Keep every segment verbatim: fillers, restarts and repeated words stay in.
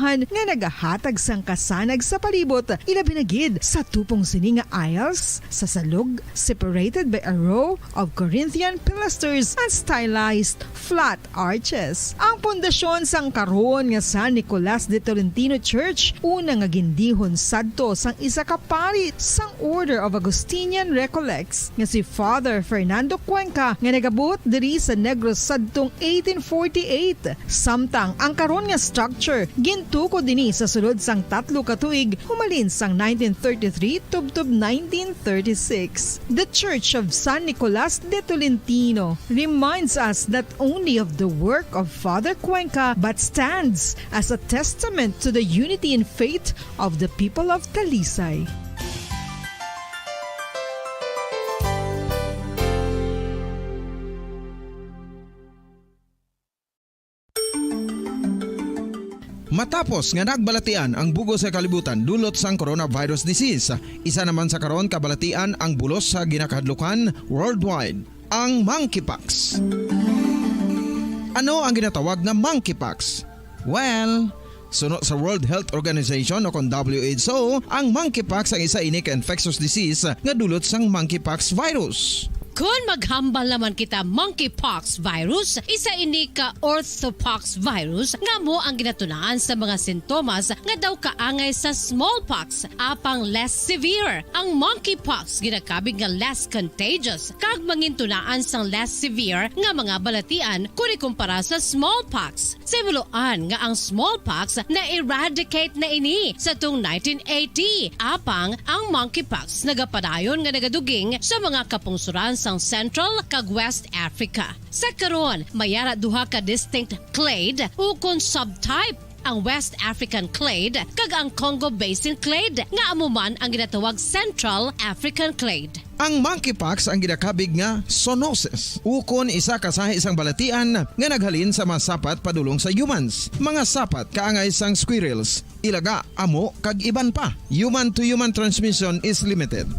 nga nagahatag sang kasanag sa palibot, ilabi na gid sa tupong sini nga aisles sa salog, separated by a row of Corinthian pilasters and stylized flat arches. Ang pundasyon sang karon nga San Nicolas de Tolentino Church, una nga gindihon sadto sang isa ka pari sang Order of Augustinian Recollects nga si Father Fernando Cuenca, nga nagabuot diri sa Negros sadtong eighteen forty-eight. Samtang ang karon nga structure gintukod dinhi sa sulod sang tatlo ka tuig, humalin sang nineteen thirty-three tubtob nineteen thirty-six. The Church of San Nicolas de Tolentino reminds us not only of the work of Father Cuenca but stands as a testament to the unity in faith of the people of Talisay. Matapos nga nagbalatian ang bug-os nga kalibutan dulot sang coronavirus disease, isa naman sa karon kabalatian ang bulos sa ginakahadlukan worldwide, ang monkeypox. Ano ang ginatawag nga monkeypox? Well, suno sa World Health Organization o kon W H O, ang monkeypox ang isa ini ka infectious disease nga dulot sang monkeypox virus. Kon maghambal naman kita, monkeypox virus, isa ini ka orthopox virus nga amo ang ginatunaan sa mga sintomas nga daw kaangay sa smallpox, apang less severe. Ang monkeypox ginakabig nga less contagious kag mangintunaan sang less severe nga mga balatian kon ikumpara sa smallpox. Sa himuloan nga ang smallpox na-eradicate na ini sa tung nineteen eighty, apang ang monkeypox nagapadayon nga nagaduging sa mga kapungsoran sang Central kag West Africa. Sa karon, may ara duha ka distinct clade ukon subtype, ang West African clade kag ang Congo Basin clade, nga amo man ang ginatawag Central African clade. Ang monkeypox ang ginakabig nga zoonosis, ukon isa ka sahi sang balatian nga naghalin sa mga sapat padulong sa humans, mga sapat kaangay sang squirrels, ilaga, amo, kag iban pa. Human-to-human transmission is limited.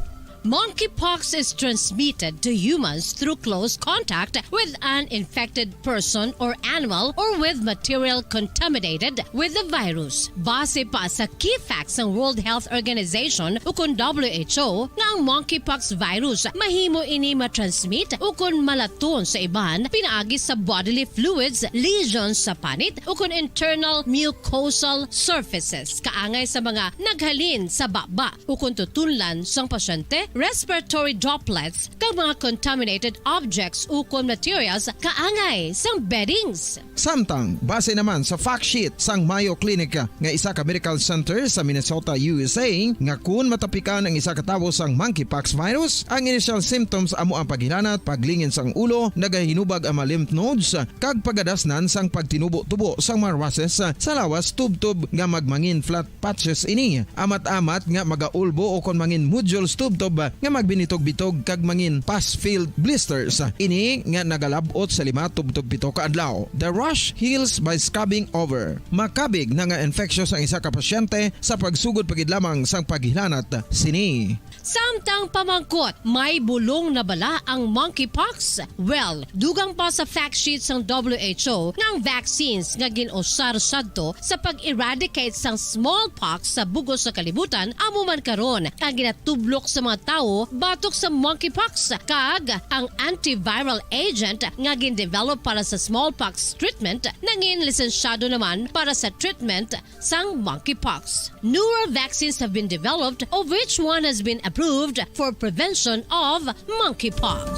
Monkeypox is transmitted to humans through close contact with an infected person or animal or with material contaminated with the virus. Base pa sa key facts sang World Health Organization ukon W H O nga ang monkeypox virus mahimo ini matransmit ukon malaton sa iban pinaagi sa bodily fluids, lesions sa panit ukon internal mucosal surfaces kaangay sa mga naghalin sa baba ukon tutunlan sang pasyente, respiratory droplets, kag mga contaminated objects ukon materials kaangay sang beddings. Samtang, base naman sa fact sheet sang Mayo Clinic nga isa ka medical center sa Minnesota, U S A, nga kun matapikan ang isa ka tawo sang monkeypox virus, ang initial symptoms amo ang paghilanat, paglingin sang ulo, nagahinubag ang mga lymph nodes, kag pagadasnan sang pagtinubo-tubo sang mga rushes sa lawas tubtob nga magmangin flat patches ini, amat-amat nga magaulbo ukon mangin nodules tubtob nga magbinitog-bitog kag mangin pus-filled blisters ini nga nagalab-ot sa lima tubtob pito ka adlaw. The rash heals by scabbing over. Makabig na nga infectious ang isa ka pasyente sa pagsugod pa gid lamang sang paghilanat sini. Samtang pamangkot, may bulong na bala ang monkeypox? Well, dugang pa sa fact sheet sang W H O nga ang vaccines nga gin-usar sadto sa pag-eradicate sang smallpox sa bug-os nga kalibutan amo man karon ang ginatublok sa mga tawo batok sa monkeypox, kag ang antiviral agent nga gin-develop para sa smallpox treatment nangin lisensyado naman para sa treatment sang monkeypox. Newer vaccines have been developed, of which one has been approved for prevention of monkeypox.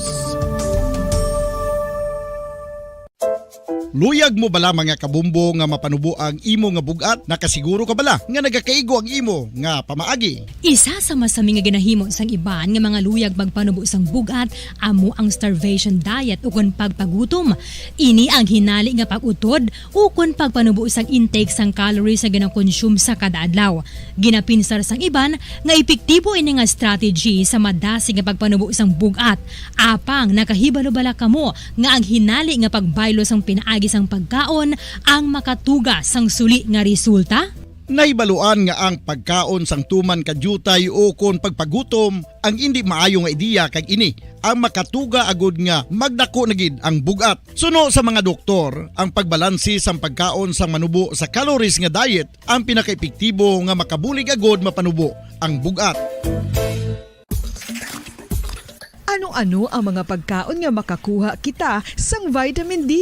Luyag mo bala, mga kabombo, nga mapanubo ang imo nga bug-at? Nakasiguro ka bala nga nagakaigo ang imo nga pamaagi? Isa sa masami nga ginahimo sang iban nga mga luyag magpanubo sang bug-at amo ang starvation diet ukon pagpagutom. Ini ang hinali nga pag-utod ukon pagpanubo sang intake sang calories nga gina-consume sa kada adlaw. Ginapinsar sang iban nga epektibo ini nga strategy sa madasig nga pagpanubo sang bug-at. Apang nakahibalo bala kamo nga ang hinali nga pagbaylo sang pinaagi sang pagkaon ang makatuga sang suli nga resulta? Nahibaluan nga ang pagkaon sang tuman ka diutay ukon pagpagutom ang indi maayo nga ideya, kag ini ang makatuga agud nga magdako na gid ang bug-at. Suno sa mga doktor, ang pagbalanse sang pagkaon sang manubo sa calories nga diet ang pinakaepektibo nga makabulig agud mapanubo ang bug-at. Ano-ano ang mga pagkaon nga makakuha kita sang vitamin D?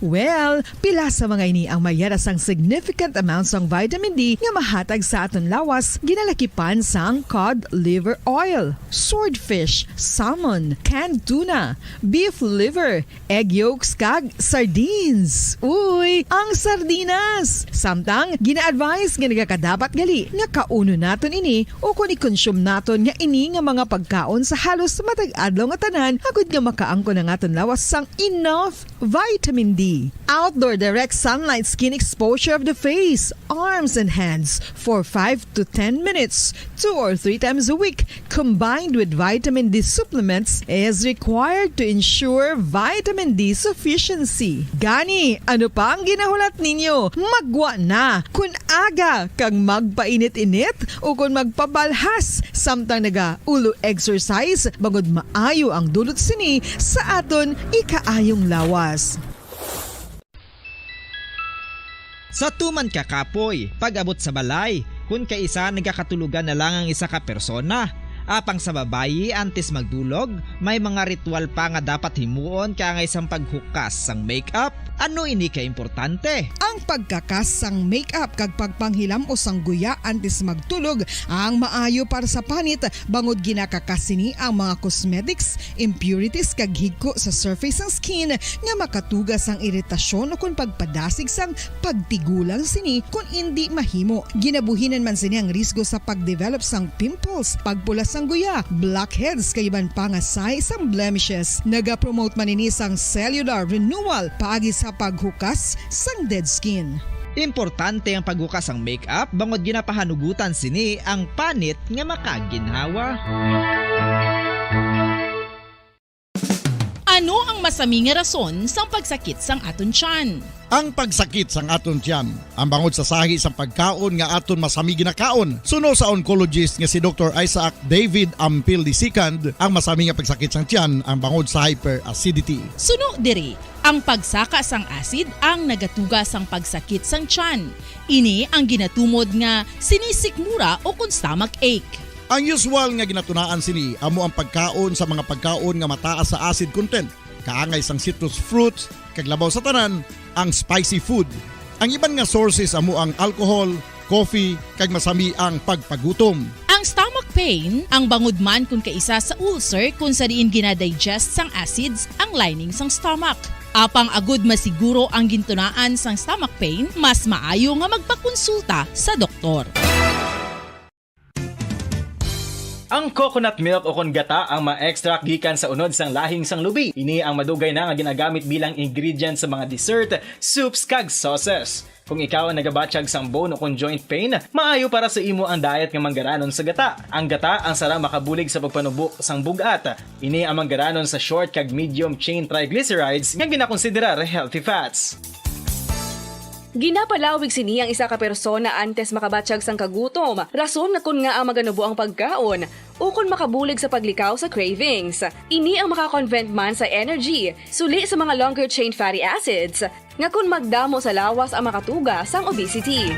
Well, pila sa mga ini ang mayara sang significant amount sang vitamin D nga mahatag sa aton lawas, ginalakipan sang cod liver oil, swordfish, salmon, canned tuna, beef liver, egg yolks, kag sardines. Uy, ang sardinas! Samtang, gina-advise nga nagakadapat gali nga kaunon naton ini ukon i-consume naton nga ini nga mga pagkaon sa halos matag adlaw nga tanan, agud nga makaangkon ang aton lawas sang enough vitamin D. Outdoor direct sunlight skin exposure of the face, arms, and hands for five to ten minutes, two or three times a week, combined with vitamin D supplements, is required to ensure vitamin D sufficiency. Gani, ano pa ang ginahulat ninyo? Maggwa na! Kun aga kag magpainit-init ukon magpabalhas samtang naga-ulo exercise, bangod maayo ang dulot sini sa aton ikaayong lawas. Sa tuman ka kapoy, pag-abot sa balay, kun kaisa nagakatulogan na lang ang isa ka persona. Apang sa babayi, antes magdulog, may mga ritual pa nga dapat himuon kaangay sang paghukas sang makeup. Ano ini ka importante? Ang pagkakas sang makeup kag pagpanghilam-os sang guya antes magtulog ang maayo para sa panit, bangod ginakakas sini ang mga cosmetics, impurities kag higko sa surface sang skin nga makatuga sang iritasyon ukon pagpadasig sang pagtigulang sini kon indi mahimo. Ginabuhinan man sini ang risgo sa pag-develop sang pimples, pagpula sang guya, blackheads kag iban pa nga sign sang blemishes. Nagapromote man ini sang cellular renewal paagi sa paghukas sang dead skin. Importante ang paghukas sang makeup bangod ginapahanugutan sini ang panit nga makaginhawa. Ano ang masami nga rason sang pagsakit sang aton tiyan? Ang pagsakit sang aton tiyan, ang bangod sa sahi sang pagkaon nga aton masami ginakaon. Suno sa oncologist nga si Doktor Isaac David Ampil the second, ang masami nga pagsakit sang tiyan ang bangod sa hyperacidity. Suno diri, ang pagsaka sang acid ang nagatuga sang pagsakit sang tiyan. Ini ang ginatumod nga sinisikmura ukon stomach ache. Ang usual nga ginatunaan sini amo ang pagkaon sa mga pagkaon nga mataas sa acid content, kaangay sang citrus fruits, kag labaw sa tanan, ang spicy food. Ang iban nga sources amo ang alcohol, coffee, kag masami ang pagpagutom. Ang stomach pain, ang bangod man kon kaisa sa ulcer kon sa diin gina-digest sang acids ang lining sang stomach. Apang agud masiguro ang gintunaan sang stomach pain, mas maayo nga magpakonsulta sa doktor. Ang coconut milk ukon gata ang ma-extract gikan sa unod sang lahing sang lubi. Ini ang madugay na nga ginagamit bilang ingredient sa mga dessert, soups, kag sauces. Kung ikaw ang nagabatyag sang bone ukon joint pain, maayo para sa imo ang diet nga manggaranon sa gata. Ang gata ang sarang makabulig sa pagpanubo sang bug-at. Ini ang manggaranon sa short kag medium chain triglycerides nga ginakonsiderar healthy fats. Ginapalawig sini ang isa ka persona antes makabatyag sang kagutom, rason nga kon ngaa maganubo ang pagkaon, ukon makabulig sa paglikaw sa cravings. Ini ang makakonvert man sa energy, suli sa mga longer chain fatty acids, nga kon magdamo sa lawas ang makatuga sang obesity.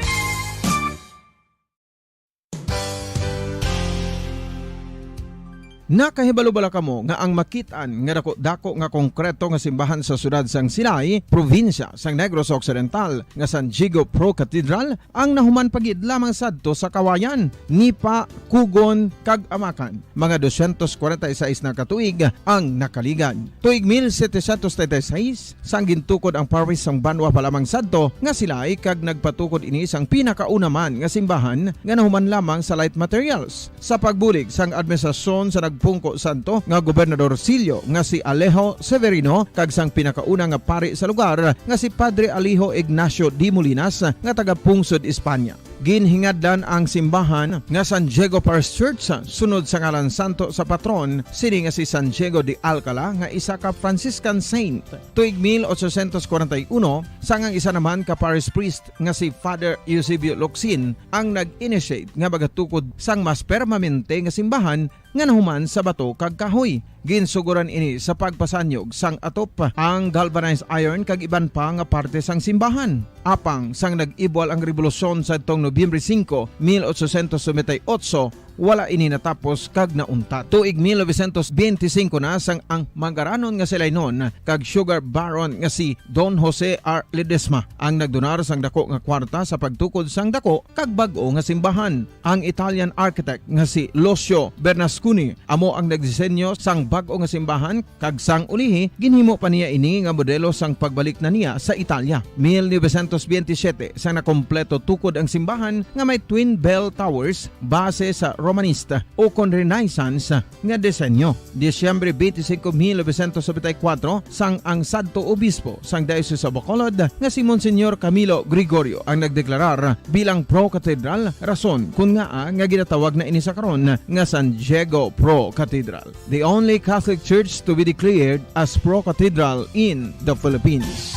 Nakahibalo bala kamo nga ang makit-an nga dako-dako nga konkreto nga simbahan sa siyudad sang Silay, probinsya sang Negros Occidental, nga San Diego Pro Cathedral ang nahuman pa gid lamang sadto sa Kawayan, Nipa, Cogon, kag Amacan? Mga dosyentos kwarenta y seis na ka tuig ang nakaligad. Tuig mil setecientos treinta y seis, sang gintukod ang parish sang banwa pa lamang sadto nga Silay, kag nagpatukod ini sang pinakauna man nga simbahan nga nahuman lamang sa light materials. Sa pagbulig sang administrasyon sa nagpungko sadto nga Gobernador Silyo nga si Alejo Severino kag sang pinakauna nga pari sa lugar nga si Padre Alejo Ignacio de Molinas nga taga-pungsod Espanya. Ginhingadlan ang simbahan nga San Diego Parish Church sunod sa ngalan santo sa patron sini nga si San Diego de Alcala, nga isa ka Franciscan saint. Tuig mil ochocientos kwarenta y uno, sang ang isa naman ka parish priest nga si Father Eusebio Locsin ang nag-initiate nga magatukod sang mas permanente nga simbahan nga nahuman sa bato kag kahoy. Ginsugoran ini sa pagpasanyog sang atop, ang galvanized iron kag iban pa nga parte sang simbahan. Apang sang nag-ibwal ang rebolusyon sadtong Nobyembre singko, mil ochocientos noventa y ocho, wala ini natapos kag nauntat. Tuig mil novecientos benti singko na sang ang mangaranon nga si Lainon kag sugar baron nga si Don Jose R. Ledesma ang nagdonar sang dako nga kwarta sa pagtukod sang dako kag bag-o nga simbahan. Ang Italian architect nga si Lucio Bernasconi amo ang nagdisenyo sang bag-o nga simbahan, kag sang ulihi ginhimo pa niya ini nga modelo sang pagbalik na niya sa Italia. Mil novecientos benti siyete, sa nakompleto tukod ang simbahan nga may twin bell towers base sa Romanista ukon Renaissance nga disenyo. Disyembre twenty-five, mil novecientos noventa y cuatro, sang ang sadto obispo sang Diocese of Bacolod nga si Monsignor Camilo Gregorio ang nagdeklarar bilang pro-cathedral, rason kun ngaa nga ginatawag na ini sa karon nga San Diego Pro Cathedral, the only Catholic church to be declared as pro-cathedral in the Philippines.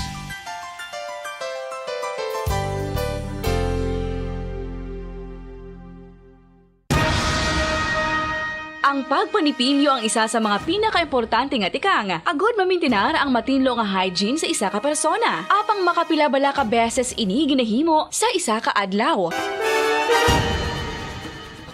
Ang pagpanipilyo ang isa sa mga pinakaimportante nga tikang agud mamintinar ang matinlo nga hygiene sa isa ka persona. Apang makapila bala ka beses ini ginahimo sa isa ka adlaw?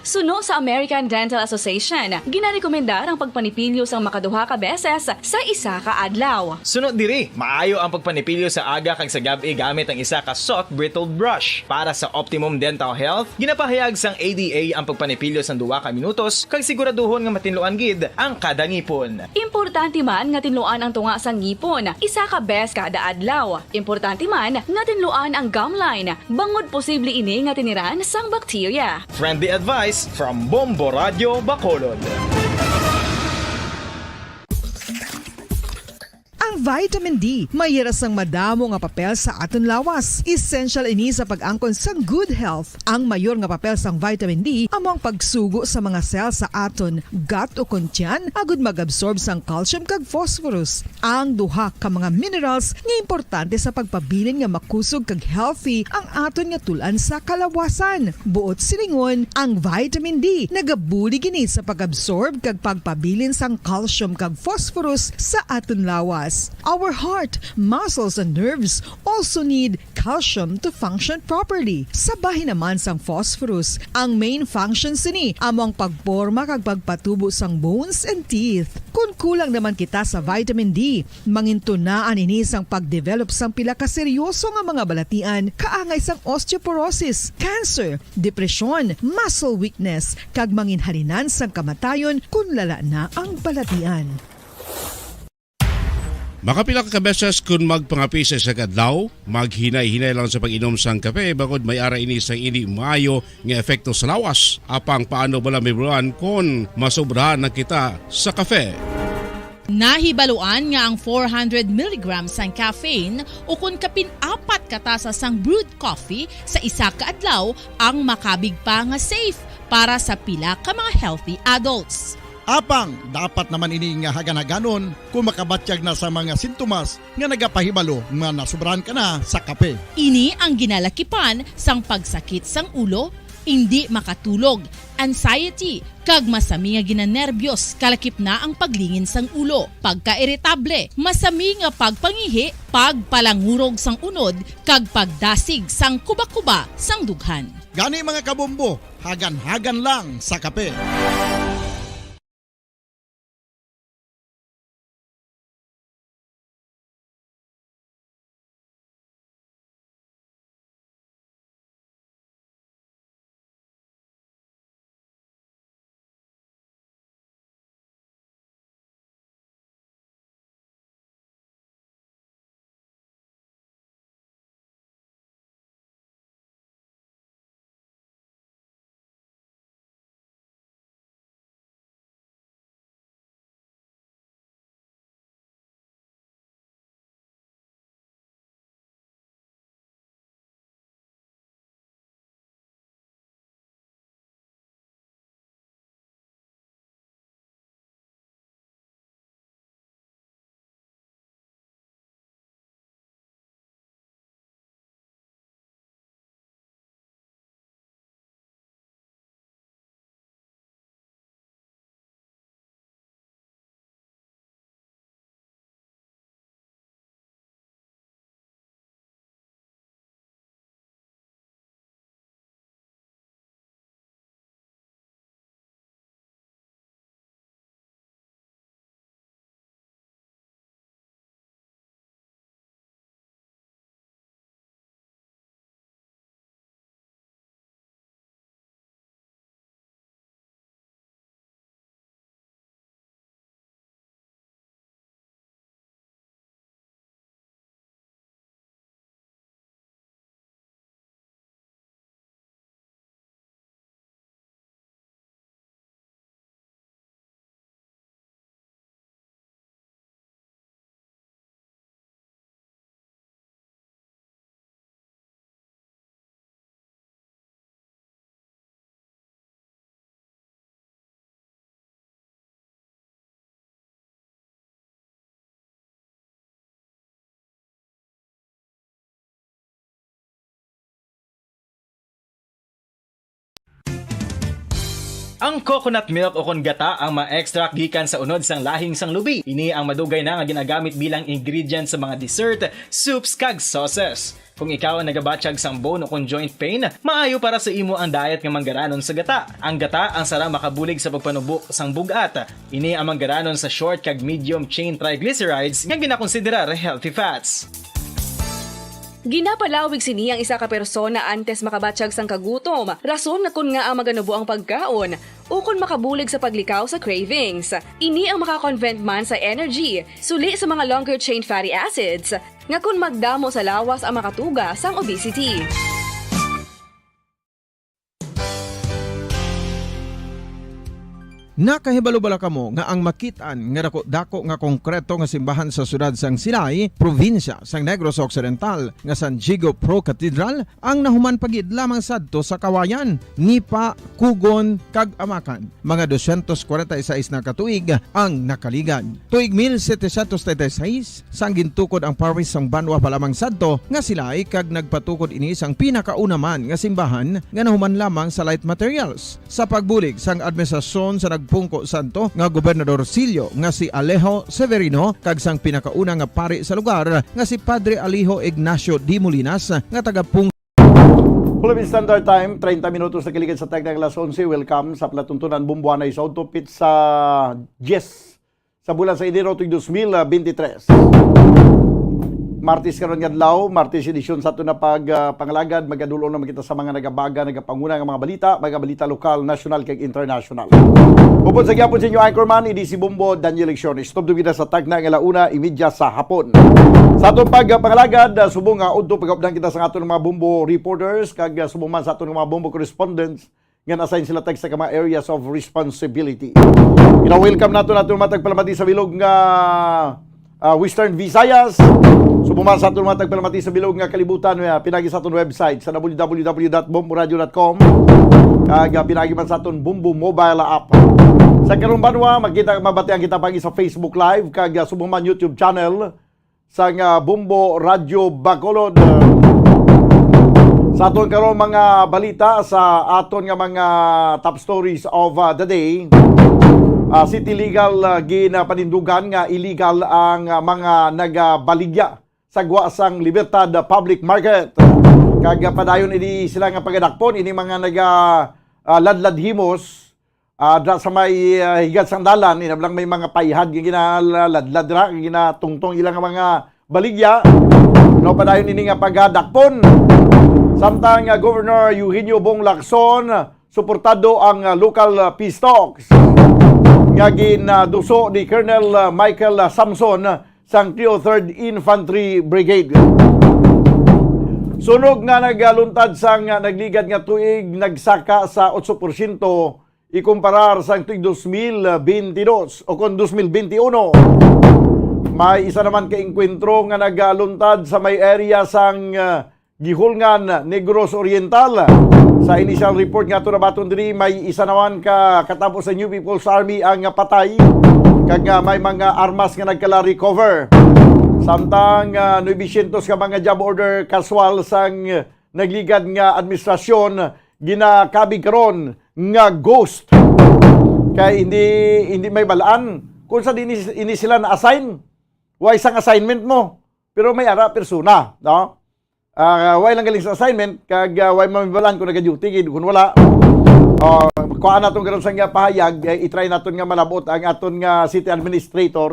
Suno sa American Dental Association, ginarekomendar ang pagpanipilyo sang makaduha ka beses sa isa ka adlaw. Suno diri, maayo ang pagpanipilyo sa aga kag sa gab-i gamit ang isa ka soft bristle brush. Para sa optimum dental health, ginapahayag sang A D A ang pagpanipilyo sang duha ka minutos kag siguraduhon nga matinluan gid ang kada ngipon. Importante man nga tinluan ang tunga sang ngipon isa ka bes kada adlaw. Importante man nga tinluan ang gum line, bangod posible ini nga tiniran sang bakterya. Friendly advice from Bombo Radio Bacolod. Ang vitamin D may hira sang madamo nga papel sa aton lawas. Essential ini sa pag-angkon sang good health. Ang mayor nga papel sang vitamin D amo ang pagsugo sa mga cell sa aton gut ukon tiyan agud mag-absorb sang calcium kag phosphorus, ang duha ka mga minerals nga importante sa pagpabilin nga makusog kag healthy ang aton nga tul-an sa kalawasan. Buot silingon, ang vitamin D nagabulig ini sa pag-absorb kag pagpabilin sang calcium kag phosphorus sa aton lawas. Our heart, muscles, and nerves also need calcium to function properly. Sa bahin naman sang phosphorus, ang main function sini amo ang pagporma kag pagpatubo sang bones and teeth. Kon kulang naman kita sa vitamin D, mangintunaan ini sang pagdevelop sang pila ka seryoso nga mga balatian, kaangay sang osteoporosis, cancer, depresyon, muscle weakness, kag manginhalinan sang kamatayon kon lala na ang balatian. Makapila ka beses kon magpangape sa isa ka adlaw, maghinay-hinay lang sa pag-inom sang kape, bangod may ara ini sang indi maayo nga epekto sa lawas. Apang paano bala mahibaluan kon masobrahan na kita sa kape? Nahibaluan nga ang four hundred milligrams sang caffeine ukon kapin apat ka tasa sang brewed coffee sa isa ka adlaw ang makabig pa nga safe para sa pila ka mga healthy adults. Apang dapat naman ini nga hagan-haganon kon makabatyag na sa mga sintomas nga nagapahibalo nga nasobrahan ka na sa kape. Ini ang ginalakipan sang pagsakit sang ulo, indi makatulog, anxiety, kag masami nga ginanerbiyos, kalakip na ang paglingin sang ulo, pagkairitable, masami nga pagpangihi, pagpalangurog sang unod, kag pagdasig sang kubakuba sang dughan. Gani, mga kabombo, hagan-hagan lang sa kape. Ang coconut milk o kon gata ang ma-extract gikan sa unod sang lahing sang lubi. Ini ang madugay na nga ginagamit bilang ingredient sa mga dessert, soups, kag sauces. Kung ikaw ang nagabatyag sang bone o kon joint pain, maayo para sa imo ang diet nga manggaranon sa gata. Ang gata ang sarang makabulig sa pagpanubo sang bug-at. Ini ang manggaranon sa short kag medium chain triglycerides nga ginakonsiderar healthy fats. Ginapalawig sini ang isa ka persona antes makabatyag sang kagutom, rason nga kon ngaa maganubo ang pagkaon, ukon makabulig sa paglikaw sa cravings. Ini ang makakonvert man sa energy, suli sa mga longer chain fatty acids, nga kon magdamo sa lawas ang makatuga sang obesity. Nakahibalo bala kamo nga ang makit-an nga dako-dako nga konkreto nga simbahan sa siyudad sang Silay, probinsya sang Negros Occidental, nga San Diego Pro Cathedral, ang nahuman pa gid lamang sadto sa Kawayan, Nipa, Kugon, kag Amakan? Mga dosyentos kwarenta y seis na ka tuig ang nakaligad. Tuig mil setecientos treinta y seis, sang gintukod ang parish sang banwa pa lamang sadto nga Silay, kag nagpatukod ini sang pinakauna man nga simbahan nga nahuman lamang sa light materials. Sa pagbulig sang administrasyon sa nagpungko sadto nga gobernador silyo nga si Alejo Severino kag sang pinakauna nga pari sa lugar nga si Padre Alejo Ignacio D. Molinas nga taga Pung- Philippine Standard Time, treinta minutos na kaligad sa tagna nga alas onse. Welcome sa palatuntunan Bombo Anay sa Auto Pit sa diyes sa bulan sa Enero tuig dos mil veintitrés. Martes karon nga adlaw, Martes edisyon sa aton na pag, ah, pangalagad. Magadulong naman kita sa mga nagabaga, nagapanguna nga mga balita, mga balita lokal, nasyonal, kag internasyonal. Upod sa gihapon sa inyo anchorman, ini si Bombo Daniel Lecciones. Tubtob kita sa tagna nga alauna imedya sa hapon. Sa aton pag, ah, pangalagad, ah, subong nga udto pagabdan kita sa aton mga Bombo reporters, kag, ah, subong man sa aton mga Bombo correspondents, nga na-assign sila tag sa mga areas of responsibility. Gina-welcome nato nato mga tagpalamati sa bilog nga, ah, Western Visayas. Subong man sa aton mga tagpalamati sa bilog nga kalibutan, ah, pinagi sa aton website sa w w w dot bombo radio dot com, kag, ah, pinagi man sa aton Bombo mobile app. Sa karong banwa, makita, mabatian kita pagi sa Facebook Live kag, ah, subong man YouTube channel sang, ah, Bombo Radyo Bacolod. Sa aton karon mga balita, sa aton nga mga top stories of, ah, the day, ah, city legal, ah, ginapanindugan nga illegal ang, ah, mga nagabaligya sa gwa sang Libertad Public Market. Kag, ah, padayon ini sila nga pagadakpon, ini mga naga, ah, ladlad himos, ah, dra sa may, ah, higad sang dalan, inablang may mga payhad nga ginaladlad ra, nga ginatungtong ilang mga baligya. No, padayon ini nga pagadakpon. Samtang, ah, Governor Eugenio Bong Lacson, suportado ang, ah, local, ah, peace talks nga ginaduso ni Colonel, ah, Michael, ah, Samson, ah, sang three oh third Infantry Brigade. Sunog nga nagaluntad sang, ah, nagligad nga tuig nagsaka sa otso porsyento ikumparar sang tuig dos mil bentidós o kon dos mil bentiuno. May isa naman ka engkwentro nga nagaluntad sa may area sang, ah, Guihulngan, Negros Oriental. Sa initial report nga ato nabaton diri, may isa naman ka katapo sa New People's Army ang patay, kag, ah, may mga armas nga nagkala-recover. Samtang, ah, nuebe syentos ka mga job order casual sang nagligad nga administrasyon ginakabig karon nga ghost. Kay hindi, hindi may balaan kung sa ini, ini sila na-assign. Way sang assignment mo, pero may ara persona, no? Ah, way lang galing sa assignment, kag, ah, way mamibalaan kung nag-duty gid, kung wala. Ah, kuhaan naton karon sa nga pahayag, eh, i-try naton nga malabot ang aton nga city administrator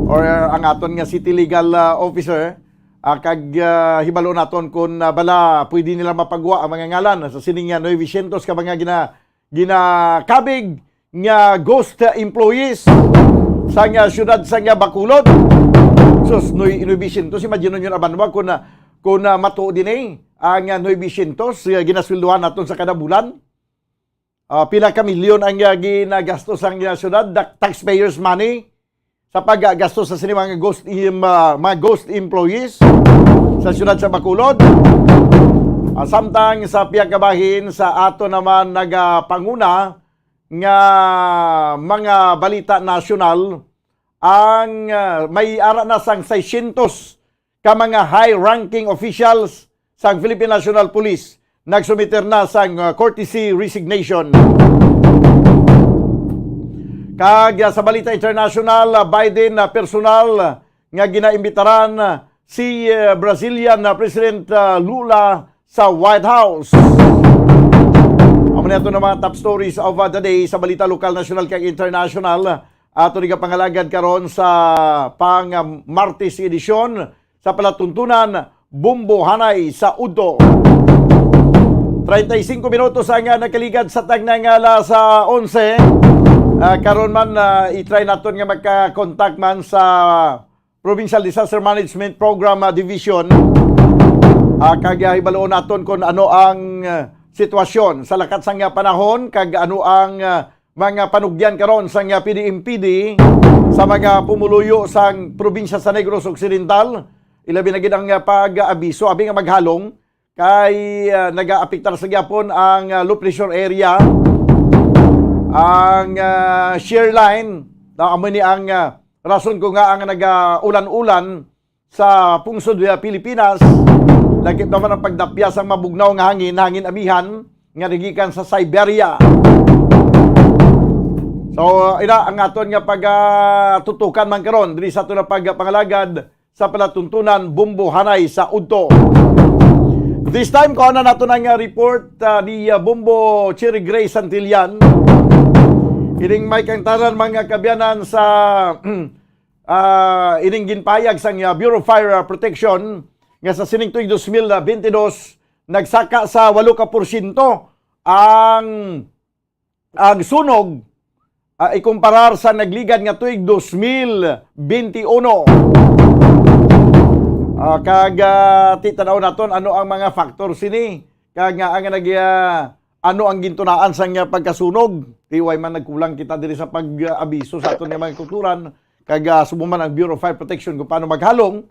or ang aton nga city legal, ah, officer. Ah, kag, ah, hibalo naton kung, ah, bala pwede nila mapagwa ang mga ngalan sa sining, ah, nuebe syentos ka mga gina-, ginakabig nga ghost employees sa nga siyudad sa nga Bacolod. Sus, nuy-, nuebe syentos, imagine nyo naman ba kung, ah, kung, ah, matuo din eh, ang, ah, nuebe syentos, ah, ginasweldohan naton sa kada bulan? Ah, pila ka milyon ang, ah, ginagastos sang, ah, siyudad, the taxpayers' money, sa paggasto sa sini mga ghost im-, ah, mga ghost employees sa siyudad sa Bacolod. Ah, samtang sa pihak nga bahin sa ato naman nagapanguna nga mga balita nasyonal, ang, ah, may ara na sang seiscientos ka mga high-ranking officials sang Philippine National Police nagsumiter na sang, uh, courtesy resignation. Kag, ah, sa balita international, ah, Biden, ah, personal nga ginaimbitaran, ah, si, ah, Brazilian, ah, President, ah, Lula sa White House. Amo na ito ng mga top stories of, ah, the day sa balita lokal, national, kag international. Ato ni pangalagad karon sa pang, ah, Martes edisyon sa palatuntunan, Bumbo Hanay sa Udto. Treinta y cinco minutos ang, ah, nakaligad sa tagna nga alas, ah, onse. Ah, karon man, ah, i-try naton nga magka-contact man sa Provincial Disaster Management Program, ah, Division. Ah, kag, ah, hibaluon naton kung ano ang, ah, sitwasyon sa lakat sang, ah, panahon kag ano ang, ah, mga panugyan karon sang, ah, P D M P D sa mga pumuluyo sang probinsya sa Negros Occidental, ilabi na gid ang, ah, pag-abiso abi nga maghalong kay, ah, nagaapektar sa gyapon ang, ah, low pressure area, ang, ah, shear line. Na amo ni ang, ah, rason ko nga ang nagaulan-ulan sa pungsod, ah, Pilipinas, lakip naman ang pagdapya sang mabugnaw nga hangin, hangin amihan nga nagikan sa Siberia. So, ina ang aton nga pagatutukan man karon diri sa aton nga pagpangalagad sa palatuntunan, Bumbo Hanay sa Udto. This time, kuha na nato ang, ah, report, ah, ni, ah, Bumbo Cherry Gray Santillan. Ining may kangtanan, mga kabyanan, sa ah, ining ginpahayag sang, ah, Bureau of Fire, ah, Protection nga sa sining tuig dos mil bentidós, nagsaka sa walo ka porsyento ang, ang sunog, ah, ikumparar sa nagligad nga tuig dos mil benti uno. Ah, kag, ah, ti-tan-aw naton ano ang mga factor sini. Kag nga ang nag-, ah, ano ang gintunaan sang, ah, pagkasunog? Ti way man nagkulang kita diri sa pag-abiso sa aton nga mga kulturan, kag, ah, subong man ang Bureau of Fire Protection kung paano maghalong,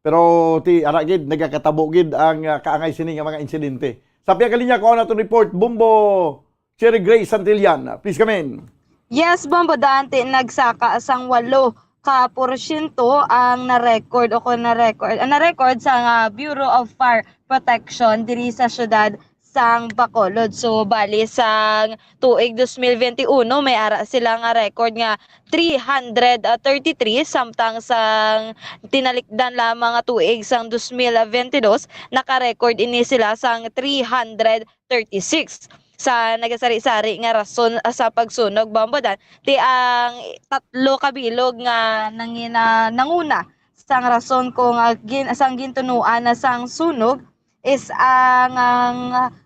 pero ti ara gid nagakatabo gid ang, ah, kaangay sini nga mga insidente. Sa pihak linya, kuha naton report, Bumbo Cherry Gray Santillan. Please come in. Yes, Bombo Dante, nagsaka sang walo ka porsyento ang na-record o kung na-record, ang na-record sang, ah, Bureau of Fire Protection diri sa siyudad sang Bacolod. So, bali sang tuig dos mil benti uno, may ara sila nga record nga three hundred thirty-three, samtang sang tinalikdan lamang nga tuig sang dos mil benti dos, naka-record ini sila sang three hundred thirty-six. Sa nagasari-sari nga rason, ah, sa pagsunog, Bombo Dan, ti ang tatlo ka bilog nga nangina-, nanguna sang rason kung, ah, gin-, sang gintunuan na sang sunog is ang, ang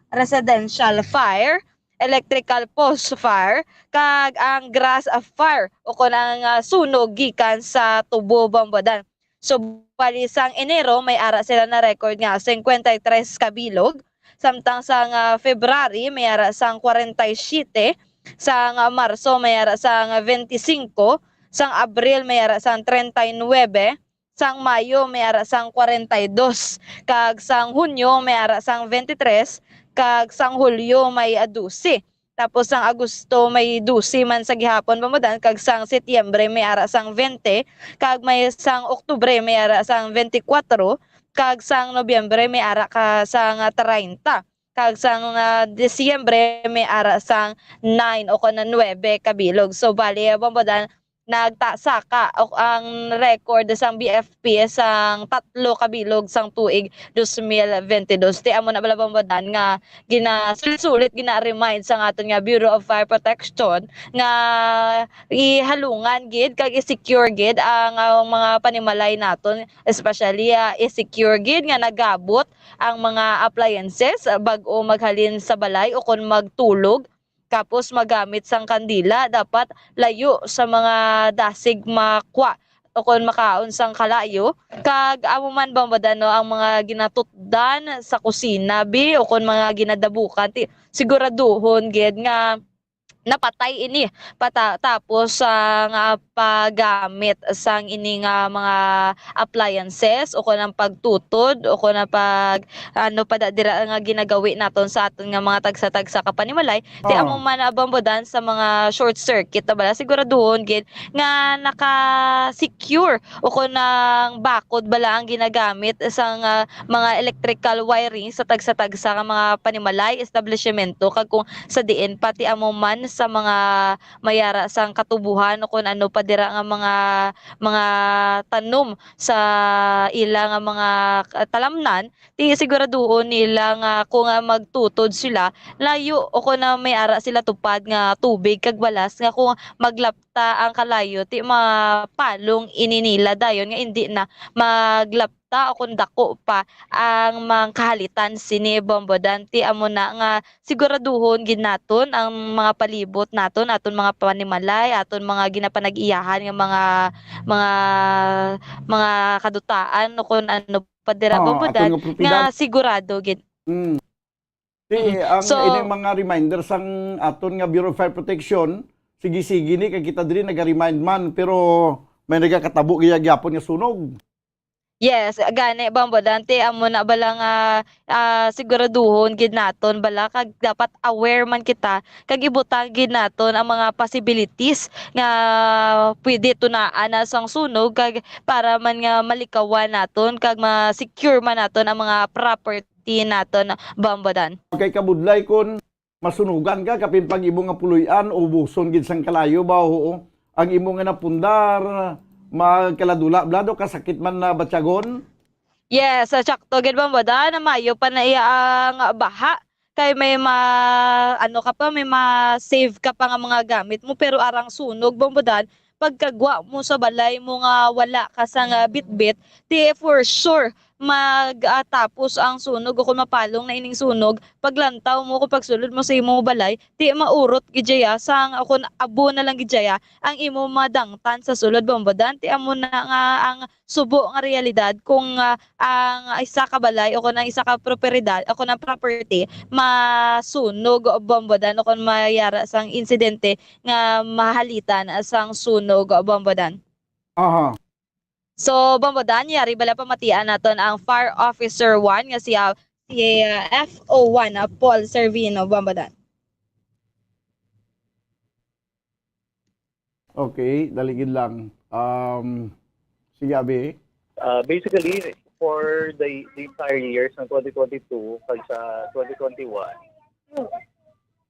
residential fire, electrical post fire, kag ang grass, ah, fire o kon ang, ah, sunog gikan sa tubo, Bombo Dan. So, bali sang Enero, may ara sila na record nga cincuenta y tres ka bilog. Samtang sang, ah, February, may ara sang kwarenta y siyete. Sang, ah, Marso, may ara sang veinticinco. Sang Abril, may ara sang treinta y nuebe. Sang Mayo, may ara sang kwarenta y dos. Kag sang Hunyo, may ara sang veintitrés. Kag sang Hulyo, may, ah, dose. Tapos sang Agosto may dose man sa gihapon, Bombo Dan, kag sang Setyembre may ara sang veinte, kag may sang Oktubre may ara sang veinticuatro, kag sang Nobyembre may ara ka sang treinta, kag sang, ah, Disyembre may ara sang nine o kon nuebe ka bilog. So, bali, Bombo Dan, nagta-, saka o ang record sang B F P sang tatlo ka bilog sang tuig dos mil benti dos. Ti amo na bala, Bombo Dan, nga ginasulit-sulit, gina-remind sang aton nga Bureau of Fire Protection nga ihalungan gid kag i-secure gid ang, ang mga panimalay naton, especially, ah, i-secure gid nga nagabot ang mga appliances, ah, bag-o maghalin sa balay o kon magtulog. Tapos magamit sang kandila, dapat layo sa mga dasig makwa o kon makaon sang kalayo. Kag amo man, Bombo Dan, no, ang mga ginatutdan sa kusina, bi, o kon mga ginadabukan, ti-, siguraduhon gid nga napatay ini. Pata-, tapos ang, ah, paggamit sang ini nga mga appliances o kon ang pagtutod o kon ang pag, ano pa da dira nga ginagawi naton sa aton nga mga tagsa-tagsa ka panimalay, ti Ah. amo man, ah, Bombo Dan, sa mga short circuit na bala, siguraduhon gid nga naka-secure o kon ang bakod bala ang ginagamit sang, ah, mga electrical wiring sa tagsa-tagsa ka mga panimalay, establishmento, kag kung sa diin pa ti amo man sa mga may ara sang katubuhan o kon ano pa dira nga mga, mga tanom sa ila nga mga ka-, talamnan, ti siguraduhon nila nga kung, ah, magtutod sila, layo o kon, ah, may ara sila tupad nga tubig kag balas nga kung maglapta ang kalayo, ti mapalong ini nila dayon nga indi na maglapta o kon dako pa ang mga kahalitan sini, Bombo Dan. Ti amo na nga siguraduhon gid naton ang mga palibot naton, aton mga panimalay, aton mga ginapanag-iyahan nga mga, mga, mga kadutaan o kon ano pa dira, Oo, Bombo aton Dan, nga propiedad. Nga sigurado gid. Mm. Ti, Mm. ang So, ining mga reminder sang aton nga Bureau of Fire Protection, sige-sige ni, kay kita diri naga-remind man, pero may nagakatabo gaya gyapon nga sunog. Yes, gani, Bombo Dan, ti amo na bala nga, ah, siguraduhon gid naton bala, kag dapat aware man kita, kag ibutang gid naton ang mga possibilities nga pwede tunaan na sang sunog, kag para man nga malikawan naton, kag ma-secure man naton ang mga property naton, Bombo Dan. Kay kabudlay kon masunugan ka, kapin pag imo nga puloy-an, ubuson gid sang kalayo ba, oo. Ang imo nga napundar, magkaladula, blado, kasakit man na batyagon? Yes, ah, sakto gid, Bombo Dan, na maayo pa na iya ang baha. Kay may ma-, ano ka pa, may ma-save ka pa nga mga gamit mo, pero arang sunog, Bombo Dan, pagkagwa mo sa balay mo nga wala ka sang, ah, bitbit, ti for sure mag, ah, tapos ang sunog o kung mapalong na ining sunog, paglantaw mo, kung pagsulod mo sa imong balay, ti maurot gid dya, sang, o kung abo na lang gid dya, ang imo madangtan sa sulod, Bombo Dan. Ti amo na nga ang subo nga realidad kung, ah, ang isa ka balay o kung ang isa ka propiedad o kung ang property masunog, Bombo Dan, o kung mayara sang insidente nga mahalitan sang sunog, Bombo Dan. Aha. So, Bombo Dan, yari bala pamatian naton ang Fire Officer one nga si, ah, si, ah, F O one, ah, Paul Servino, Bombo Dan. Okay, dali gid lang. Um, sige, Abi. Uh, basically, for the, the entire years ng twenty twenty-two kag sa twenty twenty-one,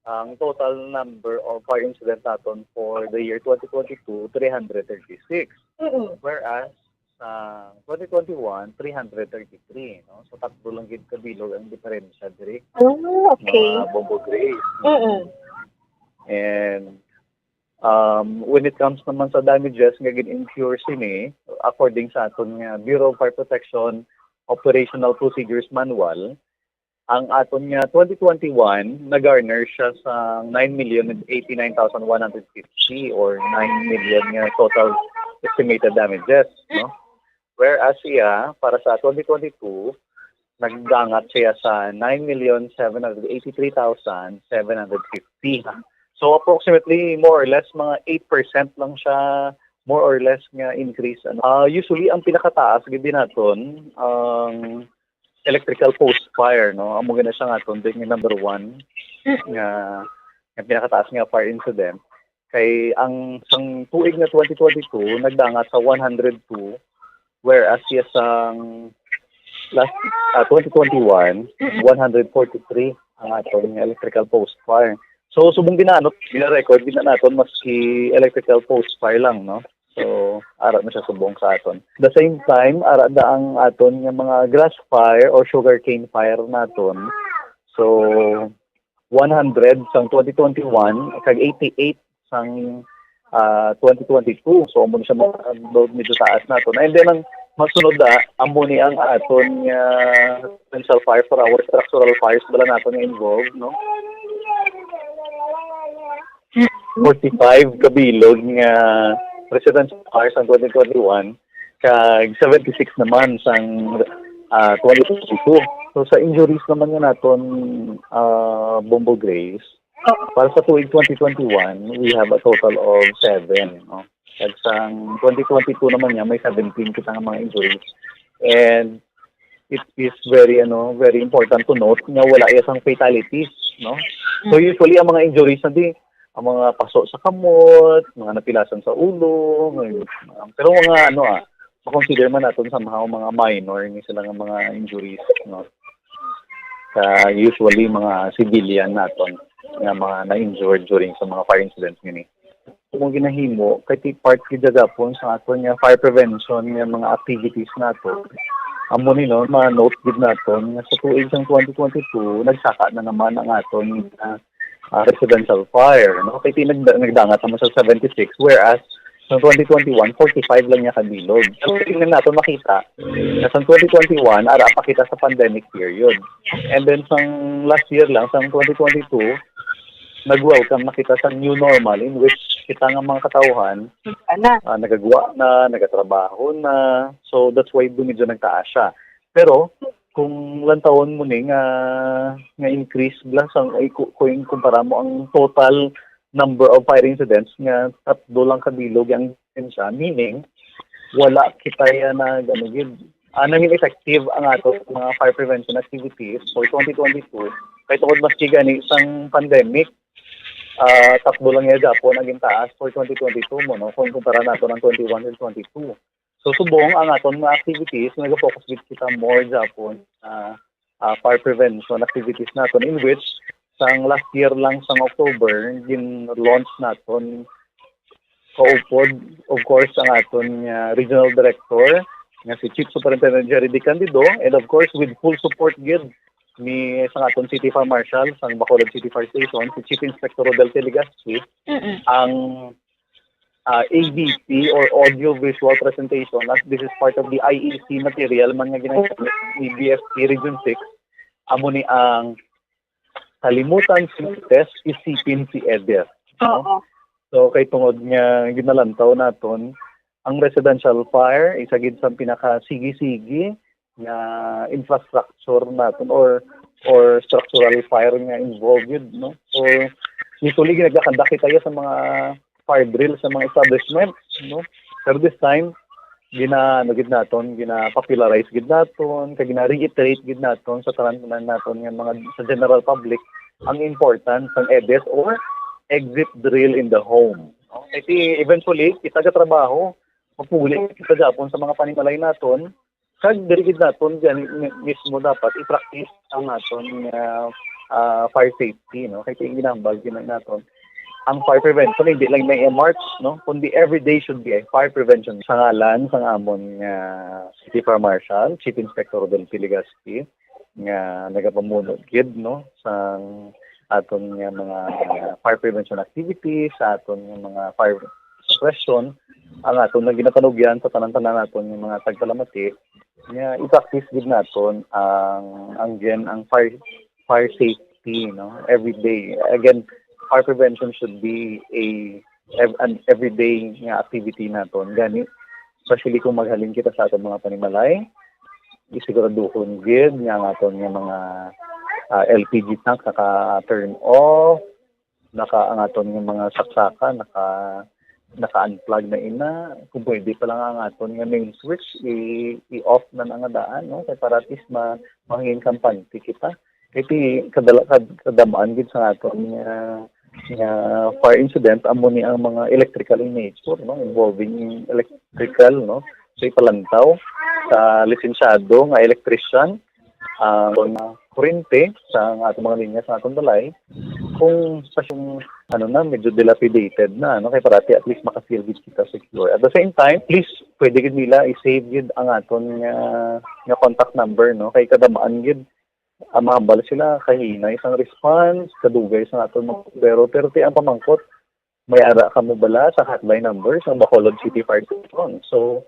ang total number of fire incident naton for the year twenty twenty-two, three hundred thirty-six. Mm-mm. Whereas, sa twenty twenty-one, three hundred thirty-three, no? So, tatlo lang gid ka bilog ang diferensya diri. Oh, okay. Mga Bombo Grace. Mm-mm. And, um, when it comes naman sa damages nga gin-incur sini, according sa aton nga Bureau of Fire Protection Operational Procedures Manual, ang aton nga twenty twenty-one, nag-garner siya sa nine million eighty-nine thousand one hundred fifty or nine million nga total estimated damages, no? Whereas siya, para sa twenty twenty-two, nagdangat siya sa nine million seven hundred eighty-three thousand seven hundred fifty. So, approximately, more or less, mga eight percent lang siya, more or less, nga increase. Ano? Ah, usually, ang pinakataas gid naton, ang electrical post fire, no? Amo gid na siya nga aton din nga number one Mm. nga, nga pinakataas nga fire incident. Kay ang sang tuig nga twenty twenty-two, nagdangat sa one hundred two, whereas siya sang last, ah, twenty twenty-one, Mm. one hundred forty-three ang aton nga electrical post fire. So, subong ginaanot, gina-record, gina naton maski electrical post fire lang, no? So, ara na siya subong sa aton. The same time, ara da ang aton nga mga grass fire or sugarcane fire naton. So, one hundred sang twenty twenty-one, kag eighty-eight sang, ah, twenty twenty-two. So, amo ni siya mga medyo taas naton. And then, ang masunod na, amo ni ang aton nga residential fire for our structural fires, bala naton nga involved, no? Forty-five kabilog nga residential fires ang twenty twenty-one, kag seventy-six naman sang, ah, twenty twenty-two. So, sa injuries naman nga naton, ah, Bombo Grace, Oo. para sa tuig twenty twenty-one, we have a total of seven, no? Kag sang twenty twenty-two naman niya, may seventeen kita nga mga injuries. And it is very, ano, very important to note nga wala iya sang fatalities, no? So, Mm. usually, ang mga injuries na di, ang mga paso sa kamot, mga napilasan sa ulo, mga, pero mga, ano, ah, makonsider man naton somehow mga minor ni sila nga mga injuries, no? Sa usually, mga civilian naton. nga mga na-injured during sa mga fire incidents nga ni. Kung ginahimo, kay ti part gid gihapon sa aton nga fire prevention nga mga activities nato. Amo ni, no, ma-note gid naton nga sa tuig sang twenty twenty-two, nagsaka na naman ang aton, ah, ah, residential fire, no? Kay ti nagda-, nagdangat naman sa seventy-six, whereas sa twenty twenty-one, forty-five lang niya kabilog. So, tingnan nato, makita na sa twenty twenty-one, ara pa kita sa pandemic period. And then, sang last year lang, sang twenty twenty-two, nag-welcome na kita sa new normal in which kita nga mga katawhan, Ana. ah, nagagwa na, nagatrabaho na. So, that's why doon medyo nagtaas siya. Pero, kung lantawon mo ni nga, nga increase bala sang, ay, ku-, kung kumpara mo ang total number of fire incidents nga tatlo lang kabilog ang siya, meaning, wala kita yan nag, ano, gid, ah, nangin effective ang ato sa mga fire prevention activities for twenty twenty-two. Kay tungod maski gani sang pandemic, ah, tatlo lang niya gihapon ang gintaas for twenty twenty-two mo, no? Kung kumpara nato ng twenty-one and twenty-two. So, subong ang aton mga activities, nag-focus gid kita more gihapon sa, ah, fire prevention activities naton, in which sang last year lang sang October, gin-launch naton kaupod, of course, ang aton nga regional director, nga si Chief Superintendent Jerry D. Candido, and of course, with full support gid ni sang aton City Fire Marshal, sang Bacolod City Fire Station, si Chief Inspector Rodel T. Legaspi, Mm-mm. ang, ah, A V P or audio visual presentation, as this is part of the I E C material man nga ginagamit ni B F P Region six, amo ni ang Kalimutan si Marites, Isipin si Edith, no? Oo. So, kay tungod nga ginalantaw naton, ang residential fire, isa gid sa pinakasigi-sigi nga infrastructure naton or, or structural fire nga involved yun, no? So, usually, nagkakanda kita sa mga fire drill sa mga establishment, no? Pero this time, gina-, ano gid naton, gina-popularize gid naton, kag gina-reiterate gid naton sa tanan-tanan naton nga mga, sa general public, ang importance ng EDIS or exit drill in the home, no? Kasi eventually, kita sa trabaho, magpuli kita gihapon sa mga panimalay naton, kag diri gid naton gani mi-, mismo dapat i-practice ang aton nga, ah, fire safety, no? Kay ginahambal gid naton ang fire prevention, hindi lang may march, no? Kundi every day should be a fire prevention. Sa ngalan sang amon nga City Fire Marshal, Chief Inspector Rodel P. Legaspi, nga nagapamuno gid, no, sa aton nga mga fire prevention activities, sa aton nga mga fire suppression, ang aton nga ginapanugyan sa tanan-tanan naton nga mga tagpalamati, nga i-practice gid naton ang, ang, again, ang fire, fire safety, no, every day. Again, fire prevention should be a ev-, an everyday nga activity naton. Gani, especially kung maghalin kita sa aton mga panimalay, isiguraduhon gid nga ang aton nga mga, ah, L P G tank naka-turn off, naka-, ang aton nga mga saksaka naka-, naka-unplug na ina. Kung pwede pa lang ang aton nga main switch, i-, i-off na na nga daan, no? Kay para at least ma-, mangin kampante kita. Kay ti-, kadala-, kad-, kadam-an gid sa aton nga, nga fire incident, amo ni ang mga electrical in nature, no? Involving electrical, no? So, ipalantaw sa lisensyado nga electrician ang mga kurente sa aton mga linya sa aton balay. Kung sa yung, ano na, medyo dilapidated na, ano, kay parati at least maka-feel gid kita secure. At the same time, please, pwede gid nila i-save gid ang aton nga, nga contact number, no? Kay kadam-an gid, ah, mahambal sila, kahinay sang response, kadugay sang aton mga bombero. Pero ti ang pamangkot, may ara kamo bala sa hotline number sang Bacolod City Fire Station? So,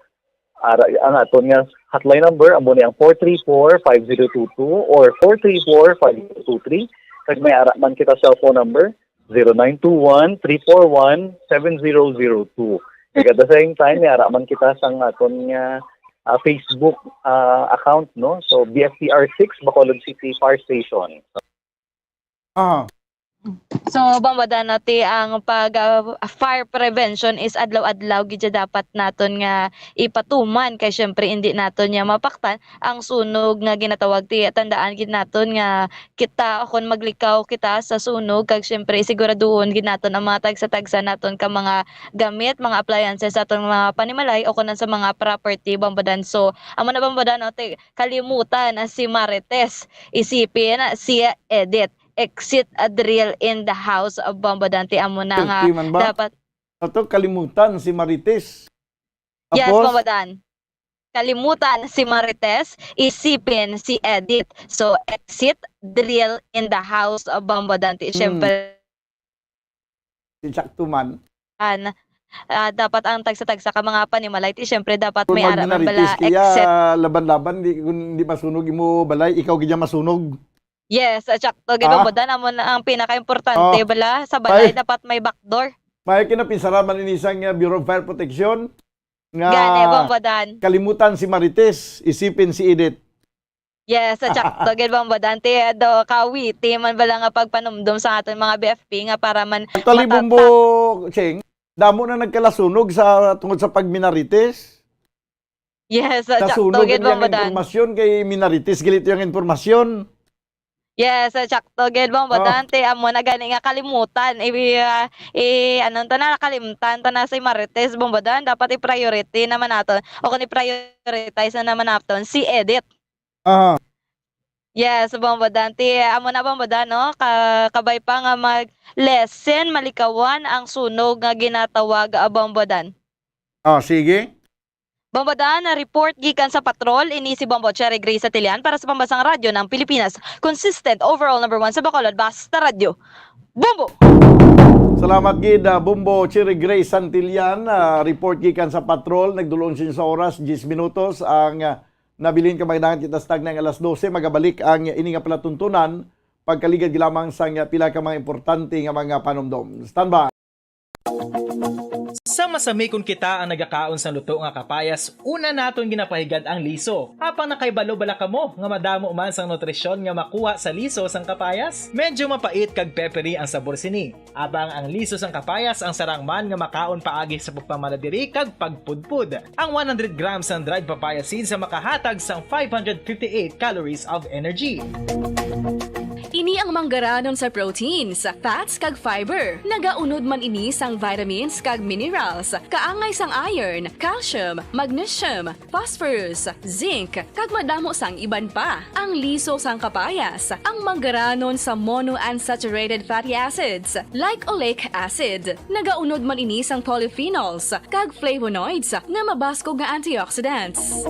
ara, ang aton nga hotline number, amo ni ang four three four, five zero two two or four three four, five zero two three. Kag may ara man kita cellphone number, zero nine two one, three four one, seven zero zero two. Kag at the same time, may ara man kita sang aton nga, ah, Facebook, ah, account, no? So, B F P R six, Bacolod City Fire Station. Ah. So, Bambadan, no, ti ang pag, ah, fire prevention is adlaw-adlaw gid siya dapat naton nga ipatuman, kay syempre hindi naton niya mapaktan ang sunog nga ginatawag. Ti tandaan gid naton nga kita, o kon maglikaw kita sa sunog, kag syempre siguraduhon gid naton ang mga tagsa-tagsa naton ka mga gamit, mga appliances sa aton mga panimalay o kon sa mga property, Bambadan. So, amo na, Bambadan, no, ti kalimutan si Marites, isipin si Edith. exit a drill in the house of Bombo Dante. Amo na nga Perti man ba? dapat Ato kalimutan si Marites. Yes, Tapos? Bombo Dan. Kalimutan si Marites, isipin si Edit. So, exit drill in the house of Bombo Dante. Hmm. Siyempre, Di sakto man. an, ah, dapat ang tagsa-tagsa ka mga panimalay, ti, siyempre, dapat Kung may ara man bala mag-minarites kaya, exit. laban-laban, di, kung di masunog imo balay, ikaw gid ang masunog. Yes, ah, sakto gid, Ah? Bombo Dan. Amo na ang pinaka-importante, Oh. bala, sa balay, Ay. dapat may backdoor. May kinapinsara man ini sang, uh, Bureau of Fire Protection nga Gani, Bombo Dan. kalimutan si Marites, isipin si Edit. Yes, ah, sakto gid, Bombo Dan. Ti, ah, do, kawiti man bala nga pagpanumdom sa aton mga B F P nga para man Actually, matatap. Bombo Cheng, damo na nagkalasunog sa, tungod sa pagminarites. Yes, ah, sakto Nasunog gid, ang iyang Bombo Dan. impormasyon kay minarites gali to ang impormasyon. Yes, ah, sakto gid, Bombo Oh. Dan. Ti, amo na gani nga kalimutan. I, ah, i, ano ta na, kalimtan ta na si Marites, Bombo Dan. Dapat i-priority naman nato. O kung i-prioritize na naman nato, si Edit. Aha. Yes, Bombo Dan. Ti, amo na, Bombo Dan, no? Ka-, kabay pa nga mag-lessen, malikawan ang sunog nga ginatawag, ah, Bombo Dan. Oh, sige. Bombo Dan, report gikan sa patrol, ini si Bombo Cherry Grace Atilian para sa Pambansang Radyo ng Pilipinas. Consistent, overall number one sa Bacolod, basta radyo. Bombo! Salamat gid, ah, Bombo Cherry Grace Santillan. Ah, report gikan sa patrol. Nagdulong siya sa oras, diyes minutos ang, ah, nabilin ka magdangat kita sa tagnang alas dose. Magabalik ang ini nga palatuntunan pagkaligad lamang sa nga pila ka mga importante nga mga panumdom. Standby. Sa masami kon kita ang nagakaon sang luto nga kapayas, una naton ginapahigad ang liso. Apang nakahibalo bala kamo nga madamo man sang nutrisyon nga makuha sa liso sang kapayas? Medyo mapait kag peppery ang sabor sini. Apang ang liso sang kapayas ang sarang man nga makaon paagi sa pagpamala diri kag pagpudpod. Ang one hundred grams sang dried papaya seeds ang makahatag sang five hundred fifty-eight calories of energy. Ini ang manggaranon sa proteins, fats, kag fiber. Nagaunod man ini sang vitamins kag minerals, kaangay sang iron, calcium, magnesium, phosphorus, zinc, kag madamo sang iban pa. Ang liso sang kapayas, ang manggaranon sa monounsaturated fatty acids, like oleic acid. Nagaunod man ini sang polyphenols kag flavonoids nga mabaskog nga antioxidants.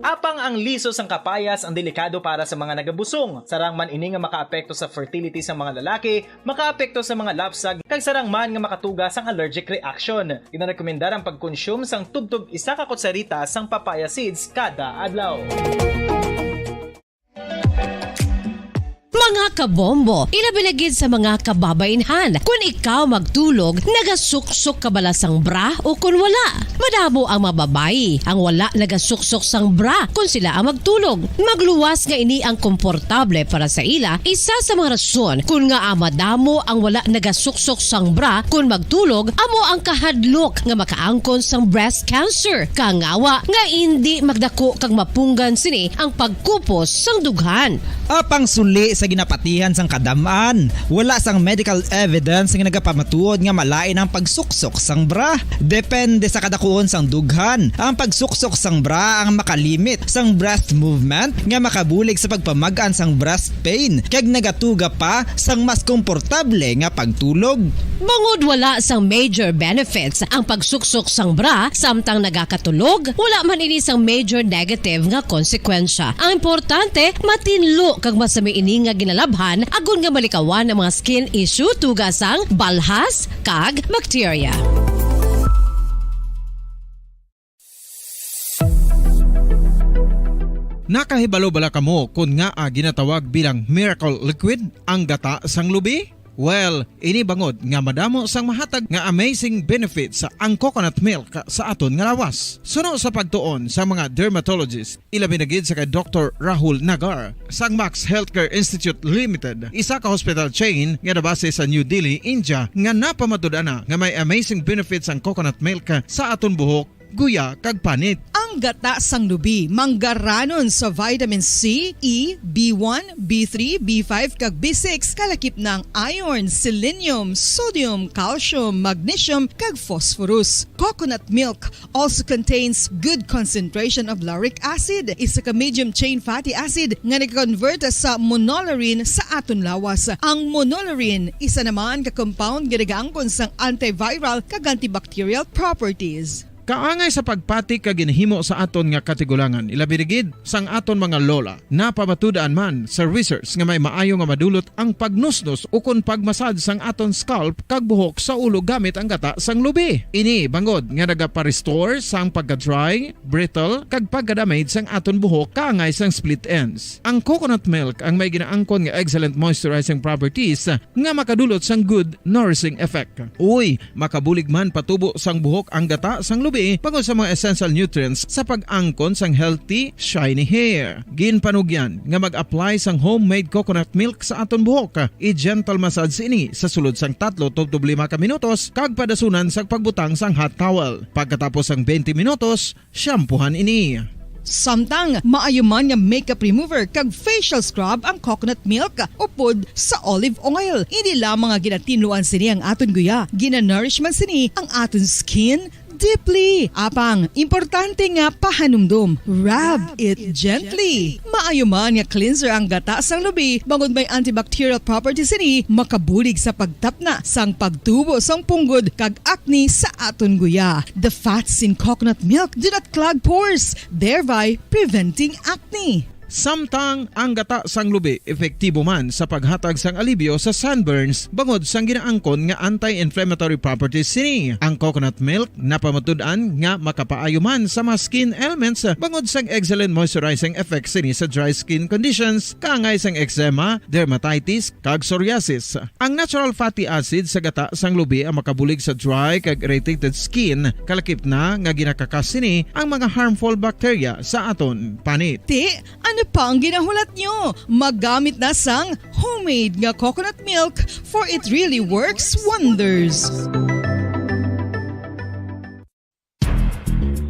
Apang ang liso sang kapayas ang delikado para sa mga nagabusong. Sarang man ini nga makaapekto sa fertility sang mga lalaki, makaapekto sa mga lapsag, kag sarang man nga makatuga sang allergic reaction. Ginarekomendar ang pagkonsume sang tubtob isa ka kutsarita sang papaya seeds kada adlaw. Mga kabombo, ilabi na gid sa mga kababaynhan, kun ikaw magtulog, nagasuksok ka bala sang bra o kun wala? Madamo ang mga babayi ang wala nagasuksok sang bra kun sila ang magtulog. Magluwas nga ini ang komportable para sa ila, isa sa mga rason kun ngaa madamo ang wala nagasuksok sang bra kun magtulog amo ang kahadlok nga makaangkon sang breast cancer, kangawa nga indi magdako kag mapunggan sini ang pagkupos sang dughan. Apang suli sa ginapatihan sang kadam-an, wala sang medical evidence nga nagapamatuod nga malain ang pagsuksok sang bra. Depende sa kadakuon sang dughan, ang pagsuksok sang bra ang makalimit sang breast movement nga makabulig sa pagpamag-an sang breast pain kag nagatuga pa sang mas komportable nga pagtulog. Bangod wala sang major benefits ang pagsuksok sang bra samtang nagakatulog, wala man ini sang major negative nga konsekwensya. Ang importante, matinlo kag masami ini nga ginalabhan agod nga malikawan ang mga skin issue tuga sang balhas kag bakterya. Nakahibalo bala kamo kon ngaa ginatawag bilang miracle liquid ang gata sang lubi? Well, ini bangod nga madamo sang mahatag nga amazing benefits ang coconut milk sa aton nga lawas. Suno sa pagtuon sa mga dermatologist, ilabi na gid sa kay Doktor Rahul Nagar sang Max Healthcare Institute Limited, isa ka hospital chain nga nabase sa New Delhi, India, nga napamatud-an na nga may amazing benefits ang coconut milk sa aton buhok guya, kag panit. Ang gata sang lubi manggaranon sa vitamin C, E, B one, B three, B five, kag B six, kalakip na ang iron, selenium, sodium, calcium, magnesium, kag phosphorus. Coconut milk also contains good concentration of lauric acid, isa ka medium chain fatty acid nga nag-convert sa monolaurin sa aton lawas. Ang monolaurin isa naman ka compound nga nagaangkon sang antiviral kag antibacterial properties. Kaangay sa pagpati kag ginhimo sa aton nga katigulangan, ilabi na gid sang aton mga lola. Napamatud-an man sa research nga may maayo nga madulot ang pagnusnos ukon pagmasad sang aton scalp kag buhok sa ulo gamit ang gata sang lubi. Ini bangod nga nagaparestore sang pagka-dry, brittle, kag pagka-damage sang aton buhok kaangay sang split ends. Ang coconut milk ang may ginaangkon nga excellent moisturizing properties nga makadulot sang good nourishing effect. Uy, makabulig man patubo sang buhok ang gata sang lubi bangod sa mga essential nutrients sa pag-angkon sang healthy, shiny hair. Ginpanugyan nga mag-apply sang homemade coconut milk sa aton buhok. I-gentle massage ini sa sulod sang tatlo tubtob lima ka minutos kag padasunan sa pagbutang sang hot towel. Pagkatapos sang twenty minutos, shampoohan ini. Samtang maayo man nga makeup remover kag facial scrub ang coconut milk upod sa olive oil. Hindi lamang nga ginatinluan sini ang aton guya, ginanourish man sini ang aton skin deeply. Apang importante nga pahanumdom, rub it gently. Maayo man nga cleanser ang gata sang lubi bangod may antibacterial properties sini, makabulig sa pagtapna sang pagtubo sang punggod kag acne sa aton guya. The fats in coconut milk do not clog pores, thereby preventing acne. Samtang ang gata sang lubi epektibo man sa paghatag sang alibyo sa sunburns bangod sang ginaangkon nga anti-inflammatory properties sini. Ang coconut milk napamatud-an nga makapaayo man sa mga skin ailments bangod sang excellent moisturizing effects sini sa dry skin conditions, kaangay sang eczema, dermatitis, kag psoriasis. Ang natural fatty acid sa gata sang lubi ang makabulig sa dry kag irritated skin, kalakip na nga ginakakas sini ang mga harmful bacteria sa aton panit. Ti, ano pa ang ginahulat nyo? Magamit na sang homemade nga coconut milk, for it really works wonders.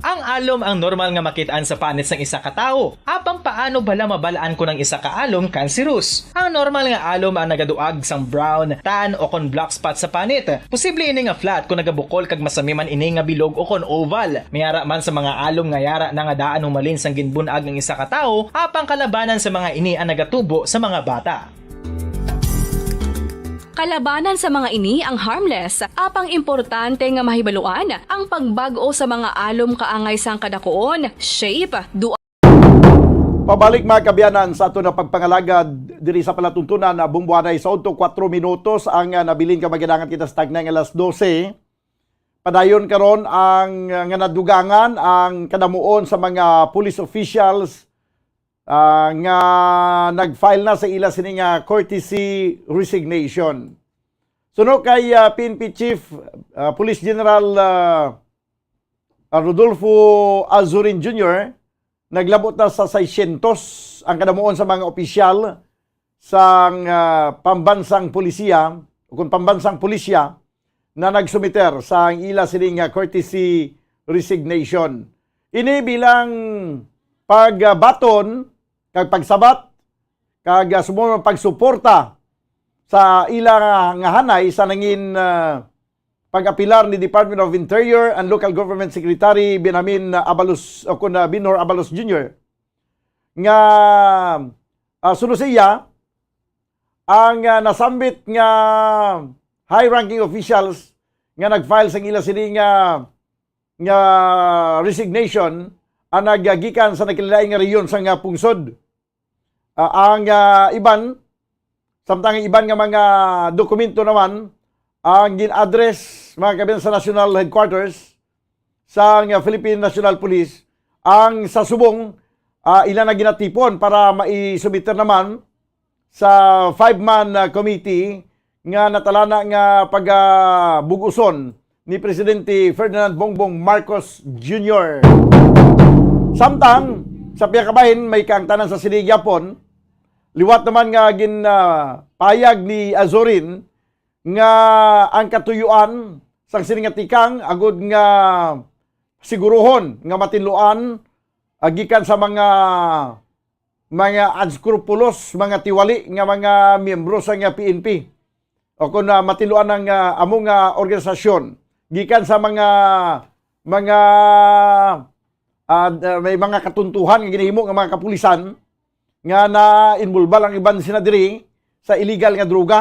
Ang alom ang normal nga makit-an sa panit sang isa ka tawo. Apang paano bala mabal-an kon ang isa ka alom cancerous? Ang normal nga alom ang nagaduag sang brown, tan, o kon black spot sa panit. Posible ini nga flat kon nagabukol kag masami man ini nga bilog o kon oval. May ara man sa mga alom nga yara na nga daan humalin sang ginbun-ag ang isa ka tawo, apang kalabanan sa mga ini ang nagatubo sa mga bata. Kalabanan sa mga ini ang harmless, apang importante nga mahibaluan ang pagbag-o sa mga alom kaangay sang kadakuon, shape, dua- Pabalik, mga kaabyanan, sa aton nga pagpangalagad diri sa palatuntunan na bungbuhanay sa udto, kuwatro minutos ang, ah, nabilin ka, magkailangan kita sa tagnay nga alas dose. Padayon karon ang, ah, nga nadugangan ang kadamuon sa mga police officials ah, nga nag-file na sa ila sini nga courtesy resignation. Suno kay, ah, P N P Chief, ah, Police General, ah, Rodolfo Azurin Junior, naglabot na sa seiscientos ang kadamuon sa mga opisyal sang, ah, pambansang polisiya o kung pambansang pulisya na nagsumiter sa ang ila sini nga courtesy resignation. Ini bilang pagbaton kag pagsabat kag, ah, subong pagsuporta sa ila nga, nga hanay sa nangin, ah, pag-apilar ni Department of Interior and Local Government Secretary Benjamin, ah, Abalos, o kun, ah, Benhur Abalos Junior nga, ah, suno sa iya, ang, ah, nasambit nga high-ranking officials nga nag-file sang ila sini nga, nga resignation ang nagagikan sa nagkalain nga rehiyon sang, ah, pungsod. Ah, ang, ah, iban, samtang ang iban nga mga dokumento naman ang gin-address, mga kaabyanan, sa National Headquarters sang, ah, Philippine National Police, ang sa subong, ah, ila na ginatipon para maisumiter naman sa five-man, ah, committee nga natalana nga pagabug-uson ni Presidente Ferdinand Bongbong Marcos Junior. Samtang sa pihak kabahin, may kaangtanan sa sini gihapon, liwat naman nga gin, ah, payag ni Azurin nga ang katuyuan sang sini nga tikang agud nga siguruhon nga matinluan, ah, gikan sa mga, mga unscrupulous, mga tiwali nga mga miyembro sa nga P N P o kung, ah, matinluan ang, ah, amo nga organisasyon gikan sa mga, mga, ah, may mga katuntuhan nga ginahimo nga mga kapulisan nga na-involba lang iban sina diri sa illegal nga droga.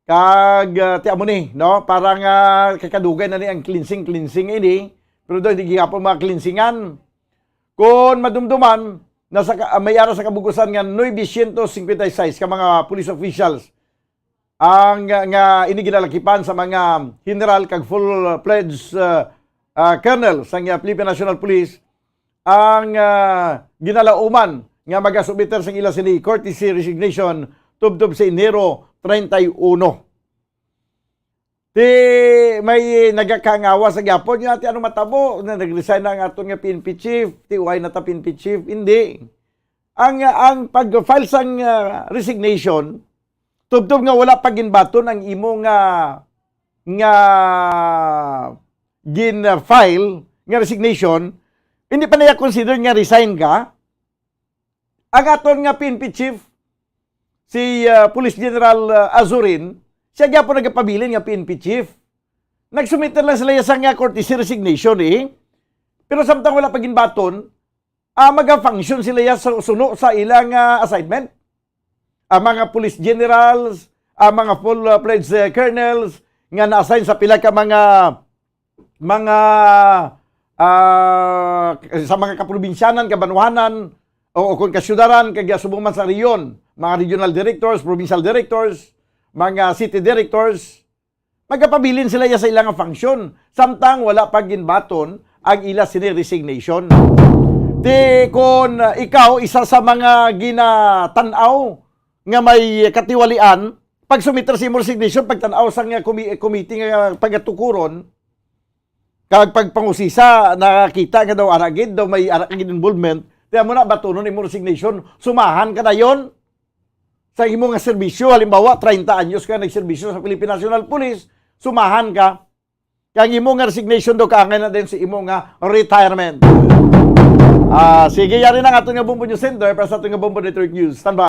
Kag, ah, ti amo ni, no? Parang, ah, kay kadugay na ni ang cleansing, cleansing ini. Pero daw, hindi gihapon mga cleansingan. Kung madumduman, nasa ka-, may ara sa kabugusan nga novecientos cincuenta y seis ka mga police officials ang, nga ini ginalakipan sa mga general kag full-fledged, ah, ah, colonel sa nga Philippine National Police ang, ah, ginalauman nga magasubmit sang ila sini courtesy resignation tubtob sa Enero treinta y uno. Ti may nagakangawa sa gyapon nga ti ano matabo na nag-resign na ang aton nga P N P chief, ti why na ta P N P chief? Hindi. Ang, ang pag-file sang, ah, resignation, tubtob nga wala pa ginbaton ang imo nga, nga gin-file nga resignation, hindi pa niya consider nga resign ka. Ang aton nga P N P chief, si, ah, Police General, ah, Azurin, siya gyapon nagapabilin nga P N P chief. Nagsumiter lang sila sa nga courtesy resignation, eh. Pero samtang wala pa ginbaton, ah, maga-function sila ya sa suno sa ilang, ah, assignment. Ang mga police generals, ang mga full-fledged, eh, colonels nga na-assign sa pila ka mga, mga, ah, sa mga kaprobinsyanan, kabanwahanan, o, o kung kasyudaran, kag subong man sa rehiyon, mga regional directors, provincial directors, mga city directors, magapabilin sila ya sa ilang function, samtang wala pa ginbaton ang ila sini resignation. Di kon, uh, ikaw isa sa mga ginatan-aw nga may katiwalian, pagsumiter sa imo resignation, pagtan-aw sa nga komi-, committee nga pagatukuron, kag pagpangusisa, nakakita nga daw ara gid, daw may ara gid involvement, kaya mo na batunon imo resignation, sumahan ka dayon sa imo nga serbisyo. Halimbawa, treinta anyos ka nagserbisyo sa Philippine National Police, sumahan ka, kay ang imo nga resignation daw kaangay na din sa imo nga retirement. Ah, sige, yari na ang aton nga Bombo News Center para sa aton nga Bombo Network News. Standby.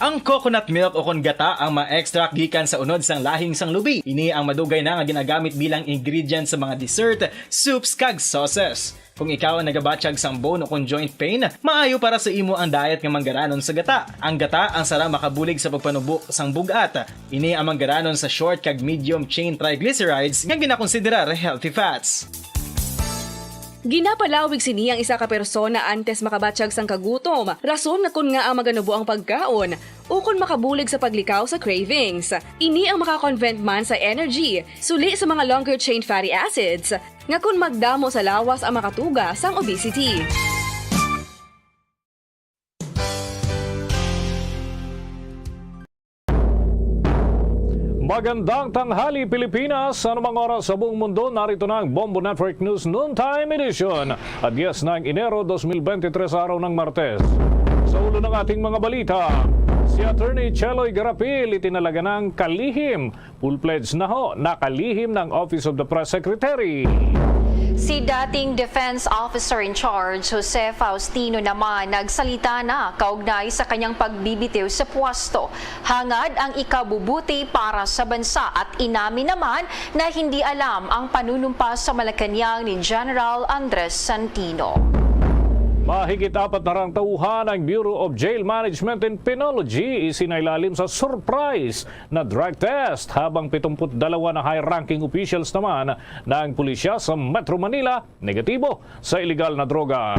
Ang coconut milk o kon gata ang ma-extract gikan sa unod sang lahing sang lubi. Ini ang madugay na nga ginagamit bilang ingredient sa mga dessert, soups, kag sauces. Kung ikaw ang nagabatyag sang bone o kon joint pain, maayo para sa imo ang diet nga manggaranon sa gata. Ang gata ang sara makabulig sa pagpanubo sang bug-at. Ini ang manggaranon sa short kag medium chain triglycerides nga ginakonsiderar healthy fats. Ginapalawig sini ang isa ka persona antes makabatyag sang kagutom, rason nga kon ngaa maganubo ang pagkaon, ukon makabulig sa paglikaw sa cravings. Ini ang makakonvert man sa energy, suli sa mga longer chain fatty acids, nga kon magdamo sa lawas ang makatuga sang obesity. Magandang tanghali, Pilipinas. Anumang oras sa buong mundo, narito na ang Bombo Network News Noontime Edition. At yes, na ang Enero dos mil bente tres, araw ng Martes. Sa ulo ng ating mga balita, si Attorney Cheloy Garapil itinalaga ng kalihim. Full-fledged na ho, nakalihim ng Office of the Press Secretary. Si dating Defense Officer in Charge Jose Faustino naman nagsalita na kaugnay sa kanyang pagbibitiw sa pwesto. Hangad ang ikabubuti para sa bansa at inamin naman na hindi alam ang panunumpa sa Malacañang ni General Andres Santino. Mahigit apat na rang tauhan ang Bureau of Jail Management and Penology isinailalim sa surprise na drug test, habang pitungput dalawa na high-ranking officials naman ng pulisya sa Metro Manila negatibo sa iligal na droga.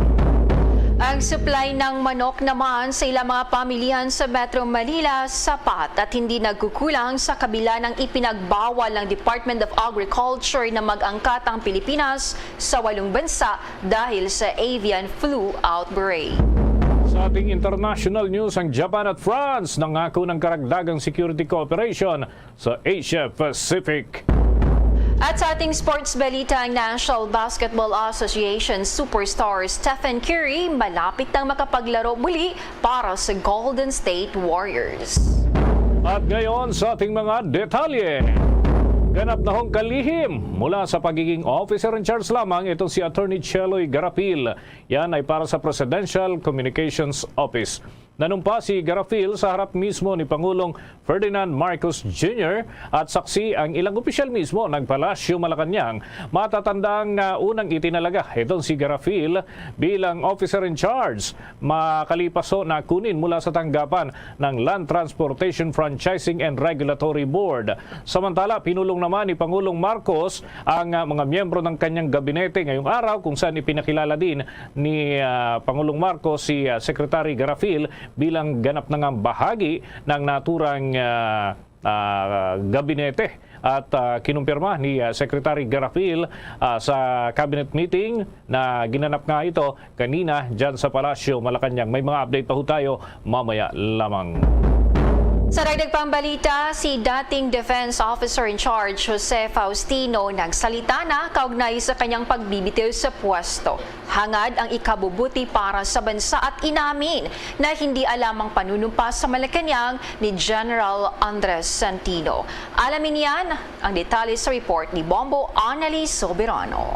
Ang supply ng manok naman sa ilang mga pamilihan sa Metro Manila sapat at hindi nagkukulang sa kabila ng ipinagbawal ng Department of Agriculture na mag-angkat ang Pilipinas sa walong bansa dahil sa avian flu outbreak. Sa ating international news, ang Japan at France nangako ng karagdagang security cooperation sa Asia Pacific. At sa ating sports balita, ang National Basketball Association superstar Stephen Curry malapit nang makapaglaro muli para sa Golden State Warriors. At ngayon sa ating mga detalye. Ganap na hong kalihim mula sa pagiging officer in charge lamang itong si Attorney Cheloy Garapil. Yan ay para sa Presidential Communications Office. Nanumpa si Garapil sa harap mismo ni Pangulong Ferdinand Marcos Junior at saksi ang ilang opisyal mismo ng Palasyo Malacañang. Matatandang, ah, unang itinalaga itong si Garapil bilang officer in charge makalipas ho na kunin mula sa tanggapan ng Land Transportation Franchising and Regulatory Board. Samantala, pinulong naman ni Pangulong Marcos ang, ah, mga miyembro ng kanyang gabinete ngayong araw, kung saan ipinakilala din ni, ah, Pangulong Marcos si, ah, Secretary Garafil bilang ganap na nga bahagi ng naturang, ah, ah, gabinete. At, ah, kinumpirma ni, ah, Secretary Garafil, ah, sa cabinet meeting na ginanap nga ito kanina dyan sa Palasyo Malacañang. May mga update pa ho tayo mamaya lamang. Sa dagdag pang balita, si dating Defense Officer in Charge Jose Faustino nagsalita na kaugnay sa kanyang pagbibitiw sa pwesto. Hangad ang ikabubuti para sa bansa at inamin na hindi alam ang panunumpa sa Malacañang ni General Andres Centino. Alamin niyan ang detalye sa report ni Bombo Annalise Soberano.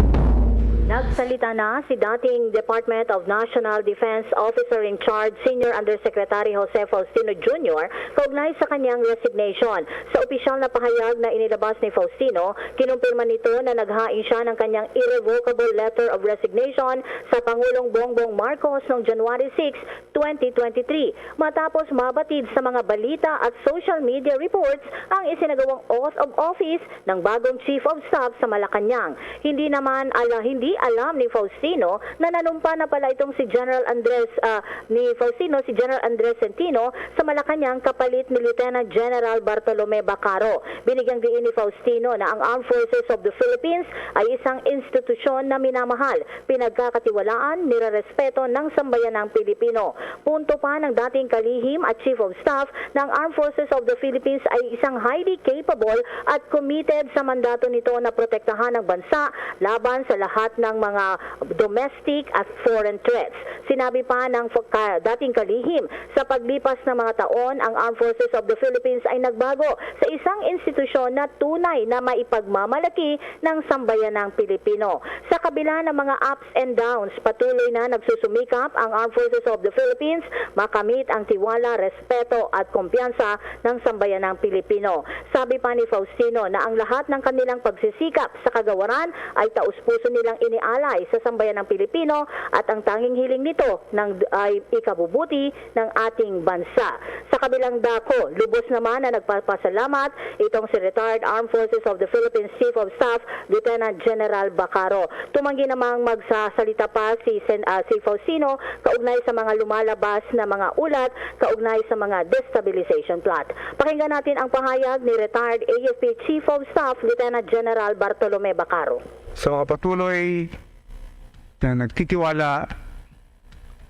Nagsalita na si dating Department of National Defense Officer in Charge Senior Undersecretary Jose Faustino Junior kaugnay sa kanyang resignation. Sa opisyal na pahayag na inilabas ni Faustino, kinumpirma nito na naghain siya ng kanyang irrevocable letter of resignation sa Pangulong Bongbong Marcos noong January six, twenty twenty-three, matapos mabatid sa mga balita at social media reports ang isinagawang oath of office ng bagong Chief of Staff sa Malacañang. Hindi naman ala, hindi alam ni Faustino na nanumpa na pala itong si General Andres, ah, ni Faustino si General Andres Centino sa Malacañang kapalit ni Lieutenant General Bartolome Bacaro. Binigyang diin ni Faustino na ang Armed Forces of the Philippines ay isang institusyon na minamahal, pinagkakatiwalaan, nirarespeto ng sambayanang Pilipino. Punto pa ng dating kalihim at Chief of Staff na ang Armed Forces of the Philippines ay isang highly capable at committed sa mandato nito na protektahan ang bansa laban sa lahat ng mga domestic at foreign threats. Sinabi pa ng fo-, ka-, dating kalihim, sa paglipas ng mga taon, ang Armed Forces of the Philippines ay nagbago sa isang institusyon na tunay na maipagmamalaki ng sambayanang Pilipino. Sa kabila ng mga ups and downs, patuloy na nagsusumikap ang Armed Forces of the Philippines makamit ang tiwala, respeto at kumpiyansa ng sambayanang Pilipino. Sabi pa ni Faustino na ang lahat ng kanilang pagsisikap sa kagawaran ay taus-puso nilang inialay sa sambayanang Pilipino at ang tanging hiling nito ng, ay ikabubuti ng ating bansa. Sa kabilang dako, lubos naman na nagpapasalamat itong si Retired Armed Forces of the Philippines Chief of Staff Lieutenant General Bacaro. Tumanggi namang magsasalita pa si Sen-, ah, si Faustino kaugnay sa mga lumalabas na mga ulat kaugnay sa mga destabilization plot. Pakinggan natin ang pahayag ni Retired A F P Chief of Staff Lieutenant General Bartolome Bacaro. Sa mga patuloy na nagtitiwala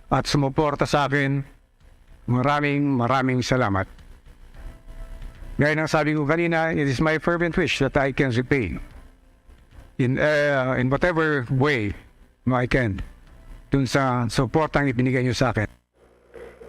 at sumuporta sa akin, maraming, maraming salamat. Gaya ng sabi ko kanina, it is my fervent wish that I can repay in, uh, in whatever way I can dun sa suportang ibinigay niyo sa akin.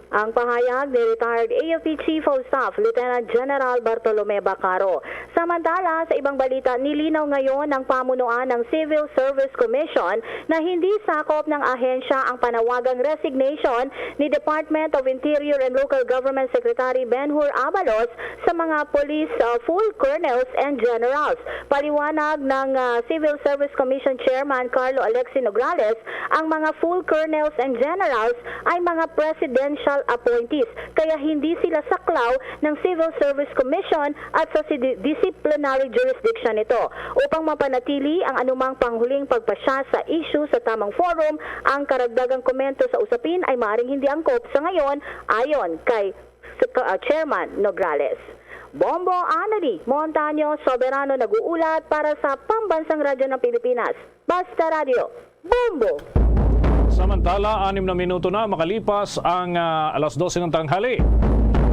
Ang pahayag ni Retired A F P Chief of Staff Lieutenant General Bartolome Bacaro. Samantala, sa ibang balita, nilinaw ngayon ng pamunuan ng Civil Service Commission na hindi sakop ng ahensya ang panawagang resignation ni Department of Interior and Local Government Secretary Ben-Hur Abalos sa mga police, uh, full colonels and generals. Paliwanag ng, uh, Civil Service Commission Chairman Carlo Alexi Nograles, ang mga full colonels and generals ay mga presidential appointees, kaya hindi sila saklaw ng Civil Service Commission at sa sidi-, disciplinary jurisdiction nito. Upang mapanatili ang anumang panghuling pagpasya sa issue sa tamang forum, ang karagdagang komento sa usapin ay maaring hindi angkop sa ngayon, ayon kay Sec-, uh, Chairman Nograles. Bombo Anali Montaño, Soberano nag-uulat para sa Pambansang Radyo ng Pilipinas. Basta Radyo, Bombo! Samantala, anim na minuto na makalipas ang, ah, alas dose ng tanghali.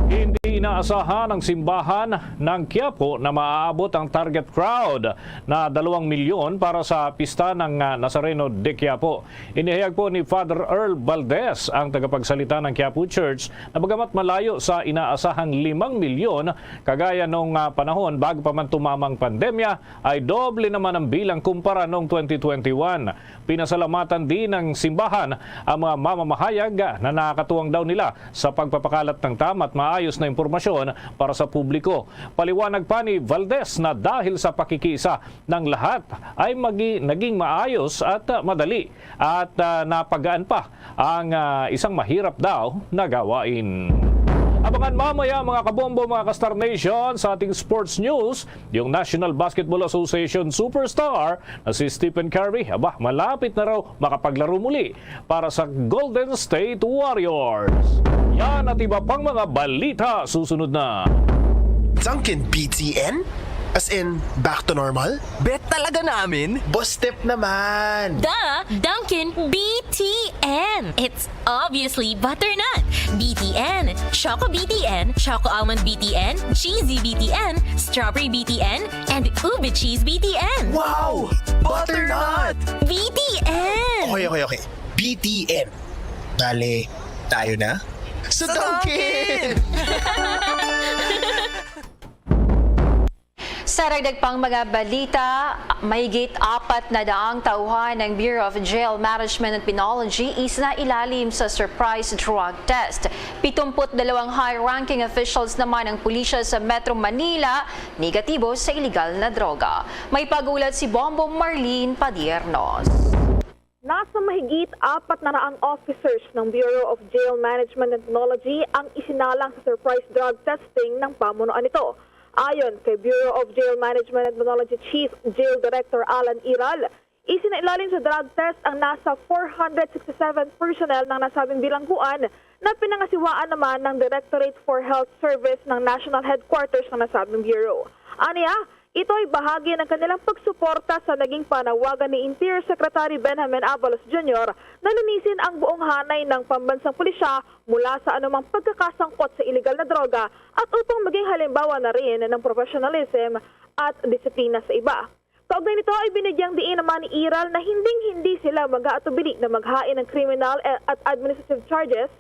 Hindi inaasahan ng simbahan ng Quiapo na maaabot ang target crowd na dalawang milyon para sa pista ng, ah, Nazareno de Quiapo. Inihayag po ni Father Earl Valdez, ang tagapagsalita ng Quiapo Church, na bagamat malayo sa inaasahang limang milyon kagaya nung, ah, panahon bago pa man tumama ang pandemya, ay doble naman ang bilang kumpara noong twenty twenty-one. Pinasalamatan din ng simbahan ang mga mamamahayag na nakakatuwang daw nila sa pagpapakalat ng tama at maayos na impormasyon para sa publiko. Paliwanag pa ni Valdez na dahil sa pakikiisa ng lahat ay magi-, naging maayos at, ah, madali at, ah, napagaan pa ang, ah, isang mahirap daw na gawain. Abangan mamaya, mga kabombo, mga ka-Star Nation, sa ating sports news, yung National Basketball Association superstar na si Stephen Curry, aba, malapit na raw makapaglaro muli para sa Golden State Warriors. Yan at iba pang mga balita susunod na. Dunkin B T N? As in, back to normal? Bet talaga namin? Boss Step naman! The Dunkin B T N. It's obviously butternut B T N, Choco B T N, Choco Almond B T N, Cheesy B T N, Strawberry B T N, and Ube Cheese B T N. Wow! Butternut! B T N! Okay, okay, okay. B T N. Bale, tayo na? Sa Dunkin! Sa dagdag pang mga balita, mahigit apat na daang tauhan ng Bureau of Jail Management and Penology isinailalim sa surprise drug test. Pitumput dalawang high-ranking officials naman ng pulisya sa Metro Manila negatibo sa iligal na droga. May pag-ulat si Bombo Marlene Padiernos. Nasa mahigit apat na raang officers ng Bureau of Jail Management and Technology ang isinalang sa surprise drug testing ng pamunuan nito. Ayon kay Bureau of Jail Management and Technology Chief Jail Director Alan Iral, isinailalim sa drug test ang nasa four hundred sixty-seven personnel ng nasabing bilangguan na pinangasiwaan naman ng Directorate for Health Service ng National Headquarters ng nasabing Bureau. Aniya, ito ay bahagi ng kanilang pagsuporta sa naging panawagan ni Interior Secretary Benjamin Abalos Junior na linisin ang buong hanay ng pambansang pulisya mula sa anumang pagkakasangkot sa iligal na droga at upang maging halimbawa na rin ng professionalism at disiplina sa iba. Kaugnay nito ay binigyang diin naman ni Iral na hinding-hindi sila mag-aatubili na maghain ng kriminal at administrative charges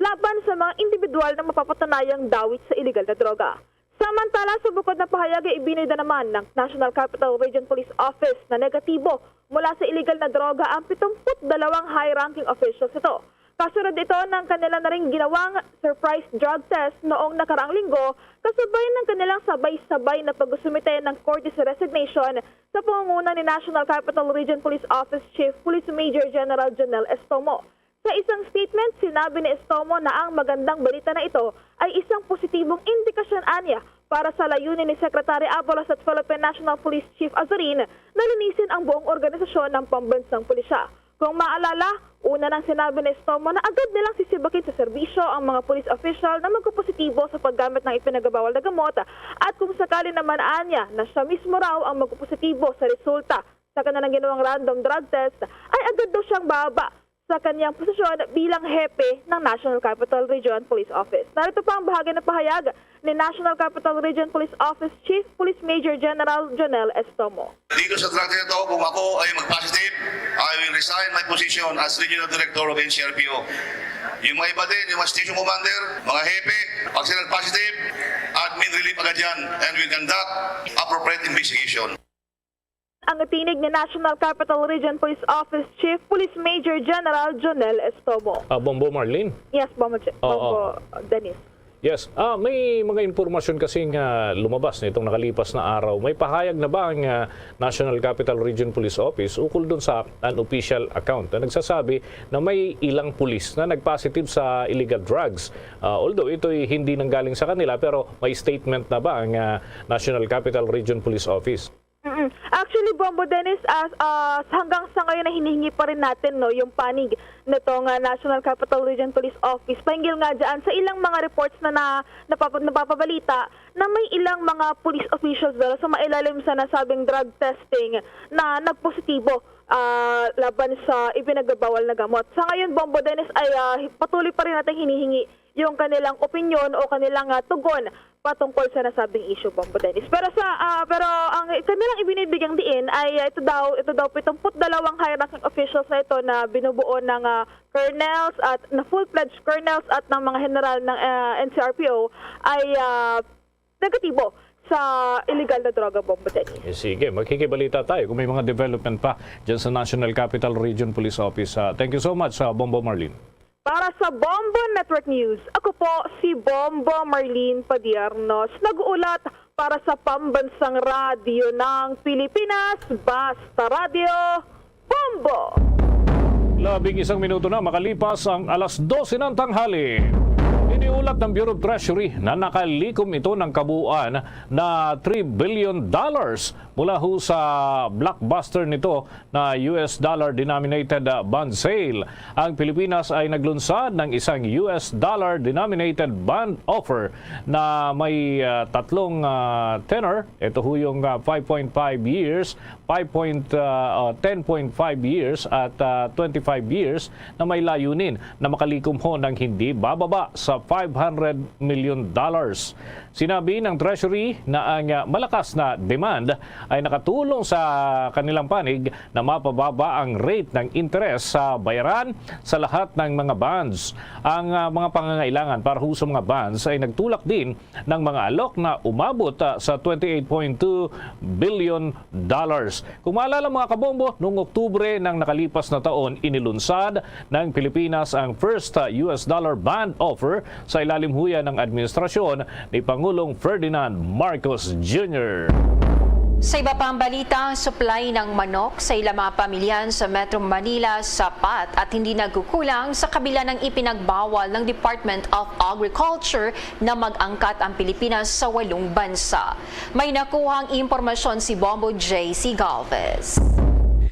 laban sa mga individual na mapapatunayang dawit sa iligal na droga. Samantala, sa bukod na pahayag ay ibinida naman ng National Capital Region Police Office na negatibo mula sa iligal na droga ang pitumput dalawang high-ranking officials nito. Kasunod ito ng kanila na rin ginawang surprise drug test noong nakaraang linggo, kasabay ng kanilang sabay-sabay na pag-sumite ng courtesy resignation sa pangunguna ni National Capital Region Police Office Chief Police Major General Jonel Estomo. Sa isang statement, sinabi ni Estomo na ang magandang balita na ito ay isang positibong indikasyon anya para sa layunin ni Secretary Abalos at Philippine National Police Chief Azurin na linisin ang buong organisasyon ng pambansang pulisya. Kung maalala, una nang sinabi ni Estomo na agad nilang sisibakin sa serbisyo ang mga police official na magkapositibo sa paggamit ng ipinagbabawal na gamot at kung sakali naman anya na siya mismo raw ang magkapositibo sa resulta sa kanilang ginawang random drug test, ay agad daw siyang baba sa kanyang posisyon bilang hepe ng National Capital Region Police Office. Narito pa ang bahagi ng pahayag ni National Capital Region Police Office Chief Police Major General Jonel Estomo. Dito sa drug test na to, kung ako ay mag-positive, I will resign my position as Regional Director of N C R P O. Yung mga iba din, yung mga station commander, mga hepe, pag sila positive, admin relief agad yan, and will conduct appropriate investigation. Ang tinig ni National Capital Region Police Office Chief Police Major General Jonel Estomo. Ah, Bombo Marlene? Yes, Bombo, Ch- Oo. Bombo Dennis. Yes. Ah, may mga impormasyon kasi nga lumabas nitong nakalipas na araw. May pahayag na ba ang, ah, National Capital Region Police Office ukol dun sa unofficial account na nagsasabi na may ilang pulis na nag-positive sa illegal drugs? Ah, although ito'y hindi nanggaling sa kanila, pero may statement na ba ang, ah, National Capital Region Police Office? Mm-mm. Actually, Bombo Dennis, as, ah, hanggang sa ngayon na hinihingi pa rin natin, no, yung panig nitong, ah, National Capital Region Police Office. Pahinggil nga dyan sa ilang mga reports na, na napapa-, napapabalita na may ilang mga police officials daw sa mailalim sa nasabing drug testing na nagpositibo, ah, laban sa ipinagbabawal na gamot. Sa ngayon, Bombo Dennis, ay, ah, patuloy pa rin natin hinihingi yung kanilang opinyon o kanilang, ah, tugon patungkol sa nasabing issue, Bombo Dennis. Pero sa, ah, pero ang kanilang ibinibigyang diin ay, ah, ito daw, ito daw pitungput dalawang high-ranking officials na ito na binubuo ng, ah, colonels at na full-fledged colonels at ng mga general ng, ah, N C R P O ay, ah, negatibo sa illegal na droga, Bombo Dennis. Eh, sige, magkikibalita tayo kung may mga development pa dyan sa National Capital Region Police Office. Ah, thank you so much, ah, Bombo Marlene. Para sa Bombo Network News, ako po si Bombo Marlene Padiernos, nag-uulat para sa Pambansang Radyo ng Pilipinas, Basta Radyo, Bombo! Labing isang minuto na makalipas ang alas dose ng tanghali. Iniulat ng Bureau of Treasury na nakalikom ito ng kabuuan na three billion dollars mula ho sa blockbuster nito na U S dollar denominated, uh, bond sale. Ang Pilipinas ay naglunsad ng isang U S dollar denominated bond offer na may, uh, tatlong, uh, tenor. Ito ho yung, uh, five point five years, five point, uh, uh, ten point five years at, uh, twenty-five years na may layunin na makalikom ho ng hindi bababa sa five hundred million dollars. Sinabi ng Treasury na ang, ah, malakas na demand ay nakatulong sa kanilang panig na mapababa ang rate ng interes sa bayaran sa lahat ng mga bonds. Ang, ah, mga pangangailangan para ho sa mga bonds ay nagtulak din ng mga alok na umabot, ah, sa twenty-eight point two billion dollars. Kung maalala, mga kabombo, noong Oktubre ng nakalipas na taon, inilunsad ng Pilipinas ang first, uh, U S dollar bond offer sa ilalim huya ng administrasyon ni Pangulong Ferdinand Marcos Junior. Sa iba pang balita, ang supply ng manok sa ilang mga pamilyahan sa Metro Manila sapat at hindi nagkukulang sa kabila ng ipinagbawal ng Department of Agriculture na mag-angkat ang Pilipinas sa walong bansa. May nakuhang impormasyon si Bombo J C Galvez.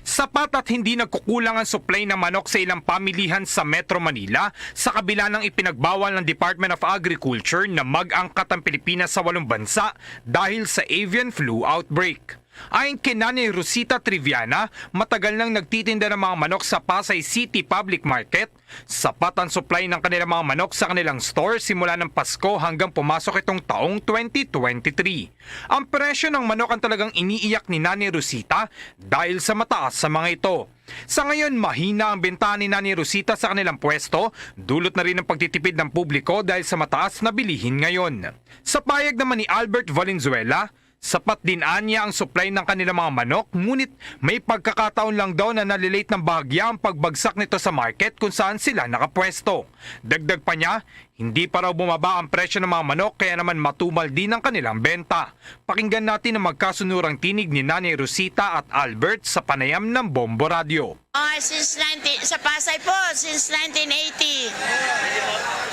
Sapat at hindi nagkukulang ang supply ng manok sa ilang pamilihan sa Metro Manila sa kabila ng ipinagbawal ng Department of Agriculture na mag-angkat ang Pilipinas sa walong bansa dahil sa avian flu outbreak. Ayon kay Nanay Rosita Triviana, matagal nang nagtitinda ng mga manok sa Pasay City Public Market. Sapat ang supply ng kanilang mga manok sa kanilang store simula ng Pasko hanggang pumasok itong taong twenty twenty-three. Ang presyo ng manok ang talagang iniiyak ni Nanay Rosita dahil sa mataas sa mga ito. Sa ngayon, mahina ang bentahan ni Nanay Rosita sa kanilang pwesto, dulot na rin ang pagtitipid ng publiko dahil sa mataas na bilihin ngayon. Sa payag naman ni Albert Valenzuela, sapat din anya ang supply ng kanilang mga manok, ngunit may pagkakataon lang daw na nalilate ng bahagya ang pagbagsak nito sa market kung saan sila nakapwesto. Dagdag pa niya, hindi pa raw bumaba ang presyo ng mga manok kaya naman matumal din ang kanilang benta. Pakinggan natin ang magkasunurang tinig ni Nanay Rosita at Albert sa panayam ng Bombo Radio. Oh, since nineteen, sa Pasay po, since nineteen eighty.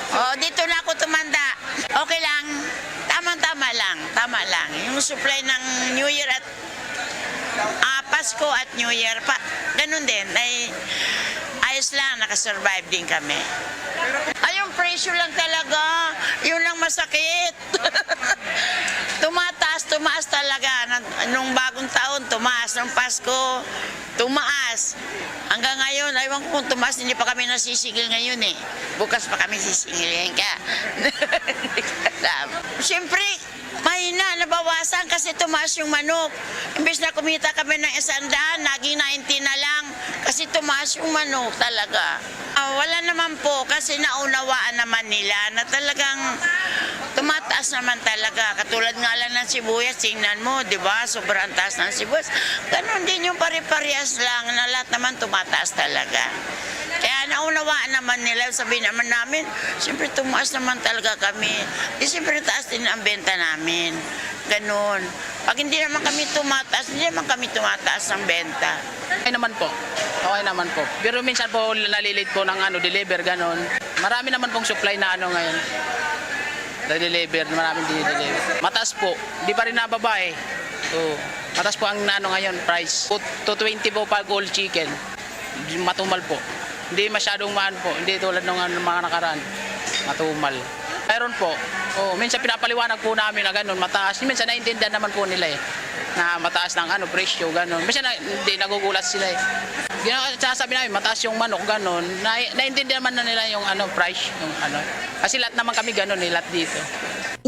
Oh, dito na ako tumanda. Okay lang. Tamang-tama lang. Tama lang. Yung supply ng New Year at, ah, Pasko at New Year, pa, ganun din. Ay, ayos lang. Nakasurvive din kami. Ay, yung presyo lang talaga. Yun lang masakit. Tumataas, tumaas talaga. Nung, nung bagong taon, tumaas. Nung Pasko, tumaas. Hanggang ngayon, aywan ko kung tumaas, hindi pa kami nasisingil ngayon eh. Bukas pa kami sisingilin ka. Hindi ko alam. Siyempre, mahina, nabawasan kasi tumaas yung manok. Imbes na kumita kami ng isang daan, naging ninety na lang. Kasi tumaas yung manok talaga. Ah, wala naman po, kasi naunawaan naman nila na talagang tumataas naman talaga. Katulad nga lang ng sibuyas, tingnan mo, di ba? Sobrang taas ng sibuyas. Ganon din yung pare-parehas lang na lahat naman tumataas talaga. Kaya naunawaan naman nila, sabi naman namin, siyempre tumaas naman talaga kami. Di siyempre taas din ang benta namin. Ganon. Pag hindi naman kami tumataas, hindi naman kami tumataas ang benta. Okay naman po. Okay naman po. Pero minsan po, nalilate po ng ano, deliver, ganon. Marami naman pong supply na ano ngayon. Na-deliver, maraming dinideliver. Mataas po. Di pa rin nababa eh. Oo. Mataas po ang ano ngayon, price. Two twenty po pag all chicken. Matumal po. Hindi masyadong maan po. Hindi tulad ng ano, mga nakaraan. Matumal. Mayroon po. Oo, minsan pinapaliwanag po namin na ganun, mataas. Minsan naiintindihan naman po nila eh, na mataas ng ano, presyo, ganun. Minsan na, hindi, nagugulat sila eh. Gina-, sinasabi namin, mataas yung manok, ganun. Na, naiintindihan naman na nila yung ano, price, yung ano. Kasi lahat naman kami ganun eh, lahat dito.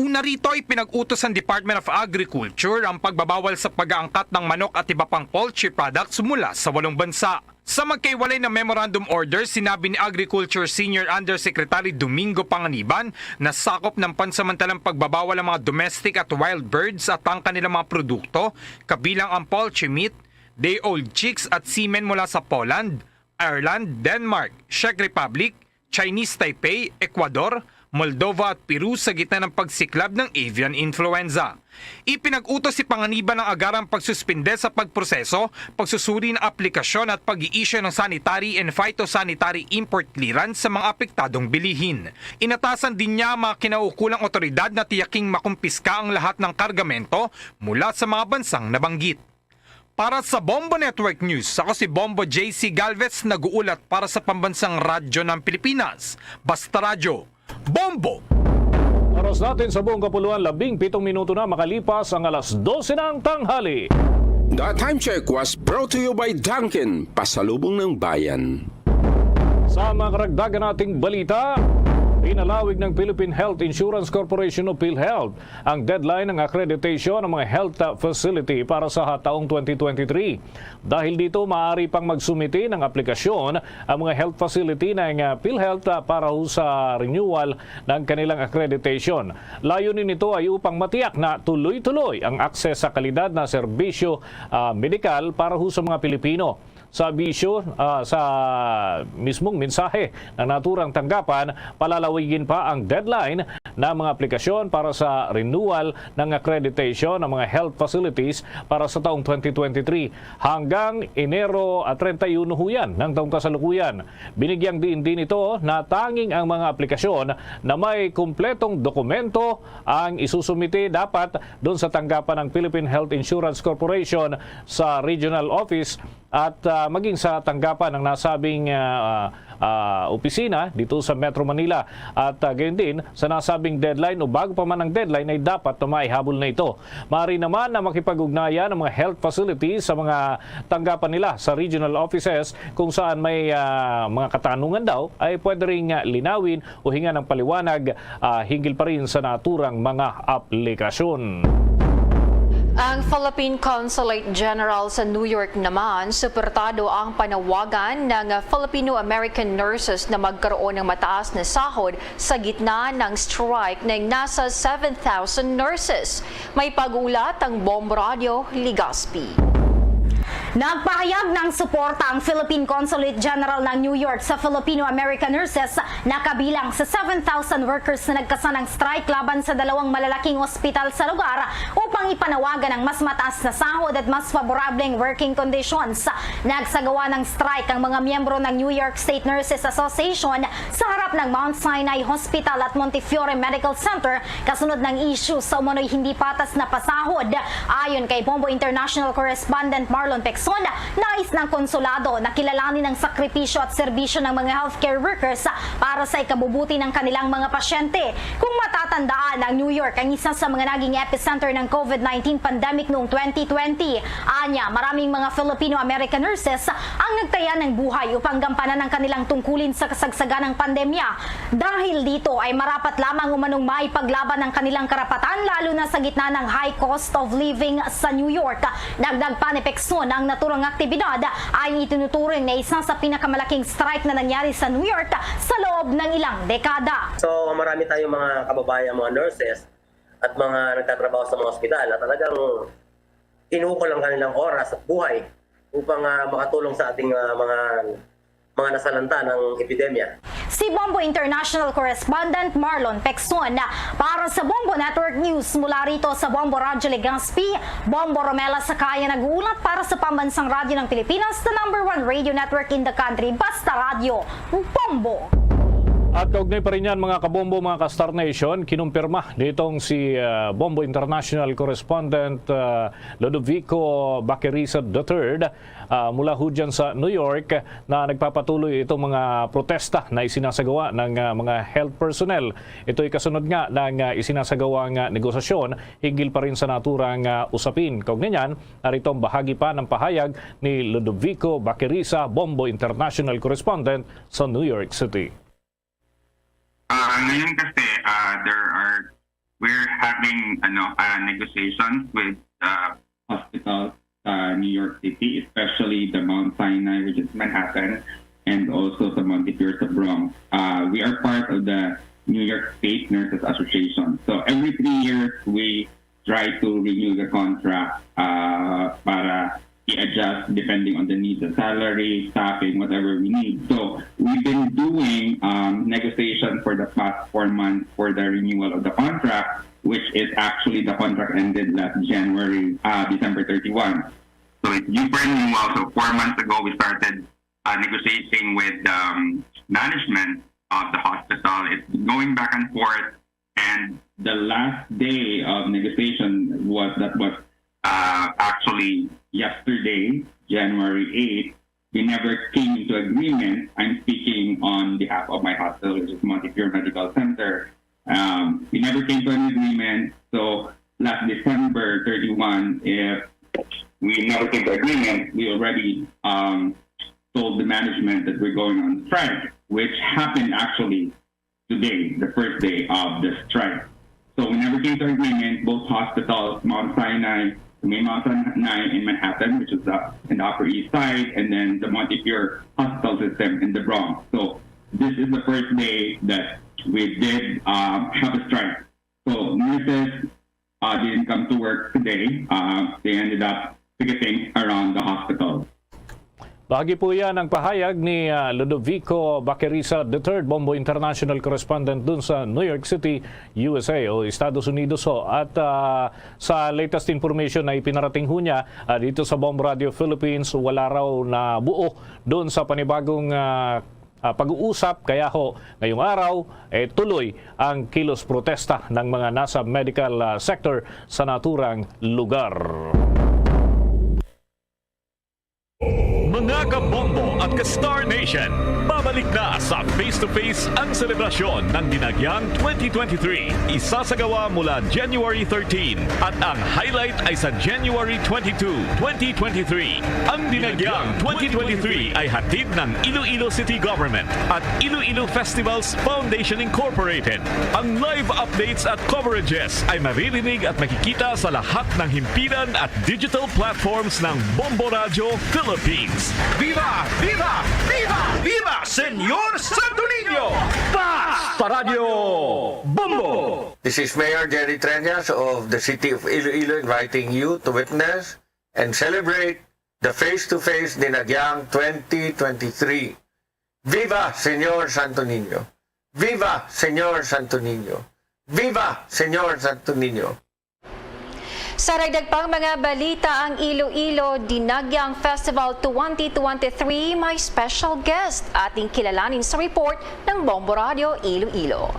Una rito, ipinag-utos ng Department of Agriculture ang pagbabawal sa pag-aangkat ng manok at iba pang poultry products mula sa walong bansa. Sa magkaiwalay na memorandum order, sinabi ni Agriculture Senior Undersecretary Domingo Panganiban na sakop ng pansamantalang pagbabawal ang mga domestic at wild birds at ang kanilang mga produkto, kabilang ang poultry meat, day-old chicks at semen mula sa Poland, Ireland, Denmark, Czech Republic, Chinese Taipei, Ecuador, Moldova at Peru sa gitna ng pagsiklab ng avian influenza. Ipinag-utos si Panganiban ang agarang pagsuspinde sa pagproseso, pagsusuri ng aplikasyon at pag-i-issue ng sanitary and phytosanitary import clearance sa mga apektadong bilihin. Inatasan din niya ang mga kinaukulang otoridad na tiyaking makumpiska ang lahat ng kargamento mula sa mga bansang nabanggit. Para sa Bombo Network News, ako si Bombo J C Galvez, nag-uulat para sa Pambansang Radyo ng Pilipinas, Basta Radyo, Bombo! Oras natin sa buong kapuluan, labing pitong minuto na makalipas ang alas dose ng tanghali. The time check was brought to you by Dunkin, pasalubong ng bayan. Sa mga karagdagan nating balita, pinalawig ng Philippine Health Insurance Corporation o PhilHealth ang deadline ng accreditation ng mga health facility para sa taong twenty twenty-three. Dahil dito, maaari pang magsumite ng aplikasyon ang mga health facility ng ah, PhilHealth ah, para ho sa renewal ng kanilang accreditation. Layunin nito ay upang matiyak na tuloy-tuloy ang akses sa kalidad na serbisyo ah, medikal para ho sa mga Pilipino. Sa abisyo, ah, sa mismong mensahe ng naturang tanggapan, palalawigin pa ang deadline ng mga aplikasyon para sa renewal ng accreditation ng mga health facilities para sa taong twenty twenty-three hanggang Enero, ah, treinta y uno ho yan ng taong kasalukuyan. Binigyang diin din ito na tanging ang mga aplikasyon na may kumpletong dokumento ang isusumite dapat doon sa tanggapan ng Philippine Health Insurance Corporation sa regional office at ah, maging sa tanggapan ng nasabing ah, ah, opisina dito sa Metro Manila. At ah, gayon din, sa nasabing deadline o bago pa man ang deadline ay dapat na maihabol na ito. Maaari naman na makipag-ugnayan ang mga health facilities sa mga tanggapan nila sa regional offices kung saan may ah, mga katanungan daw ay pwede ring ah, linawin o hingan ng paliwanag ah, hinggil pa rin sa naturang mga aplikasyon. Ang Philippine Consulate General sa New York naman, suportado ang panawagan ng Filipino-American nurses na magkaroon ng mataas na sahod sa gitna ng strike ng nasa seven thousand nurses. May pag-ulat ang Bombo Radio Legazpi. Nagpahayag ng suporta ang Philippine Consulate General ng New York sa Filipino-American Nurses na kabilang sa seven thousand workers na nagkasanang strike laban sa dalawang malalaking ospital sa lugar upang ipanawagan ang mas mataas na sahod at mas faborableng working conditions. Nagsagawa ng strike ang mga miyembro ng New York State Nurses Association sa harap ng Mount Sinai Hospital at Montefiore Medical Center kasunod ng issue sa umano'y hindi patas na pasahod. Ayon kay Bombo International Correspondent Marlon Pecson, nais ng konsulado na kilalanin ang sakripisyo at serbisyo ng mga healthcare workers para sa ikabubuti ng kanilang mga pasyente. Kung matatandaan, ang New York ang isa sa mga naging epicenter ng COVID nineteen pandemic noong twenty twenty. Anya, maraming mga Filipino-American nurses ang nagtaya ng buhay upang gampanan ang kanilang tungkulin sa kasagsagan ng pandemya. Dahil dito ay marapat lamang umanong maipaglaban ang kanilang karapatan, lalo na sa gitna ng high cost of living sa New York. Dagdag pa ni Pecson, ang naturang aktibidad ay itinuturing na isa sa pinakamalaking strike na nangyari sa New York sa loob ng ilang dekada. So marami tayong mga kababayan, mga nurses at mga nagtatrabaho sa mga ospital na talagang inuukol ang kanilang oras at buhay upang ah, makatulong sa ating ah, mga mga nasalanta ng epidemya. Si Bombo International Correspondent Marlon Pecson. Para sa Bombo Network News, mula rito sa Bombo Radyo Legazpi, Bombo Romela Sakaya nag-uulat para sa Pambansang Radyo ng Pilipinas, the number one radio network in the country, Basta Radyo, Bombo! At kaugnay pa rin yan, mga kabombo, mga ka-Star Nation, kinumpirma nitong si, ah, Bombo International Correspondent, ah, Ludovico Baqueriza the third, ah, mula ho dyan sa New York, na nagpapatuloy itong mga protesta na isinasagawa ng, ah, mga health personnel. Ito'y kasunod nga ng, ah, isinasagawang, ah, negosasyon hinggil pa rin sa naturang, ah, usapin. Kaugnay niyan, narito ang bahagi pa ng pahayag ni Ludovico Baqueriza, Bombo International Correspondent sa New York City. Ah, ngayon kasi, ah, there are, we're having, ano, ah, negotiations with, ah, hospitals sa New York City, especially the Mount Sinai, which is Manhattan, and also sa Montefiore sa Bronx. Ah, we are part of the New York State Nurses Association. So every three years, we try to renew the contract, ah, para i-adjust depending on the needs of salary, staffing, whatever we need. So we've been doing, um, negotiation for the past four months for the renewal of the contract, which is actually the contract ended last January, uh, December thirty-one. So it's due for renewal. So four months ago, we started, uh, negotiating with, um, management of the hospital. It's been going back and forth. And the last day of negotiation was, that was, uh, actually yesterday, January eighth. We never came into agreement. I'm speaking on behalf of my hospital, which is Montefiore Medical Center. Um, we never came to an agreement. So last December thirty-one, if we never came to agreement, we already, um, told the management that we're going on strike, which happened actually today, the first day of the strike. So we never came to agreement. Both hospitals, Mount Sinai, the main Mount Sinai in Manhattan, which is the, in the Upper East Side, and then the Montefiore Hospital System in the Bronx. So this is the first day that we did, um, have a strike. So nurses, uh, didn't come to work today. Uh, they ended up picketing around the hospital. Bahagi po yan ang pahayag ni, ah, Ludovico Baqueriza the third, Bombo International Correspondent dun sa New York City, U S A o Estados Unidos ho. At, ah, sa latest information na ipinarating ho niya, ah, dito sa Bombo Radio Philippines, wala raw na buo dun sa panibagong, ah, ah, pag-uusap. Kaya ho, ngayong araw, eh, tuloy ang kilos protesta ng mga nasa medical, ah, sector sa naturang lugar. Mga kabombo at ka-Star Nation, babalik na sa Face to Face ang selebrasyon ng Dinagyang twenty twenty-three. Isasagawa mula January thirteen at ang highlight ay sa January twenty-two, twenty twenty-three. Ang Dinagyang twenty twenty-three ay hatid ng Iloilo City Government at Iloilo Festivals Foundation Incorporated. Ang live updates at coverages ay maririnig at makikita sa lahat ng himpilan at digital platforms ng Bombo Radyo Philippines. Viva! Viva! Viva! Viva Señor Santo Niño! Basta Radyo Bombo! This is Mayor Jerry Treñas of the City of Iloilo inviting you to witness and celebrate the Face to Face Dinagyang twenty twenty-three. Viva Señor Santo Niño! Viva Señor Santo Niño! Viva Señor Santo Niño! Sa dagdag pang mga balita, ang Iloilo Dinagyang Festival twenty twenty-three may special guest. Ating kilalanin sa report ng Bombo Radio Iloilo.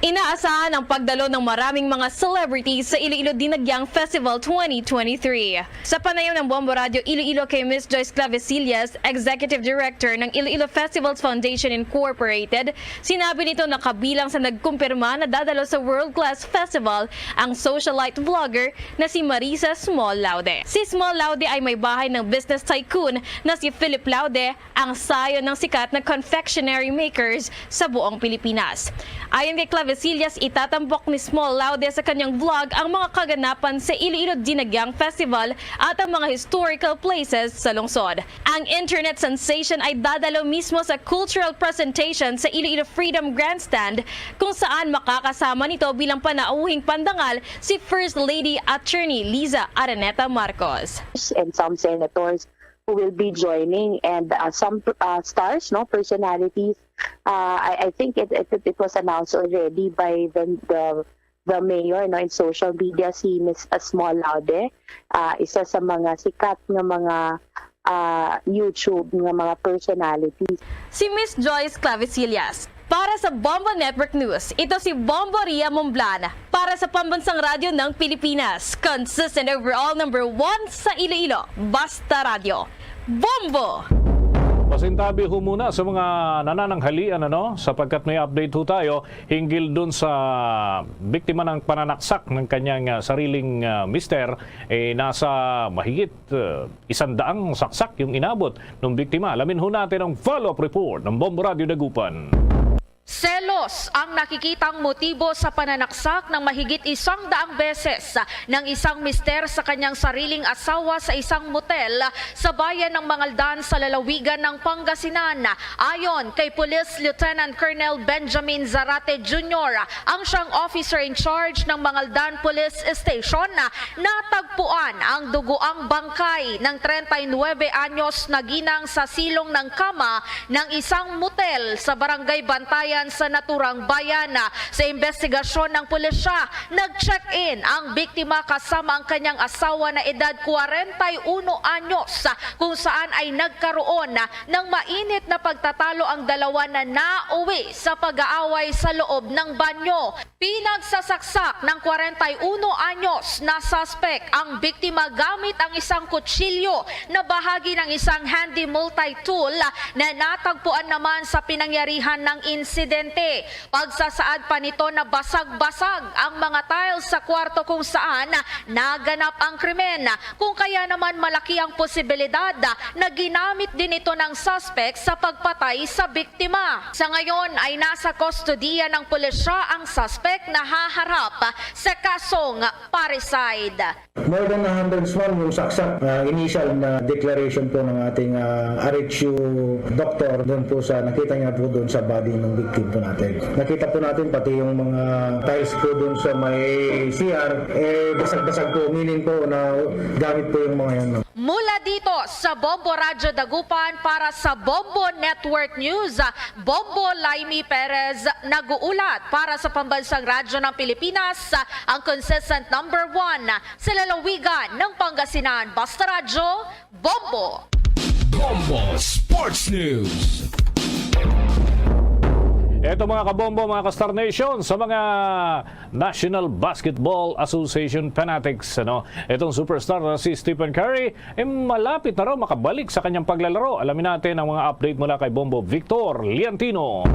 Inaasahan ang pagdalo ng maraming mga celebrities sa Iloilo Dinagyang Festival twenty twenty-three. Sa panayam ng Bombo Radio Iloilo kay Miss Joyce Clavesillas, Executive Director ng Iloilo Festivals Foundation Incorporated, sinabi nito na kabilang sa nagkumpirma na dadalo sa world-class festival ang socialite vlogger na si Marisa Small Laude. Si Small Laude ay may bahay ng business tycoon na si Philip Laude, ang sayo ng sikat na confectionery makers sa buong Pilipinas. Ayon kay Clavesillas, itatampok ni Small Laude sa kanyang vlog ang mga kaganapan sa Iloilo Dinagyang Festival at ang mga historical places sa lungsod. Ang internet sensation ay dadalo mismo sa cultural presentation sa Iloilo Freedom Grandstand, kung saan makakasama nito bilang panauhing pandangal si First Lady Attorney Liza Araneta Marcos. And some senators who will be joining, and, uh, some, uh, stars, no, personalities. Uh, I, I think it, it, it was announced already by the, the, the mayor, no, in social media, si Miss Small Laude, uh, isa sa mga sikat nga mga, uh, YouTube nga mga personalities. Si Miss Joyce Clavesillas, Para sa Bombo Network News, ito si Bombo Ria Momblan. Para sa Pambansang Radyo ng Pilipinas, consistent overall number one sa Iloilo, Basta Radyo. Bombo! Pasintabi ho muna sa mga nanananghalian, ano, sapagkat may update ho tayo hinggil dun sa biktima ng pananaksak ng kanyang, ah, sariling, ah, mister. Eh, nasa mahigit, ah, isang daang saksak yung inabot ng biktima. Alamin ho natin ang follow-up report ng Bombo Radyo Dagupan. Selos ang nakikitang motibo sa pananaksak ng mahigit isang daang beses ng isang mister sa kanyang sariling asawa sa isang motel sa bayan ng Mangaldan sa lalawigan ng Pangasinan. Ayon kay Police Lieutenant Colonel Benjamin Zarate Junior, ang siyang officer in charge ng Mangaldan Police Station, natagpuan ang dugoang bangkay ng treinta y nuebe anyos na ginang sa silong ng kama ng isang motel sa Barangay Bantayan sa naturang bayan. Sa investigasyon ng pulisya, nag-check-in ang biktima kasama ang kanyang asawa na edad kwarenta y uno anyos, kung saan ay nagkaroon ng mainit na pagtatalo ang dalawa na nauwi sa pag-aaway sa loob ng banyo. Pinagsasaksak ng kwarenta y uno anyos na suspek ang biktima gamit ang isang kutsilyo na bahagi ng isang handy multi-tool na natagpuan naman sa pinangyarihan ng insidente. Pagsasaad pa nito na basag-basag ang mga tiles sa kwarto kung saan naganap ang krimen, kung kaya naman malaki ang posibilidad na ginamit din ito ng suspek sa pagpatay sa biktima. Sa ngayon ay nasa kustodiya ng pulisya ang suspek na haharap sa kasong parricide. More than a hundred, ma'am, yung saksak. Ah, initial na declaration po ng ating, ah, R H U doctor doon po sa nakita niya po doon sa body ng victim po natin. Nakita po natin pati yung mga tiles po doon sa may C R, eh, basag-basag po, meaning po na gamit po yung mga yan, ma'am. Mula dito sa Bombo Radyo Dagupan para sa Bombo Network News, Bombo Laimi Perez nag-uulat para sa Pambansang Radyo ng Pilipinas, ang consistent number one sa lalawigan ng Pangasinan. Basta Radyo, Bombo! Bombo Sports News. Eto, mga kabombo, mga ka-Star Nation, sa mga National Basketball Association fanatics, ano, itong superstar na si Stephen Curry, eh, malapit na raw makabalik sa kanyang paglalaro. Alamin natin ang mga update mula kay Bombo Victor Liantino.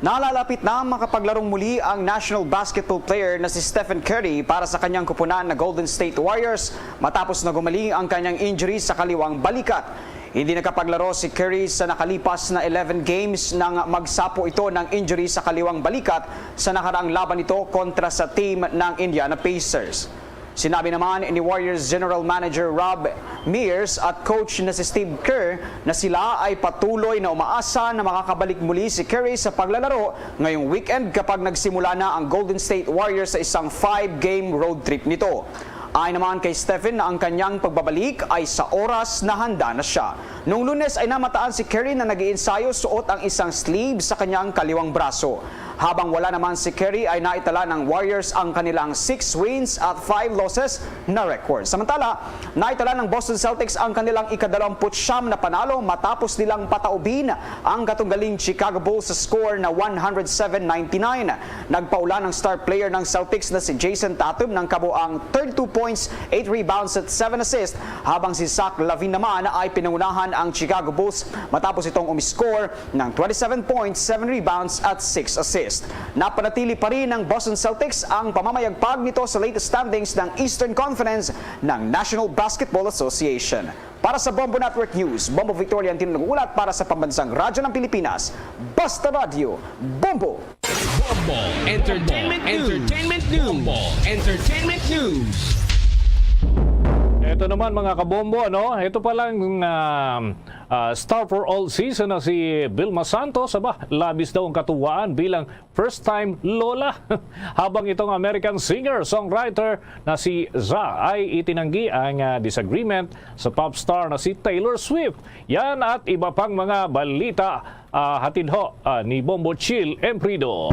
Nalalapit na makapaglarong muli ang national basketball player na si Stephen Curry para sa kanyang kupunan na Golden State Warriors matapos na gumaling ang kanyang injury sa kaliwang balikat. Hindi nakapaglaro si Curry sa nakalipas na eleven games nang magsapo ito ng injury sa kaliwang balikat sa nakaraang laban nito kontra sa team ng Indiana Pacers. Sinabi naman ni Warriors General Manager Rob Mears at coach na si Steve Kerr na sila ay patuloy na umaasa na makakabalik muli si Curry sa paglalaro ngayong weekend kapag nagsimula na ang Golden State Warriors sa isang five-game road trip nito. Ayon naman kay Stephen na ang kanyang pagbabalik ay sa oras na handa na siya. Noong Lunes ay namataan si Curry na nag-iinsayo suot ang isang sleeve sa kanyang kaliwang braso. Habang wala naman si Curry ay naitala ng Warriors ang kanilang six wins at five losses na record. Samantala, naitala ng Boston Celtics ang kanilang ikadalawamputsyam na panalo matapos nilang pataubin ang katunggaling Chicago Bulls sa score na one hundred seven ninety-nine. Nagpaula ng star player ng Celtics na si Jayson Tatum ng kabuang thirty-two points, eight rebounds at seven assists, habang si Zach LaVine naman ay pinangunahan ang Chicago Bulls matapos itong umiscore ng twenty-seven points, seven rebounds at six assists. Napanatili pa rin ng Boston Celtics ang pamamayagpag nito sa latest standings ng Eastern Conference ng National Basketball Association. Para sa Bombo Network News, Bombo Victoria ang nag-uulat para sa Pambansang Radyo ng Pilipinas, Basta Radyo, Bombo! Bombo Entertainment News. Entertainment News. Bombo Entertainment News. Ito naman, mga kabombo, ano? Ito palang, ah, ah, star for all season na si Vilma Santos. Aba, labis daw ang katuwaan bilang first-time lola. Habang itong American singer-songwriter na si Za ay itinanggi ang, ah, disagreement sa pop star na si Taylor Swift. Yan at iba pang mga balita, ah, hatid ho, ah, ni Bombo Chill Emprido.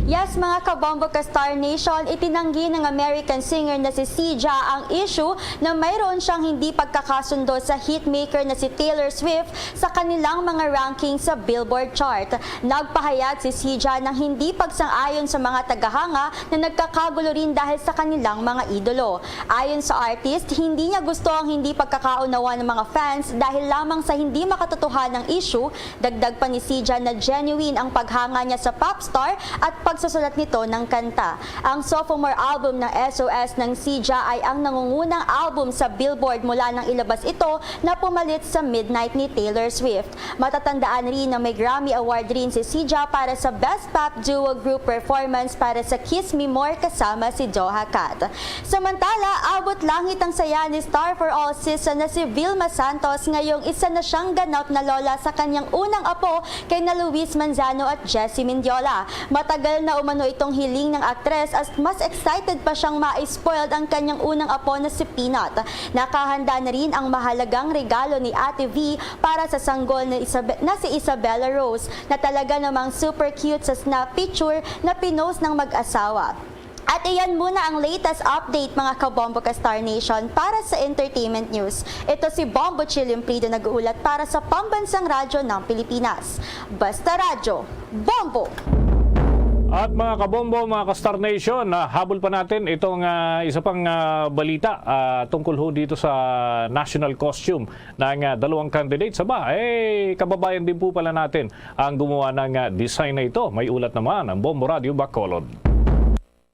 Yes, mga kabombo ka Star Nation, itinanggi ng American singer na si Sija ang issue na mayroon siyang hindi pagkakasundo sa hitmaker na si Taylor Swift sa kanilang mga ranking sa Billboard chart. Nagpahayag si Sija ng hindi pagsang-ayon sa mga tagahanga na nagkakagulo rin dahil sa kanilang mga idolo. Ayon sa artist, hindi niya gusto ang hindi pagkakaunawan ng mga fans dahil lamang sa hindi makatotohanang issue. Dagdag pa ni Sija na genuine ang paghanga niya sa pop star at pagsusulat nito ng kanta. Ang sophomore album ng S O S ng Sija ay ang nangungunang album sa Billboard mula nang ilabas ito na pumalit sa Midnight ni Taylor Swift. Matatandaan rin na may Grammy Award rin si Sija para sa Best Pop Duo Group Performance para sa Kiss Me More kasama si Doja Cat. Samantala, abot langit ang saya ni Star for All season na si Vilma Santos, ngayong isa na siyang ganap na lola sa kanyang unang apo kay na Luis Manzano at Jessie Mendiola. Matagal na umano itong hiling ng aktres at mas excited pa siyang ma-spoiled ang kanyang unang apo na si Peanut. Nakahanda na rin ang mahalagang regalo ni Ate V para sa sanggol na, Isabe- na si Isabella Rose, na talaga namang super cute sa snap picture na pinost ng mag-asawa. At iyan muna ang latest update, mga kabombo ka Star Nation, para sa entertainment news. Ito si Bombo Chilling Prido nag-uulat para sa Pambansang Radyo ng Pilipinas. Basta Radyo, Bombo! At mga kabombo, mga ka-Star Nation, ah, habol pa natin itong, ah, isa pang, ah, balita, ah, tungkol ho dito sa national costume ng, ah, dalawang candidates. Aba, eh, kababayan din po pala natin ang gumawa ng, ah, design na ito. May ulat naman ang Bombo Radyo Bacolod.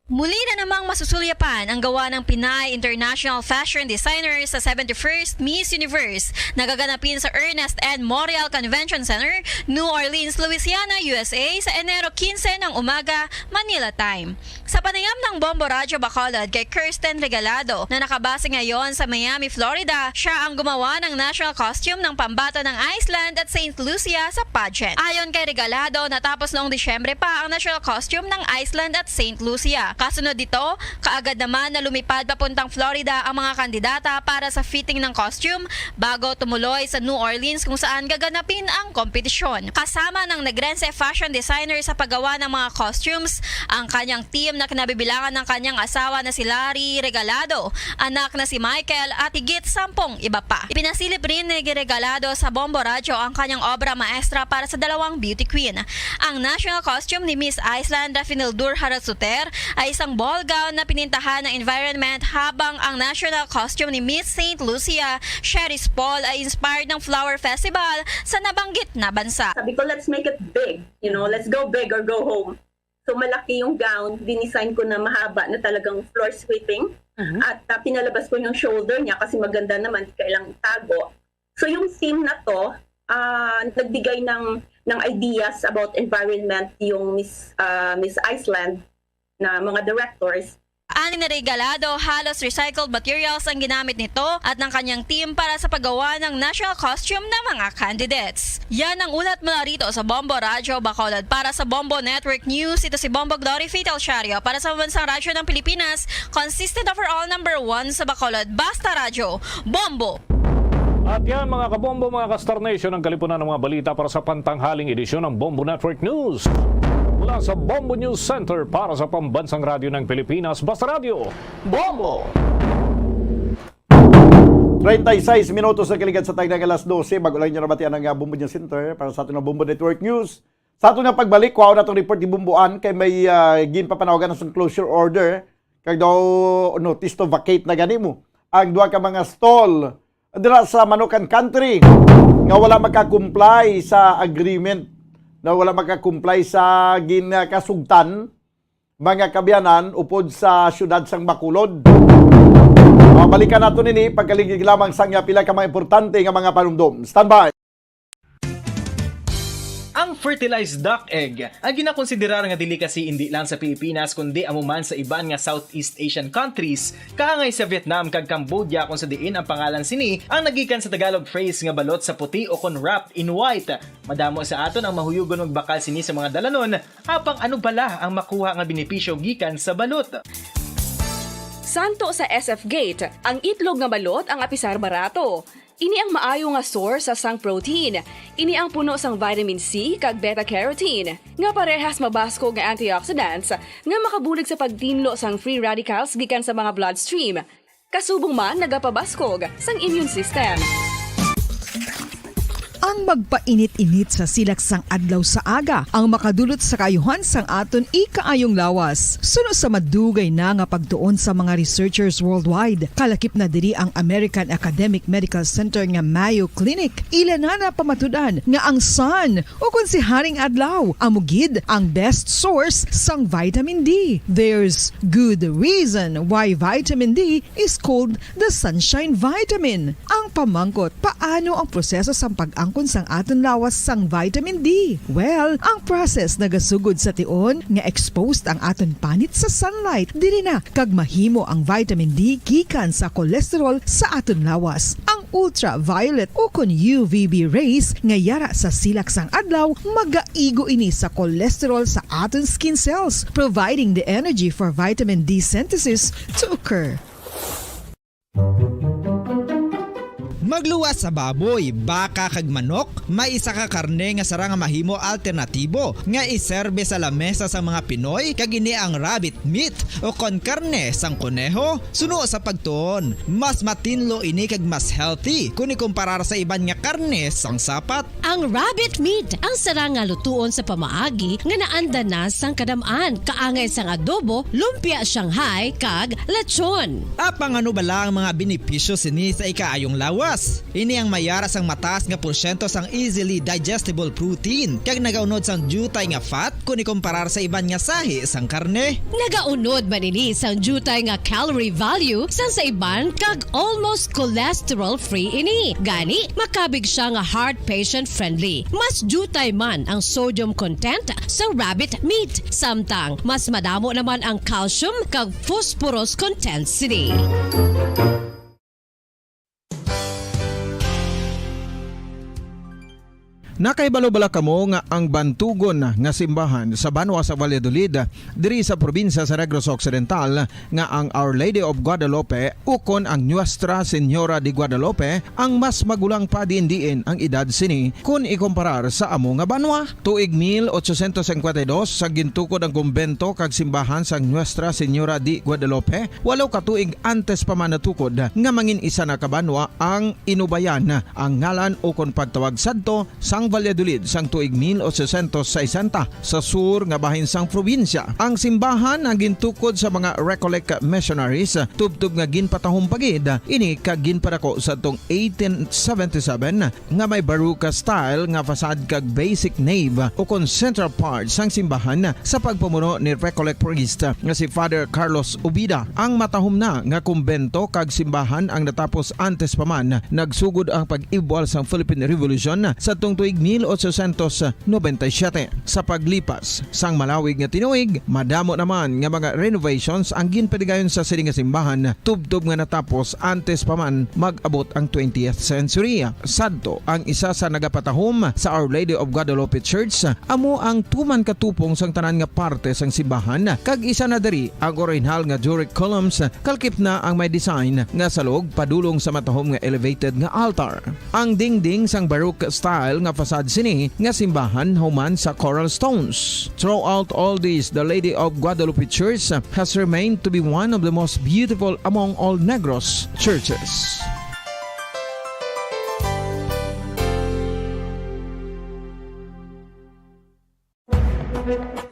Muli na namang masusulyapan ang gawa ng Pinay International Fashion Designer sa seventy-first Miss Universe na gaganapin sa Ernest N. Morial Convention Center, New Orleans, Louisiana, U S A, sa Enero quince ng umaga, Manila time. Sa panayam ng Bombo Radyo Bacolod kay Kirsten Regalado na nakabase ngayon sa Miami, Florida, siya ang gumawa ng national costume ng pambato ng Iceland at Saint Lucia sa pageant. Ayon kay Regalado, natapos noong Disyembre pa ang national costume ng Iceland at Saint Lucia. Kasunod dito, kaagad naman na lumipad papuntang Florida ang mga kandidata para sa fitting ng costume bago tumuloy sa New Orleans kung saan gaganapin ang kompetisyon. Kasama ng Negrense fashion designer sa paggawa ng mga costumes ang kanyang team na kinabibilangan ng kanyang asawa na si Larry Regalado, anak na si Michael at higit sampung iba pa. Ipinasilip rin ni Regalado sa Bombo Radyo ang kanyang obra maestra para sa dalawang beauty queen. Ang national costume ni Miss Iceland Rafinildur Haraldsdóttir ay isang ball gown na pinintahan ng environment, habang ang national costume ni Miss Saint Lucia, Sherry Spall, ay inspired ng flower festival sa nabanggit na bansa. Sabi ko, "Let's make it big. You know, let's go big or go home." So, malaki yung gown. Dinesign ko na mahaba na talagang floor sweeping. Mhm. At, ah, pinalabas ko yung shoulder niya kasi maganda naman, di kailang itago. So, yung theme na to, ah, nagbigay ng, ng ideas about environment yung Miss, ah, Miss Iceland na mga directors. Ani ni Regalado, halos recycled materials ang ginamit nito at ng kanyang team para sa paggawa ng national costume ng mga candidates. Yan ang ulat mula rito sa Bombo Radyo Bacolod. Para sa Bombo Network News, ito si Bombo Glory Fatal Shario para sa Pambansang Radyo ng Pilipinas, consistent overall number one sa Bacolod. Basta Radyo, Bombo! At yan, mga kabombo, mga ka-Star Nation, ang kalipunan ng mga balita para sa pantanghaling edisyon ng Bombo Network News. Mula sa Bombo News Center para sa Pambansang Radyo ng Pilipinas, Basta Radyo, Bombo! Treinta y seis minutos na kaligad sa tagna nga alas dose. Bago lang inyo nabatian ang, ah, Bombo News Center para sa aton nga Bombo Network News. Sa aton nga pagbalik, kuhaon natong report ni Bombo Ann kay may, ah, ginpapanawagan na sang closure order kag daw notice to vacate na gani mo ang duha ka mga stall dira sa Manokan Country nga wala makakomply sa agreement, na wala makakomply sa ginkasugtan, mga kaabyanan, upod sa siyudad sang Bacolod. Mabalikan nato nini pagkaliglig lamang sang pila ka mga importante nga mga panumdom. Standby. Ang fertilized duck egg ay ginakonsiderar nga delicacy indi lang sa Pilipinas kundi amo man sa iban nga Southeast Asian countries, kaangay sa Vietnam kag Cambodia, kung sa diin ang pangalan sini ang nagikan sa Tagalog phrase nga balot sa puti o kon wrapped in white. Madamo sa aton ang mahuyugon magbakal sini sa mga dalanon, apang ano bala ang makuha nga benepisyo gikan sa balot? Santo sa S F Gate, ang itlog nga balot ang apisar barato. Ini ang maayo nga source sa sang protein. Ini ang puno sang vitamin C kag beta-carotene, nga parehas mabaskog nga antioxidants nga makabulig sa pagtinlo sang free radicals gikan sa mga bloodstream. Kasubong man nagapabaskog sang immune system. Ang magpainit-init sa silak sang adlaw sa aga ang makadulot sa kaayuhan sang aton ikaayong lawas. Suno sa madugay na nga pagtuon sa mga researchers worldwide, kalakip na diri ang American Academic Medical Center nga Mayo Clinic, ila na napamatud-an nga ang sun, ukon si Haring Adlaw, amo gid ang best source sang vitamin D. There's good reason why vitamin D is called the sunshine vitamin. Ang pamangkot, paano ang proseso sang pag-angkon sang aton lawas sang vitamin D? Well, ang process nagasugod sa tion nga exposed ang aton panit sa sunlight. Diri na kag mahimo ang vitamin D gikan sa cholesterol sa aton lawas. Ang ultraviolet ukon U V B rays nga yara sa silak sang adlaw magaigo ini sa cholesterol sa aton skin cells, providing the energy for vitamin D synthesis to occur. Magluwas sa baboy, baka, kag manok, may isa ka karne nga sarang nga mahimo alternatibo nga iserbe sa lamesa sang mga Pinoy, kag ini ang rabbit meat, ukon karne sang koneho. Suno sa pagtuon, mas matinlo ini kag mas healthy kon ikumparar sa iban nga karne sang sapat. Ang rabbit meat ang sarang nga lutuon sa pamaagi nga naanda na sang kadam-an, kaangay sang adobo, lumpia Shanghai, kag lechon. Apang ano bala ang mga benepisyo sini sa ikaayong lawas? Ini ang mayara sang mataas nga porsyento sang easily digestible protein, kag nagaunod sang diutay nga fat kon ikumparar sa iban nga sahi sang karne. Nagaunod man ini sang diutay nga calorie value sang sa iban, kag almost cholesterol-free ini. Gani, makabig siya nga heart patient-friendly. Mas diutay man ang sodium content sa rabbit meat, samtang mas madamo naman ang calcium kag phosphorus content sini. Nakahibalo bala kamo nga ang bantugon nga simbahan sa banwa sa Valladolid, diri sa probinsya sa Negros Occidental, nga ang Our Lady of Guadalupe ukon ang Nuestra Señora de Guadalupe ang mas magulang pa diin-diin ang edad sini kon ikumparar sa amo nga banwa? Tuig mil ochocientos cincuenta y dos sa gintukod ang kumbento kag simbahan sang Nuestra Señora de Guadalupe, walo ka tuig antes pa man natukod nga mangin isa na ka banwa ang Inubayan, ang ngalan ukon pagtawag sadto sang Valladolid sang tuig mil ochocientos sesenta sa sur nga bahin sang probinsya. Ang simbahan ang gintukod sa mga Recollect missionaries, tubtob nga ginpatahom pa gid ini kag ginpadako sadtong eighteen seventy-seven, nga may Baroque style nga facade kag basic nave ukon central part sang simbahan sa pagpamuno ni Recollect priest nga si Father Carlos Ubida. Ang matahom na nga kumbento kag simbahan ang natapos antes pa man nagsugod ang pag-ibwal sang Philippine Revolution sadtong tuig mil ochocientos noventa y siete. Sa paglipas sang malawig nga tinuig, madamo naman nga mga renovations ang ginpaligayon sa sini nga simbahan, tubtob nga natapos antes pa man mag-abot ang twentieth century. Sadto, ang isa sa nagapatahom sa Our Lady of Guadalupe Church amo ang tuman ka tupong sang tanan nga parte sang simbahan, kag isa na diri ang orihinal nga Doric columns, kalakip na ang may design nga salog padulong sa matahom nga elevated nga altar. Ang dingding sang Baroque style nga facade sini nga simbahan human sa coral stones. Throughout all this, the Lady of Guadalupe Church has remained to be one of the most beautiful among all Negros churches.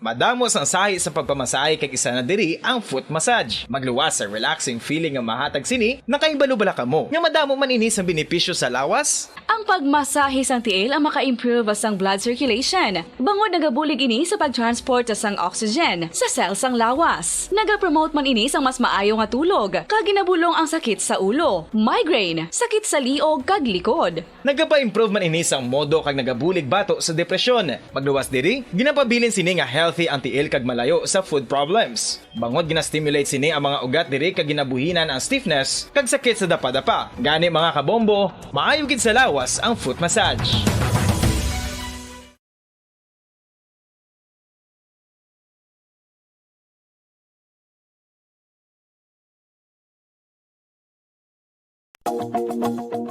Madamo sang sahi sa pagpamasahe, kag isa na diri ang foot massage. Magluwas sa relaxing feeling nga mahatag sini. Nakahibalo bala kamo nga madamo man ini sang benepisyo sa lawas? Ang pagmasahe sang tiil ang maka-improve sang blood circulation, bangod nagabulig ini sa pag-transport sang oxygen sa cell sang lawas. Nagapromote man ini sang mas maayo nga tulog, kag ginabulong ang sakit sa ulo, migraine, sakit sa liog kag likod. Nagapa-improve man ini sang modo kag nagabulig bato sa depresyon. Magluwas diri, ginapabilin sini nga healthy ang tiil kag malayo sa foot problems. Bangod gina-stimulate sini ang mga ugat diri kag ginabuhinan ang stiffness kag sakit sa dapadapa. Gani, mga kabombo, maayo gid sa lawas ang foot massage.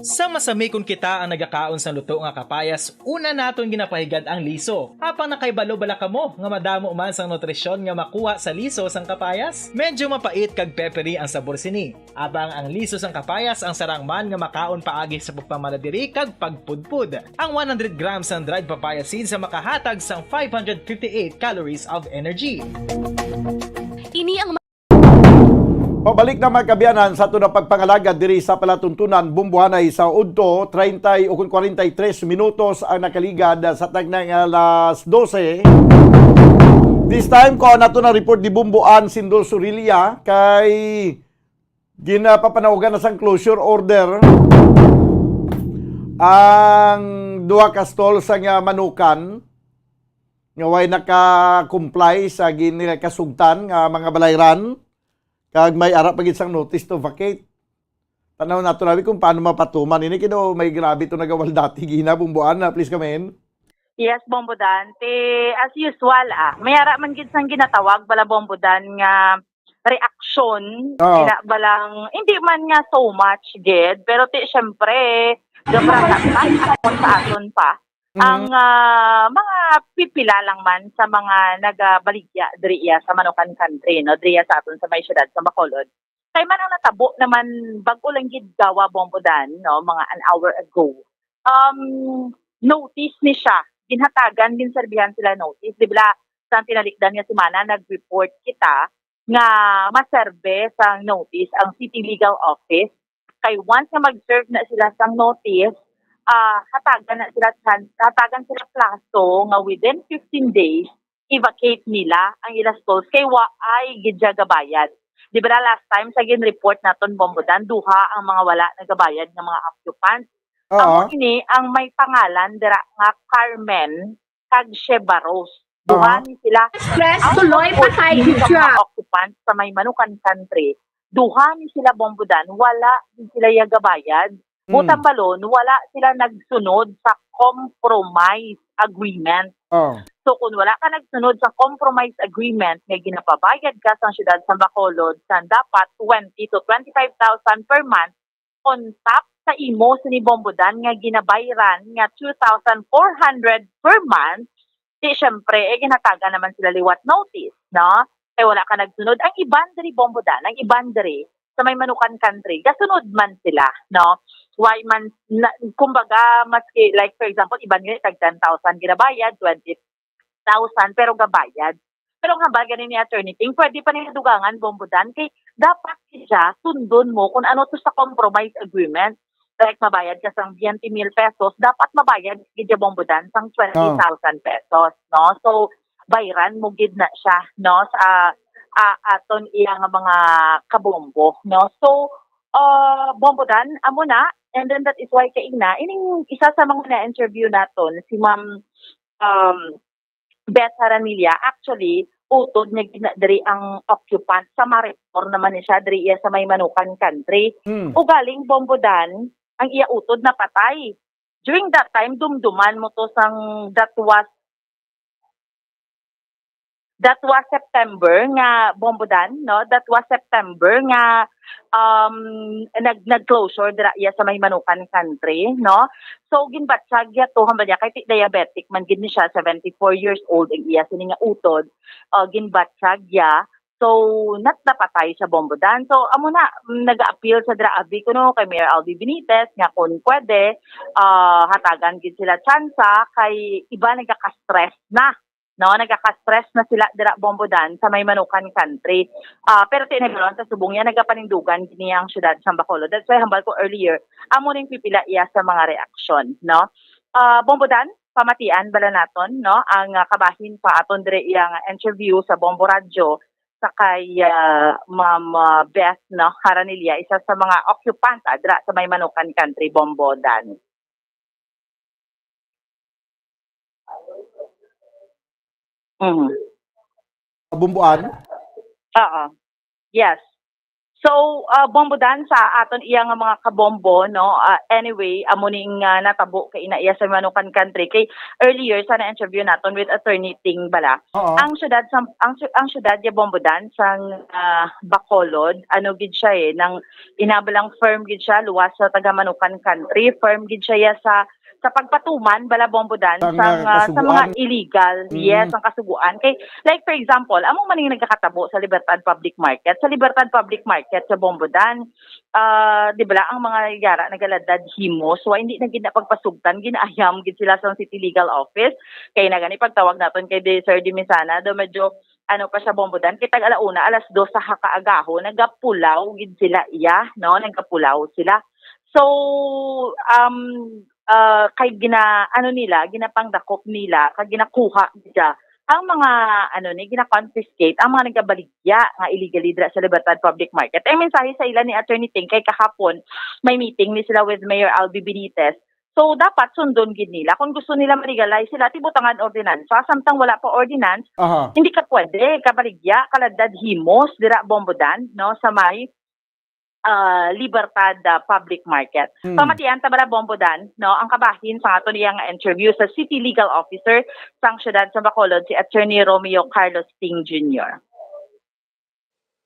Sa masamikon kita ang nagakaon sang luto nga kapayas, una naton ginapahigad ang liso. Apang nakahibalo bala kamo nga madamo man sang nutrisyon nga makuha sa liso sang kapayas? Medyo mapait kag peppery ang sabor sini. Apang ang liso sang kapayas ang sarang man nga makaon paagi sa pagpamala diri kag pagpudpod. Ang one hundred grams sang dried papaya seeds ang makahatag sang five hundred fifty-eight calories of energy. Ini ang Pabalik na, mga kaabyanan, sa aton nga pagpangalagad diri sa palatuntunan, Bombohanay, sa udto, treinta o kon forty-three minutos ang nakaligad sa tagna nga alas dose. This time, kuha nato na report ni Bombo Ann Sindol Sorilla kay ginapapanawagan na sang closure order ang duha ka stall sa nga Manukan nga way naka-comply sa ginakasugtan nga mga balayran, kag may ara pa gid sang notice to vacate. Tanaw nato na kung paano mapatuman ini, kay daw may grabe to nagawal dati gina, Bombo Ann, ah, please come in. Yes, Bombo Dan. Te, as usual, ah, may ara man gid sang ginatawag bala, Bombo Dan, nga reaksyon, Oo. ina balang, hindi man nga so much gid, pero ti, syempre, gabrasatan aton sa aton pa. Mhm. Ang ah, mga pipila lang man sa mga nagabaligya diri iya sa Manukan Country, no, diri iya sa aton sa may siyudad sa Bacolod. Kay man ang natabo naman, bag-o lang gid gawa, Bombo Dan, no, mga an hour ago. Um, notice ni siya. Ginhatagan, ginserbihan sila notice. Di ba, sa tinalikdan nga semana, nag-report kita nga maserbe sang notice ang City Legal Office. Kay once nga mag-serve na sila sang notice, ah, hatagan na sila chan-, hatagan sila plaso nga within fifteen days, i-vacate nila ang ila stalls kay waay gid siya gabayad. Di ba, last time sa gin-report naton, Bombo Dan, duha ang mga wala nagabayad nga mga occupants. Amo Oo. ini ang may pangalan dira nga Carmen kag Sheba Rose. Duha Aha. ni sila. Express Out of tuloy pa fourteen kay ka Hijra. Mga occupants sa may Manukan Country, duha ni sila, Bombo Dan, wala gid sila yagabayad. Hmm. Butambalon, wala sila nagsunod sa compromise agreement. Oh. So, kung wala ka nagsunod sa compromise agreement nga ginapabayad ka sa siyudad sa Bacolod sa dapat twenty to twenty-five thousand per month, on top sa imo sini, Bombo Dan, nga ginabayran nga two thousand four hundred per month, di syempre, eh, ginhatagan naman sila liwat notice, no? Kay wala ka nagsunod. Ang iban diri, Bombo Dan, ang iban diri, sa may Manukan Country, gasunod man sila, no? Why man, na, kumbaga, maski, like, for example, iban nila tag ten thousand ginabayad, twenty thousand, pero gabayad. Pero ang hambal gani ni Attorney Ting, pwede pa nila dugangan, Bombo Dan, kay dapat siya sundon mo kung ano to sa compromise agreement. Like, mabayad ka sang twenty mil pesos, dapat mabayad gid siya, Bombo Dan, sang twenty thousand pesos, no? So, bayran mo gid na siya, no, sa, ah, aton iya nga mga kabombo, no? So, ah, Bombo Dan, amo na, and then that is why kaina, ining isa sa mga na-interview naton, si Ma'am, um, Beth Haranilla, actually, utod niya gid na diri ang occupant sa Marifor naman ni siya, diri iya sa may Manukan Country. Hmm. Ugaling, Bombo Dan, ang iya utod napatay. During that time, dumduman mo to sang, that was, that was September nga, Bombo Dan, no? That was September nga, um, nag, nag-closure dira iya sa may Manukan Country, no? So, ginbatyag iya to, hambal niya, kay ti-, diabetic man gid ni siya, seventy-four years old ang iya sini nga utod, uh, ginbatyag iya. So, nat-, napatay siya, Bombo Dan. So, amo na, mm, nag-appeal sa dira, abi ko, no, kay Mayor Albi Benitez, nga kung pwede, ah, hatagan gid sila tsansa, kay iba nagaka-stress na, no? Nagaka-stress na sila dira, Bombo Dan, sa may Manukan Country. Ah, pero ti, nagkaroon sa subong niya, nagapanindugan gid niya ang siyudad sa Bacolod. That's why hambal ko earlier, amo ning pipila iya sa mga reaksyon, no? Ah, Bombo Dan, pamatian bala naton, no, ang, ah, kabahin pa aton dire iya nga interview sa Bombo Radyo sa kay, ah, Ma'am, ah, Beth, no, Haranilla, isa sa mga occupant, ah, dira sa may Manukan Country, Bombo Dan. Mm. Bombo Ann? Oo. Yes. So, ah, Bombo Dan, sa aton iya nga mga kabombo, no? Ah, anyway, amo ning, ah, natabo kay ina iya sa Manukan Country. Kay earlier sa na-interview naton with Attorney Ting bala. Oo. Ang syudad sa, ang sy-, ang syudad ya Bombo Dan sang, ah, Bacolod, ano gid siya eh, nang inabalang firm gid siya, luwas sa taga Manukan Country, firm gid siya ya sa sa pagpatuman bala, Bombo Dan, Sang, sang, ah, ah, sa mga kasugoan. Illegal, Mm. yes, ang kasugoan. Kay, like, for example, amo man yung nagkakatabo sa Libertad Public Market. Sa Libertad Public Market sa Bombo Dan, ah, di ba, ang mga yara nagaladlad himos, wa, hindi na gid na pagpasugtan, ginaayam gid sila sa City Legal Office. Kay na gani pagtawag naton kay De, Sir Dimisana, do medyo ano pa siya, Bombo Dan, kay tag alauna, alas dos sa hakaagaho, nagapulaw gid sila iya, no? Nagapulaw sila. So, um, ah, kay gina-, ano nila, ginapangdakop nila, kag ginakuha gid ang mga, ano ni, gina-confiscate ang mga nagabaligya nga illegally dira sa Libertad Public Market. Ang mensahe sa ila ni Attorney Ting kay kahapon, may meeting ni sila with Mayor Albi Benitez. So, dapat sundon gid nila. Kung gusto nila ma-legalize sila, ti butangan ordinansa. Samtang wala pa ordinance, Aha. hindi ka pwede kabaligya, kaladlad himos, dira, Bombo Dan, no, sa may, ah, Libertad, ah, Public Market. Hmm. Pamatian ta bala, Bombo Dan, no, ang kabahin sa aton iya nga interview sa City Legal Officer sang siyudad sa Bacolod, si Attorney Romeo Carlos Ting Junior.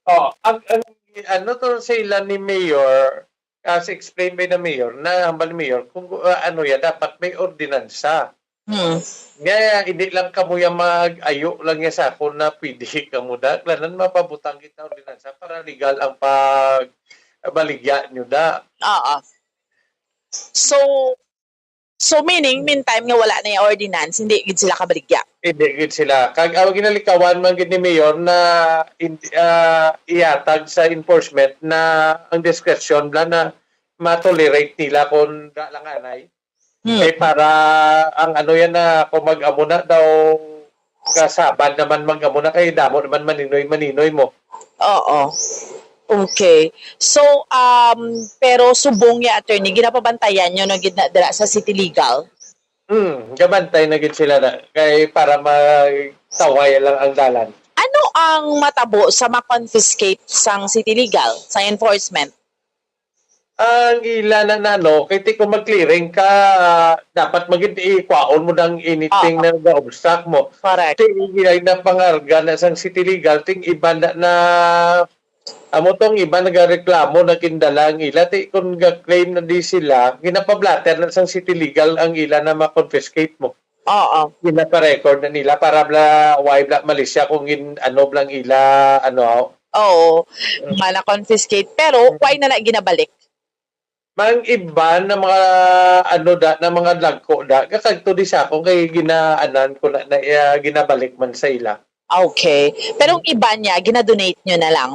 Oh, ang, ang ano to sa ila ni Mayor, as explained by the Mayor, na hambal ni Mayor, kung, ah, ano ya, dapat may ordinansa. Hmm. Nga, hindi lang kamo ya mag-ayo lang ya sa akon na pwede kamo da. Kailangan mapabutang kita ordinansa para legal ang pagbaligya nyo da. Oo. So, so meaning, meantime nga wala na yung ordinance, hindi gid sila kabaligya. Hindi gid sila. Kag ang ginalikawan man gid ni Mayor na in-, ah, ihatag sa enforcement na ang discretion bala na ma-tolerate nila kung da lang anay. Hmm. Kay para ang ano yan na kung mag-amo na daw kasabad naman mag-amo na kay damo naman maninoy-maninoy mo. Oo. Okay. So, um, pero subong ya, attorney, ginapabantayan nyo na gid na dira sa City Legal? Hmm, gabantay na gid sila na kay para magtaway lang ang dalan. Ano ang matabo sa ma-confiscate sang City Legal, sa enforcement? Ang ila na nano, kay ti kung mag-clearing ka, dapat magid ikwaon mo nang anything Oo. na nag-obstruct mo. Correct. Ti ila na pangarga na sang City Legal, ting iban na, na amo tong iban nagareklamo, nagindala ang ila. Ti kung ga-claim na di sila, ginapablatter na sang City Legal ang ila na ma-confiscate mo. Oo. Ginapa-record na nila para bla, why bla Malaysia kung gin, ano blang ila, ano, aw. Oo. Mm. Nga na-confiscate, pero Mm. why na na ginabalik? Mang iban na mga, ano da, na mga dagko da, kakadto di sa akong kay ginaanan ko na, na, ah, ginabalik man sa ila. Okay. Pero ang iban niya, ginadonate nyo na lang?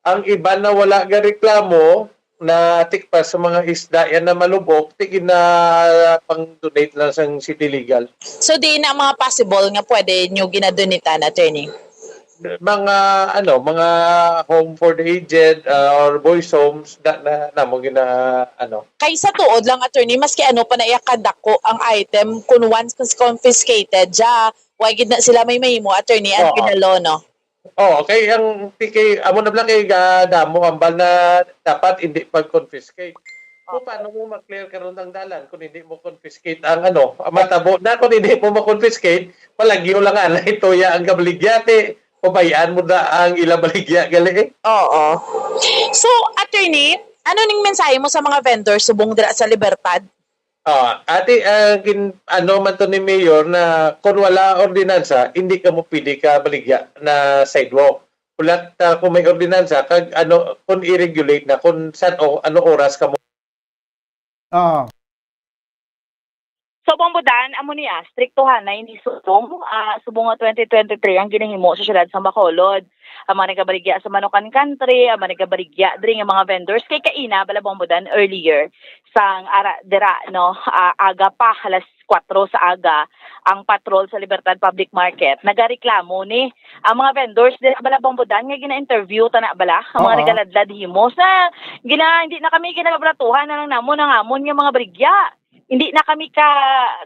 Ang iban na wala ga reklamo, na tikpas sa mga isda yan na malubok, ti gina-pang-donate lang sang City Legal. So, di na mga possible nga pwede nyo ginadonitan, attorney? Mga, ano, mga home for the aged, ah, or boys homes, na, na, namo gina-, ano. Kay sa tuod lang, attorney, maski ano pa na iya kadako ang item, kung once cons-, confiscated, ja, wa gid na sila may mahimo, attorney, ang Oo. pinalo, no? Oo, kay ang, kay, amo na bala kay ga-, damo hambal na dapat hindi pag-confiscate. So, Oo. paano mo ma-clear karon ang dalan kung hindi mo confiscate ang ano, ang matabo na kung hindi mo ma-confiscate, palagyo lang ana ito ya ang gabaligya, ti pabayaan mo na ang ila baligya, gali eh. Oo. So, attorney, ano ning mensahe mo sa mga vendor subong dira sa Libertad? Ah, ati, ah, gin-, ano man to ni Mayor na kung wala ordinansa, hindi ka mo pwede ka baligya na sidewalk. Ulat, ah, kung may ordinansa, kag ano, kung i-regulate na, kung saan o ano oras ka mo. Ah. So, Bombo Dan, amo ni, ah, striktohanay ni subong, ah, subong nga twenty twenty-three ang ginahimo sa siyudad sa Bacolod. Ang mga nagabaligya sa Manukan Country, ang mga nagabaligya diri nga mga vendors, kay kaina bala, Bombo Dan, earlier, sang ara, dira, no, ah, aga pa, alas kwatro sa aga, ang patrol sa Libertad Public Market nagareklamo ni ang mga vendors dira bala, Bombo Dan, nga gina-interview ta na bala, ang mga Oo. nagaladlad himo sa gina-, hindi na kami ginababratuhan na lang namon ang amon nga mga baligya. Hindi na kami ka,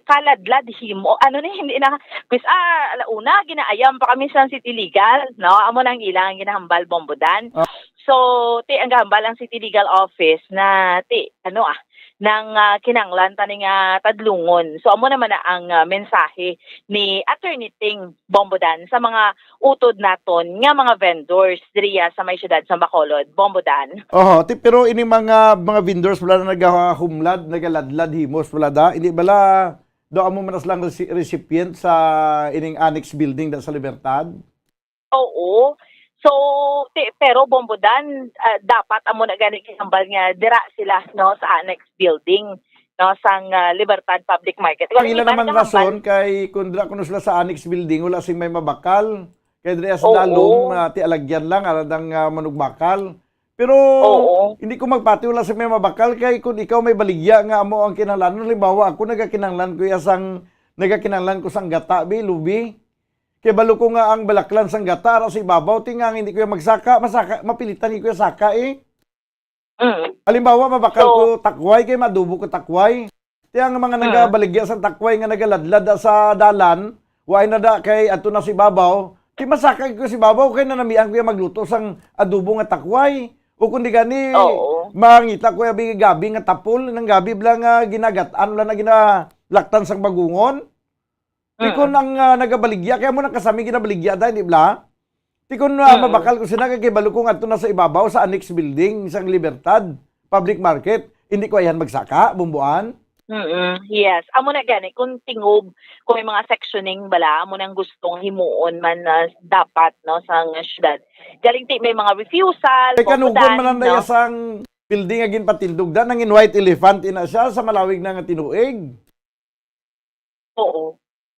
kaladlad himo. Ano ni, hindi na, bis, ah, alauna, ginaayam pa kami sa City Legal, no? Amo nang ilang ginahambal, Bombo Dan. Ah. So, ti ang gahambal ang City Legal Office na ti ano, ah, nang, ah, kinahanglan tani nga tadlungon. So, amo naman na ang, ah, mensahe ni Attorney Ting Bombodan sa mga utod naton nga mga vendors diriya sa may siyudad sa Bacolod. Bombodan. Oho, ti pero ini mga, mga vendors wala na nagahumlad, nagaladlad himos, wala da? Hindi bala do amo man lang reci-, recipient sa ining annex building da sa Libertad? Oo. So, ti pero Bombodan, ah, dapat amo na gani ginhambal nga dira sila, no, sa annex building, no, sang, ah, Libertad Public Market. Well, Ang ila iban naman ka hambal. rason kay kung dira kuno sila sa annex building, wala sing may mabakal. Kay diri sa Oo. dalom, ah, ti alagyan lang, aradang, ah, manugbakal. Pero Oo. hindi ko magpati wala sing may mabakal kay kung ikaw may baligya nga amo ang kinahanglan, halimbawa ako nagakinahanglan ko ya sang, nagakinahanglan ko sang gata, bi, lubi. Kay balo ko nga ang balaklan sang gata ara sa ibabaw, ti nga hindi ko ya magsaka, masaka, mapilitan ko ya saka eh. Mm. Halimbawa, mabakal So ko takway, kay madubo ko takway. Ti ang mga Mm. nagabaligya sa takway nga nagaladlad da sa dalan, wa na da kay adto na sa ibabaw. Ti masaka ko sa ibabaw, kay nanamian ko ya magluto sang adobo nga takway. O kundi gani, Oo. mangita ko ya gabi nga tapol, nang gabi bala nga ginagat-an, wala na ginalaktan sang bagungon. Ti Mm. kon ang, ah, nagabaligya, kaya mo nang kasami ginabaligya da, di bala? Ti kon, ah, Mm. mabakal ko sina, kay balo ko nga adto na sa ibabaw sa annex building sang Libertad Public Market, hindi ko ayhan magsaka, Bumbuan. Mm, yes. Amo na gani, kung tingob, kung may mga sectioning bala, amo nang gustong himuon man na dapat, no, sa nga syudad. Galing ti may mga refusal, Kay kanugon Bombodan, man ang no? daya sang building nga ginpatindog da, nangin white elephant ina siya sa malawig na nga tinuig. Oo.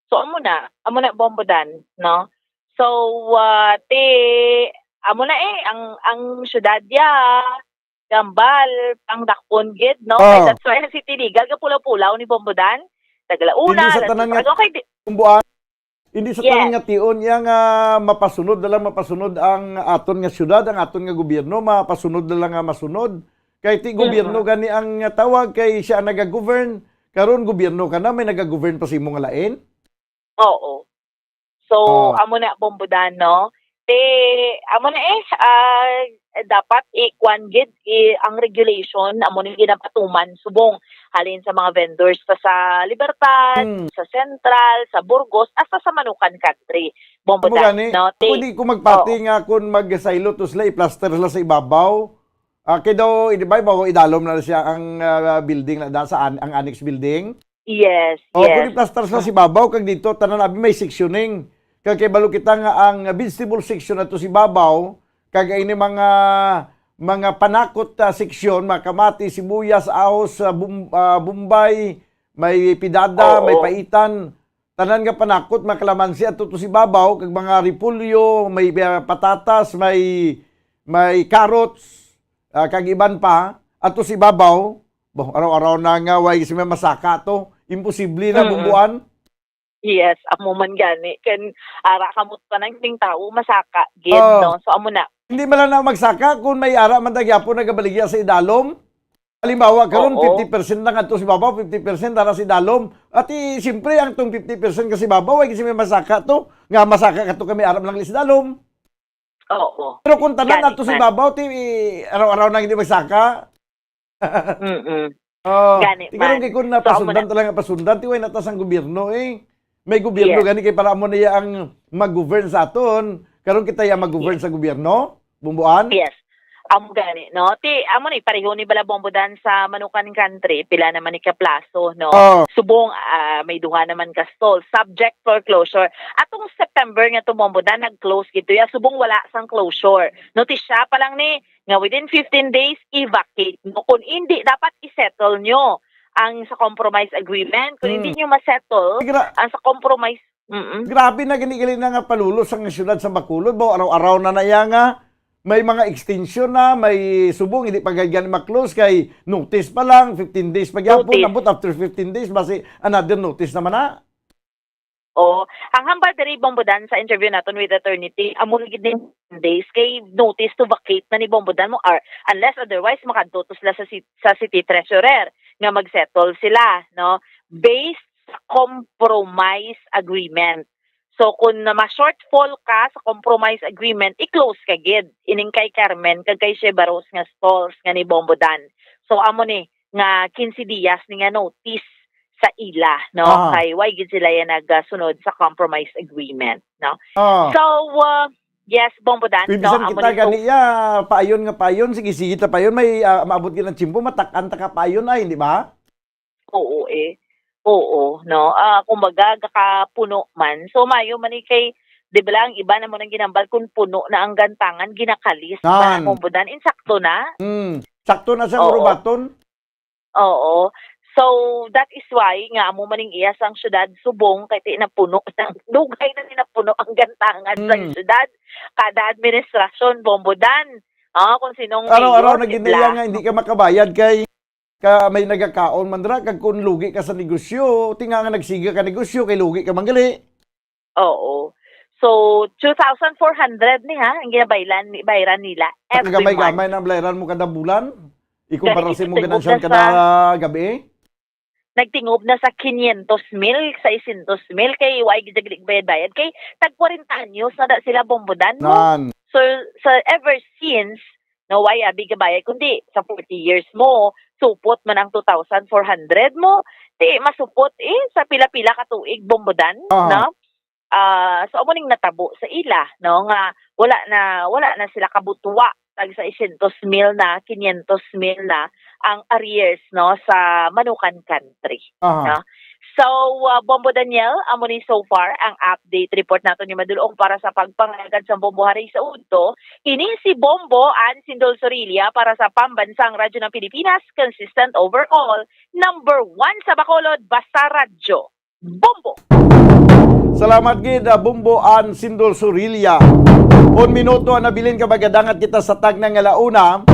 So, amo na, amo na, Bombodan, no? So, ah, ti, amo na eh, ang, ang syudad ya, gambal, pangdakpon gid, no? Kay Oh. that's why ang City Legal, gapulaw-pulaw ni Bombodan. Naglauna, Hindi sa tanan nga Las Vegas, okay, di- Bumbuan, hindi sa Yes. tanan nga tion iya nga mapasunod na lang, mapasunod ang aton nga syudad, ang aton nga gobyerno, mapasunod na lang nga masunod. Kay ti gobyerno Mhm. gani ang tawag, kay siya ang naga-govern. Karon gobyerno ka na, may naga-govern pa sa imo nga lain? Oo. So, Oh. amo na, Bombodan, no? Ti, amo na eh, ah, dapat ikuan gid, i-, ang regulation, amo ni ginapatuman subong halin sa mga vendors sa, sa Libertad, Hmm. sa Central, sa Burgos, hasta sa Manukan Country, Amo Bombodan, gani, no? Ti, ako di ko magpati oo. nga kung magsaylo to sila, i-plaster sila sa ibabaw. Ah, kay daw, di ba, ibabaw, idalom na siya ang, ah, building na da, sa an-, ang annex building? Yes, O, yes. Kung i-plaster sila sa ibabaw, kag dito, tanan abi may sectioning. Kag kay balo kita nga ang vegetable section na to sa ibabaw, kag ini mga, mga panakot, ah, section, mga kamatis, sibuyas, ahos, ah, bum-, ah, bombay, may pidada, Oo. may paitan, tanan nga panakot, mga kalamansi, ato to sa ibabaw, kag mga repolyo, may, ah, patatas, may, may carrots, ah, kag iban pa, ato sa ibabaw, bo, araw-araw na nga, way si may masaka to, imposible na Mm-mm. Bumbuan. Yes, amo man gani. Kan ara kamo tanan ning tawo masaka gid, Oh. no? So, amo na. Hindi man lang na magsaka kung may ara man ta gyapon nagabaligya sa idalom. Halimbawa, karon Oo. fifty percent lang ato sa ibabaw, fifty percent ara sa idalom. At i-, siyempre, ang tong fifty percent kasi ibabaw, ay kasi may masaka to. Nga masaka ka to kami ara man lang sa idalom. Oo. Pero kung tanan Gani ato sa man. ibabaw, ti, araw-araw na hindi magsaka. Mm-mm. Oh, Gani ti karon man. kay kung So, amo napasundan na. talaga pasundan, ti way na ta sang gobyerno eh. May gobyerno Yes. gani kay para amo na iya ang mag-govern sa aton. Karon kita iya mag-govern Yes. sa gobyerno, Bumbuan? Yes. Amo gani, no? Ti, amo ni, pareho ni bala Bombodan sa Manukan Country, pila naman ni ka plaso, no? Oh. Subong, ah, may duha naman ka stall, subject for closure. Atong September nga to, Bombodan, nag-close gid to ya, subong wala sang closure. No, ti siya pa lang ni, nga within fifteen days, i-vacate, no? Kung hindi, dapat i-settle nyo ang sa compromise agreement. Kung hindi Hmm. nyo ma-settle Gra- ang sa compromise, mm-mm. Grabe na gani gali na nga palulos ang syudad sa Bacolod. Ba, araw-araw na na iya nga may mga extension na, may subong, hindi pa gani ma-close kay notice pa lang, fifteen days pa gyapon. Notice. Ambot after fifteen days, basi another notice naman na. Oo. Ang hambal diri, Bombodan, sa interview naton with Attorney Ting, amo na gid ning days kay notice to vacate na ni Bombodan mo, or unless otherwise, makadto to sila sa ci-, sa city treasurer nga mag-settle sila, no? Based sa compromise agreement. So, kung na ma-shortfall ka sa compromise agreement, i-close ka gid ining kay Carmen kag kay Sheva Rose nga stalls nga ni Bombo Dan. So, amo ni nga quince dias ni nga notice sa ila, no? Ah. Kay why gid sila yan nagasunod sa compromise agreement, no? Ah. So, uh, yes, Bombo Dan, no? Bisan amo kita ni, so gani ya, paayon nga paayon, sige, sige ta paayon, may, ah, maabot gid ang tiyempo, matak-an ta ka paayon ay, di ba? Oo, eh. Oo, no? Ah, kumbaga, gakapuno man. So, mayo man ni kay, di ba lang, iba na mo nang ginambal kung puno na ang gantangan, ginakalis ba na Nan. Bombo Dan? Insakto na? Hmm. Sakto na sa Oo. Urubaton? Oo. So, that is why nga amo man ning iya sang syudad subong kay ti napuno na, dugay na ni napuno ang gantangan sa Hmm. syudad. Kada administrasyon, Bombo Dan. Ah, kung sinong Araw-araw mayor, na gid na iya lang. Nga hindi ka makabayad kay ka may nagakaon man dira, kag kung lugi ka sa negosyo, tinga nga nagsiga ka negosyo, kay lugi ka man gali. Oo. So, two thousand four hundred ni, ha, ang ginabaylan ni, bayran nila every Kagamay-gamay month. Na bayran mo kada bulan? Ikumpara Gani, sa imong nagtingog ganansya na kada sa gabi? Nagtingog na sa quinientos mil, seiscientos mil, kay why gid gid bayad-bayad? Kay tag kwarenta anyos na da sila, Bombo Dan, no? Nan. So, sa ever since, no, why abi gabayad? Kundi sa forty years mo, supot man ang two thousand four hundred mo, di masupot, eh, sa pila-pila ka tuig, Bombo Dan, Aha. no? Ah, so, amo ning natabo sa ila, no, nga wala na, wala na sila kabutwa, tag seiscientos mil na, quinientos mil na ang arrears, no, sa Manukan Country, Aha. no? So, uh, Bombo Daniel, amo ni so far ang update report nato ni Madulong para sa pagpangalagad sa Bombo Hari sa Udto. Ini si Bombo Ann Sindol Sorilla para sa Pambansang Radyo ng Pilipinas, consistent overall, number one sa Bacolod, Basta Radyo. Bombo! Salamat gid, ah, Bombo Ann Sindol Sorilla. Un minuto ang nabilin ka magadangat kita sa tagna nga launa.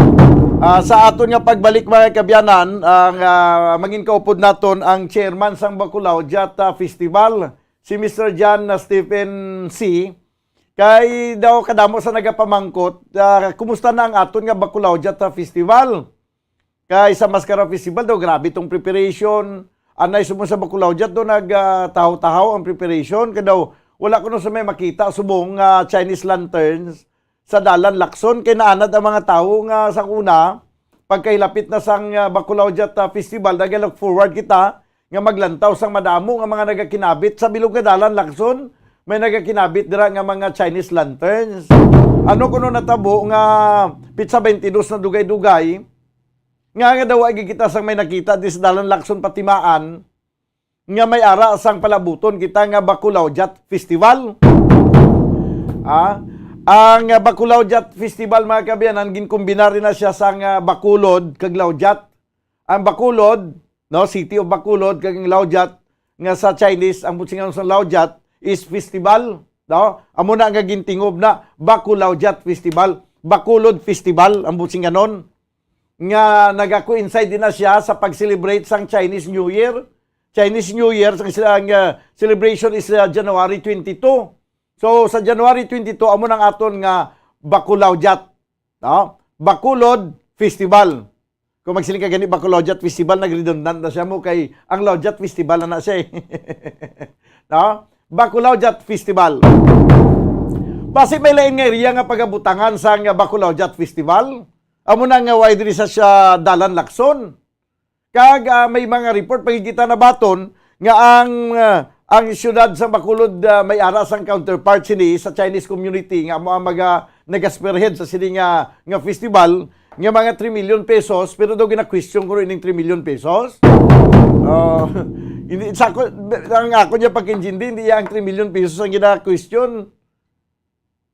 Ah, sa aton nga pagbalik, mga kabyanan, ang, ah, mangin kaupod naton ang chairman sang Bacolao Jata Festival, si Mister John, ah, Stephen C. Kay daw kadamo sa nagapamangkot, ah, kumusta na ang aton nga Bacolao Jata Festival? Kay sa Mascara Festival daw, grabe tong preparation. Anay subong sa Bacolao Jat daw, nag, ah, tahaw-tahaw ang preparation. Kay daw, wala kuno sa may makita subong nga Chinese lanterns sa Dalan Lacson. Kay naanad ang mga tawo nga sa una, pagkahilapit na sang, ah, Bacolao Jat, ah, Festival, nag-look forward kita nga maglantaw sang madamo nga mga nagakinabit sa bilog nga Dalan Lacson. May nagakinabit dira nga mga Chinese lanterns. Ano kuno natabo nga pitsa twenty-dos na dugay-dugay, nga, nga daw ay kita sang may nakita di sa Dalan Lacson patimaan, nga may ara sang palabuton kita nga Bacolao Jat Festival. Ah, ang, ah, Bacolao Jat Festival, mga kaabyanan, ginkombinar na siya sang, ah, Bacolod kag Laujat. Ang Bacolod, no, City of Bacolod, kag ang Laujat, nga sa Chinese, ang businganon sa Laujat is festival, no? Amo na nga gintingob na Bacolao Jat Festival, Bacolod Festival, ang businganon. Nga nagakoinside din na siya sa pag-celebrate sang Chinese New Year. Chinese New Year, ang sila, ang, uh, celebration is, uh, January twenty-two. So, sa January twenty-two, amo nang aton nga Bacolao Jat, no? Bacolod Festival. Kung magsiling ka gani, Bacolao Jat Festival, nag-redundant na siya mo kay ang Laujat Festival na na siya, eh. No? Bacolao Jat Festival. Basi may lain nga area nga pagabutangan sa nga Bacolao Jat Festival. Amo na nga way diri sa siya Dalan Lacson. Kag, ah, may mga report pa gid kita nabaton nga ang, ah, ang siyudad sa Bacolod, ah, may ara sang counterpart sini sa Chinese community nga amo ang maga-, naga-spearhead sa sini nga, nga festival, nga mga three million pesos, pero daw gina-question ko rin ning three million pesos. Oh, hindi, sa ako, ang ako niya pagkaintindi, hindi ang three million pesos ang gina-question.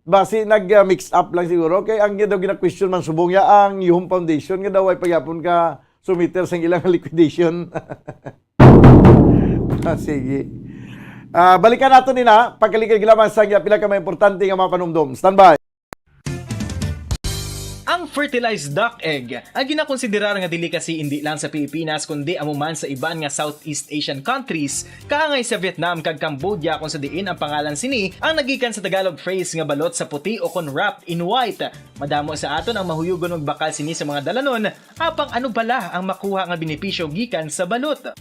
Basi nag, ah, mix up lang siguro. Kay ang daw gina-question man subong niya ang Yuhom Foundation nga daw ay pagyapon ka sumiter sang ilang liquidation. Ah, sige. Ah, balikan nato ni na. Pagkaligid lamang sa pila ka mga importante nga mga panumdom. Standby. Ang fertilized duck egg ang ginakonsiderar nga delicacy indi lang sa Pilipinas, kundi amo man sa iban nga Southeast Asian countries, kaangay sa Vietnam kag Cambodia, kung sa diin ang pangalan sini ang nagikan sa Tagalog phrase nga balot sa puti o kon wrapped in white. Madamo sa aton ang mahuyugon magbakal sini sa mga dalanon, apang ano bala ang makuha nga benepisyo gikan sa balot?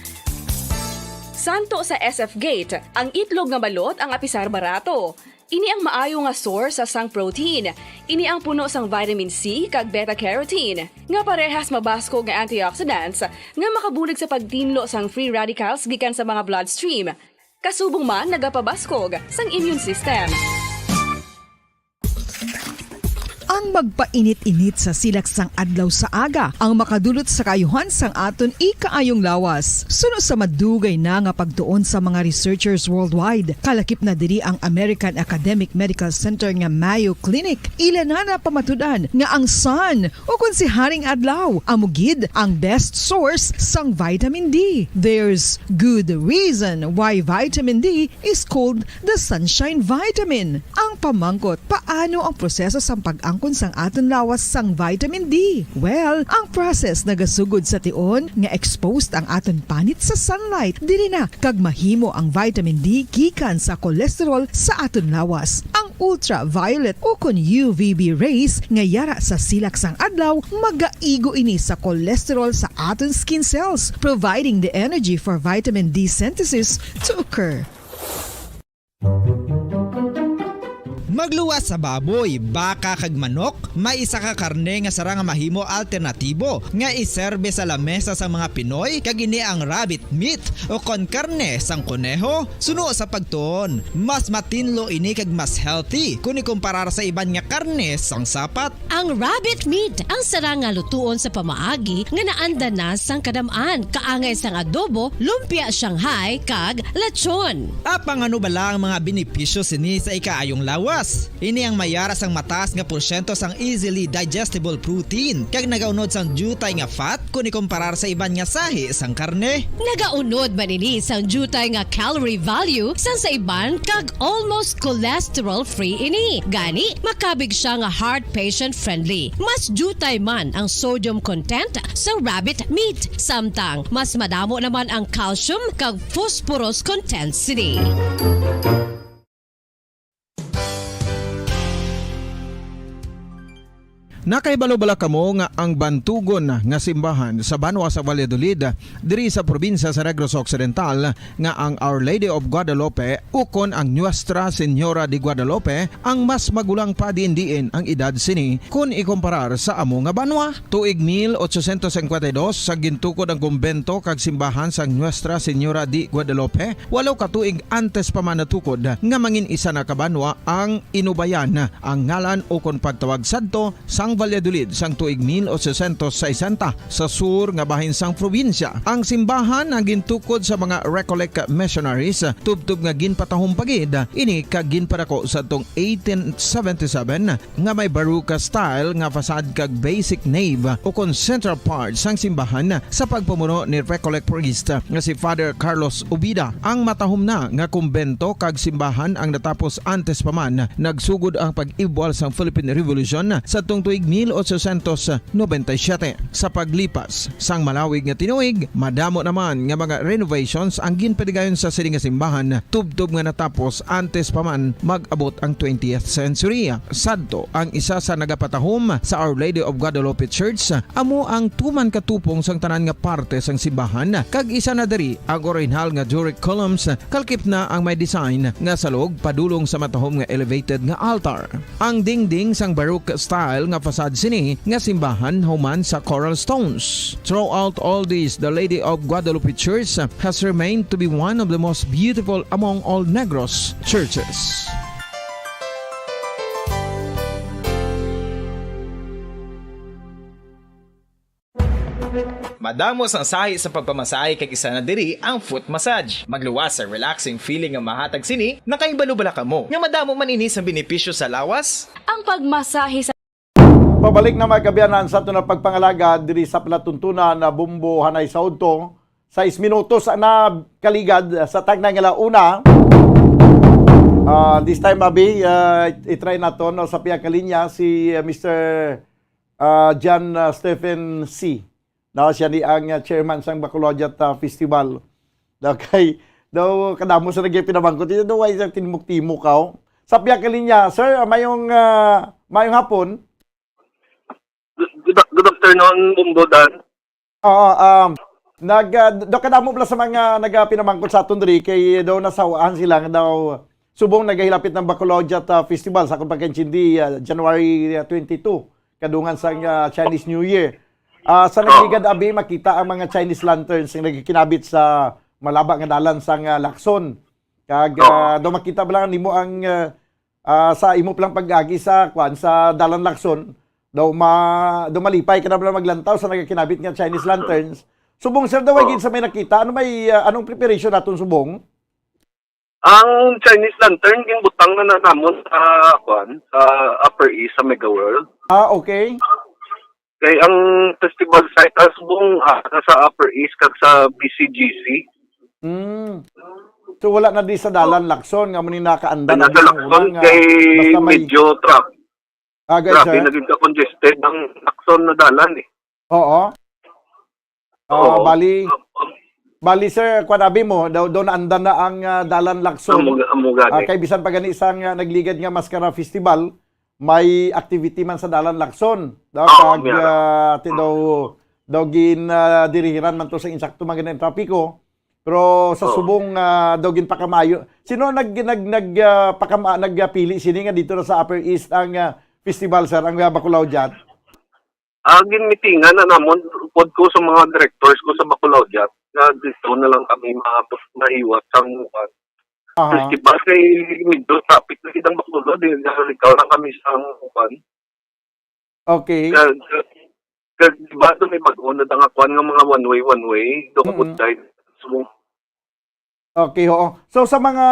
Santo sa S F Gate, ang itlog nga balot ang apisar barato. Ini ang maayo nga source sa sang protein. Ini ang puno sang vitamin C kag beta-carotene, nga parehas mabaskog nga antioxidants nga makabulig sa pagtinlo sang free radicals gikan sa mga bloodstream. Kasubong man nagapabaskog sang immune system. Ang magpainit-init sa silak sang adlaw sa aga ang makadulot sa kaayuhan sang aton ikaayong lawas. Suno sa madugay na nga pagtuon sa mga researchers worldwide, kalakip na diri ang American Academic Medical Center nga Mayo Clinic, ila na napamatud-an nga ang sun, o kon si Haring Adlaw, amo gid ang best source sang vitamin D. There's good reason why vitamin D is called the sunshine vitamin. Ang pamangkot, paano ang proseso sang pag-angkon sang aton lawas sang vitamin D? Well, ang process nagasugod sa tion nga exposed ang aton panit sa sunlight, diri na kag mahimo ang vitamin D gikan sa cholesterol sa aton lawas. Ang ultraviolet o kon U V B rays nga yara sa silak sang adlaw magaigo ini sa cholesterol sa aton skin cells, providing the energy for vitamin D synthesis to occur. Magluwas sa baboy, baka kag manok, may isa ka karne nga sarang nga mahimo alternatibo nga iserbe sa lamesa sa mga Pinoy, kag ini ang rabbit meat o kon karne sang koneho. Suno sa pagtuon, mas matinlo ini kag mas healthy kon ikumparar sa iban nga karne sang sapat. Ang rabbit meat ang sarang nga lutuon sa pamaagi nga naanda na sang kadam-an, kaangay sang adobo, lumpia Shanghai, kag lechon. Apang ano bala ang mga benepisyo sini sa ikaayong lawas? Ini ang mayara sang mataas nga porsyento sang easily digestible protein, kag nagaunod sang diutay nga fat kon ikumparar sa iban nga sahi sang karne. Nagaunod man ini sang diutay nga calorie value sang sa iban, kag almost cholesterol-free ini. Gani, makabig siya nga heart patient-friendly. Mas diutay man ang sodium content sa rabbit meat, samtang mas madamo naman ang calcium kag phosphorus content sini. Nakahibalo bala kamo nga ang bantugon nga simbahan sa banwa sa Valladolid, diri sa probinsya sa Negros Occidental, nga ang Our Lady of Guadalupe ukon ang Nuestra Señora de Guadalupe ang mas magulang pa diin-diin ang edad sini kon ikumparar sa amo nga banwa? Tuig mil ochocientos cincuenta y dos, sa gintukod ang kumbento kag simbahan sang Nuestra Señora de Guadalupe, walo ka tuig antes pa man natukod nga mangin isa na ka banwa ang Inubayan, ang ngalan ukon pagtawag sadto sang Valladolid sang tuig mil ochocientos sesenta, sa sur nga bahin sang probinsya. Ang simbahan ang gintukod sa mga Recollect missionaries, tubtob nga ginpatahom pa gid ini kag ginpadako sadtong eighteen seventy-seven, nga may Baroque style nga facade kag basic nave ukon central part sang simbahan sa pagpamuno ni Recollect priest nga si Father Carlos Ubida. Ang matahom na nga kumbento kag simbahan ang natapos antes pa man nagsugod ang pag-ibwal sang Philippine Revolution sadtong tuig mil ochocientos noventa y siete. Sa paglipas sang malawig nga tinuig, madamo naman nga mga renovations ang ginpadigayon sa sini nga simbahan, tubtob nga natapos antes pa man mag-abot ang twentieth century. Sadto, ang isa sa nagapatahom sa Our Lady of Guadalupe Church amo ang tuman ka tupong sang tanan nga parte sang simbahan, kag isa na diri ang orihinal nga Doric columns, kalakip na ang may design nga salog padulong sa matahom nga elevated nga altar. Ang dingding sang Baroque style nga facade sini nga simbahan human sa coral stones. Throughout all this, the Lady of Guadalupe Church has remained to be one of the most beautiful among all Negros churches. Madamo sang sahi sa pagpamasahe, kag isa na diri ang foot massage. Magluwas sa relaxing feeling nga mahatag sini. Nakahibalo bala kamo nga madamo man ini sa benepisyo sa lawas? Ang pagmasahe sa Pabalik na, mga kaabyanan, sa aton nga pagpangalagad diri sa palatuntunan na Bombo Hanay sa Udto. Sais minutos na kaligad sa tagnay nga la una. Ah, this time, abi, ah, i-try nato, no, sa pihak nga linya si, ah, Mister, ah, John, ah, Stephen C. No, siya ni ang, ah, chairman sang Bacolodjat, ah, Festival. Okay. Daw kadamo sa naging pinamangkot. Ito daw ay isang tinimok-timok, aw. Sa pihak nga linya, sir, ah, mayong, ah, mayong hapon. Good, good, good afternoon, Bombo Dan. Oo, um, Nag, ah, daw kadamo pala sa mga nagapinamangkot sa aton diri kay daw nasawaan sila nga daw subong nagahilapit ng Bacolao Jat, ah, Festival sa akong pagkaintindi, ah, January, ah, twenty-two, kadungan sang, ah, Chinese New Year. Ah, sa Oh. nagligad abi makita ang mga Chinese lanterns nga nagkinabit sa malaba nga dalan sang, ah, Lacson. Kag, Oh. ah, daw makita ba lang nimo ang, ah, ah, sa imo palang pag-agi sa, kwan, sa Dalan Lacson, daw ma-, daw malipay ka na ba lang maglantaw sa nagakinabit nga Chinese lanterns. Subong, sir, daw, Oh. gid sa may nakita, ano may, ah, anong preparation naton subong? Ang Chinese lantern, ginbutang na, na namon sa, kwan, sa Upper East, sa Mega World. Ah, okay. Kay ang festival site as subong, ah, sa Upper East kag sa B C G C. Mm. So, wala na di sa Dalan Lacson, nga mo ni nakaandam Ang nasa ang Lacson una nga kay basta may medyo traffic. Ah, guys, Grabe, sir? naging ka-congested ang Lacson na dalan eh. Oo. Ah, Oo. bali, bali, sir, kwan abi mo, daw, daw naandan na ang, ah, Dalan Lacson. Amo ga-, amo gani. Ah, kay bisan pa gani sa nga nagligad nga Mascara Festival, may activity man sa Dalan Lacson. Daw Oo, kag, meron. ah, ti daw, daw gin, ah, dirihiran man to sa insakto man gani ang trapiko. Pero sa Oo. subong, ah, daw ginpakamayo. Sino nag, nag, nag, ah, pakama-, nagpili sini nga dito na sa Upper East ang, ah, festival, sir, ang, ah, Bacolao Jat? Ah, ginmitingan na namon pod ko sa mga directors ko sa Bacolao Jat. Nga dito na lang kami ma-, mahiwat sa, ah, Aha. festival. Kay medyo traffic na gid ang Bacolao, di na ikaw lang kami sa, ah, Okay. Kag, kag, kag, di ba, ito may bag-o na nga kwan nga mga one way, one way, do Mm. kabudlay. So, Okay, oo. So, sa mga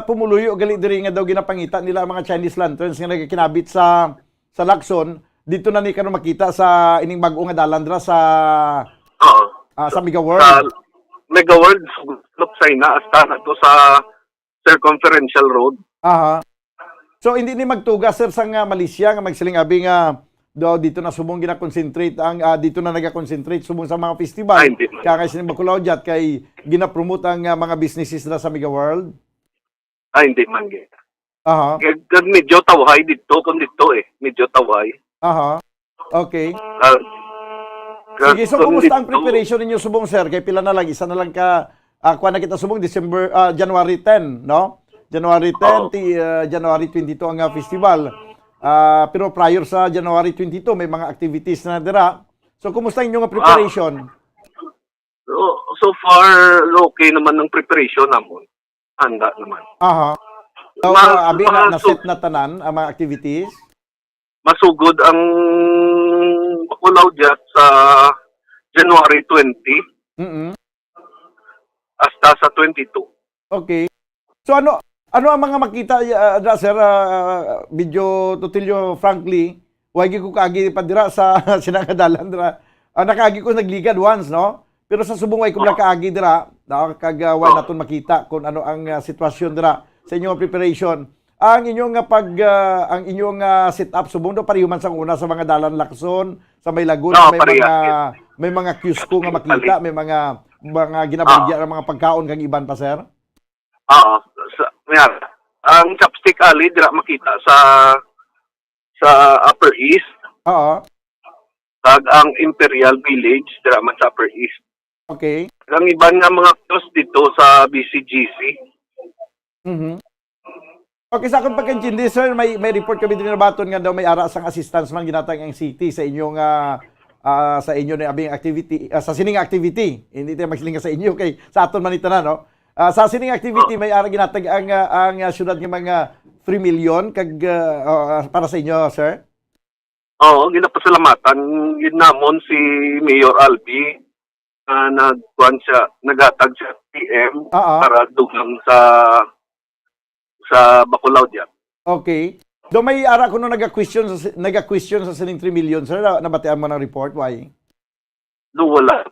pumuluyo gali diri nga daw ginapangita nila ang mga Chinese lanterns nga nagakinabit sa, sa Lacson, dito na ni karon makita sa ining bag-o nga dalan dira sa, Oo. ah, sa Mega World. Sa Mega World, Lupsay na, hasta na to sa Circumferential Road. Aha. So, hindi ni magtuga, sir, sa nga Malaysia nga magsiling abi nga daw dito na subong gina-concentrate ang, ah, dito na naga-concentrate subong sa mga festival. Ay, hindi man. Kaya kay sining Bacolao Jat kay gina-promote ang, ah, mga businesses na sa Mega World. Ay, hindi man, gid. Aha. Kag, kag medyo tawhay dito, kung dito eh. Medyo tawhay. Aha. Okay. Ah, Sige, so kung kumusta ang dito preparation ninyo subong, sir? Kay pila na lang, isa na lang ka, ah, kuha na kita subong, December, ah, January ten, no? January ten, Oo. ti-, ah, January twenty-two ang, ah, festival. Ah, pero prior sa January twenty-two, may mga activities na dira. So, kumusta inyo nga Ah. preparation? So, so far, okay naman ang preparation namon. Handa naman. Aha. So, Ma-, ah, abi na, ma-, naset na tanan ang mga activities? Masugod ang Bacolao Jat sa January twenty Mm-mm. hasta sa twenty-two. Okay. So, ano, ano ang mga makita, ah, dra, sir, ah, medyo to tell you frankly, way gyud ko kaagi pa dira sa sinangadalan dira. Ah, nakaagi ko nagligad once, no? Pero sa subong way ko Ah. nakaagi dira, na, kag, ah, way Ah. naton makita kung ano ang, ah, sitwasyon dira sa inyong preparation. Ang inyong nga pag, ah, ang inyong, ah, setup subong do pareho man sang una sa mga dalan Lacson, sa may Laguna, Ah, may pareha. mga, may mga kiosko nga Palit. makita, may mga, mga ginabaligya Ah. nga mga pagkaon kag iban pa, sir? Oo. Sa, yan. Ang Chopstick Alley, dira makita sa, sa Upper East. Oo. Kag ang Imperial Village, dira man sa Upper East. Okay. Ang iban nga mga kiosk dito sa B C G C. Mhm. Okay, sa akong pagkaintindi, sir, may, may report kami din nabaton nga daw may ara sang assistance man ginatag ang city sa inyong, ah, ah, sa inyo na abing activity, ah, sa sining activity. Hindi tayo magsiling nga sa inyo, kay sa aton man ito na, no? Ah, sa sining activity, Oh. may ara ginatag ang, ah, ang, ah, syudad nga mga three million kag, ah, ah, para sa inyo, sir? Oo, ginapasalamatan gid namon si Mayor Albi nga nagkuan siya, naghatag siya T M Ah, ah. para dugang sa, sa Bacolao diya. Okay. Do may ara kuno naga-question sa si-, naga-question sa sining three million, sir. Na, nabatian mo ng report, why? Do wala.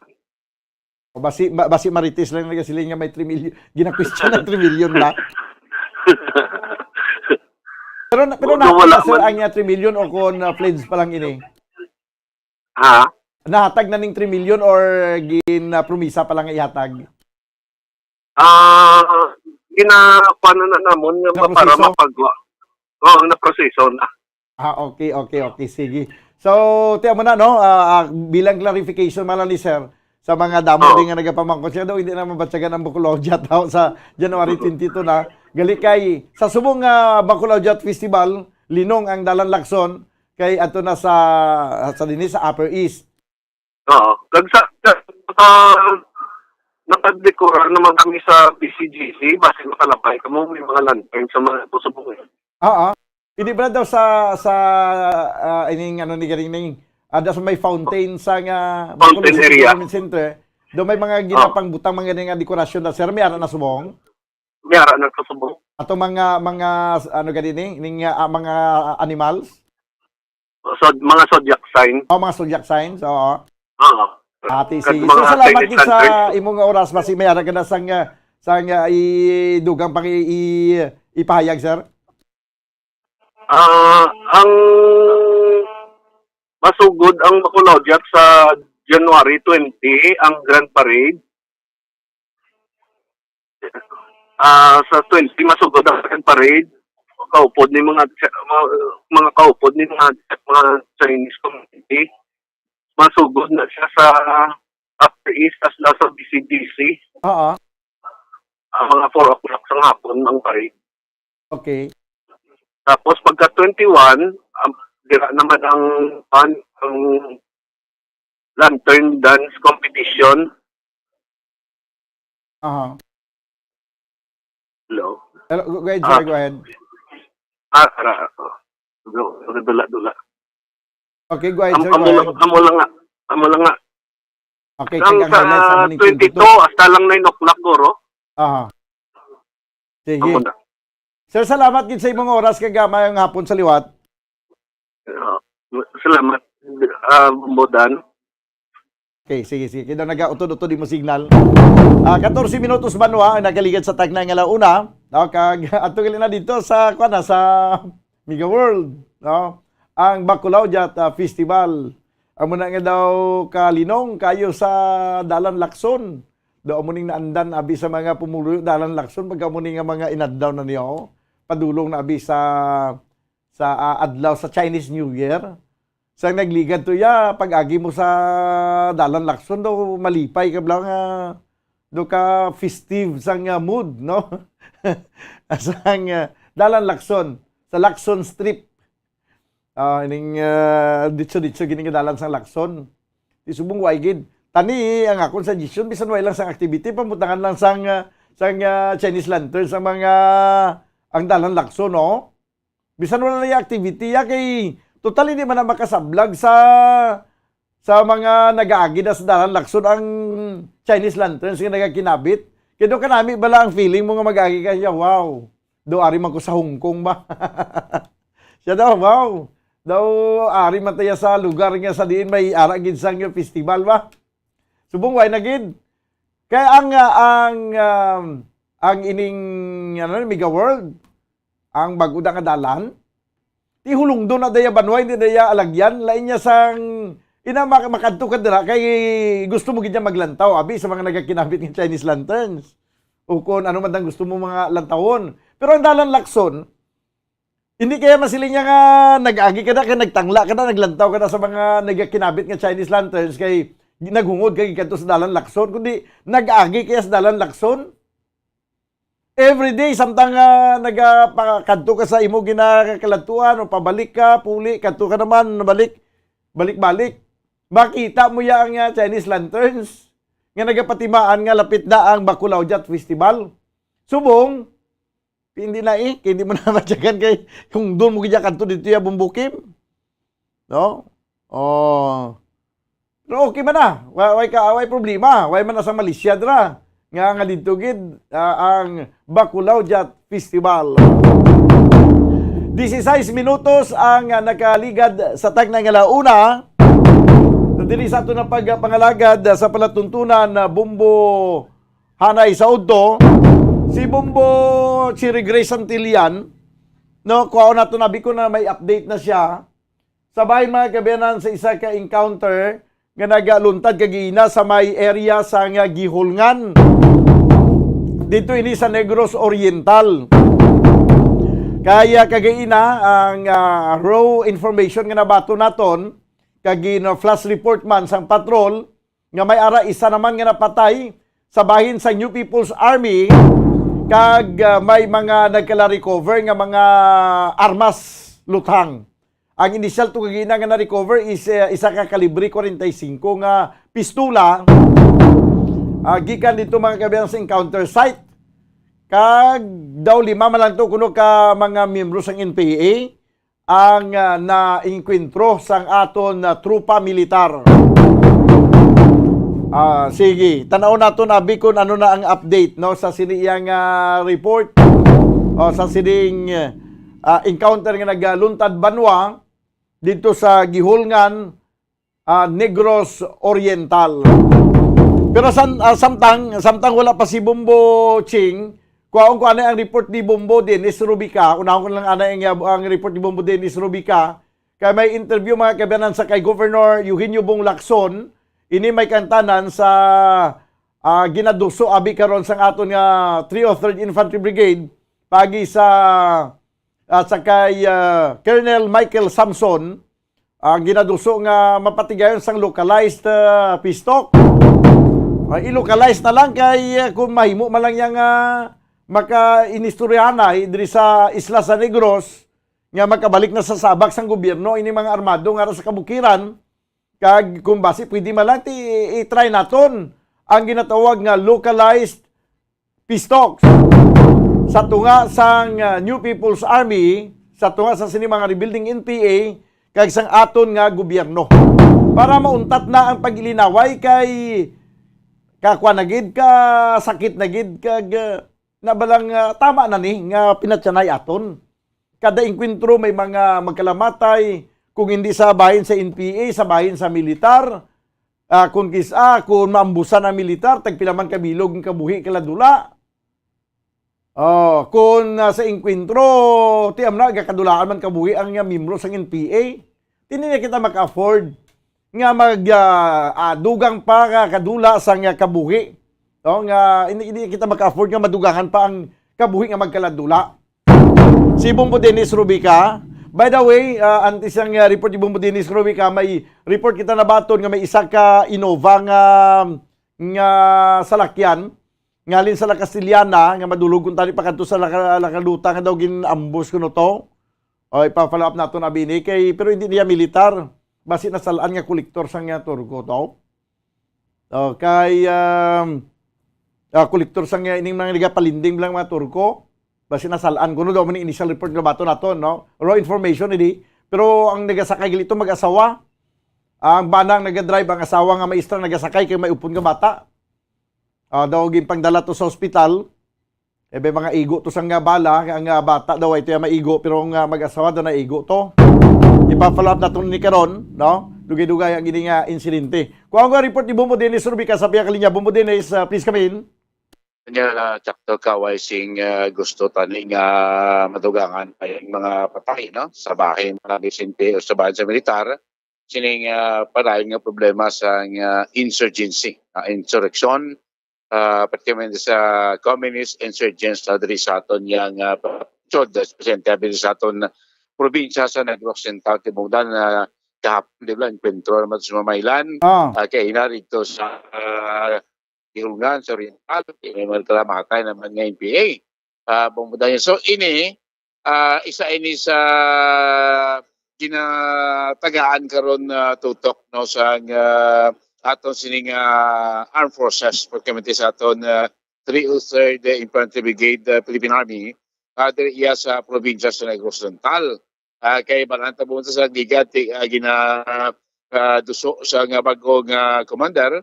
O basi, ba-, basi Marites lang nagasiling nga may three million. Gina-question ang three million na. Pero na, pero Do, do nahatag wala na, sir, man. Ang, uh, three million o kung, uh, pledge pa lang ini? Ha? Nahatag na ning three million or gin, uh, promisa pa lang nga ihatag? Ah, gina-, kuwan na, na namon nga para Naproseso? mapagwa. Oo, naproseso na. Ah, okay, okay, okay. Sige. So, tiyan mo na, no? Ah, ah, bilang clarification man lang ni sir, sa mga damo Oo. din nga nagapamangkot siya daw, hindi na mabatyagan ang Bacolao Jat daw sa January twenty-two na. Gali kay, sa subong nga Bacolao Jat Festival, linong ang Dalan Lacson, kay ato na sa, sa dinhi sa Upper East. Oo. Kag sa, sa, sa, nakadekora naman kami sa B C G C, basi makalabay kamo, may mga lantern sa mga subong eh. Oo. Hindi ba daw sa, sa, ah, ining ano ni Garing Ning? Ah, daw sa may fountain sa nga Fountain Bacolod City area. Government Center, daw may mga Oh. ginapangbutang, mga gani nga dekorasyon na, sir, may ara na subong? May ara na sa subong. Ato mga, mga, ano gani ni? Ning, ah, mga animals? So, mga zodiac sign. Oh, mga zodiac signs, oo. Oo. Ati, Kag sige. mga So, salamat Chinese gid sa lanterns. Imong oras, basi may ara ka na sang, ah, sang, ah, i-, dugang pang i-, i-, ipahayag, sir? Ah, ang masugod ang Bacolao Jat sa January twenty, ang Grand Parade. Ah, sa twenty, masugod ang Grand Parade. Kaupod ni mga, mga, mga kaupod ni mga, mga Chinese community. Masugod na siya sa Upper East, as nasa B C D C. Oo. Ah, mga four o'clock sa hapon ang parade. Okay. Tapos pagka twenty-one, um, dira naman ang, ang, ang lantern dance competition. Aha. Hello? Hello, go, go ahead, sir, Ah. go ahead. Ah, ara, ah. Dula, dula, dula. Okay, go ahead, Am-, sir, amo go lang, ahead. amo lang nga. Amo lang nga. Okay, Ang kag ang sa highlights sa morning twenty-two, twenty-two. Hasta lang nine o'clock, guro. Aha. Sige. Amo na. Sir, salamat gid sa imong oras kag, ah, maayong hapon sa liwat. Ah, salamat, ah, Bodan. Okay, sige, sige. Kaya nagautod-utod imo signal. Ah, katorse minutos banwa ang nakaligad sa tagna nga launa. No? Kag ato gali na dito sa, kuwan na, sa Mega World. No? Ang Bacolao Jat, ah, Festival. Amo na nga daw kalinong kayo sa Dalan Lacson. Daw amo ning naandan abi sa mga pumuluyo Dalan Lacson pagka amo ni nga mga inadlaw na niyo. Padulong na abi sa sa, ah, adlaw sa Chinese New Year. Sa nagligad to ya, pag-agi mo sa Dalan Lacson daw, malipay ka bala nga, do ka festive sang, ah, mood, no? Sang, ah, Dalan Lacson, sa Lacson Strip. Ah, ining, ah, ditso-ditso gini nga dalan sang Lacson. Di subong way gid. Tani, ang akon suggestion, bisan way lang sang activity, pamutangan lang sang, ah, sang, ah, Chinese lantern sa mga, ang Dalan Lacson, no? Bisan wala na yung activity, ya, kay total hindi man na makasablag sa, sa mga nagaagi na sa Dalan Lacson ang Chinese lanterns nga nagakinabit. Kay do kanami bala ang feeling mo nga mag-agi ka siya, "Wow, do ari man ko sa Hong Kong ba?" Siya daw, "Wow, daw ari man tayo sa lugar nga sa diin may ara gid sang festival ba?" Subong way na gid. Kay ang, ah, ang, um, ang ining, ano, Mega World, ang bag-o na nga dalan, ti hulungdo na daya banwa, hindi daya alagyan, lain niya sang, ina, mak-, makadto ka dira, kay gusto mo gid niya maglantaw, abi, sa mga nagakinabit nga Chinese lanterns. O kung ano man ang gusto mo mga lantawon. Pero ang Dalan Lacson, hindi kaya masiling niya nga nag-agi ka na, kay nagtangla ka na, naglantaw ka na sa mga nagakinabit nga Chinese lanterns, kay naghungod ka gid kadto sa Dalan Lacson, kundi nag-agi kaya sa Dalan Lacson? Every day, samtang, ah, nagapakadto ka sa imo ginakaladtuan o pabalik ka, puli, kadto ka naman, balik, balik-balik. Makita mo ya ang, ah, Chinese lanterns nga nagapatimaan nga lapit na ang Bacolao Jat Festival. Subong, hindi na eh, kay hindi mo na matyagan kay kung doon mo gid kadto dito ya Bumbukim. No? Oh. Pero okay man na. Wa-, way ka, way problema. Way man na sa Malaysia dra. Nga, nga dito gid, ah, ang Bacolao Jat Festival. Dieciséis minutos ang, ah, nakaligad sa tagna nga launa. Diri sa ato na pagpangalagad, ah, sa palatuntunan na Bombo Hanay sa udto, si Bombo Cherry Grace Santillan, no, kuhaon nato na biko na may update na siya. Sabay, mga kabayanan, sa isa ka encounter nga nagaluntad kagina sa may area sa nga Gihulngan. Dito ini sa Negros Oriental. Kaya kagaina ang, ah, raw information nga nabato naton, kag gina-flash report man sang patrol, nga may ara isa naman nga napatay sa bahin sa New People's Army, kag, ah, may mga nagkala-recover nga mga armas luthang. Ang initial to kagina nga na-recover is, eh, isa ka kalibre forty-five nga pistola, ah, gikan dito, mga kabayan, sa encounter site. Kag daw lima man lang to kuno ka mga miyembro sang N P A ang, ah, naengkwentro sang aton, ah, tropa militar. Ah, sige, tan-aw naton abi kung ano na ang update, no, sa sini iyang, ah, report o sa sining, ah, encounter nga nagaluntad banwa dito sa Guihulngan, ah, Negros Oriental. Pero san-, ah, samtang, samtang wala pa si Bombo Ching, kuhaon ko anay ang report ni Bombo Dennis Rubica. Unahon ko lang anay ang, ang report ni Bombo Dennis Rubica. Kay may interview, mga kabayanan, sa kay Governor Eugenio Bong Lacson. Ini may kantanan sa, ah, ginaduso abi karon sang aton nga three oh third Infantry Brigade pagi sa, ah, sa kay, ah, Colonel Michael Samson, ang ginaduso nga mapatigayon sang localized, ah, peace talk. Ah, i-localize na lang kay, ah, kung mahimo man lang yang, ah, maka-inistoryahanay diri sa isla sa Negros, nga makabalik na sa sabak sang gobyerno ini mga armado nga ara sa kabukiran, kag kung basi pwede man lang ti i-try naton ang ginatawag nga localized peace talks sa tunga sang, ah, New People's Army, sa tunga sa sini mga rebuilding N P A, kag sang aton nga gobyerno, para mauntat na ang pag-ilinaway kay kakwa na gid, ka sakit na gid, kag, ah, na balang, ah, tama na ni nga pinatyanay aton. Kada engkwentro may mga magkalamatay, kung hindi sa bahin sa N P A, sa bahin sa militar. Ah, kung kis-, ah, kung maambusan ang militar, tagpila man ka bilog ang kabuhi kala dula. Oh, kung, ah, sa engkwentro, ti amna gakadulaan man kabuhi ang, ah, miyembro sang N P A. Ti hindi na kita maka-afford nga mag, ah, ah, dugang pa ka kadula sang, ah, kabuhi. No, nga hindi, hindi kita maka-afford nga madugangan pa ang kabuhi nga magkaladula. Si Bombo Dennis Rubica, by the way, ah, antes ang, ah, report ni Bombo Dennis Rubica, may report kita nabaton nga may isa ka Innova nga, nga salakyan, ngalin sa La Castellana, nga madulog kuntani pa kadto sa La Ca-, La Caluta nga daw gin-ambush kuno to. O, ipa-follow up naton abi ni kay, pero hindi niya militar. Basi nasalaan nga kolektor sang, ah, Turco to. O, kay, um, ah, kolektor sang, ah, ining mga nagapalinding lang mga Turco. Basi nasalaan kuno daw man ni initial report nga baton naton, no? Raw information ini. Pero ang nagasakay gali to mag-asawa. Ang bana ang nagadrive, ang asawa nga maestra nagasakay kay may upod nga bata. Ah, daw ginpangdala to sa ospital. Eh, may mga igo to sang, ah, bala, ang, ah, bata daw ay to yung maigo, pero ang, ah, mag-asawa daw naigo to. Ipa-follow up naton ni karon, no? Dugay-dugay ang ini nga insidente. Kung ang report ni Bombo Dennis Rubica sa pihak linya, Bombo Dennis, ah, please come in. Kanya, ah, sakto ka, way sing, ah, gusto tani nga madugangan pa yung mga patay, no? Sa bahin, mga Vicente o sa bahin sa militar, sining, ah, padayon nga problema sa, ah, insurgency, ah, insurrection, ah, particularly sa communist insurgents na diri sa aton yang, ah, sud, especially diri sa aton probinsya sa Negros Oriental. Tibunan na kahapon, di ba, enkwentro naman sa Mamaylan. Ah. Ah, kay ina dito sa, ah, Guihulngan, sa Oriental, may mga kalamatay naman nga N P A. Ah, Bombo Daniel. So, ini, ah, isa ini sa ginatagaan karon, ah, tutok, no, sa, ah, aton sining, ah, armed forces, particularly sa aton, ah, three oh third Infantry Brigade, ah, Philippine Army, ah, diri iya sa probinsya sa Negros Oriental. Ah, kay balaan ta buunta sa ligat, ah, gina, ah, duso sa nga bag-o nga commander,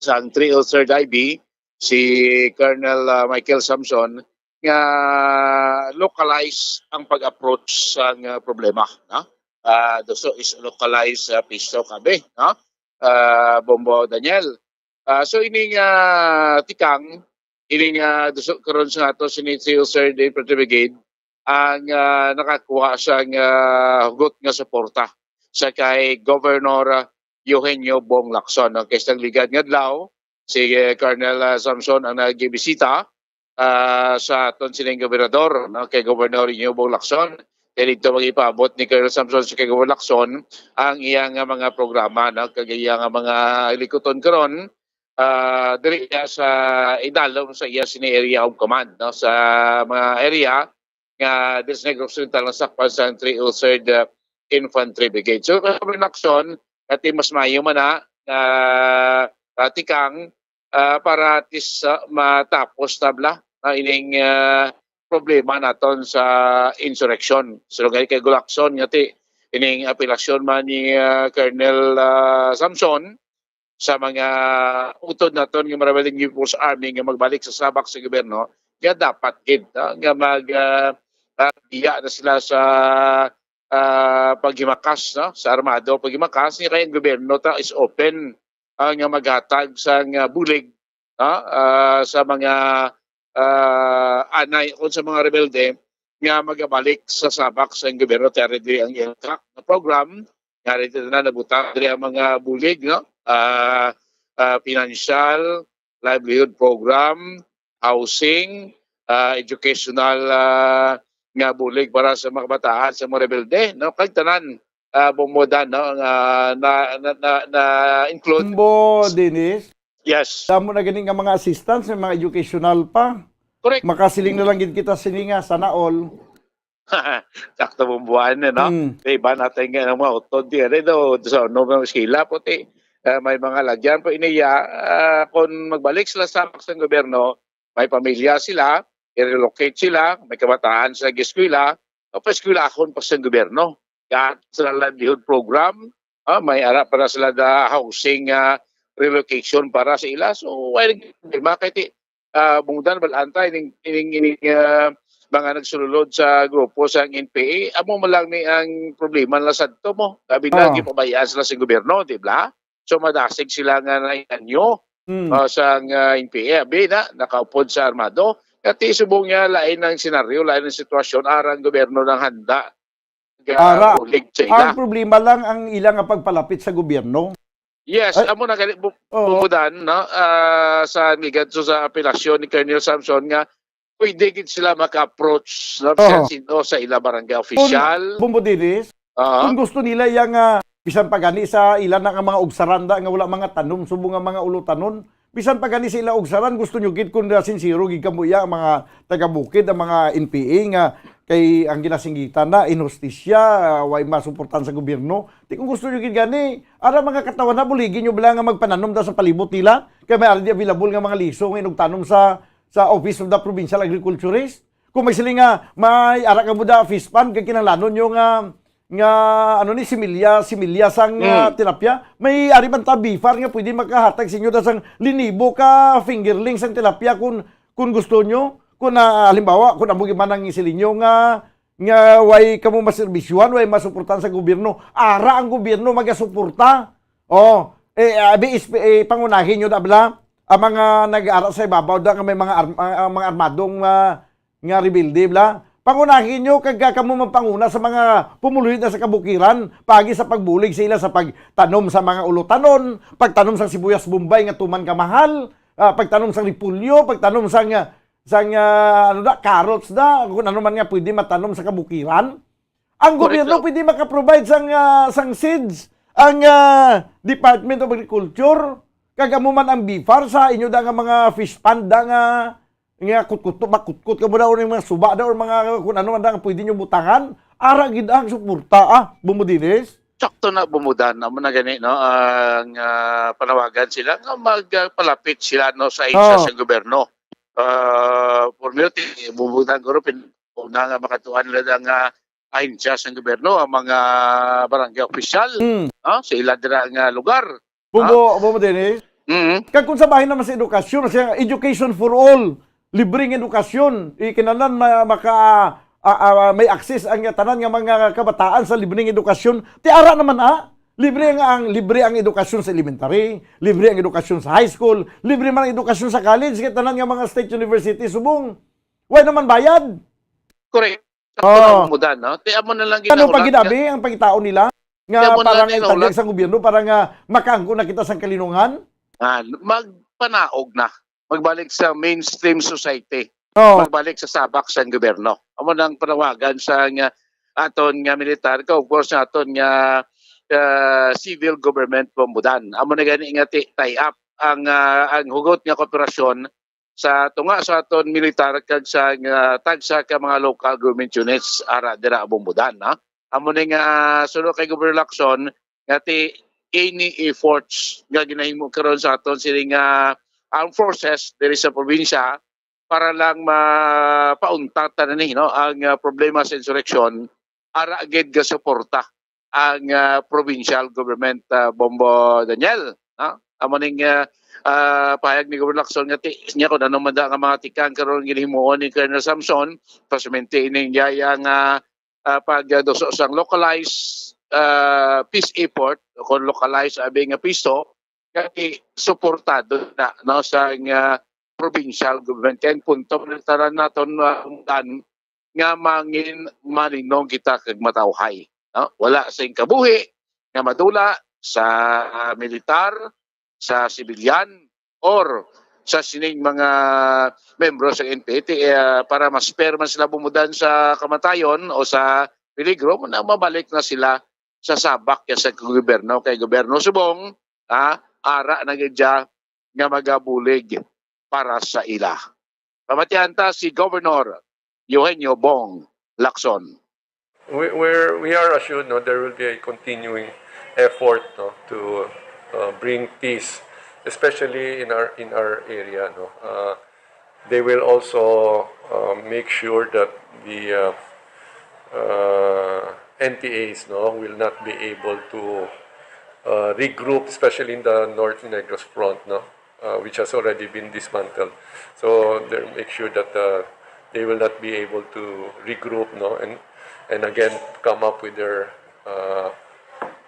sang three oh third I B, si Colonel, ah, Michael Samson, nga localize ang pag-approach sang, ah, problema, no? Ah, duso is localize, ah, piso kabe, no? Ah, Bombo Daniel. Ah, so ining, ah, tikang, ining, ah, duso karon sa ato sini three oh third Infantry Brigade, ang, ah, nakakuha sang, ah, hugot nga suporta sa kay Governor, ah, Eugenio Bong Lacson. No? Kay sa ligad nga adlaw, si, eh, Colonel, ah, Samson ang nagbisita, ah, sa aton sining gobernador, no? Kay Governor Eugenio Bong Lacson. Kay dito magipaabot ni Colonel Samson sa Kagawa Lacson ang iya nga mga programa, no? Kag iya nga mga likuton karon, ah, diri niya sa idalom sa iya sini area of command, no? Sa mga area nga diri sa Negros Oriental nga sakpan sa three oh third, ah, Infantry Brigade. So, Colonel Lacson, ati mas maayo man na, ah, ah, tikang, ah, para at least, ah, matapos na bala, ah, ining, ah, problema naton sa insurrection. So, kay, kay Gulakson nga ti, ining apelasyon man ni, ah, Colonel, ah, Samson sa mga utod naton nga Marabaling People's Army nga magbalik sa sabak sa gobyerno, nga dapat gid, ah, nga mag, ah, ah, biya na sila sa, ah, paghimakas, no? Sa armado, paghimakas, nga kay ang gobyerno ta is open, ah, nga maghatag sang, ah, bulig, no? Ah, sa mga, ah, anay o sa mga rebelde nga magabalik sa sabak sa gobyerno. Tiyari diri ang impact nga program, nga rin na nabutang diri ang mga bulig, no? Ah, ah, financial, livelihood program, housing, ah, educational, ah, nga bulig para sa mga kabataan, sa mga rebelde, no? Kag tanan, ah, Bumudan, no? Nga na, na, na, na include. Bumbo, Dennis. Yes. Damo na gani nga mga assistance, may mga educational pa. Correct. Makasiling na lang gid kita sini nga, sana all. Sakto, Bumbuan, eh, no? Mm. Kay iba natin nga ang mga utod di, ano, do, so, no, mga eskwela po, ti, ah, may mga lagyan po iniya, ah, kung magbalik sila sa, sa gobyerno, may pamilya sila, i-relocate sila, may kabataan sa eskwela, o pa eskwelahon pa sa gobyerno. Yan, sa livelihood program, ah, may ara para sila da housing, ah, relocation para sa ila. So, why problema kay ti, ah, Bungdan, Balantay, ining, ining, ining, ah, mga nagsululod sa grupo sa N P A, amo man lang ni ang problema nila sadto mo. Sabi na, Oh. gipabayaan sila sa gobyerno, di ba? So, madasig sila nga nainganyo, Mm. ah, sa, ah, N P A. Abi na, nakaupod sa armado. Kati subong niya, lain ang senaryo, lain ang sitwasyon, arang gobyerno ng handa. Ara, Bulig sa ila. Ang problema lang ang ila nga pagpalapit sa gobyerno. Yes, Ay, amo na gani, bu-, oo. Bumudan, no? Ah, sa nigadto sa apelasyon ni Colonel Samson nga pwede gid sila maka-approach, no, Oo. sa sino sa ila barangay Kung, official. Bumbo Dinis, Oo. kung gusto nila yang, ah, bisan pa gani sa ila na nga mga ugsaran da nga wala mga tanom, subong nga mga ulutanon, bisan pa gani sa ila ugsaran, gusto nyo gid kung, ah, sincero gid kamo iya, ang mga taga-bukid, ang mga N P A nga kay ang ginasinggitan na inhustisya, ah, way masuportahan sa gobyerno. Di kung gusto nyo gid gani, ara mga katawan na, buligi nyo bala nga magpananom da sa palibot nila? Kay may ara di available nga mga liso nga inugtanom sa, sa Office of the Provincial Agriculturist. Kung may siling nga, may ara ka mo da fish pond, kay kinahanglanon nyo nga, nga, ano ni, similya, similya sang, ah, Mm. tilapia. May ari man ta B F A R nga pwede makahatag sa inyo da sang linibo ka fingerling sang tilapia kung, kung gusto nyo. Kung, ah, halimbawa, kung amo gid man ang siling nyo nga, nga way kamo maserbisyuhan, way masuportahan sa gobyerno, ara ang gobyerno magasuporta. Oh, eh, abi, is-, eh, pangunahin nyo da bala ang mga nag-ara sa ibabaw da nga may mga arm-, ah, mga armadong, ah, nga rebelde bala. Pangunahin nyo kag, ah, kamo magpanguna sa mga pumuluyo na sa kabukiran, paagi sa pagbulig sa ila sa pagtanom sa mga ulutanon, pagtanom sa sibuyas Bombay nga tuman ka mahal, ah, pagtanom sa repolyo, pagtanom sa nga, sa nga, ano da, carrots da, kung ano man nga pwede matanom sa kabukiran. Ang Correct, gobyerno sir. pwede maka-provide sang, ah, sang seeds, ang, ah, Department of Agriculture, kag amo man ang B F A R sa inyo da nga mga fish pond da nga, nga kutkut, makutkot ka mo da, o yung mga suba da, or mga kung ano man da nga pwede nyo butangan. Ara gid ang suporta, ah, Bumbo Dinis. Sakto na, Bumudan, amo na gani, no, ang, ah, panawagan sila nga magpalapit sila, no, sa ahensya Oh. sa gobyerno. Ah, for me, ti-, Bumudan, guro, pin-, una nga makatuan nila ang, ah, ahensya sa gobyerno, ang mga barangay official, Mm. ah, sa ila dira nga lugar. Bumbo, Bumbo Dennis. Mm. Kag kung sa bahin naman sa edukasyon, sa education for all, libreng edukasyon, ikinahanglan ma-, maka, ah, ah, may access ang tanan nga mga kabataan sa libreng edukasyon. Ti ara naman, ah, libre nga ang, libre ang edukasyon sa elementary, libre ang edukasyon sa high school, libre man ang edukasyon sa college, kay tanan nga mga state university subong. Way naman bayad. Correct. Sakto Oh. na, Bumudan, no? Ti amo na lang Ano ginahulat pa gid, abi, nga ang pagitaon nila nga Kaya mo na parang nila itagya hulat. sa gobyerno para nga makaangkon na kita sang kalinungan? Ah, magpanaog na. Magbalik sa mainstream society. Oh. Magbalik sa sabak sa gobyerno. Amo nang panawagan sa nga, aton nga militar, kag of course, ang aton nga, ah, civil government bombodan. Amo na gani nga ti-, tie up ang, ah, ang hugot nga kooperasyon sa tunga sa aton militar kag sa, ah, tagsa ka mga local government units ara dira bombodan, ha. Amo ni nga, ah, suno kay Governor Lacson, nga ti any efforts nga ginahimo karon sa aton sini nga armed forces diri sa probinsya para lang mapauntat ta ni, no, ang, ah, problema sa insurrection, ara gid gasuporta ang, ah, provincial government, ah, Bombo Daniel, no? Amo ning, ah, ah, pahayag ni Governor Lacson nga ti-, niya kung ano man da nga mga tikang karon ginhimuon ni Colonel Samson, pasimenti ining yaya nga, ah, pagduso sang localized, ah, peace effort o kung localized abi nga peace talk, kay suportado na, no, sa nga provincial government. Kay ang punto man tanan naton, ah, nga mangin malinong kita kag matawhay, no? Wala sing kabuhi nga madula sa, ah, militar, sa sibilyan, or sa sining mga membro sa N P A, ti-, ah, para ma-spare man sila bumudan sa kamatayon o sa peligro, na mabalik na sila sa sabak ya sa gobyerno, kay gobyerno subong, ah, ara na gid siya nga magabulig para sa ila. Pamatian ta si Governor Eugenio Bong Lacson. We, we're, we are assured, no, there will be a continuing effort, no, to, uh, bring peace, especially in our, in our area, no. Uh, they will also, uh, make sure that the, uh, uh, N P As, no, will not be able to, uh, regroup, especially in the North Negros front, no, uh, which has already been dismantled. So they make sure that, uh, they will not be able to regroup, no, and, and again come up with their, uh,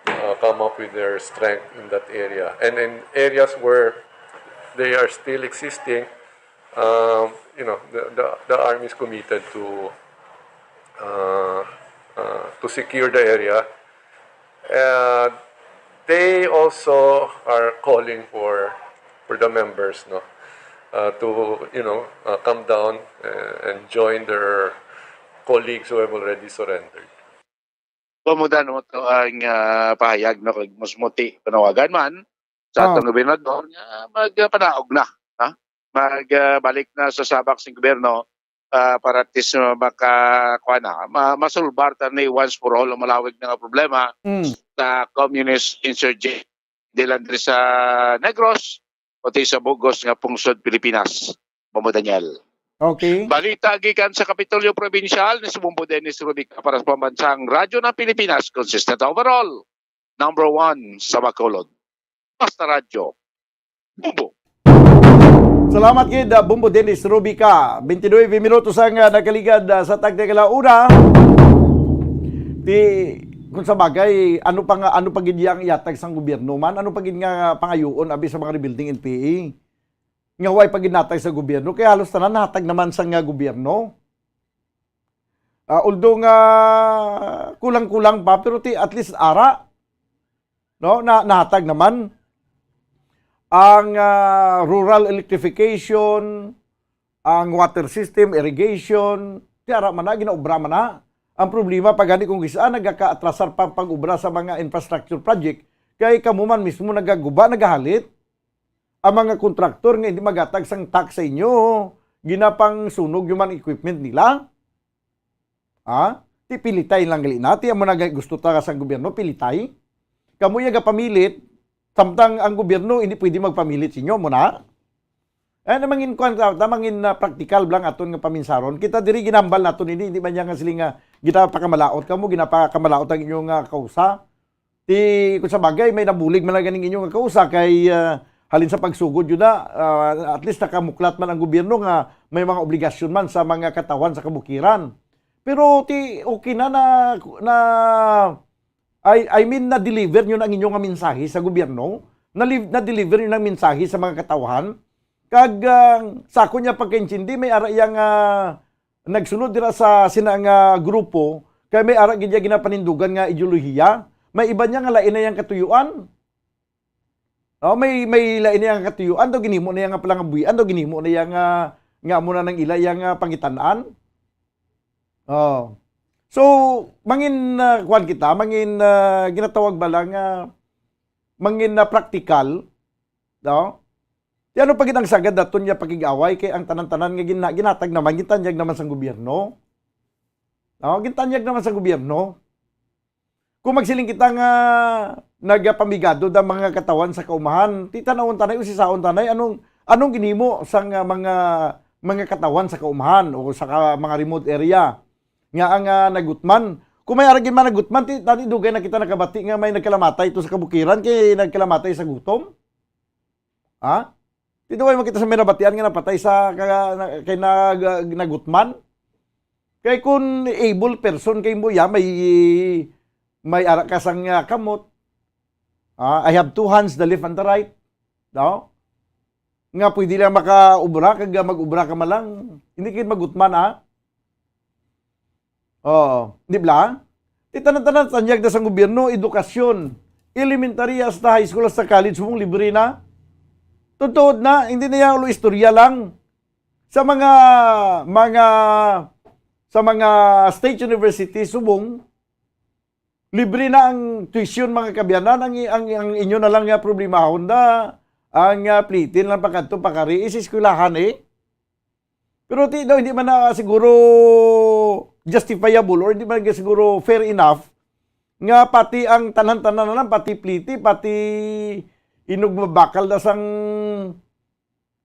uh, come up with their strength in that area. And in areas where they are still existing, um, you know, the, the, the army is committed to, uh, uh, to secure the area. Uh, they also are calling for, for the members, no, uh, to, you know, uh, come down, uh, and join their colleagues who have already surrendered. Pamuda mo to ang, ah, pahayag, no, kag mas muti panawagan man sa Ah. atong gobernador nga magpanaog na, ha? Mag, ah, balik na sa sabak sing gobyerno, ah, para at least, ah, maka-, kuha na, ma-, masulbar ta ni once for all ang malawig na nga problema Mm. sa communist insurgent, di lang diri sa Negros, pati sa bugos nga pungsod Pilipinas, Bombo Daniel. Okay. Balita gikan sa Kapitolyo Probinsyal ni si Bombo Dennis Rubica para sa Pambansang Radyo ng Pilipinas, consistent overall, number one sa Bacolod. Basta Radyo, Bombo. Salamat gid, ah, Bombo Dennis Rubica. Twenty-nine minutos ang, ah, nakaligad, ah, sa tagna nga una. Ti, kung sa bagay, ano pa nga, ano pa gid yang ihatag sang gobyerno man? Ano pa gid nga pangayuon abi sa mga rebuilding N P A? Nga way pa gid natag sa gobyerno, kay halos tanan nahatag naman sa nga gobyerno. Ah, although nga kulang-kulang pa, pero ti, at least ara, no, na, nahatag naman ang, ah, rural electrification, ang water system, irrigation, ti ara man na, ginaobra man na. Ang problema pa gani kung kis-a nagakaatrasar pa ang pag-obra sa mga infrastructure project, kay kamo man mismo nagaguba, nagahalit. Ang mga kontraktor nga hindi maghatag sang tax sa inyo, ginapangsunog yung mga equipment nila. Ha? Ti pilitay lang gali na. Ti amo na gali gusto ta sang gobyerno, pilitay. Kamo iya gapamilit, samtang ang gobyerno hindi pwede magpamilit sa inyo, mo na? Eh, na mangin, kuwan, ta, ta, mangin, ah, praktikal lang aton nga paminsaron. Kita diri ginambal naton ini, hindi man niya nga siling nga ginapakamalaot kamo, ginapakamalaot ang inyong, ah, kausa. Ti, kung sa bagay, may nabulig man lang ganing inyong kausa kay, ah, halin sa pagsugod yun na, ah, at least nakamuklat man ang gobyerno nga may mga obligasyon man sa mga katawhan sa kabukiran. Pero ti, okay na, na, na, I, I mean, na-deliver nyo na ang inyong mensahe sa gobyerno? Na-, na-deliver nyo na ang mensahe sa mga katawhan? Kag, ah, sa akon nga pagkaintindi, may ara iya nga nagsunod dira sa sina nga grupo, kay may ara gid iya ginapanindugan nga ideolohiya. May iba niya nga lain na yang katuyuan. Oh, may, may lain na yang katuyuan, daw ginhimo na yang palangabuhian, daw ginhimo na yang, ah, nga amo na nang ila yang, ah, pangitan-an. Oh. So, mangin, ah, kuwan kita, mangin, ah, ginatawag ba lang, ah, mangin, ah, praktikal, no? Di ano pa gid ang sagad naton nga pakig-away kay ang tanan-tanan nga gina-, ginatag naman, gintanyag naman sang gobyerno. No? Gintanyag naman sang gobyerno. Kung magsiling kita nga nagapamigado ang mga katawan sa kaumahan, ti tanawon tanay, usisaon tanay, anong, anong ginhimo sang, ah, mga, mga katawan sa kaumahan o sa ka-, mga remote area nga ang, ah, nagutman? Kung may ara gid man nagutman, ti, tani dugay na kita nakabati nga may nagkalamatay ito sa kabukiran kay nagkalamatay sa gutom. Ha? Ti dugay man kita sa may nabatian nga napatay sa ka-, na, kay nag-, nagutman. Kay kun able person kay mo, ya, may, may ara ka sang, ah, kamot. Ah, I have two hands, the left and the right. No? Nga pwede lang makaubra, kag mag-ubra ka man lang. Hindi kayo magutman, ah. Oo, di ba? Ti tanan-tanan tanyag na sang gobyerno, edukasyon, elementary hasta high school, hasta college, subong libre na. Totoo na, hindi na yan ulo istorya lang. Sa mga, mga, sa mga state university, subong, libre na ang tuition, mga kabyanan, ang, ang, ang inyo na lang nga problemahon na, ang, ah, plitin lang pagkadto, pakari, is eskwelahan, eh. Pero ti daw, hindi man na siguro justifiable or hindi man na siguro fair enough nga pati ang tanan-tanan na lang, pati pliti, pati inog mabakal na sang,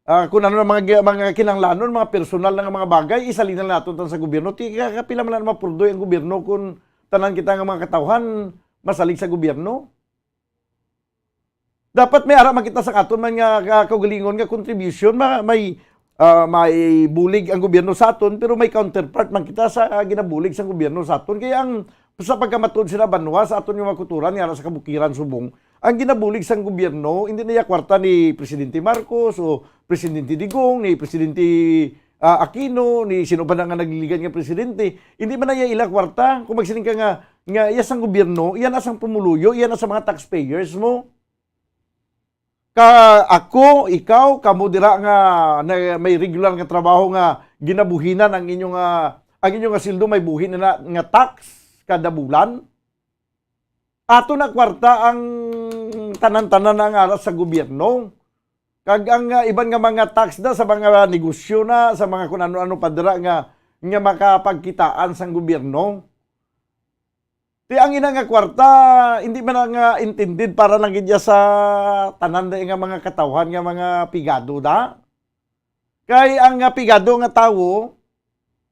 ah, kung ano na mga gi-, mga kinahanglanon, mga personal na nga mga bagay, isalin na nato tan sa gobyerno. Ti ka-, kapila man lang mapurdoy ang gobyerno kung tanan kita nga mga katawhan masalig sa gobyerno? Dapat may ara man kita sa aton man nga, ah, kaugalingon nga contribution, ma-, may, ah, may bulig ang gobyerno sa aton, pero may counterpart man kita sa, ah, ginabulig sang gobyerno sa aton. Kaya ang, sa pagkamatuod sila banwa sa aton nga mga kuturan, nga ara sa kabukiran subong, ang ginabulig sang gobyerno, hindi na iya kwarta ni Presidente Marcos o Presidente Digong, ni Presidente, ah, Aquino, ni sino ba na nga nagliligan nga presidente, hindi man na iya ila kwarta. Kung magsiling ka nga, nga iya sang gobyerno, iya na sang pumuluyo, iya na sa mga taxpayers mo. Ka-, ako, ikaw, kamo dira nga na-, may regular nga trabaho nga ginabuhinan ang inyo nga, ang inyo nga sweldo may buhi na, nga tax kada bulan. Ato na kwarta ang tanan-tanan nga ara sa gobyerno. Kag ang, ah, iban nga mga tax na sa mga negosyo na, sa mga kun ano-ano pa dira nga, nga makapagkitaan sang gobyerno. Ti ang ina nga kwarta, hindi man na nga intended para lang gid ya sa tanan na nga mga katawhan nga mga pigado da. Kay ang, ah, pigado nga tawo,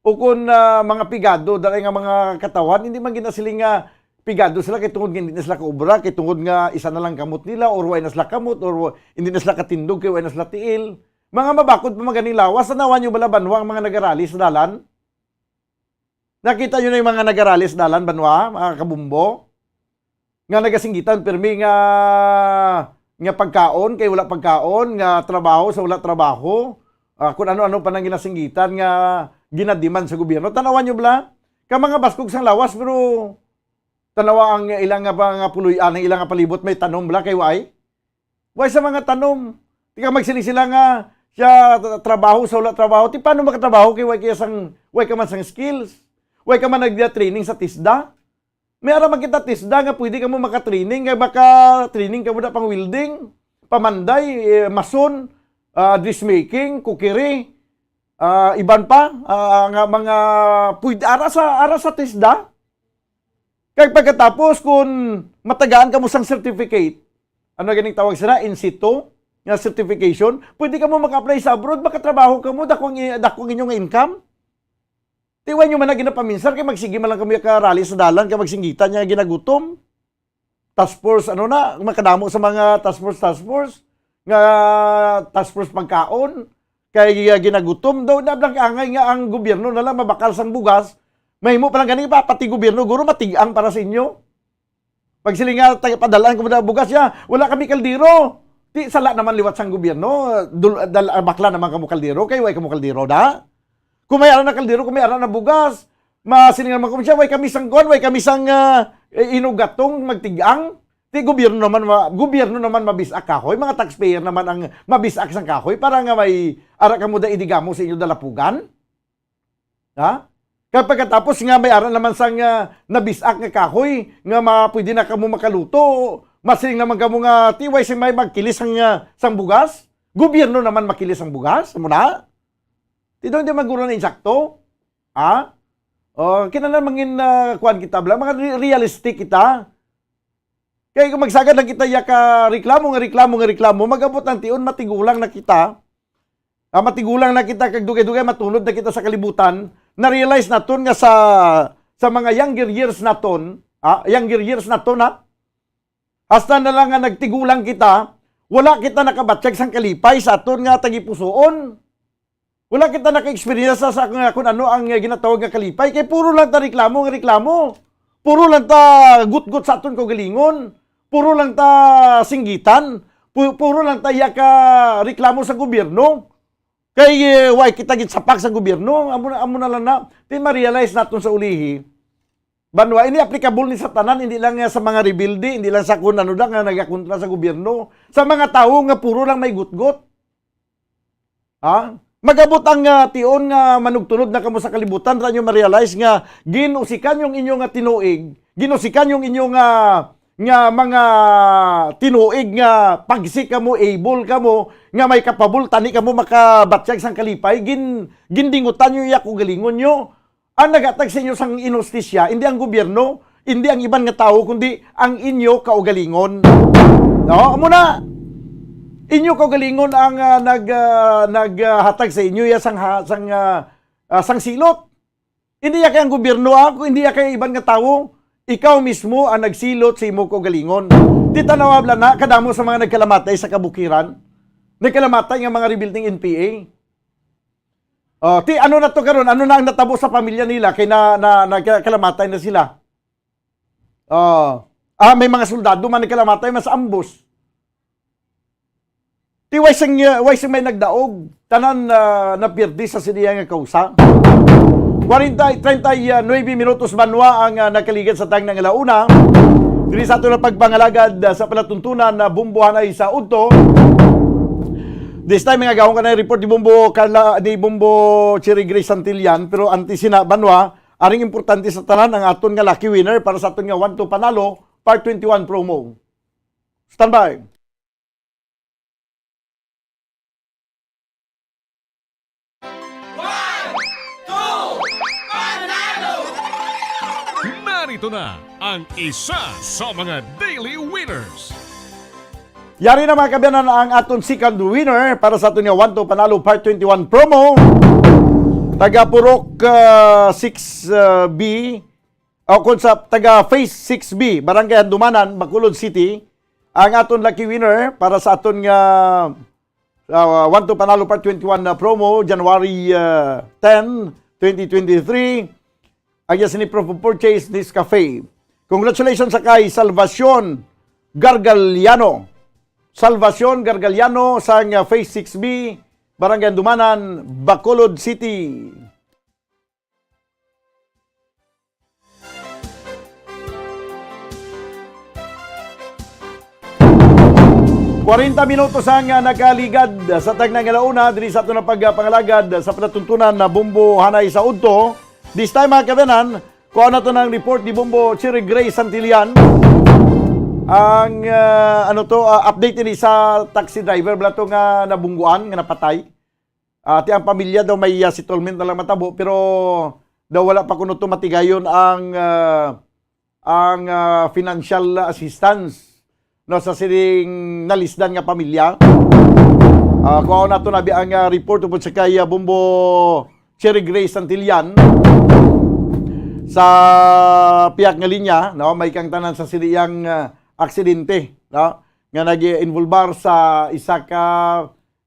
o kun, ah, mga pigado, dali nga mga katawhan, hindi man ginasiling nga pigado sila kay tungod nga hindi na sila kaubra, kay tungod nga isa na lang kamot nila, or way na sila kamot, or wa-, hindi na sila katindog kay way na sila tiil. Mga mabakod pa man ganing lawas, tanawan nyo bala banwa ang mga nagarali sa dalan? Nakita nyo na yung mga nagarali sa dalan, banwa, mga kabumbo? Nga nagasinggitan, pirmi nga, nga pagkaon, kay wala pagkaon, nga trabaho sa wala trabaho, ah, kung ano-ano pa nang ginasinggitan nga ginadiman sa gobyerno. Tanawan nyo bala? Ka mga baskog sang lawas, pero tanawa ang ilang nga pa-, nga puloy-an, ang ilang nga palibot, may tanom bala, kay way? Way sa mga tanom. Di ka magsiling sila nga siya tra-, trabaho sa wala trabaho. Ti paano makatrabaho kay way kaya sang, way ka man sang skills? Way ka man nagda-training sa TESDA? May ara man kita TESDA nga pwede kamo maka-training, kay maka-training kamo na pang welding, pamanday, eh, mason, ah, dressmaking, cookery, ah, iban pa, ah, nga mga pwede ara sa, ara sa TESDA. Kay pagkatapos, kung matagaan kamo sang certificate, ano ganing tawag sila, in situ, nga certification, pwede kamo maka-apply sa abroad, makatrabaho kamo, dako ang i-, dako ang inyo nga income. Ti way nyo man na ginapaminsar, kay magsige man lang kamo ka rally sa dalan, kay magsinggitan niya ginagutom. Task force, ano na, makadamo sa mga task force, task force, nga task force pagkaon, kay, ah, ginagutom daw, na blang angay nga ang gobyerno na lang mabakal sang bugas, mahimo pa lang gani pa, pati gobyerno, guro, matig-ang para sa inyo. Pag sila nga, taga-, padalaan ko na bugas niya, wala kami kaldero. Ti, sala naman liwat sang gobyerno, dul-, dal-, bakla naman kamo kaldero, kay way kamo kaldero, da? Kung may ara na kaldero, kung may ara na bugas, masiling naman kamo siya, way kami sang kuwan, way kami sang, ah, eh, inugatong magtig-ang. Ti, gobyerno naman ma-, gobyerno naman mabis-ak kahoy, mga taxpayer naman ang mabis-ak sang kahoy para nga may ara kamo da idigamo sa inyo dalapugan. Ha? Kag pagkatapos nga may ara naman sang, ah, nabis-ak nga kahoy nga ma-, pwede na kamo makaluto, masiling naman kamo nga, "Ti, way sing may magkilis sang, ah, sang bugas? Gobyerno naman makilis sang bugas?" Amo na? Ti daw hindi man guro na insakto? Ha? O, kinahanglan mangin, ah, kuwan kita, bala, mga re-, realistic kita. Kay kung magsagad lang kita iya ka reklamo nga reklamo nga reklamo, mag-abot ang tion, matigulang na kita. Ah, matigulang na kita, kag dugay-dugay matunod na kita sa kalibutan. Na-realize naton nga sa, sa mga younger years naton, ah, younger years naton, ha? Hasta na lang nga nagtigulang kita, wala kita nakabatyag sang kalipay sa aton nga tagipusoon. Wala kita naka-experience sa, sa nga kung ano ang, eh, ginatawag nga kalipay. Kay puro lang ta reklamo nga reklamo. Puro lang ta gutgot sa aton kaugalingon. Puro lang ta singgitan. Pu-, puro lang ta iya ka reklamo sa gobyerno. Kay, eh, way kita ginsapak sa gobyerno. Amo na, amo na lang na. Ti ma-realize naton sa ulihi. Banwa, ini applicable ni sa tanan, hindi lang nga sa mga rebelde, hindi lang sa kun ano lang nga nagakontra sa gobyerno. Sa mga tawo nga puro lang may gutgot. Ha? Mag-abot ang, ah, tion nga manugtunod na kamo sa kalibutan, ra nyo ma-realize nga ginusikan yung inyo nga tinuig, ginusikan yung inyo nga, nga mga tinuig nga pagsi kamo, able kamo, nga may kapabol, tani kamo makabatyag sang kalipay, gin-, gindingutan nyo iya kaugalingon nyo. Ang naghatag sa inyo sang inustisya, hindi ang gobyerno, hindi ang iban nga tawo, kundi ang inyo kaugalingon. No? Amo na. Inyo kaugalingon ang, ah, nag, ah, nag, ah, hatag sa inyo ya sang ha-, sang, ah, ah, sang silot. Hindi ya kay ang gobyerno, ah, kung hindi ya kay iban nga tawo. Ikaw mismo ang nagsilot sa imo kaugalingon. Di tanawa bala na kadamo sa mga nagkalamatay sa kabukiran. Nagkalamatay nga mga rebuilding N P A. Oh, ti, ano na to karon? Ano na ang natabo sa pamilya nila? Kay na, na, nagkalamatay na sila. Oh. Ah, may mga soldado man nagkalamatay, mas ambos. Ti, way sing, uh, way sing may nagdaog, tanan, ah, napirdi sa siniya nga kausa. Kwarenta, treinta y nueve minutos banwa ang, ah, nakaligad sa tang nang alauna. Diri sa ato na pagpangalagad, ah, sa palatuntunan na bumbuhanay sa udto. This time, nga gahong ka na report ni Bombo Carla, ni Bombo Cherry Grace Santillan, pero antes sina, banwa, aring importante sa tanan ang aton nga lucky winner para sa aton nga One to Panalo Part twenty-one promo. Standby. Narito na ang isa sa mga daily winners. Yari na, mga kaabyanan, ang aton second winner para sa aton nga One to Panalo Part twenty-one promo. Taga Purok, ah, six, ah, B, o kung sa taga Phase six B, Barangay Handumanan, Bacolod City, ang aton lucky winner para sa aton nga, ah, One to Panalo Part twenty-one na promo, January, ah, ten, twenty twenty-three. Ang iya sini proof of purchase, Nescafe. Congratulations sa kay Salvacion Gargaliano. Salvacion Gargaliano sang, ah, Phase six B, Barangay Handumanan, Bacolod City. Kwarenta minutos ang, ah, nakaligad sa tag nang alauna diri sa aton nga pagpangalagad sa palatuntunan na bumbo hanay sa udto. This time, mga kaabyanan, kuha na to ng report ni Bombo Cherry Gray Santillan. Ang, ah, ano to, ah, update ini sa taxi driver bala to nga nabungguan, nga napatay. Ah, ti ang pamilya daw may, ah, settlement na lang matabo, pero daw wala pa kuno to matigayon ang, ah, ang, ah, financial assistance, no, sa sining nalisdan nga pamilya. Ah, kuhaon nato na bi ang, ah, report tungod sa kay, ah, Bombo Cherry Gray Santillan sa piyak nga linya, no, may kang tanan sa siniyang, ah, aksidente, no, nga nag-involbar sa isa ka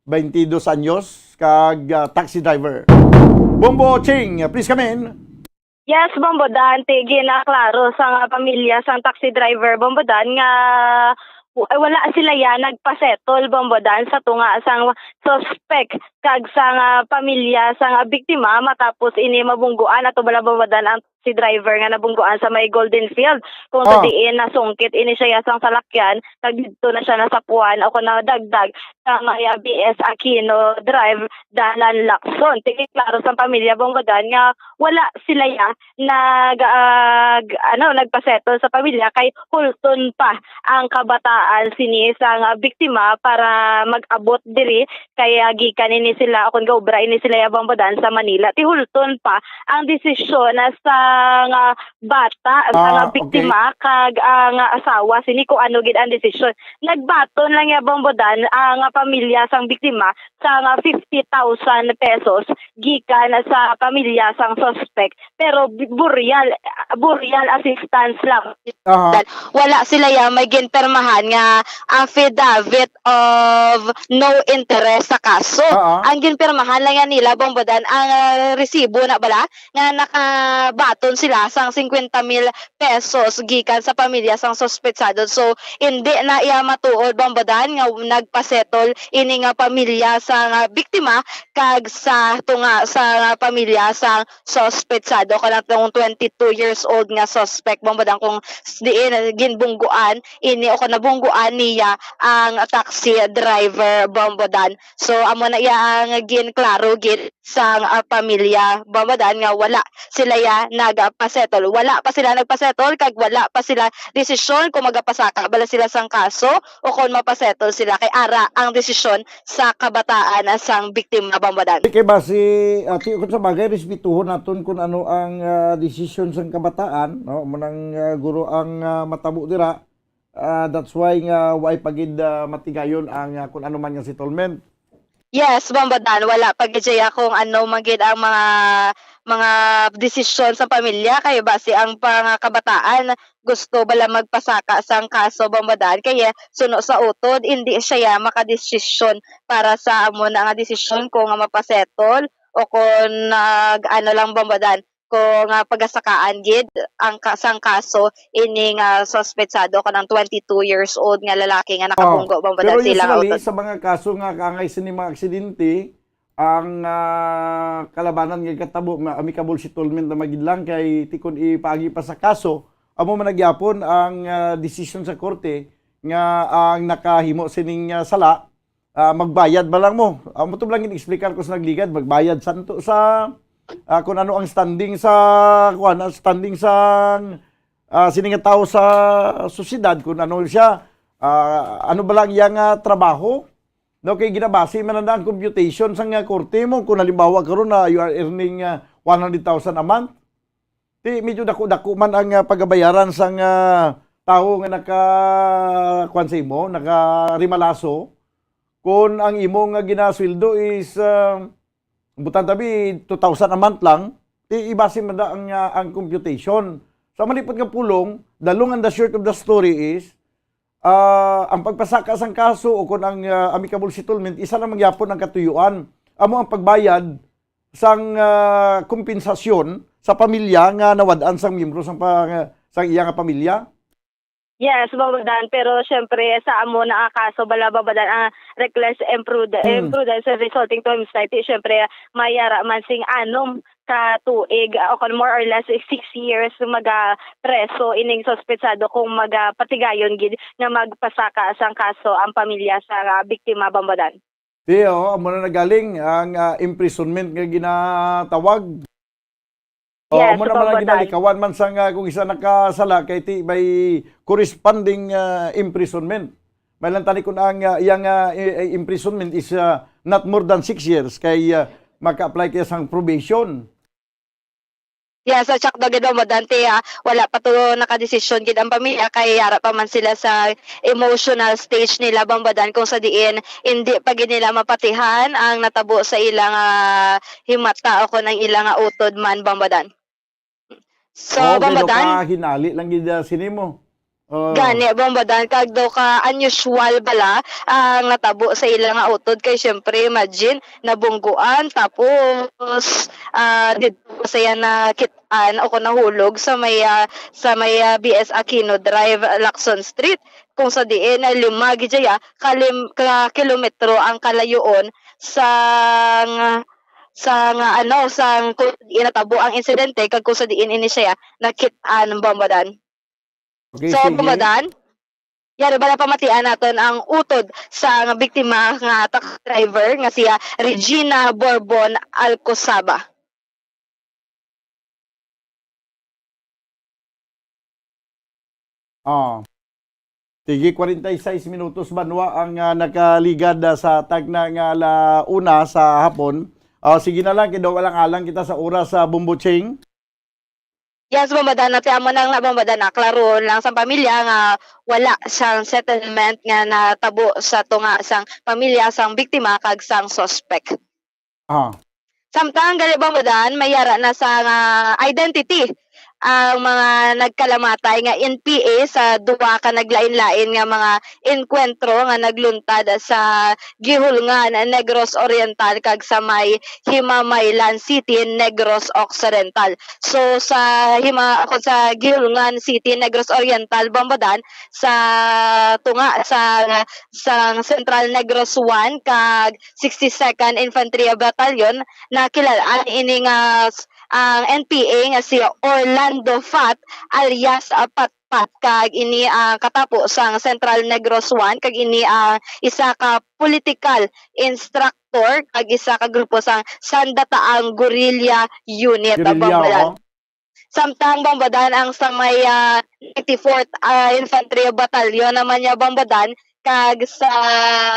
twenty-dos anyos kag, ah, taxi driver. Bombo Ching, please come in. Yes, Bombo Dan, ti ginaklaro sang pamilya sang taxi driver, Bombo Dan, nga w-, wala sila ya nagpasettle, Bombo Dan, sa tunga sang suspect kag sang, ah, pamilya sang, ah, biktima matapos ini mabungguan ato bala, Bombodan, ang si driver nga nabungguan sa may Golden Field, kung sa Oh. diin nasungkit ini siya sang salakyan, kag didto na siya nasapuan o kon nadagdag sa may, ah, B S Aquino Drive, Dalan, Lacson. Ti klaro sang pamilya, Bombodan, nga wala sila ya nag, ah, g-, ano, nagpasettle sa pamilya kay hulton pa ang kabataan sini sang, ah, biktima para mag-abot diri, kay, ah, gikan ini sila, o kon gaobra ini sila ya, Bombodan, sa Manila. Ti hulton pa ang desisyon na sang, ah, bata, Ah, sang, ah, okay. biktima kag ang, ah, asawa sini kung ano gid ang desisyon. Nagbaton lang ya, Bombodan, ang, ah, pamilya sang biktima sang, ah, fifty thousand pesos gikan sa pamilya sang suspect, pero bi-, burial, burial assistance lang. Aha. Wala sila ya may ginpirmahan nga affidavit of no interest sa kaso. Aha. Ang ginpirmahan lang yan nila, Bombodan, ang, ah, resibo na bala nga nakabaton sila sang fifty mil pesos gikan sa pamilya sang suspetsado. So, hindi na iya matuod, Bombodan, nga nagpasettle ini nga pamilya sang biktima kag sa tunga sa pamilya sang suspetsado, kanang twenty-two years old nga suspect, Bombodan, kung s-, diin ginbungguan ini o kung nabungguan niya ang taxi driver, Bombodan. So, amo na iya ang ginklaro gid sang, ah, pamilya, Bombodan, nga wala sila ya nagpasettle. Wala pa sila nagpasettle kag wala pa sila desisyon kung magapasaka bala sila sang kaso o kung mapasettle sila, kay ara ang desisyon sa kabataan sang biktima, Bombodan. Di kay basi, ah, ti-, kung sa bagay, respetuhon naton kung ano ang, ah, desisyon sang kabataan, no? Amo nang, ah, guro ang, ah, matabo dira. Ah, that's why nga way pa gid, ah, matigayon ang, ah, kung ano man nga settlement. Yes, Bombodan, wala pa gid siya kung ano man gid ang mga, mga desisyon sa pamilya, kay basi ang mga kabataan gusto bala magpasaka sang kaso, Bombodan, kay suno sa utod, hindi siya makadesisyon para sa amo na nga desisyon kung mapasettle o kung nag-ano lang, Bombodan, kung, ah, pagasakaan gid ang ka-, sang kaso ini nga suspetsado, kanang twenty-two years old nga lalaki nga Oh, nakabunggo, Bombodan, pero sa ilang usually, auto. Sa mga kaso nga kaangay sini mga aksidente, ang, ah, kalabanan nga katabo, ma-, amicable settlement na magid lang kay ti kon ipaagi pa sa kaso, amo man na gyapon ang, ah, desisyon sa korte nga ang nakahimo sining, ah, sala, ah, magbayad ba lang mo? Amo to lang gin-explicar ko sa nagligad, magbayad santo sa, ah, kung ano ang standing sa, kuwan, ang standing sa, ah, sini nga tawo sa sosyedad, kung ano siya, ah, ano ba lang iya nga trabaho? No, kay ginabase man na ang computation sang, ah, korte mo, kung halimbawa karon na you are earning, ah, one hundred thousand a month, ti medyo dako-dako man ang, ah, pagabayaran sang, ah, tawo nga naka, kuwan sa imo, naka-remalaso. Kung ang imo nga ginasweldo is, ah, butang tabi, two thousand a month lang, ti ibase man da ang, ah, ang computation. Sa malipot nga pulong, the long and the short of the story is, ah, ang pagpasaka sang kaso o kung ang, ah, amicable settlement, isa lang mangyapon ang katuyuan. Amo ang pagbayad sang, ah, kompensasyon sa pamilya nga nawad-an sang miyembro sang pa-, sang iya nga pamilya? Yes, Bombodan, pero siyempre sa amo na nga kaso bala, Bombodan, ang reckless imprude-, Hmm. imprudence resulting to homicide, siyempre may ara man sing anom ka tuig, ah, o kon more or less six years magapreso ining suspetsado kung magapatigayon gid nga magpasaka sang kaso ang pamilya sa, ah, biktima, Bombodan. Ti, oo, amo na nagaling ang, ah, imprisonment nga ginatawag. Oo, Yes, amo na man ang Bombodan. Ginalikawan man sang, ah, kung isa nakasala kay ti may corresponding, ah, imprisonment. May lang tani kung ang, ah, iyang, ah, i-, i-, imprisonment is, ah, not more than six years kay, ah, maka-apply kaya sang probation. Yes, at sakto gid, Bombodan, ti, ah, wala pa to nakadesisyon gid ang pamilya kay yara pa man sila sa emotional stage nila, Bombodan, kung sa diin hindi pa gid nila mapatihan ang natabo sa ilang, ah, himata o kung ang ilang, ah, utod man, Bombodan. So, Oo, kay daw Bombodan, ka hinali lang gid, ah, sini mo. Oh. Gani, Bombodan, kag daw ka unusual bala ang natabo sa ila nga utod kay, syempre, imagine, nabungguan, tapos, ah, didto pa siya nakit-an o kung nahulog sa may, ah, sa may, ah, B S Aquino Drive, Lacson Street, kung sa diin ay lima gid siya ka lim-, ka kilometro ang kalayoon sang, sang, ano, sang kung diin natabo ang insidente kag kung sa diin ini siya nakit-an, Bombo Dan. Okay, So, sige. Bombo Dan, yari ba napamatian naton ang utod sa nga biktima nga taxi driver nga siya Regina Borbon Alcosaba? Oh. Sige, kwarenta y seis minutos, banwa, ang, ah, nakaligad, ah, sa tagna nga ala una sa hapon. Ah, sige na lang, kay daw alang-alang kita sa oras sa Bombo Ching. Yes, Bombo Dan, ate, amo nang na, Bombo Dan, na klaro lang sa pamilya nga wala sang settlement nga natabo sa tunga sang pamilya sang biktima kag sang suspek. Ah. Samtang gali, Bombo Dan, may yara na sa nga identity ang mga nagkalamatay nga N P A sa duha ka naglain-lain nga mga enkwentro nga nagluntad sa Guihulngan, Negros Oriental, kag sa may Himamaylan City, Negros Occidental. So, sa Hima-, ako sa Guihulngan City, Negros Oriental, Bombo Dan, sa tunga sa, sa Central Negros one kag sixty-second Infantry Battalion, nakilal-an ini nga s-, ang N P A nga si Orlando Fat alias, ah, Patpat, kag ini ang katapo sang Central Negros one, kag ini ang isa ka political instructor kag isa ka grupo sang Sandataang Guerrilla Unit, Guerrilla, Bombo Dan. Oh. Samtang, Bombo Dan, ang sa may, ah, ninety-fourth, ah, Infantry Battalion naman niya, Bombo Dan, kag sa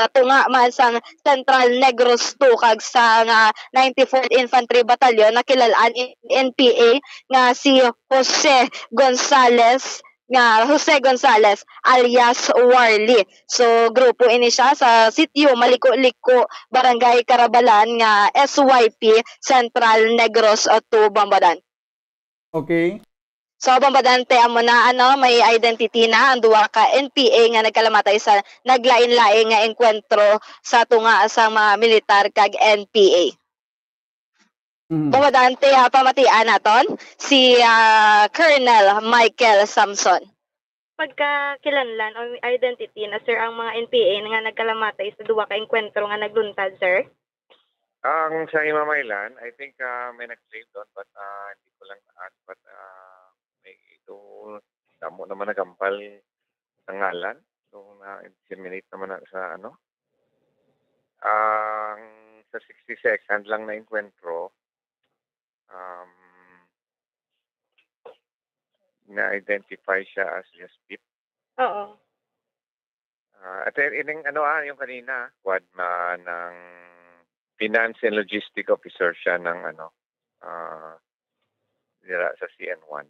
tunga man sang Central Negros two kag sa nga ninety-fourth Infantry Battalion, nakilal-an in N P A nga si Jose Gonzales, nga Jose Gonzales alias Warly. So, grupo ini siya sa Sitio Maliko-Liko, Barangay Carabalan nga S Y P, Central Negros two, Bombo Dan. Okay. So, Bombo Dan, te, amo na, ano, may identity na ang duha ka N P A nga nagkalamatay sa naglain-lain nga engkwentro sa tunga sa mga militar kag N P A. Mm. Bombo Dan, te, ah, pamatian naton si, ah, Colonel Michael Samson. Pagkakilanlan o identity na, sir, ang mga N P A nga nagkalamatay sa duha ka engkwentro nga nagluntad, sir? Ang sa Himamaylan, I think, ah, may nag-claim doon, but, ah, hindi ko lang na-ask, but, ah, may ito, damo naman nagambal ng ngalan. So, na-inseminate naman na sa, ano. Ang sa sixty-second lang na enkwentro, um, na-identify siya as Jaspit. Oo. Ah, at ining ano, ah, yung kanina, kuwan, ma-, ng Finance and Logistic Officer siya ng ano, ah, dira sa C N one.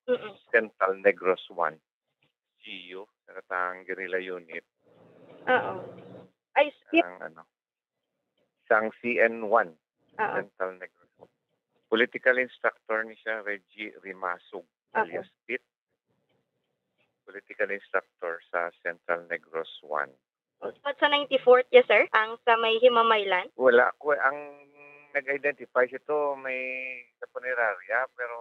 Mm-mm. Central Negros one. G U, sa katang guerrilla unit. Oo. Ay, skip. Ang ano, sang C N one, Oo. Central Negros. Political instructor ni siya, Reggie Rimasog, Oo. alias Pit. Political instructor sa Central Negros one. At sa ninety-fourth, yes, sir? Ang sa may Himamaylan? Wala ko. Ang nag-identify siya to, may sa punerarya, pero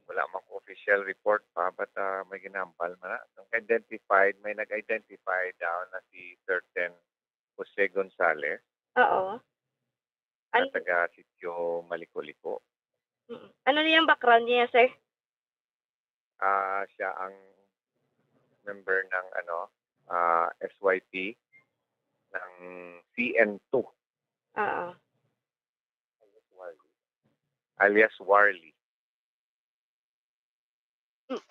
wala man ko official report pa, but, ah, may ginambal man na. Ang identified, may nag-identify daw na si certain Jose Gonzales Oo. na An- taga Sitio Maliko-Liko. Mm. Ano na yung background niya, sir? Ah, siya ang member ng, ano, ah, S Y P ng C N two. Oo. Alias Warly. Mm.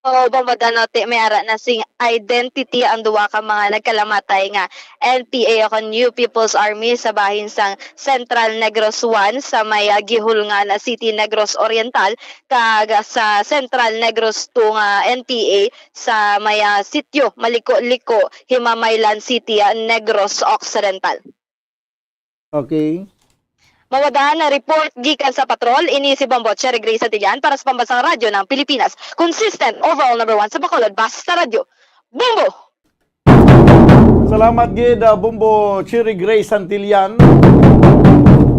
O, Bombo Dan, no, ti-, may ara na sing identity ang duha ka mga nagkalamatay nga N P A o kon New People's Army sa bahin sang Central Negros one sa may, ah, Guihulngan City, Negros Oriental, kag sa Central Negros two nga N P A sa may, ah, Sitio Maliko-Liko, Himamaylan City, ah, Negros Occidental. Okay. Mawad-an na report gikan sa patrol, ini si Bombo Cherry Grace Santillan para sa Pambansang Radyo ng Pilipinas. Consistent, overall number one sa Bacolod, basta radyo. Bombo! Salamat gid, ah, Bombo Cherry Grace Santillan.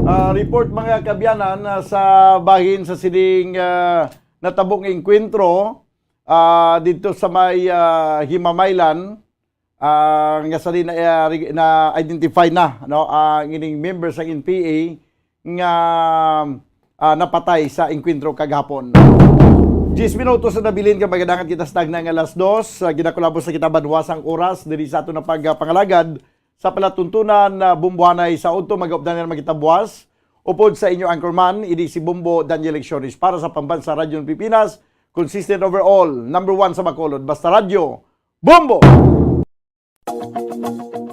Ah, report, mga kaabyanan, ah, sa bahin sa sining, ah, natabong engkwentro, ah, didto sa may, ah, Himamaylan. ah, nga sa din na, ah, re-, na-identify na, no, ang ining member sa N P A nga, ah, napatay sa engkwentro kagahapon. Diyes minutos na nabilin ka, magadangat kita sa tagna nga alas dos. Ah, ginakulabos sa kita banwa sang oras diri sa aton na pagpangalagad sa palatuntunan, ah, Bombohanay sa udto, magaupdan na naman kita buwas. Upod sa inyo anchorman, ini si Bombo Daniel Lecciones para sa Pambansa Radyo ng Pilipinas, consistent overall, number one sa Bacolod. Basta Radyo, Bombo!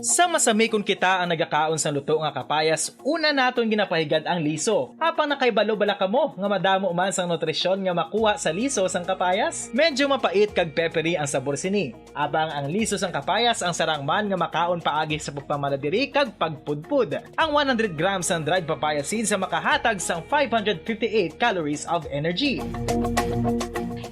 Sa masamikon kita ang nagakaon sang luto nga kapayas, una naton ginapahigad ang liso. Apang nakahibalo bala kamo nga madamo man sang nutrisyon nga makuha sa liso sang kapayas? Medyo mapait kag peppery ang sabor sini. Apang ang liso sang kapayas ang sarang man nga makaon paagi sa pagpamala diri kag pagpudpod. Ang one hundred grams sang dried papaya seeds ang makahatag sang five hundred fifty-eight calories of energy.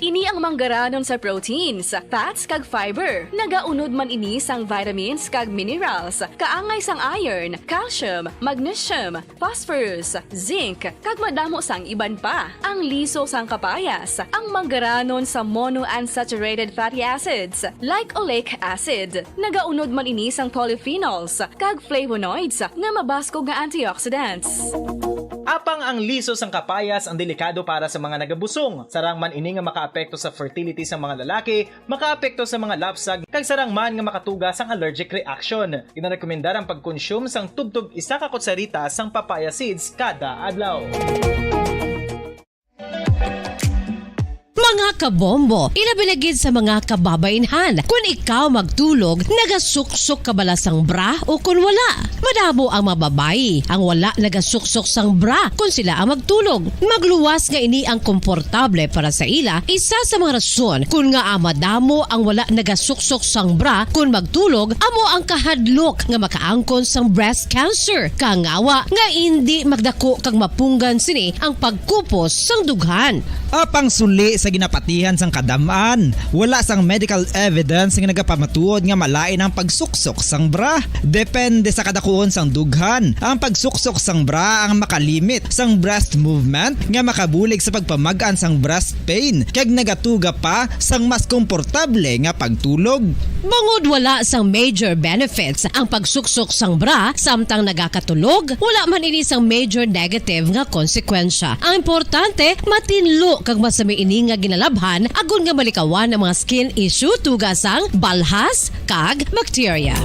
Ini ang manggaranon sa proteins, fats, kag fiber. Nagaunod man ini sang vitamins kag minerals, kaangay sang iron, calcium, magnesium, phosphorus, zinc, kag madamo sang iban pa. Ang liso sang kapayas, ang manggaranon sa monounsaturated fatty acids, like oleic acid. Nagaunod man ini sang polyphenols kag flavonoids nga mabaskog nga antioxidants. Apang ang liso sang kapayas ang delikado para sa mga nagabusong. Sarang man ini nga makaapekto sa fertility sa mga lalaki, makaapekto sa mga lapsag, kag sarang man nga makatuga sang allergic reaction. Ginarekomendar ang pagkonsume sang tubtob isa ka kutsarita sang papaya seeds kada adlaw. Mga kabombo, ilabi na gid sa mga kababainhan. Kun ikaw magtulog, nagasuksok ka bala sang bra o kun wala? Madamo ang mga babayi ang wala nagasuksok sang bra kun sila ang magtulog. Magluwas nga ini ang komportable para sa ila, isa sa mga rason kun ngaa madamo ang wala nagasuksok sang bra kun magtulog amo ang kahadlok nga makaangkon sang breast cancer. Kangawa nga indi magdako kag mapunggan sini ang pagkupos sang dughan. Apang suli sa ginapatihan sang kadam-an, wala sang medical evidence nga nagapamatuod nga malain ang pagsuksok sang bra. Depende sa kadakuon sang dughan. Ang pagsuksok sang bra ang makalimit sang breast movement nga makabulig sa pagpamag-an sang breast pain, kag nagatuga pa sang mas komportable nga pagtulog. Bangod wala sang major benefits ang pagsuksok sang bra samtang nagakatulog, wala man ini sang major negative nga konsekwensya. Ang importante, matinlo kag masami ini nga ginalabhan agod nga malikawan ang mga skin issue, tuga sang balhas kag bakterya.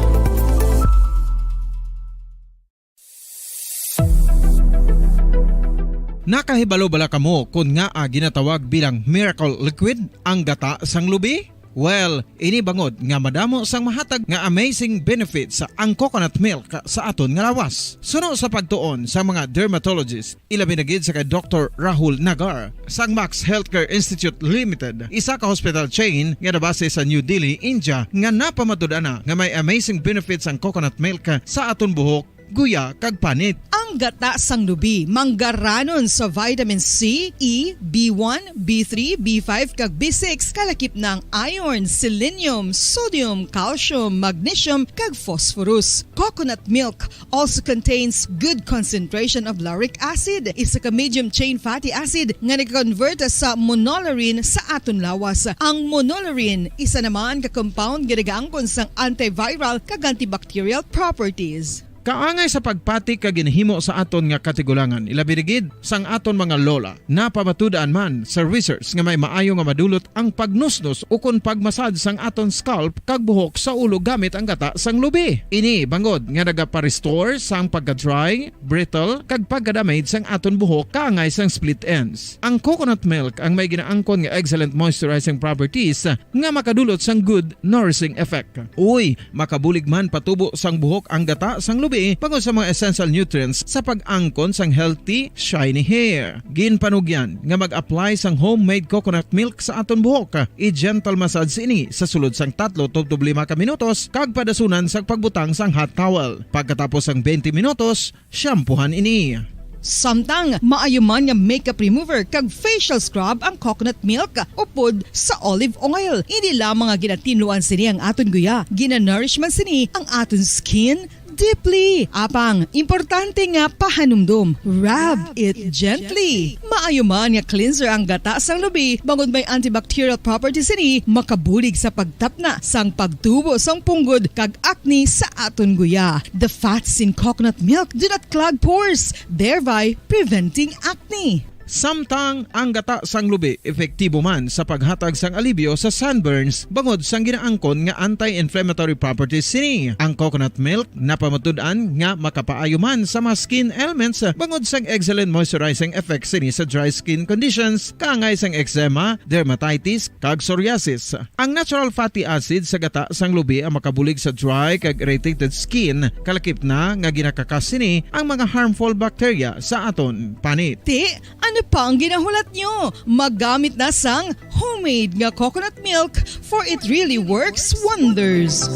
Nakahibalo bala kamo kon ngaa ginatawag bilang miracle liquid ang gata sang lubi? Well, ini bangod nga madamo sang mahatag nga amazing benefits ang coconut milk sa aton nga lawas. Suno sa pagtuon sa mga dermatologist, ilabi na gid sa kay Doktor Rahul Nagar sang Max Healthcare Institute Limited, isa ka hospital chain nga nabase sa New Delhi, India, nga napamatud-an na nga may amazing benefits ang coconut milk sa aton buhok, guya, kag panit. Ang gata sang lubi manggaranon sa vitamin C, E, B one, B three, B five, kag B six, kalakip na ang iron, selenium, sodium, calcium, magnesium, kag phosphorus. Coconut milk also contains good concentration of lauric acid, isa ka medium chain fatty acid nga nag-convert sa monolaurin sa aton lawas. Ang monolaurin isa naman ka compound nga nagaangkon sang antiviral kag antibacterial properties. Kaangay sa pagpati kag ginhimo sa aton nga katigulangan, ilabi na gid sang aton mga lola. Napamatud-an man sa research nga may maayo nga madulot ang pagnusnos ukon pagmasad sang aton scalp kag buhok sa ulo gamit ang gata sang lubi. Ini bangod nga nagapa-restore sang pagka-dry, brittle, kag pagka-damage sang aton buhok kaangay sang split ends. Ang coconut milk ang may ginaangkon nga excellent moisturizing properties nga makadulot sang good nourishing effect. Uy, makabulig man patubo sang buhok ang gata sang lubi bangod sa mga essential nutrients sa pag-angkon sang healthy, shiny hair. Ginpanugyan nga mag-apply sang homemade coconut milk sa aton buhok. I-gentle massage ini sa sulod sang tatlo tubtob lima ka minutos kag padasunan sang pagbutang sang hot towel. Pagkatapos sang twenty minutos, shampoohan ini. Samtang maayo man nga makeup remover kag facial scrub ang coconut milk upod sa olive oil. Hindi lamang nga ginatinluan sini ang aton guya, ginanourish man sini ang aton skin, deeply. Apang, importante nga pahanumdom. Rub it gently. Maayo man nga cleanser ang gata sang lubi, bangod may antibacterial properties ini, makabulig sa pagtapna sang pagtubo sang punggod kag acne sa aton guya. The fats in coconut milk do not clog pores, thereby preventing acne. Samtang ang gata sang lubi epektibo man sa paghatag sang alibyo sa sunburns bangod sang ginaangkon nga anti-inflammatory properties sini. Ang coconut milk napamatud-an nga makapaayo man sa mga skin ailments bangod sang excellent moisturizing effect sini sa dry skin conditions, kaangay sang eczema, dermatitis, kag psoriasis. Ang natural fatty acid sa gata sang lubi ang makabulig sa dry kag irritated skin, kalakip na nga ginakakas sini ang mga harmful bacteria sa aton panit. Ti, ano pa ang ginahulat nyo? Maggamit na sang homemade nga coconut milk, for it really works wonders.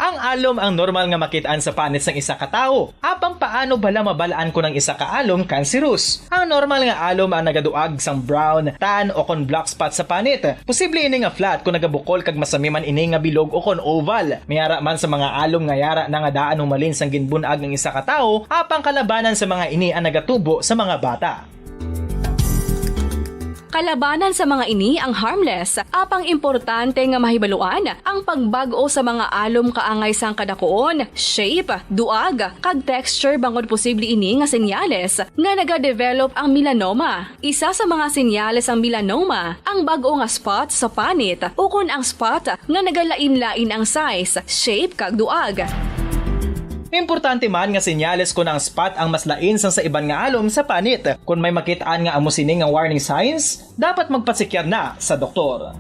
Ang alom ang normal nga makit-an sa panit sang isa ka tawo. Apang paano bala mabal-an kon ang isa ka alom cancerous? Ang normal nga alom ang nagaduag sang brown, tan, o kon black spot sa panit. Posible ini nga flat kon nagabukol kag masami man ini nga bilog o kon oval. May ara man sa mga alom nga yara na nga daan humalin sang ginbun-ag ang isa ka tawo, apang kalabanan sa mga ini ang nagatubo sa mga bata. Kalabanan sa mga ini ang harmless, apang importante nga mahibaluan ang pagbag-o sa mga alom kaangay sang kadakuon, shape, duag, kag texture, bangod posible ini nga senyales nga nagadevelop ang melanoma. Isa sa mga senyales sang melanoma ang bag-o nga spot sa panit ukon ang spot nga nagalain-lain ang size, shape, kag duag. Importante man nga senyales kon ang spot ang mas lain sang sa iban nga alom sa panit. Kon may makit-an nga amo sini nga warning signs, dapat magpasikyar na sa doktor.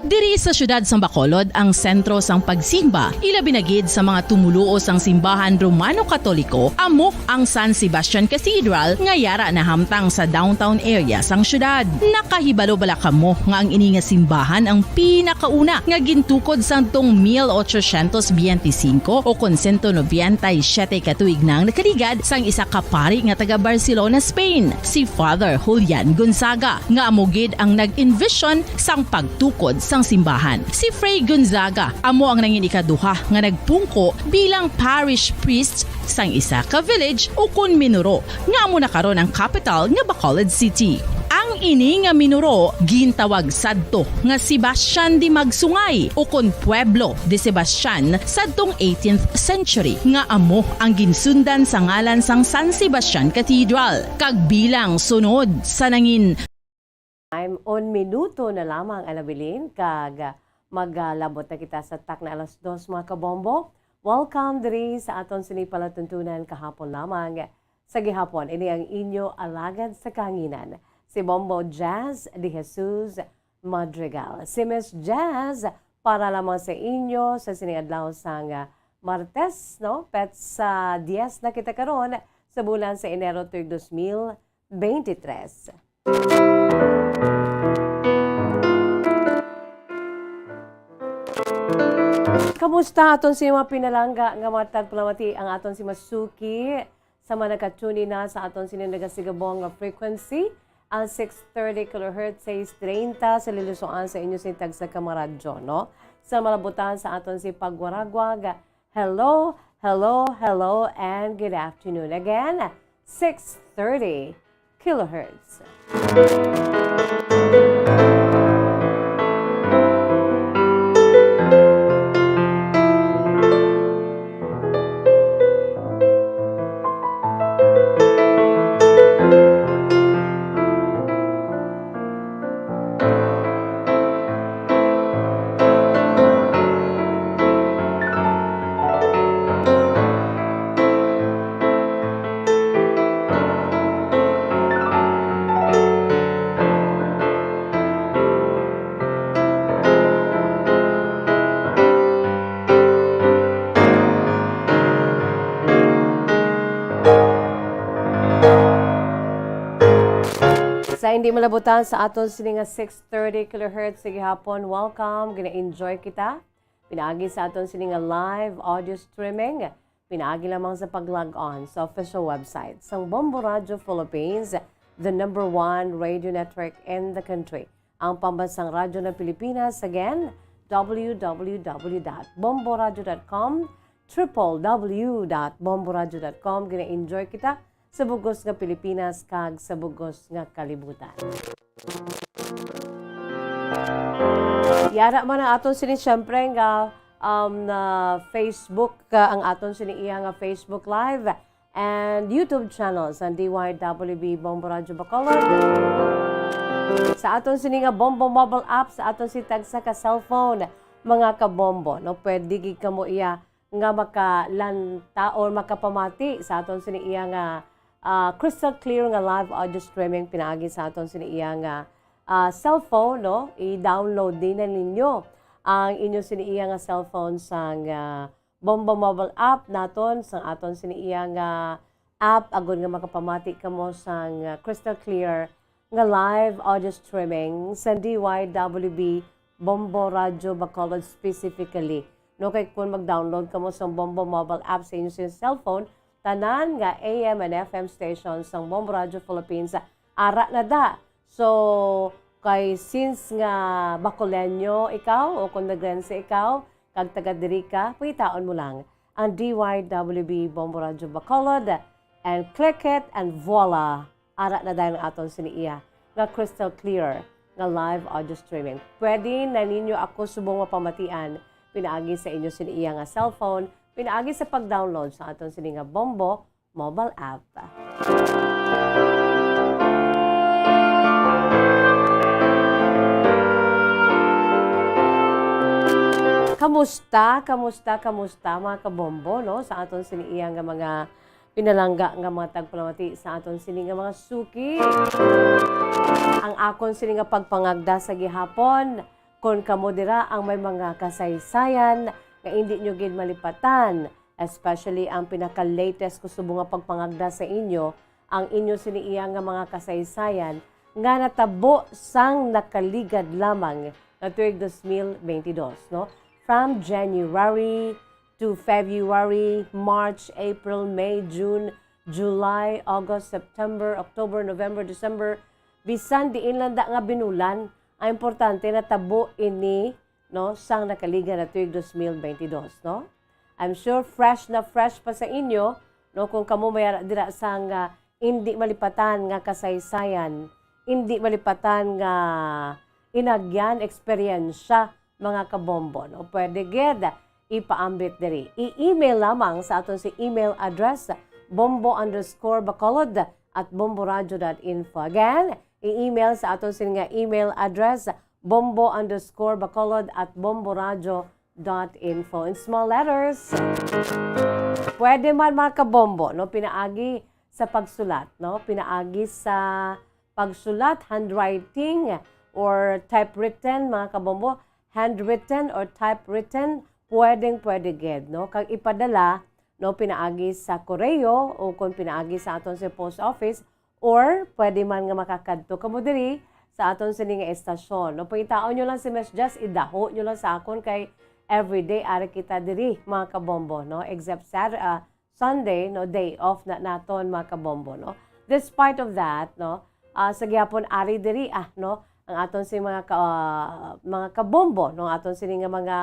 Diri sa siyudad sang Bacolod ang sentro sang pagsimba, ilabi na gid sa mga tumuluo sang simbahan Romano-Katoliko, amo ang San Sebastian Cathedral nga yara nahamtang sa downtown area sang siyudad. Nakahibalo bala kamo nga ang ini nga simbahan ang pinakauna nga gintukod sadtong mil ochocientos biyente singko o kon sento nobenta y siyete ka tuig na ang nakaligad sang isa ka pari nga taga Barcelona, Spain, si Father Julian Gonzaga, nga amo gid ang nag-envision sang pagtukod sang simbahan. Si Fray Gonzaga amo ang nangin ikaduha nga nagpungko bilang parish priest sang isa ka village ukon minuro nga amo na karon ang kapital nga Bacolod City. Ang ini nga minuro gintawag sadto nga Sebastian de Magsungay ukon Pueblo de Sebastian sadtong eighteenth century, nga amo ang ginsundan sa ngalan sang San Sebastian Cathedral, kag bilang sunod sa nangin Time, un minuto na lamang ang nabilin, kag magalabot na kita sa takna alas dos, mga kabombo. Welcome diri sa aton sini palatuntunan kahapon lamang. Sa gihapon, ini ang inyo alagad sa kahanginan, si Bombo Jazz de Jesus Madrigal. Si Miss Jazz, para lamang sa inyo sa sini adlaw sang Martes, no? Petsa dies na kita karon sa bulan sa Enero tuig dos mil beintitres. Kamusta aton si mga pinalangga nga mga tagpalamati, ang aton si Masuki sa mga nagka-tune in na sa aton sini nagasigabong nga frequency, ang six thirty kilohertz, sais treinta sa Lilusoan sa inyo sini tagsa ka mga radyo, no? Sa malabutan sa aton si pagwaragwag, hello, hello, hello, and good afternoon. Again, six thirty kilohertz. Sa hindi malabutan sa aton sini nga six thirty kilohertz sa gihapon, welcome. Gina-enjoy kita pinaagi sa aton sini nga live audio streaming pinaagi lamang sa pag-log on sa official website sang Bombo Radio Philippines, the number one radio network in the country. Ang pambansang radyo ng Pilipinas, again, w w w dot bomboradio dot com, triple w dot bomboradio dot com. Gina-enjoy kita sa bugos nga Pilipinas kag sa bugos nga kalibutan. Yara man ang aton sini, siyempre, nga, um, na Facebook, uh, ang aton sini iya nga Facebook Live and YouTube channel sang D Y W B Bombo Radyo Bacolod. Sa aton sini nga Bombo mobile app, sa aton si tagsa ka cellphone, mga kabombo, no? Pwede gid kamo iya nga makalanta or makapamati sa aton sini iya nga, ah, crystal clear nga live audio streaming pinaagi sa aton sini iya nga, ah, cellphone, no? I-download din na ninyo ang inyo sini iya nga cellphone sang, ah, Bombo mobile app naton, sang aton sini iya nga app, agod nga makapamati kamo sang, ah, crystal clear nga live audio streaming sa D Y W B Bombo Radio Bacolod specifically. No, kay kung mag-download kamo sa Bombo mobile app sa inyo sa cellphone, tanan nga A M and F M station sang Bombo Radio Philippines, ara na da. So, kay since nga Bacoleño ikaw o Condaguense ikaw, kag taga diri ka, pangitaon mo lang ang D Y W B Bombo Radio Bacolod and click it and voila! Ara na dayon ang aton sini iya nga crystal clear nga live audio streaming. Pwede na ninyo ako subong mapamatian pinaagi sa inyo sini iya nga cellphone, pinaagi sa pag-download sa aton sini nga Bombo mobile app. Kamusta, kamusta, kamusta, mga kabombo, no? Sa aton sini iya nga mga pinalangga nga mga tagpalamati sa aton sini nga mga suki. Ang akon sini nga pagpangagda sa gihapon, kon kamo dira ang may mga kasaysayan nga indi nyo gid malipatan, especially ang pinaka-latest ko subong nga pagpangagda sa inyo, ang inyo sini iya nga mga kasaysayan nga natabo sang nakaligad lamang nga tuig dos mil bentidós, no? From January to February, March, April, May, June, July, August, September, October, November, December, bisan diin lang da nga binulan, ang importante natabo ini, no, sang nakaligad nga tuig dos mil bentidós, no? I'm sure fresh na fresh pa sa inyo, no, kung kamo may ara dira sang, ah, indi malipatan nga kasaysayan, indi malipatan nga inagyan, eksperyensya, mga kabombo, no? Pwede gid ipaambit diri. I-email lamang sa aton si email address, bombo underscore bacolod at bomboradio dot info. Again, i-email sa aton sini nga email address, bombo underscore bacolod at bomboradio dot info. In small letters. Pwede man, mga kabombo, no, pinaagi sa pagsulat, no? Pinaagi sa pagsulat, handwriting, or typewritten, mga kabombo. Handwritten or typewritten, pwedeng pwede gid, no? Kag ipadala, no, pinaagi sa koreo o kung pinaagi sa aton sa post office, or pwede man nga makakadto kamo diri sa aton sini nga estasyon, no? Pangitaon nyo lang si Miss Jess, idaho nyo lang sa akon kay everyday ari kita diri, mga kabombo, no? Except Saturday, ah, Sunday, no, day off na naton, mga kabombo, no? Despite of that, no, ah, sa gihapon ari diri, ah, no, ang aton sini mga ka-, ah, mga kabombo, no, aton sini nga mga,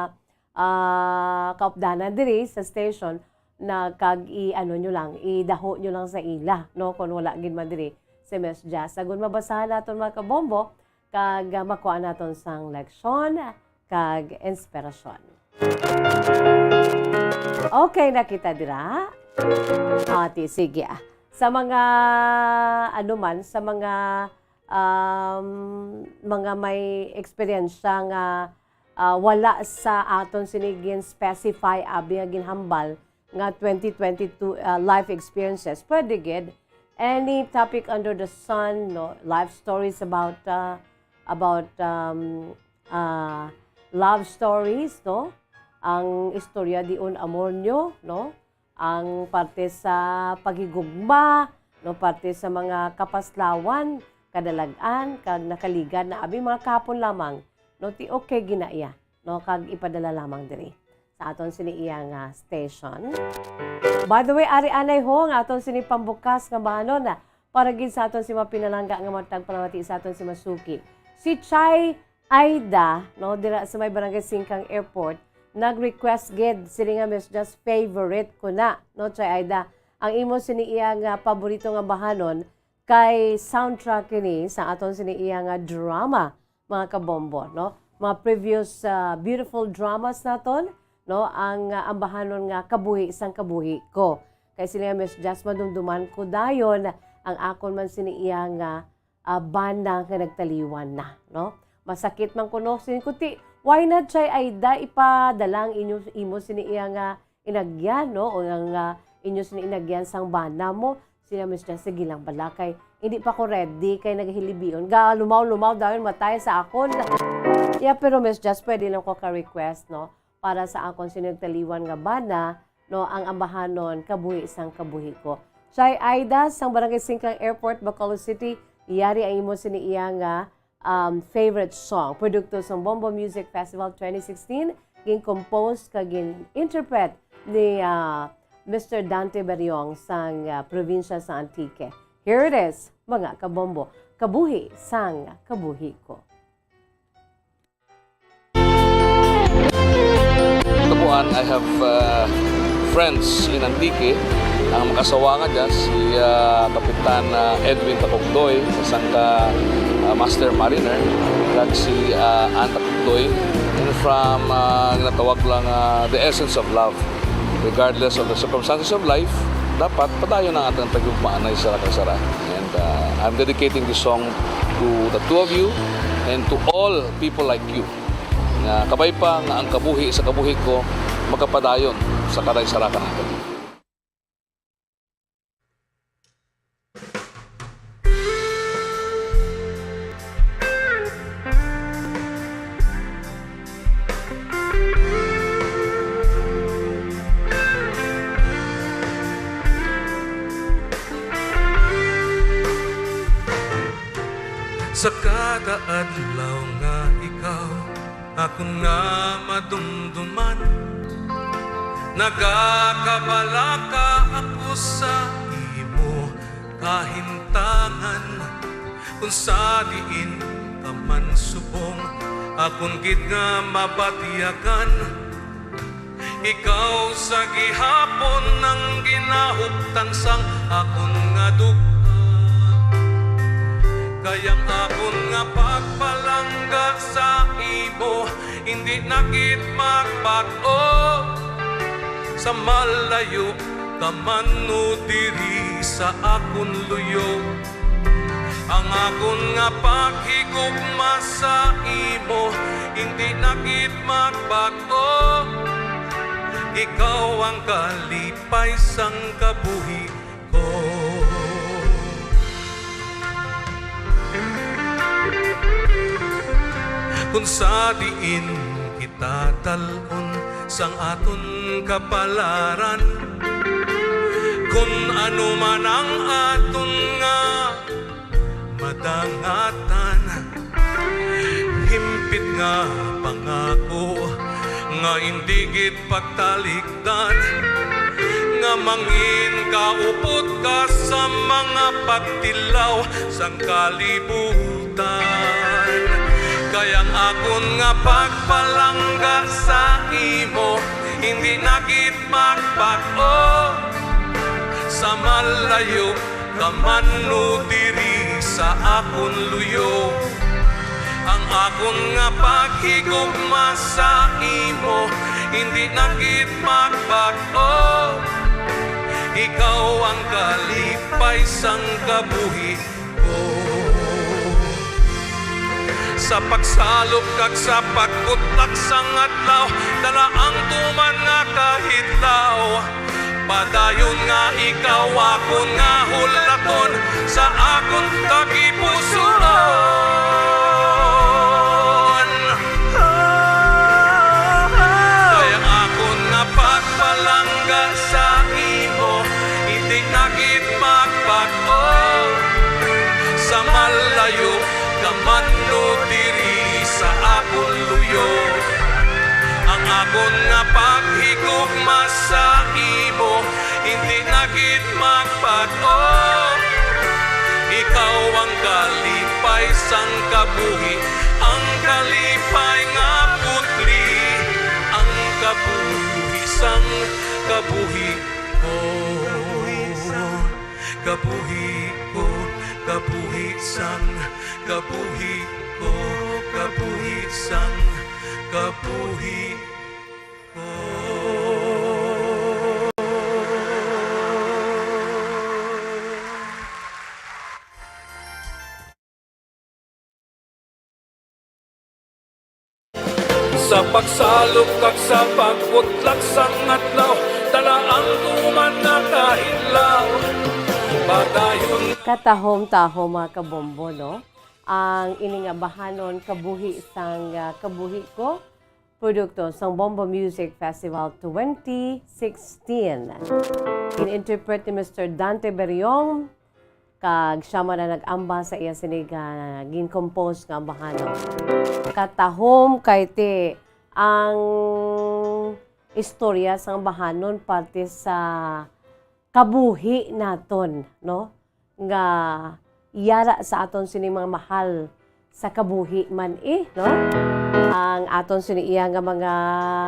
ah, kaupdanan diri sa station, na kag i-ano nyo lang, idaho nyo lang sa ila, no, kung wala gid man diri si Miss Jazz. Agud mabasahan naton, mga kabombo, kag, ah, makuha naton sang leksyon kag inspirasyon. Okay na kita dira? Ati, sige, ah. Sa mga, ano man, sa mga, um, mga may eksperyensya nga, ah, wala sa aton sini gin-specify, abi nga ginhambal, nga twenty twenty-two, ah, life experiences, pwede gid. Any topic under the sun, no? Life stories about, ah, about, um, ah, love stories, no? Ang istorya dion amor nyo, no? Ang parte sa paghigugma, no? Parte sa mga kapaslawan, kadalag-an, kag nakaligad na abi mga kahapon lamang, no? Ti okay gina iya, no? Kag ipadala lamang diri. sa aton sini iya nga station. By the way, ari anay ho nga aton sini pambukas nga bahanon, ah, para gid sa aton si mapinalangga nga matagpalamati sa aton si Masuki. Si Chay Aida, no, dira sa may Barangay Singkang Airport, nag-request gid sini nga Miss Just favorite ko na, no, Chay Aida. Ang imo sini iya nga paborito nga bahanon kay soundtrack ini sa aton sini iya nga drama, mga kabombo, no? Mga previous, ah, beautiful dramas naton, no? Ang, ah, ambahanon nga Kabuhi sang Kabuhi Ko. Kay sini nga Miss Jazz, madumduman ko dayon ang akon man sini iya nga, ah, bana nga nagtaliwan na, no? Masakit man kuno, sini ko ti, why not, Chay Aida, ipadala ang inyo, imo sini iya nga inagyan, no? O ang, ah, inyo sini inagyan sang bana mo, sina Miss Jess, sige lang bala, kay hindi pa ko ready, kay naghilibion. Ga, lumaw-lumaw daw yung matay sa akon. Yeah, pero Miss Jess, pwede lang ko ka-request, no? Para sa akon sinugtaliwan nga bana, no? Ang ambahanon, Kabuhi sang Kabuhi Ko. Chay Aida, sang Barangay Singkang Airport, Bacolod City, yari ang imo sini iya nga um, favorite song, produkto sang Bombo Music Festival twenty sixteen, gin-compose kag gin-interpret ni, ah, Mister Dante Beriong sang, ah, probinsya sa Antique. Here it is, mga kabombo, Kabuhi sang Kabuhi Ko. Tabuan, I have, uh, friends in Antique. Ang makasawanga dyan, si, uh, Kapitan, uh, Edwin Takugdoy, isang ka, uh, master mariner, kag si, uh, Ann Takugdoy. And from, uh, ginatawag lang, uh, the essence of love. Regardless of the circumstances of life, dapat padayon ang atong paghigugmaanay sa isa kag isa. And, uh, I'm dedicating this song to the two of you and to all people like you. Nga kabay pa nga ang kabuhi sa kabuhi ko makapadayon sa kada isa ra ka nato. Sa kada adlaw nga ikaw akon nga madumduman, nagakabalaka ako sa imo kahimtangan, kung sa diin ka man subong akon gid nga mabatyagan. Ikaw sa gihapon ang ginahuptan sang akon nga duga. Kay ang akon nga pagpalangga sa imo hindi na gid magbag-o. Sa malayo ka man o diri sa akon luyo, ang akon nga paghigugma sa imo hindi na gid magbag-o. Ikaw ang kalipay sang kabuhi ko. Kung sa diin kita dal-on sang aton kapalaran, kung ano man ang aton nga madangatan, himpit nga pangako nga indi gid pagtalikdan, nga mangin kaupod ka sa mga pagtilaw sang kalibutan. Kay ang akon nga pagpalangga sa imo hindi na gid magbag-o. Sa malayo ka man o diri sa akon luyo, ang akon nga paghigugma sa imo hindi na gid magbag-o. Ikaw ang kalipay sang kabuhi ko. Sa pagsalop kag sa pagbutlak sang adlaw, dala ang tuman nga kahidlaw. Padayon nga ikaw akon nga hulaton sa akon kagipusuon. Kay ang akon nga pagpalangga sa imo hindi na gid magbag-o. Sa malayo ka man o diri sa akon luyo, ang akon nga pag Sa imo, hindi na gid magpag-o. Ikaw ang kalipay sang kabuhi, ang kalipay nga putli, ang kabuhi sang kabuhi ko. Kabuhi ko, kabuhi sang kabuhi ko, kabuhi sang kabuhi. Sa pagsalok kag sa pagbutlak sang adlaw, dala ang tuman nga kahilaw. Padayon. Katahom-tahom, mga kabombo, no? Ang ini nga bahanon, Kabuhi sang, ah, Kabuhi Ko, produkto sang Bombo Music Festival twenty sixteen. Gin-interpret ni Mister Dante Beriong, kag siya man ang nag-amba sa iya sini nga gin-compose nga ambahanon. Katahom kay ti ang istorya sang ambahanon parte sa kabuhi naton, no? Nga yara sa aton sini mga mahal sa kabuhi man, eh, no? Ang aton sini iya nga mga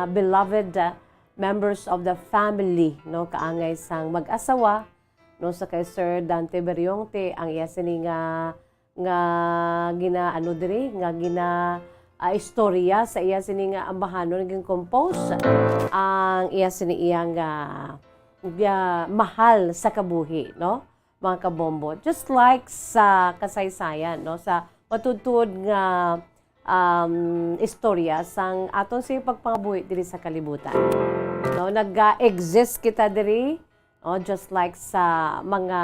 beloved, ah, members of the family, no? Kaangay sang mag-asawa, no? Sa kay Sir Dante Berionte, ang iya sini nga, nga gina-, ano diri, nga gina-, ah, istorya sa iya sini nga ambahanon, gin-compose ang iya sini iya nga, nga mahal sa kabuhi, no? Mga kabombo. Just like sa kasaysayan, no, sa matuod-tuod nga, um, istorya sang aton sing pagpangabuhi diri sa kalibutan. No, naga-exist kita diri, no, just like sa mga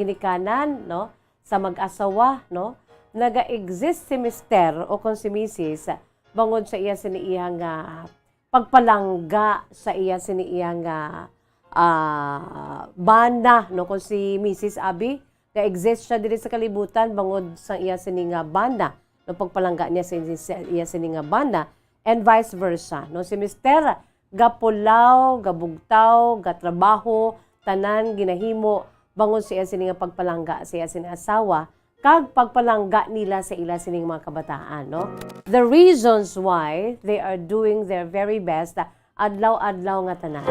ginikanan, no, sa mag-asawa, no, naga-exist si mister o kon si misis bangod sa iya sini iya nga pagpalangga sa iya sini iya nga, ah, bana, no? Kung si Misis Abby, ga-exist siya diri sa kalibutan bangod sa iya sini nga bana, no? Pagpalangga niya sa, sa iya sini nga bana, and vice versa, no? Si Mister gapulaw, gabugtaw, gatrabaho, tanan ginahimo bangod sa iya sini nga pagpalangga sa iya sini asawa, kag pagpalangga nila sa ila sining mga kabataan, no? The reasons why they are doing their very best, ah, adlaw-adlaw nga tanan.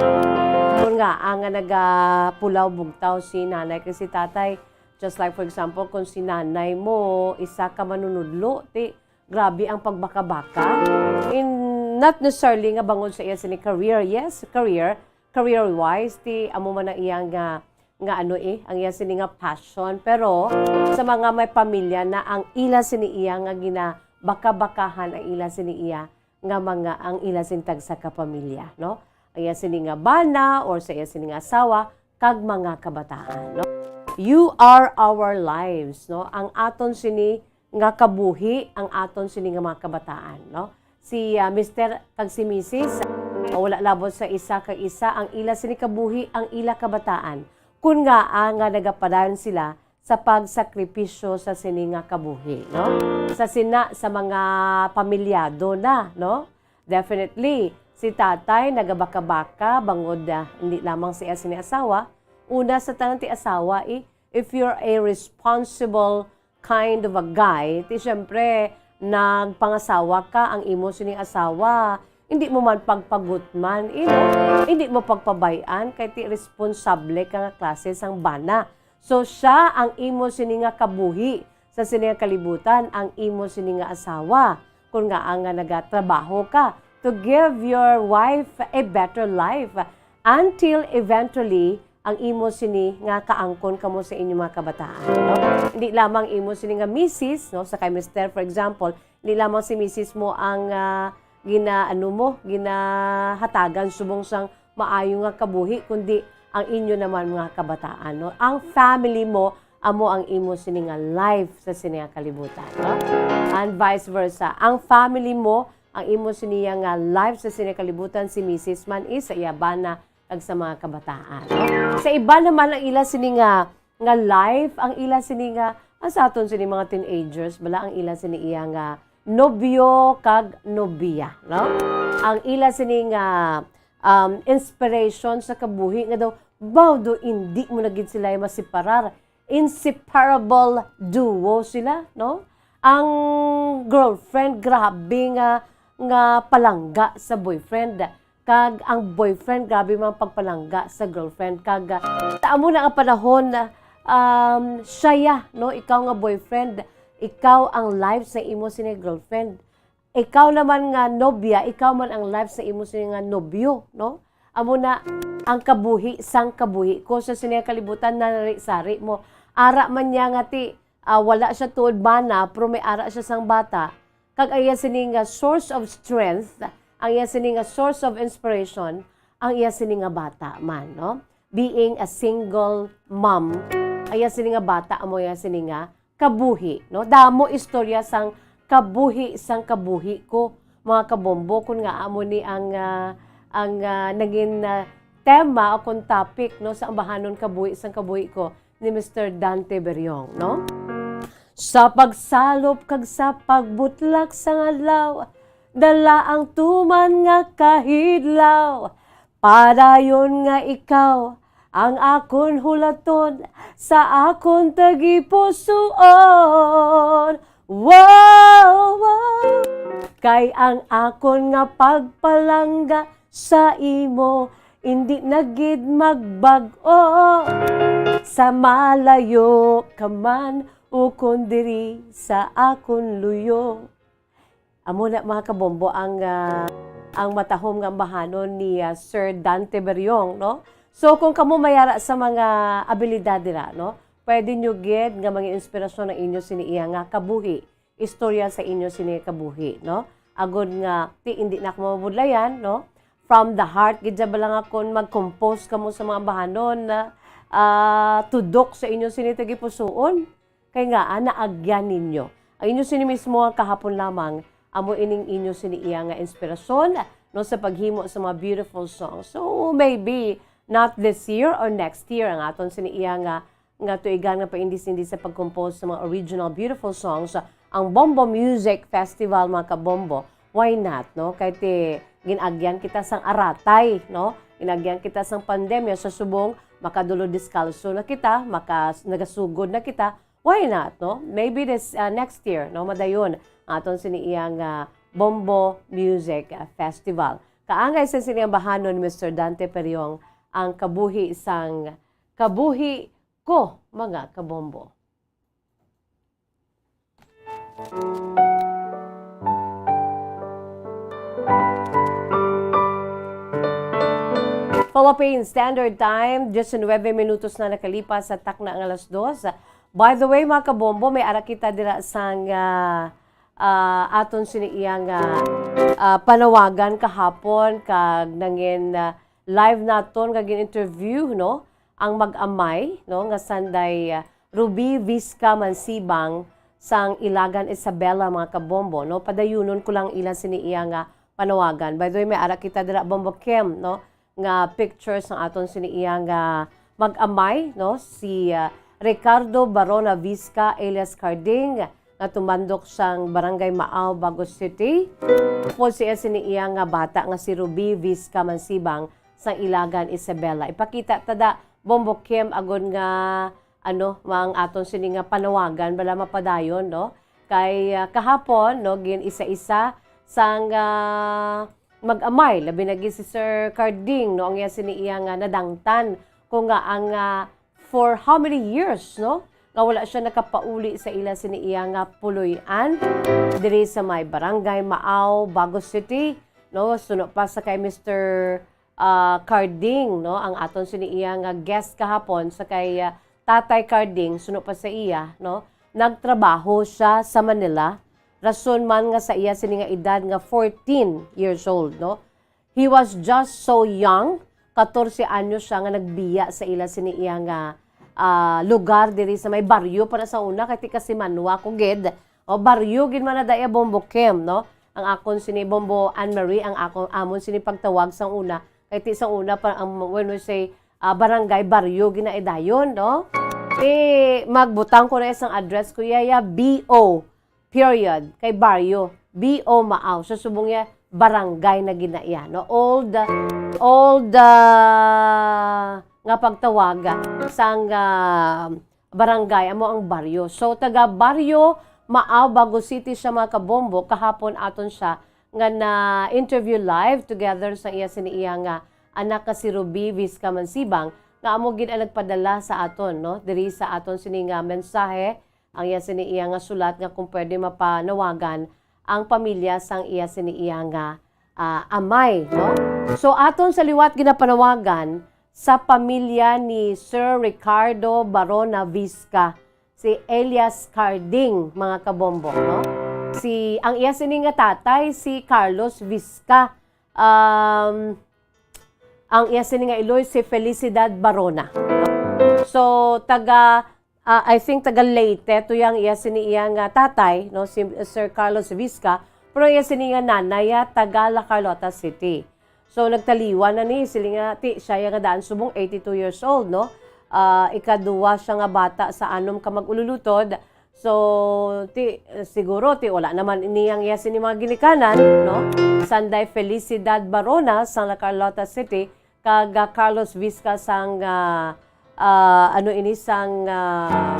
Kung nga, ang nga nagapulaw bugtaw si nanay kag si tatay, just like for example, kung si nanay mo, isa ka manunudlo, ti, grabe ang pagbaka-baka. In, not necessarily nga bangod sa iya sini career. Yes, career, career-wise, ti, amo man ang iya nga nga ano eh, ang iya sini nga passion. Pero sa mga may pamilya na, ang ila sini iya nga ginabaka-bakahan ang ila sini iya nga mga, ang ila sini tagsa ka pamilya, no? Ang iya sini nga bana or sa iya sini nga asawa kag mga kabataan, no? You are our lives, no? Ang aton sini nga kabuhi ang aton sini nga mga kabataan, no? Si, ah, Mister kag si Misis, ah, wala labot sa isa kag isa ang ila sini kabuhi, ang ila kabataan, kun ngaa nga nagapadayon sila sa pagsakripisyo sa sini nga kabuhi, no? Sa sina sa mga pamilyado na, no? Definitely, si tatay nagabaka-baka bangod, ah, hindi lamang sa iya sini asawa. Una sa tanan ti asawa, eh, if you're a responsible kind of a guy, ti siyempre, nagpangasawa ka, ang imo sining asawa, hindi mo man pagpagutman, you know, hindi mo pagpabay-an, kay ti responsable ka nga klase sang bana. So, siya ang imo sini nga kabuhi sa sini nga kalibutan, ang imo sini nga asawa. Kung nga nga nagatrabaho ka, to give your wife a better life until eventually, ang imo sini nga kaangkon kamo sa inyong mga kabataan, no? Hindi lamang imo sini nga misis, no, sa kay mister, for example, hindi lamang si misis mo ang, ah, gina-, ano mo, ginahatagan subong sang maayo nga kabuhi, kundi ang inyo naman mga kabataan, no? Ang family mo, amo ang imo sini nga life sa sini nga kalibutan, no? And vice versa, ang family mo, ang imo sini nga life sa sini nga kalibutan, si misis man is sa iya bana, kag sa mga kabataan, no? Sa iba naman, ang ila sini nga, nga life, ang ila sini nga, ang sa aton sini mga teenagers, bala, ang ila sini iya nga nobyo kag nobya, no? Ang ila sini nga, um, inspiration sa kabuhi nga daw, baw do indi mo na gid sila masiparar. Inseparable duo sila, no? Ang girlfriend, grabe nga, nga palangga sa boyfriend. Kag ang boyfriend, grabe man pagpalangga sa girlfriend. Kag, ah, sa amo na nga panahon, um, siya ya, no? Ikaw nga boyfriend, ikaw ang life sa imo sini girlfriend. Ikaw naman nga nobya, ikaw man ang life sa imo sini nga nobyo, no? Amo na ang kabuhi sang kabuhi ko sa sini nga kalibutan, nanari-sari mo. Ara man niya nga ti, ah, wala siya tuod bana, pero may ara siya sang bata. Kag ang iya sini nga source of strength, ang iya sini nga source of inspiration, ang iya sini nga bata man, no? Being a single mom, ang iya sini nga bata amo iya sini nga kabuhi, no? Damo istorya sang kabuhi, sang kabuhi ko, mga kabombo, kun nga amo ni ang, ah, ang, ah, naging, ah, tema o kung topic, no, sa ambahanon kabuhi, sang kabuhi ko ni Mister Dante Beriong, no? Sa pagsalop kag sa pagbutlak sang adlaw, dala ang tuman nga kahidlaw. Padayon nga ikaw ang akon hulaton sa akon tagipusoon. Wow, wow. Kay ang akon nga pagpalangga sa imo indi na gid magbag-o. Sa malayo ka man ukon diri sa akon luyo. Amo na, mga kabombo, ang, ah, ang matahom nga ambahanon ni, ah, Sir Dante Beriong, no? So, kung kamo may ara sa mga abilidad dira, no? Pwede nyo gid nga mga inspirasyon ang inyo sini iya nga kabuhi, istorya sa inyo sini kabuhi, no? Agod nga, ti, hindi na ako mabudlayan, no? From the heart, gid siya bala nga kung mag-compose kamo sa mga ambahanon na, ah, tudok sa inyo sini tagipusoon. Kay nga, ah, naagyan ninyo. Ang inyo sini mismo nga kahapon lamang, amo ining inyo sini iya nga inspirasyon, no, sa paghimo sa mga beautiful songs. So, maybe not this year or next year ang aton sini iya nga, nga tuigan nga paindis-indis sa pag-compose sa mga original beautiful songs, ang Bombo Music Festival, mga kabombo. Why not, no? Kay ti, gin-agyan kita sang aratay, no? Gin-agyan kita sang pandemya, sa subong makadulod diskalso na kita, maka-, nagasugod na kita, why not, no? Maybe this, uh, next year, no, madayon ang aton sini iya nga Bombo Music, uh, Festival. Kaangay sa sini ang bahanon ni Mister Dante Periong, ang kabuhi sang, kabuhi ko, mga kabombo. Philippine Standard Time, diecinuebe minutos na nakalipas sa takna nga alas dos. By the way, mga kabombo, may ara kita dira sang, ah, ah, aton sini iya nga, ah, panawagan kahapon kag nangin, ah, live naton nga gin-interview, no, ang mag-amay, no, nga sanday, ah, Ruby Visca Mansibang sang Ilagan Isabela, mga kabombo, no? Padayunon ko lang ila sini iya nga panawagan. By the way, may ara kita dira, Bombo Kim, no, nga picture sang aton sini iya nga mag-amay, no? Si, ah, Ricardo Barona Visca alias Carding, nga tumandok sang Barangay Maaw, Bago City. Upod siya sini iya nga bata nga si Ruby Visca Mansibang sang Ilagan Isabela. Ipakita ta da, Bombo Kim, agod nga, ano, ang aton sini nga panawagan bala mapadayon, no? Kay, ah, kahapon, no, gin-isa-isa sang, ah, mag-amay, labi na gid si Sir Carding, no, ang iya sini iya nga nadangtan, kung nga ang, ah, for how many years, no, nga wala siya nakapauli sa ila sini iya nga puloy-an diri sa may Barangay Maaw, Bago City, no, suno pa sa kay Mister ah, Carding, no, ang aton sini iya nga guest kahapon sa kay, ah, Tatay Carding, suno pa sa iya, no, nagtrabaho siya sa Manila, rason man nga sa iya sini nga edad nga fourteen years old, no, he was just so young, katorse anyos siya nga nagbiya sa ila sini iya nga, ah, lugar diri sa may baryo pa na sa una, kay ti kasimanwa ko gid, o, baryo gid man na daya, Bombo Kim, no? Ang akon sini, Bombo Anne Marie, ang akon, amon sini pagtawag sang una. Kay ti sang una pa, ang, when we say, ah, barangay, baryo gid na dayon, no? Ti, magbutang ko na isang address ko, yaya, B O, period, kay baryo, B O Maaw. So, subong ya, barangay na gid na iya, no? Old, old, ah, nga pagtawag sang, ah, barangay, amo ang baryo. So, taga Baryo Maaw, Bago City siya, mga kabombo. Kahapon aton siya nga na-interview live together sa iya sini iya nga anak nga si Ruby Visca Mansibang, nga amo gid ang nagpadala sa aton, no? Diri sa aton sini nga mensahe, ang iya sini iya nga sulat nga kung pwede mapanawagan ang pamilya sang iya sini iya nga, ah, amay, no? So, aton sa liwat ginapanawagan sa pamilya ni Sir Ricardo Barona Visca, si Elias Carding, mga kabombo, no? Si, ang iya sini nga tatay, si Carlos Visca. Um, ang iya sini nga iloy, si Felicidad Barona. So, taga, ah, I think taga Leyte to yang iya sini iya nga tatay, no, si Sir Carlos Visca, pero iya sini nga nanay, ah, taga La Carlota City. So, nagtaliwan na ni, siling nga, ti, siya ya nga daan subong eighty-two years old, no? Ah, ikaduwa siya nga bata sa anom ka mag-ululutod. So, ti, siguro, ti, wala naman ini ang iya sini mga ginikanan, no? Sanday Felicidad Barona sang La Carlota City, kag, ah, Carlos Visca sang, ah, ah, ano ini sang, ah,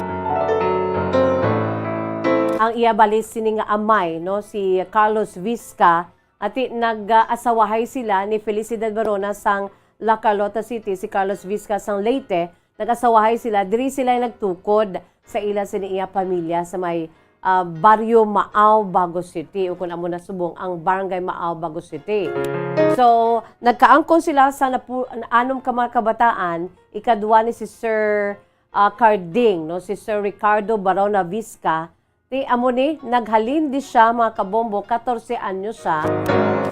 ang iya bali sini nga amay, no? Si Carlos Visca, ati nag-asawahay sila ni Felicidad Barona sang La Carlota City, si Carlos Visca sang Leyte, nag-asawahay sila, diri sila nagtukod sa ila sini iya pamilya sa may, ah, Baryo Maaw, Bago City, o kung amo na subong ang Barangay Maaw, Bago City. So, nagkaangkon sila sa napu-, anom ka mga kabataan, ikadwa ni si Sir, ah, Carding, no, si Sir Ricardo Barona Visca, ti amo ni, naghalin di siya, mga kabombo, katorse anyos siya,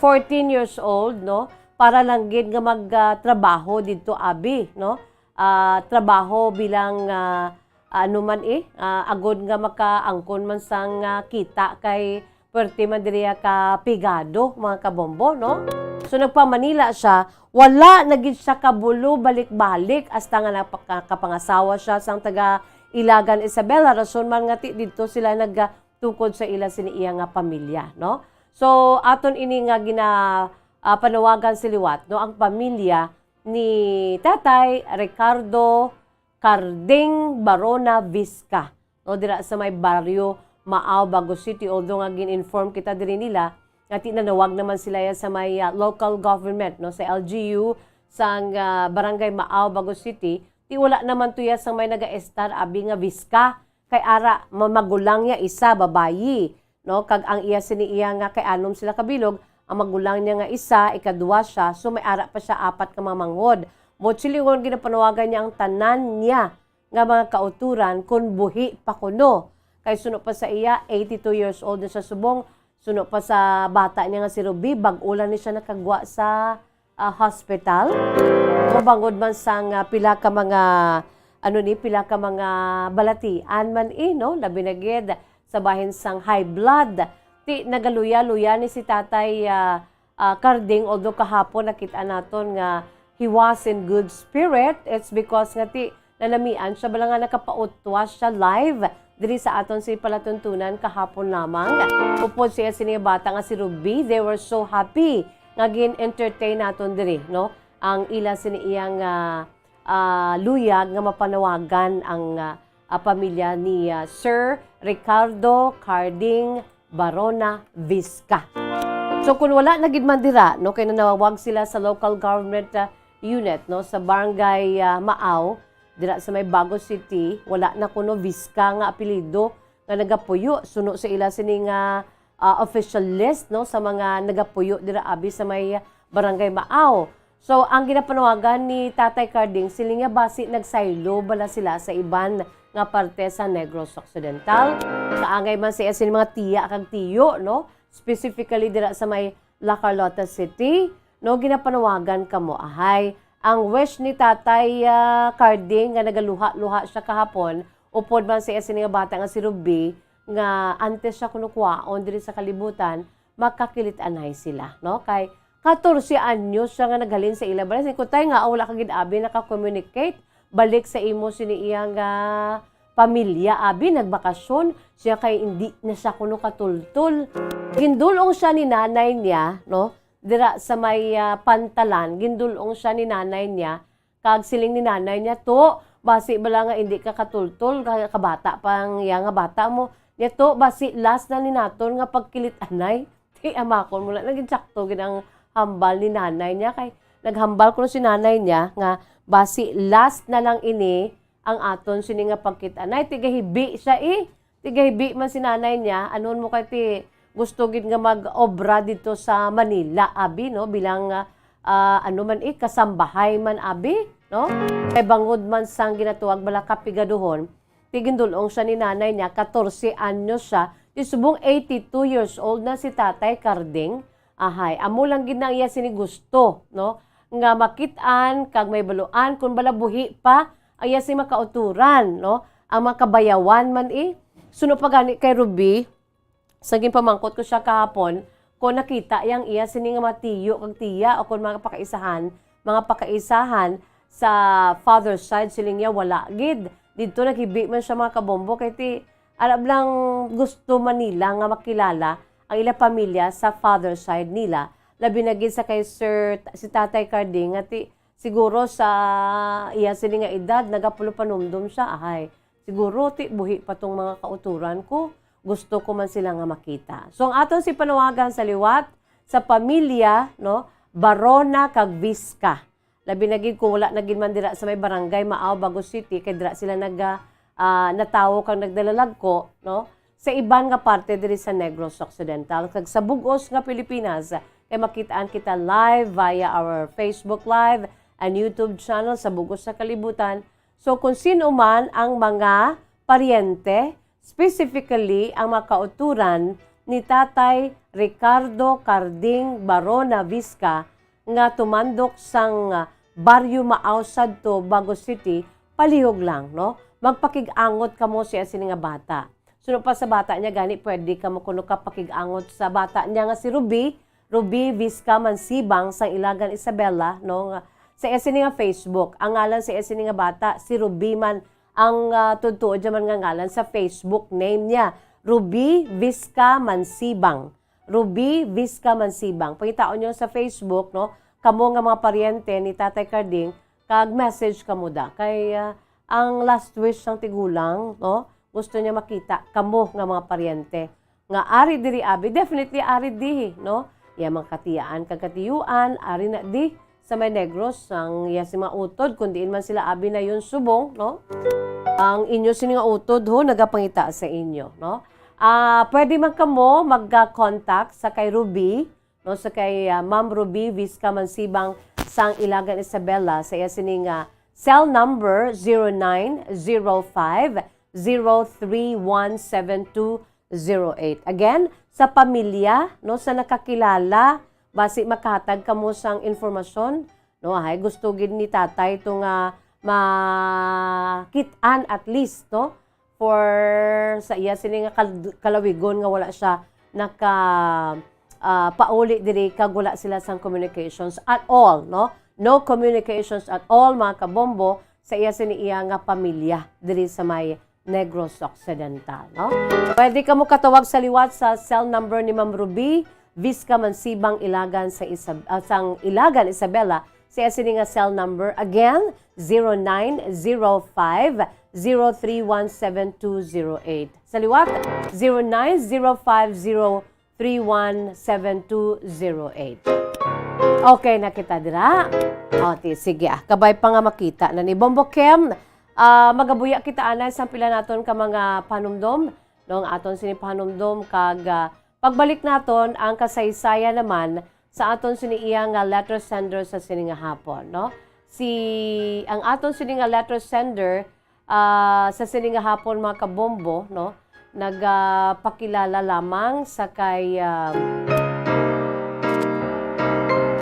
fourteen years old, no, para lang gid nga mag, ah, trabaho didto abi, no? Ah, trabaho bilang, ah, ano man, eh, ah, agod nga makaangkon man sang, ah, kita kay puwerte man diri ka pigado, mga kabombo, no? So, nagpa-Manila siya, wala na gid siya kabulo balik-balik hasta nga napaka-, kapangasawa siya sang taga Ilagan Isabela, rason man nga ti-, didto sila nagtukod sa ila sini iya nga pamilya, no? So, aton ini nga gina-, ah, panawagan sa liwat, no? Ang pamilya ni Tatay Ricardo Carding Barona Visca, no, dira sa may baryo Maaw, Bago City, although nga gin-inform kita diri nila nga ti-, nanawag naman sila ya sa may, ah, local government, no, sa L G U sang, ah, Barangay Maaw, Bago City, ti wala naman to ya sang may nagaestar abi nga Visca, kay ara, ma-, magulang niya isa, babayi, no? Kag ang iya sini iya nga kay anom sila kabilog, ang magulang niya nga isa, ikadua siya, so may ara pa siya apat ka mga manghod. Buot silingon, ginapanawagan niya ang tanan niya nga mga kauturan kon buhi pa kuno. Kay suno pa sa iya, eighty-two years old na siya subong, suno pa sa bata niya nga si Ruby, bag-o lang ni siya nakagwa sa, ah, hospital. Mabangod man sang, ah, pila ka mga, ano ni, pila ka mga balatian man, eh, no? Labi na gid sa bahin sang high blood. Ti nagaluya-luya ni si Tatay, ah, ah, Carding, although kahapon nakita naton nga he was in good spirit, it's because nga ti nalamian siya, bala nga nakapautwas siya live diri sa aton sini palatuntunan kahapon lamang. Upod siya sini bata nga si Ruby, they were so happy nga gin-entertain naton diri, no? Ang ila sini iyang, ah, ah, luyag nga mapanawagan ang, ah, ah, pamilya ni, ah, Sir Ricardo Carding Barona Visca. So, kung wala na gid man dira, no, kay nanawag sila sa local government, ah, unit, no, sa Barangay, ah, Maaw, dira sa may Bago City, wala na kuno Visca nga apelyido nga nagapuyo suno sa ila sini nga, ah, official list, no, sa mga nagapuyo dira abi sa may Barangay Maaw. So, ang ginapanawagan ni Tatay Carding, siling nga basi nagsaylo bala sila sa iban nga parte sa Negros Occidental. Kaangay man sa iya sini mga tiya kag tiyo, no? Specifically dira sa may La Carlota City, no? Ginapanawagan kamo, ahay. Ang wish ni Tatay, ah, Carding nga nagaluha-luha siya kahapon, upod man sa iya sini nga bata nga si Ruby, nga antes siya kuno kuwaon diri sa kalibutan, makakilit-anay sila, no? Kay katorse anyos siya nga naghalin sa ila balay. Siling ko, "Tay, nga wala ka gid abi naka-communicate balik sa imo sini iya nga pamilya, abi, nagbakasyon siya kay hindi na siya kuno katultol. Gindulong siya ni nanay niya, no? Dira sa may, ah, pantalan, gindulong siya ni nanay niya, kag siling ni nanay niya, "To, basi bala nga hindi ka katultol, ka-, kabata pa ang iya nga bata mo. Niya to, basi last na ni naton nga pagkilit-anay." Ti amakon mo na, naging sakto gid ang hambal ni nanay niya, kay naghambal kuno si nanay niya nga basi last na lang ini ang aton sini nga pagkit-anay. Tigahibi siya, eh. Tigahibi man si nanay niya. Anon mo kay ti gusto gid nga mag-obra dito sa Manila, abi, no? Bilang, ah, ah, ano man, eh, kasambahay man, abi, no? Kay bangod man sang ginatuwag bala kapigaduhon, ti gindulong siya ni nanay niya, katorse anyos siya, ti subong eighty-two years old na si Tatay Carding. Ahay, amo lang gid na iya sini gusto, no? Nga makit-an kag may baluan kung bala buhi pa ang iya sini makauturan, no? Ang mga kabayawan man, eh. Suno pa gani kay Ruby, sa ginpamangkot ko siya kahapon, kung nakita yang iya sini nga mga tiyo kag tiya o kung mga pakaisahan, mga pakaisahan sa father side, siling niya, wala gid. Didto naghibi man siya, mga kabombo, kay ti, alam lang, gusto man nila nga makilala ang ila pamilya sa father side nila. Labi na gid sa kay Sir, si Tatay Carding, nga ti, siguro sa iya sini nga edad, nagapulo panumdom siya, ahay. Siguro ti buhi pa tong mga kauturan ko, gusto ko man sila nga makita. So, ang aton si panawagan sa liwat, sa pamilya, no, Barona kag Visca. Labi na gid kung wala na gid man dira sa may barangay Maaw, Bago City, kay dira sila nag, ah, natawo kag nagdalalagko, no, sa iban nga parte diri sa Negros Occidental kag sa bug-os nga Pilipinas. Kay makitaan kita live via our Facebook Live and YouTube channel sa bug-os nga kalibutan. So, kung sino man ang mga paryente, specifically ang mga kauturan ni Tatay Ricardo Carding Barona Visca nga tumandok sang, ah, Baryo Maaw sadto, Bago City, palihog lang, no? Magpakig-angot kamo sa iya sini nga bata. Suno pa sa bata niya gani, pwede kamo kuno kapakig-angot sa bata niya nga si Ruby, Ruby Visca Mansibang sang Ilagan Isabela, no, nga sa iya sini nga Facebook. Ang ngalan sa iya sini nga bata, si Ruby man ang, ah, tuod-tuod man nga ngalan sa Facebook name niya. Ruby Visca Mansibang. Ruby Visca Mansibang. Pangitaon niyo sa Facebook, no? Kamo nga mga paryente ni Tatay Carding, kag message kamo da. Kay, ah, ang last wish sang tigulang, no? Gusto niya makita kamo nga mga paryente. Nga ari diri, abi, definitely ari di, no? Iya mga katiyaan kag katiyuan, ari na di sa may Negros, ang iya si mga utod, kung diin man sila abi na yun subong, no? Ang inyo sini nga utod, ho, nagapangita sa inyo, no? Ah, pwede man kamo mag-contact sa kay Ruby, no, sa kay, ah, Ma'am Ruby Visca Mansibang sang Ilagan Isabela sa iya sini nga cell number zero nine zero five zero three one seven two zero eight. Again, sa pamilya, no, sa nakakilala, basi makahatag kamo sang informasyon, no, hay gusto gid ni tatay to nga makit-an at least, no, for sa iya sini nga kal-, kalawigon nga wala siya naka, ah, pauli diri kag wala sila sang communications at all, no? No communications at all, mga kabombo, sa iya sini iya nga pamilya diri sa may Negros Occidental, no? Pwede kamo katawag sa liwat sa cell number ni Ma'am Ruby Visca Mansibang Ilagan sa Isab-, ah, sang Ilagan Isabela, sa iya sini nga cell number. Again, zero nine zero five zero three one seven two zero eight. Sa liwat, zero nine zero five zero three one seven two zero eight. Okay na kita dira. O, ti, sige, ah. Kabay pa nga makita na ni Bombo Kim. Ah, magabuya kita anay sa pila naton ka mga panumdom. No, ang aton sini panumdom kag, ah, pagbalik naton ang kasaysayan naman sa aton sini iya nga letter sender sa sini nga hapon, no? Si, ang aton sini nga letter sender, ah, sa sini nga hapon, mga kabombo, no? Nagapakilala lamang sa kay, ah,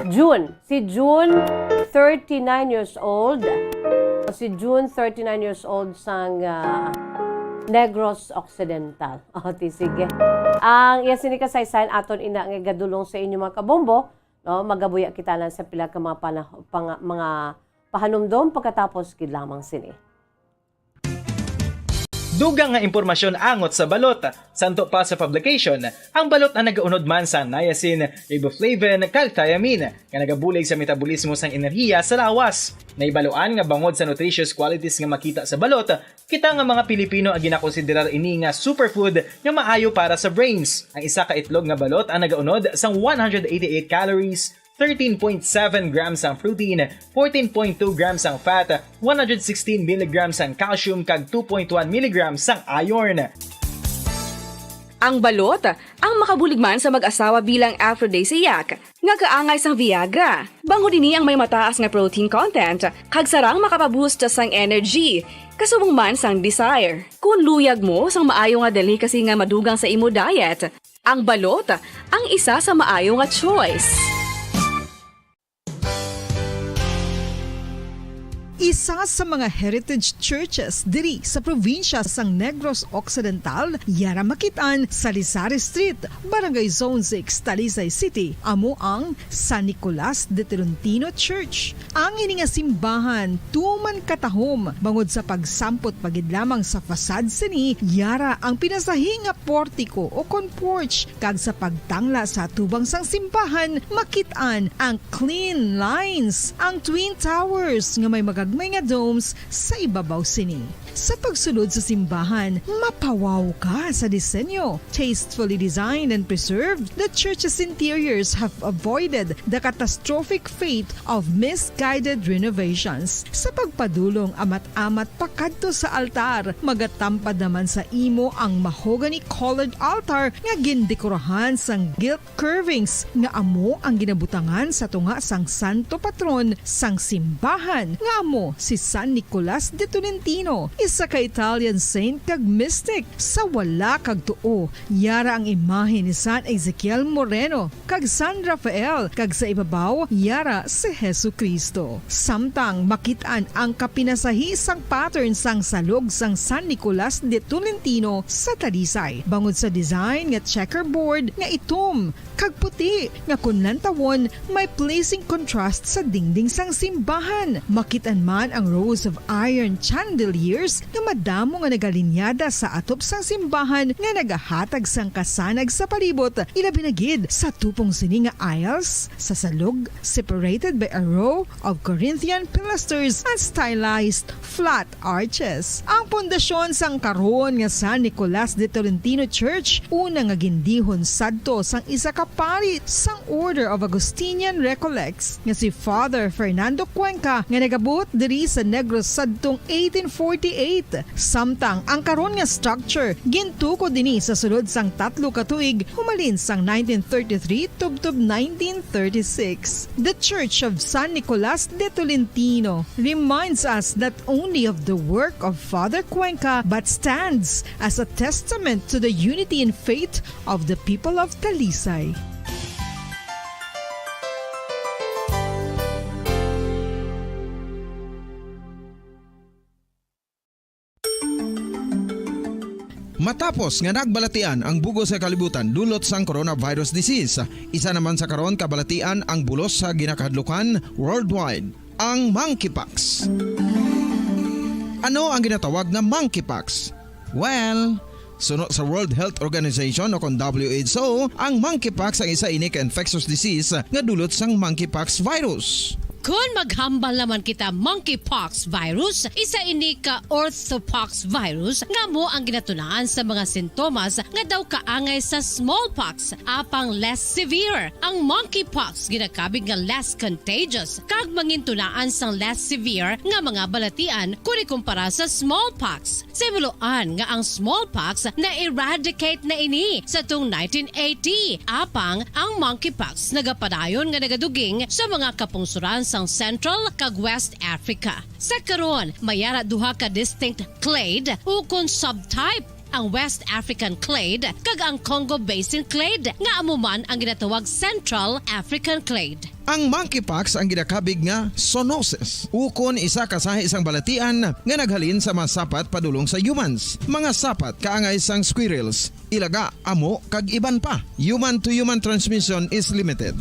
June. Si June, thirty-nine years old. Si June, thirty-nine years old sang, ah, Negros Occidental. O, ti, sige. Ang iya sini kasaysayan aton ina nga igadulong sa inyo, mga kabombo, no? Magabuya kita lang sa pila ka mga pana-, panga-, mga pahanumdom pagkatapos gid lamang sini. Dugang nga impormasyon angot sa balot. Santo pa sa publication, ang balot ang nagaunod man sa niacin, riboflavin, kag thiamine, nga nagabulig sa metabolismo sang enerhiya sa lawas. Nahibaluan nga bangod sa nutritious qualities nga makita sa balot, kita nga mga Pilipino ang ginakonsiderar ini nga superfood nga maayo para sa brains. Ang isa ka itlog nga balot ang nagaunod sang one hundred eighty-eight calories, thirteen point seven grams ang protein, fourteen point two grams ang fat, one hundred sixteen milligrams ang calcium, kag two point one milligrams ang iron. Ang balot ang makabulig man sa mag-asawa bilang aphrodisiac nga kaangay sang Viagra. Bangod ini ang may mataas nga protein content kag sarang makapaboost sang energy, kasubong man sang desire. Kung luyag mo sang maayo nga delicacy nga madugang sa imo diet, ang balot ang isa sa maayo nga choice. Isa sa mga heritage churches diri sa probinsya sang Negros Occidental, yara makit-an sa Lisari Street, Barangay Zone six, Talisay City, amo ang San Nicolas de Tolentino Church. Ang ini nga simbahan tuman katahom bangod sa pagsampot pa gid lamang sa facade sini, yara ang pinasahi nga portiko o kon porch, kag sa pagtangla sa atubang sang simbahan, makit-an ang clean lines, ang twin towers nga may magagmay nga domes sa ibabaw sini. Sa pagsulod sa simbahan, mapawaw ka sa disenyo. Tastefully designed and preserved, the church's interiors have avoided the catastrophic fate of misguided renovations. Sa pagpadulong amat-amat pakadto sa altar, magatampad naman sa imo ang mahogany-colored altar nga gindekorahan sang gilt curvings nga amo ang ginabutangan sa tunga sang santo patron sang simbahan, nga amo si San Nicolas de Tolentino, isa ka Italian saint kag mystic. Sa wala kag tuo, yara ang imahe ni San Ezekiel Moreno kag San Rafael, kag sa ibabaw, yara si Jesu-Cristo. Samtang makit-an ang kapinasahi sang pattern sang salog sang San Nicolas de Tolentino sa Talisay, bangod sa design nga checkerboard nga itom kag puti, nga kon lantawon, may pleasing contrast sa dingding sang simbahan. Makit-an man ang rows of iron chandeliers nga madamo nga nagalinyada sa atop sang simbahan nga nagahatag sang kasanag sa palibot, ilabi na gid sa tupong sini nga aisles sa salog, separated by a row of Corinthian pilasters and stylized flat arches. Ang pundasyon sang karon nga San Nicolas de Tolentino Church, una nga gindihon sadto sang isa ka pari sang Order of Augustinian Recollects nga si Father Fernando Cuenca, nga nagabot diri sa Negros sadtong eighteen forty-eight. Samtang ang karon nga structure gintukod ini sa sulod sang tatlo ka tuig, humalin sang nineteen thirty-three tubtob nineteen thirty-six. The Church of San Nicolas de Tolentino reminds us not only of the work of Father Cuenca, but stands as a testament to the unity in faith of the people of Talisay. Matapos nga nagbalatian ang bug-os nga kalibutan dulot sang coronavirus disease, isa naman sa karon kabalatian ang bulos sa ginakahadlukan worldwide, ang monkeypox. Ano ang ginatawag nga monkeypox? Well, suno sa World Health Organization o kon W H O, ang monkeypox ang isa ini ka infectious disease nga dulot sang monkeypox virus. Kon maghambal naman kita monkeypox virus, isa ini ka orthopox virus nga amo ang ginatunaan sa mga sintomas nga daw kaangay sa smallpox, apang less severe. Ang monkeypox ginakabig nga less contagious kag mangintunaan sang less severe nga mga balatian kon ikumpara sa smallpox. Sa hibaluan nga ang smallpox na-eradicate na ini sa tung nineteen eighty, apang ang monkeypox nagapadayon nga nagaduging sa mga kapungsoran sang Central kag West Africa. Sa karon, may ara duha ka distinct clade ukon subtype, ang West African clade kag ang Congo Basin clade, nga amo man ang ginatawag Central African clade. Ang monkeypox ang ginakabig nga zoonosis, ukon isa ka sahi sang balatian nga naghalin sa mga sapat padulong sa humans, mga sapat kaangay sang squirrels, ilaga, amo, kag iban pa. Human-to-human transmission is limited.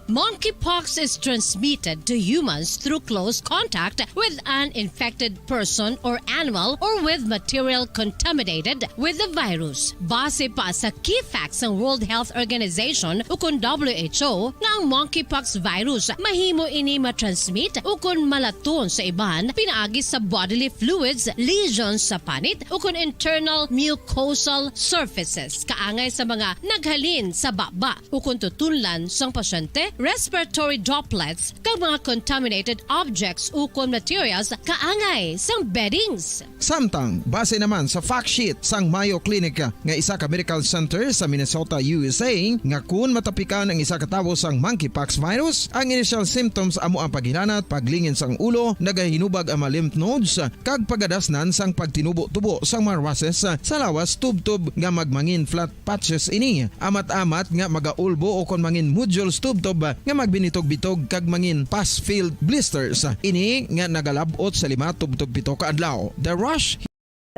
Monkeypox is transmitted to humans through close contact with an infected person or animal or with material contaminated with the virus. Base pa sa key facts sang World Health Organization ukon W H O nga ang monkeypox virus mahimo ini matransmit ukon malaton sa iban pinaagi sa bodily fluids, lesions sa panit ukon internal mucosal surfaces kaangay sa mga naghalin sa baba ukon tutunlan sang pasyente, respiratory droplets, kag mga contaminated objects ukon materials kaangay sang beddings. Samtang, base naman sa fact sheet sang Mayo Clinic nga isa ka medical center sa Minnesota, U S A, nga kun matapikan ang isa ka tawo sang monkeypox virus, ang initial symptoms amo ang paghilanat, paglingin sang ulo, nagahinubag ang mga lymph nodes, kag pagadasnan sang pagtinubo-tubo sang mga rushes sa lawas tubtob nga magmangin flat patches ini, amat-amat nga magaulbo ukon mangin nodules tubtob nga magbinitog-bitog kag mangin pus-filled blisters ini nga nagalab-ot sa lima tubtob pito ka adlaw. The Rush.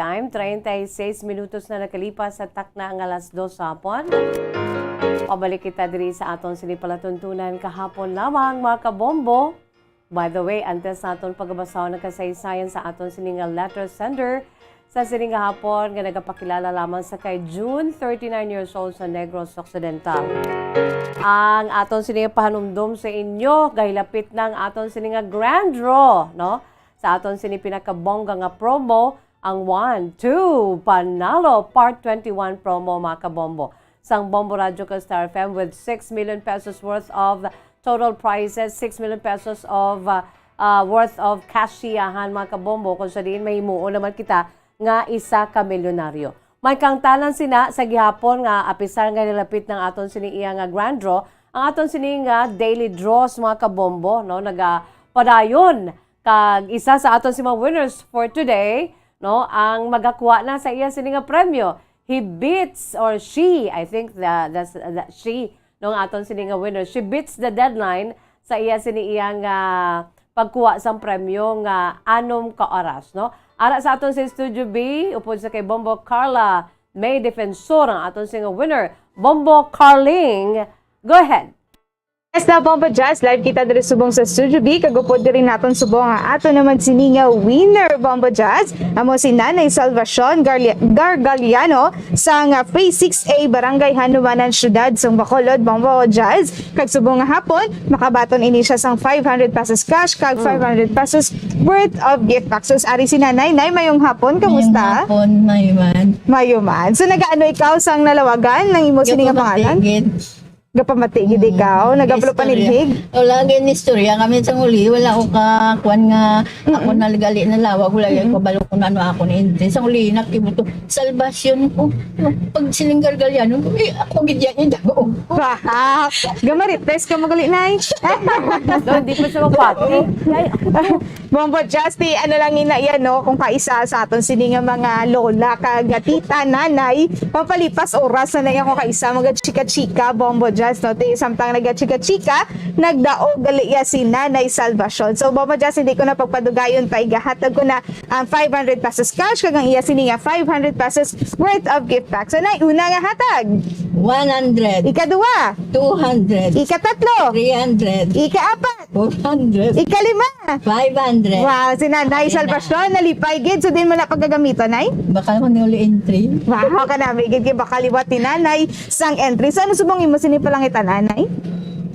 Time, treinta y seis minutos na nakalipas sa takna nga alas dos sa hapon. Pabalik kita diri sa aton sini palatuntunan kahapon lamang, mga kabombo. By the way, antes naton pagabasahon ang kasaysayan sa aton sini nga letter sender sa sini nga hapon nga nagapakilala lamang sa kay June, thirty-nine years old sa Negros Occidental. Ang aton sini pahanumdom sa inyo, gahilapit na ang aton sini nga grand draw, no? Sa aton sini pinakabongga nga promo, ang One, Two, Panalo Part twenty-one promo, mga kabombo. Sang Bombo Radyo ka Star F M with six million pesos worth of total prizes, six million pesos of, uh, uh, worth of cash siyahan, mga kabombo, kung sa diin mahimuon naman kita nga isa ka milyonaryo. May kangtanan sina sa gihapon nga apisar nga nilapit ng aton sini iya nga grand draw, ang aton sini nga daily draws, mga kabombo, no, nagapadayon kag isa sa aton si mga winners for today, no, ang magakuha na sa iya sini nga premyo. He beats, or she, I think the, the, the she, no, nga aton sini nga winner. She beats the deadline sa iya sini iya nga pagkuha sang premyo nga anom ka oras, no? Ara sa aton sa Studio B, upod sa kay Bombo Carla May Defensor ang aton sini nga winner. Bombo Carling, go ahead. Yes na, Bombo Jazz, live kita diri subong sa Studio B, kag upod diri naton subong ang ato naman sini nga winner, Bombo Jazz, amo si Nanay Salvacion Garlia-, Gargaliano sang, ah, Phase six A, Barangay Hanumanan, Siyudad sang Bacolod, Bombo Jazz, kag subong nga hapon, makabaton ini siya sang five hundred pesos cash kag Mm. five hundred pesos worth of gift pack. So, ari si Nanay. Nay, mayong hapon, kamusta? Mayong hapon, Mayman. Mayo man. So, nagaano ikaw sang nalawagan ng imo sini nga pangalan? Gapamati gid. Gapamati gid ikaw, nagabalo panilhig. Wala gid ni istorya kami sa uli, wala ko ka kuan nga ako Mm-mm. nalagali na lawag, wala gyud Mm-mm. ko kabalo kung ano ako ni entry. Sa uli nakibot ko, salbasyon ko. Pag siling Gargaliano, eh, ako gid yan yung daog. Gamarites ka magali, Nay. Daw, di pa siya mapati. Ay, Bombo Justy, ano lang ina yan, no? Kung kaisa sa aton sini nga mga lola, kag tita, nanay, pampalipas oras na na yan kung kaisa, mga chika-chika, Bombo Jazz, no? Ti, samtang nagachika-chika, nagdaog gali iya si Nanay Salvacion. So, Bombo Jazz, hindi ko na pagpadugayon pa, igahatag ko na ang five hundred pesos cash, kag ang iya sini nga five hundred pesos worth of gift pack. So, Nay, una nga hatag. One hundred. Ikaduha. Two hundred. Ikatatlo. Three hundred. Ikaapat. Four hundred. Ikalima. Five hundred. Wow, si Nanay Salvacion, nalipay gid. So, din mo na pagagamitan, Nay? Baka ako ni uli entry. Wow, kanami gid kay baka liwat ni Nanay sang entry. So, ano subong imo sini palangitan, Nanay?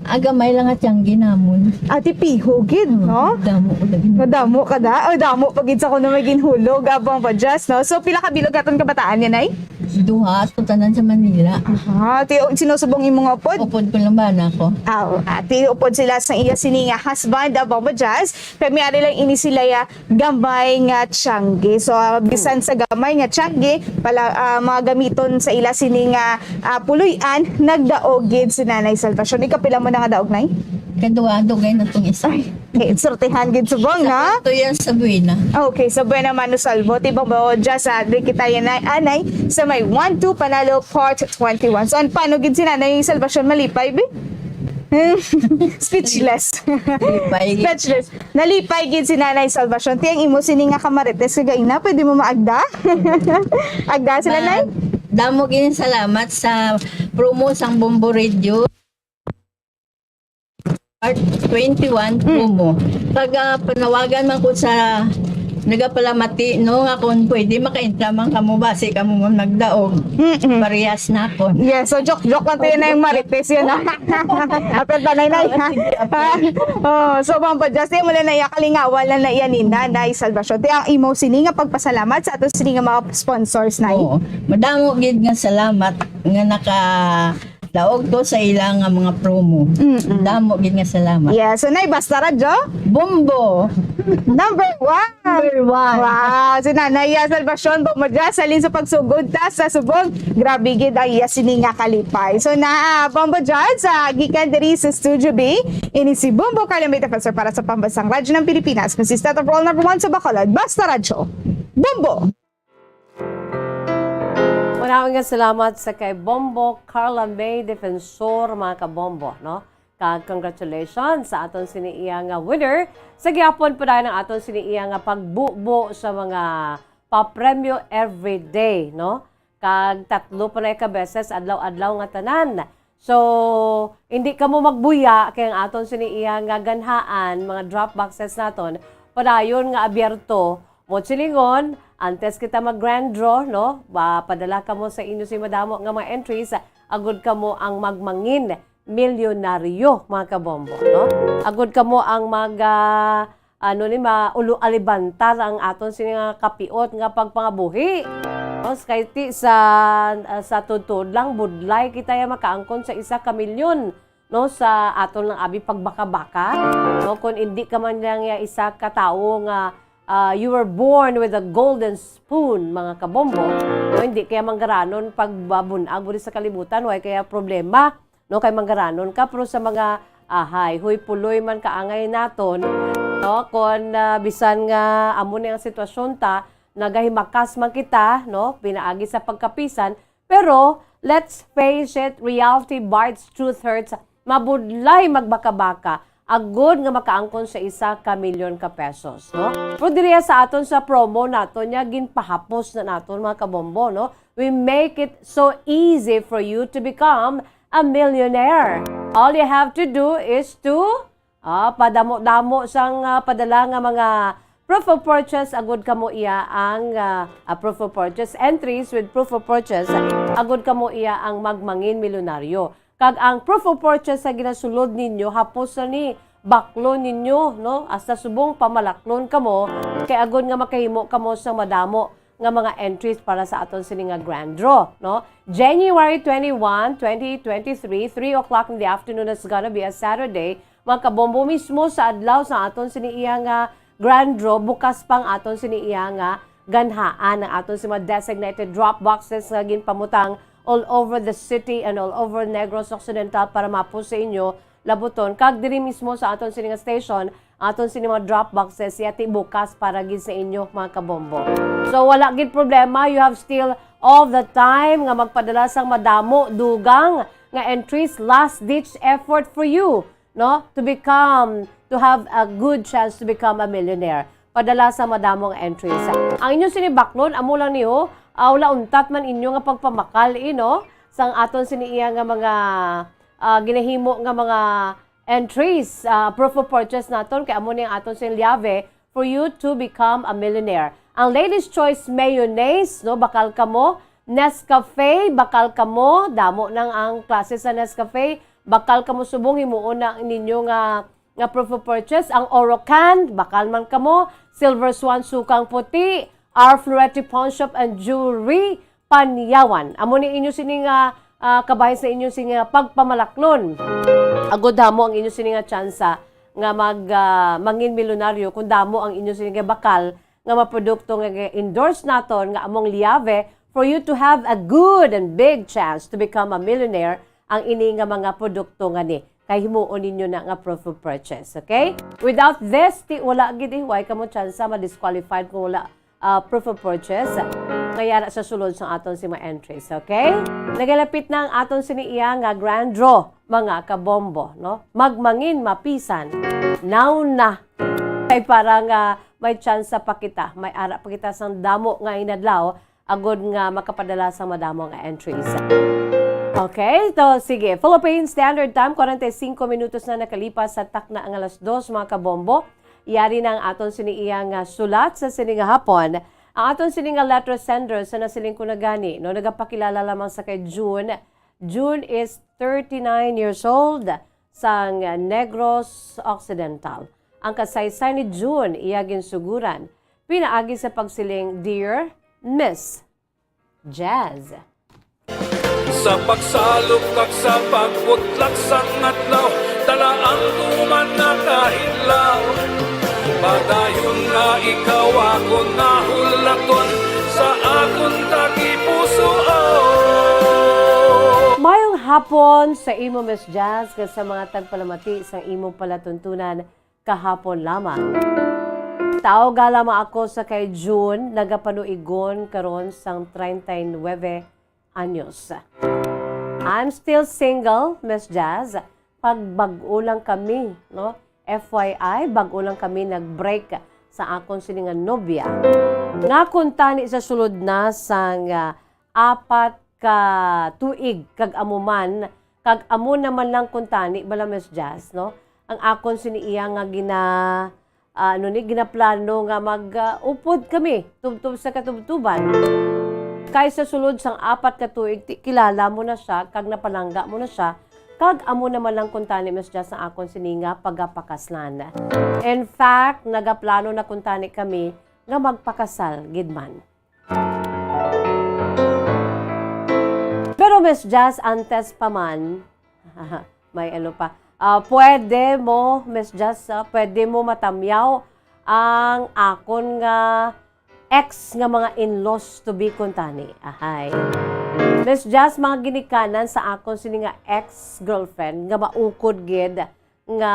Agamay lang at yang ginamon. Ati piho gid, no? Damo ko lagi. Madamo ka da? Ay, damo pa gid sa kuno may ginhulog, abang pa just, no? So, pila ka bilog aton kabataan yan, Nay? Duha, ato tanan sa Manila. Ah, ti, sinusubong imo nga upod? Upod ko lang ba na ako? Ah, ati upod sila sa iya sini nga husband, ah, Bombo Jazz. Kay may ari lang ini sila ya gamay nga tiyangge. So, ah, bisan sa gamay nga tiyangge, pala, ah, mga gamiton sa ila sini nga, ah, puloy-an, nagdaog gid si Nanay Salvacion. Ikapila mo na nga daog, Nay? Kaduha, dugay na tong isa. Ay, eh, sortehan gid subong, no? Sa Puerto yan, sa Buena. Okay, sa Buena Mano Salvo. Tibang ba, o, dyan sa Adri kita yan, Nay, Anay, sa may one two Panalo Part twenty-one. So, an-, paano gid si Nanay Salvacion malipay, bi? Speechless. Lipay. Speechless. Nalipay gid si Nanay Salvacion. Ti ang imo sini nga kamarites kagaina, pwede mo maagda? Agda sila, Nay? Ma-, damo gid salamat sa promo sang Bombo Radio. Art twenty-one Mm. promo. Pag, ah, panawagan man ko sa nagapalamati, no, nga kung pwede, makaintra man kamo, basi kamo man nagdaog. Mm-mm. Parehas na ako. Yes, so joke-joke lang tayo na yung Marites yun, ha? Apil ba, Nay, Nay? Oh, sige, apil. Oh, so, Bombo Jazz, di mo lang na iya kalingawan lang na iya ni Nanay Salvacion. Di ang imo sini nga pagpasalamat sa ato sini nga mga sponsors, Nay. Oo. Madamo gid nga salamat nga naka daog to sa ila nga mga promo. Mm-mm. Damo gid nga salamat. Yeah, so, Nay, basta radyo? Bombo! Number one! Number one. Wow, si Nanay, ah, Salvacion Bombo Jazz, halin sa pagsugod ta sa subong. Grabe gid ang iya sini nga kalipay. So, na, ah, Bombo Jazz, ah, gikan diri sa Studio B, ini si Bombo Carlo May Defensor para sa Pambansang Radyo ng Pilipinas. Masista to Roll Number One sa Bacolod. Basta Radyo. Bombo! Maraming nga salamat sa kay Bombo Carla May Defensor, mga kabombo, no? Kag congratulations sa aton sini iya nga winner. Sa gihapon pa dayon ang aton sini iya nga pagbubo sa mga papremyo everyday, no? Kag tatlo pa na ka beses adlaw-adlaw nga tanan. So, hindi kamo magbuya kay ang aton sini iya nga ganhaan, mga drop boxes naton, padayon nga abierto. Mo silingon, antes kita mag grand draw, no? Ba, padala kamo sa inyo si madamo nga mga entries, agud kamo ang magmangin milyonaryo, mga kabombo, no? Agud kamo ang mag, ah, ano ni, ma-, ulo alibantar ang aton sini nga kapiot nga pagpangabuhi. No? Kay ti sa, ah, sa tuod-tuod lang, budlay kita ya makaangkon sa isa ka milyon, no, sa aton lang abi pagbaka-baka, no? Kung hindi ka man lang ya isa ka tawo nga, ah, you were born with a golden spoon, mga kabombo, no? Hindi kaya manggaranon pagbabun-ag diri sa kalibutan, way kaya problema, no? Kay manggaranon ka, pero sa mga, ah, hayhoy puloy man kaangay naton, no? Kon, ah, bisan nga amo ni ang sitwasyon ta, nagahimakas man kita, no? Pinaagi sa pagkapisan, pero let's face it, reality bites, truth hurts. Mabudlay magbaka-baka agud nga makaangkon sa isa ka milyon ka pesos, no? Pero diriya sa aton sa promo naton niya, ginpahapos na naton, mga kabombo, no? We make it so easy for you to become a millionaire. All you have to do is to, ah, padamo-damo sang, ah, padala nga mga proof of purchase, agud kamo iya ang, ah, ah, proof of purchase, entries with proof of purchase, agud kamo iya ang magmangin milyonaryo. Kag ang proof of purchase sa ginasulod ninyo, hapos na ni, baklon ninyo, no? Hasta subong pamalaklon kamo, kay agud nga makahimo kamo sang madamo nga mga entries para sa aton sini nga grand draw, no? January twenty-one, twenty twenty-three, three o'clock in the afternoon, it's gonna be a Saturday. Mga kabombo, mismo sa adlaw sa aton sini iya nga grand draw, bukas pang aton sini iya nga ganhaan ang aton si mga designated drop boxes nga ginpamutang all over the city and all over Negros Occidental para mapos sa inyo labuton. Kag diri mismo sa aton sini nga station, aton sini mga drop boxes, yati bukas para gid sa inyo, mga kabombo. So, wala gid problema, you have still all the time nga magpadala sang madamo, dugang nga entries, last ditch effort for you, no? To become, to have a good chance to become a millionaire. Padala sa madamo nga entries. Ang inyo sini baklon, amo lang ni, oh, ah, wala untat man inyo nga pagpamakal, eh, no? Sang aton sini iya nga mga, ah, ginahimo nga mga entries, ah, proof of purchase naton, kay amo ni ang aton sini llave for you to become a millionaire. Ang Ladies Choice Mayonnaise, no, bakal kamo. Nescafe, bakal kamo. Damo nang ang klase sa Nescafe. Bakal kamo subong, himuon na ang ninyo nga, nga proof of purchase. Ang Orocan, bakal man kamo. Silver Swan, sukang puti. Our Florete Pawn Shop and Jewelry, Panyawan. Amo ni inyo sini nga, ah, kabahin sa inyo sini nga pagpamalaklon. Agod damo ang inyo sini nga tsansa nga mag, ah, mangin milyonaryo kung damo ang inyo sini nga bakal nga mga produkto nga endorse naton nga among Liave for you to have a good and big chance to become a millionaire ang ini nga mga produkto nga ni. Kay himuon ninyo na nga proof of purchase, okay? Without this, ti wala gid eh. Why kamo tsansa ma-disqualified kung wala, ah, proof of purchase? Kaya na sa sulod sa aton si mga entries, okay? Nagalapit na ang aton sini iya nga grand draw, mga kabombo, no? Magmangin mapisan. Now na. Kay para nga may tsansa pa kita, may ara pa kita sang damo nga inadlaw, agod nga makapadala sa madamo nga entries. Okay, to sige. Philippine Standard Time, forty-five minutos na nakalipas sa takna nga alas dos, mga kabombo. Yari na ang aton sini iya nga sulat sa sini nga hapon. Ang aton sini nga letter sender sa nasiling ko na gani, no, nagapakilala lamang sa kay June. June is thirty-nine years old, sang Negros Occidental. Ang kasaysay ni June iya ginsuguran pinaagi sa pagsiling, "Dear Miss Jazz." Sa pagsalop kag sa pagbutlak sang adlaw, dala ang tuman nga kahilaw. Padayon nga ikaw akon nahulaton sa akon tagipusoon. Mayong hapon sa imo, Miss Jazz, kag sa mga tagpalamati sang imong palatuntunan kahapon lamang. Tawga lamang ako sa kay June, nagapanuigon karon sang treinta y nueve anyos. I'm still single, Miss Jazz. Pagbag-o lang kami, no? F Y I, bag-o lang kami nag-break sa akon sini nga nobya. Nga kuntani sa sulod na sang, ah, apat ka tuig, kag amo man, kag amo naman lang kuntani bala, Miss Jazz, no? Ang akon sini iya nga gina-, ah, ano ni, ginaplano nga mag, ah, upod kami tubtob sa katubtoban. Kay sa sulod sang apat ka tuig, ti-, kilala mo na siya, kag napalangga mo na siya, kag amo naman lang kuntani, Miss Jazz, ang akon sini nga pagapakaslan. In fact, nagaplano na kuntani kami nga magpakasal gid man. Pero, Miss Jazz, antes pa man, may ano pa, ah, pwede mo, Miss Jazz, ah, pwede mo matamyaw ang akon nga ex nga mga in-laws to be kuntani. Ahay. Miss Jazz, mga ginikanan sa akon sini nga ex-girlfriend nga maukod gid nga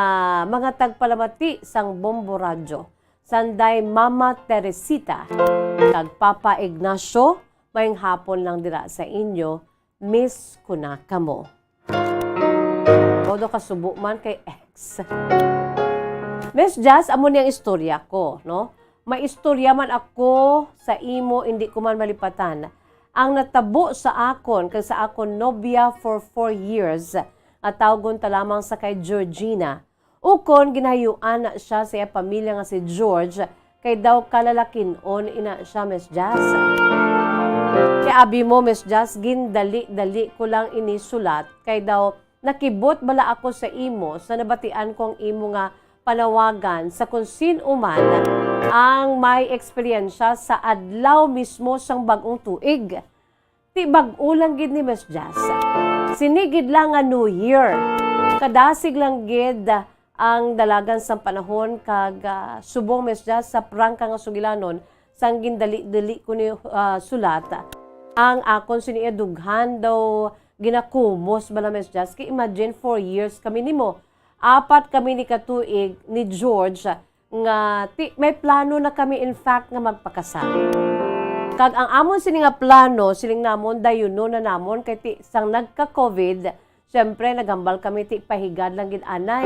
mga tagpalamati sang Bombo Radyo, sanday Mama Teresita kag Papa Ignacio, mayong hapon lang dira sa inyo, miss ko na kamo. Todo kasubo man kay ex. Miss Jazz, amo ni ang istorya ko, no? May istorya man ako sa imo, hindi ko man malipatan. Ang natabo sa akon kag sa akon nobya for four years, nga tawgon ta lamang sa kay Georgina. Ukon ginahayuan na siya sa iya pamilya nga si George, kay daw kalalakin-on ina siya, Miss Jazz. Kay abi mo, Miss Jazz, gindali-dali ko lang ini sulat, kay daw nakibot bala ako sa imo sa nabatian ko ang imo nga panawagan sa kung sin-o man ang may eksperyensya sa adlaw mismo sang bag-ong tuig. Ti bag-o lang gid ni, Miss Jazz. Sini gid lang nga New Year. Kadasig lang gid ang dalagan sang panahon kag, ah, subong, Miss Jazz, sa prangka nga sugilanon sang gindali-dali ko ni, ah, sulat. Ang akon sini iya dughan daw ginakumos bala, Miss Jazz. Kay imagine, four years kami nimo. Apat kami ni katuig ni George nga ti-, may plano na kami, in fact, nga magpakasal. Kag ang amon sini nga plano, siling namon, dayunon na namon, kay ti-, sang nagka-covid, siyempre, naghambal kami, ti, pahigad lang gid anay.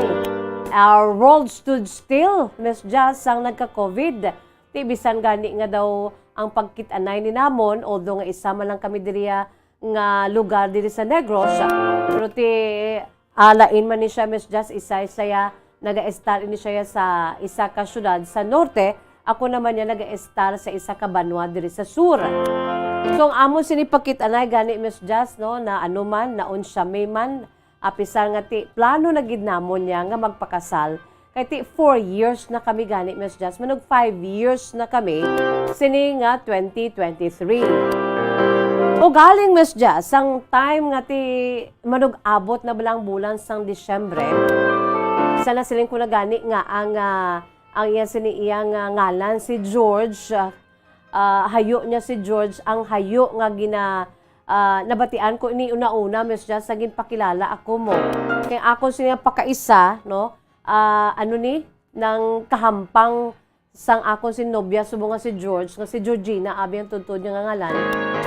Our world stood still, Miss Jazz, sang nagka-covid. Ti, bisan gani nga daw ang pagkit-anay ni namon, although nga isa man lang kami diriya nga lugar diri sa Negros, pero ti, ah, lain man ni siya, Miss Jazz, isa siya, naga-estar ini siya sa isa ka syudad sa norte. Ako naman niya naga-estar sa isa ka banwa diri sa sur. So, ang amon sini pagkit-anay gani, Miss Jazz, no, na ano man, naon siya may man, apisar nga ti, plano na gid namon niya nga magpakasal. Kay ti, four years na kami gani, Miss Jazz. Manog five years na kami sini nga twenty twenty-three. Ugaling, Miss Jazz, sang time nga ti, manog abot na bala ang bulan sang Disyembre, sa nasiling ko na gani nga ang, ah, ang iya sini iya nga ngalan si George, ah, ah, hayo niya si George, ang hayo nga gina-, ah, nabatian ko ini una-una, Miss Jazz, sa ginpakilala ako mo. Kay ako siya pakaisa, no? Ah, ano ni, nang kahampang sang akon si nobya, subong nga si George, nga si Georgina, abi ang tuntod niya nga ngalan.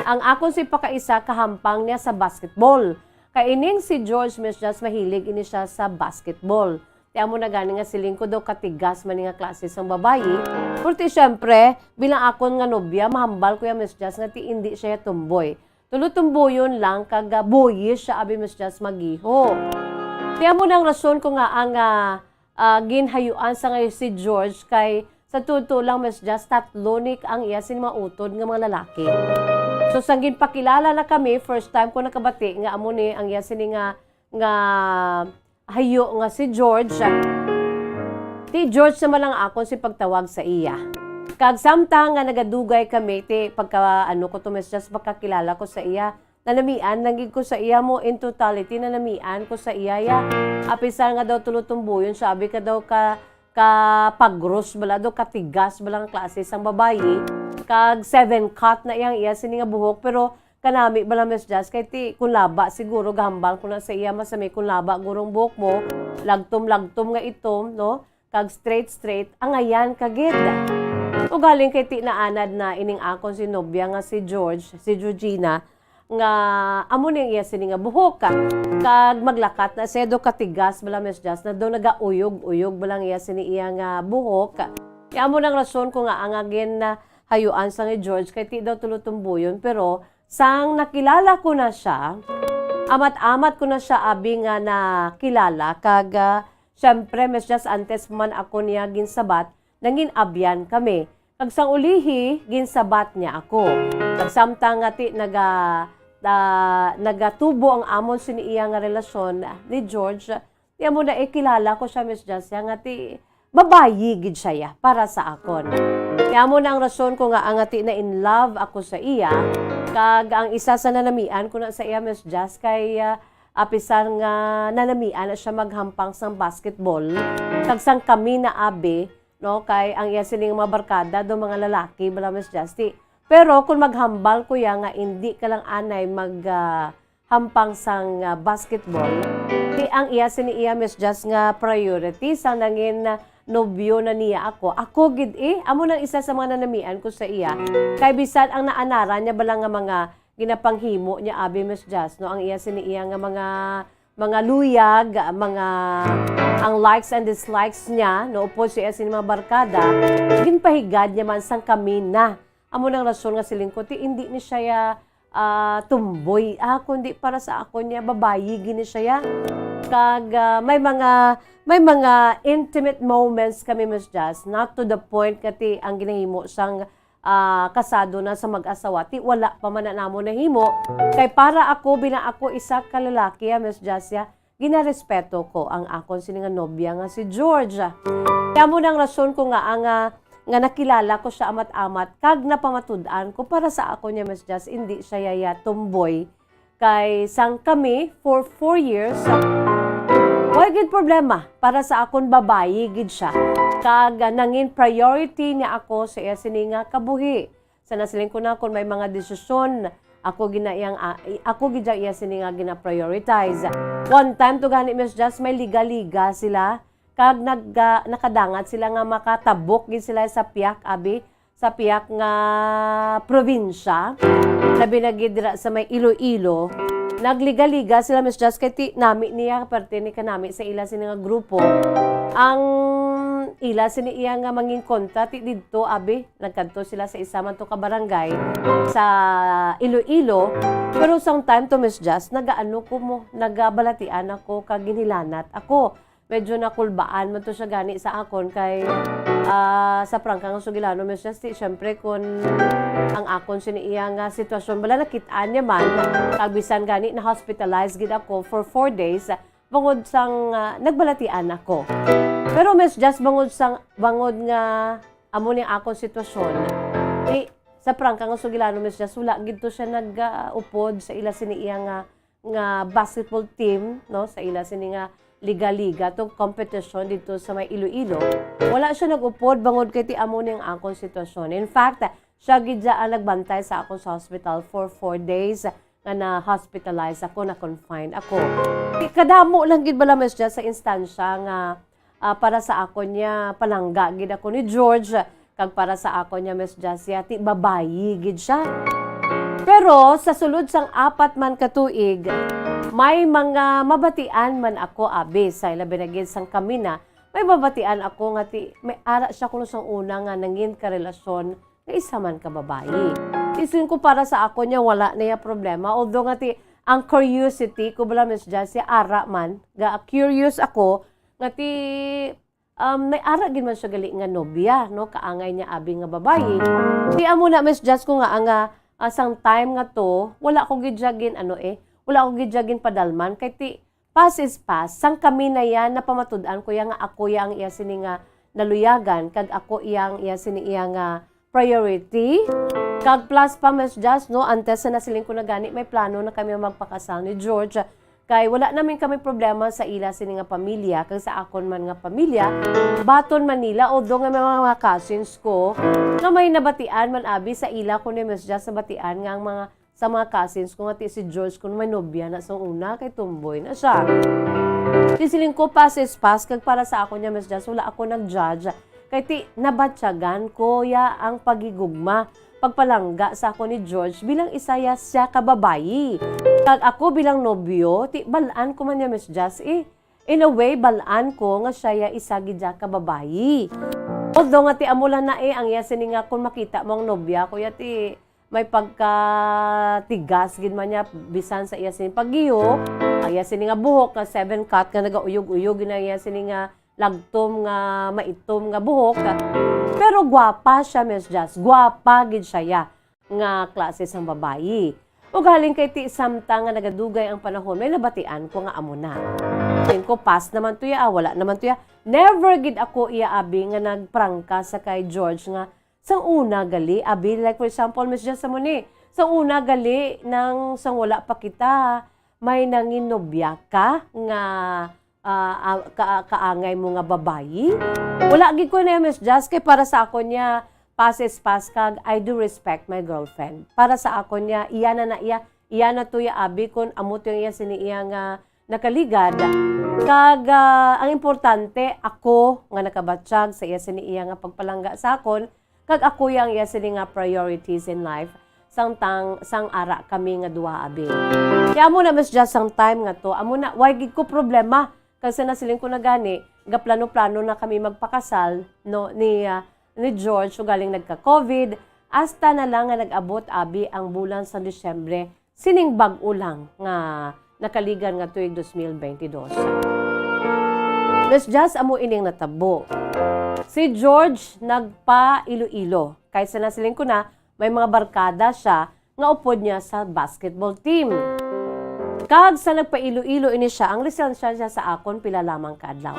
Ang akon si pakaisa, kahampang niya sa basketball. Kay ining si George, Miss Jazz, mahilig ini siya sa basketball. Ti amo na gani nga siling ko daw katigas man ni nga klase sang babayi. Pero ti, syempre, bilang akon nga nobya, mahambal ko ya, Miss Jazz, nga ti indi siya tomboy. Tulo tumboyon lang kag, ah, boyish siya, abi, Miss Jazz, mag-iho. Ti amo nang rason ko nga ang, ah, ah, ginhayuan sa ngayon si George kay sa totoo lang, Miss Jazz, tatlo ni ang iya sini mga utod nga mga lalaki. So, sang ginpakilala na kami, first time ko nakabati nga amo ni ang iya sini nga, nga hayo nga si George. Ti George naman ang akon si pagtawag sa iya. Kag samtang nga nagadugay kami, ti pagka, ano ko to, Miss Jazz, pagkakilala ko sa iya, nanamian lang gid ko sa iya mo, in totality, nanamian ko sa iya, ya. Apisar nga daw tulo tumboyon siya, abi ka daw ka, ka pagros bala, daw katigas bala nga klase sang babayi. Kag seven cut na iyang iya sini nga buhok, pero kanami bala, Miss Jazz, kay ti, kung laba siguro, gahambal ko na sa iya, masami kung laba gurong buhok mo, lagtom-lagtom nga itom, no? Kag straight-straight, angayan ka gid. Ugaling kay ti naanad na ining akon si nobya nga si George, si Georgina, nga amo ni ang iya sini nga buhok. Kag maglakat na siya, do katigas bala, Miss Jazz, na do nagauyog-uyog bala ang iya sini iya nga buhok. Kaya amo nang rason ko nga ang agin na hayuan sa ni George kay ti daw tulo tumboyon, pero sang nakilala ko na siya, amat-amat ko na siya abi nga nakilala, kag, ah, syempre, Miss Jazz, antes man ako niya ginsabat, nangin-abyan kami. Kag sang ulihi, ginsabat niya ako. Kag samtang nga ti naga-, ah, nagatubo ang amon sini iya nga relasyon ni George, ti amo na ikilala ko siya, Miss Jazz, ya, nga ti babayi gid siya, ya, para sa akon. Ti amo na ang rason ko nga, nga ti na in love ako sa iya, kag ang isa sa nanamian ko na sa iya, Miss Jazz, kay, ah, apisar nga nanamian na siya maghampang sang basketball, kag sang kami na abi, no, kay ang iya sining mga barkada do mga lalaki bala, Miss Jazz, ti. Pero kung maghambal ko ya nga indi ka lang anay mag, ah, hampang sang, ah, basketball, ti ang iya sini iya, Miss Jazz, nga priority sang nangin, ah, nobyo na niya ako. Ako gid, eh, amo nang isa sa mga nanamian ko sa iya. Kay bisan ang naanaran niya bala nga mga ginapanghimo niya, abi, Miss Jazz, no, ang iya sini iya nga mga, mga luyag, mga, ang likes and dislikes niya, no, upod sa iya sini mga barkada, ginpahigad niya man sang kami na. Amo nang rason nga siling ko, ti, indi ni siya ya, ah, tumboy, ah, kundi para sa akon niya, babayi gini siya ya. Kag, ah, may mga, may mga intimate moments kami, Miss Jazz, not to the point nga ti ang ginahimo sang, ah, kasado na sa mag-asawa. Ti, wala pa man na namo nahimo. Kay para ako, bina ako isa ka lalaki, ah, Miss Jazz, ya, ginarespeto ko ang akon sini nga nobya nga si George. Kaya mo nang rason ko nga ang, ah, nga nakilala ko siya amat-amat kag napamatud-an ko para sa ako niya, Miss Jazz, hindi siya yaya tomboy. Kay sang kami for four years, way gid problema para sa akon, babayi gid siya. Kag, ah, nangin priority niya ako sa iya sini nga kabuhi. Sa nasiling ko na, kung may mga desisyon, ako gina-, iyang, ah, i-, ako gid ang iya sini nga gina-prioritize. One time to gani, Miss Jazz, may liga-liga sila, kag nag-, ah, nakadangat sila nga makatabok gid sila sa piyak, abi, sa piyak nga probinsya, labi na gid dira sa may Iloilo. Nagliga-liga sila, Miss Jazz, kay ti-, nami niya, parte ni kanami sa ila sini nga grupo. Ang ila sini iya nga mangin kontra, ti didto, abi, nagkadto sila sa isa man to ka barangay sa Iloilo. Pero sang time to, Miss Jazz, nagaano ko mo, nagabalatian ako kag ginhilanat ako. Medyo nakulbaan man to siya gani sa akon kay, ah, sa prangka nga sugilanon, Miss Jazz, ti, syempre, kun ang akon sini iya nga sitwasyon, bala, nakit-an niya man, kag bisan gani na-hospitalized gid ako for four days, bangod sang, ah, nagbalatian ako. Pero, Miss Jazz, bangod sang, bangod nga amo ni akon sitwasyon, ti, sa prangka nga sugilanon, Miss Jazz, wala gid to siya nag, ah, upod sa ila sini iya nga, nga basketball team, no, sa ila sini nga liga-liga, to competition dito sa may Iloilo. Wala siya nag-upod bangod kay ti amo ni ang akon sitwasyon. In fact, siya gid siya ang nagbantay sa akon sa hospital for four days nga na-hospitalize ako, na-confine ako. Kadamo lang gid bala, Miss Jazz, sa instansya nga, ah, para sa akon niya, palangga gid ako ni George, kag para sa akon niya, Miss Jazz, ya, ti babayi gid siya. Pero sa sulod sang apat man ka tuig, may mga mabatian man ako, abi, sa ilabi na gid sang kami na, may mabatian ako nga ti, may ara siya kuno sang una nga nangin karelasyon nga isa man ka babayi. Ti siling ko, para sa ako niya, wala na ya problema. Although nga ti, ang curiosity ko bala, Miss Jazz, ya ara man, ga curious ako, nga ti, um, may ara gid man siya gali nga nobya, no? Kaangay niya abi nga babayi. Ti amo na, Miss Jazz, ko nga, nga, ah, sang time nga to, wala ko gid siya gin, ano eh, wala ko gid siya gin padalman. Kay ti, past is past. Sang kami na yan, napamatud-an ko ya nga ako ya ang iya sini nga naluyagan, kag ako iya ang iya sini iya nga priority. Kag plus pa, Miss Jazz, no, antes na nasiling ko na gani, may plano na kami magpakasal ni George. Kay wala namin kami problema sa ila sini nga pamilya, kag sa akon man nga pamilya, baton man nila, although nga may mga cousins ko, nga may nabatian man abi sa ila ko ni Miss Jazz, nabatian nga ang mga, sa mga cousins ko nga ti si George kuno may nobya na sang una, kay tomboy na siya. Ti siling ko, past is past, kag para sa ako niya, Miss Jazz, wala ako nag-judge. Kay ti, nabatyagan ko ya ang paghigugma, pagpalangga sa ako ni George bilang isa ya siya ka babayi. Kag ako bilang nobyo, ti, bal-an ko man niya, Miss Jazz, eh. In a way, bal-an ko nga siya ya isa gid ya ka babayi. Although nga ti amo lang na eh, ang iya sini nga kung makita mo ang nobya ko ya ti may pagkatigas gid man niya bisan sa iya sini paggiho, ang iya sini nga buhok nga seven cut nga nagauyog-uyog gid ang iya sini nga lagtom nga maitom nga buhok. Pero gwapa siya, Miss Jazz. Gwapa gid siya ya nga klase sang babayi. Ug halin kay ti samtang nga nagadugay ang panahon, may nabatian ko nga amo na. Tingin ko, past naman to ya, ah, wala naman to ya. Never gid ako iya abi nga nagprangka sa kay George nga sang una gali, abi, like for example, Miss Jess, amo ni, sang una gali nang sang wala pa kita, may nanginobya ka nga ah, ah, ka-, kaangay mo nga babayi? Wala gid ko na, Miss Jazz, kay para sa akon niya, past is past, kag I do respect my girlfriend. Para sa akon niya, iya na na iya, iya na to ya abi kun amo to iya sini iya nga nakaligad. Kag, ah, ang importante, ako nga nakabatyag sa iya sini iya nga pagpalangga sa akon, kag ako ya ang iya sini nga priorities in life, sang tang-, sang ara kami nga duha abi. Kaya amo na, Miss Jazz, sang time nga to, amo na, way gid ko problema. Kag sa nasiling ko na gani, gaplano-plano na kami magpakasal, no, ni, ah, ni George, ugaling nagka-covid, hasta na lang nga nag-abot abi ang bulan sa Disyembre, sining bag-o lang nga nakaligan nga tuig dos mil bentidós. Miss Jazz, amo ining natabo. Si George nagpa Iloilo. Kay sa nasiling ko na, may mga barkada siya nga upod niya sa basketball team. Kag sa nagpa Iloilo ini siya, ang lisensya siya sa akon pila lamang ka adlaw.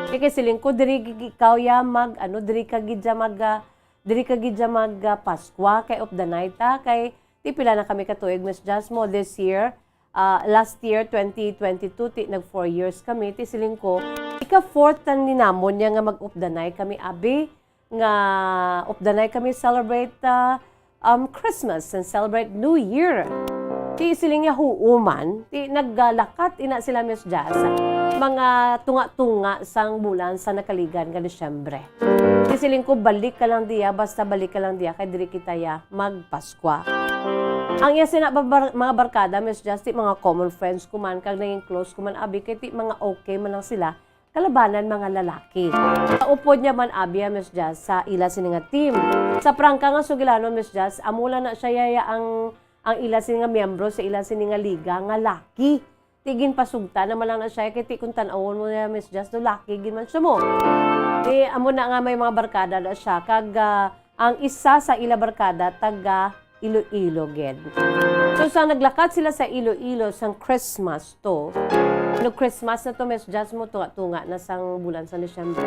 Kay siling ko, diri gid ikaw ya mag, ano, diri ka gid ya mag, ah, diri ka gid ya mag, ah, Paskwa, kay of the night, ha, kay ti pila na kami ka tuig, Miss Jazz, mo this year, ah, last year, twenty twenty-two, ti nag four years kami, ti siling ko, ika-fourth na ni namon niya nga mag-updanay kami, abi, nga updanay kami celebrate, ah, um, Christmas and celebrate New Year. Ti siling niya, huo man, ti naggalakat ina sila, Miss Jazz, mga tunga-tunga sang bulan sa nakaligan nga Disyembre. Ti siling ko, balik ka lang diya, basta balik ka lang diya, kay diri kita ya magpas-, Paskwa. Ang iya sina ba-, bar-, mga barkada, Miss Jazz, ti mga common friends ko man, kag naging close ko man, abi, kay ti mga okay man lang sila, kalabanan mga lalaki. Kaupod niya man, abi, ah, Miss Jazz, sa ila sini nga team. Sa prangka nga sugilanon, Miss Jazz, amo lang na siya ya, ya ang, ang ila sini nga miyembro sa ila sini nga liga nga laki. Ti ginpasugta naman lang na siya, kay ti kung tan-awon mo niya, Miss Jazz, no, laki gid man siya mo. Ti amo na nga may mga barkada na siya, kag, ah, ang isa sa ila barkada taga Iloilo gid. So, sa naglakat sila sa Iloilo sang Christmas to, no, Christmas na to, Miss Jazz, mo tunga-tunga na sang bulan sa Disyembre.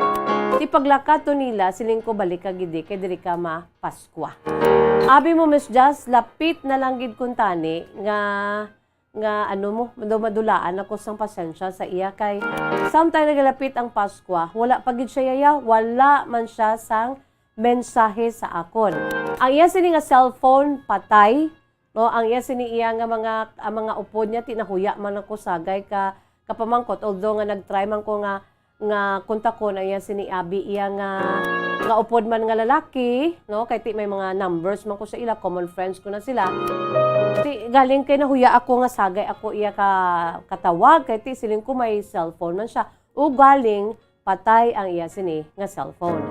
Ti paglakat to nila, siling ko, balik ka gid, kay diri ka ma-Paskwa. Abi mo, Miss Jazz, lapit na lang gid kuntani nga nga ano mo, madu-, madulaan ako sang pasensya sa iya, kay samtang nagalapit ang Paskwa, wala pa gid siya yaya, wala man siya sang mensahe sa akon. Ang iya sini nga cellphone, patay, no? Ang iya sini iya nga mga, ang mga upod niya, ti nahuya man ako sagay ka, kapamangkot, although nga nag-try man ko nga nga kontakon ang iya sini abi, iya nga, nga upod man nga lalaki, no? Kay ti may mga numbers man ko sa ila, common friends ko na sila. Ti galing kay nahuya ako nga sagay ako iya ka, katawag, kay ti siling ko may cellphone man siya. O galing patay ang iya sini nga cellphone.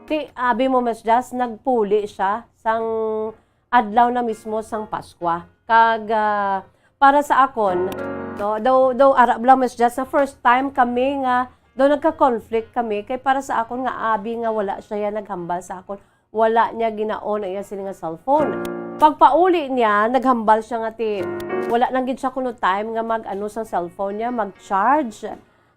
Ti, abi mo, Miss Jazz, nagpuli siya sang adlaw na mismo sang Paskwa. Kag, ah, para sa akon, no, daw, daw ara lang, Miss Jazz, sa first time kami nga, daw nagka-conflict kami, kay para sa akon nga abi nga wala siya yan naghambal sa akon, wala niya ginaon ang iya sini nga cellphone. Pagpauli niya, naghambal siya nga ti, wala lang gid siya kuno time nga mag-ano sa cellphone niya, mag-charge.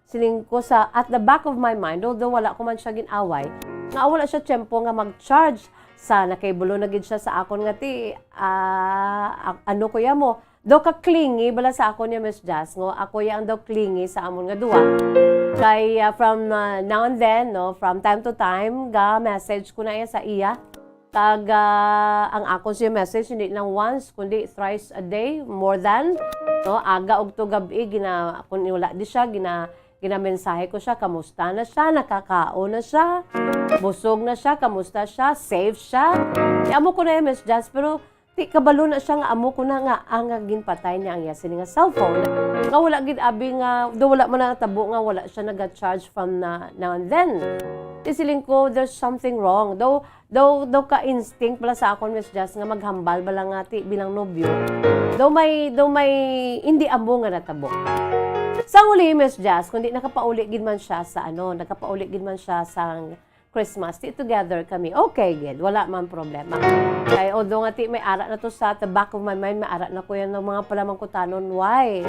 Siling ko sa, at the back of my mind, although wala ko man siya gin-away, nga wala siya tiyempo nga mag-charge. Sa nakaibulo na gid siya sa akon nga ti, ah, a-, ano kuya mo, daw ka clingy bala sa akon niya, Miss Jazz, ngo ako ya ang daw clingy sa amon nga duwa. Kay, ah, from, ah, now and then, no, from time to time, ga message ko na iya sa iya. Kag, ah, ang akon siya message, hindi lang once, kundi thrice a day, more than, no, aga ug to gab-i, gina-, kung wala di siya, gina-, ginamensahe ko siya, kamusta na siya, nakakaon na siya, busog na siya, kamusta siya, safe siya. Di amo ko na yung Miss Jazz, pero di kabalo na siya nga amo ko na nga ang nga ginpatay niya ang iya sini nga cellphone. Nga wala gid abi nga, do wala man natabo nga wala siya naga-charge from na, now and then. Di siling ko, there's something wrong. Daw, daw, daw ka instinct pala sa akon, Miss Jazz, nga maghambal bala nga ti bilang nobyo. Daw may, daw may hindi amo nga natabo. Sa uli, Miss Jazz, kundi nakapauli gid man siya sa ano, nakapauli gid man siya sa Christmas, ti together kami. Okay gid, wala man problema. Kay although nga ti may ara na to sa the back of my mind, may ara na ko yan ng mga palamangkutanon. Why?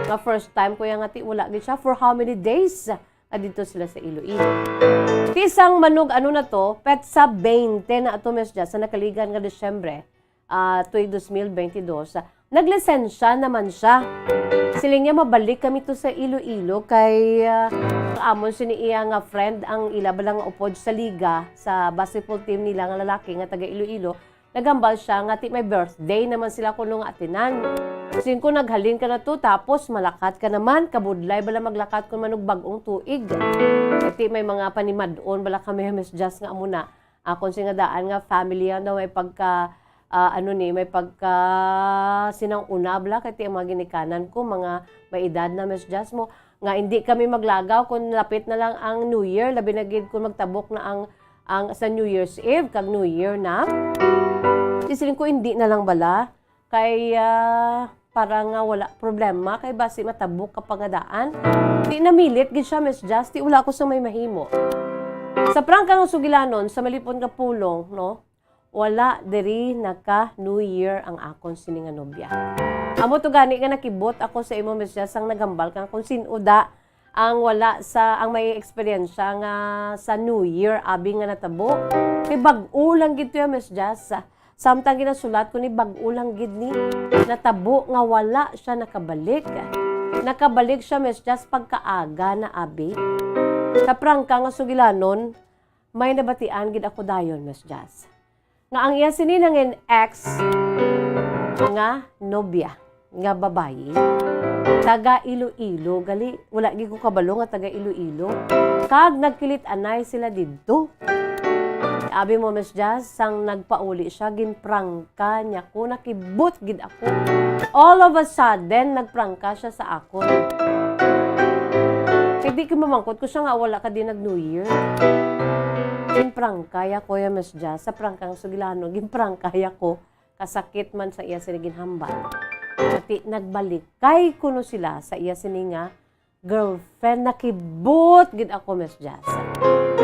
Nga first time ko yan nga ti wala gid siya for how many days? Adto sila sa Iloilo. Ti sang manog ano na to, petsa twenty na ato, Miss Jazz, sa nakaligan nga Disyembre, ah, tuig dos mil bentidós, ah, naglisensya naman siya. Siling niya, "Mabalik kami to sa Iloilo kay, ah, amon sini iya nga friend ang ila bala nga upod sa liga sa basketball team nila nga lalaki nga taga Iloilo." Naghambal siya nga ti may birthday naman sila kuno nga atinan. Siling ko, "Naghalin ka na to, tapos malakat ka naman, kabudlay bala maglakat kun manog bag-ong tuig." Ti may mga panimad-on bala kami, Miss Jazz, nga amo na. Akon sini nga daan nga family yan daw may pagka, ah, ano ni, may pagka sinang una bala, kay ti ang mga ginikanan ko, mga may edad na, Miss Jazz, mo, nga hindi kami maglagaw kung lapit na lang ang New Year, labi na gid kung magtabok na ang, ang sa New Year's Eve, kag New Year na. Di siling ko, hindi na lang bala, kay, ah, para nga wala problema, kay basi matabok ka pa nga daan. Di namilit gid siya, Miss Jazz, ti wala ko sa may mahimo. Sa prangka nga sugilanon, sa malipon nga pulong, no? Wala diri naka New Year ang akon sini nga nobya. Amo to gani nga nakibot ako sa imo, Miss Jazz, ang naghambal ka kung sin-o da ang wala sa, ang may eksperyensya nga sa New Year, abi nga natabo. Kay bag-o lang gid to ya, Miss Jazz. Samtang ginasulat ko ni, bag-o lang gid ni natabo nga wala siya nakabalik. Nakabalik siya, Miss Jazz, pagkaaga na, abi. Sa prangka nga sugilanon, may nabatian gid ako dayon, Miss Jazz, nga ang iya sini nangin ex nga nobya nga babayi, taga Iloilo gali. Wala gid ko kabalo nga taga Iloilo. Kag nagkilit-anay sila didto. Abi mo, Miss Jazz, sang nagpauli siya, ginprangka niya ko. Nakibot gid ako. All of a sudden, nagprangka siya sa akon. Kay di ko mamangkot ko siya nga wala ka din nag-New Year. Ginprangkay ako ya, Miss Jazz, sa prangkang sugilanon, ginprangkay ako. Kasakit man sa iya sini ginhambal. Pati nagbalikay kuno sila sa iya sini nga girlfriend, nakibot gid ako, Miss Jazz.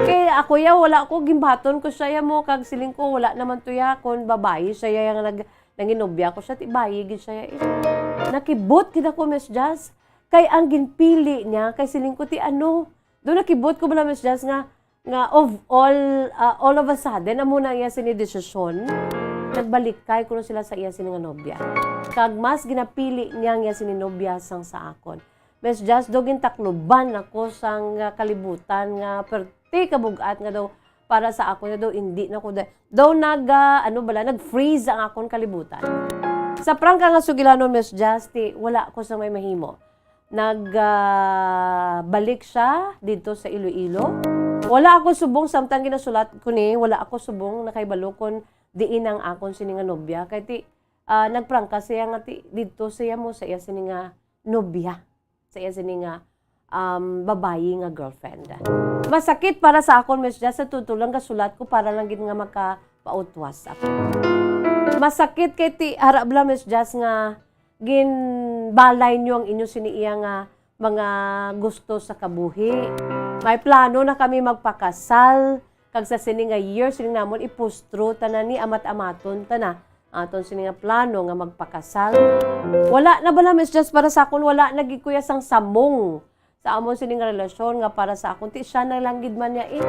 Kay ako ya, wala ko, gimbaton ko siya ya mo, kag siling ko, wala naman to ya, kung babayi siya ya, yang nag-, nanginobya ko siya, ti bayi gid siya ya, eh. Nakibot gid ako, Miss Jazz. Kay ang ginpili niya, kay siling ko, ti ano, do nakibot ko bala, Miss Jazz, nga, nga of all, ah, all of a sudden, amo na iya sini desisyon, nagbalikay kuno sila sa iya sini nga nobya. Kag mas ginapili niya ang iya sini nobya sang sa akon. Miss Jazz, do gintakluban ako sang, ah, kalibutan nga perti kabug-at nga daw para sa akon nga daw hindi na ko da-, daw nag, ah, ano bala, nag-freeze ang akon kalibutan. Sa prangka nga sugilanon, Miss Jazz, ti wala ko sa may mahimo. Nag, ah, balik siya didto sa Iloilo. Wala ako subong, samtang ginasulat ko ni, wala ako subong nakahibalo kon diin ang akon sini nga nobya. Kay ti, ah, nagprangka siya nga ti, didto siya mo sa iya sini nga nobya. Sa iya sini nga, um, babayi nga girlfriend. Masakit para sa akon, Miss Jazz, sa totoo lang gasulat ko para lang gid nga makapautwas ako. Masakit kay ti, harap lang, Miss Jazz, nga ginbalay niyo ang inyo sini iya nga mga gusto sa kabuhi. May plano na kami magpakasal, kag sa sini nga year, siling namon, ipustro tanan ni amat-amaton ta na aton sini nga plano nga magpakasal. Wala na bala, Miss Jazz, para sa akon, wala na gid kuya sang samong sa amon sini nga relasyon nga para sa akon. Ti siya na lang gid man niya eh.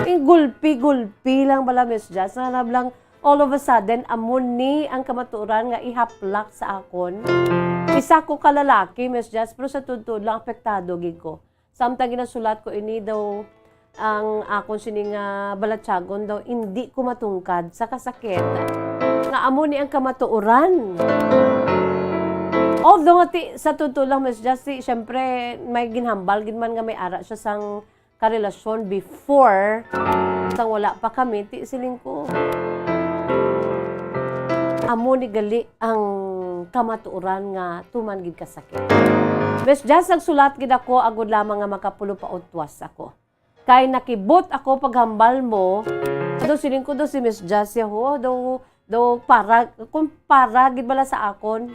Yung gulpi-gulpi lang bala, Miss Jazz, nga nablang all of a sudden, amo ni ang kamatuoran nga ihaplak sa akon. Isa ko ka lalaki, Miss Jazz, pero sa tuod-tuod lang, apektado gid ko. Samtang ginasulat ko ini daw, ang akon sini nga balatyagon daw, hindi ko matungkad sa kasakit. Nga amo ni ang kamatuoran. Although nga ti, sa tuod-tuod lang, Miss Jazz, ti, syempre, may ginhambal gid man nga may ara siya sang karelasyon before, sang wala pa kami, ti siling ko. Amo ni gali ang kamatuoran nga tuman gid ka sakit. Miss Jazz, nagsulat gid ako agod lamang nga makapulo pa utwas ako. Kay nakibot ako paghambal mo, daw siling ko daw si Miss Jazz, yaho, daw, daw para, kung para gid bala sa akon,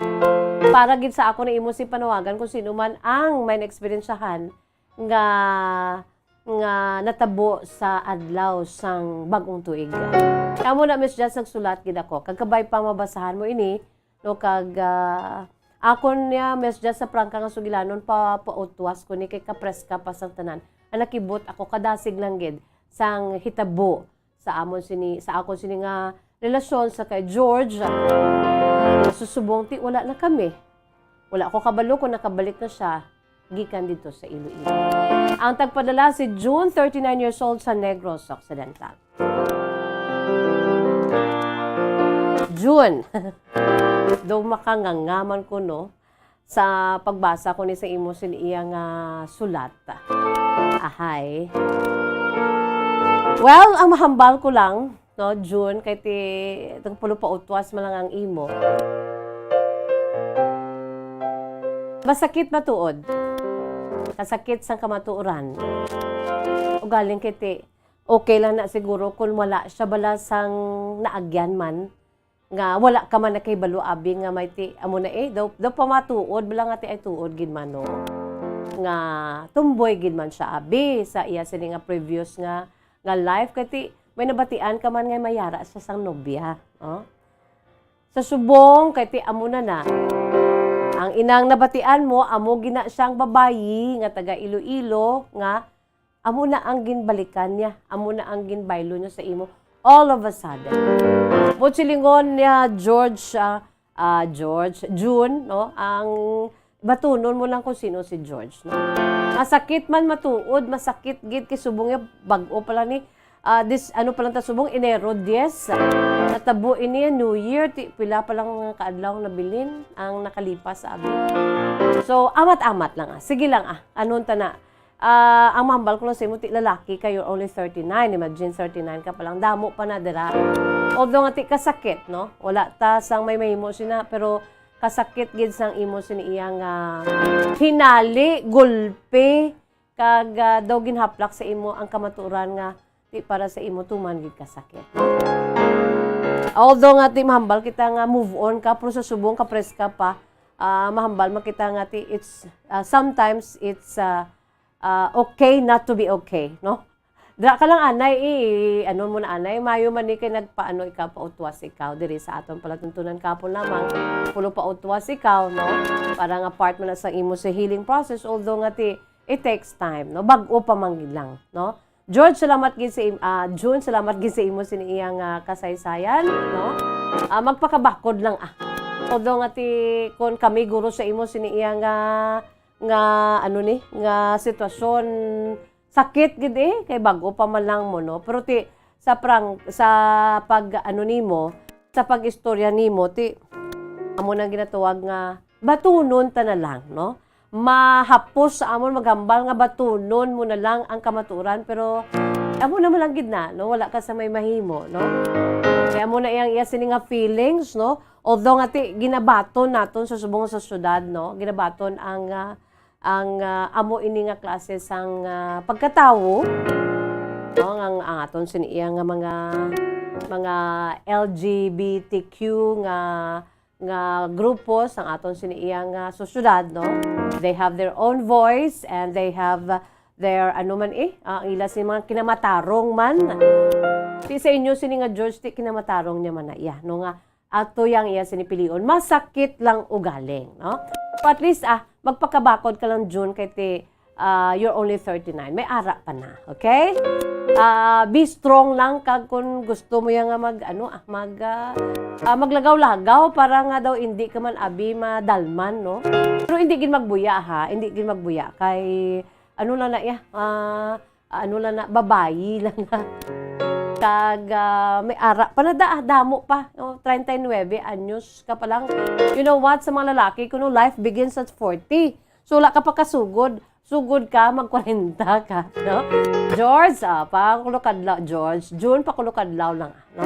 para gid sa akon na imo si panawagan kung sino man ang may naeksperiensyahan nga, nga natabo sa adlaw sang bag-ong tuig. Kamo na, Miss Jazz, nagsulat gid ako. Kag kabay pa mabasahan mo ini, no, kag, ah, akon niya, Miss Jazz, sa prangka nga sugilanon, pa, pautwas ko ni kay kapreska pa sang tanan. Ang nakibot ako, kadasig lang gid sang hitabo sa amon sini, sa akon sini nga relasyon sa kay George. Susubong ti wala na kami. Wala ko kabalo kung nakabalik na siya gikan dito sa Iloilo. Ang tagpadala si June, thirty-nine years old, sa Negros Occidental. June. Daw makangangaman ko, no? Sa pagbasa ko ni sa imo sin iya nga sulat. Ahay. Well, ang mahambal ko lang, no, June, kay ti, tagpulo pa utwas man lang ang imo. Masakit matuod. Kasakit sang kamatuoran. Ugaling kay ti, okay lang na siguro kung wala siya bala sang naagyan man, nga wala ka man nakahibalo, abi, nga may ti, amo na eh, daw, daw pamatuod bala nga ti ay tuod gid man, no? Nga tumboy gid man siya, abi, sa iya sini nga previous nga, nga life, kay ti, may nabatian ka man nga mayara siya sang nobya, oh? Sa subong, kay ti, amo na na. Ang inang nabatian mo, amo gina siyang babayi nga taga Iloilo, nga amo na ang ginbalikan niya, amo na ang ginbaylo niya sa imo all of a sudden. Buot silingon niya, George, ah, ah, George, June, no? Ang batunon mo lang kung sino si George, no? Masakit man matuod, masakit gid kay subong niya, bag-o pa lang ni, ah, this, ano pa lang ta subong, Enero diyes. Natabo ini, New Year, ti, pila pa lang mga kaadlaw nabilin ang nakalipas, abi. So, amat-amat lang, ah. Sige lang, ah. Anon ta na. Ah, ang mahambal ko lang sa imo, ti lalaki ka, you're only thirty-nine. Imagine, thirty-nine ka pa lang. Damo pa na dira. Although nga ti kasakit, no? Wala ta sang may mahimo sina, pero kasakit gid sang imo sini iya nga hinali, gulpi, kag, ah, daw ginhaplak sa imo ang kamatuoran nga ti para sa imo tuman gid kasakit. Although nga ti mahambal kita nga move on ka, pero sa subong ka preska pa, ah, mahambal man kita nga ti it's, ah, sometimes it's, ah, ah, okay not to be okay, no? Dira ka lang, anay, i-, ano mo na, anay, mayo man ni kay nagpaano ikaw, pautwas ikaw diri sa aton palatuntunan kapon lamang. Pulo pa utwas ikaw, no? Para nga part man na sa imo sa healing process, although nga ti, it takes time, no? Bag-o pa man gid lang, no? George, salamat gid sa im-, ah, June, salamat gid sa imo sini iyang, ah, kasaysayan, no? Ah, magpakabakod lang, ah. Although nga ti, kon kami guro sa imo sini iyang, ah, nga, ano ni, nga sitwasyon, sakit gid eh, kay bag-o pa man lang mo, no? Pero ti, sa prang-, sa pag, ano nimo, sa pag-istorya nimo, ti, amo nang ginatawag nga batunon ta na lang, no? Mahapos sa amon maghambal nga batunon mo na lang ang kamatuoran, pero amo na man lang gid na, no? Wala ka sa may mahimo, no? Kaya amo na iyang iya sini nga feelings, no? Although nga ti, ginabaton naton sa subong sa syudad, no? Ginabaton ang, ah, ang, ah, amo ini nga klase sang, ah, pagkatawo, no, ang, ang aton sini iya nga mga, mga L G B T Q nga, nga grupo sang aton sini iya nga sosyedad, no? They have their own voice and they have, uh, their, ano man eh, ah, ang ila sini mga kinamatarong man. Ti sa inyo sini nga George, ti kinamatarong niya man na iya, no, nga ato yang iya sini pilion. Masakit lang ugaling, no? But at least, ah, magpakabakod ka lang, June, kay ti, ah, you're only thirty-nine. May ara pa na, okay? Ah, be strong lang kag kung gusto mo yang nga mag, ano, ah, mag, ah, ah, maglagaw-lagaw para nga daw hindi ka man abi madalman, no? Pero hindi gid magbuya, ha? Hindi gid magbuya kay ano lang na iya, ah, ano lang na, babayi lang na. Kag, ah, may ara pa na da, ah, damo pa, no? Treinta y nueve anyos ka pa lang. You know what? Sa mga lalaki, kuno life begins at forty. So, wala ka pa kasugod. Sugod ka, mag kwarenta ka, no? George, ah, pa kulo kadlaw, George. June, pa kulo kadlaw lang, no?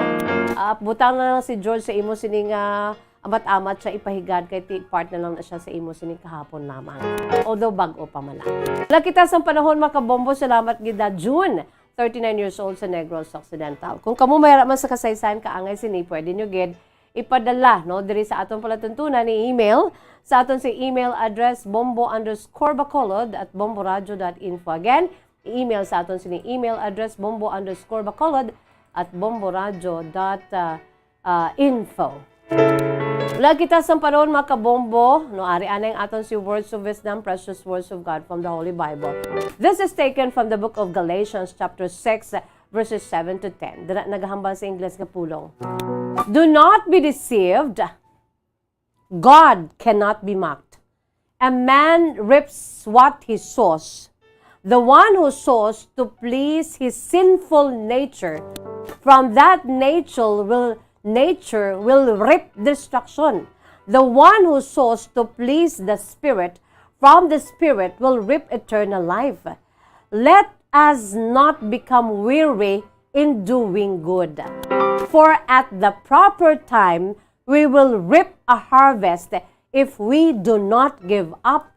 Ah, butang na lang si George sa imo sining, ah, amat-amat siya ipahigad kay ti part na lang na siya sa imo sining kahapon lamang. Although bag-o pa man lang. Wala kita sang panahon, mga kabombo. Salamat gid, ah, June, thirty-nine years old sa Negros Occidental. Kung kamo may ara man sa kasaysayan kaangay sini, pwede nyo gid ipadala, no, diri sa aton palatuntunan ni email sa aton si email address bombo underscore bacolod at bomboradio dot info. Again, email sa aton sini email address bombo underscore bacolod at bomboradio dot, ah, ah, info. Wala kita sang panahon, mga kabombo, no, ari anay ang aton si Words of Wisdom, Precious Words of God from the Holy Bible. This is taken from the book of Galatians chapter six, verses seven to ten. Dira nagahambal sa Ingles nga pulong. Do not be deceived. God cannot be mocked. A man reaps what he sows. The one who sows to please his sinful nature, from that nature will, nature will reap destruction. The one who sows to please the Spirit, from the Spirit will reap eternal life. Let us not become weary in doing good. For at the proper time, we will reap a harvest if we do not give up.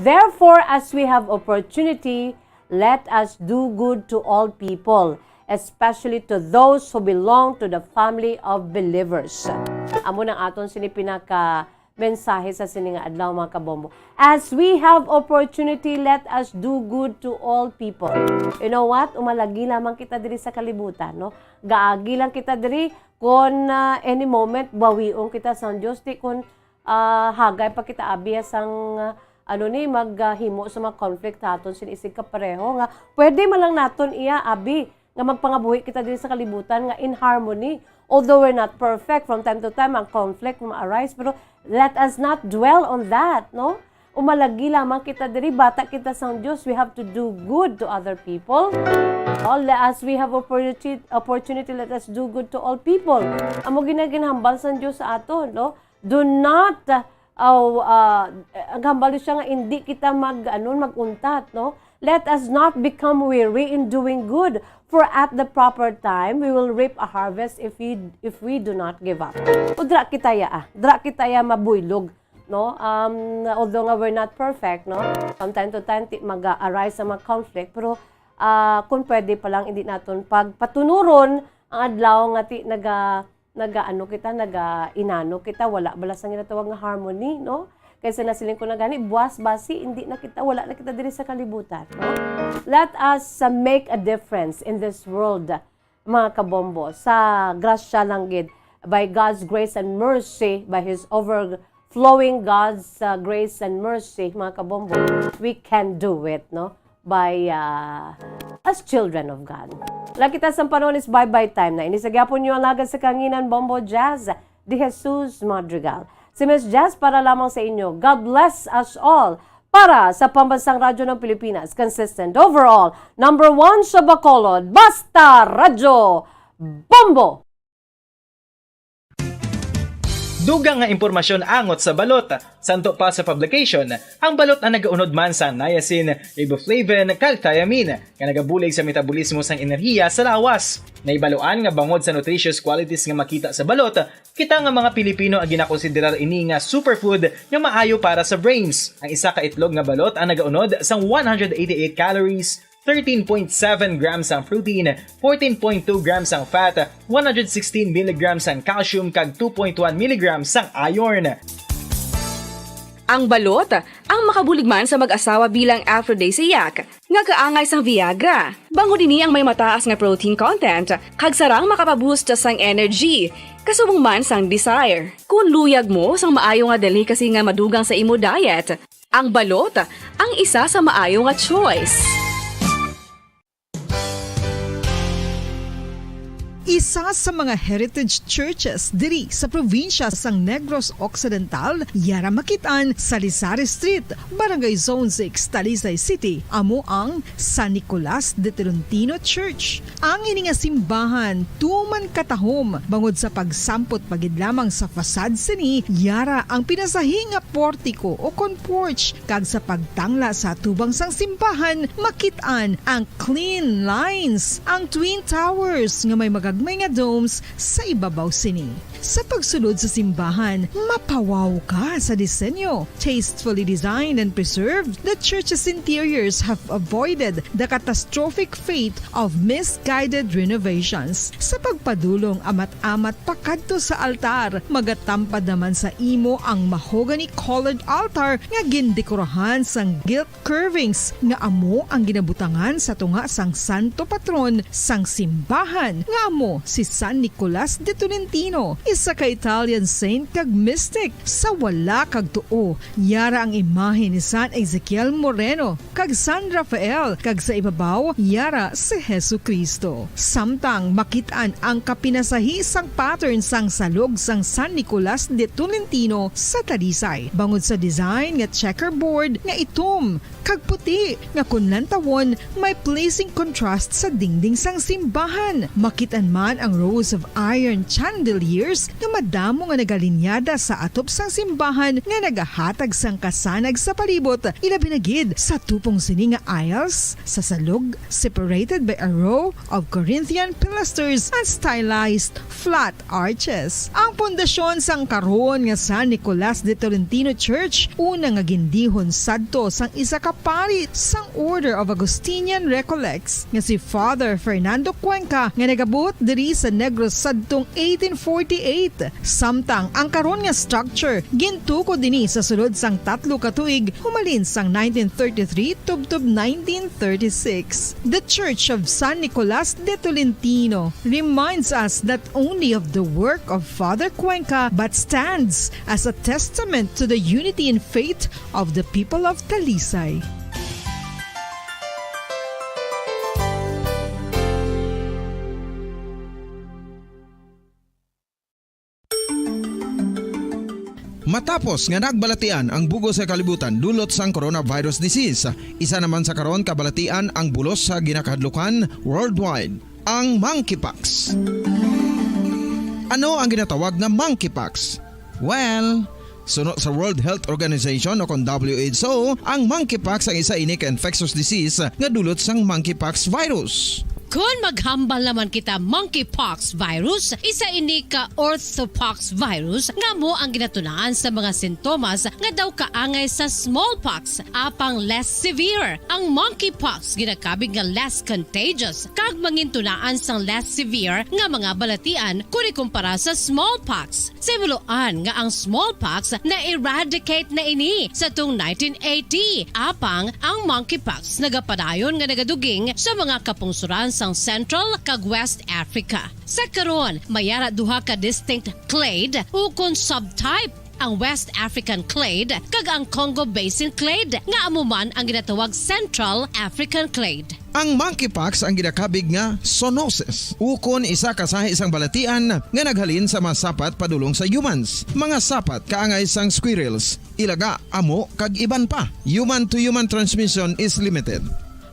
Therefore, as we have opportunity, let us do good to all people, especially to those who belong to the family of believers. Amo nang aton sini pinaka mensahe sa sini nga adlaw, mga kabombo. As we have opportunity, let us do good to all people. You know what? Umalagi lamang kita diri sa kalibutan, no? Gaagi lang kita diri, kon, ah, any moment, bawion kita sang Dios. Ti kon, ah, hagay pa kita abi sang, ah, ano ni, maghimo sa mga conflict sa aton sin isig kapareho nga pwede man lang naton iya abi nga magpangabuhi kita diri sa kalibutan nga in harmony. Although we're not perfect, from time to time ang conflict ma-arise, pero let us not dwell on that, no? Umalagi lamang kita diri, bata kita sang Dios, we have to do good to other people. All as we have opportunity, opportunity, let us do good to all people. Amo gina ginhambal sang Dios sa aton, no? Do not, uh, uh, ang hambal siya nga hindi kita mag, ano, mag-untat, no? Let us not become weary in doing good, for at the proper time we will reap a harvest if we, if we do not give up. O dra kita ya, ah. Dra kita ya mabuylog, no? Um, although nga we're not perfect, no? From time to time, ti, mag-arise sa mga conflict, pero, ah, kung pwede pa lang, hindi naton pagpatunuron ang adlaw nga ti, naga, nagaano kita, nagainano kita, wala bala sang ginatawag nga harmony, no? Kaysa nasiling ko na gani, buwas basi, hindi na kita, wala na kita diri sa kalibutan, no? Let us, uh, make a difference in this world, mga kabombo, sa grasya lang gid, by God's grace and mercy, by His overflowing God's, uh, grace and mercy, mga kabombo, we can do it, no? By, uh, as children of God. Wala kita sang panahon, is bye-bye time na. Ini sa gyapon nyo alagad sa kanginan, Bombo Jazz, De Jesus Madrigal. Si Miss Jazz para lamang sa inyo. God bless us all. Para sa Pambansang Radyo ng Pilipinas, consistent overall, number one sa Bacolod, Basta Radyo, Bombo! Dugang nga impormasyon angot sa balot. Santo pa sa publication, ang balot ang nagaunod man sa niacin, riboflavin, kag thiamine, nga nagabulig sa metabolismo sang enerhiya sa lawas. Nahibaluan nga bangod sa nutritious qualities nga makita sa balot, kita nga mga Pilipino ang ginakonsiderar ini nga superfood nga maayo para sa brains. Ang isa ka itlog nga balot ang nagaunod sang one hundred eighty-eight calories, thirteen point seven grams ang protein, fourteen point two grams ang fat, one hundred sixteen milligrams ang calcium, kag two point one milligrams ang iron. Ang balot, ang makabulig man sa mag-asawa bilang aphrodisiac, nga kaangay sang Viagra. Bangod ini ang may mataas nga protein content, kag sarang makapaboost sang energy, kasubong man sang desire. Kung luyag mo sang maayo nga delicacy nga madugang sa imo diet, ang balot, ang isa sa maayo nga choice. Isa sa mga heritage churches diri sa probinsya sang Negros Occidental, yara makit-an sa Lisari Street, Barangay Zone six, Talisay City, amo ang San Nicolas de Tolentino Church. Ang ini nga simbahan tuman katahom bangod sa pagsampot pa gid lamang sa facade sini, yara ang pinasahi nga portiko o kon porch, kag sa pagtangla sa atubang sang simbahan makit-an ang clean lines, ang twin towers nga may magagmay nga domes sa ibabaw sini. Sa pagsulod sa simbahan, mapawaw ka sa disenyo. Tastefully designed and preserved, the church's interiors have avoided the catastrophic fate of misguided renovations. Sa pagpadulong amat-amat pakadto sa altar, magatampad naman sa imo ang mahogany-colored altar nga gindekorahan sang gilt curvings nga amo ang ginabutangan sa tunga sang santo patron sang simbahan, nga amo si San Nicolas de Tolentino, isa ka Italian saint kag mystic. Sa wala kag tuo, yara ang imahe ni San Ezekiel Moreno kag San Rafael, kag sa ibabaw, yara si Jesu-Cristo. Samtang makit-an ang kapinasahi sang pattern sang salog sang San Nicolas de Tolentino sa Talisay, bangod sa design nga checkerboard nga itom kag puti, nga kon lantawon, may pleasing contrast sa dingding sang simbahan. Makit-an man ang rows of iron chandeliers nga madamo nga nagalinyada sa atop sang simbahan nga nagahatag sang kasanag sa palibot, ilabi na gid sa tupong sini nga aisles sa salog, separated by a row of Corinthian pilasters and stylized flat arches. Ang pundasyon sang karon nga San Nicolas de Tolentino Church, una nga gindihon sadto sang isa ka pari sang Order of Augustinian Recollects nga si Father Fernando Cuenca, nga nagabuot diri sa Negros sadtong eighteen forty-eight. Samtang ang karon nga structure gintukod ini sa sulod sang tatlo ka tuig, humalin sang nineteen thirty-three tubtob nineteen thirty-six. The Church of San Nicolas de Tolentino reminds us not only of the work of Father Cuenca, but stands as a testament to the unity in faith of the people of Talisay. Matapos nga nagbalatian ang bug-os nga kalibutan dulot sang coronavirus disease, isa naman sa karon kabalatian ang bulos sa ginakahadlukan worldwide, ang monkeypox. Ano ang ginatawag nga monkeypox? Well, suno sa World Health Organization o kon W H O, ang monkeypox ang isa ini ka infectious disease nga dulot sang monkeypox virus. Kon maghambal naman kita, monkeypox virus, isa ini ka orthopox virus nga amo ang ginatunaan sa mga sintomas nga daw kaangay sa smallpox, apang less severe. Ang monkeypox ginakabig nga less contagious kag mangintunaan sang less severe nga mga balatian kon ikumpara sa smallpox. Sa hibaluan nga ang smallpox na-eradicate na ini sa tong nineteen eighty, apang ang monkeypox nagapadayon nga nagaduging sa mga kapungsoran sang Central kag West Africa. Sa karon, may ara duha ka distinct clade ukon subtype, ang West African clade kag ang Congo Basin clade, nga amo man ang ginatawag Central African clade. Ang monkeypox ang ginakabig nga zoonosis, ukon isa ka sahi sang balatian nga naghalin sa mga sapat padulong sa humans, mga sapat kaangay sang squirrels, ilaga, amo, kag iban pa. Human-to-human transmission is limited.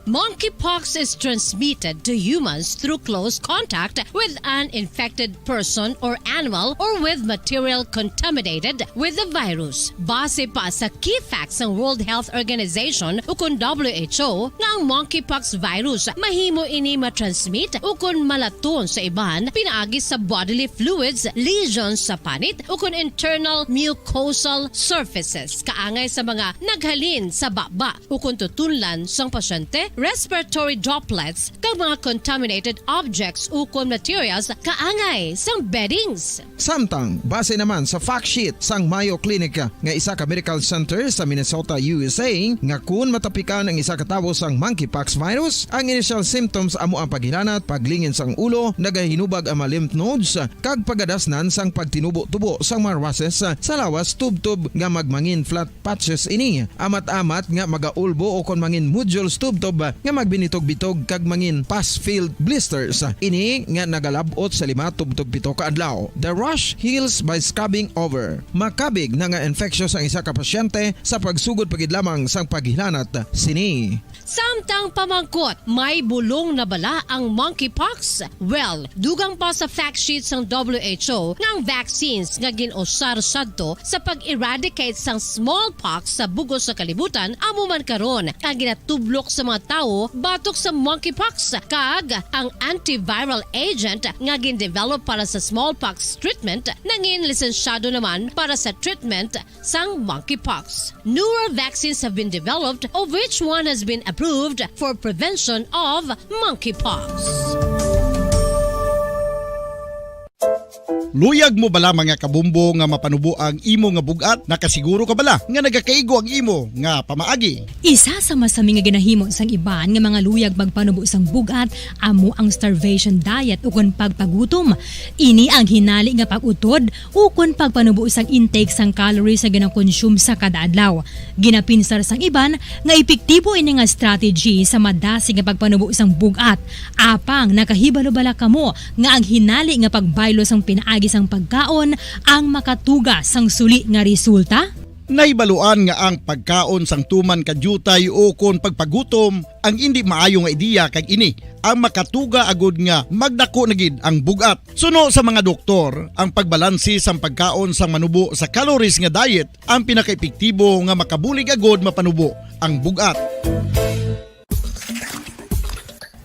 Monkeypox is transmitted to humans through close contact with an infected person or animal or with material contaminated with the virus. Base pa sa key facts sang World Health Organization ukon W H O nga ang monkeypox virus mahimo ini matransmit ukon malaton sa iban pinaagi sa bodily fluids, lesions sa panit ukon internal mucosal surfaces, kaangay sa mga naghalin sa baba ukon tutunlan sang pasyente, respiratory droplets, kag mga contaminated objects ukon materials kaangay sang beddings. Samtang, base naman sa fact sheet sang Mayo Clinic nga isa ka medical center sa Minnesota, U S A, nga kun matapikan ang isa ka tawo sang monkeypox virus, ang initial symptoms amo ang paghilanat, paglingin sang ulo, nagahinubag ang mga lymph nodes, kag pagadasnan sang pagtinubo-tubo sang mga rushes sa lawas tubtob nga magmangin flat patches ini. Amat-amat nga magaulbo o kon mangin nodules tubtob nga magbinitog-bitog kag mangin pus-filled blisters. Ini nga nagalab-ot sa lima tubtob pito ka adlaw. The rash heals by scrubbing over. Makabig na nga infectious ang isa ka pasyente sa pagsugod pa gid lamang sang paghilanat sini. Samtang pamangkot, may bulong na bala ang monkeypox? Well, dugang pa sa fact sheet sang W H O nga ang vaccines nga gin-usar sadto sa pag-eradicate sang smallpox sa bug-os nga kalibutan amo man karon ang ginatublok sa mga tawo batok sa monkeypox, kag ang antiviral agent nga gin-develop para sa smallpox treatment nangin lisensyado naman para sa treatment sang monkeypox. Newer vaccines have been developed, of which one has been approved for prevention of monkeypox. Luyag mo bala, mga kabumbo, nga mapanubo ang imo nga bug-at? Nakasiguro ka bala nga nagakaigo ang imo nga pamaagi? Isa sa masami nga ginahimo sang iban nga mga luyag magpanubo sang bug-at amo ang starvation diet ukon pagpagutom. Ini ang hinali nga pag-utod ukon pagpanubo sang intake sang calories nga ginakonsume sa kada adlaw. Ginapinsar sang iban nga epektibo ini nga strategy sa madasig nga pagpanubo sang bug-at. Apang nakahibalo bala kamo nga ang hinali nga pagbaylo sang pinaagi sang pagkaon ang makatuga sang suli nga resulta? Nahibaluan nga ang pagkaon sang tuman ka diutay ukon pagpagutom ang indi maayo nga ideya, kag ini ang makatuga agud nga magdako na gid ang bug-at. Suno sa mga doktor, ang pagbalanse sang pagkaon sang manubo sa calories nga diet ang pinakaepektibo nga makabulig agud mapanubo ang bug-at.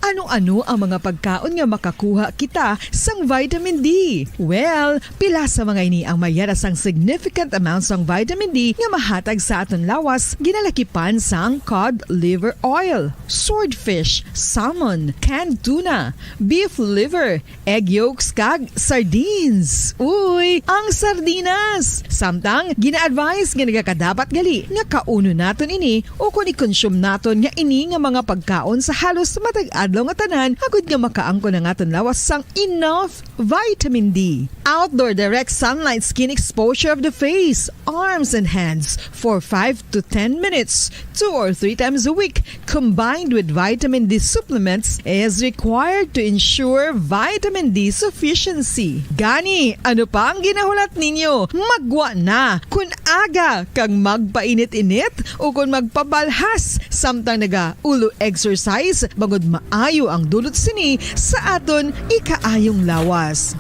Ano-ano ang mga pagkaon nga makakuha kita sang vitamin D? Well, pila sa mga ini ang may yara sang significant amount sang vitamin D nga mahatag sa aton lawas, ginalakipan sang cod liver oil, swordfish, salmon, canned tuna, beef liver, egg yolks, kag sardines. Uy, ang sardinas! Samtang, gina-advise nga nagakadapat gali nga kaunon naton ini ukon i-consume naton nga ini nga mga pagkaon sa halos matag adlaw nga tanan, agud nga makaangkon ang aton lawas sang enough vitamin D. Outdoor direct sunlight skin exposure of the face, arms, and hands for five to ten minutes, two or three times a week, combined with vitamin D supplements, is required to ensure vitamin D sufficiency. Gani, ano pa ang ginahulat ninyo? Maggwa na! Kun aga kag magpainit-init ukon magpabalhas samtang naga-ulo exercise, bangod maayo ang dulot sini sa aton ikaayong lawas.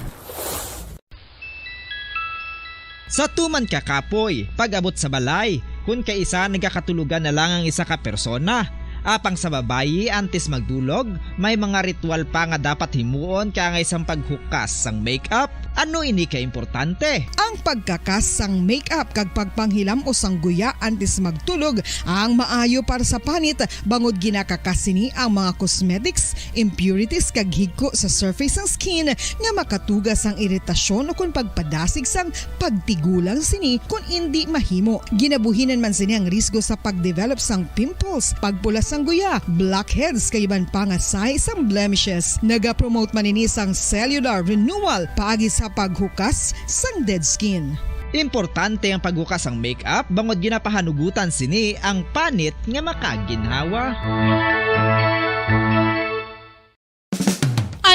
Sa tuman ka kapoy, pag-abot sa balay, kun kaisa nagakatulogan na lang ang isa ka persona. Apang sa babayi, antes magdulog, may mga ritual pa nga dapat himuon kaangay sang paghukas sang makeup. Ano ini ka importante? Ang pagkakas sang makeup kag pagpanghilam-os sang guya antes magtulog ang maayo para sa panit, bangod ginakakas sini ang mga cosmetics, impurities, kag higko sa surface sang skin nga makatuga sang iritasyon ukon pagpadasig sang pagtigulang sini kon indi mahimo. Ginabuhinan man sini ang risgo sa pagdevelop sang pimples, pagpula sang guya, blackheads, kag iban pa nga sign sang blemishes. Nagapromote man ini sang cellular renewal paagi sa paghukas sang dead skin. Importante ang paghukas sang makeup bangod ginapahanugutan sini ang panit nga makaginhawa.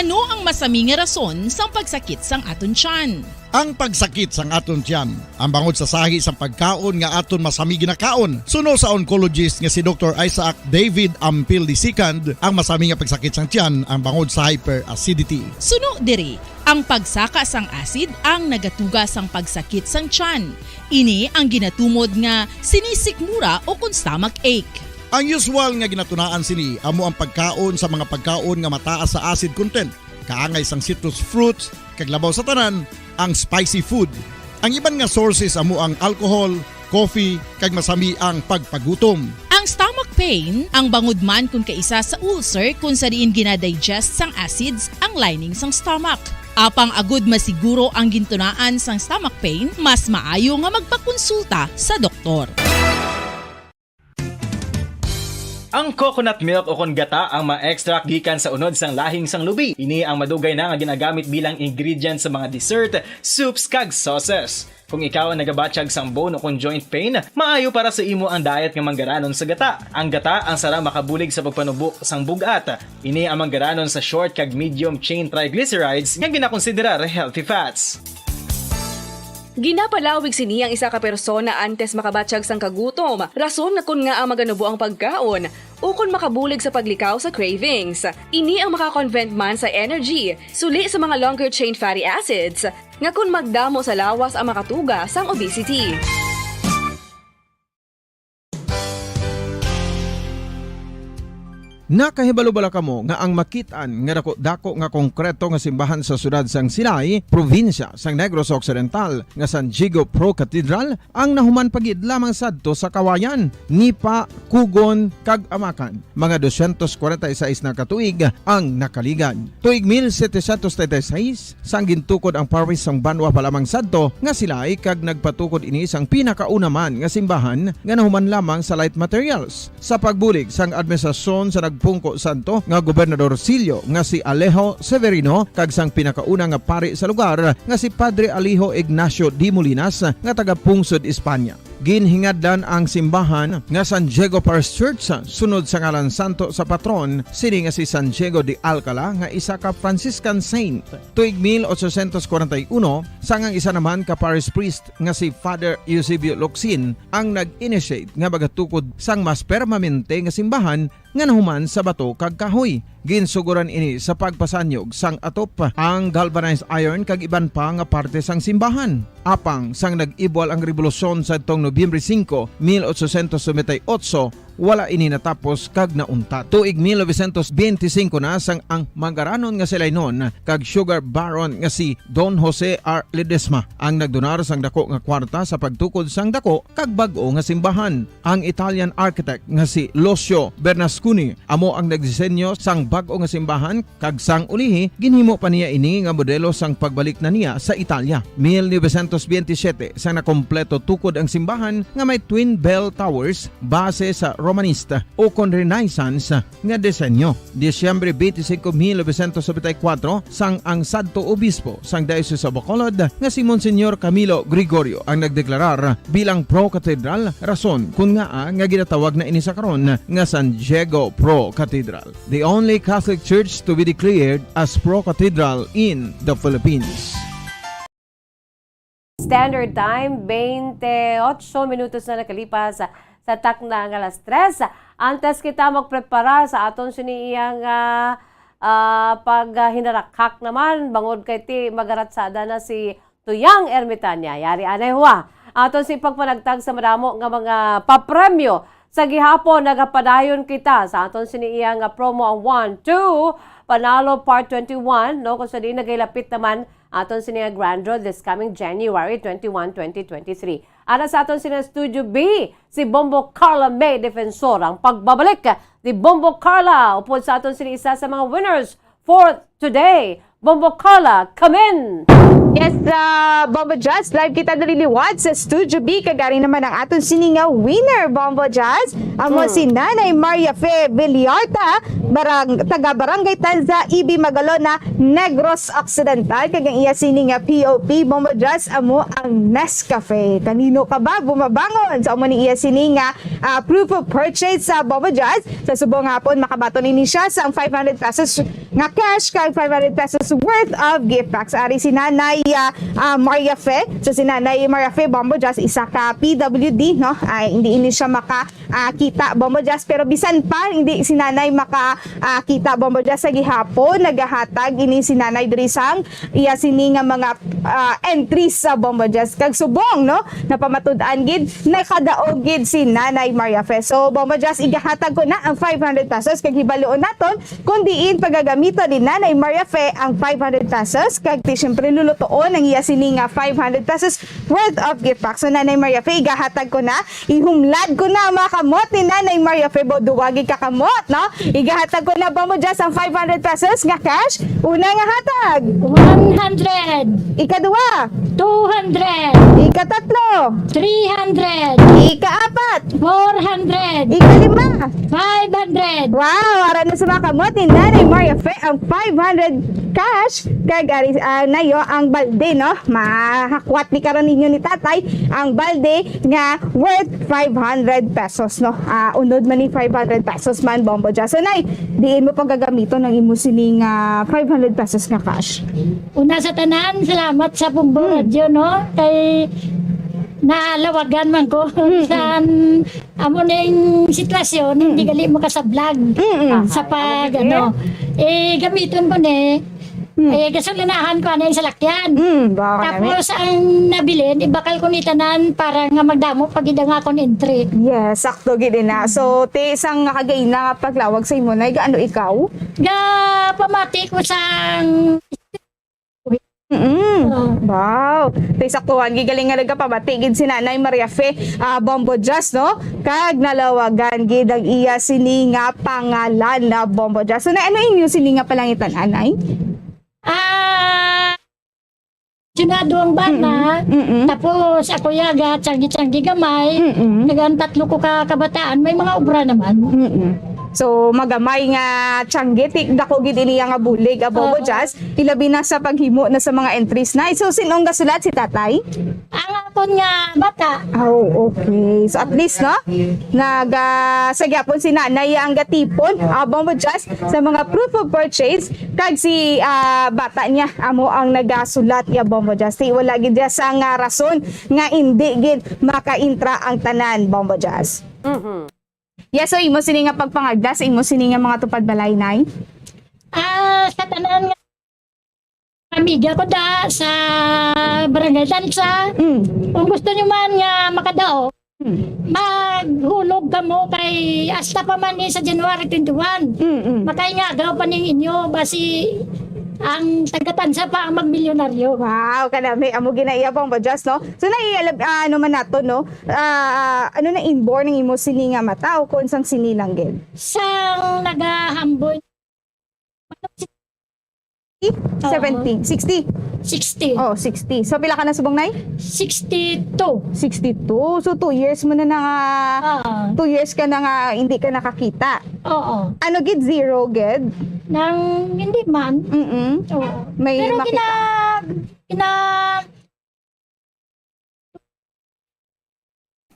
Ano ang masami nga rason sang pagsakit sang aton tiyan? Ang pagsakit sang aton tiyan, ang bangod sa sahi sang pagkaon nga aton masami ginakaon. Suno sa oncologist nga si Doktor Isaac David Ampil the second, ang masami nga pagsakit sang tiyan ang bangod sa hyperacidity. Suno diri, ang pagsaka sang acid ang nagatuga sang pagsakit sang tiyan. Ini ang ginatumod nga sinisikmura o kon stomach ache. Ang usual nga ginatunaan sini amo ang pagkaon sa mga pagkaon nga mataas sa acid content, kaangay sang citrus fruits, kag labaw sa tanan, ang spicy food. Ang iban nga sources amo ang alcohol, coffee, kag masami ang pagpagutom. Ang stomach pain, ang bangod man kon kaisa sa ulcer kon sa diin ginadigest sang acids ang lining sang stomach. Apang agud masiguro ang gintunaan sang stomach pain, mas maayo nga magpakonsulta sa doktor. Ang coconut milk o kon gata ang ma-extract gikan sa unod sang lahing sang lubi. Ini ang madugay na nga ginagamit bilang ingredient sa mga dessert, soups, kag sauces. Kung ikaw ang nagabatyag sang bone o kon joint pain, maayo para sa imo ang diet nga manggaranon sa gata. Ang gata ang sarang makabulig sa pagpanubo sang bug-at. Ini ang manggaranon sa short kag medium chain triglycerides nga ginakonsiderar healthy fats. Ginapalawig sini ang isa ka persona antes makabatyag sang kagutom, rason nga kon ngaa maganubo ang pagkaon, ukon makabulig sa paglikaw sa cravings. Ini ang maka-convert man sa energy, suli sa mga longer chain fatty acids, nga kon magdamo sa lawas ang makatuga sang obesity. Nakahibalo bala kamo nga ang makit-an nga dako-dako nga konkreto nga simbahan sa siyudad sang Silay, probinsya sang Negros Occidental, nga San Diego Pro Cathedral, ang nahuman pa gid lamang sadto sa kawayan, nipa, kugon, kag amakan? Mga dosyentos kwarenta y seis na ka tuig ang nakaligad. Tuig mil setecientos treinta y seis, sang gintukod ang parish sang banwa pa lamang sadto nga Silay, kag nagpatukod ini sang pinakauna man nga simbahan nga nahuman lamang sa light materials. Sa pagbulig sang administrasyon sa nagpungko sadto nga Gobernador Silio nga si Alejo Severino kag sang pinakauna nga pari sa lugar nga si Padre Alejo Ignacio de Molinas nga taga-pungsod Espanya. Ginhingadlan ang simbahan nga San Diego Parish Church sunod sa ngalan santo sa patron sini nga si San Diego de Alcala nga isa ka Franciscan saint. Tuig mil ochocientos kwarenta y uno, sang ang isa naman ka parish priest nga si Father Eusebio Locsin ang nag-initiate nga magatukod sang mas permanente nga simbahan nga nahuman sa bato kag kahoy. Ginsugoran ini sa pagpasanyog sang atop, ang galvanized iron kag iban pa nga parte sang simbahan. Apang sang nag-ibwal ang rebolusyon sadtong Nobyembre singko, mil ochocientos noventa y ocho, wala ini natapos kag nauntat. Tuig mil novecientos benti singko na sang ang manggaranon nga Silaynon kag sugar baron nga si Don Jose R. Ledesma ang nagdonar sang dako nga kwarta sa pagtukod sang dako kag bag-o nga simbahan. Ang Italian architect nga si Lucio Bernasconi amo ang nagdisenyo sang bag-o nga simbahan, kag sang ulihi ginhimo pa niya ini nga modelo sang pagbalik na niya sa Italia. Mil novecientos benti siyete, sang nakompleto tukod ang simbahan nga may twin bell towers base sa Romanista o kon Renaissance nga disenyo. Disyembre benti singko, mil novecientos noventa y kuwatro, sang ang sadto obispo sang Diocese of Bacolod nga si Monsignor Camilo Gregorio ang nagdeklarar bilang pro-cathedral, rason kon ngaa nga ginatawag na ini sa karon nga San Diego Pro Cathedral, the only Catholic Church to be declared as pro-cathedral in the Philippines. Standard Time, twenty-eight minutos na nakalipas sa takna nga alas tres. Antes kita magprepara sa aton sini iyang, ah, ah, paghinarakak naman, bangod kay ti magaratsada na si Tuyang Ermitania. Yari anay huwa. Aton si pagpanagtag sa madamo nga mga papremyo sa gihapon, nagapadayon kita sa aton sini iyang, ah, promo ang one, two, Panalo Part twenty-one, no? Kung sa di nagailapit naman aton sini nga grand draw this coming January twenty-one, twenty twenty-three. Ara sa aton sini Studio B, si Bombo Carla May Defensor ang pagbabalik. Di Bombo Carla, upod sa aton sini isa sa mga winners for today. Bombo Carla, come in! Yes, uh, Bombo Jazz, live kita diri liwat sa Studio B. Kag ari naman ang aton sini nga winner, Bombo Jazz. Amo Hmm. si Nanay Maria Fe Villarta, barang-, taga Barangay Tanza, E B Magalona, Negros Occidental. Kag ang iya sini nga P O P, Bombo Jazz, amo ang Nescafe. Kanino ka ba bumabangon? So, amo ni iya sini nga, ah, proof of purchase sa Bombo Jazz. Sa subong hapon, makabaton ini siya sang five hundred pesos nga cash kag five hundred pesos worth of gift packs. Ari si Nanay, ah, ah, Maria Fe. So, si Nanay Maria Fe, Bombo Jazz, isa ka P W D, no? Ay, hindi ini siya maka, ah, kita, Bombo Jazz. Pero bisan pa, hindi si Nanay maka, ah, kita, Bombo Jazz, sa gihapon. Nagahatag ini si Nanay diri sang iya sini nga mga, ah, entries sa Bombo Jazz. Kag subong, no? Napamatud-an gid, nakadaog gid si Nanay Maria Fe. So, Bombo Jazz, igahatag ko na ang five hundred pesos. Kag hibaluon naton, kung diin pagagamiton ni Nanay Maria Fe ang five hundred pesos, kag ti siyempre lulutoon ang iya sini nga five hundred pesos worth of gift pack. So, Nanay Maria Fe, igahatag ko na, ihumlad ko na ang mga kamot ni Nanay Maria Fe, bo, duwagi ka kamot, no? Igahatag ko na, Bombo Jazz, ang five hundred pesos nga cash. Una nga hatag. One hundred. Ikaduha. Two hundred. Ikatatlo. Three hundred. Ikaapat. Four hundred. Ikalima. Five hundred. Wow! Ara na sa mga kamot ni Nanay Maria Fe ang five hundred cash. Kag ari, ah, nayo ang balde, no? Mahakwat ni karon ninyo ni Tatay ang balde nga worth five hundred pesos, no? Ah, unod man ni five hundred pesos man, Bombo Jazz. So, Nay, diin mo pagagamiton ang imo sining, ah, five hundred pesos nga cash? Una sa tanan, salamat sa Bombo Hmm. Radio, no? Kay nalawagan man ko Hmm. sa amo ning sitwasyon, hindi Hmm. gali mo ka sa vlog. Hmm. Sa pag, ano, eh, gamiton ko ni, Hmm. eh, gasolinahan ko ano yung salakyan. Hmm, baka Tapos, ang nabilin, ibakal ko ni tanan para nga magdamo pag ida nga akong entry. Yes, sakto gid na. So, ti isang nakagaina nga paglawag sa imo, Nay, gaano ikaw? Ga pamati ko sang Mm-mm. Oo. Wow. Tay saktuhan, gigaling nga nagapamati gid si Nanay Maria Fe, ah, Bombo Jazz, no? Kag nalawagan gid ang iya sini nga pangalan na Bombo Jazz. So, na, ano inyo sini nga palangitan, anay? Ah, Junado ang bana, Mm-mm. Mm-mm. Tapos ako yaga, tiyanggi-tiyanggi gamay, Mm-mm. Kag ang tatlo ko ka kabataan, may mga obra naman. Mm-mm. So, magamay nga tiyanggi, ti-, dako gid ini nga bulig, ah, Bombo Oo. Jazz. Ilabi na sa paghimo na sa mga entries na. So, sinong gasulat, si tatay? Ang akon nga bata. Oh, okay. So, at least, no? Naga, sa gyapon si nanay ang gatipon, ah, Bombo Jazz, sa mga proof of purchase. Kag si, ah, bata niya, amo ang nagasulat, ya, Bombo Jazz. Ti, wala gid siya sa nga rason nga hindi gid makaintra ang tanan, Bombo Jazz. Mhm. Yes, so imo sini nga pagpangagda sa imo sini nga mga tupad balay, Nay? Ah, sa tanan nga amiga ko da sa Barangay Tansa. Mm. Kung gusto nyo man nga makadao, Mm. maghulog kamo kay hasta pa man ni sa January twenty-one. Mm, mm. Makaingagaw pa ning inyo, basi ang taga-Tansa pa ang magmilyonaryo. Wow, kanami, amo ginaiya pang badyas, no? So, naialab-, ah, ano man nato, no? Ah, ano na inborn ang imo sini nga mata o kung sang sini lang gid? Sang nagahamboy. Seventy? Sixty? Sixty. Oh, sixty. So, pila ka na subong, Nay? Sixty-two. Sixty-two. So, two years mo na na nga, Oo. two years ka na nga hindi ka nakakita. Oo. Ano gid, zero gid? Nang, hindi man. Mm-mm. Oo. May Pero makita. gina-, gina-,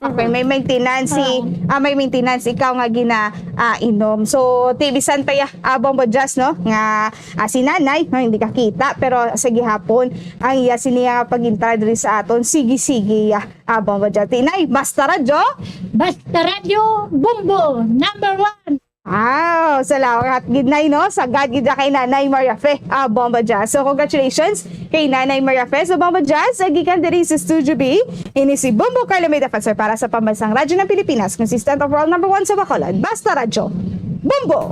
Okay, may maintenance si, Oo. ah, may maintenance ikaw nga gina, ah, inom. So, ti bisan pa ya, ah, Bombo Jazz, no? Nga, ah, si nanay, no, hindi ka kita, pero sa gihapon, ang iya sini nga pag-intra diri sa aton, sige, sige, ya, ah, Bombo Jazz. Ti, Nay, Basta Radyo. Basta Radyo, Bombo, number one. Wow, salamat gid, Nay, no? Sagad gid kay Nanay Maria Fe, ah, Bombo Jazz. So, congratulations kay Nanay Maria Fe sa Bombo Jazz, sa gikan diri sa Studio B. Ini si Bombo Carlo May Defensor para sa Pambansang Radyo ng Pilipinas, consistent overall number one sa Bacolod. Basta Radyo, Bombo!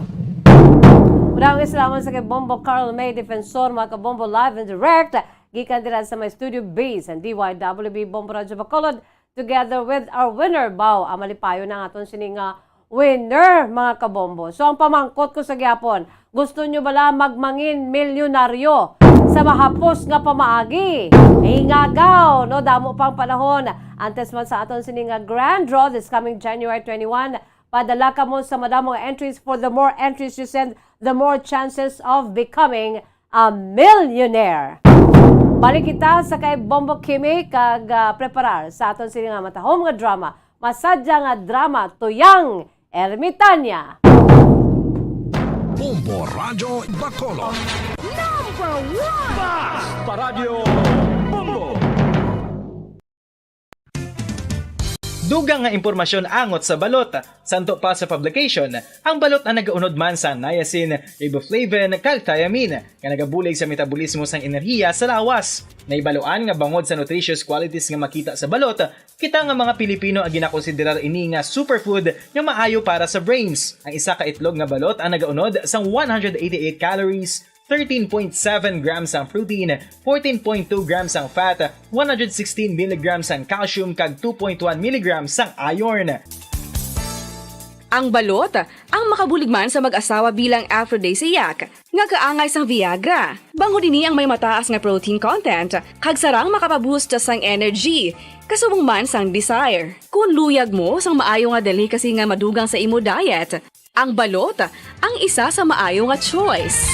Maraming salamat sa kay Bombo Carl May Defensor, mga kabombo, live and direct. Gikan dira sa may Studio B sa D Y W B Bombo Radyo Bacolod. Together with our winner, baw, ah, malipayon ang aton sini nga winner, mga kabombo. So, ang pamangkot ko sa gyapon, gusto nyo bala magmangin milyonaryo sa mahapos nga pamaagi. Hingagaw, no, damo pang panahon. Antes man sa aton sini nga grand draw this coming January twenty-one, padala kamo sa madamo nga entries. For the more entries you send, the more chances of becoming a millionaire. Balik kita sa kay Bombo Kimi kag, ah, preparar sa aton sini nga matahom nga drama, masadya nga drama, Tuyang Ermitanya. Bombo Radyo Bacolod. Number one! Basta Radyo Bombo! Dugang nga impormasyon angot sa balot. Santo pa sa publication, ang balot ang nagaunod man sa niacin, riboflavin, kag thiamine, nga nagabulig sa metabolismo sang enerhiya sa lawas. Naibaluan nga bangod sa nutritious qualities nga makita sa balot, kita nga mga Pilipino ang ginakonsiderar ini nga superfood nga maayo para sa brains. Ang isa ka itlog nga balot ang nagaunod sang one hundred eighty-eight calories, thirteen point seven grams ang protein, fourteen point two grams ang fat, one hundred sixteen milligrams ang calcium, kag two point one milligrams ang iron. Ang balot ang makabulig man sa mag-asawa bilang aphrodisiac nga kaangay sang Viagra. Bangod ini ang may mataas nga protein content kag sarang makapaboost sang energy, kasubong man sang desire. Kung luyag mo sang maayo nga delicacy nga madugang sa imo diet, ang balot ang isa sa maayo nga choice.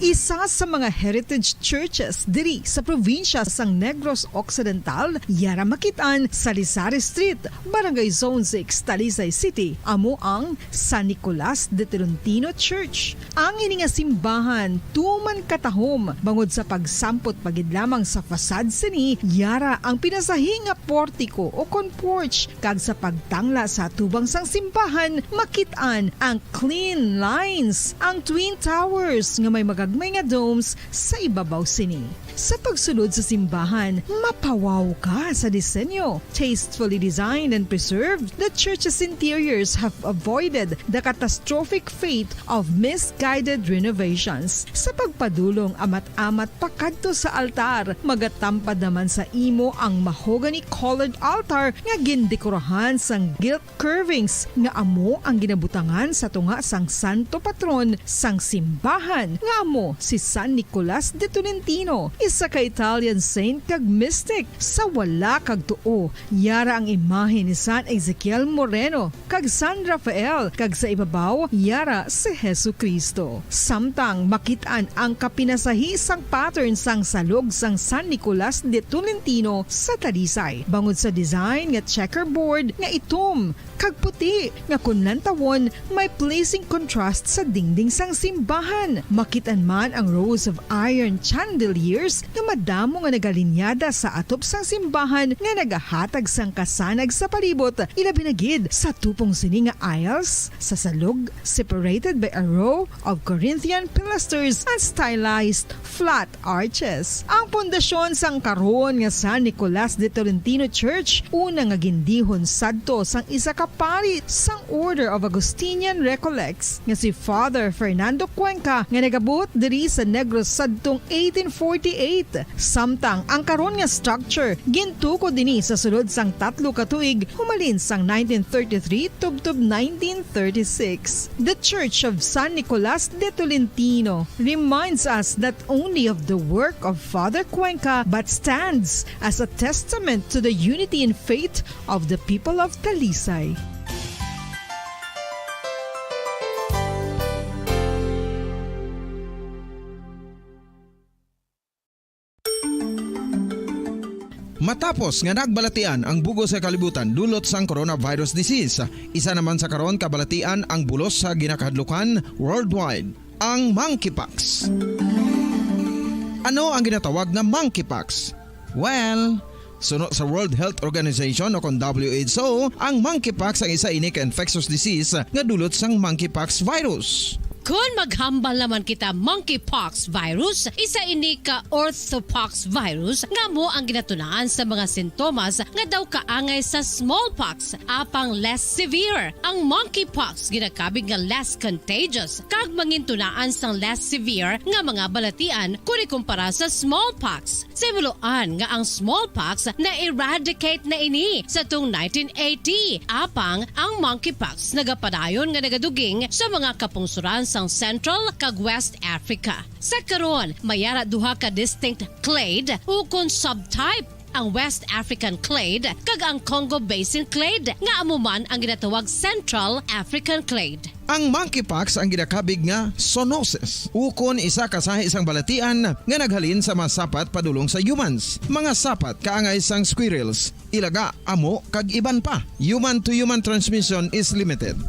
Isa sa mga heritage churches diri sa probinsya sang Negros Occidental, yara makit-an sa Lisari Street, Barangay Zone six, Talisay City, amo ang San Nicolas de Tolentino Church. Ang ini nga simbahan tuman katahom bangod sa pagsampot pa gid lamang sa facade sini, yara ang pinasahi nga portico o kon porch, kag sa pagtangla sa atubang sang simbahan, makit-an ang clean lines, ang twin towers nga may magagmay nga domes sa ibabaw sini. Sa pagsulod sa simbahan, mapawaw ka sa disenyo. Tastefully designed and preserved, the church's interiors have avoided the catastrophic fate of misguided renovations. Sa pagpadulong amat-amat pakadto sa altar, magatampad naman sa imo ang mahogany-colored altar nga gindekorahan sang gilt curvings nga amo ang ginabutangan sa tunga sang santo patron sang simbahan, nga amo si San Nicolas de Tolentino, isa ka Italian saint kag mystic. Sa wala kag tuo, yara ang imahe ni San Ezekiel Moreno kag San Rafael, kag sa ibabaw, yara si Jesu-Cristo. Samtang makit-an ang kapinasahi sang pattern sang salog sang San Nicolas de Tolentino sa Talisay, bangod sa design nga checkerboard nga itom kag puti nga kon lantawon may pleasing contrast sa dingding sang simbahan. Makit-an man ang rows of iron chandeliers nga madamo nga nagalinyada sa atop sang simbahan nga nagahatag sang kasanag sa palibot, ilabi na gid sa tupong sini nga aisles sa salog, separated by a row of Corinthian pilasters and stylized flat arches. Ang pundasyon sang karon nga San Nicolas de Tolentino Church, una nga gindihon sadto sang isa ka pari sang Order of Augustinian Recollects nga si Father Fernando Cuenca, nga nagabuot diri sa Negros sadtong eighteen forty-eight. Samtang ang karon nga structure gintukod ini sa sulod sang tatlo ka tuig humalin sang nineteen thirty-three tubtob nineteen thirty-six. The Church of San Nicolas de Tolentino reminds us not only of the work of Father Cuenca but stands as a testament to the unity in faith of the people of Talisay. Matapos nga nagbalatian ang bug-os nga kalibutan dulot sang coronavirus disease, isa naman sa karon kabalatian ang bulos sa ginakahadlukan worldwide, ang monkeypox. Ano ang ginatawag na monkeypox? Well, suno sa World Health Organization o kon W H O, ang monkeypox ang isa ini ka infectious disease nga dulot sang monkeypox virus. Kon maghambal naman kita monkeypox virus, isa ini ka orthopox virus nga amo ang ginatunaan sa mga sintomas nga daw kaangay sa smallpox, apang less severe. Ang monkeypox ginakabig nga less contagious kag mangintunaan sang less severe nga mga balatian kon ikumpara sa smallpox. Sa ibaluan nga ang smallpox na-eradicate na ini sa tung nineteen eighty, apang ang monkeypox nagapadayon nga nagaduging sa mga kapungsoran sang Central kag West Africa. Sa karon, may ara duha ka distinct clade ukon subtype, ang West African clade kag ang Congo Basin clade, nga amo man ang ginatawag Central African clade. Ang monkeypox ang ginakabig nga zoonosis, ukon isa ka sahi sang balatian nga naghalin sa mga sapat padulong sa humans, mga sapat kaangay sang squirrels, ilaga, amo, kag iban pa. Human-to-human transmission is limited.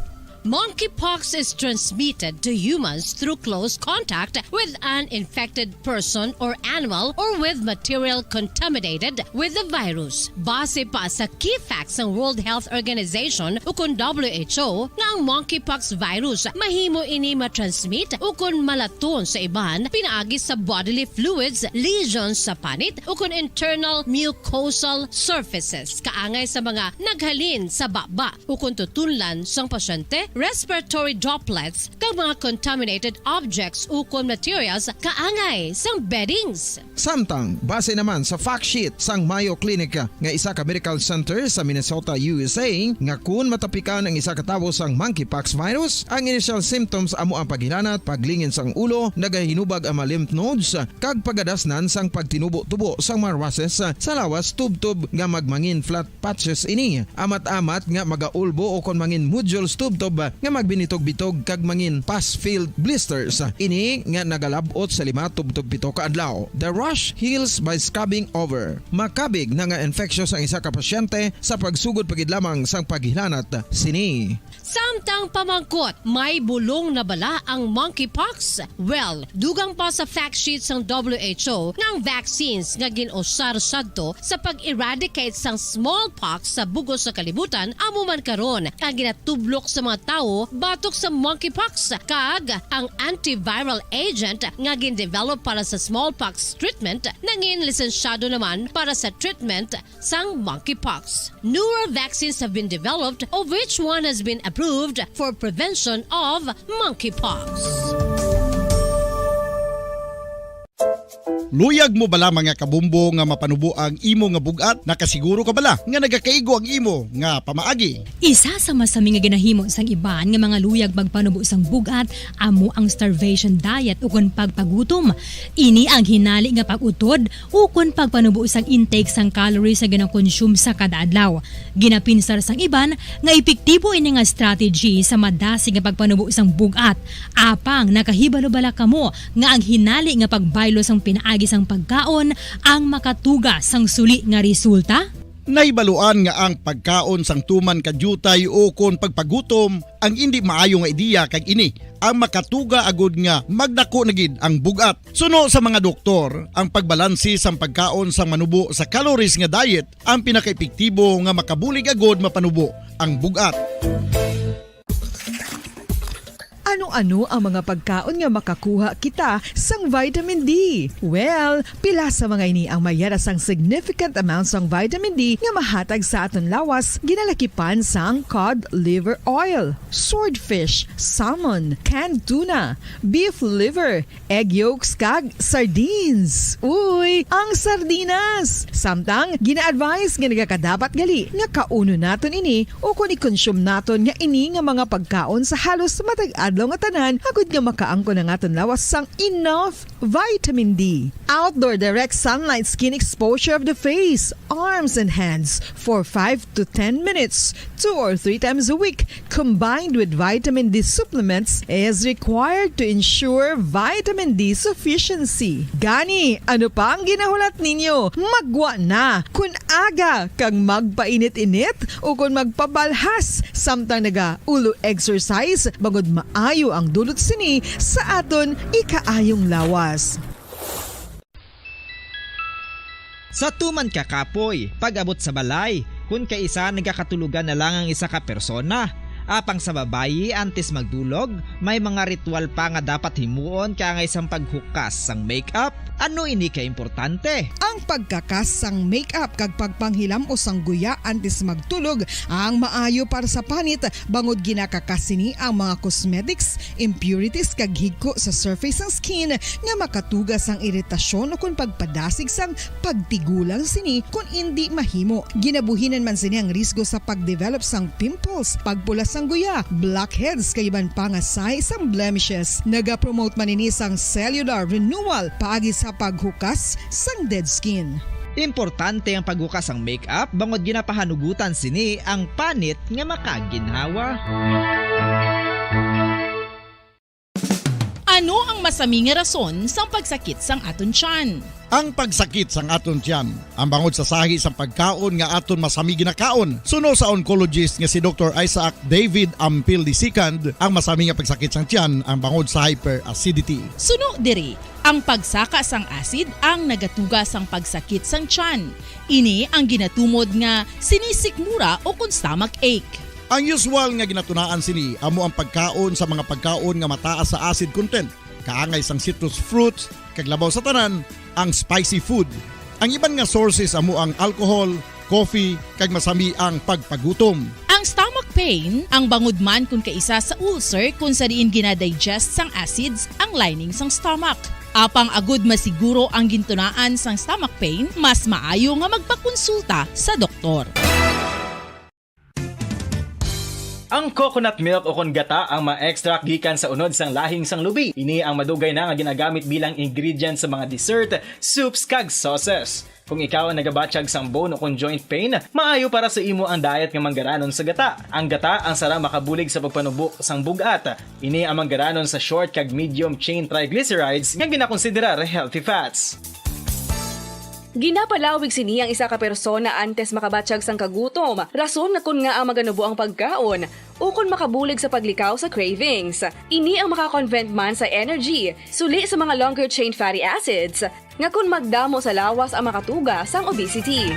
Monkeypox is transmitted to humans through close contact with an infected person or animal or with material contaminated with the virus. Base pa sa key facts sang World Health Organization ukon W H O, nga ang monkeypox virus mahimo ini matransmit ukon malaton sa iban pinaagi sa bodily fluids, lesions sa panit, ukon internal mucosal surfaces, kaangay sa mga naghalin sa baba ukon tutunlan sang pasyente, respiratory droplets, kag mga contaminated objects ukon materials kaangay sang beddings. Samtang, base naman sa fact sheet sang Mayo Clinic nga isa ka medical center sa Minnesota, U S A, nga kun matapikan ang isa ka tawo sang monkeypox virus, ang initial symptoms amo ang paghilanat, paglingin sang ulo, nagahinubag ang mga lymph nodes, kag pagadasnan sang pagtinubo-tubo sang mga rushes sa lawas tubtob nga magmangin flat patches ini, amat-amat nga magaulbo ukon mangin nodules tubtob nga magbinitog-bitog kag mangin pus-filled blisters. Ini nga nagalab-ot sa lima tubtob pito ka adlaw. The rash heals by scabbing over. Makabig na nga infectious ang isa ka pasyente sa pagsugod pa gid lamang sang paghilanat sini. Samtang pamangkot, may bulong na bala ang monkeypox? Well, dugang pa sa fact sheet sang W H O nga ang vaccines nga gin-usar sadto sa pag-eradicate sang smallpox sa bug-os nga kalibutan amo man karon ang ginatublok sa mga tawo batok sa monkeypox, kag ang antiviral agent nga gin-develop para sa smallpox treatment nangin lisensyado naman para sa treatment sang monkeypox. Newer vaccines have been developed, of which one has been approved for prevention of monkeypox. Luyag mo bala, mga kabumbo, nga mapanubo ang imo nga bug-at? Nakasiguro ka bala nga nagakaigo ang imo nga pamaagi? Isa sa masami nga ginahimo sang iban nga mga luyag magpanubo sang bug-at amo ang starvation diet ukon pagpagutom. Ini ang hinali nga pag-utod ukon pagpanubo sang intake sang calories nga ginakonsume sa kada adlaw. Ginapinsar sang iban nga epektibo ini nga strategy sa madasig nga pagpanubo sang bug-at. Apang nakahibalo bala kamo nga ang hinali nga pagbaylo sang pinaagi sang pagkaon ang makatuga sang suli nga resulta? Nahibaluan nga ang pagkaon sang tuman ka diutay ukon pagpagutom ang indi maayo nga ideya, kag ini ang makatuga agud nga magdako na gid ang bug-at. Suno sa mga doktor, ang pagbalanse sang pagkaon sang manubo sa calories nga diet ang pinakaepektibo nga makabulig agud mapanubo ang bug-at. Ano-ano ang mga pagkaon nga makakuha kita sang vitamin D? Well, pila sa mga ini ang may ara sang significant amount sang vitamin D nga mahatag sa aton lawas, ginalakipan sang cod liver oil, swordfish, salmon, canned tuna, beef liver, egg yolks, kag sardines. Uy, ang sardinas! Samtang, gina-advise nga nagakadapat gali nga kaunon naton ini ukon i-consume naton nga ini nga mga pagkaon sa halos matag adlaw nga tanan, agud nga makaangkon ang aton lawas sang enough vitamin D. Outdoor direct sunlight skin exposure of the face, arms, and hands for five to ten minutes, two or three times a week, combined with vitamin D supplements, is required to ensure vitamin D sufficiency. Gani, ano pa ang ginahulat ninyo? Maggwa na! Kun aga kag magpainit-init ukon magpabalhas samtang naga-ulo exercise, bangod maayo ang dulot sini sa aton ikaayong lawas. Sa tuman ka kapoy, pag-abot sa balay, kun kaisa nagakatulogan na lang ang isa ka persona. Apang sa babayi, antes magdulog, may mga ritual pa nga dapat himuon, kaangay sang paghukas sang makeup, Ano ini kaimportante? Ang pagkakas sang makeup kag pagpanghilam-os sang guya antes magtulog ang maayo para sa panit, bangod ginakakas sini ang mga cosmetics, impurities kag higko sa surface sang skin nga makatuga sang iritasyon ukon pagpadasig sang pagtigulang sini kon indi mahimo. Ginabuhinan man sini ang risgo sa pagdevelop sang pimples, pagpula sang guya, blackheads, kag iban pa nga sahi sang blemishes. Nagapromote man ini sang cellular renewal paagi sa paghukas sang dead skin. Importante ang paghukas sang makeup bangod ginapahanugutan sini ang panit nga makaginhawa. Ano ang masami nga rason sang pagsakit sang aton tiyan? Ang pagsakit sang aton tiyan, ang bangod sa sahi sang pagkaon nga aton masami ginakaon. Suno sa oncologist nga si Doktor Isaac David Ampil the second, ang masami nga pagsakit sang tiyan ang bangod sa hyperacidity. Suno diri, ang pagsaka sang acid ang nagatuga sang pagsakit sang tiyan. Ini ang ginatumod nga sinisikmura o kon stomach ache. Ang usual nga ginatunaan sini amo ang pagkaon sa mga pagkaon nga mataas sa acid content, kaangay sang citrus fruits, kag labaw sa tanan, ang spicy food. Ang iban nga sources amo ang alcohol, coffee, kag masami ang pagpagutom. Ang stomach pain, ang bangod man kon kaisa sa ulcer kon sa diin ginadigest sang acids ang lining sang stomach. Apang agud masiguro ang gintunaan sang stomach pain, mas maayo nga magpakonsulta sa doktor. Ang coconut milk o kon gata ang ma-extract gikan sa unod sang lahing sang lubi. Ini ang madugay na nga ginagamit bilang ingredient sa mga dessert, soups, kag sauces. Kung ikaw ang nagabatyag sang bone o kon joint pain, maayo para sa imo ang diet nga manggaranon sa gata. Ang gata ang sarang makabulig sa pagpanubo sang bug-at. Ini ang manggaranon sa short kag medium chain triglycerides nga ginakonsiderar healthy fats. Ginapalawig sini ang isa ka persona antes makabatyag sang kagutom, rason nga kon ngaa maganubo ang pagkaon, ukon makabulig sa paglikaw sa cravings. Ini ang makakonvert man sa energy, suli sa mga longer chain fatty acids, nga kon magdamo sa lawas ang makatuga sang obesity.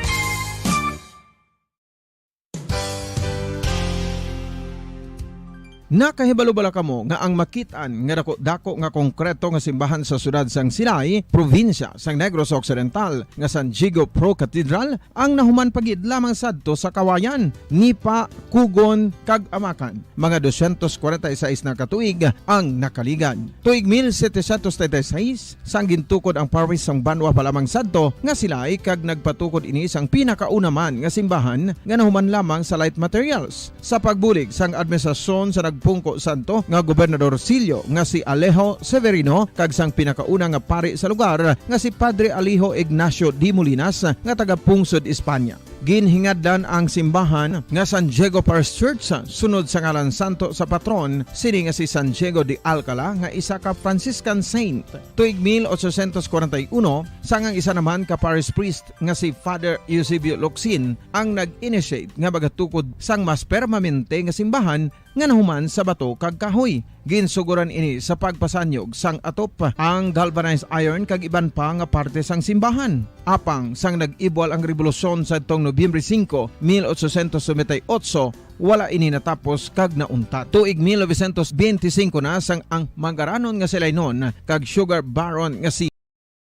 Nakahibalo bala kamo nga ang makit-an nga dako-dako nga konkreto nga simbahan sa siyudad sang Silay, probinsya sang Negros Occidental, nga San Diego Pro Cathedral ang nahuman pa gid lamang sadto sa Kawayan, Nipa, Cogon, kag Amacan? Mga dosyentos kwarenta y seis na ka tuig ang nakaligad. Tuig mil setecientos treinta y seis, sang gintukod ang parish sang Banwa pa lamang sadto nga Silay, kag nagpatukod ini sang pinakauna man nga simbahan nga nahuman lamang sa light materials. Sa pagbulig sang administrasyon sa nagpungko sadto nga gobernadorsilyo nga si Alejo Severino kag sang pinakauna nga pari sa lugar nga si Padre Alejo Ignacio de Molinas nga taga-pungsod Espanya. Ginhingadlan ang simbahan nga San Diego Parish Church sunod sa ngalan santo sa patron sini nga si San Diego de Alcala nga isa ka Franciscan saint. Tuig mil ochocientos kwarenta y uno, sang ang isa naman ka parish priest nga si Father Eusebio Locsin ang nag-initiate nga magatukod sang mas permanente nga simbahan nga nahuman sa bato kag kahoy. Ginsuguran ini sa pagpasanyog sang atop, ang galvanized iron kag iban pa nga parte sang simbahan. Apang sang nag-ibwal ang rebolusyon sadtong Nobyembre singko, mil ochocientos noventa y ocho, wala ini natapos kag nauntat. Tuig mil novecientos biyente singko na sang ang manggaranon nga si Lainon kag sugar baron nga si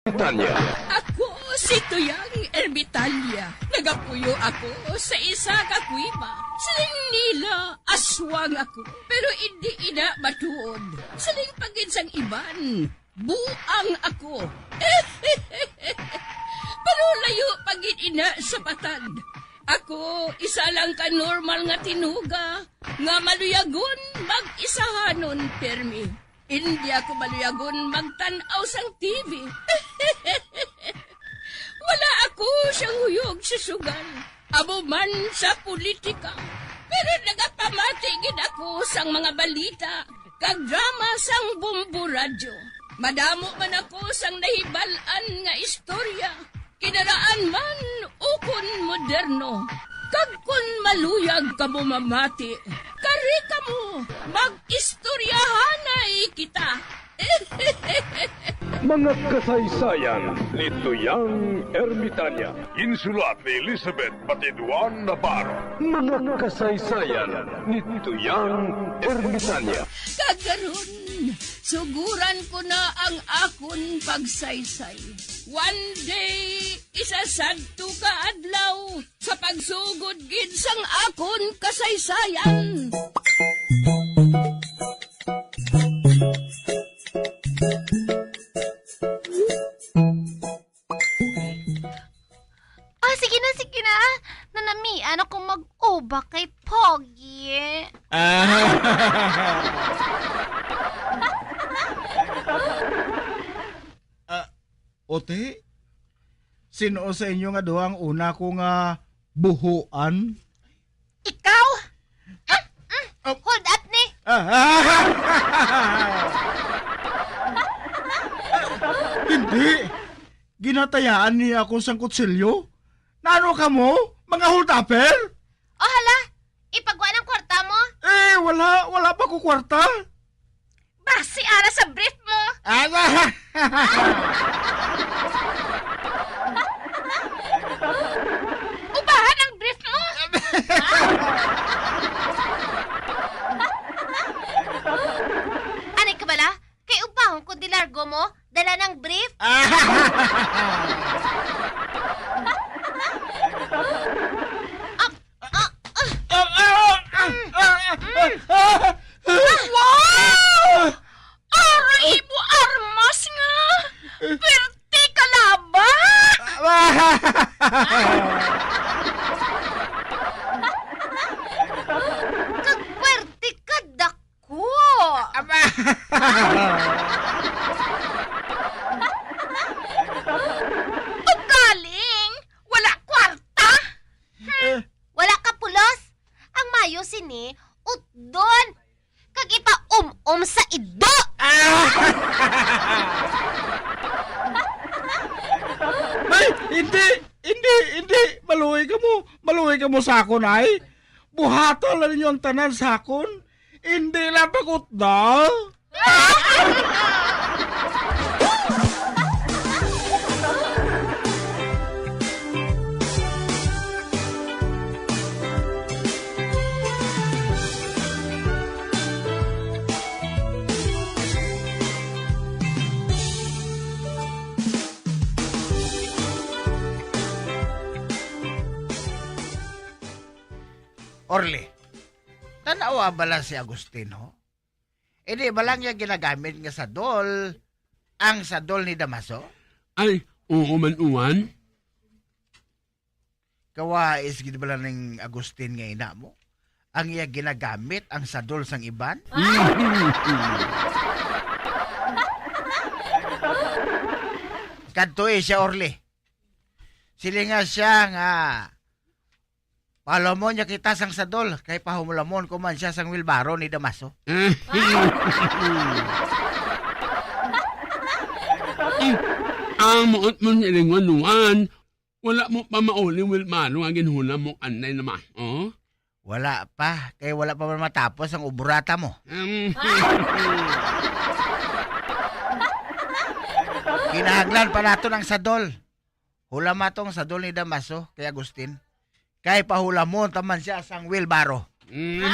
Tanya. Ako si Tuyang Ermitalia. Nagapuyo ako sa isa ka kuweba. Siling nila, aswang ako. Pero indi ina matuod. Siling pa gid sang iban, buang ako. Pero layo pa gid ina sa patad. Ako, isa lang ka normal nga tinuga nga maluyagon mag-isahanon pirmi. Indi ako maluyagon magtan-aw sang T V. Wala ako siyang huyog sa sugal, amo man sa politika. Pero nagapamati gid ako sang mga balita kag drama sang Bombo Radyo. Madamo man ako sang nahibal-an nga istorya, kinaraan man ukon moderno. Kag kon maluyag kamo mamati, kari kamo, mag-istoryahanay kita. Mga kasaysayan ni Tuyang Ermitanya. Ginsulat ni Elizabeth Batiduan Navarro. Mga kasaysayan ni Tuyang Ermitanya. Kag karon, suguran ko na ang akon pagsaysay. One day, isa sadto ka adlaw, sa pagsugod gid sang akon kasaysayan. Ah, sige na, sige na. Nanamian ako mag-uba kay Pogi. Ah. Ah, Ote, sino sa inyo nga duha ang una ko nga buhoan? Ikaw? Ah, mm, Oh. Hold up ni. Ah, ah, ah, ah, ah. Hindi. Ginatayaan niya ako sang kutsilyo. Nano kamo? Mga hold-upper? O hala, ipagwa ang kwarta mo? Eh, wala. Wala pa ko kwarta. Basi ara sa brief mo. Ala! Ubahan ang brief mo. Anay ka bala? Kay ubahon ko di largo mo, dala ng brief. Ah, ah, ah. Ah, ah, ah, ah, ah, ah. Wow! Aray mo armas nga! Pwerte ka laba! Kag pwerte ka dako! Aba! Ugaling wala kwarta! Hmm, wala ka pulos? Ang mayo sini, utdon! Kag ipaum-om sa ido. Ah! Ay, hindi, hindi, hindi. Maluoy kamo, maluoy kamo sa akon, ay. Buhata lang ninyo ang tanan sa akon. Hindi lang pag-utda. Orly, tan-awa bala si Agustin, ho? Eh, di ba lang niya ginagamit nga sadol ang sadol ni Damaso? Ay, oo man, Uwan. Kawais gid bala ning Agustin nga ina mo? Ang iya ginagamit ang sadol sang iban? Kadtoi siya, Orly. Silinga siya nga pahulamon niya kita sang sadol, kay pahulamon ko man siya sang wilbaro ni Damaso. Ang muot mo ni Lingon, Juan, wala mo pa mauli, wilbaro nga ginhulam mo kanay naman, oh? Wala pa, kay wala pa man matapos ang obrata mo. Kinahanglan pa naton ang sadol. Hulama tong sadol ni Damaso kay Agustin. Kay pahulamon ta man siya sang wilbaro. Mm.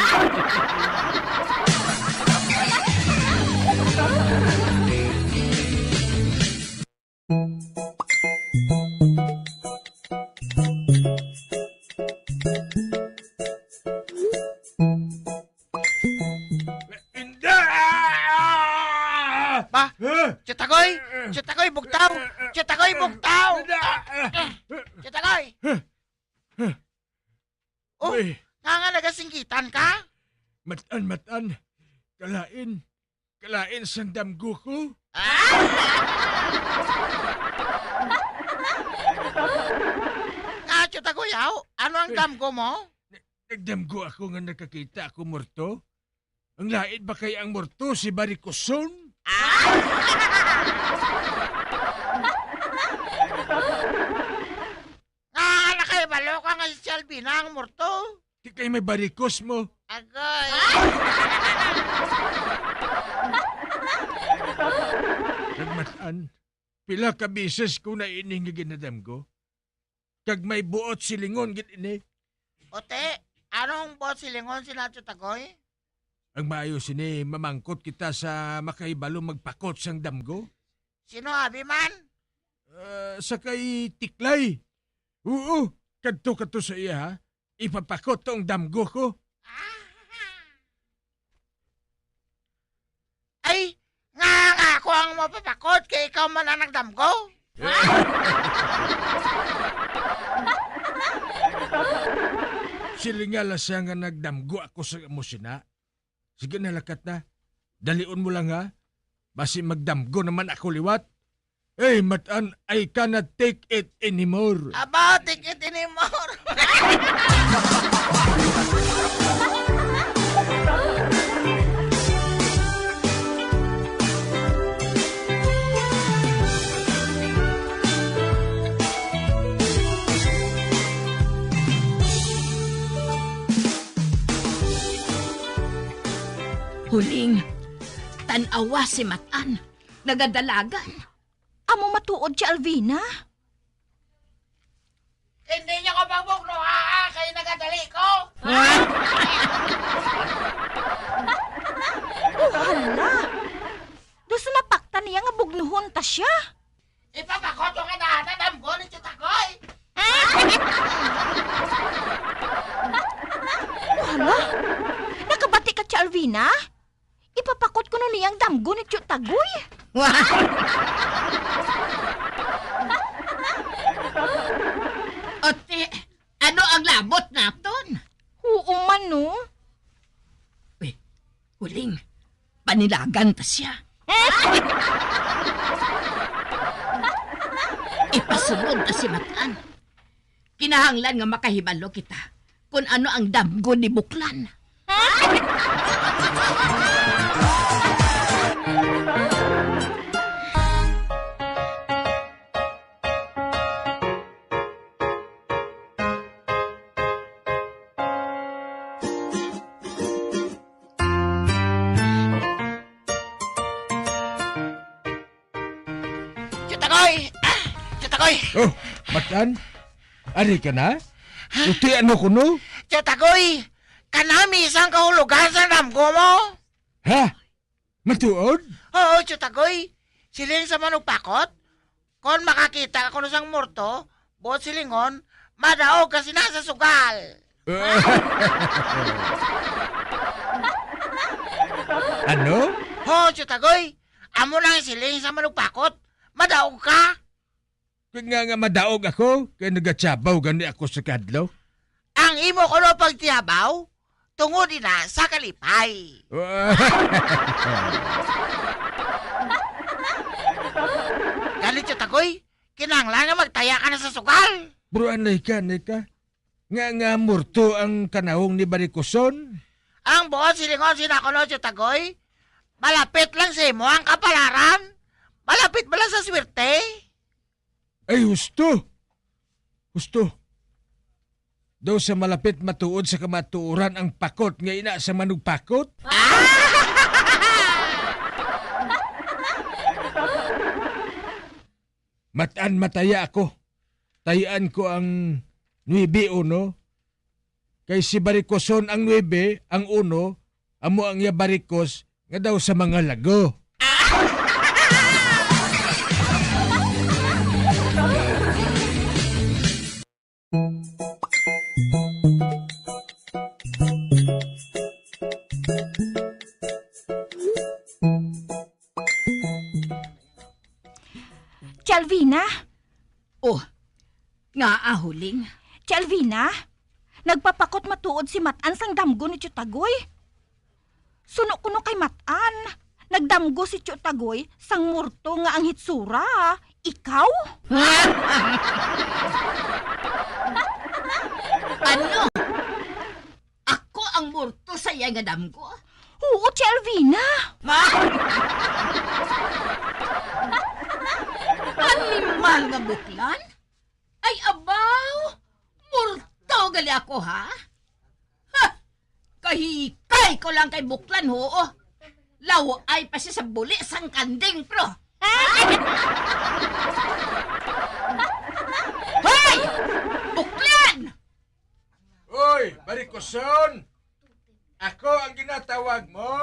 Hindi! Ba? Huh? Tiyatagoy! Tiyatagoy, bugtaw! Tiyatagoy, bugtaw! Hindi! Tiyatagoy! Oh, uy, nga nga nagasinggitan ka? Matan, matan. Kalain. Kalain sang damgo ko. Ah! Nga, Tiyatagoy, aw, ano ang damgo mo? Nagdamgo ako nga nakakita ako morto. Ang lain ba kay ang morto si Barikoson? Ah! Nga nakahibalo ka nga si Shelby na ang morto? Di kay may barikos mo. Agoy. Matan, pila ka bisis ko na ini nga ginadamgo, kag may buot silingon gid ini. Ote, anong buot silingon sina, Tyo Tagoy? Ang maayo sini, mamangkot kita sa makahibalo magpakot sang damgo. Sino abi man? Ah, sa kay Tiklay. Oo, kadto, kadto sa iya, ha? Ipapakot tong damgo ko. Ay, nga, nga ako ang mapapakot, kay ikaw man ang nagdamgo. Silinga la siya nga nagdamgo ako sa amo sina. Sige na, lakat na. Dalion mo lang, ha? Basi magdamgo naman ako liwat. Hey, Matan, I cannot take it anymore. Aba, take it anymore. Huling, tan-awa si Matan, nagadalagan. Amo matuod si Alvina? Hindi niya ko pagbugno, ah, kay nagadali ko. Oh, hala. Daw sa napaktan niya nga bugnuhon ta siya. Ipapakot ko nga nahanap ang guli si Tagoy. Oh, hala. Nakabati ka, Tia Alvina? Ipapakot kuno niya ang damgo ni Tyo Tagoy. Ote, ano ang labot naton? Oo man, no? Uy, Huling, panilagan ta siya. Ipasulod ta si Matan. Kinahanglan nga makahibalo kita kon ano ang damgo ni Buklan. Tyo Tagoy! Ah! Tyo Tagoy! Oh, Matan? Ari ka na? Uti ano kuno? Tyo Tagoy! Kanami sang kahulogan sa damgo mo? Ha? Matuod? Oo, Tyo Tagoy. Siling sa manugpakot, kon makakita ka kuno sang morto, buot silingon, madaog ka sina sa sugal. Ano? Ho, Tyo Tagoy. Amo na ang siling sa manugpakot. Madaog ka. Kay nga, nga madaog ako, kay nagatiyabaw gani ako sa kadlaw. Ang imo kuno pagtiyabaw, tungod ina sa kalipay. Gani, Tyo Tagoy, kinahanglan nga magtaya ka na sa sugal. Bro, anay ka, anay ka. Nga, nga morto ang kanahong ni Barikoson? Ang buot silingon sina kuno, Tyo Tagoy, malapit lang sa imo ang kapalaran. Malapit ba lang sa swerte? Ay, husto. Husto. Daw sa malapit matuod sa kamatuoran ang pakot nga ina sa manugpakot. Matan mataya ako. Tayan ko ang nuebe uno. Kay si Barikoson ang nuebe, ang uno, amo ang iya barikos nga daw sa mga lago. Chalvina? Oh, ngaa, Huling? Chalvina, nagpapakot matuod si Matan sang damgo ni Tiyutagoy. Suno kuno kay Matan, nagdamgo si Tiyutagoy sang morto nga ang hitsura, ikaw? Ano? Ako ang morto sa iya nga damgo? Oo, Tia Alvina. Ma! Animal nga buklan? Ay, abaw! Morto gali ako, ha? Ha! Kahikay ko lang kay buklan, ho. Law-ay pa siya sa buli sang kanding, pro. Hoy! Buklan! Uy, barikoson! Ako ang ginatawag mo?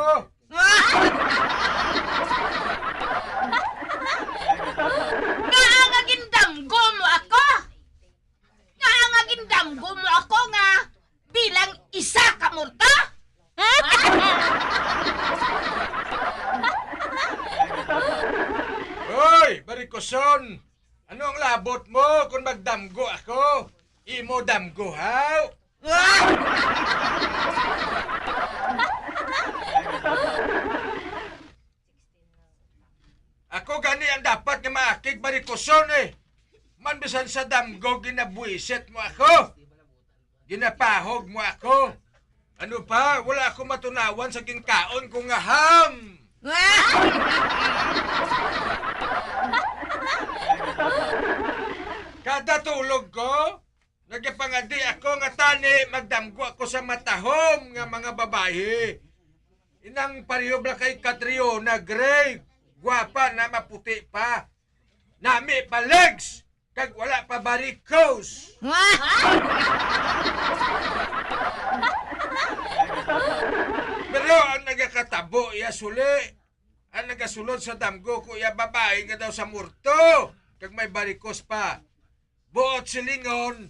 Ngaa nga gindamgo mo ako? Ngaa nga gindamgo mo ako nga bilang isa ka multo? Hoy, barikoson! Ano ang labot mo kung magdamgo ako? Imo damgo, haw? Ako gani ang dapat nga maakig, barikoson, eh. Man bisan sa damgo ginabuisit mo ako. Ginapahog mo ako. Ano pa? Wala ako matunawan sa ginkaon ko nga ham. Kada tulog ko, nagapangadi ako nga tani magdamgo ako sa matahom nga mga babayi. Inang pareho bala kay Catriona Gray, gwapa na, maputi pa. Nami pa legs, kag wala pa varicose. Pero ang nagakatabo iya suli, ang nagasulod sa damgo ko iya babayi nga daw sa morto, kag may varicose pa. Buot silingon,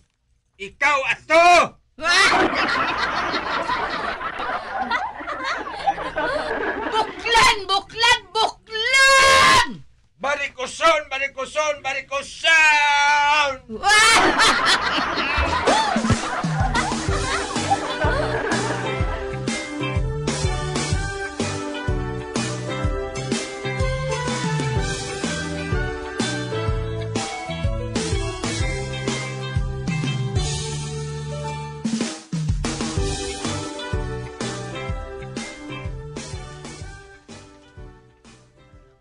ikaw ato! Buklan! Buklan! Buklan! Barikoson! Barikoson! Barikoson!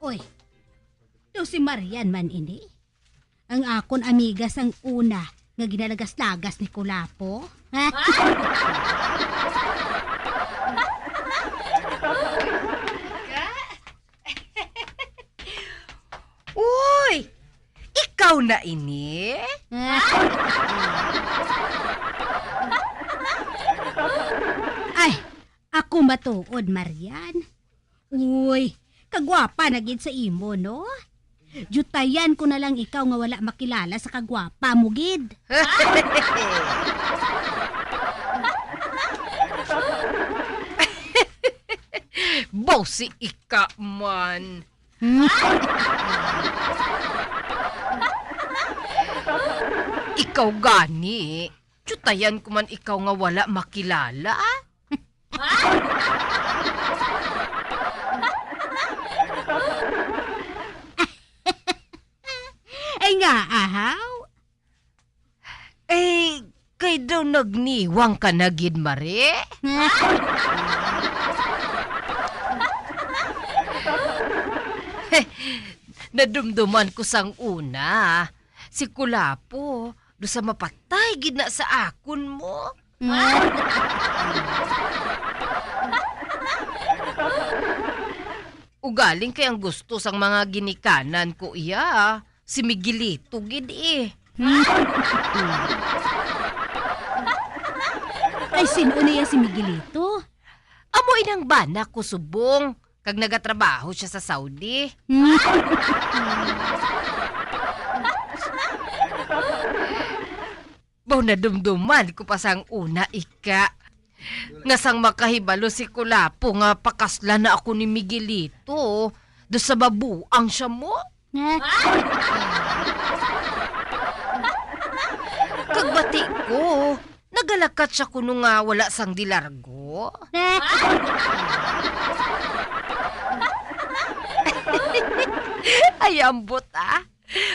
Uy, daw si Marian man ini. Ang akon amiga sang una nga ginalagas-lagas ni Kulapo. Uy! Ikaw na ini? Ay, ako matuod, Marian. Uy, kagwapa na gid sa imo, no? Diyutayan ko na lang ikaw nga wala makilala sa kagwapa mo gid. Bossy ika man. Hmm? Ikaw gani, diyutayan ko man ikaw nga wala makilala. Ay nga, ahaw. Eh, kay daw nagniwang ka na gid, Mare? Nadumduman ko sang una, si Kulapo, do sa mapatay gid na sa akon mo. Ugaling kay ang gusto sang mga ginikanan ko iya, si Miguelito gid eh. Ay, sin-o niya si Miguelito? Amo inang bana ko subong, kag nagatrabaho siya sa Saudi. Baw nadumduman ko pa sang una, ika, nga sang makahibalo si Kulapo nga pakasla na ako ni Miguelito, do sa babuang siya mo. Kag bati ko, nagalakat siya kuno nga wala sang dilargo. Ay, ambot, ah.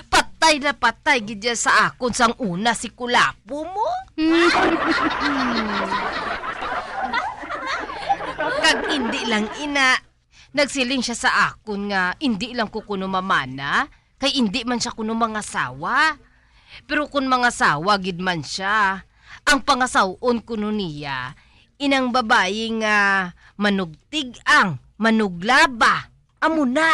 Patay na patay gid ya sa akon sang una si Kulapo mo. Kag indi lang ina, nagsiling siya sa akon nga indi lang ko kuno mamana, kay indi man siya kuno mangasawa. Pero kon mangasawa gid man siya, ang pangasaw-on kuno niya, inang babayi nga manugtig-ang, manuglaba, amo na.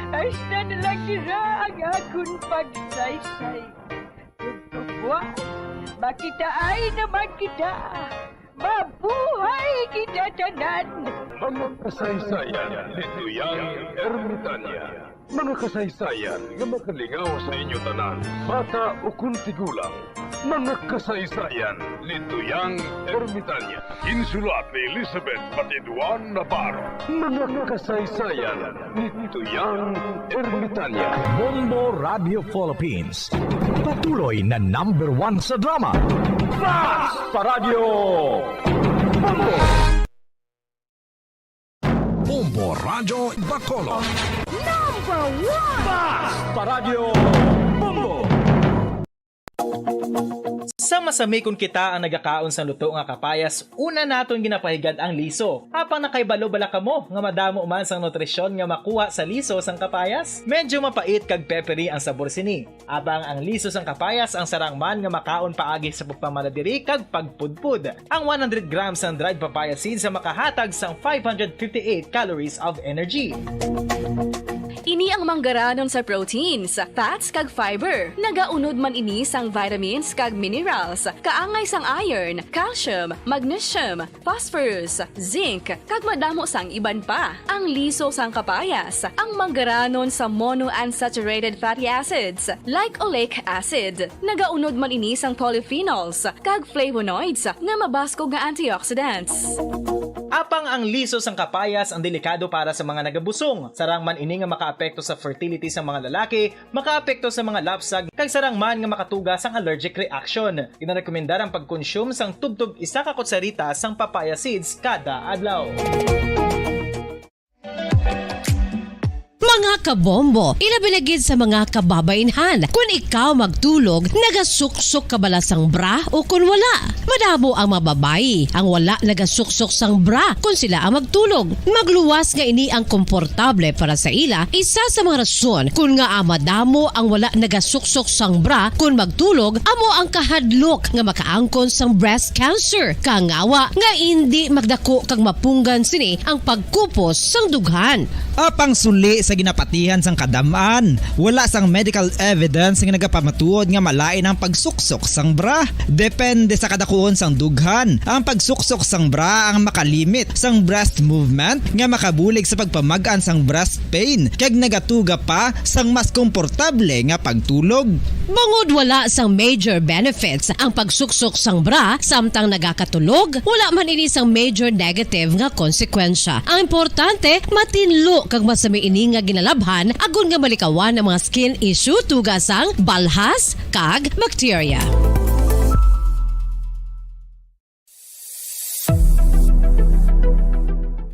Hasta na lang dira ang akon pagsaysay. Ug buwas, makitaay naman kita. Mabuhay kita tanan! Mga kasaysayan ni Tuyang Ermitanya. Mga kasaysayan nga makalingaw sa inyo tanan, bata ukon tigulang. Mga kasaysayan ni Tuyang Ermitanya. Ginsulat ni Elizabeth Patiduan Navarro. Mga kasaysayan ni Tuyang Ermitanya. Bombo Radio Philippines. Patuloy na number one sa drama. Fast Paradyo! Bombo! Bombo Radyo Bacolod. Number one! Fast Paradyo! Bombo! Sa masami kon kita ang nagakaon sang luto nga kapayas, una naton ginapahigad ang liso. Apang nakahibalo bala kamo nga madamo man sang nutrisyon nga makuha sa liso sang kapayas? Medyo mapait kag peppery ang sabor sini. Apang ang liso sang kapayas ang sarang man nga makaon paagi sa pagpamaladiri kag pagpudpod. Ang one hundred grams sang dried papaya seeds ang makahatag sang five hundred fifty-eight calories of energy. Ini ang manggaranon sa proteins, fats, kag fiber. Nagaunod man ini sang vitamins kag minerals, kaangay sang iron, calcium, magnesium, phosphorus, zinc, kag madamo sang iban pa. Ang liso sang kapayas, ang manggaranon sa monounsaturated fatty acids, like oleic acid. Nagaunod man ini sang polyphenols kag flavonoids nga mabaskog nga antioxidants. Apang ang liso sang kapayas ang delikado para sa mga nagabusong. Sarang man ini nga makaapekto sa fertility sa mga lalaki, makaapekto sa mga lapsag, kag sarang man nga makatuga sang allergic reaction. Ginarekomendar ang pagkonsume sang tubtob isa ka kutsarita sang papaya seeds kada adlaw. Mga kabombo, ilabi na gid sa mga kababainhan, kun ikaw magtulog, nagasuksok ka bala sang bra o kun wala? Madamo ang mga babayi ang wala nagasuksok sang bra kun sila ang magtulog. Magluwas nga ini ang komportable para sa ila, isa sa mga rason kun ngaa madamo ang wala nagasuksok sang bra kun magtulog amo ang kahadlok nga makaangkon sang breast cancer. Kangawa nga indi magdako kag mapunggan sini ang pagkupos sang dughan. Apang suli sa ginapatihan sang kadam-an, wala sang medical evidence nga nagapamatuod nga malain ang pagsuksok sang bra. Depende sa kadakuon sang dughan, ang pagsuksok sang bra ang makalimit sang breast movement nga makabulig sa pagpamag-an sang breast pain kag nagatuga pa sang mas komportable nga pagtulog. Bangod wala sang major benefits ang pagsuksok sang bra samtang nagakatulog, wala man ini sang major negative nga konsekwensya. Ang importante, matinlo kag masami ini nga ginalabhan agod nga malikawan ang mga skin issue tuga sang balhas kag bakterya.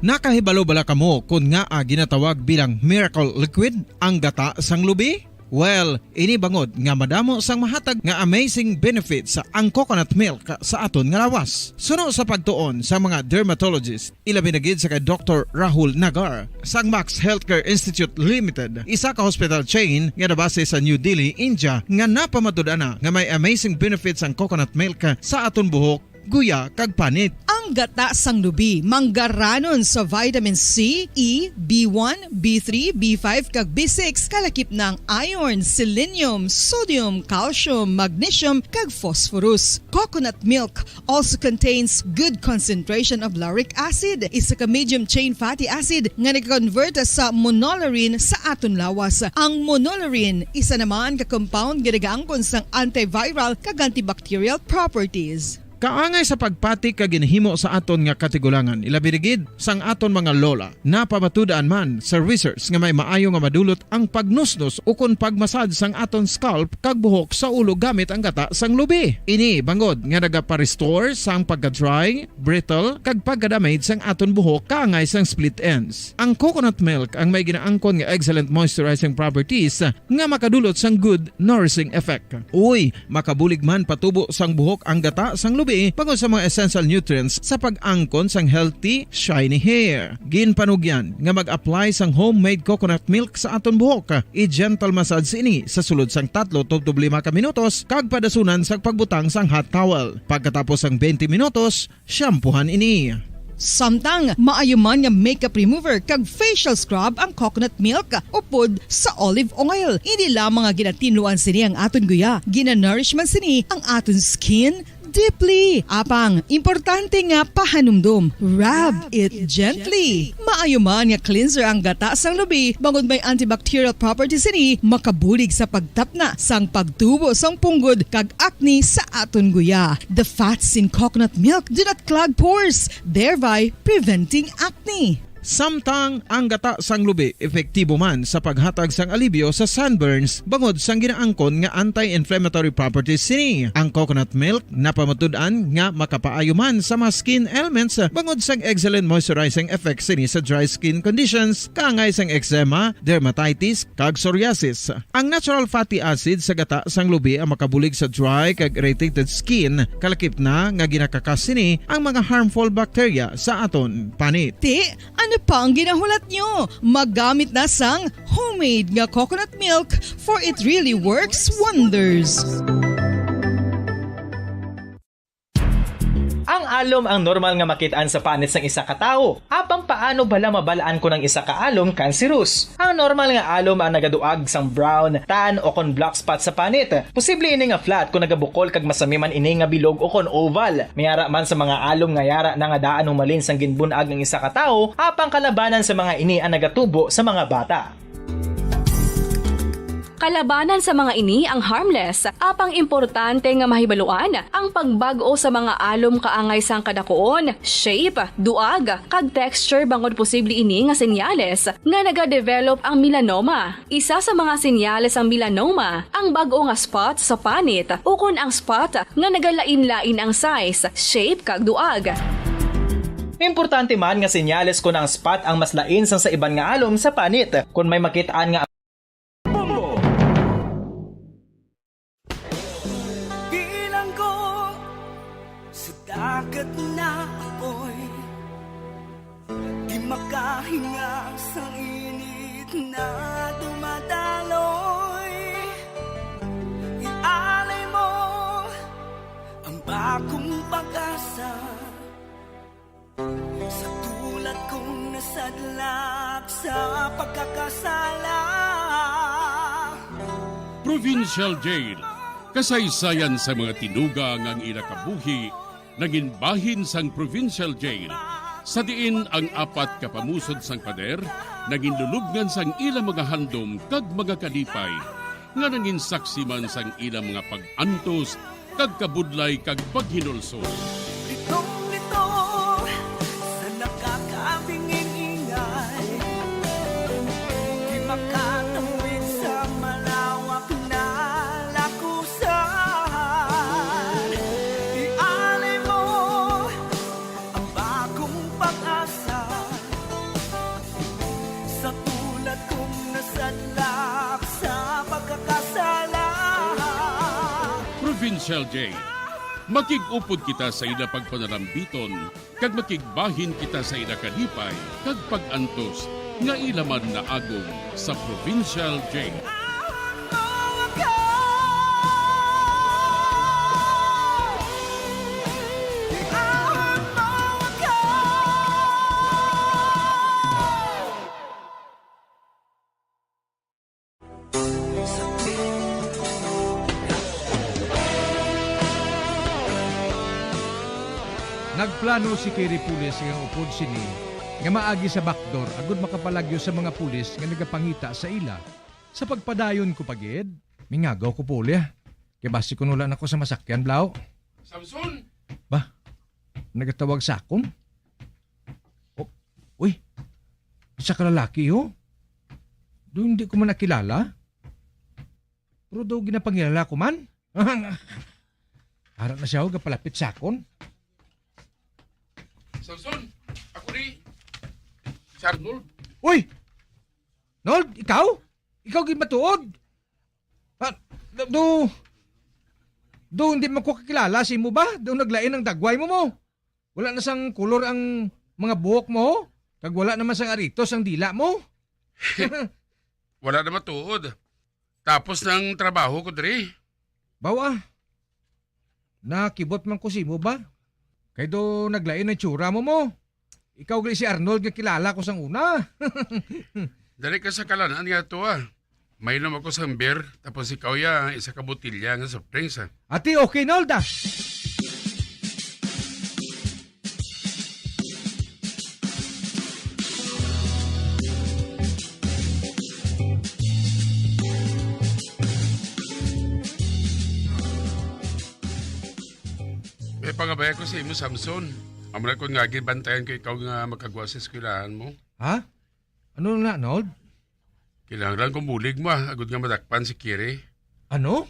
Nakahibalo bala kamo kon ngaa ginatawag bilang miracle liquid ang gata sang lubi? Well, ini bangod nga madamo sang mahatag nga amazing benefits ang coconut milk sa aton nga lawas. Suno sa pagtuon sa mga dermatologist, ilabi na gid sa kay Doktor Rahul Nagar sang Max Healthcare Institute Limited, isa ka hospital chain nga nabase sa New Delhi, India, nga napamatud-an na nga may amazing benefits ang coconut milk sa aton buhok, guya, kag panit. Ang gata sang lubi manggaranon sa vitamin C, E, B one, B three, B five, kag B six, kalakip na ang iron, selenium, sodium, calcium, magnesium, kag phosphorus. Coconut milk also contains good concentration of lauric acid, isa ka medium chain fatty acid nga nag-convert sa monolaurin sa aton lawas. Ang monolaurin, isa naman ka compound nga nagaangkon sang antiviral kag antibacterial properties. Kaangay sa pagpati kag ginhimo sa aton nga katigulangan, ilabi na gid sang aton mga lola. Napamatud-an man sa research nga may maayo nga madulot ang pagnusnos ukon pagmasad sang aton scalp kag buhok sa ulo gamit ang gata sang lubi. Ini bangod nga nagapa-restore sang pagka-dry, brittle, kag pagka-damage sang aton buhok kaangay sang split ends. Ang coconut milk ang may ginaangkon nga excellent moisturizing properties nga makadulot sang good nourishing effect. Uy, makabulig man patubo sang buhok ang gata sang lubi bangod sa mga essential nutrients sa pag-angkon sang healthy, shiny hair. Ginpanugyan nga mag-apply sang homemade coconut milk sa aton buhok. I-gentle massage ini sa sulod sang tatlo tubtob lima ka minutos kag padasunan sang pagbutang sang hot towel. Pagkatapos sang twenty minutos, shampoohan ini. Samtang maayo man nga makeup remover kag facial scrub ang coconut milk upod sa olive oil. Hindi lamang nga ginatinluan sini ang aton guya, ginanourish man sini ang aton skin deeply. Apang, importante nga pahanumdom, rub it gently. Maayo man nga cleanser ang gata sang lubi bangod may antibacterial properties sini, makabulig sa pagtapna sang pagtubo sang punggod kag acne sa aton guya. The fats in coconut milk do not clog pores, thereby preventing acne. Samtang ang gata sang lubi epektibo man sa paghatag sang alibyo sa sunburns bangod sang ginaangkon nga anti-inflammatory properties sini. Ang coconut milk napamatud-an nga makapaayo man sa mga skin ailments bangod sang excellent moisturizing effects sini sa dry skin conditions, kaangay sang eczema, dermatitis, kag psoriasis. Ang natural fatty acid sa gata sang lubi ang makabulig sa dry kag irritated skin, kalakip na nga ginakakas sini ang mga harmful bacteria sa aton panit. Ti, ano pa ang ginahulat nyo? Maggamit na sang homemade nga coconut milk, for it really works wonders. Ang alom ang normal nga makit-an sa panit sang isa ka tawo. Apang paano bala mabal-an kon ang isa ka alom cancerous? Ang normal nga alom ang nagaduag sang brown, tan, o kon black spot sa panit. Posible ini nga flat kon nagabukol kag masami man ini nga bilog o kon oval. May ara man sa mga alom nga yara na nga daan humalin sang ginbun-ag ang isa ka tawo, apang kalabanan sa mga ini ang nagatubo sa mga bata. Kalabanan sa mga ini ang harmless, apang importante nga mahibaluan ang pagbag-o sa mga alom kaangay sang kadakuon, shape, duag, kag texture bangod posible ini nga senyales nga nagadevelop ang melanoma. Isa sa mga senyales sang melanoma ang bag-o nga spot sa panit ukon ang spot nga nagalain-lain ang size, shape, kag duag. Importante man nga senyales kon ang spot ang mas lain sang sa iban nga alom sa panit. Kon may makit-an nga Bombo! Bilanggo sa dagat na apoy, di makahinga sa init na dumadaloy. Ialay mo ang bagong pag-asa. Sa tulad kong nasadlak sa pagkakasala. Provincial Jail, kasaysayan sa mga tinuga nga ang ila kabuhi nangin bahin sang Provincial Jail, sa diin ang apat ka pamusod sang pader nangin lulubngan sang ila mga handom kag mga kalipay, nga nangin saksi man sang ila mga pag-antos kag kabudlay kag paghinulsol. Litong-lito sa nakakabinging ingay, di makatawid sa malawak na lakusan. Ialay mo ang bagong pag-asa. Sa tulad kong nasadlak sa pagkakasala. Provincial Jail. Makig-upod kita sa ila pagpanalambiton, kag makigbahin kita sa ila kalipay kag pag-antos nga ila man naagom sa Provincial Jail. Nagplano si Kiri Pulis nga upod sini nga maagi sa bakdor agud makapalagyo sa mga pulis nga nagapangita sa ila. Sa pagpadayon ko pa gid, mingagaw ko, Puli, ah. Kay basi kun wala na ko sa masakyan, Blaw. Samson! Ba? Nagatawag sa akon? Oh, uy, isa ka lalaki, oh. Do hindi ko man nakilala. Pero do ginapangilala ko man. Ara na siya, oh, gapalapit sa akon. Samson, ako ni si Arnold. Uy! Nold, ikaw? Ikaw gid matuod? Ah, do, do, do, hindi man ko kakilala sa imo ba? Do naglain ang dagway mo mo? Wala na sang kulor ang mga buhok mo, ho? Kag wala naman sang aritos ang dila mo? Wala na matuod. Tapos na ang trabaho ko diri. Bawa, nakibot man ko sa imo ba? Kay do naglain ang tsura mo mo. Ikaw gali si Arnold nga kilala ko sang una. Dali ka sa kalan-an nga to, ah. Mainom ako sang beer, tapos ikaw ya, isa ka botilya nga soft drinks, ah. Ati, okay, Nold, ah. May pangabay ako sa imo, Samson. Amo na kon nga ginbantayan ko ikaw nga makagwa sa eskwelahan mo. Ha? Ano na, Nold? Kinahanglan kong bulig mo, ah, agod nga madakpan si Kiri. Ano?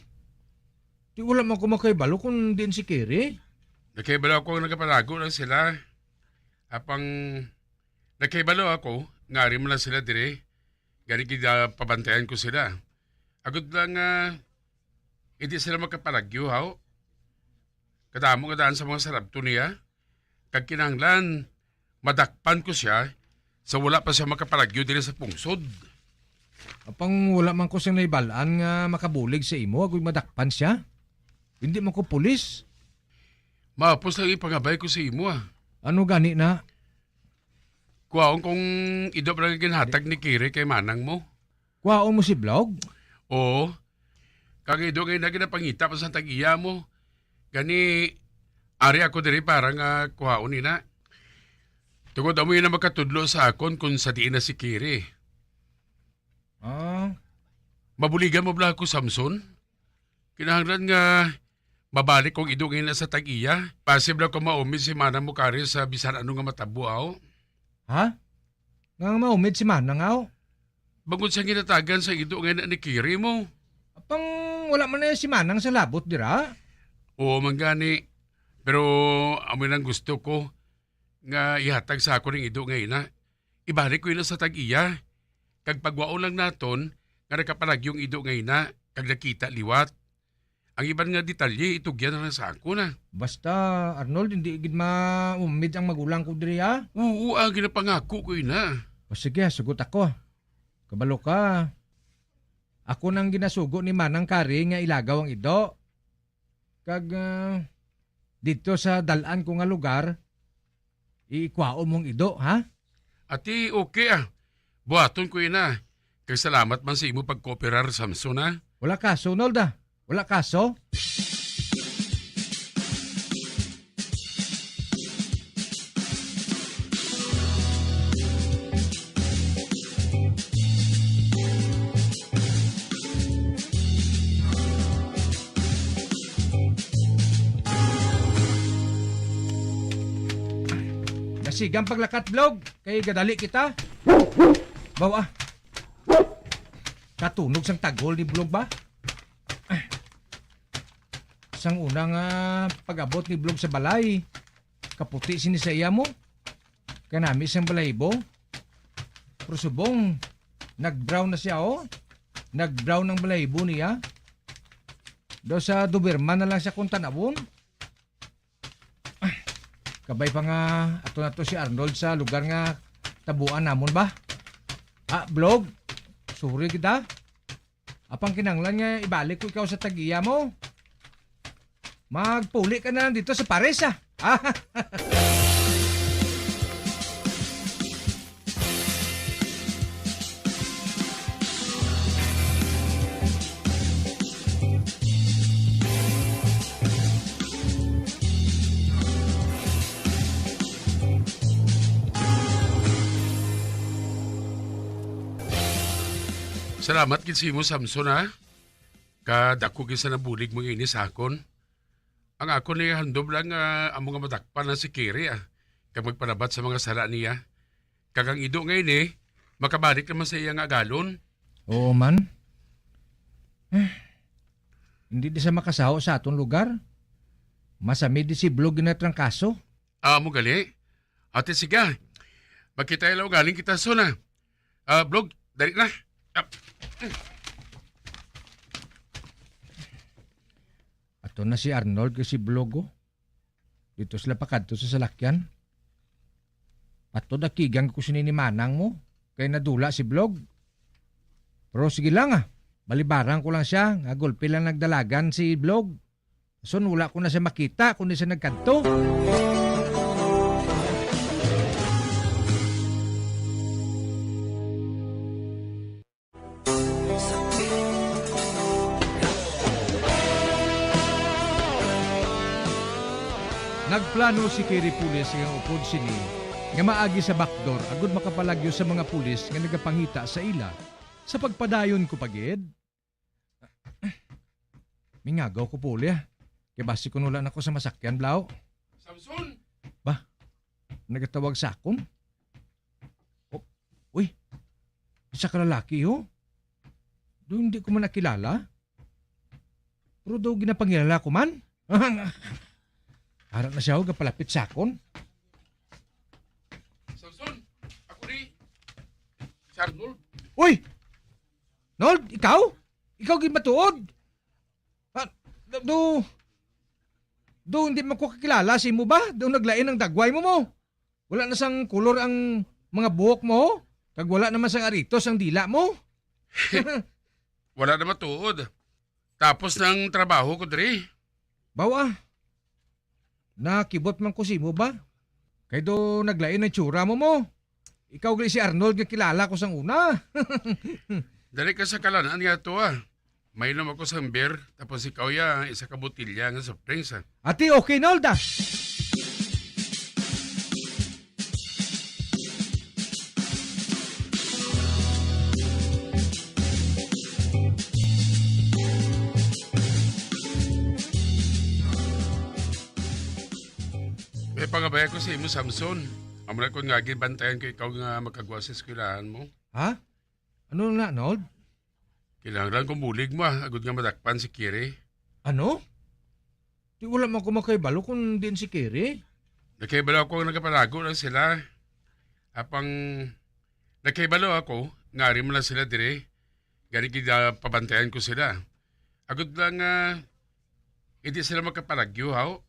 Di wala man ko makahibalo kung diin si Kiri. Nakahibalo ako nga nagapalago lang sila. Apang nakahibalo ako nga ari man lang sila diri. Gani ginapabantayan ko sila. Agod lang nga hindi sila makapalagyo, haw? Kadamo nga daan sa mga sarabton niya. Kag kinahanglan madakpan ko sia sa wala pa siya makapalagyo diri sa pungsod. Apang wala man ko sing nahibal-an nga makabulig sa imo agod madakpan sia. Hindi man ko pulis. Mahapos lang ipangabay ko sa imo, ah. Ano gani na? Kuhaon kong ido pa lang ginhatag ni Kiri kay manang mo. Kuhaon mo si Blog? Oo. Kag ido nga ina ginapangita pa sa tag-iya mo. Gani, ari ako diri para nga kuhaon ina. Tungod amo ina makatudlo sa akon kung sa diin na si Kiri. Ah. Mabuligan mo bala ako, Samson? Kinahanglan nga mabalik kong ido nga ina sa tag-iya. Pasib lang ko maumid si manang mo kari sa bisan ano nga matabo, aw. Ha? Nga maumid si manang, aw? Bangod sa ginatagan sa ido nga ina ni Kiri mo. Apang wala man na si manang sa labot dira? Oo, man gani. Pero amo nang gusto ko nga ihatag sa ako ning ido nga ina. Ibalik ko ina sa tag-iya. Kag pagwaon lang naton nga nakapalagyo ang ido nga ina kag nakita liwat. Ang iban nga detalye, itugyan na lang sa ako na. Basta, Arnold, hindi gid maumid ang magulang ko diri, ha? Oo, ah, ginapangako ko ina. O sige, sugot ako. Kabalo ka, ako nang ginasugo ni Manang Kari nga ilagaw ang ido. Kag, ah, didto sa dal-an ko nga lugar, ikwaon mong ido, ha? Ati, okay, ah. Buhaton ko ina. Kag salamat man sa imo pagkooperar, Samson, ah. Wala kaso, Nolda. Wala kaso. Nasigang paglakat, Blog, kay gadali kita. Bawa. Katunog sang tagol ni Blog ba? Sang una nga pag-abot ni Blog sa balay, kaputi sini sa iya mo. Kanami sang balahibo. Pero subong, nag-brown na siya, oh. Nag-brown ang balahibo niya. Daw sa Doberman na lang siya kung tanawon. Ah, kabay pa nga ato na to si Arnold sa lugar nga tabuan namon ba? Ah, Blog, sorry kita. Apang kinanglan nga ibalik ko ikaw sa tag-iya mo. Magpuli ka na lang dito sa pares, ah. Ah. Salamat gid sa imo, Samson, ha? Kadako gid sa nabulig mo ini sa akon. Ang akon ni handom lang nga amo nga madakpan na si Kiri, ah, kag magpalabat sa mga sala niya. Kag ang ido nga ini, makabalik naman sa iya nga agalon. Oo man. Eh, hindi di sa makasaho sa aton lugar. Masamid di si Blog ginatrangkaso. Ah, amo gali. Ate, sige. Magkita lang ugaling kita, son, ah. Ah, Blog, dali na. Ah. Ato na si Arnold kay si Blog, oh. Dito sila pakadto sa salakyan. Ato dakigan ko sini ni Manang mo. Kay nadula si Blog. Pero sige lang, ah. Balibaran ko lang siya. Nga gulpi lang nagdalagan si Blog. Son, wala ko na siya makita kung di siya nagkadto. Nagplano si Kiri Pulis nga upod sini nga maagi sa bakdor agud makapalagyo sa mga pulis nga nagapangita sa ila. Sa pagpadayon ko pa gid, mingagaw ko, Puli, ah. Kay basi kun wala na ko sa masakyan, Blaw. Samson! Ba? Nagatawag sa akon? Oh, uy, isa ka lalaki, oh. Do hindi ko man nakilala. Pero daw ginapangilala ko man. Ara na siya, oh, gapalapit sa akon. Samson, ako ni si Arnold. Uy! Nold, ikaw? Ikaw gid matuod? Ah, do, do, hindi man ko kakilala sa imo ba? Do naglain ang dagway mo mo? Wala na sang kulor ang mga buhok mo, kag wala naman sang aritos ang dila mo. Wala na matuod. Tapos na ang trabaho ko diri. Bawa, nakibot man ko sa imo ba? Kay do naglain ang tsura mo mo. Ikaw gali si Arnold nga kilala ko sang una. Dali ka sa kalan-an nga to, ah. Mainom ako sang beer, tapos ikaw ya, isa ka botilya nga soft drinks, ah. Ati, okay, Nold, ah. May pangabay ako sa imo, Samson. Amo na kun nga ginbantayan ko ikaw nga makagwa sa eskwelahan mo. Ha? Ano na, Nold? Kinahanglan ko bulig mo, ah, agud nga madakpan si Kiri. Ano? Di wala man ko makahibalo kung diin si Kiri. Nakahibalo ako nga nagapalago lang sila. Apang nakahibalo ako nga ari man lang sila diri. Gani ginapabantayan ko sila. Agud lang nga hindi sila makapalagyo, haw?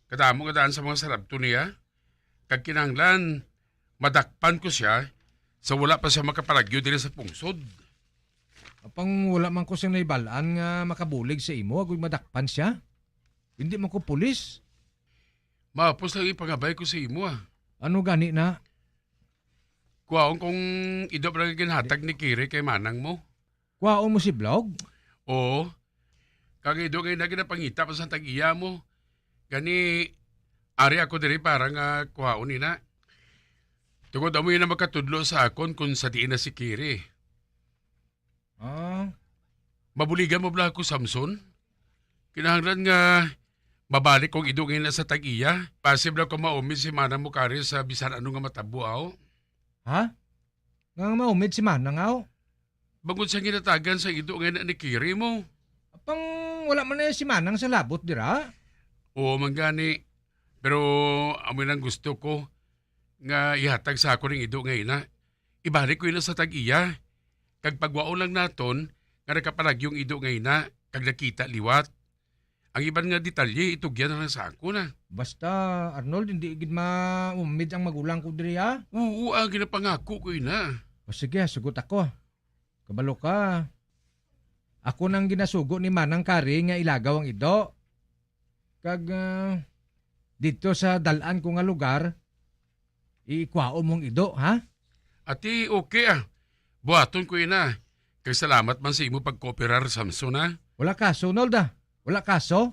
Kadamo nga daan sa mga sarabton niya. Kag kinahanglan madakpan ko sia sa wala pa sia makapalagyo diri sa pungsod. Apang wala man ko sing nahibal-an nga makabulig sa imo agud madakpan sia. Hindi man ko pulis. Mahapos lang ipangabay ko sa imo, ah. Ano gani na? Kuhaon kong ido pa lang ginhatag ni Kiri kay manang mo. Kuhaon mo si Blog? Oo. Kag ido nga ina ginapangita pa sa tag-iya mo. Gani, ari ako diri para nga kuhaon ina. Tungod amo ina makatudlo sa akon kung sa diin na si Kiri. Ah. Mabuligan mo bala ako, Samson? Kinahanglan nga mabalik kong ido nga ina sa tag-iya. Pasib lang ko maumid si manang mo kari sa bisan ano nga matabo, aw. Ha? Nga maumid si manang, aw? Bangod sa ginatagan sa ido nga ina ni Kiri mo. Apang wala man na si manang sa labot dira? Oo, man gani. Pero amo nang gusto ko nga ihatag sa akon ning ido nga ina. Ibalik ko ina sa tag-iya. Kag pagwaon lang naton nga nakapalagyong ido nga ina kag nakita liwat. Ang iban nga detalye, itugyan na lang sa akon, ah. Basta, Arnold, hindi gid maumid ang magulang ko diri, ha? Oo, ah, ginapangako ko ina. O sige, sugot ako. Kabalo ka. Ako nang ginasugo ni Manang Kari nga ilagaw ang ido. Kag, ah, didto sa dal-an ko nga lugar, ikwaon mong ido, ha? Ati, okay, ah. Buhaton ko ina. Kag salamat man sa imo pagkooperar, Samson, ha? Wala kaso, Nolda. Wala kaso.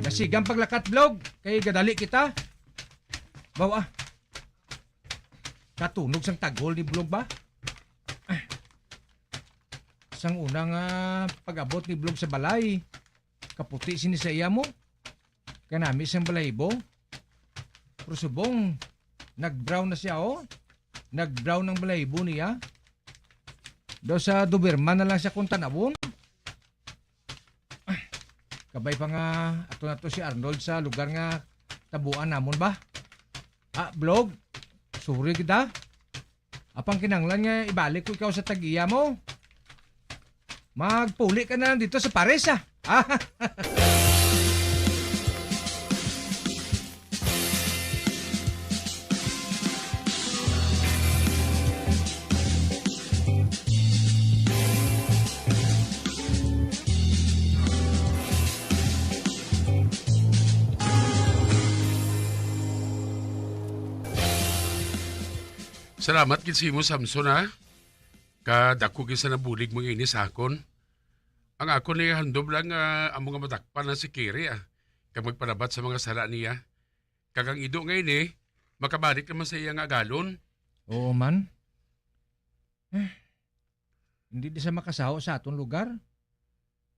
Dasigang paglakat, Blog, kay gadali kita. Baw, ah. Katunog sang taghol ni Blog ba? Sang una nga pag-abot ni Blog sa balay, kaputi sini sa iya mo. Kanami sang balahibo. Pero subong, nag-brown na siya, oh. Nag-brown ang balahibo niya. Daw sa Doberman na lang siya kung tanawon. Kabay pa nga ato na to si Arnold sa lugar nga tabuan namon ba? Ah, Blog, sorry kita. Apang kinanglan nga ibalik ko ikaw sa tag-iya mo. Magpuli ka na lang dito sa pares, ah. Ah. Salamat gid sa imo, Samson, ha? Kadako gid sa nabulig mo ini sa akon. Ang akon ni handom lang nga amo nga madakpan na si Kiri, ah, kag magpalabat sa mga sala niya. Kag ang ido nga ini, makabalik naman sa iya nga agalon. Oo man. Eh, hindi di sa makasaho sa aton lugar.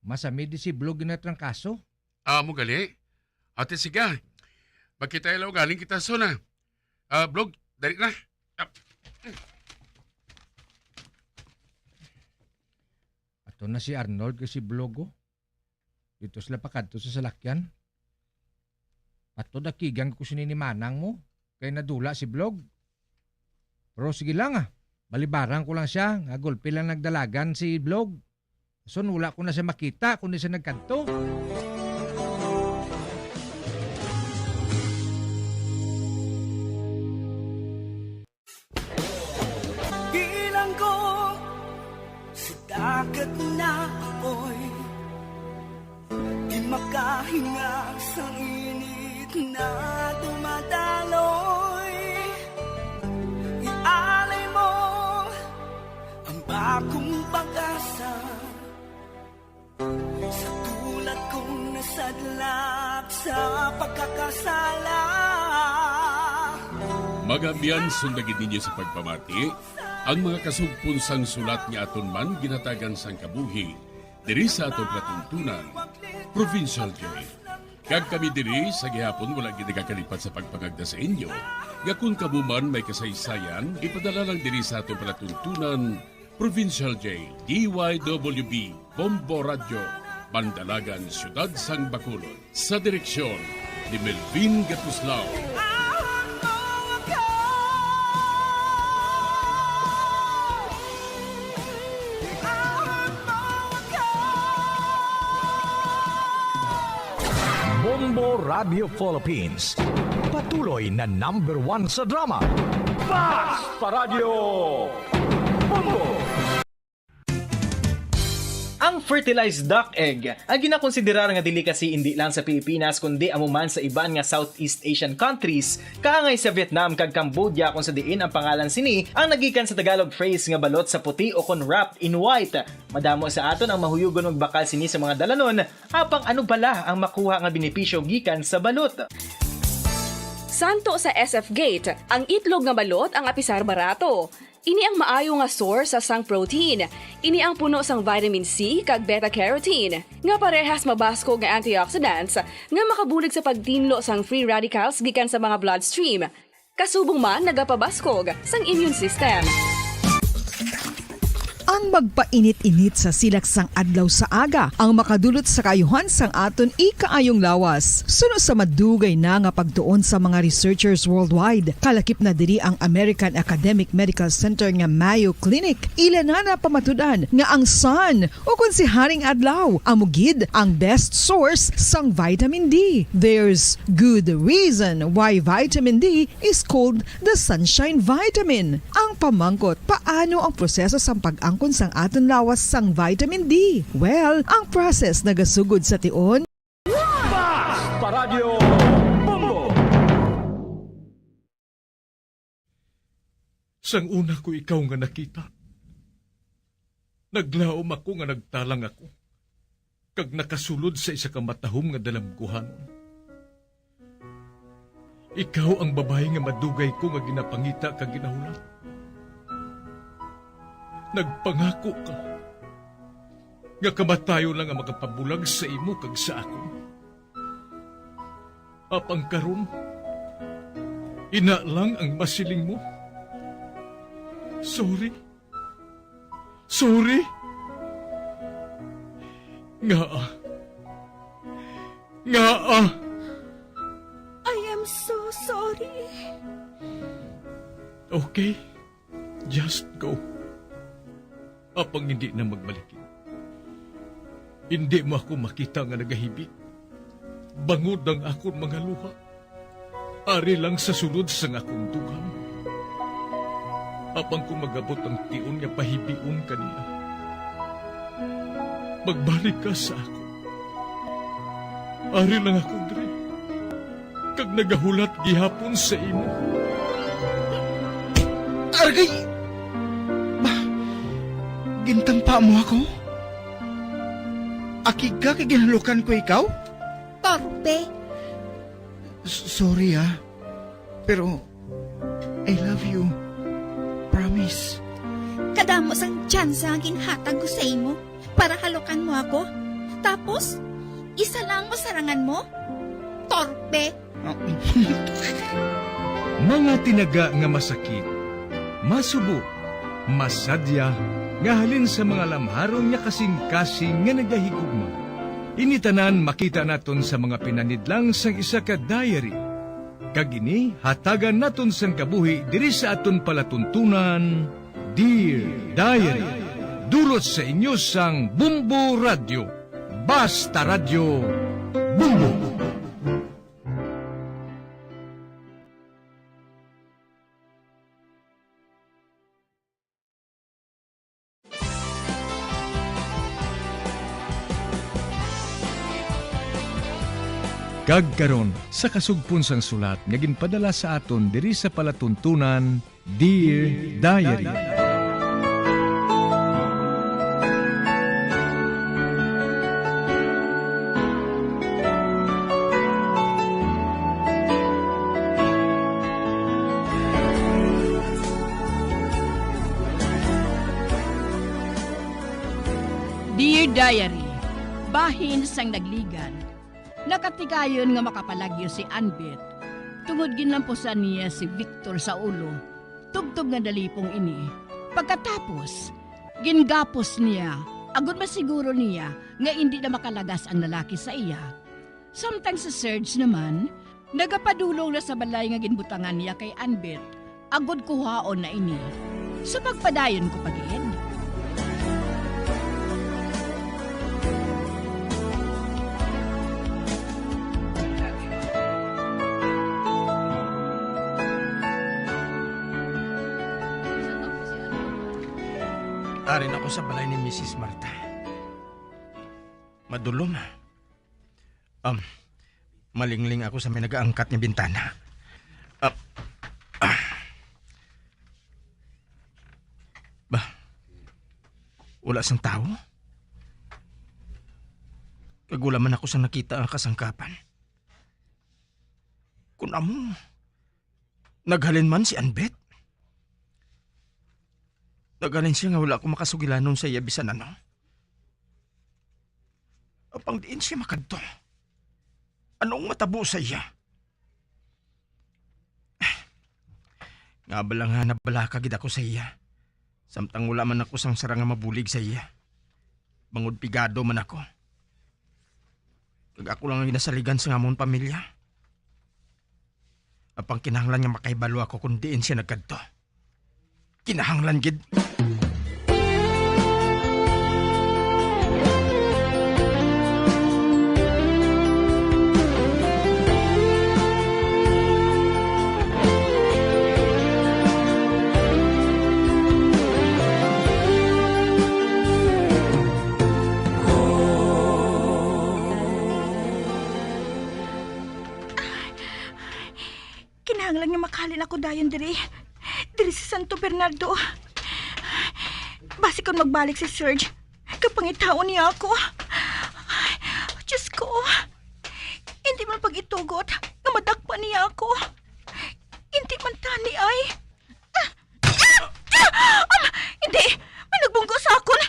Masamid di si Blog ginatrangkaso. Ah, mo gali? Ate, sige. Magkita ilaw galing kita, Son, ah. Ah, Blog, dali na. Ah. Ato na si Arnold kag si Blog, oh. Dito sila pakadto sa salakyan. Ato, dakigan ko sini ni Manang mo, kay nadula si Blog. Pero sige lang, ah. Balibaran ko lang siya, nga gulpi lang nagdalagan si Blog. Son, wala ko na siya makita, kundi siya nagkadto. Bilanggo sa dagat na apoy, di makahinga sa init na dumadaloy. Ialay mo ang bagong pag-asa. Sa tulad kong nasadlak sa pagkakasala. Mga abyan, sunda gid ninyo sa pagpamati ang mga kasugpon sang sulat nga aton man ginhatagan sang kabuhi diri sa aton palatuntunan, Provincial J. Kag kami diri sa gihapon wala gid nagakalipat sa pagpangagda sa inyo nga kon kamo man may kasaysayan, ipadala lang diri sa aton palatuntunan, Provincial J, D Y W B, Bombo Radyo, Bandalagan, Siyudad sang Bacolod. Sa direksyon ni Melvin Gatuslao. Bombo Radio Philippines, patuloy na number one sa drama. Fast Paradyo! Bombo! Ang fertilized duck egg, ang ginakonsiderar nga delicacy indi lang sa Pilipinas, kundi amo man sa iban nga Southeast Asian countries, kaangay sa Vietnam kag Cambodia, kung sa diin ang pangalan sini ang nagikan sa Tagalog phrase nga balot sa puti o kon wrapped in white. Madamo sa aton ang mahuyugon magbakal sini sa mga dalanon, apang ano bala ang makuha nga benepisyo gikan sa balot? Santo sa S F Gate, ang itlog nga balot ang apisar barato. Ini ang maayo nga source sang protein. Ini ang puno sang vitamin C kag beta-carotene, nga parehas mabaskog nga antioxidants nga makabulig sa pagtinlo sang free radicals gikan sa mga bloodstream. Kasubong man nagapabaskog sang immune system. Ang magpainit-init sa silak sang adlaw sa aga ang makadulot sa kaayuhan sang aton ikaayong lawas. Suno sa madugay na nga pagtuon sa mga researchers worldwide, kalakip na diri ang American Academic Medical Center nga Mayo Clinic. Ila na napamatud-an nga ang sun, o kon si Haring Adlaw, amo gid ang best source sang vitamin D. There's good reason why vitamin D is called the sunshine vitamin. Ang pamangkot, paano ang proseso sang pag-angkon sang aton lawas sang vitamin D? Well, ang process nagasugod sa tion. Fast Paradyo Bombo! Sang una ko ikaw nga nakita, naglaom ako nga nagtalang ako kag nakasulod sa isa ka matahom nga dalamguhanon. Ikaw ang babayi nga madugay ko nga ginapangita kag ginahulat. Nagpangako ka nga kamatayon lang ang makapabulag sa imo kag sa akon. Apang karon, ina lang ang masiling mo. Sorry. Sorry. Ngaa? Ngaa? I am so sorry. Okay. Just go. Apang hindi na magbalik. Hindi mo ako makita nga nagahibi, bangod ang akon mga luha. Ari lang sa sulod sang akon dugang. Apang kung magabot ang tion nga pahibion ka niya, magbalik ka sa akon. Ari lang ako diri, kag nagahulat gihapon sa imo. Aragay! Ba, gintampa mo ako? Akig ka kay ginhalukan ko ikaw? Torpe! S- sorry, ah. Pero, I love you. Promise. Kadamo sang tsansa nga ginhatag ko sa imo para halukan mo ako. Tapos, isa lang masarangan mo? Torpe! Mga tinaga nga masakit, masubo, masadya, nga halin sa mga lamharon nga kasing-kasing nga nagahigugma. Ini tanan makita naton sa mga pinanidlang sang isa ka diary. Kag ini hatagan naton sang kabuhi diri sa aton palatuntunan, Dear Diary. Dulot sa inyo sang Bumbo Radyo. Basta Radyo, Bumbo. Kag karon, sa kasugpon sang sulat nga ginpadala sa aton diri sa palatuntunan, Dear Diary. Dear Diary, bahin sang nagligan, nakatigayon nga makapalagyo si Anbet tungod ginlampusan niya si Victor sa ulo tubtob nga dalipong ini. Pagkatapos, gingapos niya agod masiguro niya nga indi na makalagas ang lalaki sa iya. Samtang si Serge naman, nagapadulong na sa balay nga ginbutangan niya kay Anbet, agod kuhaon na ini. So, pagpadayon ko pa gid. Ari na ko sa balay ni Misis Marta. Madulom. Um, malingling ako sa may nagaangkat nga bintana. Ah, ah. Ba, wala sang tawo? Kag wala man ako sang nakita nga kasangkapan. Kun amo, naghalin man si Anbet. Naghalin siya nga wala ko makasugilanon sa iya bisan ano. Apang diin siya makadto? Anong matabo sa iya? Nga bala nga nabalaka gid ako sa iya, samtang wala man ako sang sarang nga mabulig sa iya, bangod pigado man ako. Kag ako lang ang ginasaligan sa amon pamilya. Apang kinahanglan nga makahibalo ako kon diin siya nagkadto. Kinahanglan gid. Kinahanglan nga makahalin ako dayon diri, diri sa Santo Bernardo. Basi kon magbalik si Serge, kapangitaon niya ako. Diyos ko, hindi man pag-itugot nga madakpan niya ako. Hindi man tani ay. Um, hindi! May nagbunggo sa akon!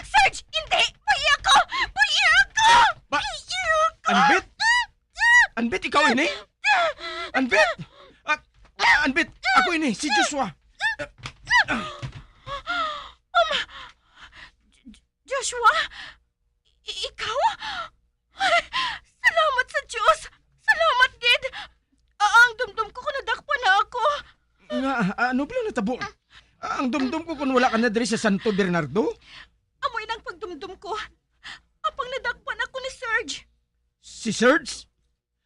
Serge, hindi! Buhi ako! Buhi ako! Ba-, Buhi ako! Anbit? Anbit, ikaw ini? Anbit! Ah, ah, Anbit, ako ini, si Joshua. Um, J-, J-, Joshua? I-, ikaw? Ay, salamat sa Dios! Salamat gid! Ah, ang dumdom ko kung nadakpan na ako. Nga, ah, ano bala natabo? Ah, ang dumdom ko kung wala ka na diri sa Santo Bernardo? Amo inang pagdumdom ko. Apang nadakpan ako ni Serge. Si Serge?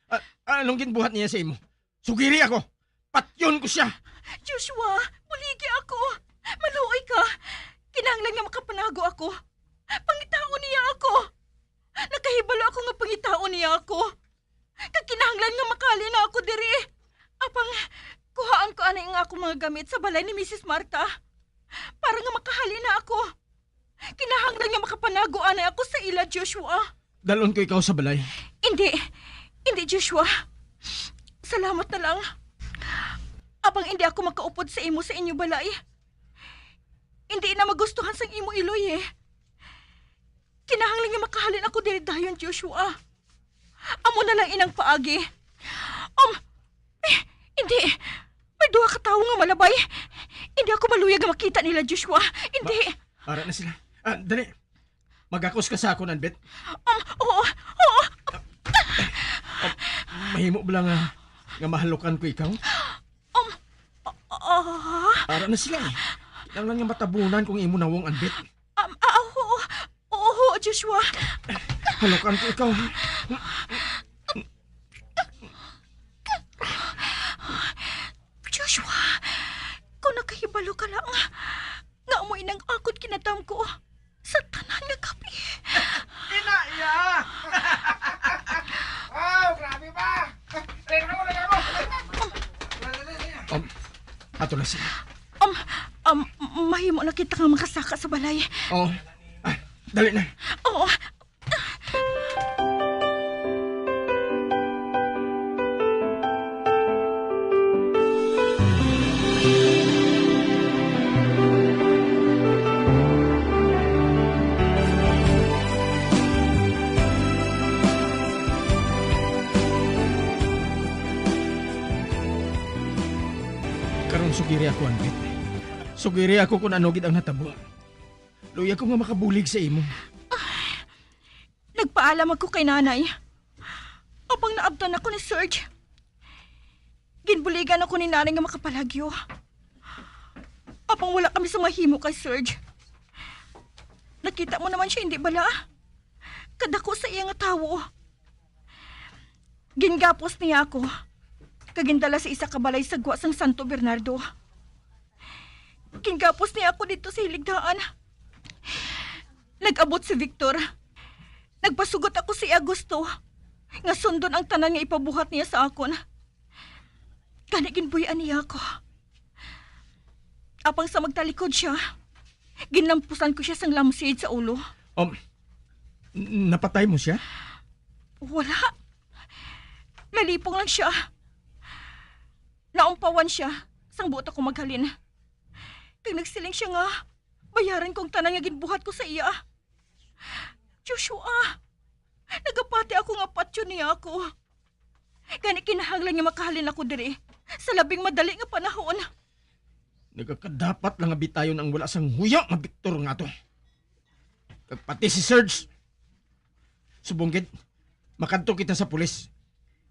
Ah, anong ginbuhat niya sa imo? Sugiri ako! Patyon ko siya! Joshua, buligi ako! Maluoy ka! Kinahanglan nga makapanago ako! Pangitaon niya ako! Nakahibalo ako nga pangitaon niya ako! Kag kinahanglan nga makali na ako diri! Apang, Kuhaan ko anay ang akong mga gamit sa balay ni Misis Marta para nga makahalin na ako. Kinahanglan nga makapanago anay ako sa ila, Joshua. Dalon ko ikaw sa balay. Hindi. Hindi, Joshua. Salamat na lang. Apang hindi ako makaupod sa imo sa inyo balay, hindi na magustuhan sang imo iloy, eh. Kinahanglan nga makahalin ako diri dayon, Joshua. Amo na lang inang paagi. Um, eh, hindi. May duha ka tawo nga malabay. Hindi ako maluyag nga makita nila, Joshua. Hindi. Ma-, ara na sila. Ah, dali. Magakos ka sa akon, Anbet. Um, oo, oo. Ah, mahimo bala nga, nga mahalukan ko ikaw? Um, ah, ah. Ara na sila, eh. Kinahanglan nga matabunan kong imo nawong, Anbet. Um, ah, oo. Oo, Joshua. Halukan ko ikaw. Joshua, kung nakahibalo ka lang nga amo inang akon kinadam ko sa tanan nga gabi. Ina, iya! Wow, grabe ba? Ato na sila. Um, um, mahimo na kita nga makasaka sa balay. Oo. Ah, dali na. Oo. Karon, sugiri ako, Anbet. Sugiri ako kung ano gid ang natabo. Luya ko nga makabulig sa imo. Nagpaalam ako kay Nanay. Apang naabtan ako ni Serge. Ginbuligan ako ni Nanay nga makapalagyo. Apang wala kami sa mahimo kay Serge. Nakita mo naman siya, hindi bala? Kadako sa iya nga tawo. Gingapos niya ako, kag gindala sa isa ka balay sa gwa sang Santo Bernardo. Gingapos niya ako didto sa hiligdaan. Nag-abot si Victor. Nagpasugot ako sa iya gusto nga sundon ang tanan nga ipabuhat niya sa akon. Gani ginbuy-an niya ako. Apang sa magtalikod siya, ginlampusan ko siya sang lampshade sa ulo. Um, n-, napatay mo siya? Wala. Nalipong lang siya. Naumpawan siya sang buot ako maghalin. Kag nagsiling siya nga bayaran ko ang tanan nga ginbuhat ko sa iya. Joshua, nagapati ako nga patyon niya ako. Gani kinahanglan nga makahalin ako diri sa labing madali nga panahon. Nagakadapat lang nga bitayon ang wala sang huyo nga Victor nga to. Kag pati si Serge. Subong gid, makadto kita sa pulis.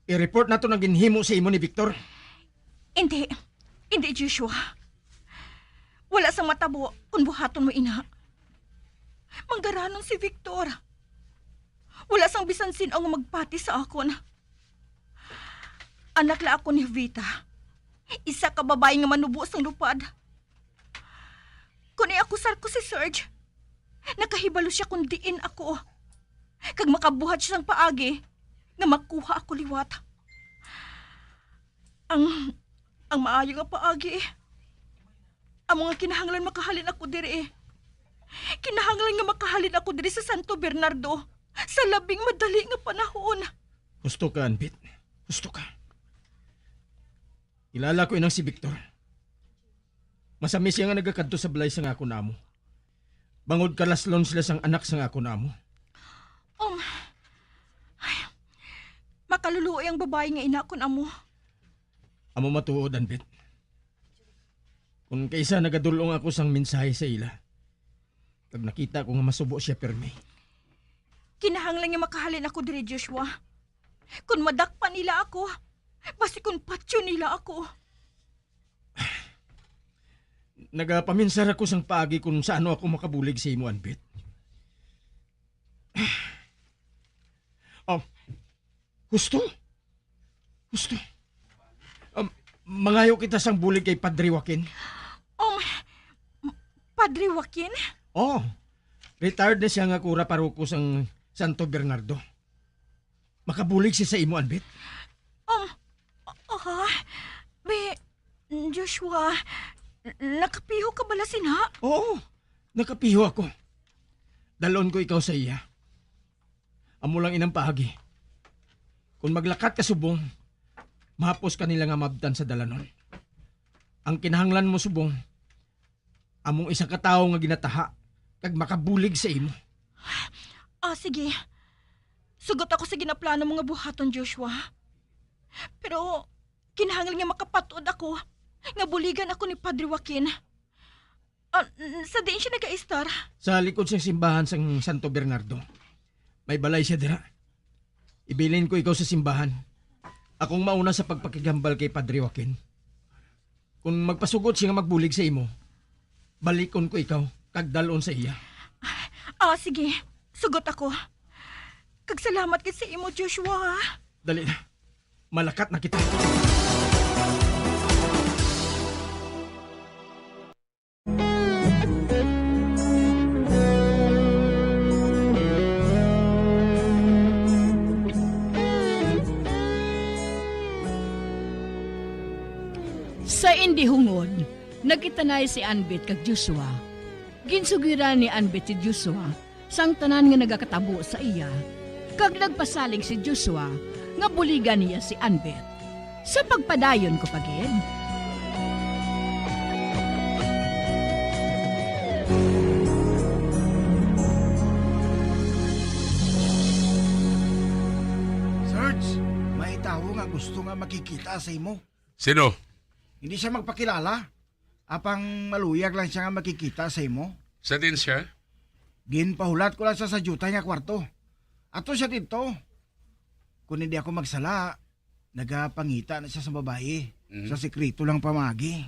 I-report nato ang ginhimo sa imo ni Victor. Hindi. Hindi, Joshua. Wala sang matabo kung buhaton mo ina. Manggaranon si Victor. Wala sang bisan sin-o nga magpati sa akon. Anak la ako ni Vita, isa ka babayi nga manubo sang lupad. Kon iakusar ko si Serge, nakahibalo sia kon diin ako, kag makabuhat sia sang paagi nga makuha ako liwat. Ang, ang maayo nga paagi, amo nga kinahanglan makahalin ako diri. Kinahanglan nga makahalin ako diri sa Santo Bernardo sa labing madali nga panahon. Husto ka, Anbit. Husto ka. Kilala ko inang si Victor. Masami siya nga nagakadto sa balay sang akon amo. Bangod kalaslon sila sang anak sang akon amo. Um, ay, makaluluoy ang babayi nga ina kon amo. Amo matuod, Anbit. Kung kaisa nagadul-ong ako sang mensahe sa ila, kag nakita ko nga masubo sia pirmi. Kinahanglan nga makahalin ako diri, Joshua. Kon madakpan nila ako, basi kon patyon nila ako. Nagapaminsar ako sang paagi kung sa ano ako makabulig sa imo, Anbit. Oh, husto? Husto. Um, mangayo kita sang bulig kay Padre Joaquin. Um, Padre Joaquin? Oh, retired na siya nga kura paroko sang Santo Bernardo. Makabulig siya sa imo, Anbit. Um, ah, bi-, Joshua, n-, nakapiho ka bala sina? Oo, nakapiho ako. Dalon ko ikaw sa iya. Amo lang inang paagi. Kung maglakat ka subong, mahapos ka nila nga mabtan sa dalanon. Ang kinahanglan mo subong, among isa ka tawo nga ginataha kag makabulig sa imo. Ah, sige. Sugot ako sa ginaplano mo nga buhaton, Joshua. Pero kinahanglan nga makapat-od ako nga buligan ako ni Padre Joaquin. Ah, n-, sa diin siya nagaistar? Sa likod sang simbahan sang Santo Bernardo. May balay siya dira. Ibilin ko ikaw sa simbahan. Akong mauna sa pagpakigambal kay Padre Joaquin. Kung magpasugot siya nga magbulig sa imo, balikon ko ikaw kag dal-on sa iya. Ah, sige. Sugot ako. Kag salamat gid sa imo, Joshua, ha? Dali na. Malakat na kita. Sa indihungon, nagkitanay si Anbet kag Joshua. Ginsugiran ni Anbet si Joshua sang tanan nga nagakatabo sa iya, kag nagpasalig si Joshua nga buligan niya si Anbet. Sa pagpadayon ko pa gid. Serge, may tawo nga gusto nga makikita sa imo. Sino? Hindi siya magpakilala. Apang maluyag lang siya nga makikita sa imo. Sa din siya? Ginpahulat ko lang siya sa diutay nga kwarto. Ato siya didto. Kung hindi ako magsala, nagapangita na siya sa babayi. Mhm. Sa sikreto lang pamagi.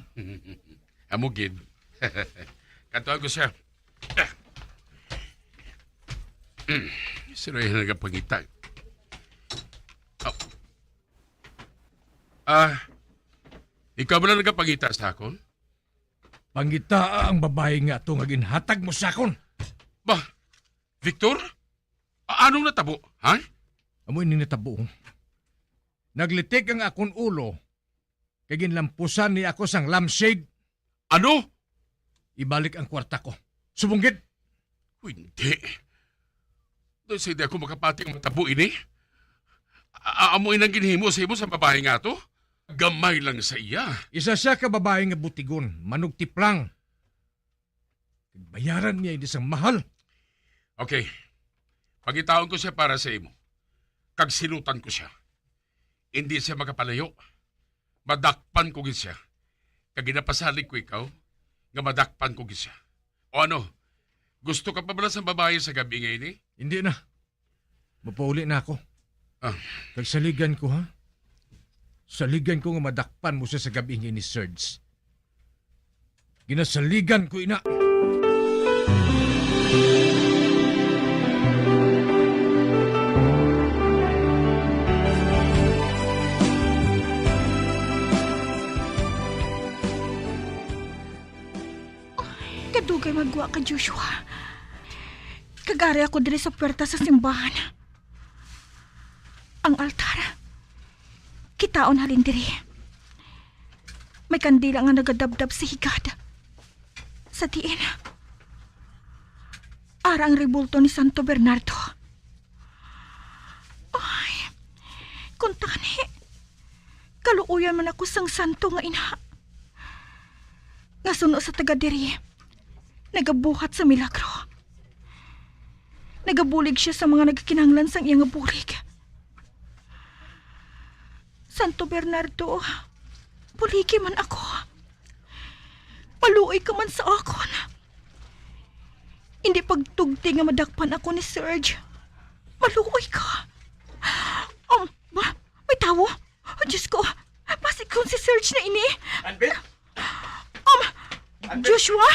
Amo gid. Kadtuan ko siya. Sino yung nagapangita? Oh. Ah, ikaw ba lang nagapangita sa akon? Pangitaa ang babayi nga ato nga ginhatag mo sa akon. Ba, Victor? A-, anong natabo, ha? Amo ini natabo. Naglitik ang akon ulo, kay ginlampusan niya ako sang lampshade. Ano? Ibalik ang kwarta ko. Subong gid. Hindi. Daw sa hindi ako makapati ang matabo ini. A-, amo inang ginhimo sa imo sa babae nga to? Gamay lang sa iya. Isa siya ka babae nga butigon, manugtiplang. Bayaran niya ini sang mahal. Okay. Pangitaon ko siya para sa imo. Kag silutan ko siya. Hindi siya makapalayo. Madakpan ko gid siya. Kag ginapasalig ko ikaw nga madakpan ko gid siya. O ano? Gusto ka pa bala sa babayi sa gab-i nga ini? Hindi na. Mapauli na ako. Ah. Kag saligan ko, ha? Saligan ko nga madakpan mo siya sa gab-i nga ini, Serge. Ginasaligan ko ina. Kadugay magwa ka, Joshua. Kag ari ako diri sa puwerta sa simbahan. Ang altar, kitaon halin diri. May kandila nga nagadabdab sa higad. Sa diin, ara ang rebulto ni Santo Bernardo. Ay, kuntani, kaluoyan man ako sang santo nga ina, nga suno sa taga diri, nagabuhat sa milagro. Nagabulig siya sa mga nagakinahanglan sang iya nga bulig. Santo Bernardo, buligi man ako. Maluoy ka man sa akon. Hindi pagtugti nga madakpan ako ni Serge. Maluoy ka. Um, ba? May tawo? Oh, Diyos ko. Basi kung si Serge na ini. Anbit? Um, Anbit? Joshua?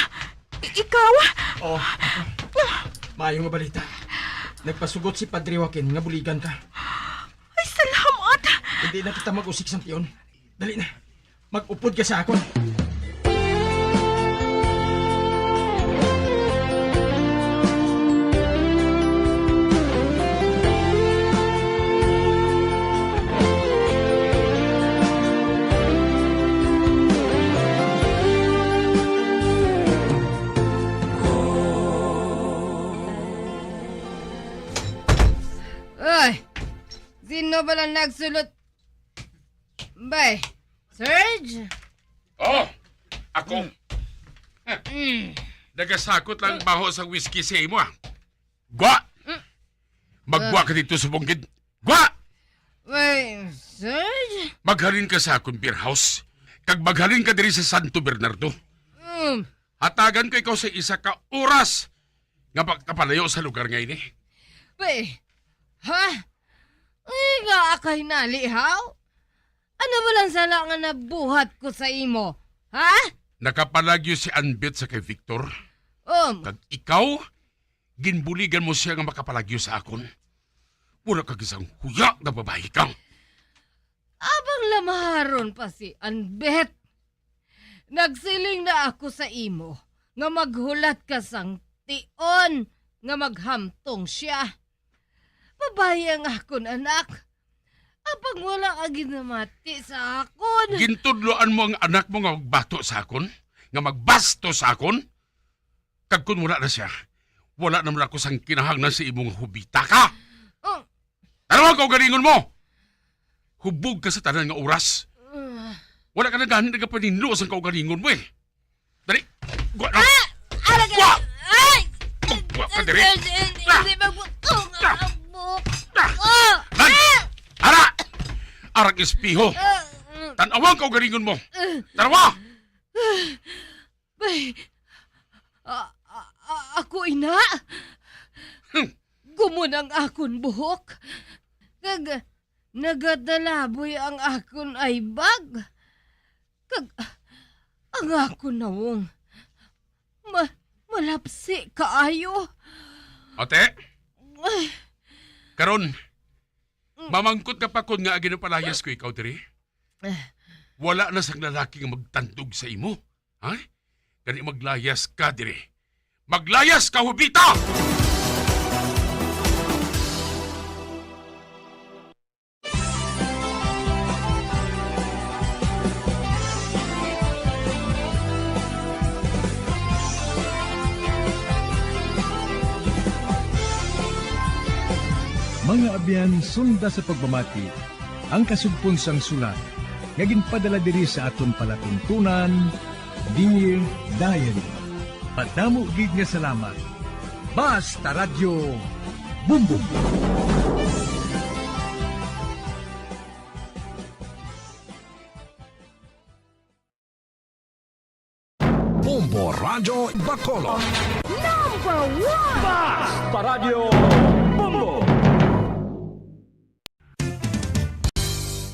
I- ikaw? Oh. Maayo nga balita. Nagpasugot si Padre Joaquin nga buligan ka. Ay, salamat. Hindi na kita mag-usik sang tiyon. Dali na. Mag-upod ka sa akon. Wala nagsulot. Bay, Serge? Oh, ako. Mm. Nagasakot lang baho sang whisky sa imo, ah. Gwa! Mm. Maggwa ka dito sa bungkid. Gwa! Bay, Serge? Maghalin ka sa akon beer house. Kag maghalin ka diri sa Santo Bernardo. Mm. Hatagan ko ikaw sa isa ka oras nga makapalayo sa lugar nga ini. Bay, ha? Ay, nga akay nalihaw? Ano ba lang sala nga nabuhat ko sa imo? Ha? Nakapalagyo si Anbet sa kay Victor. Um. Kag ikaw, ginbuligan mo siya nga makapalagyo sa akon. Wala ka gisang huya nga babayi ka. Abang lamaharon pa si Anbet. Nagsiling na ako sa imo nga maghulat ka sang tion nga maghamtong siya. Babayi ang akon anak. Apang wala ka ginamati sa akon. Gintudloan mo ang anak mo nga magbato sa akon? Nga magbasto sa akon? Kag kun wala na siya, wala naman ako sang kinahanglan sa imong hubita ka. Oh. Tanawa ang kaugalingon mo! Hubog ka sa tanan nga oras. Ah. Wala ka na gani nagapaninlo sang kaugalingon mo eh. Dali! Gwa na! Ah! Ara ka! Gwa! Ay! Gwa ka diri! Hindi, hindi, Ah! hindi, magbuto nga Ah! ang buhok Ah! ko! Lan! Ah! Ara! Arang espeho! Ah! Tan-awa ang kaugalingon mo! Ah! Tanawa! Bay, a, a, a, ako ina. Hmm. Gumon ang akon buhok. Kag nagatalaboy ang akon aybag. Kag ang akon nawong ma-, malapsi kaayo. Ate, Ay. Karon, Mm. Mamangkot ka pa kon ngaa ginapalayas ko ikaw diri? Eh. Wala na sang lalaki nga magtandog sa imo. Ha? Gani maglayas ka diri. Maglayas ka, Hubita! Mga abyan, sunda sa pagpamati ang kasugpon sang sulat nga ginpadala diri sa aton palatuntunan, Dear Diary. Madamo gid nga salamat. Basta Radyo, Bumbong. Bombo Radyo Bacolod. Number one! Basta Radyo Bombo!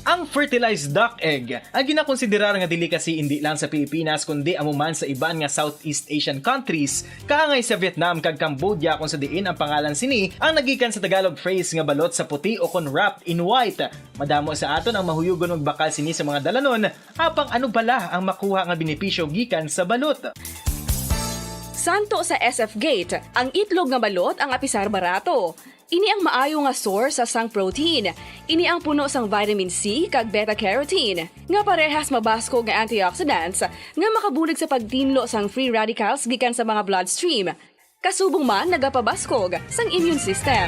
Ang fertilized duck egg ay ginakonsiderar nga delicacy indi lang sa Pilipinas, kundi amo man sa iban nga Southeast Asian countries, kaangay sa Vietnam kag Cambodia, kung sa diin ang pangalan sini ang nagikan sa Tagalog phrase nga balot sa puti o kon wrapped in white. Madamo sa aton ang mahuyugon magbakal sini sa mga dalanon. Apang ano bala ang makuha nga benepisyo gikan sa balot? Santo sa S F Gate, ang itlog nga balot ang apisar barato. Ini ang maayo nga source sa sang protein. Ini ang puno sang vitamin C kag beta carotene, nga parehas mabaskog nga antioxidants nga makabulig sa pagtinlo sang free radicals gikan sa mga bloodstream. Kasubong man nagapabaskog sang immune system.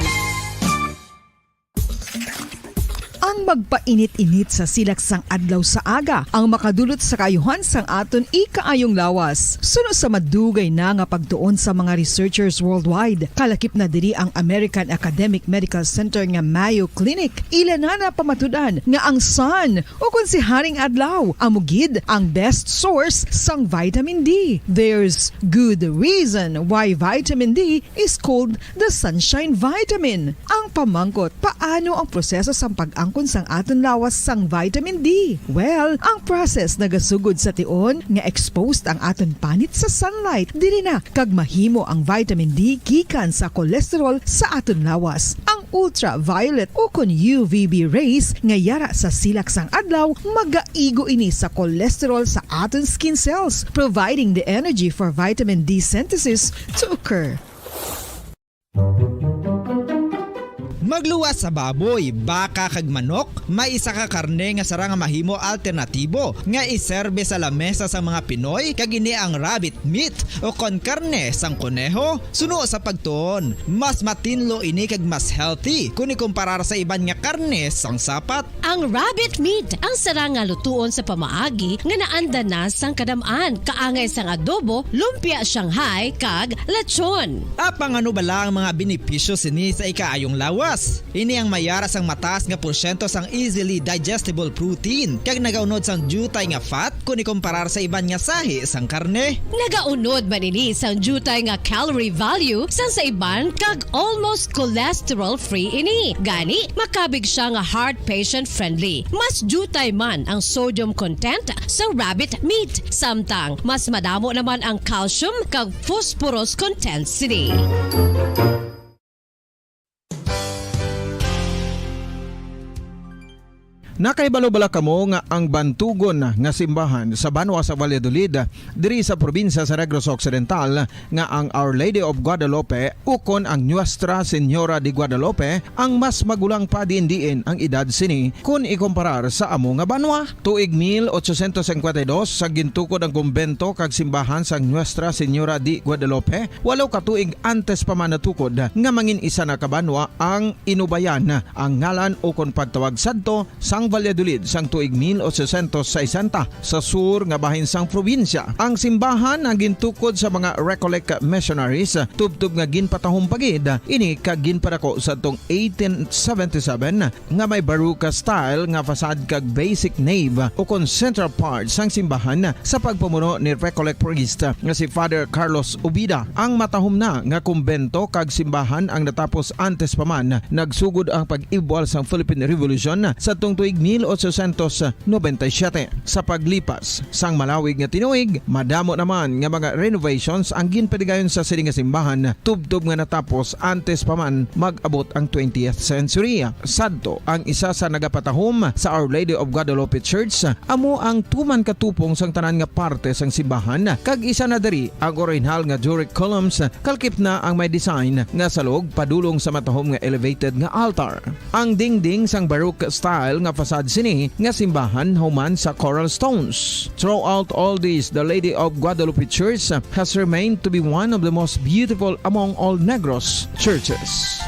Ang magpainit-init sa silak sang adlaw sa aga ang makadulot sa kaayuhan sang aton ikaayong lawas. Suno sa madugay na nga pagtuon sa mga researchers worldwide, kalakip na diri ang American Academic Medical Center nga Mayo Clinic. Ila na napamatud-an nga ang sun, o kon si Haring Adlaw, amo gid ang best source sang vitamin D. There's good reason why vitamin D is called the sunshine vitamin. Ang pamangkot, paano ang proseso sang pag-angkon sang aton lawas sang vitamin D? Well, ang process nagasugod sa tion nga exposed ang aton panit sa sunlight. Diri na kag mahimo ang vitamin D gikan sa cholesterol sa aton lawas. Ang ultraviolet o kon U V B rays nga yara sa silak sang adlaw, magaigo ini sa cholesterol sa aton skin cells, providing the energy for vitamin D synthesis to occur. Pagluwas sa baboy, baka kag manok, may isa ka karne nga sarang nga mahimo alternatibo nga iserbe sa lamesa sang mga Pinoy, kag ini ang rabbit meat o kon karne sang koneho. Suno sa pagtuon, mas matinlo ini kag mas healthy kon ikumparar sa iban nga karne sang sapat. Ang rabbit meat ang sarang nga lutuon sa pamaagi nga naanda na sang kadam-an, kaangay sang adobo, lumpia Shanghai, kag lechon. Apang ano bala ang mga benepisyo sini sa ikaayong lawas? Ini ang may ara sang mataas nga porsyento sang easily digestible protein, kag nagaunod sang diutay nga fat kon ikumparar sa iban nga sahi sang karne. Nagaunod man ini sang diutay nga calorie value sang sa iban, kag almost cholesterol-free ini. Gani, makabig siya nga heart patient-friendly. Mas diutay man ang sodium content sa rabbit meat, samtang mas madamo naman ang calcium kag phosphorus content sini. Nakahibalo bala kamo nga ang bantugon nga simbahan sa banwa sa Valladolid, diri sa probinsya sa Negros Occidental, nga ang Our Lady of Guadalupe ukon ang Nuestra Señora de Guadalupe ang mas magulang pa diin-diin ang edad sini kon ikumparar sa amo nga banwa? Tuig mil ochocientos cincuenta y dos, sa gintukod ang kumbento kag simbahan sang Nuestra Señora de Guadalupe, walo ka tuig antes pa man natukod nga mangin isa na ka banwa ang Inubayan, ang ngalan ukon pagtawag sadto sang Valladolid sang tuig mil ochocientos sesenta, sa sur nga bahin sang probinsya. Ang simbahan ang gintukod sa mga Recollect missionaries, tubtob nga ginpatahom pa gid ini kag ginpadako sadtong eighteen seventy-seven, nga may Baroque style nga facade kag basic nave ukon central part sang simbahan sa pagpamuno ni Recollect priest nga si Father Carlos Ubida. Ang matahom na nga kumbento kag simbahan ang natapos antes pa man nagsugod ang pag-ibwal sang Philippine Revolution sadtong tuig mil ochocientos noventa y siete. Sa paglipas sang malawig nga tinuig, madamo naman nga mga renovations ang ginpatigayon sa sini nga simbahan, tubtob nga natapos antes pa man mag-abot ang twentieth century. Sadto, ang isa sa nagapatahom sa Our Lady of Guadalupe Church amo ang tuman ka tupong sang tanan nga parte sang simbahan, kag isa na diri ang orihinal nga Doric columns, kalkip na ang may design nga salog padulong sa matahom nga elevated nga altar. Ang dingding sang Baroque style nga facade sini nga simbahan human sa coral stones. Throughout all this, the Lady of Guadalupe Church has remained to be one of the most beautiful among all Negros churches.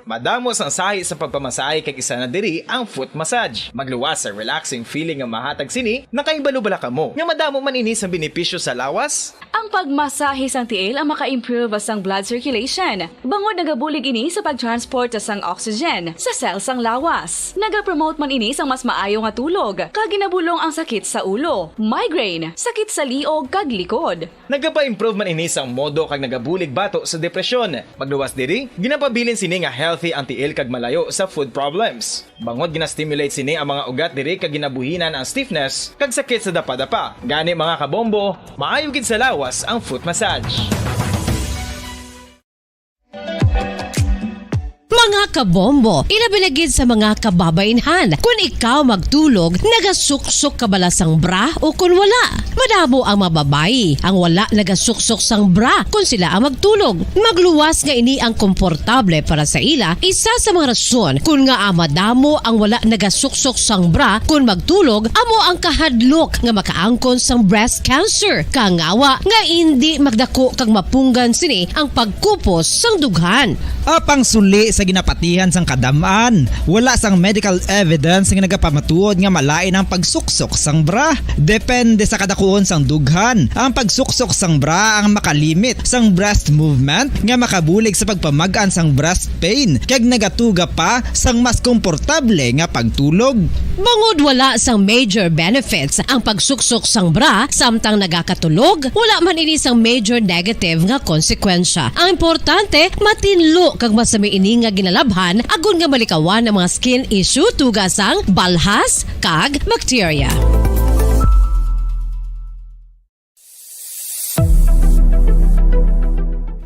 Madamo sang sahi sa pagpamasahe, kag isa na diri ang foot massage. Magluwas sa relaxing feeling nga mahatag sini. Nakahibalo bala kamo nga madamo man ini sa benepisyo sa lawas? Ang pagmasahe sang tiil ang maka-improve sang blood circulation, bangod nagabulig ini sa pag-transport sang oxygen sa cell sang lawas. Nagapromote man ini sang mas maayo nga tulog, kag ginabulong ang sakit sa ulo, migraine, sakit sa liog, kag likod. Nagapa-improve man ini sang modo kag nagabulig bato sa depresyon. Magluwas diri, ginapabilin sini nga healthy ang tiil kag malayo sa foot problems. Bangod gina-stimulate sini ang mga ugat diri kag ginabuhinan ang stiffness kag sakit sa dapadapa. Gani, mga kabombo, maayo gid sa lawas ang foot massage. Mga kabombo, ilabi na gid sa mga kababainhan, kun ikaw magtulog, nagasuksok ka bala sang bra o kun wala? Madamo ang mga babayi ang wala nagasuksok sang bra kun sila ang magtulog. Magluwas nga ini ang komportable para sa ila, isa sa mga rason kun ngaa madamo ang wala nagasuksok sang bra kun magtulog amo ang kahadlok nga makaangkon sang breast cancer, kangawa nga indi magdako kag mapunggan sini ang pagkupos sang dughan. Apang suli sa ginapatihan sang kadam-an, wala sang medical evidence nga nagapamatuod nga malain ang pagsuksok sang bra. Depende sa kadakuon sang dughan, ang pagsuksok sang bra ang makalimit sang breast movement nga makabulig sa pagpamag-an sang breast pain kag nagatuga pa sang mas komportable nga pagtulog. Bangod wala sang major benefits ang pagsuksok sang bra samtang nagakatulog, wala man ini sang major negative nga konsekwensya. Ang importante, matinlo kag masami ini nga ginalabhan agod nga malikawan ang mga skin issue, tuga sang balhas kag bakterya.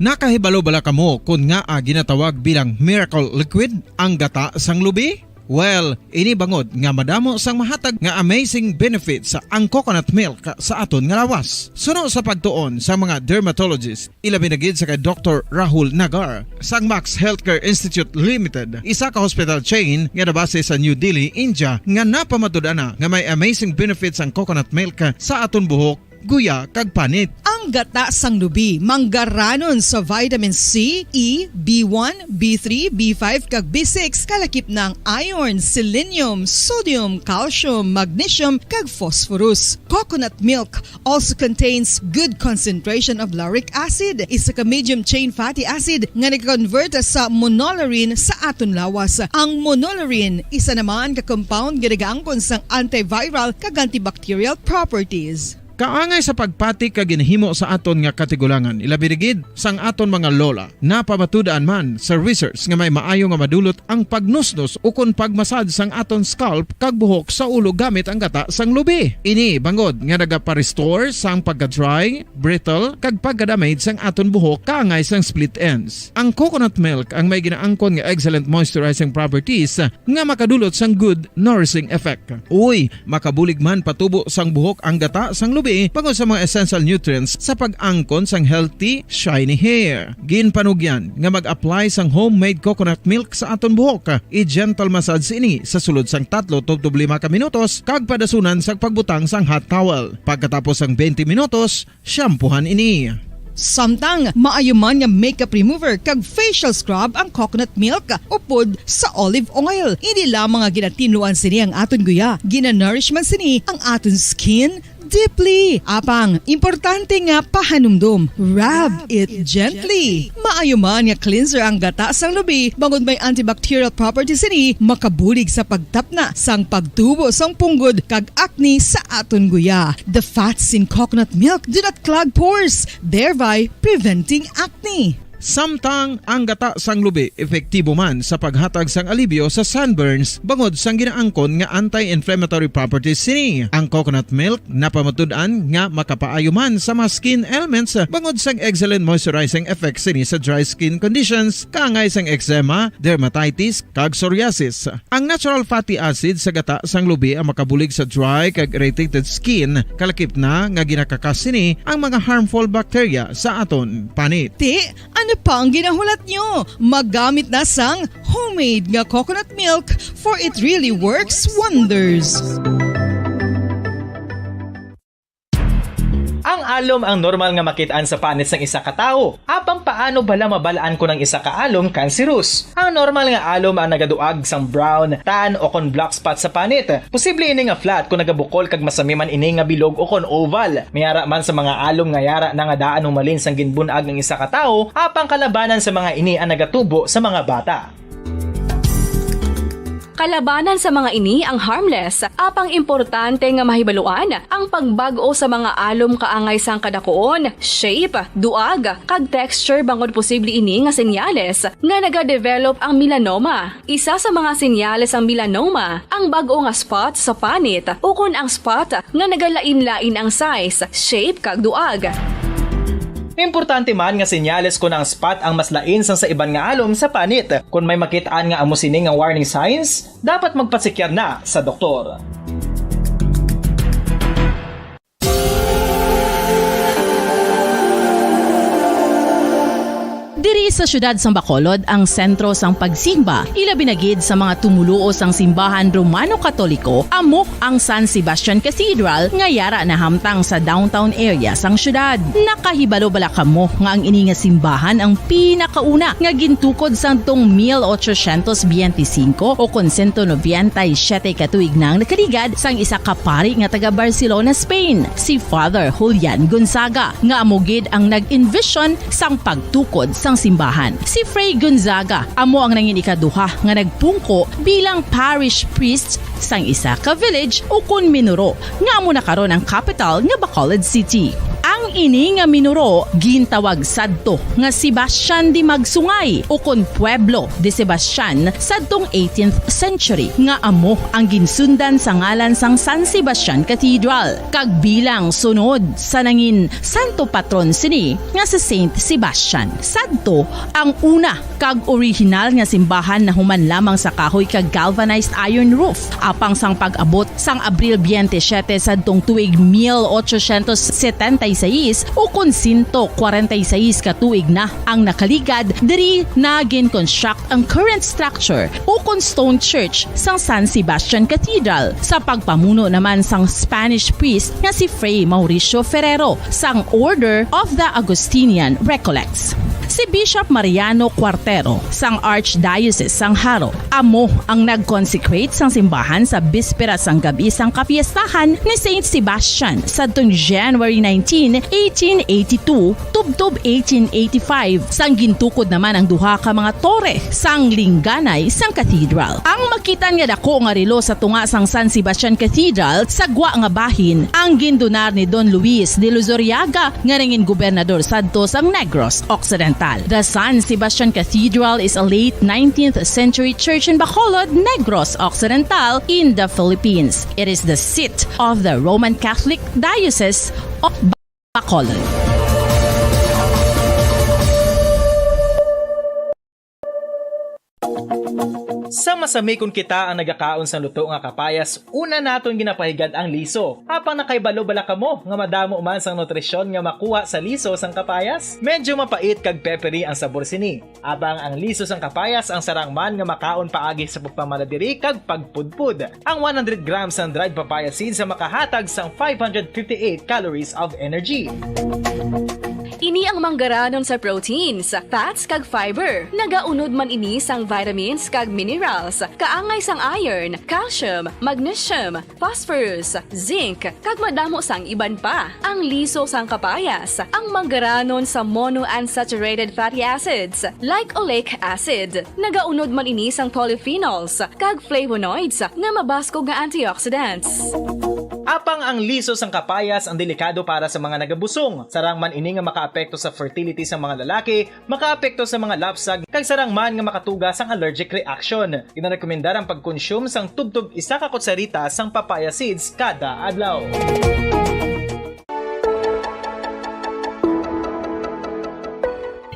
Nakahibalo bala kamo kon ngaa ginatawag bilang miracle liquid ang gata sang lubi? Well, ini bangod nga madamo sang mahatag nga amazing benefits ang coconut milk sa aton nga lawas. Suno sa pagtuon sa mga dermatologist, ilabi na gid sa kay Doktor Rahul Nagar sang Max Healthcare Institute Limited, isa ka hospital chain nga nabase sa New Delhi, India, nga napamatud-an na nga may amazing benefits ang coconut milk sa aton buhok, guya, kag panit. Ang gata sang lubi manggaranon sa vitamin C, E, B one, B three, B five, kag B six, kalakip na ang iron, selenium, sodium, calcium, magnesium, kag phosphorus. Coconut milk also contains good concentration of lauric acid, isa ka medium chain fatty acid nga nag-convert sa monolaurin sa aton lawas. Ang monolaurin, isa naman ka compound nga nagaangkon sang antiviral kag antibacterial properties. Kaangay sa pagpati kag ginhimo sa aton nga katigulangan, ilabi na gid sang aton mga lola. Napamatud-an man sa research nga may maayo nga madulot ang pagnusnos ukon pagmasad sang aton scalp kag buhok sa ulo gamit ang gata sang lubi. Ini bangod nga nagapa-restore sang pagka-dry, brittle, kag pagka-damage sang aton buhok kaangay sang split ends. Ang coconut milk ang may ginaangkon nga excellent moisturizing properties nga makadulot sang good nourishing effect. Uy, makabulig man patubo sang buhok ang gata sang lubi bangod sa mga essential nutrients sa pag-angkon sang healthy, shiny hair. Ginpanugyan nga mag-apply sang homemade coconut milk sa aton buhok. I-gentle massage ini sa sulod sang tatlo tubtob lima ka minutos kag padasunan sang pagbutang sang hot towel. Pagkatapos sang twenty minutos, shampoohan ini. Samtang maayo man nga makeup remover kag facial scrub ang coconut milk upod sa olive oil. Hindi lamang nga ginatinluan sini ang aton guya, ginanourish man sini ang aton skin deeply. Apang, importante nga pahanumdom, rub it gently. Maayo man nga cleanser ang gata sang lubi, bangod may antibacterial properties sini, makabulig sa pagtapna sang pagtubo sang punggod kag acne sa aton guya. The fats in coconut milk do not clog pores, thereby preventing acne. Samtang ang gata sang lubi epektibo man sa paghatag sang alibyo sa sunburns bangod sang ginaangkon nga anti-inflammatory properties sini. Ang coconut milk napamatud-an nga makapaayo man sa mga skin ailments bangod sang excellent moisturizing effects sini sa dry skin conditions, kaangay sang eczema, dermatitis, kag psoriasis. Ang natural fatty acid sa gata sang lubi ang makabulig sa dry kag irritated skin, kalakip na nga ginakakas sini ang mga harmful bacteria sa aton panit. Ti, ano pa ang ginahulat nyo? Magamit na sang homemade nga coconut milk, for it really works wonders. Ang alom ang normal nga makit-an sa panit sang isa ka tawo. Apang paano bala mabal-an kon ang isa ka alom kanserus? Ang normal nga alom ang nagaduag sang brown, tan, o kon black spot sa panit. Posible ini nga flat kon nagabukol kag masami man ini nga bilog o kon oval. May ara man sa mga alom nga yara na nga daan humalin sang ginbun-ag ang isa ka tawo, apang kalabanan sa mga ini ang nagatubo sa mga bata. Kalabanan sa mga ini ang harmless, apang importante nga mahibaluan ang pagbag-o sa mga alom kaangay sang kadakuon, shape, duag, kag texture bangod posible ini nga senyales nga nagadevelop ang melanoma. Isa sa mga senyales sang melanoma ang bag-o nga spot sa panit ukon ang spot nga nagalain-lain ang size, shape, kag duag. Importante man nga senyales kon ang spot ang mas lain sang sa iban nga alom sa panit. Kon may makit-an nga amo sini nga warning signs, dapat magpasekyar na sa doktor. Diri sa siyudad sang Bacolod ang sentro sang pagsimba, ilabi na gid sa mga tumoluo sang simbahan Romano-Katoliko, amo ang San Sebastian Cathedral nga yara nahamtang sa downtown area sang siyudad. Nakahibalo bala kamo nga ang ini nga simbahan ang pinakauna nga gintukod sadtong mil ochocientos biyente singko o kon sento nobenta y siyete ka tuig na ang nakaligad sang isa ka pari nga taga Barcelona, Spain, si Father Julian Gonzaga, nga amo gid ang nag-envision sang pagtukod sang simbahan. Si Fray Gonzaga amo ang nangin ikaduha nga nagpungko bilang parish priest sang isa ka village ukon minuro nga amo na karon ang kapital nga Bacolod City. Ang Ini nga minuro gintawag sadto nga Sebastian de Magsungay, ukon Pueblo de Sebastian, sadtong eighteenth century, nga amo ang ginsundan sa ngalan sang San Sebastian Cathedral, kag bilang sunod sa nangin santo patron sini nga si Saint Sebastian. Sadto ang una kag orihinal nga simbahan nahuman lamang sa kahoy kag galvanized iron roof, apang sang pag-abot sang Abril twenty-seven sadtong tuig mil ochocientos setenta y seis, ukon sento kwarenta y seis ka tuig na ang nakaligad, diri na gin-construct ang current structure, ukon stone church, sang San Sebastian Cathedral, sa pagpamuno naman sang Spanish priest nga si Fray Mauricio Ferrero sang Order of the Augustinian Recollects. Si Bishop Mariano Cuartero sang Archdiocese sang Jaro amo ang nag-consecrate sang simbahan sa bispera sang gab-i sang kapiestahan ni Saint Sebastian sadtong January nineteen, eighteen eighty-two, tubtob eighteen eighty-five, sang gintukod naman ang duha ka mga tore sang lingganay sang cathedral. Ang makitan nga dako nga relo sa tunga sang San Sebastian Cathedral sa gwa nga bahin ang gindonar ni Don Luis de Luzuriaga, nga nangin gobernador sadto sang Negros Occidental. The San Sebastian Cathedral is a late nineteenth century church in Bacolod, Negros Occidental, in the Philippines. It is the seat of the Roman Catholic Diocese of Bacolod. Sa masami kon kita ang nagakaon sang luto nga kapayas, una naton ginapahigad ang liso. Apang nakahibalo bala kamo nga madamo man sang nutrisyon nga makuha sa liso sang kapayas? Medyo mapait kag peppery ang sabor sini. Apang ang liso sang kapayas ang sarang man nga makaon paagi sa pagpamaladiri kag pagpudpod. Ang one hundred grams sang dried papaya seeds ang makahatag sang five hundred fifty-eight calories of energy. Ini ang manggaranon sa proteins, fats, kag fiber. Nagaunod man ini sang vitamins kag minerals, kaangay sang iron, calcium, magnesium, phosphorus, zinc, kag madamo sang iban pa. Ang liso sang kapayas, ang manggaranon sa monounsaturated fatty acids, like oleic acid. Nagaunod man ini sang polyphenols kag flavonoids nga mabaskog nga antioxidants. Apang ang liso sang kapayas ang delikado para sa mga nagabusong. Sarang man ini nga makaapekto sa fertility sa mga lalaki, makaapekto sa mga lapsag, kag sarang man nga makatuga sang allergic reaction. Ginarekomendar ang pagkonsume sang tubtob isa ka kutsarita sang papaya seeds kada adlaw.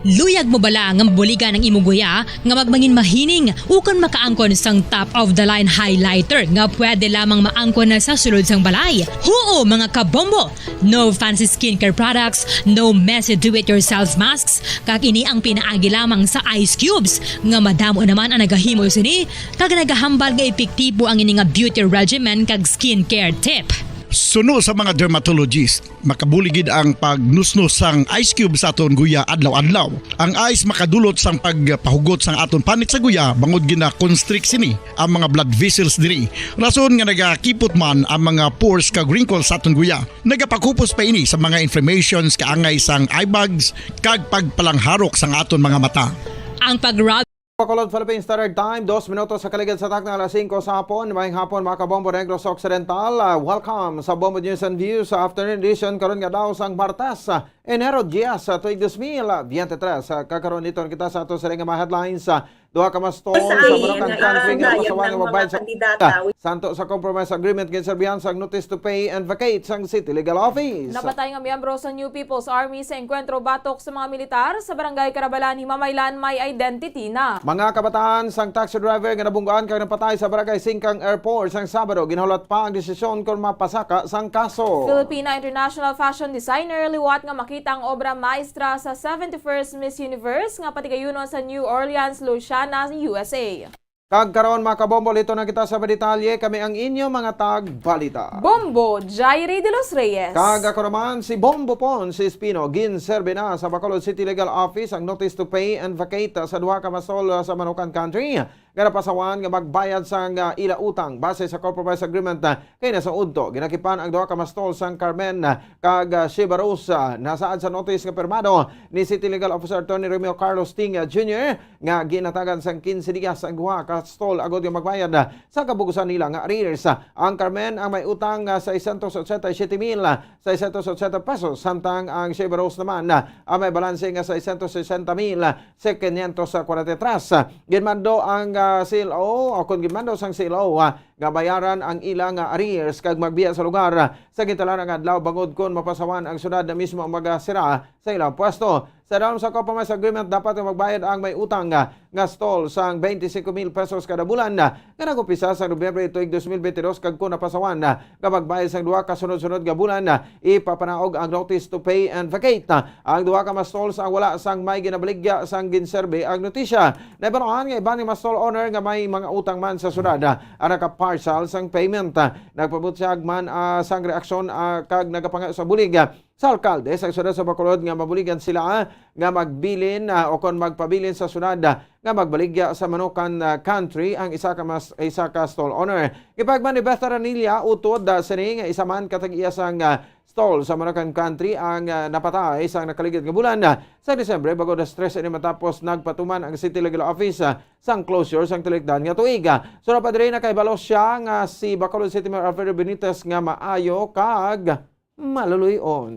Luyag mo bala nga mabuligan ang imong guya nga magmangin mahining ukon makaangkon sang top of the line highlighter nga pwede lamang maangkon na sa sulod sang balay? Huo, mga kabombo! No fancy skincare products, no messy do-it-yourself masks, kag ini ang pinaagi lamang sa ice cubes, nga madamo naman ang nagahimo sini, kag nagahambal nga epektibo ang ini nga beauty regimen kag skincare tip. Suno sa mga dermatologist, makabulig gid ang pagnusnos sang ice cube sa aton guya adlaw-adlaw. Ang ice makadulot sang pagpahugot sang aton panit sa guya, bangod gina-constrict sini ang mga blood vessels diri. Rason nga nagakipot man ang mga pores kag wrinkles sa aton guya. Nagapakupos pa ini sa mga inflammations kaangay sang eye bags kag pagpalangharok sang aton mga mata. Ang pag-rub Bacolod, Philippine Standard Time, dos minutos sa kaligid sa takna alas singko sa hapon. Maayong hapon, mga kabombo Negros Occidental. Ah, welcome sa Bombo News and Views sa afternoon edition karon nga daw sang Martes, ah, Enero diyes, sa tuig dos mil biyente tres. Ah, kakaron dito kita sa ato sa nga mga headlines. Ah, duha ka mastol sa Manukan Country nga pasawan nga magbayad sa kandidato. Santo sa compromise agreement, ginserbihan sang notice to pay and vacate sang City Legal Office. Napatay nga miyembro sa New People's Army sa engkwentro batok sa mga militar sa Barangay Carabalan, Himamaylan, may identity na. Mga kabataan sang taxi driver nga nabunggaan kag napatay sa Barangay Singkang Airport sang Sabado, ginhulat pa ang desisyon kon mapasaka sang kaso. Filipina international fashion designer liwat nga makita ang obra maestra sa seventy-first Miss Universe nga patigayunon sa New Orleans, Louisiana, U S A. Kag karon, mga kabombo, liton na kita sa mga detalye. Kami ang inyo mga tagbalita. Bombo, Jairi de los Reyes. Kag ako naman, si Bombo Pon, si Espino. Ginserbi na sa Bacolod City Legal Office ang notice to pay and vacate sa duha ka mastol sa Manukan Country. nga napasawan nga magbayad sang, ah, ila utang base sa compromise agreement, ah, kay nasa udto ginakipan ang duha ka mastol sang Carmen, ah, kag, ah, Shiba Rose, ah, nasaad sa notice nga pirmado ni City Legal Officer Attorney Romeo Carlos Ting, ah, Junior nga ginatagan sang quince dias ang duha ka stall agod nga magbayad, ah, sa kabugusan nila nga arrears. Ah, ang Carmen ang may utang nga seiscientos ochenta y siete mil seiscientos ochenta pesos, samtang ang Shiba Rose naman, ah, ang may balanse nga seiscientos sesenta mil quinientos kwarenta y tres. Ginmando ang, ah, C L O, o kon ginmando sang C L O, ah, nga bayaran ang ila nga arrears kag magbiya sa lugar, ah, sa gintalang nga adlaw bangod kon mapasawan ang syudad na mismo ang magasira sa ilang pwesto. Sa dahom sa compromise agreement, dapat nga magbayad ang may utang, ah, nga stall sang twenty-five mil pesos kada bulan, ah, nga nag-umpisa sa Nobyembre tuig dos mil bente dos, kag kon napasawan, ah, nga magbayad sang duha ka sunod-sunod nga bulan, ah, ipapanaog ang notice to pay and vacate, ah, ang duha ka mastol sang wala sang may ginabaligya sang ginserbe ang notisya. Nahibaluan nga iban nga mastol owner nga may mga utang man sa syudad, ah, ang nakapartial sang payment, ah, nagpabutyag man, ah, sang reaksyon, ah, kag nagapangayo sa bulig, ah, sa alkalde sa syudad sa Bacolod nga mabuligan sila, ah, nga magbilin, ah, o kon magpabilin sa syudad, ah, nga magbaligya sa Manukan, ah, Country ang isa ka mas, isa ka stall owner. Gipahayag man ni Beth Aranilla, utod, ah, sini nga isa man ka tag-iya sang, ah, stall sa Manukan Country ang, ah, napatay sang nakaligid nga bulan, ah, sa Disyembre, bangod stress ini matapos nagpatuman ang City Legal Office, ah, sang closure sang tilikdan nga tuig. Ah, sura pa diri, nakahibalo siya nga si Bacolod City Mayor Alfredo Benitez nga maayo kag maluloy-on.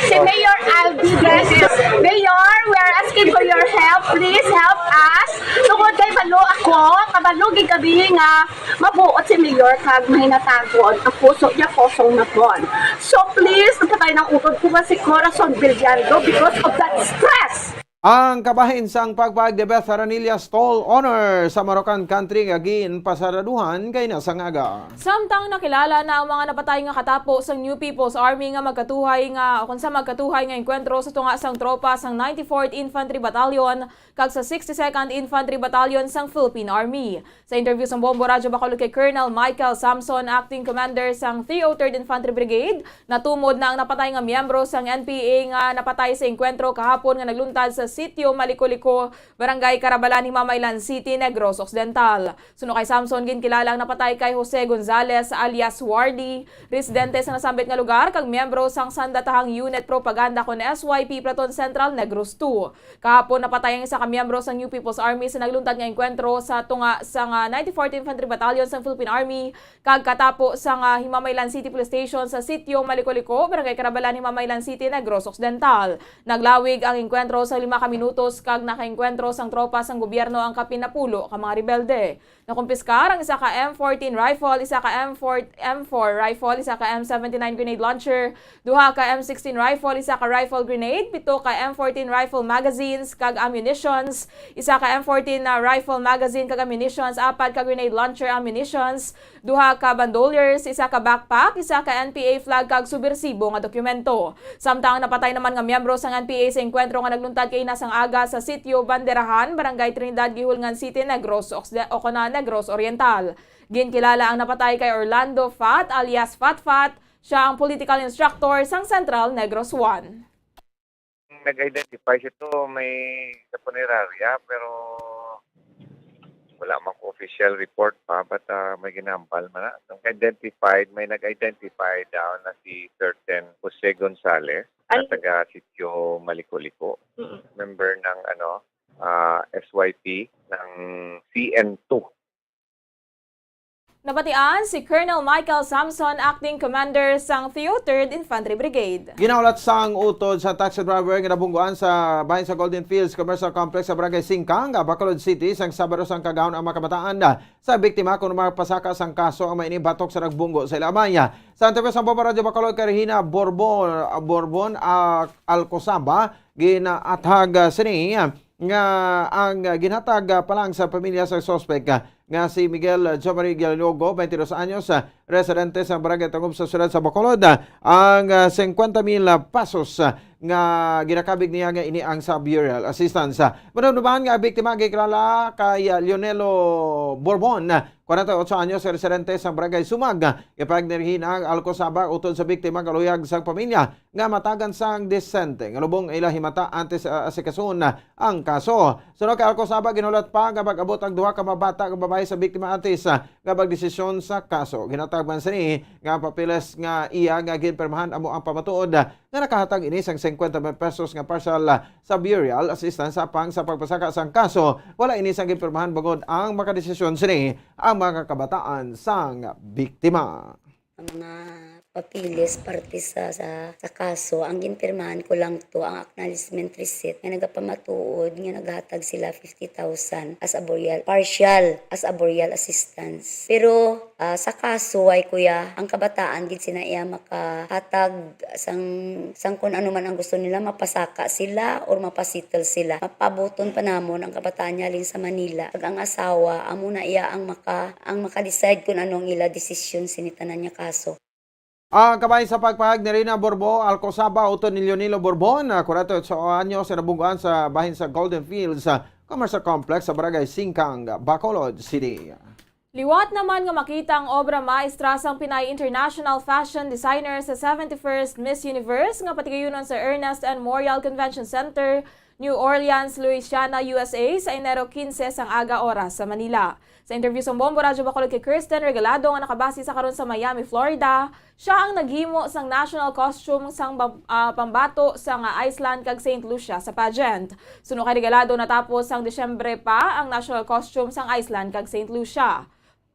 Si Mayor Albi Benitez, Mayor, we are asking for your help. Please help us. Tungod kay balo ako, kabalo gid kami nga mabuot si Mayor kag mahinatagon ang puso niya, pusong napon. So please, napatay ng utod ko nga si Corazon Villando because of that stress. Ang kabahin sang pagpag de Beth Aranilla stall owner sa Manukan Country nga ginpasaraduhan kay nasangaga. Samtang nakilala na ang mga napatay nga katapo sang New People's Army nga magkatuhay nga, o kung sa magkatuhay nga engkwentro sa tunga sang tropa sang ninety-fourth Infantry Battalion kag sa sixty-second Infantry Battalion sang Philippine Army. Sa interview sang Bombo Radyo Bacolod kay Colonel Michael Samson, Acting Commander sang three oh third Infantry Brigade, natumod na ang napatay nga miyembro sang N P A nga napatay sa engkwentro kahapon nga nagluntad sa Sitio Maliko-Liko, Barangay Carabalan, Himamaylan City, Negros Occidental. Suno kay Samson, ginkilala ang napatay kay Jose Gonzalez alias Wardy, residente sa nasambit nga lugar kag miyembro sang Sandatahang Unit Propaganda kon S Y P Platoon Central Negros two. Kahapon, napatay ang isa ka miyembro sang New People's Army sa nagluntad nga engkwentro sa tunga sang, ah, ninety-fourth Infantry Battalion sang Philippine Army kag katapo sang, ah, Himamaylan City Police Station sa Sitio Maliko-Liko, Barangay Carabalan, Himamaylan City, Negros Occidental. Naglawig ang engkwentro sa lima ka minutos kag nakaengkwentro sang tropa sang gobyerno ang kapin napulo ka mga rebelde. Nakumpiskar ang isa ka M fourteen rifle, isa ka M four, M four rifle, isa ka M seventy-nine grenade launcher, duha ka M sixteen rifle, isa ka rifle grenade, pito ka M fourteen rifle magazines kag ammunitions, isa ka M fourteen na rifle magazine kag ammunitions, apat ka grenade launcher ammunitions, duha ka bandoliers, isa ka backpack, isa ka N P A flag kag subwersibo nga dokumento. Samtang ang napatay naman nga miyembro sang N P A sa engkwentro nga nagluntad kay ina sang aga sa Sitio Banderahan, Barangay Trinidad, Guihulngan City, Negros Occ-, o kon Negros Oriental. Ginkilala ang napatay kay Orlando Fat alias Fatfat. Siya ang political instructor sang Central Negros One. Nag-identify siya to, may sa punerarya, pero wala man ko official report pa, but, ah, may ginambal man na. Ang identified, may nag-identify daw na si certain Jose Gonzalez, na Ay. taga Sitio Maliko-Liko. Mm. Member ng, ano, ah, S Y P ng C N two. Nabatian si Colonel Michael Samson, Acting Commander sang Theo Third Infantry Brigade. Ginahulat sang utod sa taxi driver nga nabunggoan sa bahin sa Golden Fields Commercial Complex sa Barangay Singkang, Bacolod City, sang Sabado sang kagahon ang mga kamatahan sa biktima, kon magpasaka sang kaso ang may ini batok sa nagbunggo sa ila amay. Sa interview sa Bombo Radyo Bacolod kay Regina Borbon, Borbon, ah, Alcosaba, ginaathag, ah, sini, ah, nga ang, ah, ginhatag, ah, pa lang sa pamilya sa suspek, ah, nga si Miguel, ah, Jomari Galogo, twenty-dos anyos, ah, residente sa Barangay Tangub sa siyudad sa Bacolod, ah, ang, ah, singkwenta mil pesos, ah, nga ginakabig niya nga ini ang sa burial assistance. Ah, madumduman nga ang biktima gikilala kay, ah, Leonelo Borbon, ah, Kwarenta y otso anyos, residente sa Barangay Sumag, ipagdirihina ang Alcosaba utod sa biktima kaluyag sang pamilya nga matagan sang disente nga lubong ila himata antes, ah, asikason ang kaso. Suno kay Alcosaba, ginhulat pa nga mag-abot ang duha ka mga bata nga babayi sa biktima antes, ah, nga magdesisyon sa kaso. Ginatag man sini nga papeles nga iya nga ginpirmahan amo ang pamatuod, ah, nga nakahatag ini sang singkwenta mil pesos nga partial, ah, sa burial assistance. Apang sa pagpasaka sang kaso, wala ini sang ginpirmahan bangod ang makadesisyon sini ang mga kabataan sang biktima. Ang mga papeles parte sa, sa, sa kaso, ang ginpirmahan ko lang to ang acknowledgement receipt nga nagapamatuod nga naghatag sila fifty thousand as a burial, partial as a burial assistance. Pero, ah, sa kaso, ay kuya, ang kabataan gid sina iya makahatag sang, sang kun ano man ang gusto nila, mapasaka sila or mapasettle sila. Mapabuton pa namon ang kabataan niya halin sa Manila. Kag ang asawa, amo na iya ang maka, ang maka-decide kun ano ang ila desisyon sini tanan nga kaso. Ang kabahin sa pagpahayag ni Rina Borbo Alcosaba utod ni Leonilo Borbon, ah, kwarenta y otso anyos, nga nabunggoan sa bahin sa Golden Fields, ah, Commercial Complex sa Barangay Singkang, Bacolod City. Liwat naman nga makita ang obra maestra sang Pinay International Fashion Designer sa seventy-first Miss Universe nga patigayunon sa Ernest N. Morial Convention Center, New Orleans, Louisiana, U S A, sa Enero quince sang aga oras sa Manila. Sa interview sang Bombo Radyo Bacolod kay Kirsten Regalado nga nakabase sa karon sa Miami, Florida, siya ang naghimo sang national costume sang bam-, ah, pambato sang Iceland kag Saint Lucia sa pageant. Suno kay Regalado, natapos sang Disyembre pa ang national costume sang Iceland kag Saint Lucia.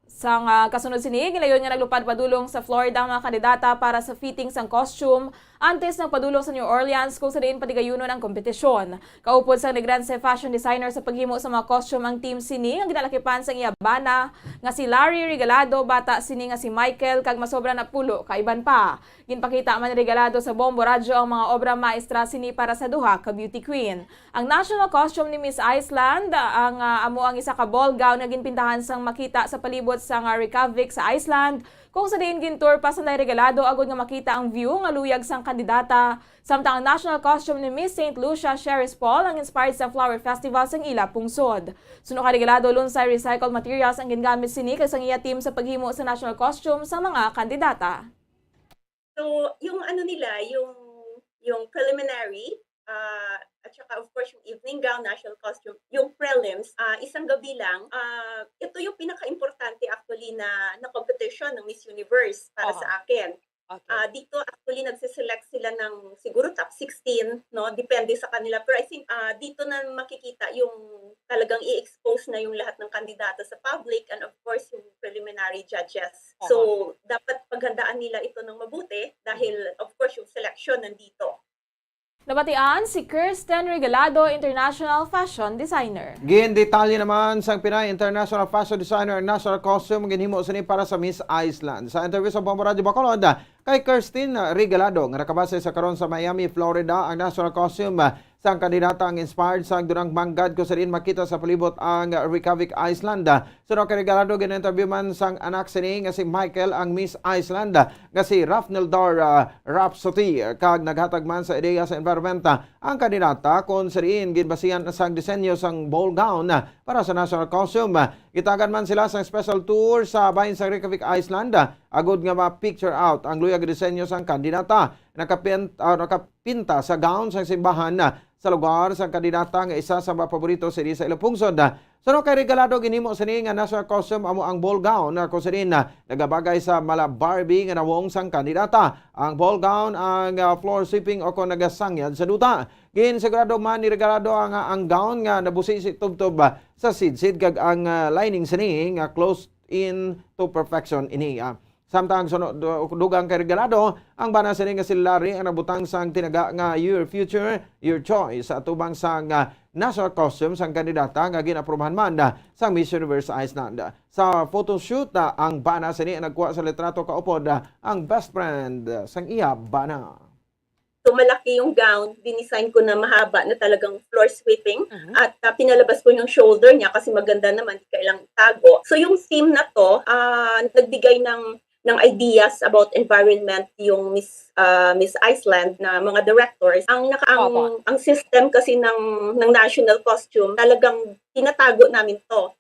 Sang, ah, kasunod sini, gilayon nga naglupad padulong sa Florida ang mga kandidata para sa fitting sang costume antes nagpadulong sa New Orleans, kung sa diin patigayunon ang kompetisyon. Kaupod sang Negrense fashion designer sa paghimo sa mga costume ang team sini nga ginalakipan sang iya bana nga si Larry Regalado, bata sini nga si Michael, kag masobra na pulo ka iban pa. Ginpakita man ni Regalado sa Bombo Radyo ang mga obra maestra sini para sa duha ka beauty queen. Ang national costume ni Miss Iceland, ang, ah, amo ang isa ka ball gown nga ginpintahan sang makita sa palibot sang, ah, Reykjavik sa Iceland, kung sa diin gintour pa sanday Regalado agod nga makita ang view nga luyag sang kandidata. Samtang ang national costume ni Miss Saint Lucia, Cheris Paul, ang inspired sa flower festival sang ila pungsod. Suno kay Regalado, lunsay recycled materials ang gingamit sini kag sang iya team sa paghimo sa national costume sa mga kandidata. So, yung ano nila, yung, yung preliminary, ah, at saka, of course, yung evening gown, national costume, yung prelims, ah, isang gabi lang. Ah, ito yung pinaka-importante, actually, na, na competition ng Miss Universe para sa Aha. akin. Okay. Ah, dito, actually, nagsiselect sila ng siguro top sixteen, no? Depende sa kanila. Pero I think, ah, dito na makikita yung talagang i-expose na yung lahat ng kandidato sa public and, of course, yung preliminary judges. So, Aha. dapat paghandaan nila ito ng mabuti dahil, of course, yung selection nandito. Nabatian si Kirsten Regalado, international fashion designer. Gindetalye naman sang Pinay International Fashion Designer ang national costume nga ginhimo sini para sa Miss Iceland. Sa interview sa Bombo Radyo Bacolod, kay Kirsten Regalado, nga nakabase sa karon sa Miami, Florida, ang national costume sang kandidata ang inspired sang dunang manggad kung sa diin makita sa palibot ang Reykjavik, Iceland. Suno kay Regalado, gin-interview man sang anak sini nga si Michael ang Miss Iceland nga si Rafnildar, ah, Rhapsody, kag naghatag man sa ideya sa environment, ah, ang kandidata kung sa diin ginbasihan sang disenyo sang ball gown, ah, para sa national costume. Gitagan man sila sang special tour sa bahin sa Reykjavik, Iceland, ah, agud nga ma-picture out ang luyag nga disenyo sang kandidata. Nakapin-, ah, nakapinta sa gown sang simbahan, ah, sa lugar sang kandidata nga isa sa mga paborito sini sa ilang pungsod. Suno kay Regalado, ginhimo sini nga national costume amo ang ball gown, ah, kung sa diin, ah, nagabagay sa mala Barbie nga nawong sang kandidata. Ang ball gown ang, ah, floor sweeping o kon nagasangyad sa duta. Ginsigurado man ni Regalado ang, ah, ang gown nga nabusisi tubtob, ah, sa sidsid kag ang, ah, lining sini nga close in to perfection ini, ah. Samtang suno-, du-, dugang kay Regalado, ang bana sini nga si Larry ang nabutang sang tinaga nga Your Future, Your Choice, sa atubang sang, ah, national costume sang kandidata nga gin-aprubahan man, ah, sang Miss Universe Iceland. Sa photoshoot, ah, ang bana sini ang nagkuha sa litrato kaupod, ah, ang best friend, ah, sang iya bana. So, malaki yung gown, dinesign ko na mahaba na talagang floor sweeping. Mhm. At, ah, pinalabas ko yung shoulder niya kasi maganda naman, di kailang itago. So, yung theme na to, ah, nagbigay ng, ng ideas about environment yung Miss, ah, Miss Iceland na mga directors. Ang naka-, ang, Opo. ang system kasi ng, ng national costume, talagang tinatago namin to.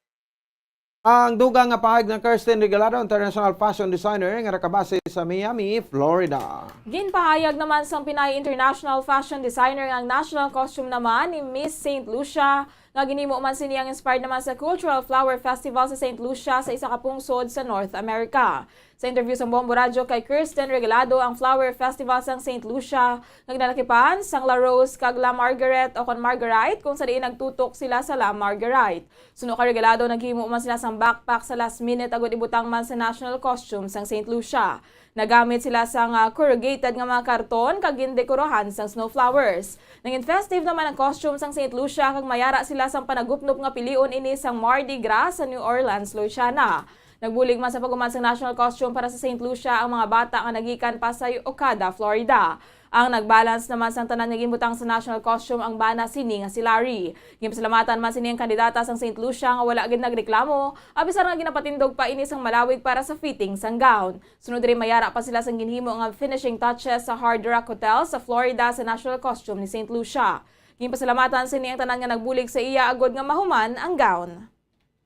Ang dugang nga pahayag ni Kirsten Regalado, international fashion designer nga nakabase sa Miami, Florida. Ginpahayag naman sang Pinay international fashion designer nga ang national costume naman ni Miss Saint Lucia, nga ginhimo man sini ang inspired naman sa Cultural Flower Festival sa Saint Lucia sa isa ka pungsod sa North America. Sa interview sang Bombo Radyo kay Kirsten Regalado, ang Flower Festival sang Saint Lucia nga ginalakipan sang La Rose kag La Margaret o kon Margarite, kung sa diin nagtutok sila sa La Margarite. Suno kay Regalado, naghimo man sila sang backpack sa last minute agud ibutang man sa national costume sang Saint Lucia. Nagamit sila sang, ah, corrugated nga mga karton kag gindekorahan sang snow flowers. Nangin festive naman ang costume sang Saint Lucia kag mayara sila sang panagupnop nga pilion ini sang Mardi Gras sa New Orleans, Louisiana. Nagbulig man sa paghuman sang national costume para sa Saint Lucia ang mga bata nga nagikan pa sa Ocata, Florida. Ang nagbalance naman sang tanan nga ginbutang sa national costume ang bana sini nga si Larry. Ginpasalamatan man sini ang kandidata sang Saint Lucia nga wala gid nagreklamo, apisar nga ginapatindog pa ini sang malawig para sa fitting sang gown. Sunod diri, mayara pa sila sang ginhimo nga finishing touches sa Hard Rock Hotel sa Florida sa national costume ni Saint Lucia. Ginpasalamatan sini ang tanan nga nagbulig sa iya agod nga mahuman ang gown.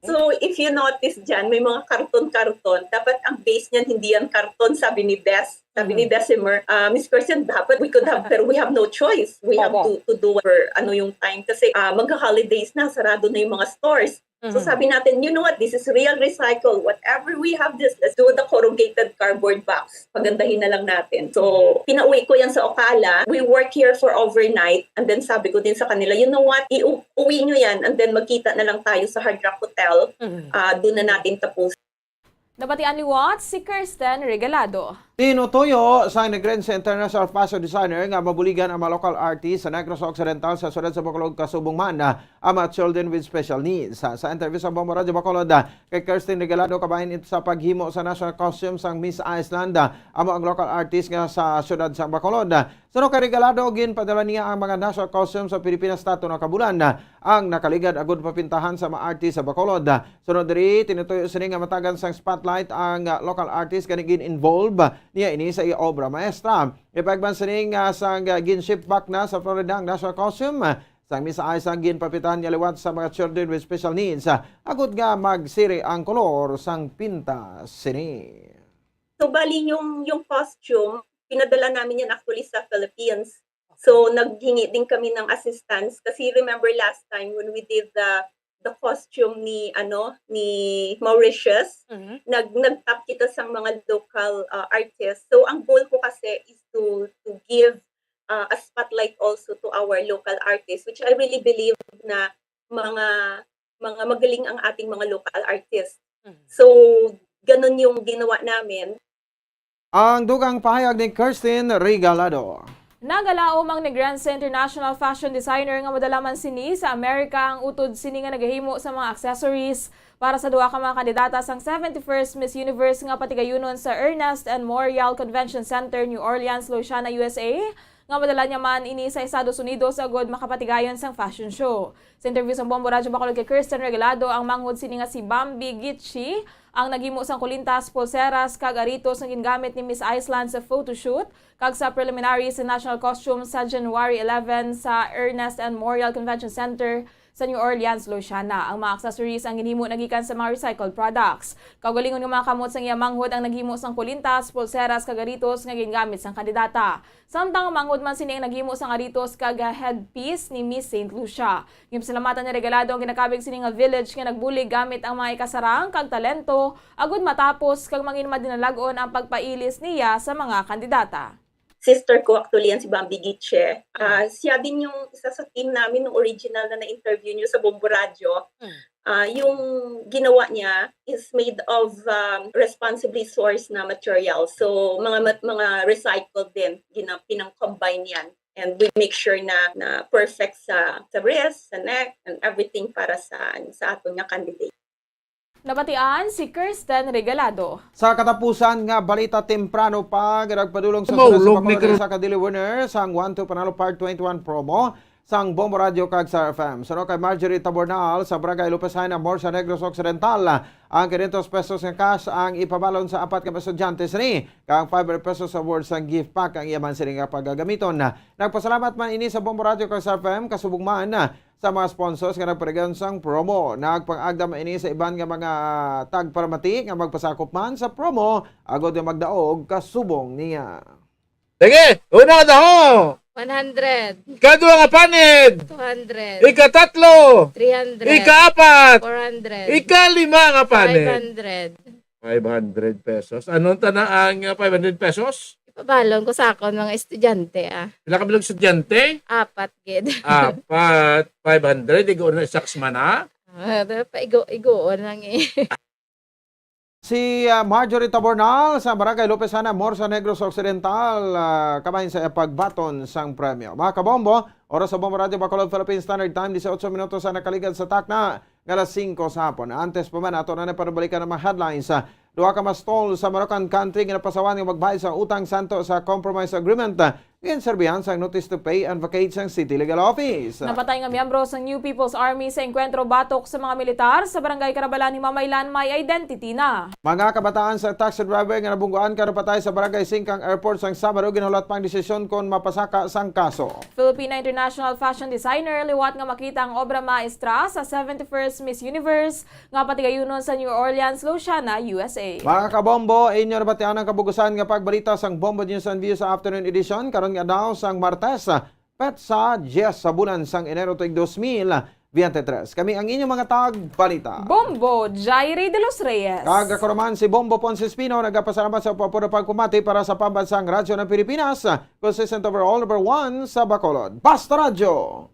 So, if you notice dyan, may mga karton-karton. Dapat ang base niyan, hindi yan karton, sabi ni Des. Sabi ni Mhm. Desimer, "Ah, Miss Kirsten, dapat we could have, pero we have no choice. We have Opo. to, to do whatever, ano yung time." Kasi, ah, magha-holidays na, sarado na yung mga stores. So, Mhm. sabi natin, "You know what? This is real recycle. Whatever we have this, let's do the corrugated cardboard box." Pagandahin na lang natin. So, pinauwi ko yan sa Ocala. We work here for overnight. And then sabi ko din sa kanila, "You know what? Iu-, uwi nyo yan. And then magkita na lang tayo sa Hard Rock Hotel. Mhm. Ah, doon na natin tapos." Nabatian liwat si Kirsten Regalado. Tinutuyo sang Negrense International Fashion Designer nga mabuligan ang mga local artist sa Negros Occidental sa siyudad sa Bacolod, kasubong man ang mga children with special needs. Sa, sa interview sa Bombo Radyo Bacolod, ah, kay Kirsten Regalado, kabahin ito sa paghimo sa national costume sang Miss Iceland, ah, amo ang local artist nga sa siyudad sa Bacolod. Suno kay Regalado, ginpadala niya ang mga national costume sa Pilipinas tato na kabulan, ah, ang nakaligad agud papintahan sa mga artist sa Bacolod. Suno diri, tinutuyo sini nga matagan sang spotlight ang, ah, local artist, kani gin-involve niya ini sa iya obra maestra. Ipagman sini nga sang, ah, gin-ship back na sa Florida ang national costume, ah, sang Miss Iceland, ginpapintahan niya liwat sa mga children with special needs, ah, agud nga magsiri ang kolor sang pinta sini. So, bali yung, yung costume, pinadala namin yan actually sa Philippines. So, naghingi din kami ng assistance kasi remember last time when we did the, the costume ni, ano, ni Mauritius, Mhm. nag-, nag-tap kita sa mga local, ah, artists. So, ang goal ko kasi is to, to give, ah, a spotlight also to our local artists, which I really believe na mga, mga magaling ang ating mga local artists. Mhm. So, ganun yung ginawa namin. Ang dugang pahayag ni Kirsten Regalado. Nagalaom ang Negrense International Fashion Designer nga madala man sini sa Amerika ang utod sini nga nagahimo sa mga accessories para sa duha ka mga kandidata sang seventy-first Miss Universe nga patigayunon sa Ernest and Morial Convention Center, New Orleans, Louisiana, U S A, nga madala niya man ini sa Estados Unidos agod makapatigayon sang fashion show. Sa interview sang Bombo Radyo Bacolod kay Kirsten Regalado, ang manghod sini nga si Bambi Gichi ang naghimo sang kulintas, pulseras, kag aritos nga gingamit ni Miss Iceland sa photoshoot kag sa preliminary sa national costume sa January eleven sa Ernest and Morial Convention Center sa New Orleans, Louisiana. Ang mga accessories ang ginhimo nagikan sa mga recycled products. Kaugalingon nga mga kamot sang iya manghod ang naghimo sang kulintas, pulseras, kag aritos nga gingamit sang kandidata. Samtang manghod man sini ang naghimo sang aritos kag headpiece ni Miss Saint Lucia. Ginpasalamatan ni Regalado ang ginakabig sini nga village nga nagbulig gamit ang mga ikasarang kag talento agud matapos kag mangin madinalag-on ang pagpailis niya sa mga kandidata. Sister ko actually yan, si Bambi Giche. Ah, siya din yung isa sa team namin nung original na na-interview niyo sa Bombo Radyo. Mm. Ah, yung ginawa niya is made of, um, responsibly sourced na material. So, mga mat-, mga recycled din, gina-, pinang-combine yan. And we make sure na, na perfect sa, sa wrist, sa neck, and everything para sa, sa aton nga candidate. Nabatian si Kirsten Regalado. Sa katapusan nga balita, temprano pa nga nagpadulong sa Maulog siyudad sa Bacolod ni Kir- isa ka daily winner sang One to Panalo Part twenty-one promo sang Bombo Radyo kag Star F M. Suno kay Marjorie Tabornal sa Barangay Lopez Jaena, Morza, Negros Occidental, ang quinientos pesos nga cash ang ipabalon sa apat ka estudyante sini, kag five hundred pesos sa worth sang gift pack ang iya man sini nga pagagamiton. Nagpasalamat man ini sa Bombo Radyo kag Star F M, kasubong man sa mga sponsors nga nagpadayon sang promo. Nagpang-agda man ini sa iban nga mga tagparamati nga magpasakop man sa promo agod nga magdaog kasubong niya. Sige, una na ho! One hundred. Ikadua nga panid! Two hundred. Ikatatlo! Three hundred. Ikaapat! Four hundred. Ikalima nga panid! Five hundred. Five hundred pesos. Anong tana ang, uh, five hundred pesos? Ipabalon ko sa akon mga estudyante, ah. Pila ka bilog estudyante? Apat gid. Apat, five hundred, igo na isaks man, ha? Ah, da-, pa igo-, igoon lang, eh. Si, ah, Marjorie Tabornal sa Barangay Lopez Ana, Morsa, Negros Occidental, ah, kamay sa pagbaton sang premyo. Mga kabombo, oras sa Bombo Radyo Bacolod, Philippine Standard Time, dieciocho minutos ang nakaligad sa takna nga alas singko sa hapon. Antes pa man, ato na panabalikan ang mga headlines. Ah, duha ka mastol sa Moroccan country nga napasawan nga magbayad sa utang santo sa compromise agreement. Ginserbihan sang notice to pay ang vacate sang City Legal Office. Napatay nga miyembro sang New People's Army sa engkwentro batok sa mga militar sa Barangay Carabalan, Himamaylan, may identity na. Mga kabataan sa taxi driver nga nabungguan karon patay sa Barangay Singkang Airport sang Sabado, ginhulat pang desisyon kon mapasaka sang kaso. Filipina international fashion designer liwat nga makita ang obra maestra sa seventy-first Miss Universe nga patigayunon sa New Orleans, Louisiana, U S A. Mga kabombo, inyo nabatian ang kabugusan nga pagbalita sang Bombo News and Views sa afternoon edition karon nga adlaw sang Martes, petsa diyes sa bulan sang Enero tuig dos mil biyente tres. Kami ang inyong mga tagbalita. Bombo Jairi de los Reyes. Kag ako naman si Bombo Ponce Espino, nagapasalamat sa pagpapuro pagpamati para sa pambansang Radyo ng Pilipinas, consistent overall number one sa Bacolod. Basta Radyo!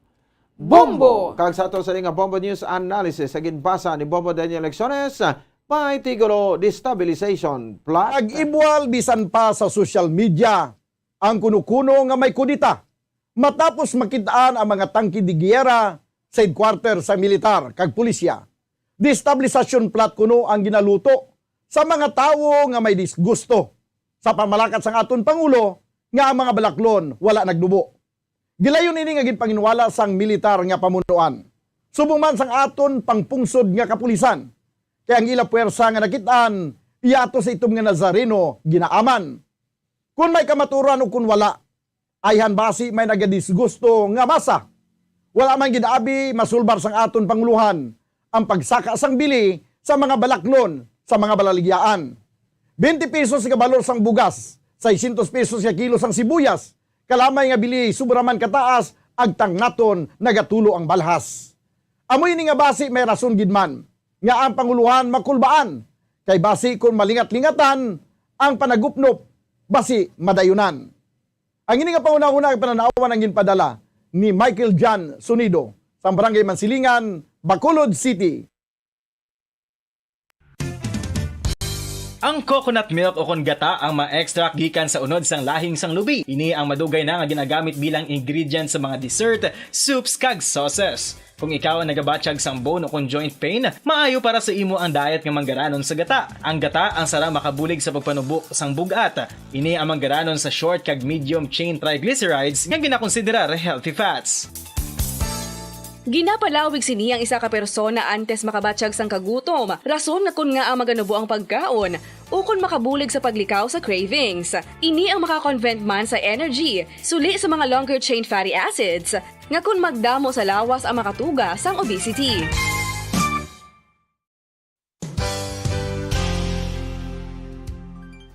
Bombo! Kag sa ato sa nga Bombo News Analysis, sa ginbasa ni Bombo Daniel Lecciones, may titulo, Destabilization Plot. Nag-ibwal bisan pa sa social media ang kuno-kuno nga may kudeta matapos makit-an ang mga tangke de giyera sa headquarter sa militar kag pulisya. Destabilization plot kuno ang ginaluto sa mga tawo nga may disgusto sa pamalakat sang aton Pangulo nga ang mga balaklon wala nagnubo. Gilayon ini nga ginpanginwala sang militar nga pamunuan, subong man sang aton pangpungsod nga kapulisan, kay ang ila puwersa nga nakit-an yato sa itom nga Nazareno ginaaman. Kon may kamaturan o kon wala, ayhan basi may nagadisgusto nga masa. Wala man gid abi masulbar sang aton pangulohan ang pagsaka sang bili sa mga balaklon sa mga balaligyaan. Twenty pesos nga balor sang bugas, seiscientos pesos nga kilo sang sibuyas, kalamay nga bili sobra man kataas, agtang naton nagatulo ang balhas. Amo ini nga basi may rason gid man nga ang pangulohan makulbaan, kay basi kon malingat-lingatan ang panagupnop, basi madayunan. Ang ini nga panghunahuna kag panan-awan ang ginpadala ni Michael John Sonido sa Barangay Mansilingan, Bacolod City. Ang coconut milk o kon gata ang ma-extract gikan sa unod sang lahing sang lubi. Ini ang madugay na nga ginagamit bilang ingredient sa mga dessert, soups, kag sauces. Kung ikaw ang nagabatyag sang bone o kon joint pain, maayo para sa imo ang diet nga manggaranon sa gata. Ang gata ang sarang makabulig sa pagpanubo sang bug-at. Ini ang manggaranon sa short kag medium chain triglycerides nga ginakonsiderar healthy fats. Ginapalawig sini ang isa ka persona antes makabatyag sang kagutom, rason nga kon ngaa maganubo ang pagkaon, ukon makabulig sa paglikaw sa cravings. Ini ang maka-convert man sa energy, suli sa mga longer chain fatty acids, nga kon magdamo sa lawas ang makatuga sang obesity.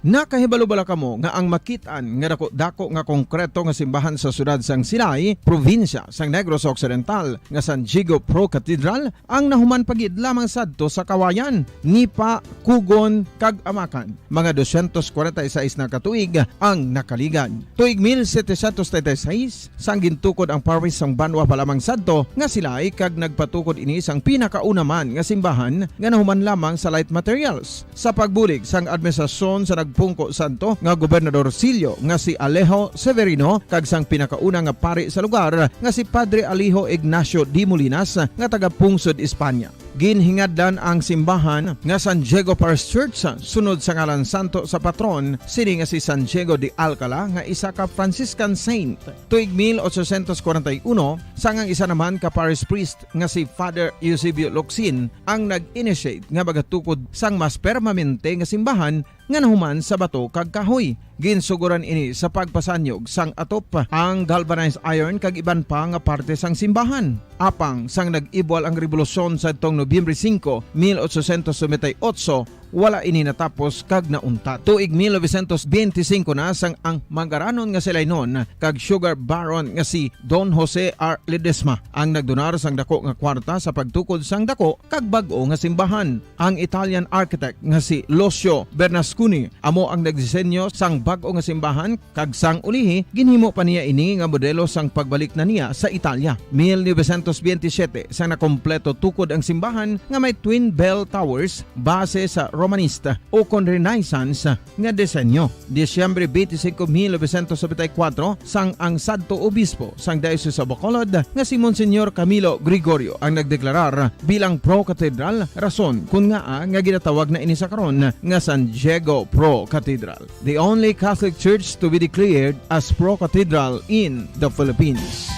Nakahibalo bala kamo nga ang makit-an nga dako-dako nga konkreto nga simbahan sa siyudad sang Silay, probinsya sang Negros Occidental, nga San Diego Pro Cathedral ang nahuman pa gid lamang sadto sa Kawayan, Nipa, Cogon, kag Amacan? Mga doscientos cuarenta y seis na ka tuig ang nakaligad. Tuig mil setecientos treinta y seis, sang gintukod ang parish sang banwa pa lamang sadto nga Silay, kag nagpatukod ini sang pinakauna man nga simbahan nga nahuman lamang sa light materials. Sa pagbulig sang administrasyon sa nagpungko sadto nga Gobernador Sillo nga si Alejo Severino kag sang pinakauna nga pari sa lugar nga si Padre Alejo Ignacio de Molinas nga taga-pungsod Espanya. Ginhingadlan ang simbahan nga San Diego Parish Church sunod sa ngalan santo sa patron sini nga si San Diego de Alcala nga isa ka Franciscan saint. Tuig mil ochocientos cuarenta y uno, sang ang isa naman ka parish priest nga si Father Eusebio Locsin ang nag-initiate nga magatukod sang mas permanente nga simbahan nga nahuman sa bato kag kahoy. Ginsugoran ini sa pagpasanyog sang atop, ang galvanized iron kag iban pa nga parte sang simbahan. Apang sang nag-ibwal ang rebolusyon sadtong Nobyembre singko, mil ochocientos noventa y ocho, wala ini natapos kag nauntat. Tuig mil novecientos benti singko na sang ang mangaranon nga si Lainon kag sugar baron nga si Don Jose R. Ledesma ang nagdonar sang dako nga kwarta sa pagtukod sang dako kag bag-o nga simbahan. Ang Italian architect nga si Lucio Bernasconi amo ang nagdisenyo sang bag-o nga simbahan, kag sang ulihi, ginhimo pa niya ini nga modelo sang pagbalik na niya sa Italia. Mil novecientos benti siyete, sang nakompleto tukod ang simbahan nga may twin bell towers base sa Romanista ukon Renaissance nga disenyo. Disyembre twenty-five, mil novecientos noventa y cuatro, sang ang sadto obispo sang Diocese of Bacolod nga si Monsignor Camilo Gregorio ang nagdeklarar bilang Pro Cathedral, rason kon ngaa nga ginatawag na ini sa karon nga San Diego Pro Cathedral, the only Catholic church to be declared as Pro Cathedral in the Philippines.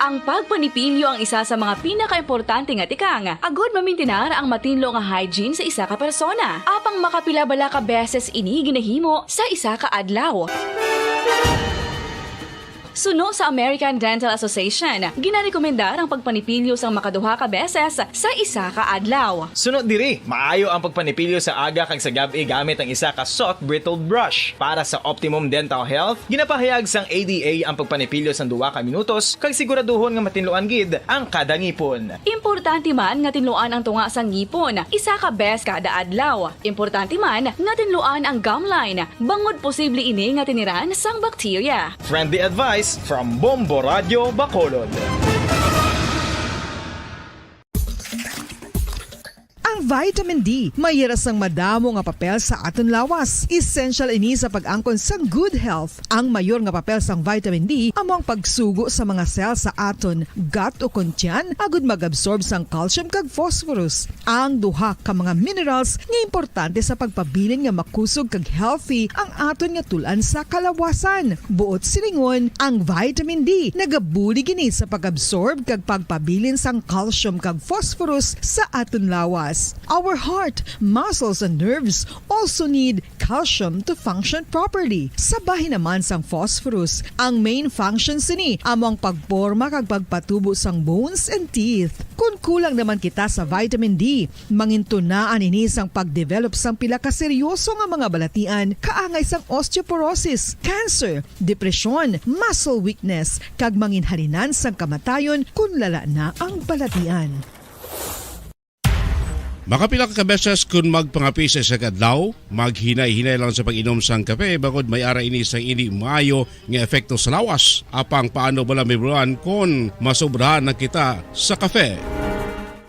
Ang pagpanipilyo ang isa sa mga pinakaimportante nga tikang agod mamintinar ang matinlo nga hygiene sa isa ka persona. Apang makapila bala ka beses ini ginahimo sa isa ka adlaw? Suno sa American Dental Association, ginarekomendar ang pagpanipilyo sang makaduha ka beses sa isa ka adlaw. Suno diri, maayo ang pagpanipilyo sa aga kag sa gab-i gamit ang isa ka soft bristled brush. Para sa optimum dental health, ginapahayag sang A D A ang pagpanipilyo sang duha ka minutos kag siguraduhon nga matinluan gid ang kada ngipon. Importante man nga tinluan ang tunga sang ngipon isa ka beses kada adlaw. Importante man nga tinluan ang gum line, bangod posible ini nga tiniran sang bakterya. Friendly advice from Bombo Radio Bacolod. Ang vitamin D may hira sang madamo nga papel sa aton lawas. Essential ini sa pag-angkon sang good health. Ang mayor nga papel sang vitamin D amo ang pagsugo sa mga cell sa aton gut ukon tiyan agud mag-absorb sang calcium kag phosphorus, ang duha ka mga minerals nga importante sa pagpabilin nga makusog kag healthy ang aton nga tul-an sa kalawasan. Buot silingon, ang vitamin D nagabulig ini sa pag-absorb kag pagpabilin sang calcium kag phosphorus sa aton lawas. Our heart, muscles, and nerves also need calcium to function properly. Sa bahin naman sang phosphorus, ang main function sini amo ang pagporma kag pagpatubo sang bones and teeth. Kon kulang naman kita sa vitamin D, mangintunaan ini sang pagdevelop sang pila ka seryoso nga mga balatian, kaangay sang osteoporosis, cancer, depresyon, muscle weakness, kag manginhalinan sang kamatayon kon lala na ang balatian. Makapila ka beses kon magpangape sa isa ka adlaw, maghinay-hinay lang sa pag-inom sang kape, bangod may ara ini sang indi maayo nga epekto sa lawas. Apang paano bala mahibaluan kon masobrahan na kita sa kape?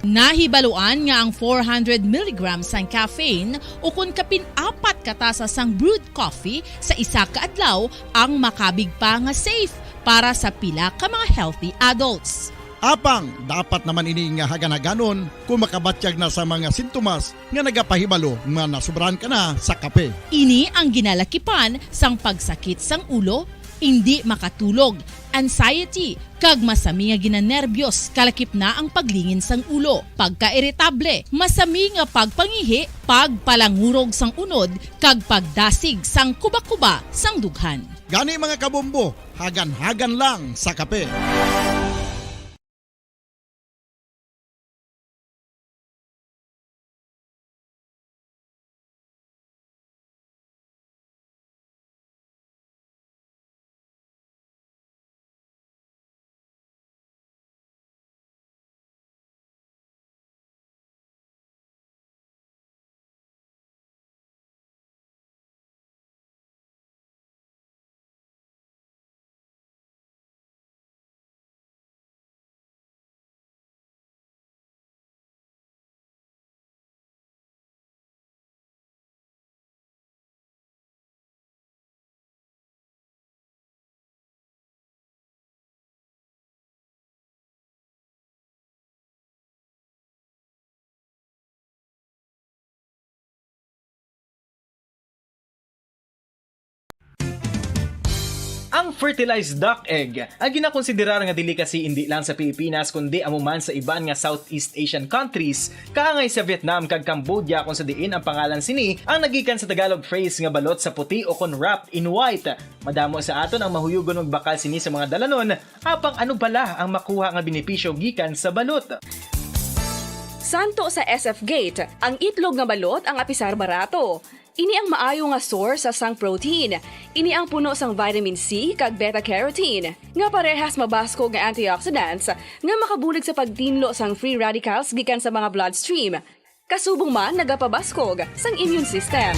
Nahibaluan nga ang four hundred milligrams sang caffeine ukon kapin apat ka tasa sang brewed coffee sa isa ka adlaw ang makabig pa nga safe para sa pila ka mga healthy adults. Apang dapat naman ini nga hagan-haganon kon makabatyag na sa mga sintomas nga nagapahibalo nga nasobrahan ka na sa kape. Ini ang ginalakipan sang pagsakit sang ulo, indi makatulog, anxiety, kag masami nga ginanerbyos, kalakip na ang paglingin sang ulo, pagkairitable, masami nga pagpangihi, pagpalangurog sang unod, kag pagdasig sang kubakuba sang dughan. Gani, mga kabombo, hagan-hagan lang sa kape. Ang fertilized duck egg, ang ginakonsiderar nga delicacy indi lang sa Pilipinas kundi amo man sa iban nga Southeast Asian countries, kaangay sa Vietnam kag Cambodia, kung sa diin ang pangalan sini ang nagikan sa Tagalog phrase nga balot sa puti o kon wrapped in white. Madamo sa aton ang mahuyugon magbakal sini sa mga dalanon, apang ano bala ang makuha nga benepisyo gikan sa balot? Santo sa S F Gate, ang itlog nga balot ang apisar barato. Ini ang maayo nga source sang protein. Ini ang puno sang vitamin C kag beta-carotene, nga parehas mabaskog nga antioxidants nga makabulig sa pagtinlo sang free radicals gikan sa mga bloodstream. Kasubong man nagapabaskog sang immune system.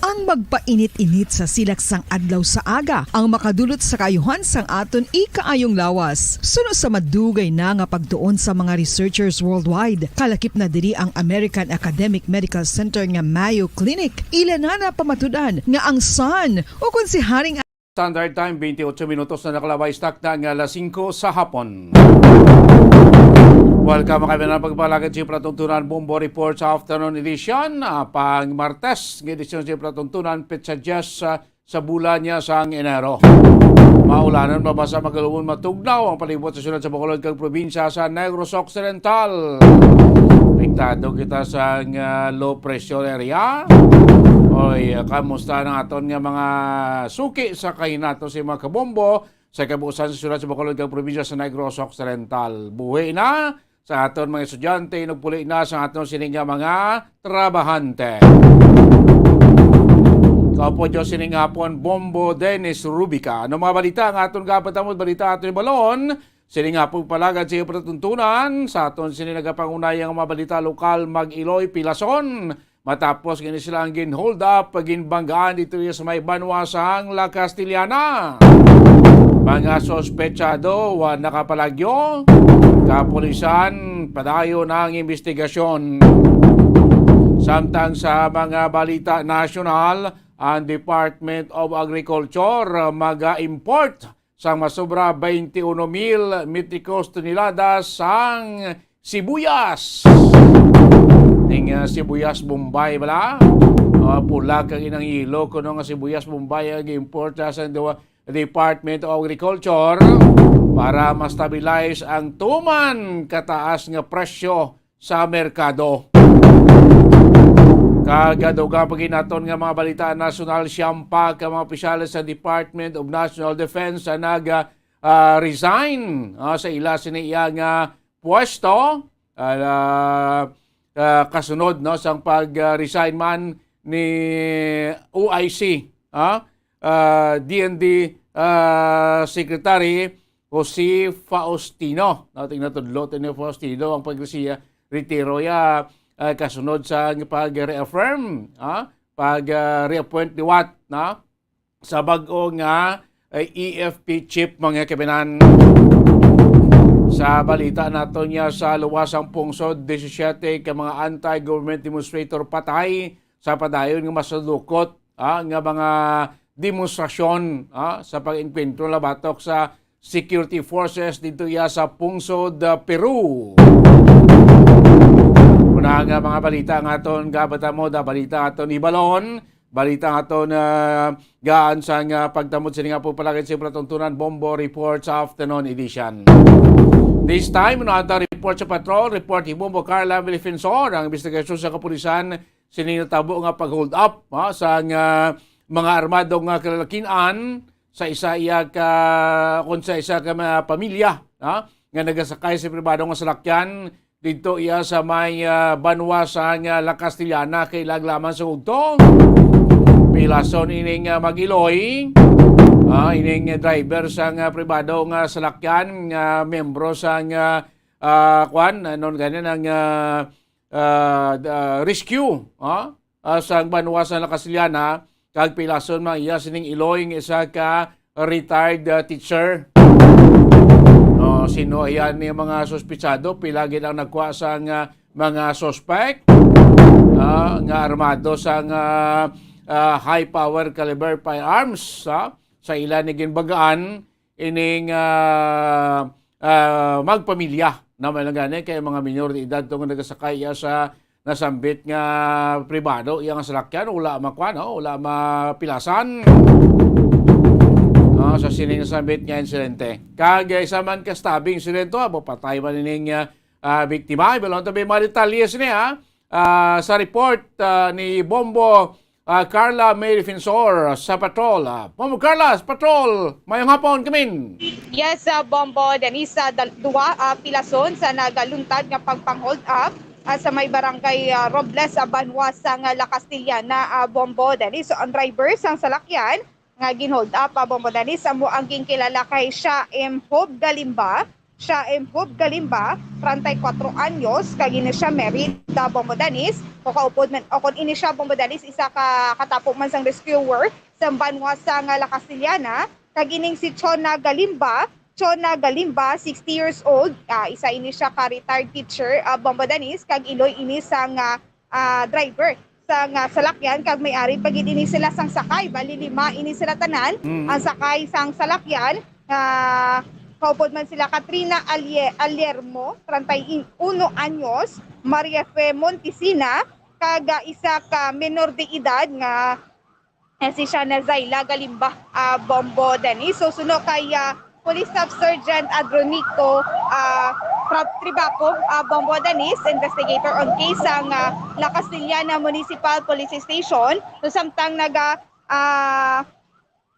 Ang magpainit-init sa silak sang adlaw sa aga ang makadulot sa kaayuhan sang aton ikaayong lawas. Suno sa madugay na nga pagtuon sa mga researchers worldwide, kalakip na diri ang American Academic Medical Center nga Mayo Clinic. Ila na napamatud-an nga ang sun, ukon si Haring Standard Time, twenty-eight minutos na nakalabay sa takna nga alas singko sa hapon. Welcome kami na pagpalagad sa palatuntunan Bombo Report sa Afternoon Edition, ah, pang Martes nga edisyon sa palatuntunan, petsa diyes, ah, sa bulan niya sang Enero. Maulanan, mabasa, magalumon, matugnaw ang palibot sa syudad sa Bacolod kag probinsya sa Negros Occidental. Apektado kita sa, ah, low pressure area. Oy, ah, kamusta ang aton nga mga suki sa kahinato sa mga kabombo sa kabuusan sa syudad sa Bacolod kag probinsya sa Negros Occidental? Buhi na sa aton mga estudyante, nagpuli na sa aton sini nga mga trabahante. Kaupo Diyos sining hapon, Bombo Dennis Rubica. Ano mga balita nga aton gapatamod? Balita aton ibalon. Sining hapon palagad sa iyo palatuntunan. Sa aton sini nagapangunay ang mga balita lokal, mag-iloy, pilason. Matapos gini sila ang gin-hold up, ginbanggaan dito iya sa may banwa sang La Castellana. Mga sospechado, wa nakapalagyo. Kapulisan, padayon ang investigasyon. Samtang sa mga balita nasyonal, ang Department of Agriculture mag-import sang masobra twenty-one mil metricos tonelada sang sibuyas. Ning, ah, sibuyas Bombay bala. Ah, pula kag inang yelo kuno nga sibuyas Bombay ang import sa Dewa-, Department of Agriculture para ma-stabilize ang tuman kataas nga presyo sa merkado. Kag dugang pa gid naton nga mga balita nasyonal, siyam pa ka mga opisyales sa Department of National Defense ang nag, ah, resign, ah, sa ila sini iya nga pwesto, ah, ah, kasunod, no, sang pag, ah, resign man ni O I C, ah, ah, D N D, ah, Secretary Jose Faustino. No, tingnan, tudlo ni Faustino ang pag-, retiro ya, ah, kasunod sa pag-reaffirm, ah, pag, ah, reappoint liwat, no, sa bag-o nga, ah, E F P chief, mga kabinan. Sa balita nato niya, sa luwas ang pungsod, disisiete ka mga anti-government demonstrator patay sa padayon nga masalukot, ah, nga mga demonstrasyon, ah, sa pag-engkwentro labatok sa security forces dito iya sa pungsod, ah, Peru. Una nga mga balita nga aton gabatamod, ah, balita aton ibalon, balita aton, ah, gaan sa nga pagtamod sini nga po palagay sa palatuntunan Bombo Report sa Afternoon Edition. This time, una ang report sa patrol, report ni Bombo Carla Villafensor, ang investigasyon sa kapulisan sini natabo nga pag-hold up, ha, sa nga mga armado nga kalalakin-an sa isa iya ka, kung sa isa ka mga pamilya, ha, nga nagasakay sa pribado nga salakyan didto iya sa may, ah, banwa sa nga La Castellana, kay ilag lamang sa ugto. Pilason ining, ah, mag-iloy, ah, ining driver sa nga pribado nga salakyan nga membro sa nga, ah, kwan, anon ganin ang, ah, ah, d-, ah, rescue, ah, ah, sa banwa sa La Castellana, kag pilason man iya sining iloy nga isa ka retired, ah, teacher. Oh, sino iya ni mga suspitsado? Pila gid ang nagkuha sa nga mga suspect, ah, nga armado sa nga, ah, high power caliber firearms, ah, sa ila ni ginbagaan ining, ah, ah, magpamilya na may lang gani kay mga minor de edad to nga nagasakay iya sa nasambit nga pribado iya nga salakyan, wala makwa, no? Wala mapilasan. sa sining sambit nga insidente. Kag, ah, isa man ka stabbing insidente, abo patay man ining, ah, ah, biktima. Ibalon tabi mga detalye sini, ha? Ah, sa report, ah, ni Bombo, ah, Carla May Defensor sa patrol. Ah, Bombo Carla, sa patrol, mayong hapon, kamin. Yes, ah, Bombo Dennis, ah, dal-, duwa, ah, pilason sa nagaluntad nga pagpang-hold up, ah, sa may barangay, ah, Robles, ah, banwa sang, ah, La Castellana, ah, Bombo Dennis. So, ang driver sang salakyan nga gin-hold up, ah, Bombo Dennis, amo ang ginkilala kay Shaim Hob Galimba. Shaim Hob Galimba, treinta y cuatro anyos, kag ini siya married, ah, Bombo Dennis, o kaupod man, o kon ini siya, Bombo Dennis, isa ka katapo man sang rescuer sa banwa sang, ah, La Castellana, kag ining si Chona Galimba, Chona Galimba, sixty years old, ah, isa ini siya ka retired teacher, ah, Bombo Dennis, kag iloy ini sang, ah, ah, driver sang, ah, salakyan, kag may-ari pa gid ini sila sang sakay. Bali, lima ini sila tanan. Mm. Ang sakay sang salakyan, ah, kaupod man sila Katrina Alie-, Aliermo, treinta y uno anyos, Maria Fe Montesina, kag, ah, isa ka menor de edad nga, eh, si Shana Zaila Galimba, ah, Bombo Dennis. So, suno kay, ah, Police Staff Sergeant Adronico, ah, Tra-, Tribaco, ah, Bombo Dennis, investigator on case sang, ah, La Castellana Municipal Police Station. So, samtang naga, ah,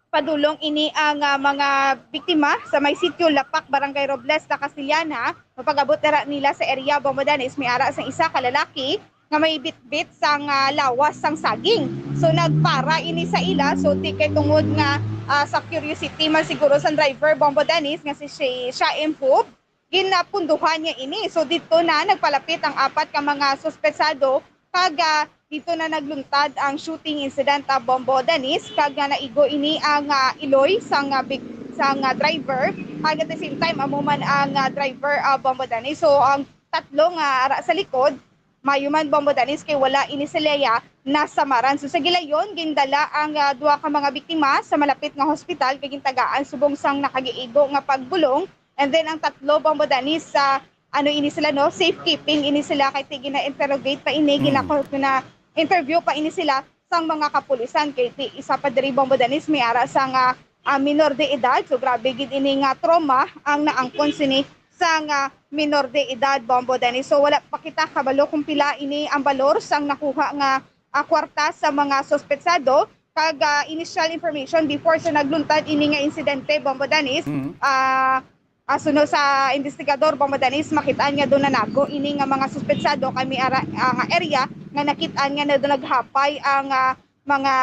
padulong ini ang, ah, mga biktima sa may sitio Lapak, Barangay Robles, La Castellana, mapag-abot dira nila sa area, Bombo Dennis, may ara sang isa ka lalaki nga may bitbit sang, ah, lawas sang saging. So, nagpara ini sa ila. So, ti kay tungod nga, ah, sa curiosity man siguro sang driver, Bombo Dennis, nga si, si Shaim Hub, ginapunduhan niya ini. So, dito na nagpalapit ang apat ka mga suspetsado, kag, ah, dito na nagluntad ang shooting incident, ah, Bombo Dennis, kag nga naigo ini ang, ah, iloy sang, ah, big-, sang, ah, driver, kag at the same time amo man ang, ah, driver, ah, Bombo Dennis. So, ang tatlo nga ara sa likod, mayo man, Bombo Dennis, kay wala ini sila ya nasamaran. So, sa gilayon, gindala ang, ah, duha ka mga biktima sa malapit nga hospital kag gintagaan subong sang nakagiigo nga pagbulong. And then, ang tatlo, Bombo Dennis, sa ano ini sila, no? Safekeeping ini sila kay ti gina-interrogate pa ini, Mm. gina-, gina-interview pa ini sila sang mga kapulisan kay ti isa pa diri, Bombo Dennis, may ara sang, ah, ah, minor de edad. So, grabe gid ini nga trauma ang naangkon sini sang, ah, minor de edad, Bombo Dennis. So, wala pa kita kabalo kung pila ini ang balor sang nakuha nga, ah, kwarta sa mga suspetsado. Kag, ah, initial information before sa nagluntad ini nga insidente, Bombo Dennis, Mm. ah, ah, suno sa investigador, Bombo Dennis, makitaan nga doon nanago ini nga mga suspetsado kay may ara-, ah, nga area nga nakitaan nga na doon naghapay ang, ah, mga,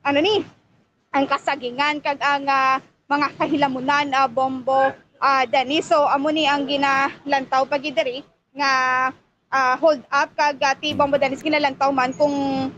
ano ni, ang kasagingan kag ang, ah, mga kahilamunan, ah, Bombo, ah, Dennis. So, amo ni ang ginalantaw pa gid diri nga, ah, hold up kag, ah, ti Bombo Dennis, ginalantaw man kung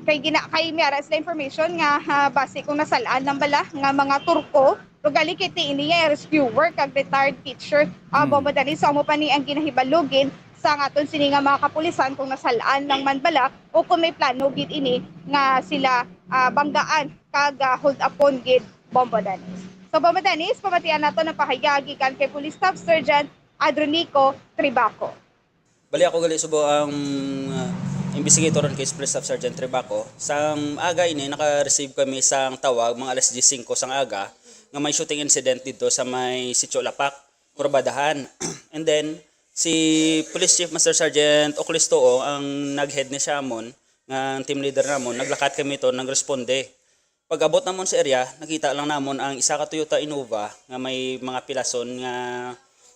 kay gina-, kay may ara sila information nga, ah, basi kung nasal-an lang bala nga mga Turko, pero gali kay ti ini nga rescuer kag retired teacher, ah, Mm. Bombo Dennis. So, amo pa ni ang ginahibalugin sa aton sini nga mga kapulisan kung nasal-an lang man bala o kung may plano gid ini nga sila, ah, banggaan kag, ah, hold upon gid, Bombo Dennis. So, Bombo Dennis, pamatian nato ang pahayag gikan kay Police Staff Sergeant Adronico Tribaco. Bali, ako gali subo ang, ah, investigator on case, Police Staff Sergeant Tribaco. Sang aga ini, naka-receive kami sang tawag, mga alas diyes singko sang aga, nga may shooting incident dito sa may Sitio Lapak, Kurbadahan. And then, si Police Chief Master Sergeant Ocles Tuo ang nag-head ni siya amon, nga ang team leader namon, naglakat kami to, nagresponde. Pag-abot namon sa area, nakita lang namon ang isa ka Toyota Innova nga may mga pilason nga,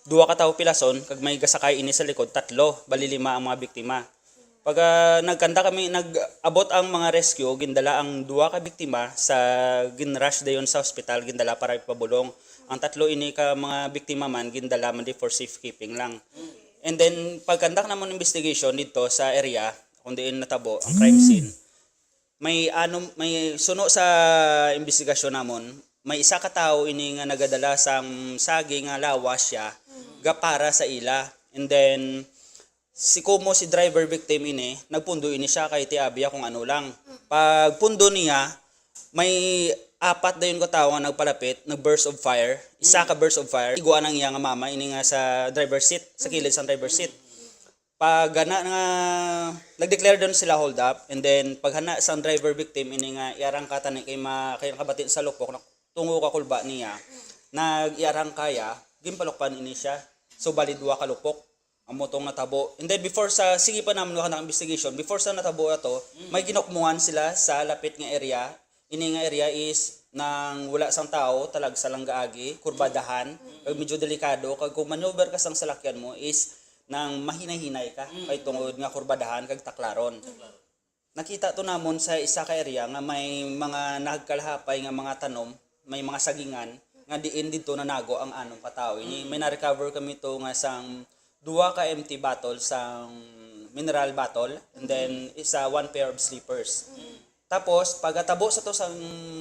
duha ka tawo pilason, kag may gasakay ini sa likod, tatlo, bali lima ang mga biktima. Pag, ah, nagkanda kami, nag-abot ang mga rescue, gindala ang duha ka biktima sa, gin-rush dayon sa hospital, gindala para ipabulong. Ang tatlo ini ka mga biktima man, gindala man di for safekeeping lang. And then, pagkanda namon investigation dito sa area, kung diin natabo ang crime scene, may ano, may suno sa investigasyon namon, may isa ka tawo ini nga nagadala sang saging nga lawas siya, Mm. ga para sa ila. And then, si, kumo si driver victim ini, nagpundo ini siya kay ti abi kung ano lang. Mm. Pagpundo niya, may apat dayon ka tawo nga nagpalapit, nag-burst of fire, isa Mm. ka burst of fire, iguan ang iya nga mama ini nga sa driver seat, sa Mm. kilid sang driver seat. Pag ana nga, nag-declare doon sila hold up, and then paghana sang driver victim ini nga iarang ka tani kay ma-, kay nakabati sa lupok na, tungo ka kulba niya, nag-iarangkaya, ginpalukpan ini siya. So, bali duha ka lupok. Amo tong natabo. And then before sa, sige pa naman ang investigation, before sa natabo ato, may ginukmungan sila sa lapit nga area. Ini nga area is nang wala sang tao, talagsa lang gaagi, kurbadahan, kag medyo delikado, kag kung maneuver ka sang salakyan mo is nang mahinay-hinay ka, kay tungod nga kurbadahan kag taklaron. Nakita to namon sa isa ka area nga may mga nagkalahapay nga mga tanom, may mga sagingan, nga diin didto nanago ang anom ka tawo. Ini, may na-recover kami to nga sang duha ka empty bottle sang mineral bottle, and then isa, one pair of slippers. Tapos, pagkatabo sa to sang,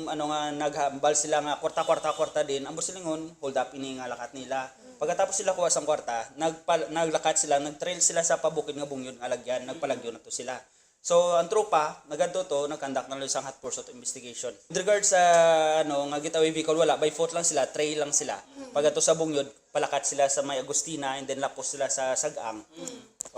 ano nga, naghambal sila nga kwarta, kwarta, kwarta din, ang Busilingon, hold up ini nga lakat nila. Pagkatapos sila kuha sang kwarta, nagpal-, naglakat sila, nag-trail sila sa pabukid nga bungyon nga lagyan, nagpalagyo na to sila. So, ang tropa, nagadto to, nag-conduct na lang sang hot pursuit investigation. With regard sa, ano, nga getaway vehicle, wala, by foot lang sila, trail lang sila. Pagkadto sa bungyon, palakat sila sa may Agustina, and then lapos sila sa Sag-ang.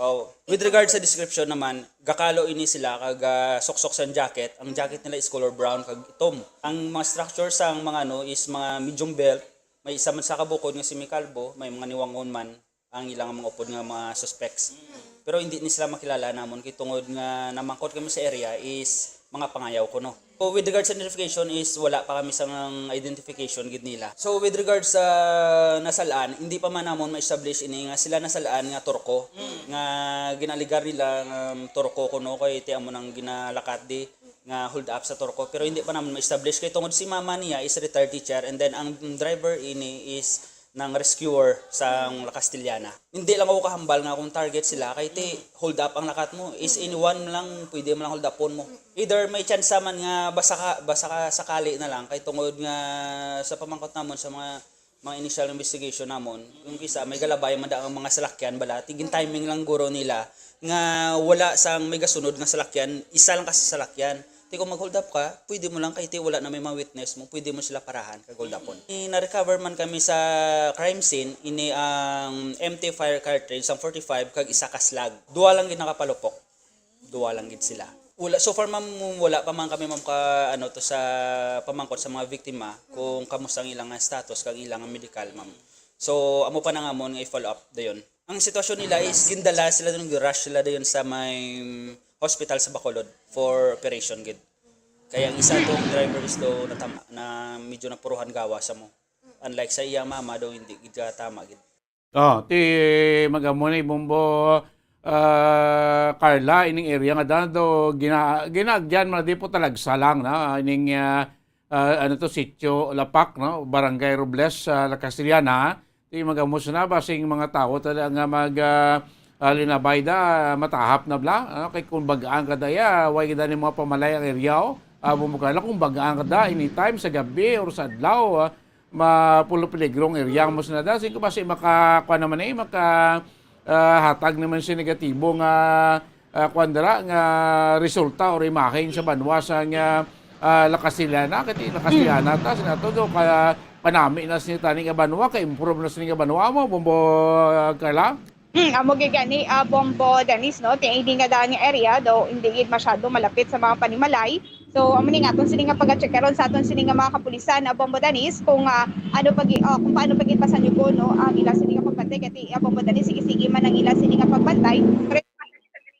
Oh. With regard sa description naman, gakalo ini sila kag, ah, suksok sang jacket. Ang jacket nila is color brown kag itom. Ang mga structure sang mga, ano, is mga medium belt. May isa man sa kabukod nga semikalbo, may mga niwangon man ang ilang mga upod nga mga suspects. Pero hindi ni sila makilala namon kay tungod nga namangkot kami sa area is mga pangayaw kuno. So, with regards sa identification is wala pa kami sa identification gid nila. So, with regards sa nasalaan, hindi pa man namon ma-establish ini nga sila nasalaan nga Turko, nga ginaligar nila nga Turko kuno kay ti amo nang ginalakat di nga hold up sa Turko. Pero hindi pa namon ma-establish kay tungod si mama niya is retired teacher and then ang driver ini is nang rescuer sang La Castellana. Hindi lang ako kahambal nga kung target sila kay ti hold up ang lakat mo. Is anyone lang pwede mo lang hold upon mo. Either may chance man nga basta ka, basta ka sakali na lang kay tungod nga sa pamangkot namon sa mga mga initial investigation namon, yung isa may galabay man da ang mga salakyan bala, tigin timing lang guro nila nga wala sang may gasunod nga salakyan, isa lang kasi salakyan. Ti kung mag-hold up ka, pwede mo lang kay ti wala na may mga witness mo, pwede mo sila parahan kag hold upon. Ni na-recover man kami sa crime scene ini ang empty fire cartridge sang forty-five kag isa ka slug. Duha lang gid nakapalupok. Duha lang gid sila. Wala, so far, ma'am, wala pa man kami, ma'am, ka, ano, to sa pamangkot sa mga biktima kung kamusta ang ilang status kag ilang medical, ma'am. So, amo pa na nga mo nga i-follow up dayon. Ang sitwasyon nila is gindala sila dun, rush sila dayon sa may hospital sa Bacolod for operation gid. Kaya ang isa tong driver is daw natama na medyo napuruhan gawa sa mo. Unlike sa iyang mama daw hindi gid tama gid. Oh, ti magamo ni Bombo, ah, Carla, ining area nga dado gina, ginaagyan man di po talagsa lang na ining, ah, ah, ano to, Sitio Lapak, no, Barangay Robles, sa La Castellana. Ti magamo na ba sing mga tawo talaga nga mag, ah, ah, linabay da, matahap na bla, ano? Kay kung bagaan ka daya, way gid ni mga pamalay ang area, oh. Ah, Bombo Carla, kung bagaan ka da anytime sa gabi or sa adlaw, ah, mapulo peligrong area mo sa nada. Sing ko basi maka, kuan naman eh, maka, ah, hatag naman si negatibo nga, ah, kuan dira, nga resulta or imahen sa banwa sa nga, ah, La Castellana, kati La Castellana ta, sa nato do, kaya panami na sini tani nga banwa, ka-improve na sini nga banwa mo, Bombo, ah, Carla? Hmm, amo gid gani, ah, Bombo Dennis, no? Ti ini nga daan nga area daw hindi gid masyado malapit sa mga panimalay. So, amo ni nga aton sini nga pag-check karon sa aton sini nga mga kapulisan, ah, Bombo Dennis, kung ah, ano pag ah, kung paano pag ipasanyugo, no, ang ila sini nga pagbantay kay ti, ah, Bombo Dennis, sige-sige man ang ila sini nga pagbantay. Pero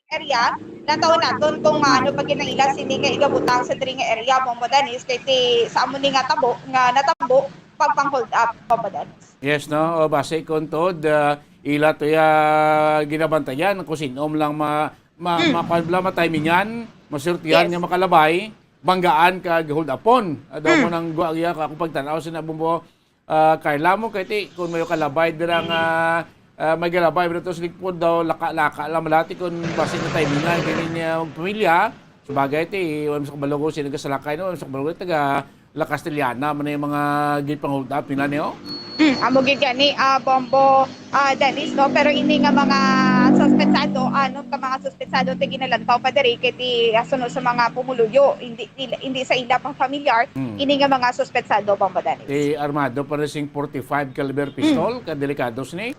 area, nataon naton kung ah, ano pag ang ila sini nga igabutang sa diri nga area, Bombo Dennis, kay ti sa amo ni nga tabo nga natabo pagpang-hold up, Bombo Dennis. Yes, no? O, base kung tuod, ah, ila to ya ginabantayan kung sino lang ma, ma, ma, kuwan bala, matimingan, masultihan nga makalabay, banggaan kag hold upon. Adaw mo nang gwa iya ka akong pagtan-aw sa nabumbo, ah, Carla mo kay ti kung may kalabay dira nga, ah, may galabay dira to sa likod daw, laka-laka lang malati kung basi na timingan kini niya pamilya. Sabagay ti, wala sa kabalugo sino gasalakay no, wala sa kabalugo taga La Castellana man yung mga gipang-hold up nila niyo. Hmm, amo gid gani, ah, Bombo, ah, Dennis, no? Pero ini nga mga suspetsado, ano ka mga suspetsado ti ginalantaw pa diri kay ti, ah, suno sa mga pumuluyo, hindi nila, hindi sa ila pang familiar, Hmm. ini nga mga suspetsado, Bombo Dennis. Ti armado pa rin sing forty-five caliber pistol, ka delikado sini.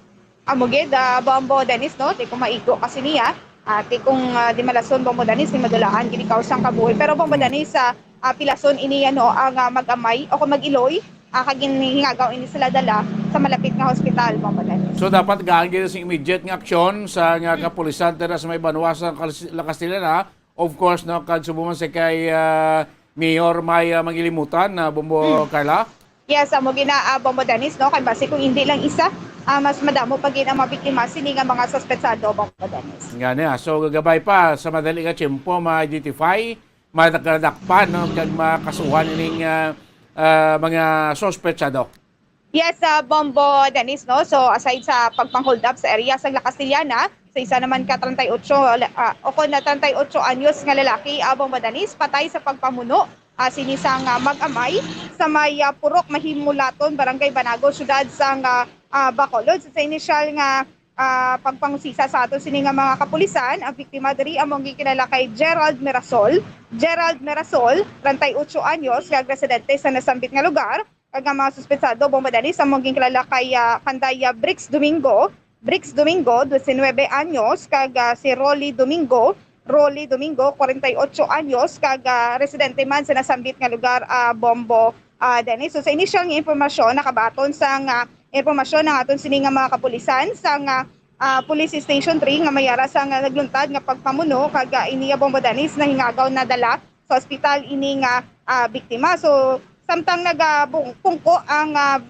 Amo gid, ah, Bombo Dennis, no? Ti kung maigo kasi niya, ah, ti kung, ah, di malason, Bombo Dennis, ti madulaan gid ikaw sang kabuhi. Pero Bombo Dennis, ah, ah, pilason ini, ano, ang, ah, mag-amay o kung mag-iloy, ah, kag ginhingagaw ini sila dala sa malapit nga hospital, Bombo Dennis. So, dapat gaan gid sing immediate nga aksyon sa nga kapulisan dira sa may banwa sa Kalas-, La Castellana. Of course, no, kag subong man sa kay, ah, Mayor May, ah, Mangilimutan, na Bombo Carla. Yes, amo gina, ah, Bombo Dennis, no? Kay basi kung hindi lang isa, ah, mas madamo pa gid ang mga biktima sini nga mga suspetsado, Bombo Dennis. Ngani, ah. So, gagabay pa sa madali nga tiyempo ma-identify, madakpan, no, kag makasuhan ining, ah, ah, mga suspetsado. Yes, ah, Bombo Dennis, no? So, aside sa pagpang-hold up sa area sa La Castellana, sa isa naman ka treinta y ocho, ah, o kon na treinta y ocho anyos nga lalaki, ah, Bombo Dennis, patay sa pagpamuno, ah, sini sang, ah, mag-amay sa may, ah, Purok Mahimulaton, Barangay Banago, Siyudad sang, ah, ah, Bacolod. So, sa inisyal nga, ah, pagpangusisa sa aton sini nga mga kapulisan, ang biktima diri amo ang ginkilala kay Gerald Mirasol. Gerald Mirasol, treinta y ocho anyos, nga residente sa nasambit nga lugar. Kag ang mga suspetsado, Bombo Dennis, amo ang ginkilala kay, ah, kanday, ah, Bricks Domingo, Bricks Domingo, diecinuebe anyos, kag, ah, si Rolly Domingo, Rolly Domingo, kwarenta y ocho anyos, kag, ah, residente man sa nasambit nga lugar, ah, Bombo, ah, Dennis. So, sa inisyal nga impormasyon, nakabaton sa nga impormasyon ang aton sini nga mga kapulisan sa nga, ah, Police Station three nga may ara sa nga nagluntad nga pagpamuno, kag, ah, ini nga, Bombo Dennis, nahingagaw na dala sa ospital ini nga, ah, biktima. So, samtang nagabungko ang, ah,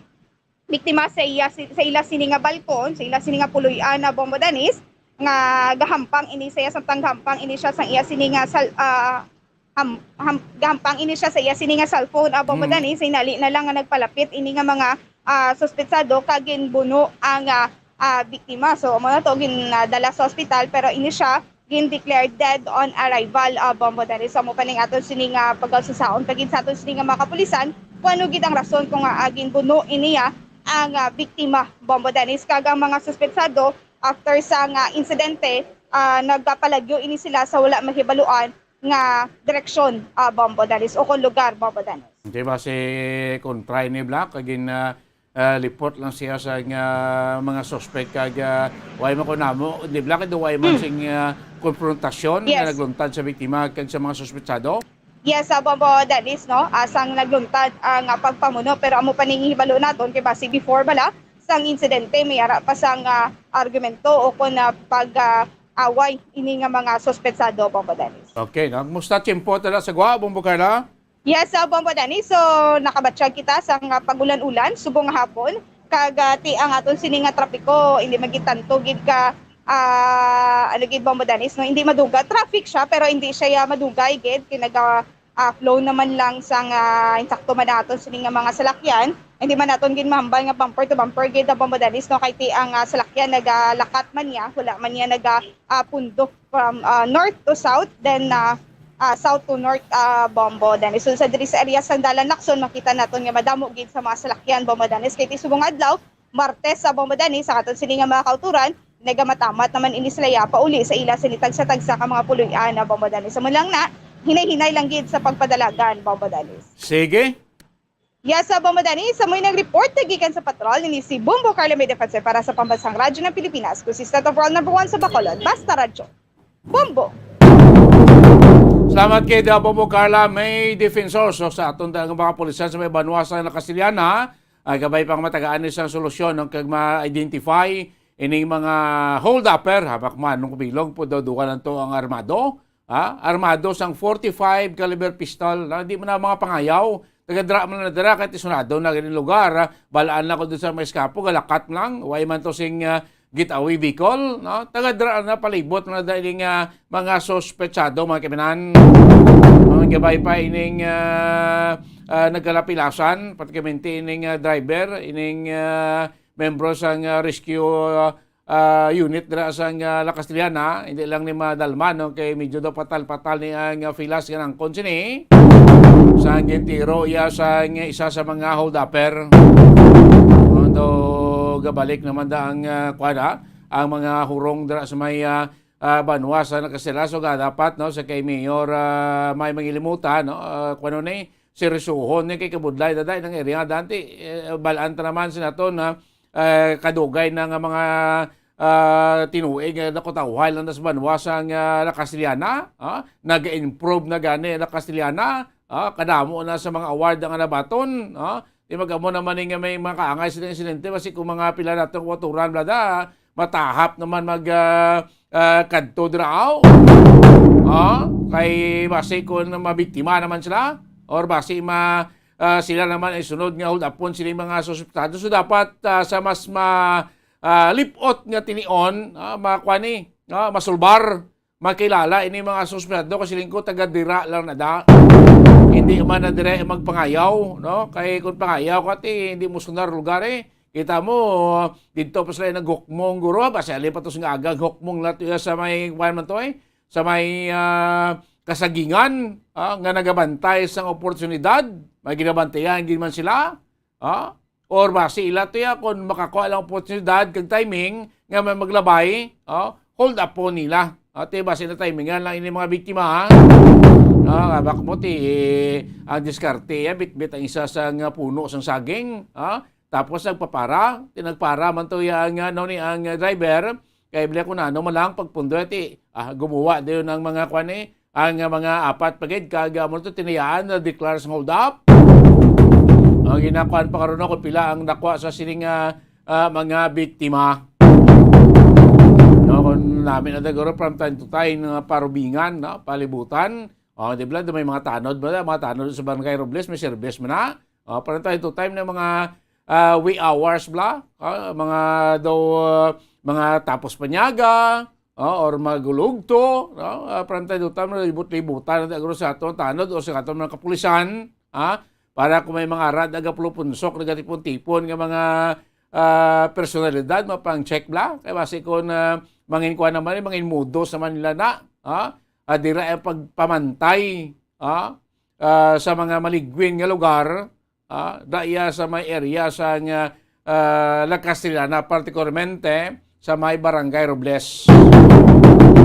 biktima sa iya, sa ila sini nga balkon, sa ila sini nga puloy-an na, Bombo Dennis, nga gahampang ini sa iya, samtang gahampang ini siya sa iya sini nga sal-, ah, ham-, ham-, gahampang ini siya sa iya sini nga cellphone, ah, Bombo Dennis, hinali na lang nga nagpalapit ini nga mga, ah, suspetsado kag ginbuno ang, ah, ah, biktima. So, amo na to, ginadala sa ospital, pero ini siya gin-declare dead on arrival, ah, Bombo Dennis. So, amo pa ning aton sini nga pagkausisaon pa gid sa aton sini nga mga kapulisan kung ano gid ang rason kung, ah, ginbuno ini, ah, ang, ah, biktima, Bombo Dennis. Kag ang mga suspetsado, after sa nga insidente, ah, nagapalagyo ini sila sa wala mahibaluan nga direksyon, ah, Bombo Dennis, o kon lugar, Bombo Dennis. Di ba si Contray ni Black, kagin, ah, ah, lipot lang siya sa nga mga suspect kag, ah, way man ko namo, di ba, kay way man Hmm. sing, ah, konfrontasyon nga Yes. nagluntad sa biktima kag sa mga suspetsado? Yes, ah, Bombo Dennis, no? Ah, sang nagluntad ang, ah, pagpamuno, pero amo pa ning hibalo naton kay basi before bala sang insidente, may ara pa sang, ah, argumento o kon, ah, pag, ah, away ini nga mga suspetsado, Bombo Dennis. Okay, no? Kumusta tiyempo tala sa Gwa, Bombo Carla? Yes, ah, Bombo Dennis. So, nakabatyag kita sa nga pag-ulan-ulan subong nga hapon. Kag, ah, ti ang aton sini nga trapiko, hindi magitanto gid ka, ah, ano gid, Bombo Dennis, no? Hindi madugay. Traffic siya, pero hindi siya, ah, madugay gid. Kay naga, ah, flow naman lang sa nga insakto man ang aton sini nga mga salakyan. Hindi man naton gid mahambal nga bumper to bumper gid ang, Bombo Dennis, no? Kay ti ang, ah, salakyan nagalakat man niya, wala man niya naga, ah, pundo from, ah, north to south, then, ah, ah, south to north, ah, Bombo Dennis. So, sa diri sa area sang Dalan Lacson, makita naton nga madamo gid sa mga salakyan, Bombo Dennis. Kay ti subong adlaw, Martes sa, Bombo Dennis, sa aton sini nga mga kauturan, nagamatamat naman ini sila ya pauli sa ila sini tagsa-tagsa ka mga puloy-an na, Bombo Dennis. Amo lang na, hinay-hinay lang gid sa pagpadalagan, Bombo Dennis. Sige. Yes, sa Bombo Dennis, sa amoy nag-report, gikan sa patrol, ini si Bombo Carla May Defensor para sa Pambansang Radyo ng Pilipinas, consistent of world number one sa Bacolod, Basta Radyo. Bombo! Salamat kay da Bombo Carla May Defensor. So, sa aton nga mga kapulisan sa may banwa sa La Castellana, ay gabay pang matagaan ni sang solusyon, no, kag ma-identify ining mga hold-upper, hamak man, nung bilog po daw duwa lang to ang armado, ha? Armado sang forty-five caliber pistol, na di man na mga pangayaw, taga dira man na dira, kahit isunado na ganing lugar, ha? Balaan na ko dun sa may eskapo, galakat lang, way man to sing, ah, getaway vehicle, no? Taga dira na, palibot na dahil nga mga suspetsado, mga kaibigan. Mga gabay pa ining, ah, ah, nagkalapilasan, pratikamente ining, ah, driver, ining, ah, membro sang, ah, rescue, ah, ah, unit dira sang, ah, La Castellana, hindi lang ni madalman, no, kay medyo daw patal-patal ni ang, ah, filas nga nangkon sini. Sang gintiro iya sang isa sa mga hold-upper. Although gabalik naman da ang, ah, kuwan, ah, ang mga hurong dira sa may, ah, ah, banwa sa La Castellana. So, nga dapat, no, sa kay Mayor, ah, May Mangilimutan, no, ah, kuwan ni, seryosohon ni kay kabudlay, daday, nang area, dati, eh, balaan ta naman sa naton, ah, eh, kadugay na nga mga, ah, tinuig nga nakutawhay lang na sa banwa sang, ah, La Castellana, ah, nag-improve na gani La Castellana, Ah, kadamo na sa mga award nga nabaton, ah. Di mag-amo naman ni nga may mga kaangay sila nga silente, basi kung mga pila natong kautoran, bla da, matahap naman mag, ah, ah, kadto dira, aw. Ah, kay basi kung mabiktima naman sila, or basi ma-, ah, sila naman ay sunod nga hold upon sila mga suspetado. So, dapat, ah, sa mas ma-, ah, lipot nga tinion, ah, makuha ni, ah, masulbar, makilala ini mga suspetado, kasi lingko taga dira lang na da. Hindi man na dire magpangayaw, no? Kay kung pangayaw ka, ti, hindi mo sunar lugar, eh. Kita mo, dito pa sila naghukmong, guro, basi ali pa to nga aga, hukmong na to iya sa may, kuwan man to, eh, sa may, ah, kasagingan, ah, nga nagabantay sang oportunidad, may ginabantayan gid man sila, ah, or basi ila to ya, kung makakuha lang oportunidad kag timing nga may maglabay, ah, hold upon nila. Ah, ti basi na timingan lang ini mga biktima, ha? Ah, bak mo ti, ang diskarte, ya, bitbit ang isa sa nga puno sang saging, ah, tapos nagpapara, ti nagpara man to ya ang, ano ni, ang driver, kay bili ko na, ano man lang, pagpundo, ti, ah, gumuwa dayon ang mga kwan, eh, ang, ah, mga apat pa gid, kag, ah, amo to, tinayaan, na-declare sang hold up. Ang ginakuan pa karon, no, kung pila ang nakuha sa sining, ah, ah, mga biktima. No, kung namin na siguro from time to time, nga parubingan, no, palibutan. Oh, di ba, may mga tanod ba? Mga tanod sa Barangay Robles, may service man na. Oh, from time to time na mga, ah, wee hours bla, ah, mga daw, ah, mga tapos panyaga, ah, or magulugto, no? Ah, from time to time, libot-libutan na siguro sa aton tanod o sa aton mga kapulisan, ah, para kung may mga rad aga pulupunsok, nagatipon-tipon nga mga, ah, personalidad, mapang-check bla. Kay basi kung, ah, mangin kuha naman, eh, mangin mudos naman nila na, ah, ah, dira ang pagpamantay, ah, ah, sa mga maligwin nga lugar, ah, daya sa may area sa nga, ah, La Castellana, partikularmente sa may Barangay Robles.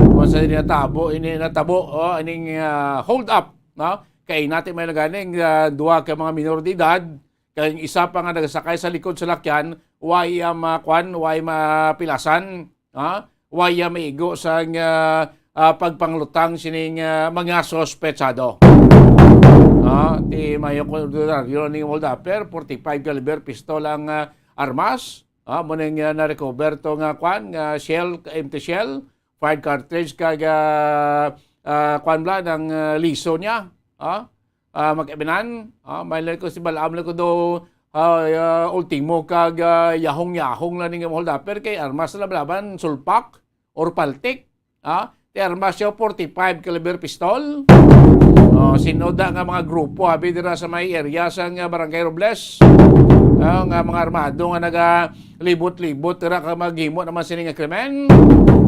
Kung sa ini natabo, ini natabo, oh, ining, ah, hold up, no? Kay nati may naganing, ah, duha ka mga minor de edad, kay ang isa pa nga nagasakay sa likod sa lakyan, way, ah, makwan, way mapilasan, ha? Way, ah, maigo sa nga, ah, pagpanglutang sining, ah, mga suspetsado. Ah, ti mayo ko ordinaryo ning hold upper, forty-five caliber pistol ang, ah, armas. Ah, mo ning, ah, na-recover to nga kwan, nga shell, empty shell, fired cartridge, kag, ah, ah, kwan bla, nang, ah, liso niya. Ah, ah, mag-ibinan, ah, may lang ko si Balaam lang ko do, ah, ah, ultimo kag, ah, yahong-yahong lang ning hold upper kay armas na laban, sulpak or paltik, ah, ti armas siya forty-five caliber pistol. Oh, sinoda nga mga grupo abi dira sa may area sa nga Barangay Robles. Ah, nga mga armado nga nagalibot-libot dira ka maghimo naman sini nga krimen.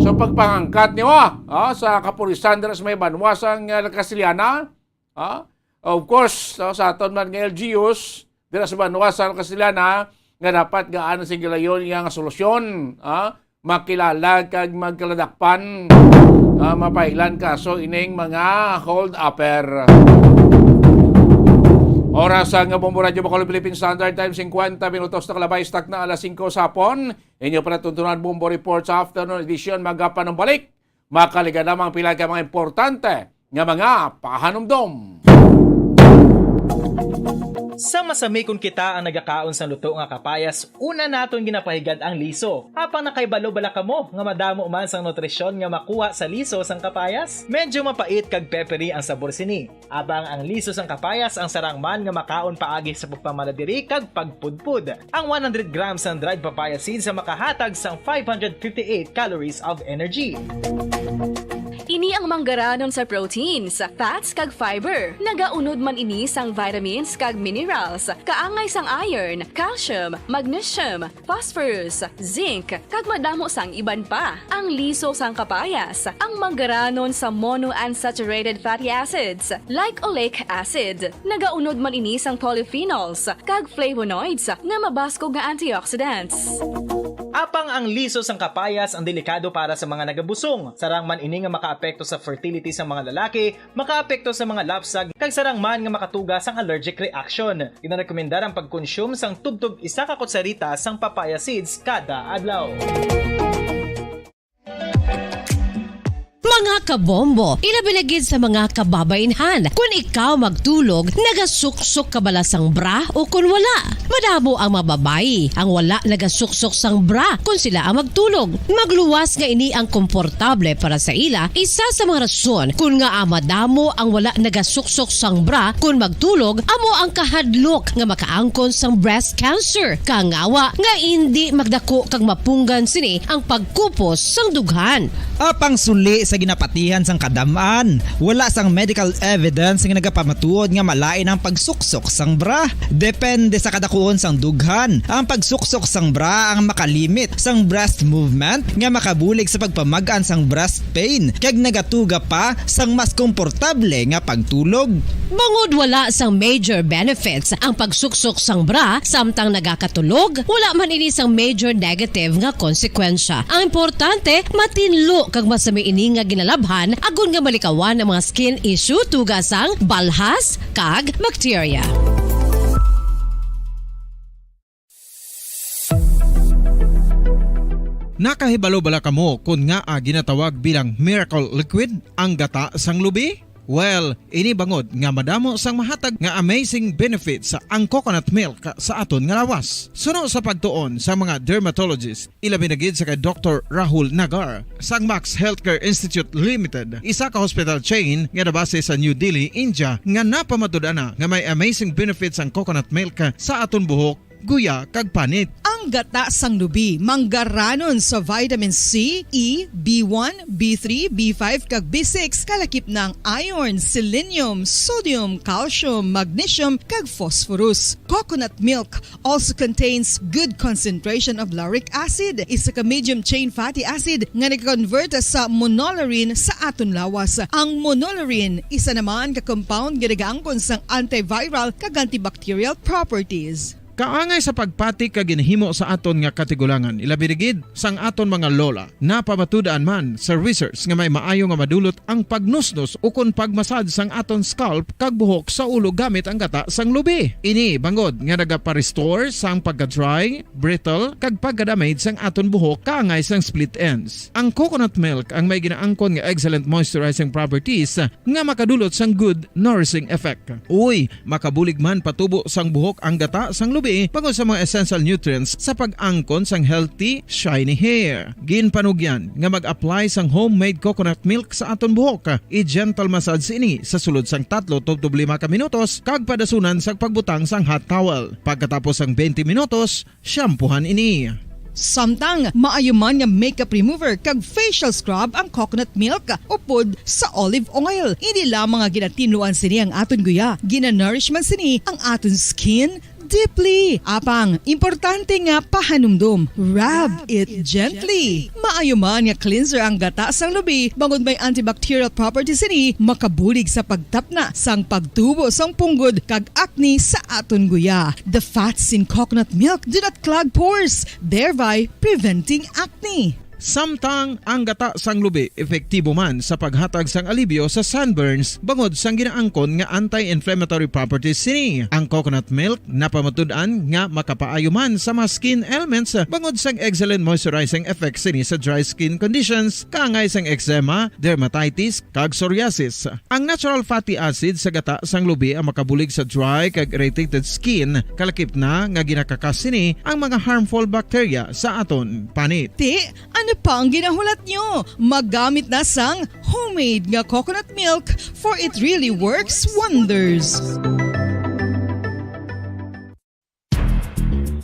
So pagpangangkat nimo, ah, sa kapulisan dira sa may banwa sa nga Castellana, ah, of course, ah, sa aton man nga L G Us dira sa banwa sa Castellana, nga dapat nga ano sing gilayon iya nga solusyon, ah, makilala kag magkaladakpan, ah, mapailan kaso ining mga hold upper. Oras sa nga Bombo Radyo Bacolod Philippine Standard Time, fifty minutos na kalabay sa takna alas singko sa hapon. Inyo pala tuntunan Bombo Report sa afternoon edition, magapanumbalik. Makaliga lamang pila ka mga importante nga mga pahanumdom. Sa masami kon kita ang nagakaon sang luto nga kapayas, una naton ginapahigad ang liso. Apang nakahibalo bala kamo nga madamo man sang nutrisyon nga makuha sa liso sang kapayas? Medyo mapait kag peppery ang sabor sini. Apang ang liso sang kapayas ang sarang man nga makaon paagi sa pagpamala diri kag pagpudpod. Ang one hundred grams sang dried papaya seeds ang makahatag sang five hundred fifty-eight calories of energy. Ini ang manggaranon sa proteins, fats, kag fiber. Nagaunod man ini sang vitamins kag minerals, kaangay sang iron, calcium, magnesium, phosphorus, zinc, kag madamo sang iban pa. Ang liso sang kapayas, ang manggaranon sa monounsaturated fatty acids, like oleic acid. Nagaunod man ini sang polyphenols kag flavonoids nga mabaskog nga antioxidants. Apang ang liso sang kapayas ang delikado para sa mga nagabusong. Sarang man ini nga makaapekto sa fertility sang mga lalaki, makaapekto sa mga lapsag, kag sarang man nga makatuga sang allergic reaction. Ginarekomendar ang pagkonsume sang tubtob isa ka kutsarita sang papaya seeds kada adlaw. Mga kabombo, ilabi na gid sa mga kababaynhan. Kon ikaw magtulog, nagasuksok ka bala sang bra o kon wala? Madamo ang mga babayi ang wala nagasuksok sang bra kon sila ang magtulog. Magluwas nga ini ang komportable para sa ila. Isa sa mga rason kon ngaa madamo ang wala nagasuksok sang bra kon magtulog amo ang kahadlok nga makaangkon sang breast cancer. Kangawa nga indi magdako kag mapunggan sini ang pagkupos sang dughan. Apang suli sa ginapatihan sang kadam-an, wala sang medical evidence nga nagapamatuod nga malain ang pagsuksok sang bra. Depende sa kadakuon sang dughan, ang pagsuksok sang bra ang makalimit sang breast movement nga makabulig sa pagpamag-an sang breast pain kag nagatuga pa sang mas komportable nga pagtulog. Bangod wala sang major benefits ang pagsuksok sang bra samtang nagakatulog, wala man ini sang major negative nga konsekwensya. Ang importante, matinlo kag masami ini nga ginalabhan agod nga malikawan ang mga skin issue tuga sang balhas kag bakterya. Nakahibalo bala kamo kon ngaa ginatawag bilang miracle liquid ang gata sang lubi? Well, ini bangod nga madamo sang mahatag nga amazing benefits ang coconut milk sa aton nga lawas. Suno sa pagtuon sa mga dermatologist, ilabi na gid sa kay Doktor Rahul Nagar sang Max Healthcare Institute Limited, isa ka hospital chain nga nabase sa New Delhi, India, nga napamatud-an na nga may amazing benefits ang coconut milk sa aton buhok, guya, kag panit. Ang gata sang lubi manggaranon sa vitamin C, E, B one, B three, B five, kag B six, kalakip na ang iron, selenium, sodium, calcium, magnesium, kag phosphorus. Coconut milk also contains good concentration of lauric acid, isa ka medium chain fatty acid nga nag-convert sa monolaurin sa aton lawas. Ang monolaurin isa naman ka compound nga nagaangkon sang antiviral kag antibacterial properties. Kaangay sa pagpati kag ginhimo sa aton nga katigulangan, ilabi na gid sang aton mga lola. Napamatud-an man sa research nga may maayo nga madulot ang pagnusnos ukon pagmasad sang aton scalp kag buhok sa ulo gamit ang gata sang lubi. Ini bangod nga nagapa-restore sang pagka-dry, brittle, kag pagka-damage sang aton buhok kaangay sang split ends. Ang coconut milk ang may ginaangkon nga excellent moisturizing properties nga makadulot sang good nourishing effect. Uy, makabulig man patubo sang buhok ang gata sang lubi bangod sa mga essential nutrients sa pag-angkon sang healthy, shiny hair. Ginpanugyan nga mag-apply sang homemade coconut milk sa aton buhok. I-gentle massage ini sa sulod sang tatlo tubtob lima ka minutos kag padasunan sa pagbutang sang hot towel. Pagkatapos sang twenty minutos, shampoohan ini. Samtang maayo man nga makeup remover kag facial scrub ang coconut milk upod sa olive oil. Hindi lamang nga ginatinluan sini ang aton guya, ginanourish man sini ang aton skin deeply. Apang importante nga pahanumdom, rub it gently. Maayo man nga cleanser ang gata sang lubi bangod may antibacterial properties sini, makabulig sa pagtapna sang pagtubo sang punggod kag acne sa aton guya. The fats in coconut milk do not clog pores, thereby preventing acne. Samtang ang gata sang lubi epektibo man sa paghatag sang alibyo sa sunburns bangod sang ginaangkon nga anti-inflammatory properties sini. Ang coconut milk napamatud-an nga makapaayo man sa mga skin ailments bangod sang excellent moisturizing effects sini sa dry skin conditions, kaangay sang eczema, dermatitis, kag psoriasis. Ang natural fatty acid sa gata sang lubi ang makabulig sa dry kag irritated skin, kalakip na nga ginakakas sini ang mga harmful bacteria sa aton panit. Ti, ano pa ang ginahulat nyo? Maggamit na sang homemade nga coconut milk, for it really works wonders.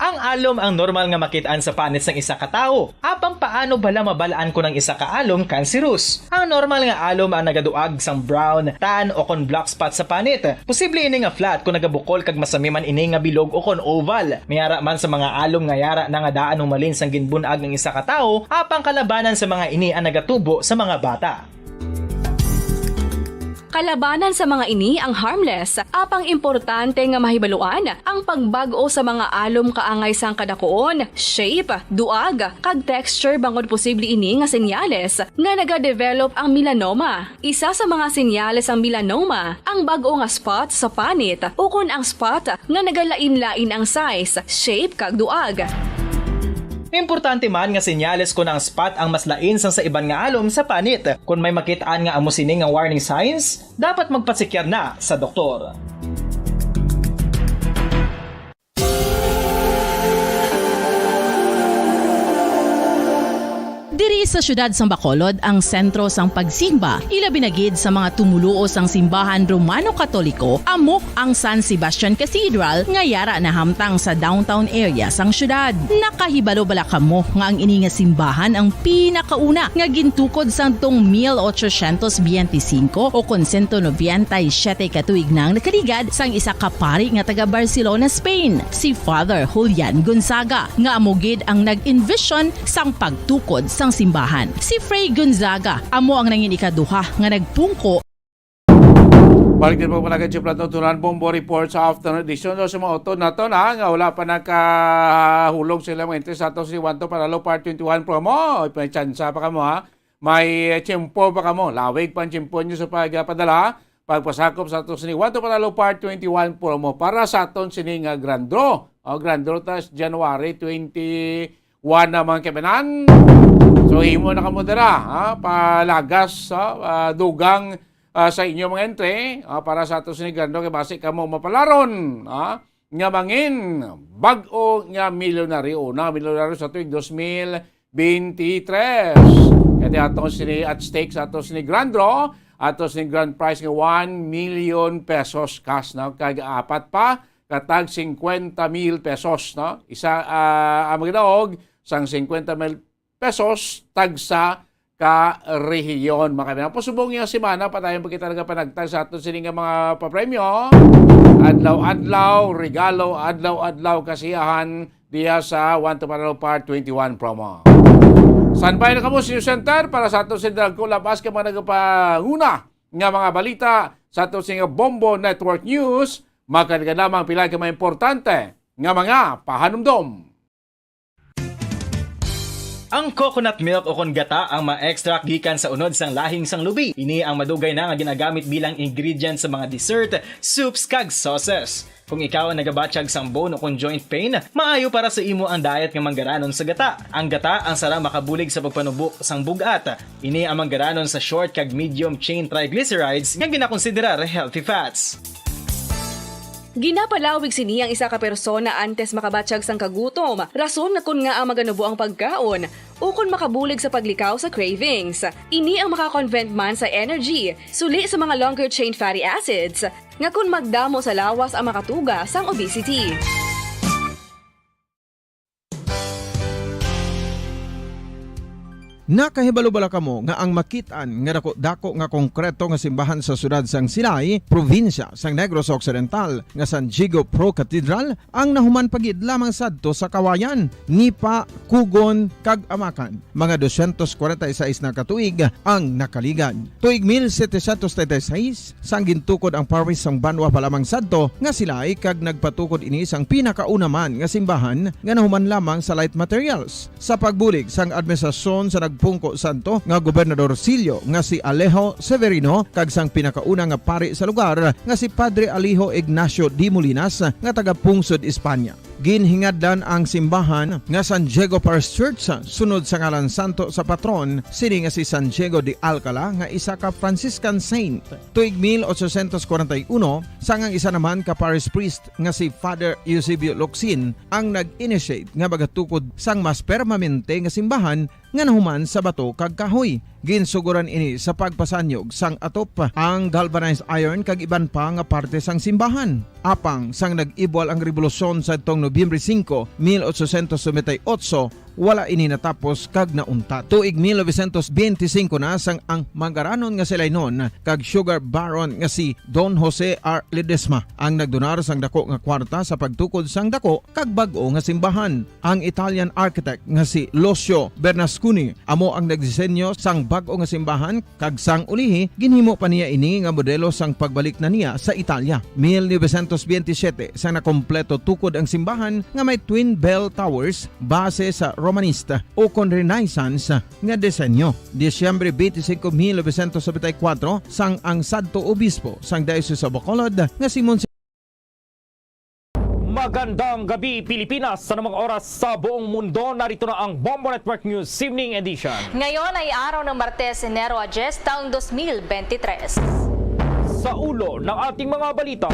Ang alom ang normal nga makit-an sa panit sang isa ka tawo. Apang paano bala mabal-an kon ang isa ka alom kanserus? Ang normal nga alom ang nagaduag sang brown, tan, o kon black spot sa panit. Posible ini nga flat kon nagabukol kag masami man ini nga bilog o kon oval. May ara man sa mga alom nga yara na nga daan humalin sang ginbun-ag ang isa ka tawo, apang kalabanan sa mga ini ang nagatubo sa mga bata. Kalabanan sa mga ini ang harmless, apang importante nga mahibaluan ang pagbag-o sa mga alom kaangay sang kadakuon, shape, duag, kag texture bangod posible ini nga senyales nga nagadevelop ang melanoma. Isa sa mga senyales sang melanoma ang bag-o nga spot sa panit ukon ang spot nga nagalain-lain ang size, shape, kag duag. Importante man nga senyales kon ang spot ang mas lain sang sa iban nga alom sa panit. Kon may makit-an nga amo sini nga warning signs, dapat magpasekyar na sa doktor. Diri sa siyudad sang Bacolod ang sentro sang pagsimba, ilabi na gid sa mga tumoluo sang simbahan Romano-Katoliko, amo ang San Sebastian Cathedral nga yara nahamtang sa downtown area sang siyudad. Nakahibalo bala kamo nga ang ini nga simbahan ang pinakauna nga gintukod sadtong mil ochocientos biyente singko o kon sento nobenta y siyete ka tuig nang nakaligad sang isa ka pari nga taga Barcelona, Spain, si Father Julian Gonzaga, nga amo gid ang nag-envision sang pagtukod sang simbahan. Si Fray Gonzaga amo ang nangin ikaduha nga nagpungko. Balik din po pala kay Chief Plato Tunan, Bombo Report sa afternoon edition. So, sa mga utod nato na nga wala pa nakahulog sila mga interest sa ato si One to Panalo Part twenty-one promo. May tsansa pa kamo, ha? May tiyempo pa kamo. Lawig pa ang tiyempo nyo sa pagpadala, pagpasakop sa ato sini One to Panalo Part twenty-one promo para sa aton sini nga grand draw. O, grand draw ta sa January twenty-one na, mga kaibanan. So, himo na kamo dira, ha? Palagas, ha? Ah, dugang, ah, sa inyo mga entry, ah, para sa ato sini grand draw kay basi kamo mapalaron, ha? Nga mangin bag-o nga milyonaryo, una nga milyonaryo sa tuig dos mil bente tres. Kaya ato sini at stake sa ato sini grand draw, ato sini grand prize nga one million pesos cash, no? Kag apat pa katag singkwenta mil pesos, no? Isa, ah, ang magdaog sang singkwenta mil pesos tagsa ka rehiyon. Mga kaibigan, po subong nga semana, padayon pa kita nagapanagtag sa aton sini nga mga papremyo. Adlaw-adlaw, regalo, adlaw-adlaw, kasiyahan diya sa One to Panalo Part twenty-one promo. Standby na kamo sa inyong center para sa aton sini dagko labas ka mga nagapanguna nga mga balita sa aton sini nga Bombo Network News. Makalikan lamang pila ka mga importante nga mga pahanumdom. Ang coconut milk o kon gata ang ma-extract gikan sa unod sang lahing sang lubi. Ini ang madugay na nga ginagamit bilang ingredient sa mga dessert, soups, kag sauces. Kung ikaw ang nagabatyag sang bone o kon joint pain, maayo para sa imo ang diet nga manggaranon sa gata. Ang gata ang sara makabulig sa pagpanubo sang bug-at. Ini ang manggaranon sa short kag medium chain triglycerides nga ginakonsiderar healthy fats. Ginapalawig sini ang isa ka persona antes makabatyag sang kagutom, rason nga kon ngaa maganubo ang pagkaon, ukon makabulig sa paglikaw sa cravings. Ini ang maka-convert man sa energy, suli sa mga longer chain fatty acids, nga kon magdamo sa lawas ang makatuga sang obesity. Nakahibalo bala kamo nga ang makit-an nga dako-dako nga konkreto nga simbahan sa siyudad sang Silay, probinsya sang Negros Occidental, nga San Diego Pro Cathedral ang nahuman pa gid lamang sadto sa Kawayan, Nipa, Cogon, kag Amacan? Mga dosyentos kwarenta y seis na ka tuig ang nakaligad. Tuig mil setecientos treinta y seis, sang gintukod ang parish sang banwa pa lamang sadto nga Silay, kag nagpatukod ini sang pinakauna man nga simbahan nga nahuman lamang sa light materials. Sa pagbulig sang administrasyon sa nagpungko sadto nga Gobernador Silyo nga si Alejo Severino kag sang pinakauna nga pari sa lugar nga si Padre Alejo Ignacio de Molinas nga taga-pungsod Espanya. Ginhingadlan ang simbahan nga San Diego Parish Church sunod sa ngalan santo sa patron sini nga si San Diego de Alcala nga isa ka Franciscan saint. Tuig mil ochocientos kwarenta y uno, sang ang isa naman ka parish priest nga si Father Eusebio Locsin ang nag-initiate nga magatukod sang mas permanente nga simbahan nga nahuman sa bato kag kahoy. Ginsugoran ini sa pagpasanyog sang atop, ang galvanized iron kag iban pa nga parte sang simbahan. Apang sang nag-ibwal ang rebolusyon sadtong Nobyembre singko, mil ochocientos noventa y ocho, wala ini natapos kag nauntat. Tuig mil novecientos benti singko na sang ang manggaranon nga Silaynon kag sugar baron nga si Don Jose R. Ledesma ang nagdonar sang dako nga kwarta sa pagtukod sang dako kag bag-o nga simbahan. Ang Italian architect nga si Lucio Bernasconi amo ang nagdisenyo sang bag-o nga simbahan, kag sang ulihi ginhimo pa niya ini nga modelo sang pagbalik na niya sa Italia. Mil novecientos benti siyete, sang nakompleto tukod ang simbahan nga may twin bell towers base sa Romanista o kon Renaissance nga disenyo. Disyembre benti singko, mil novecientos nobenta y kuwatro, sang ang sadto obispo sang Diocese of Bacolod nga si Monsignor Magandang gabi, Pilipinas. Sa anumang oras sa buong mundo, narito na ang Bombo Network News Evening Edition. Ngayon ay araw ng Martes, Enero a diyes, taong dos mil bente tres. Sa ulo ng ating mga balita,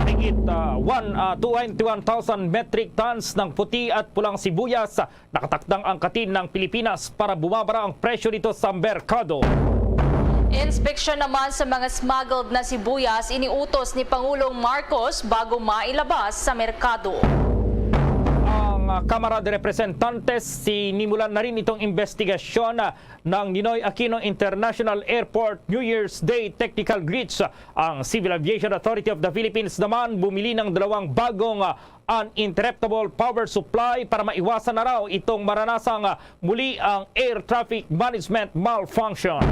higit, ah, one, ah, twenty-one thousand metric tons ng puti at pulang sibuyas nakatakdang angkatin ng Pilipinas para bumabara ang presyo nito sa merkado. Inspeksyon naman sa mga smuggled na sibuyas iniutos ni Pangulong Marcos bago mailabas sa merkado. Ang Kamara de Representantes sinimulan na rin itong investigasyon ng Ninoy Aquino International Airport New Year's Day technical glitch. Ang Civil Aviation Authority of the Philippines naman bumili ng dalawang bagong, ah, uninterruptible power supply para maiwasan na raw itong maranasang, ah, muli ang air traffic management malfunction.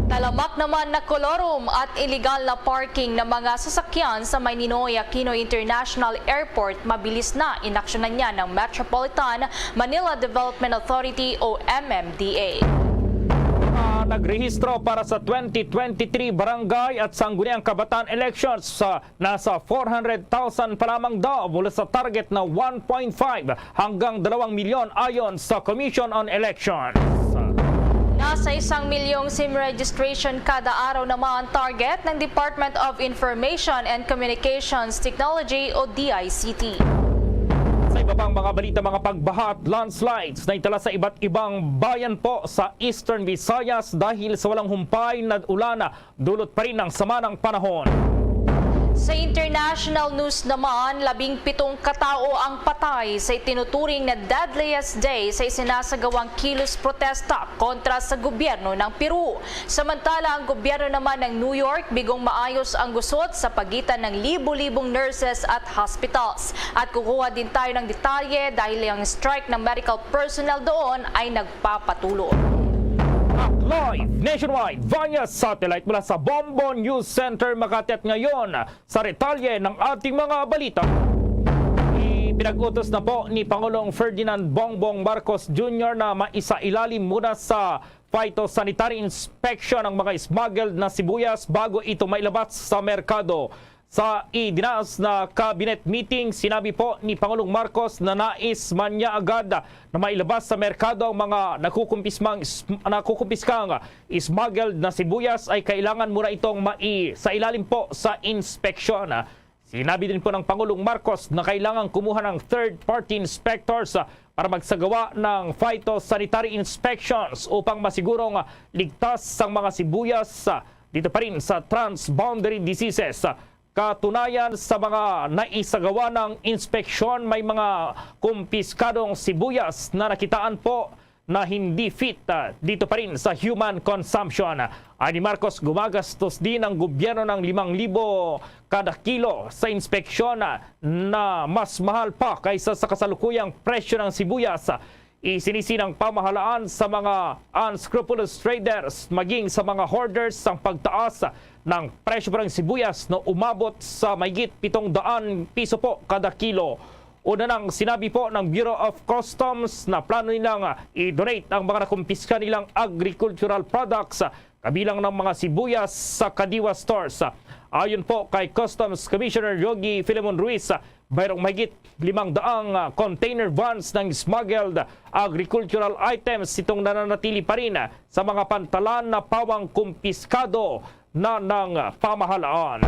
Talamak naman na kolorum at illegal na parking ng mga sasakyan sa may Ninoy Aquino International Airport, mabilis na inaksyonan niya ng Metropolitan Manila Development Authority o M M D A. Mga nagrehistro para sa twenty twenty-three barangay at sangguniang kabataan elections sa nasa four hundred thousand pa lamang daw mula sa target na one point five hanggang dalawang milyon ayon sa Commission on Elections. Nasa isang milyong SIM registration kada araw naman target ng Department of Information and Communications Technology o D I C T. Sa iba pang mga balita, mga pagbaha at landslides na itala sa iba't ibang bayan po sa Eastern Visayas dahil sa walang humpay na ulan, dulot pa rin ang sama ng panahon. Sa international news naman, labing pitong katao ang patay sa itinuturing na deadliest day sa isinasagawang kilos protesta kontra sa gobyerno ng Peru. Samantala, ang gobyerno naman ng New York bigong maayos ang gusot sa pagitan ng libo-libong nurses at hospitals. At kukuha din tayo ng detalye dahil ang strike ng medical personnel doon ay nagpapatuloy. At live nationwide via satellite mula sa Bombo News Center, Makati. At ngayon, sa detalye ng ating mga balita, ipinag-utos na po ni Pangulong Ferdinand Bongbong Marcos Junior na maisailalim muna sa phytosanitary inspection ang mga smuggled na sibuyas bago ito mailabas sa merkado. Sa idinaos na cabinet meeting, sinabi po ni Pangulong Marcos na nais man niya agad na mailabas sa merkado ang mga nakukumpismang, nakukumpiskang smuggled na sibuyas ay kailangan muna itong mai-, sa ilalim po sa inspeksyon. Sinabi din po ng Pangulong Marcos na kailangan kumuha ng third-party inspectors, ah, para magsagawa ng phytosanitary inspections upang masigurong, ah, ligtas ang mga sibuyas, ah, dito pa rin sa transboundary diseases. Katunayan, sa mga naisagawa ng inspeksyon, may mga kumpiskadong sibuyas na nakitaan po na hindi fit, ah, dito pa rin sa human consumption. Ayon ni Marcos, gumagastos din ang gobyerno ng limang libo kada kilo sa inspeksyon, ah, na mas mahal pa kaysa sa kasalukuyang presyo ng sibuyas. Isinisi ng pamahalaan sa mga unscrupulous traders maging sa mga hoarders ang pagtaas ng presyo pa ng sibuyas na umabot sa mahigit pitong daan piso po kada kilo. Una nang sinabi po ng Bureau of Customs na plano nilang i-donate ang mga nakumpiska nilang agricultural products, kabilang ng mga sibuyas, sa Kadiwa stores. Ayon po kay Customs Commissioner Yogi Filemon Ruiz, mayroong mahigit limang daang, ah, container vans ng smuggled agricultural items itong nananatili pa rin sa mga pantalan na pawang kumpiskado na ng pamahalaan.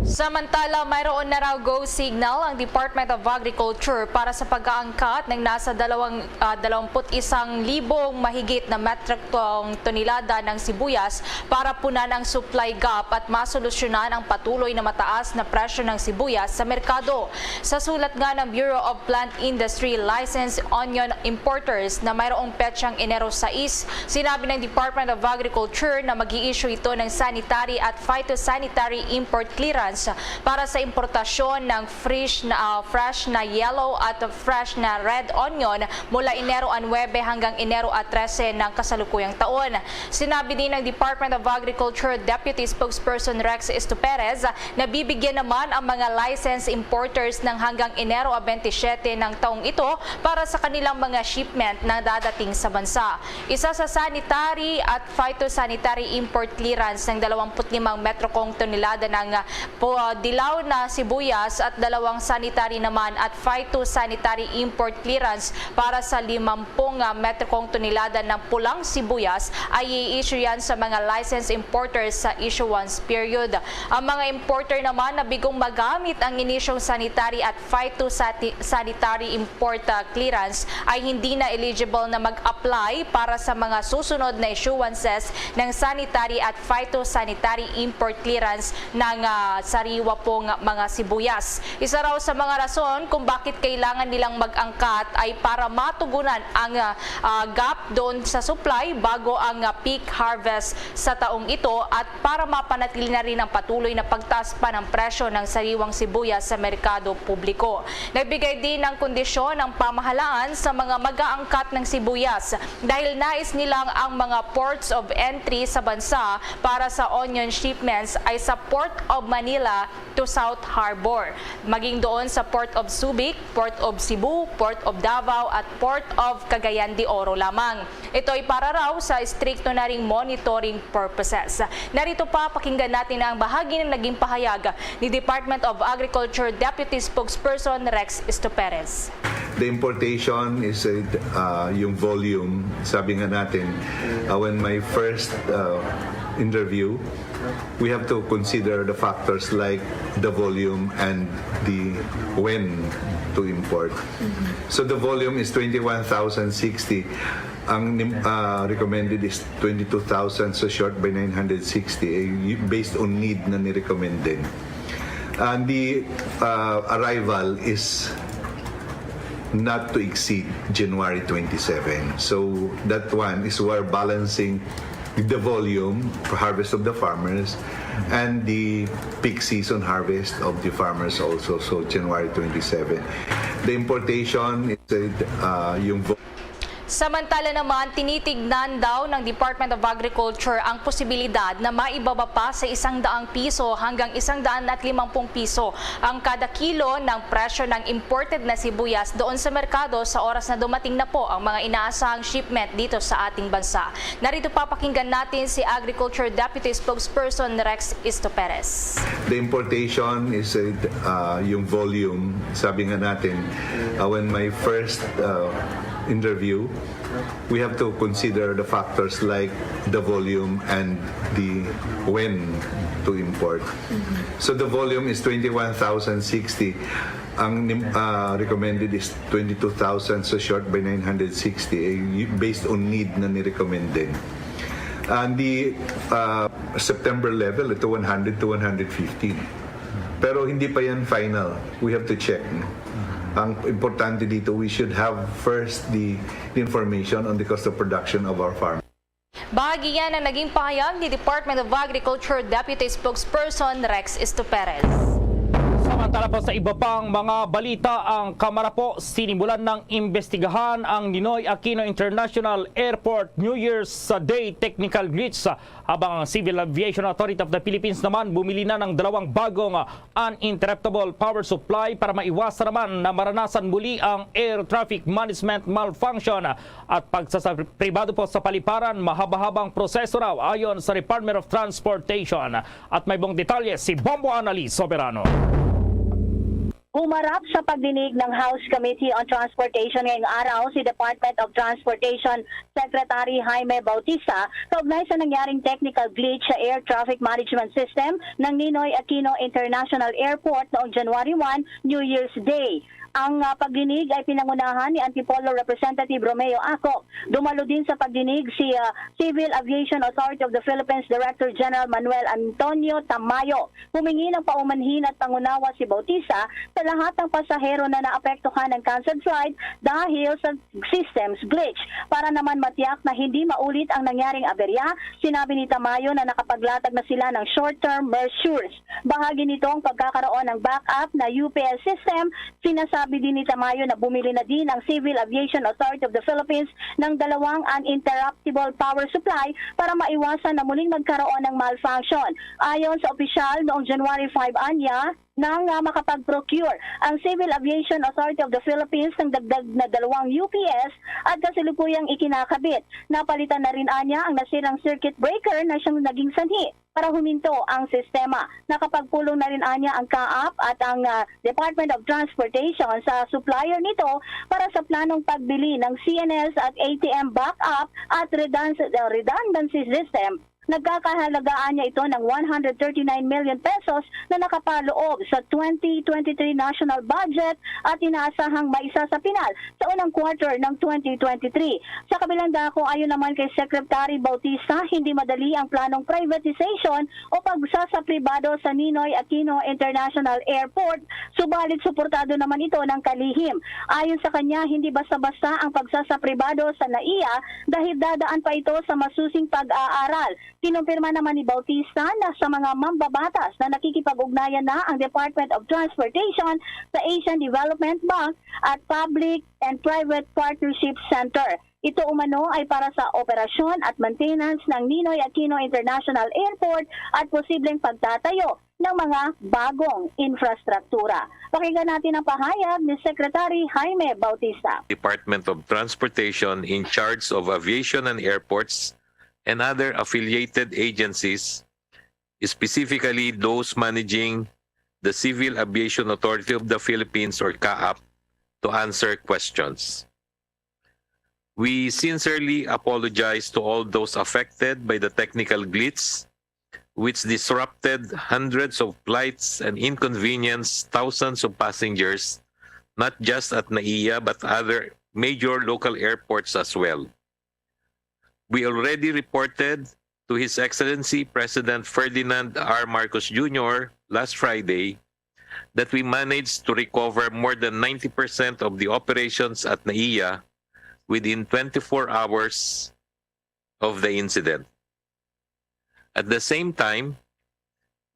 Samantala, mayroon na raw go signal ang Department of Agriculture para sa pag-aangkat ng nasa dalawang, ah, dalawampu't isang libong mahigit na metrikong tonelada ng sibuyas para punan ang supply gap at masolusyonan ang patuloy na mataas na presyo ng sibuyas sa merkado. Sa sulat nga ng Bureau of Plant Industry, licensed onion importers na mayroong petsang Enero sais, sinabi ng Department of Agriculture na mag-i-issue ito ng sanitary at phytosanitary import clearance para sa importasyon ng fresh na, ah, fresh na yellow at fresh na red onion mula Enero a nuebe hanggang Enero a trese ng kasalukuyang taon. Sinabi din ng Department of Agriculture Deputy Spokesperson Rex Estuperez na bibigyan naman ang mga license importers ng hanggang Enero a bente siyete ng taong ito para sa kanilang mga shipment na dadating sa bansa. Isa sa sanitary at phytosanitary import clearance ng dalawampu't limang metrikong tonelada ng po, ah, dilaw na sibuyas at dalawang sanitary naman at phytosanitary import clearance para sa limampung, ah, metrikong tonelada ng pulang sibuyas ay i-issue yan sa mga licensed importers sa issuance period. Ang mga importer naman na bigong magamit ang inisyong sanitary at phytosanitary import, ah, clearance ay hindi na eligible na mag-apply para sa mga susunod na issuances ng sanitary at phytosanitary import clearance ng, ah, sariwa pong mga sibuyas. Isa raw sa mga rason kung bakit kailangan nilang mag-angkat ay para matugunan ang, ah, ah, gap doon sa supply bago ang, ah, peak harvest sa taong ito at para mapanatili na rin ang patuloy na pagtaas pa ng presyo ng sariwang sibuyas sa merkado publiko. Nagbigay din ng kondisyon ang pamahalaan sa mga mag-aangkat ng sibuyas dahil nais nilang ang mga ports of entry sa bansa para sa onion shipments ay sa Port of Manila to South Harbor, maging doon sa Port of Subic, Port of Cebu, Port of Davao at Port of Cagayan de Oro lamang. Ito ay para raw sa istrikto na ring monitoring purposes. Narito pa, pakinggan natin ang bahagi ng naging pahayag ni Department of Agriculture Deputy Spokesperson Rex Estoperes. The importation is uh, uh, yung volume. Sabi nga natin, uh, when my first uh, interview, we have to consider the factors like the volume and the when to import. So the volume is twenty-one thousand sixty. Ang nim- uh, recommended is twenty-two thousand, so short by nine hundred sixty. Eh, y- based on need na ni-recommend din. And the uh, arrival is not to exceed January twenty-seven. So that one is we're balancing the volume for harvest of the farmers and the peak season harvest of the farmers also. So January twenty-seven. The importation is uh, yung vo- Samantala naman, tinitignan daw ng Department of Agriculture ang posibilidad na maibaba pa sa isang daang piso hanggang isang daan at limampung piso ang kada kilo ng presyo ng imported na sibuyas doon sa merkado sa oras na dumating na po ang mga inaasahang shipment dito sa ating bansa. Narito, papakinggan natin si Agriculture Deputy Spokesperson Rex Estoperes. The importation is uh, uh, yung volume. Sabi nga natin, uh, when my first uh, interview, we have to consider the factors like the volume and the when to import. So the volume is twenty-one thousand sixty. Ang nim- uh, recommended is twenty-two thousand, so short by nine hundred sixty. Eh, y- based on need na ni-recommend din. And the uh, September level, ito one hundred to one hundred fifteen. Pero hindi pa yan final. We have to check. No? Ang importante dito, we should have first the, the information on the cost of production of our farm. Bahagi yan ang naging pahayag ni Department of Agriculture Deputy Spokesperson Rex Estoperes. Samantala pa sa iba pang mga balita, ang kamarapo sinimulan ng imbestigahan ang Ninoy Aquino International Airport New Year's Day technical glitch, habang ang Civil Aviation Authority of the Philippines naman bumili na ng dalawang bagong uninterruptible power supply para maiwasan naman na maranasan muli ang air traffic management malfunction at pagsasapribado po sa paliparan. Mahaba-habang proseso raw ayon sa Department of Transportation. At may buong detalye si Bombo Annalise Soberano. Humarap sa pagdinig ng House Committee on Transportation ngayong araw si Department of Transportation Secretary Jaime Bautista kaugnay sa nangyaring technical glitch sa air traffic management system ng Ninoy Aquino International Airport noong January one, New Year's Day. Ang uh, pagdinig ay pinangunahan ni Antipolo Representative Romeo Aco. Dumalo din sa pagdinig si uh, Civil Aviation Authority of the Philippines Director General Manuel Antonio Tamayo. Humingi ng paumanhin at pangunawa si Bautista sa lahat ng pasahero na naapektuhan ng cancelled flight dahil sa systems glitch. Para naman matiyak na hindi maulit ang nangyaring aberya, sinabi ni Tamayo na nakapaglatag na sila ng short-term measures. Bahagi nito ang pagkakaroon ng backup na U P S system. Sinasabi din ni Tamayo na bumili na din ang Civil Aviation Authority of the Philippines ng dalawang uninterruptible power supply para maiwasan na muling magkaroon ng malfunction. Ayon sa opisyal, noong January five anya, nang, ah, makapag-procure ang Civil Aviation Authority of the Philippines ng dagdag na dalawang U P S at kasalukuyang ikinakabit. Napalitan na rin anya ang nasirang circuit breaker na siyang naging sanhi para huminto ang sistema. Nakapagpulong na rin anya ang CAAP at ang, ah, Department of Transportation sa supplier nito para sa planong pagbili ng C N S at A T M backup at redundancy, redundancy system. Nagkakahalagaan niya ito ng one hundred thirty-nine million pesos na nakapaloob sa twenty twenty-three national budget at inaasahang maisa sa pinal sa unang quarter ng twenty twenty-three. Sa kabilang dako, ayon naman kay Secretary Bautista, hindi madali ang planong privatization o pagsasapribado sa Ninoy Aquino International Airport, subalit suportado naman ito ng kalihim. Ayon sa kanya, hindi basta-basta ang pagsasapribado sa NAIA dahil dadaan pa ito sa masusing pag-aaral. Kinumpirma naman ni Bautista na sa mga mambabatas na nakikipag-ugnayan na ang Department of Transportation sa Asian Development Bank at Public and Private Partnership Center. Ito umano ay para sa operasyon at maintenance ng Ninoy Aquino International Airport at posibleng pagtatayo ng mga bagong infrastruktura. Pakinggan natin ang pahayag ni Secretary Jaime Bautista. Department of Transportation in charge of aviation and airports and other affiliated agencies, specifically those managing the Civil Aviation Authority of the Philippines or CAAP, to answer questions. We sincerely apologize to all those affected by the technical glitch which disrupted hundreds of flights and inconvenienced thousands of passengers, not just at NAIA but other major local airports as well. We already reported to His Excellency President Ferdinand R. Marcos Junior last Friday that we managed to recover more than ninety percent of the operations at NAIA within twenty-four hours of the incident. At the same time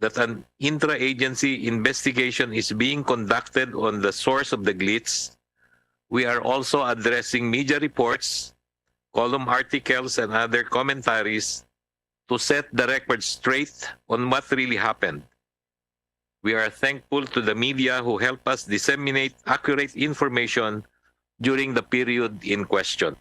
that an intra-agency investigation is being conducted on the source of the glitch, we are also addressing media reports, column articles, and other commentaries to set the record straight on what really happened. We are thankful to the media who helped us disseminate accurate information during the period in question.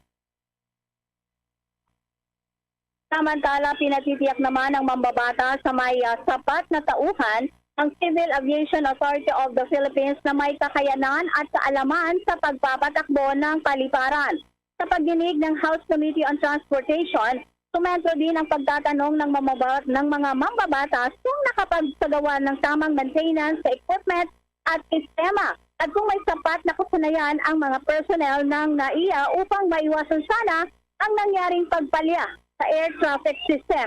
Samantala, pinatitiyak naman ng mambabata sa may, ah, sapat na tauhan ang Civil Aviation Authority of the Philippines na may kakayanan at kaalaman sa pagpapatakbo ng paliparan. Sa pagdinig ng House Committee on Transportation, sumento din ang pagtatanong ng, mamaba- ng mga mambabatas kung nakapagsagawa ng tamang maintenance sa equipment at sistema at kung may sapat na kasanayan ang mga personnel ng NAIA upang maiwasan sana ang nangyaring pagpalya sa air traffic system.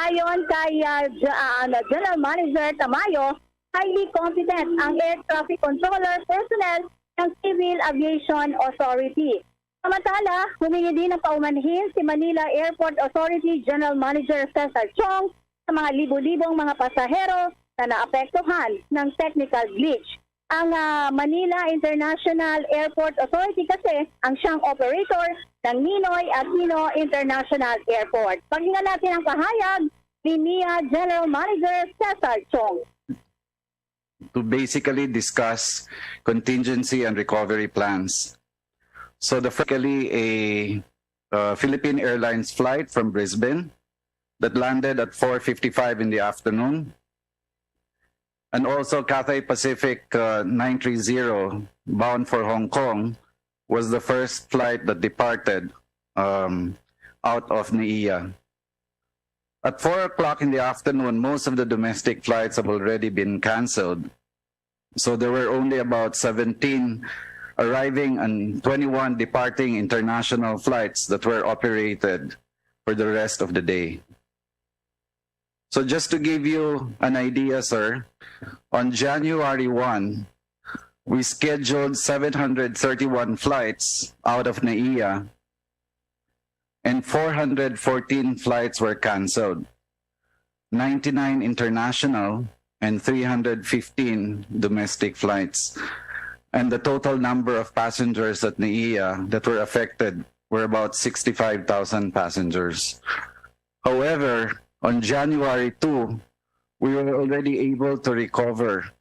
Ayon kay, ah, Ge- ah, ano, General Manager Tamayo, highly competent ang air traffic controller personnel ng Civil Aviation Authority. Samantala, humingi din ng paumanhin si Manila Airport Authority General Manager Cesar Chong sa mga libo-libong mga pasahero na naapektuhan ng technical glitch. Ang, ah, Manila International Airport Authority kasi ang siyang operator ng Ninoy Aquino International Airport. Pakinggan natin ang pahayag ni NIA General Manager Cesar Chong. To basically discuss contingency and recovery plans. So the first, a uh, Philippine Airlines flight from Brisbane that landed at four fifty-five in the afternoon. And also Cathay Pacific uh, nine three zero bound for Hong Kong was the first flight that departed um, out of NAIA. At four o'clock in the afternoon, most of the domestic flights have already been canceled. So there were only about seventeen arriving and twenty-one departing international flights that were operated for the rest of the day. So just to give you an idea, sir, on January one, we scheduled seven hundred thirty-one flights out of NAIA, and four hundred fourteen flights were canceled, ninety-nine international and three hundred fifteen domestic flights. And the total number of passengers at NAIA that were affected were about sixty-five thousand passengers. However, on January two, we were already able to recover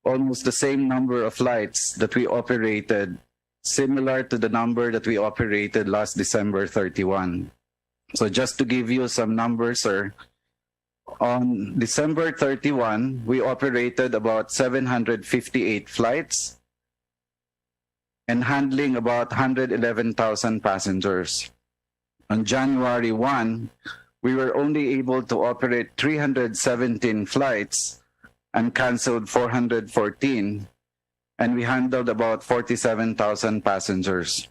almost the same number of flights that we operated, similar to the number that we operated last December thirty-one. So just to give you some numbers, sir, on December thirty-one, we operated about seven hundred fifty-eight flights and handling about hundred eleven thousand passengers. On January one, we were only able to operate three hundred seventeen flights and canceled four hundred fourteen, and we handled about forty-seven thousand passengers.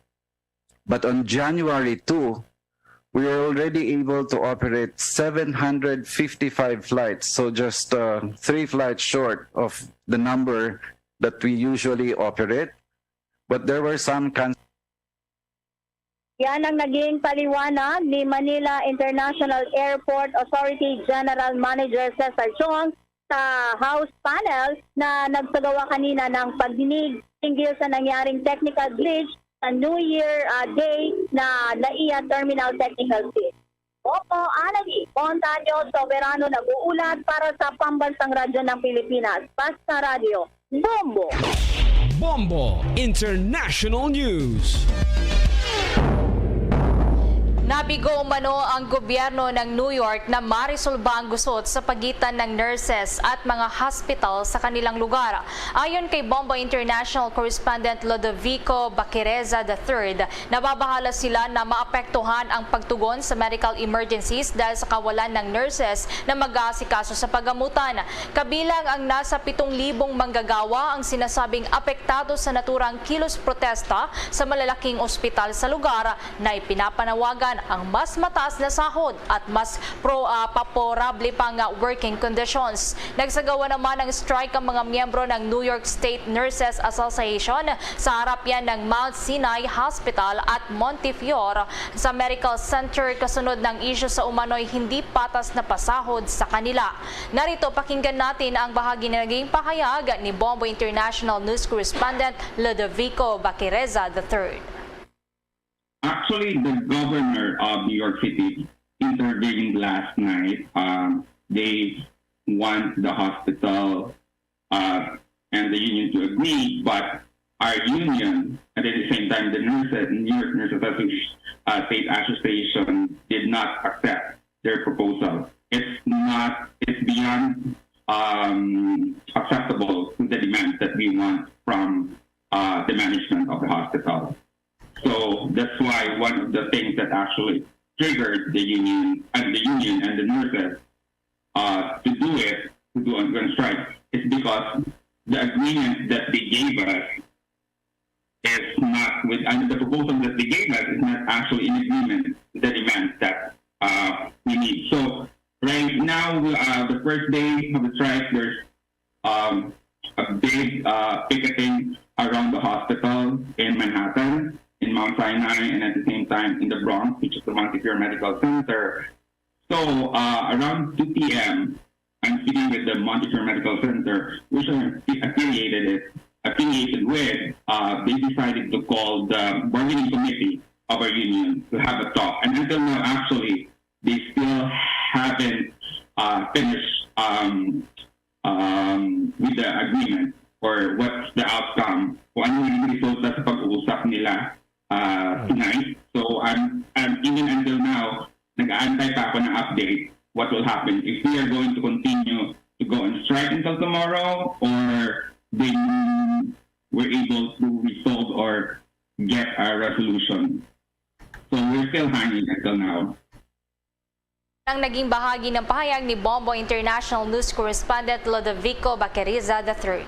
But on January two, we were already able to operate seven hundred fifty-five flights, so just, uh, three flights short of the number that we usually operate. But there were some can- Yan ang naging paliwanag ni Manila International Airport Authority General Manager Cesar Chong sa House panel na nagsagawa kanina ng pagdinig hinggil sa nangyaring technical glitch sa New Year, ah, Day na NAIA Terminal Technical Team. Opo, Anali Montaño Soberano nag-uulat para sa Pambansang Radyo ng Pilipinas, Basta Radyo, Bombo. Bombo International News. Nabigo umano ang gobyerno ng New York na marisolba ang gusot sa pagitan ng nurses at mga hospital sa kanilang lugar. Ayon kay Bombo International Correspondent Lodovico Baquereza the third, nababahala sila na maapektuhan ang pagtugon sa medical emergencies dahil sa kawalan ng nurses na mag-aasikaso sa pagamutan. Kabilang ang nasa pitong libong manggagawa ang sinasabing apektado sa naturang kilos protesta sa malalaking ospital sa lugar na ipinapanawagan ang mas mataas na sahod at mas pro, ah, paporable pa nga working conditions. Nagsagawa naman ng strike ang mga miyembro ng New York State Nurses Association sa harap yan ng Mount Sinai Hospital at Montefiore sa Medical Center kasunod ng isyu sa umano'y hindi patas na pasahod sa kanila. Narito, pakinggan natin ang bahagi na naging pahayag ni Bombo International News Correspondent Lodovico Baquereza the third. Actually, the governor of New York City intervened last night. Um, they want the hospital uh, and the union to agree, but our union, and at the same time, the nurses, New York Nurses Association, uh, State Association, did not accept their proposal. It's not, it's beyond um, acceptable to the demands that we want from uh, the management of the hospital. So that's why one of the things that actually triggered the union and the union and the nurses uh, to do it, to do a strike, is because the agreement that they gave us is not with, and the proposal that they gave us is not actually in agreement with the demands that uh, we need. So right now, uh, the first day of the strike, there's um, a big uh, picketing around the hospital in Manhattan, in Mount Sinai, and at the same time in the Bronx, which is the Montefiore Medical Center. So uh, around two p.m., I'm speaking with the Montefiore Medical Center, which I'm affiliated affiliated with. Uh, they decided to call the bargaining committee of our union to have a talk, and until now, actually, they still haven't uh, finished um, um, with the agreement or what's the outcome, kung ano yung resulta sa pag-uusap nila uh, tonight. So I'm, I'm even until now, nag-aantay pa ako ng update what will happen, if we are going to continue to go on strike until tomorrow, or they were able to resolve or get a resolution. So we're still hanging until now. Ang naging bahagi ng pahayag ni Bombo International News Correspondent Lodovico Baqueriza the third.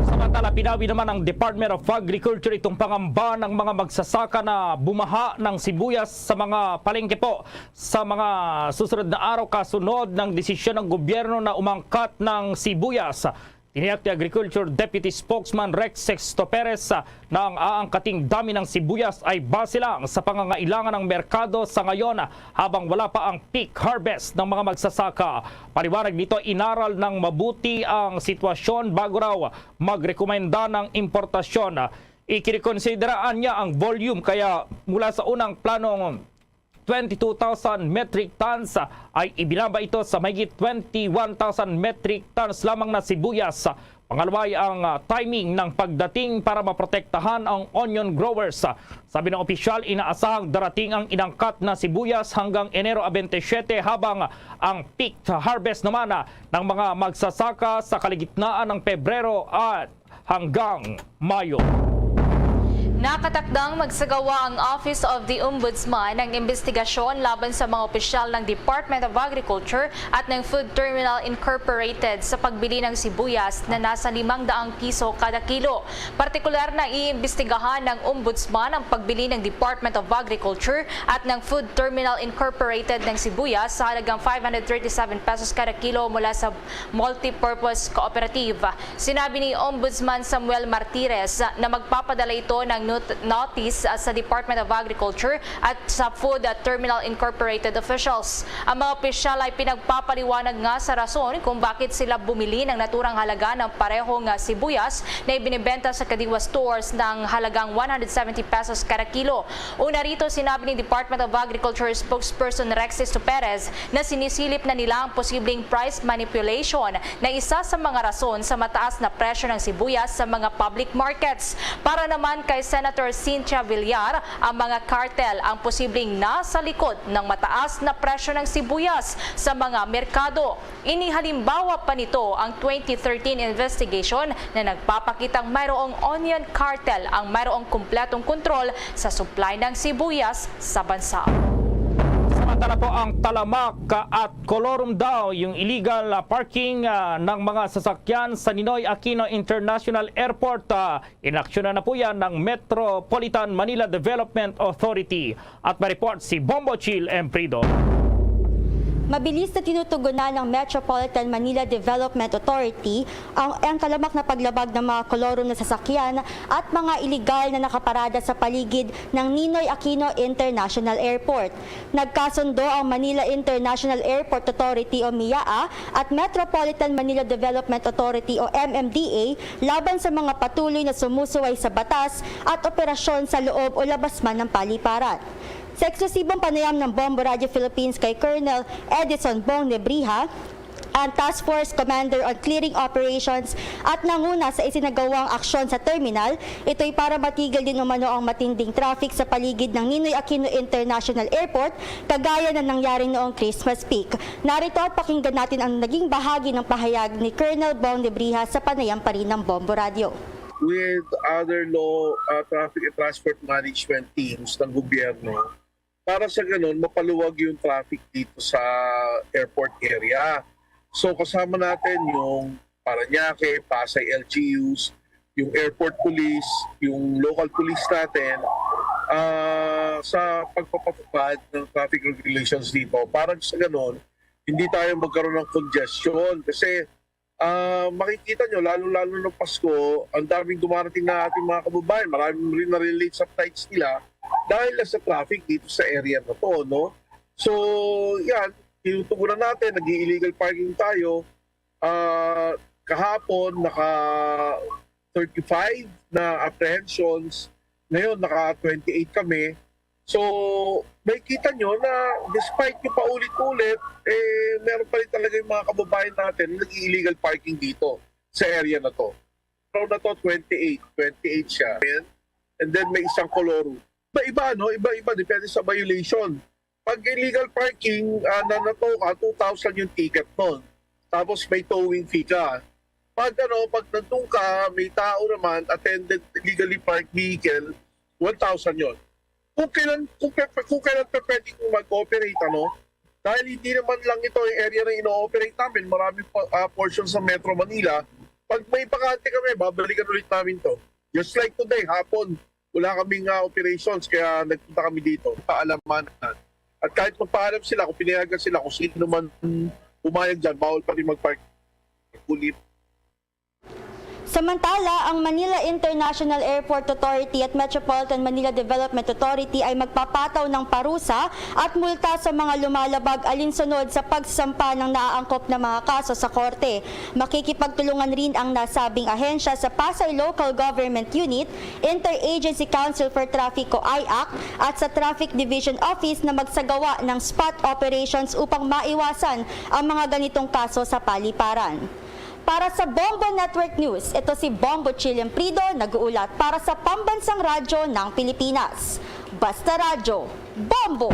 Samantala, pinawi naman ang Department of Agriculture itong pangamba ng mga magsasaka na bumaha ng sibuyas sa mga palengke po sa mga susunod na araw kasunod ng desisyon ng gobyerno na umangkat ng sibuyas. Tiniyak ni Agriculture Deputy Spokesman Rex Sexto Perez, ah, na ang aangkating dami ng sibuyas ay base lang sa pangangailangan ng merkado sa ngayon, ah, habang wala pa ang peak harvest ng mga magsasaka. Paliwanag nito, inaral ng mabuti ang sitwasyon bago raw magrekomenda ng importasyon. Ikinikonsidera niya ang volume, kaya mula sa unang planong twenty-two thousand metric tons, ay ibinaba ito sa mahigit twenty-one thousand metric tons lamang na sibuyas. Pangalaway ang, ah, timing ng pagdating para maprotektahan ang onion growers. Sabi ng opisyal, inaasahang darating ang inangkat na sibuyas hanggang Enero twenty-seven, habang ang peak harvest naman, ah, ng mga magsasaka sa kaligitnaan ng Pebrero at hanggang Mayo. Nakatakdang magsagawa ang Office of the Ombudsman ng imbestigasyon laban sa mga opisyal ng Department of Agriculture at ng Food Terminal Incorporated sa pagbili ng sibuyas na nasa limang daang piso kada kilo. Partikular na iimbestigahan ng Ombudsman ang pagbili ng Department of Agriculture at ng Food Terminal Incorporated ng sibuyas sa halagang five hundred thirty-seven pesos kada kilo mula sa Multipurpose Cooperative. Sinabi ni Ombudsman Samuel Martires na magpapadala ito ng not-, notice, ah, sa Department of Agriculture at sa Food Terminal Incorporated officials. Ang mga opisyal ay pinagpapaliwanag nga sa rason kung bakit sila bumili ng naturang halaga ng parehong, ah, sibuyas na ibinebenta sa Kadiwa stores ng halagang one hundred seventy pesos kada kilo. Una rito, sinabi ni Department of Agriculture Spokesperson Rexy Perez na sinisilip na nila ang posibleng price manipulation na isa sa mga rason sa mataas na presyo ng sibuyas sa mga public markets. Para naman kay Senator Cynthia Villar, ang mga cartel ang posibleng nasa likod ng mataas na presyo ng sibuyas sa mga merkado. Inihalimbawa pa nito ang twenty thirteen investigation na nagpapakitang mayroong onion cartel ang mayroong kumpletong kontrol sa supply ng sibuyas sa bansa. Samantala po, ang talamak at kolorum daw yung illegal, ah, parking, ah, ng mga sasakyan sa Ninoy Aquino International Airport. Ah, inaksyonan na po yan ng Metropolitan Manila Development Authority. At may report si Bombo Chill Emprido. Mabilis na tinutugunan ng Metropolitan Manila Development Authority ang, ang talamak na paglabag ng mga kolorum na sasakyan at mga iligal na nakaparada sa paligid ng Ninoy Aquino International Airport. Nagkasundo ang Manila International Airport Authority o MIAA at Metropolitan Manila Development Authority o M M D A laban sa mga patuloy na sumusuway sa batas at operasyon sa loob o labas man ng paliparan. Sa eksklusibong panayam ng Bombo Radio Philippines kay Colonel Edison Bong Nebriha, ang Task Force Commander on Clearing Operations at nanguna sa isinagawang aksyon sa terminal, ito'y para matigil din umano ang matinding traffic sa paligid ng Ninoy Aquino International Airport, kagaya na nangyari noong Christmas peak. Narito at pakinggan natin ang naging bahagi ng pahayag ni Colonel Bong Nebriha sa panayam pa rin ng Bombo Radio. With other law, uh, traffic and transport management teams ng gobyerno, para sa ganun, mapaluwag yung traffic dito sa airport area. So, kasama natin yung Parañaque, Pasay L G Us, yung airport police, yung local police natin, ah, sa pagpapatupad ng traffic regulations dito. Para sa ganun, hindi tayo magkaroon ng congestion. Kasi, ah, makikita nyo, lalo-lalo ng Pasko, ang daming dumarating na ating mga kababayan. Maraming rin na-relate sa flights nila dahil lang sa traffic dito sa area na to, no? So, yan, tinutugunan natin, nag-i-illegal parking tayo. Ah, kahapon, naka thirty-five na apprehensions. Ngayon, naka twenty-eight kami. So, makikita nyo na despite yung paulit-ulit, eh, meron pa rin talaga yung mga kababayan natin na nag-i-illegal parking dito sa area na to. Araw na to, twenty-eight. Twenty-eight siya. And then may isang kolorum. Iba-iba, no? Iba-iba, depende sa violation. Pag illegal parking, ah, na natoka, two thousand yung ticket nun. Tapos may towing fee ka. Pag ano, pag nandun ka, may tao naman, attended, illegally parked vehicle, one thousand yon. Kung kailan, kung pe-, kung kailan pe pwede kong mag-operate, ano? Dahil hindi naman lang ito yung area na ino-operate namin, maraming pa, ah, portion sa Metro Manila. Pag may bakante kami, babalikan ulit namin to. Just like today, hapon, wala kaming, ah, operations, kaya nagpunta kami dito, paalamanan. At kahit magpaalam sila, kung pinayagan sila, kung sino man pumayag dyan, bawal pa rin mag-park. Kulit. Samantala, ang Manila International Airport Authority at Metropolitan Manila Development Authority ay magpapataw ng parusa at multa sa mga lumalabag alinsunod sa pagsampa ng naaangkop na mga kaso sa korte. Makikipagtulungan rin ang nasabing ahensya sa Pasay Local Government Unit, Interagency Council for Traffic o IAC at sa Traffic Division Office na magsagawa ng spot operations upang maiwasan ang mga ganitong kaso sa paliparan. Para sa Bombo Network News, ito si Bombo Chilem Prido, nag-uulat para sa Pambansang Radyo ng Pilipinas. Basta Radyo, Bombo!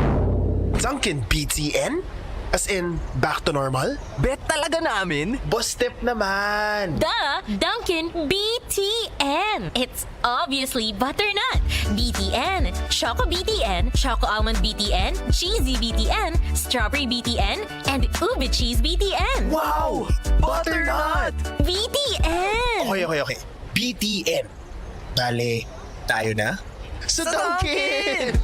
Dunkin B T N? As in, back to normal? Bet talaga namin? Boss Step naman! The Dunkin B T N. It's obviously butternut. B T N, Choco B T N, Choco Almond B T N, Cheesy B T N, Strawberry B T N, and Ube Cheese B T N. Wow! Butternut! B T N! Okay, okay, okay. B T N. Bale, tayo na? Sa Dunkin!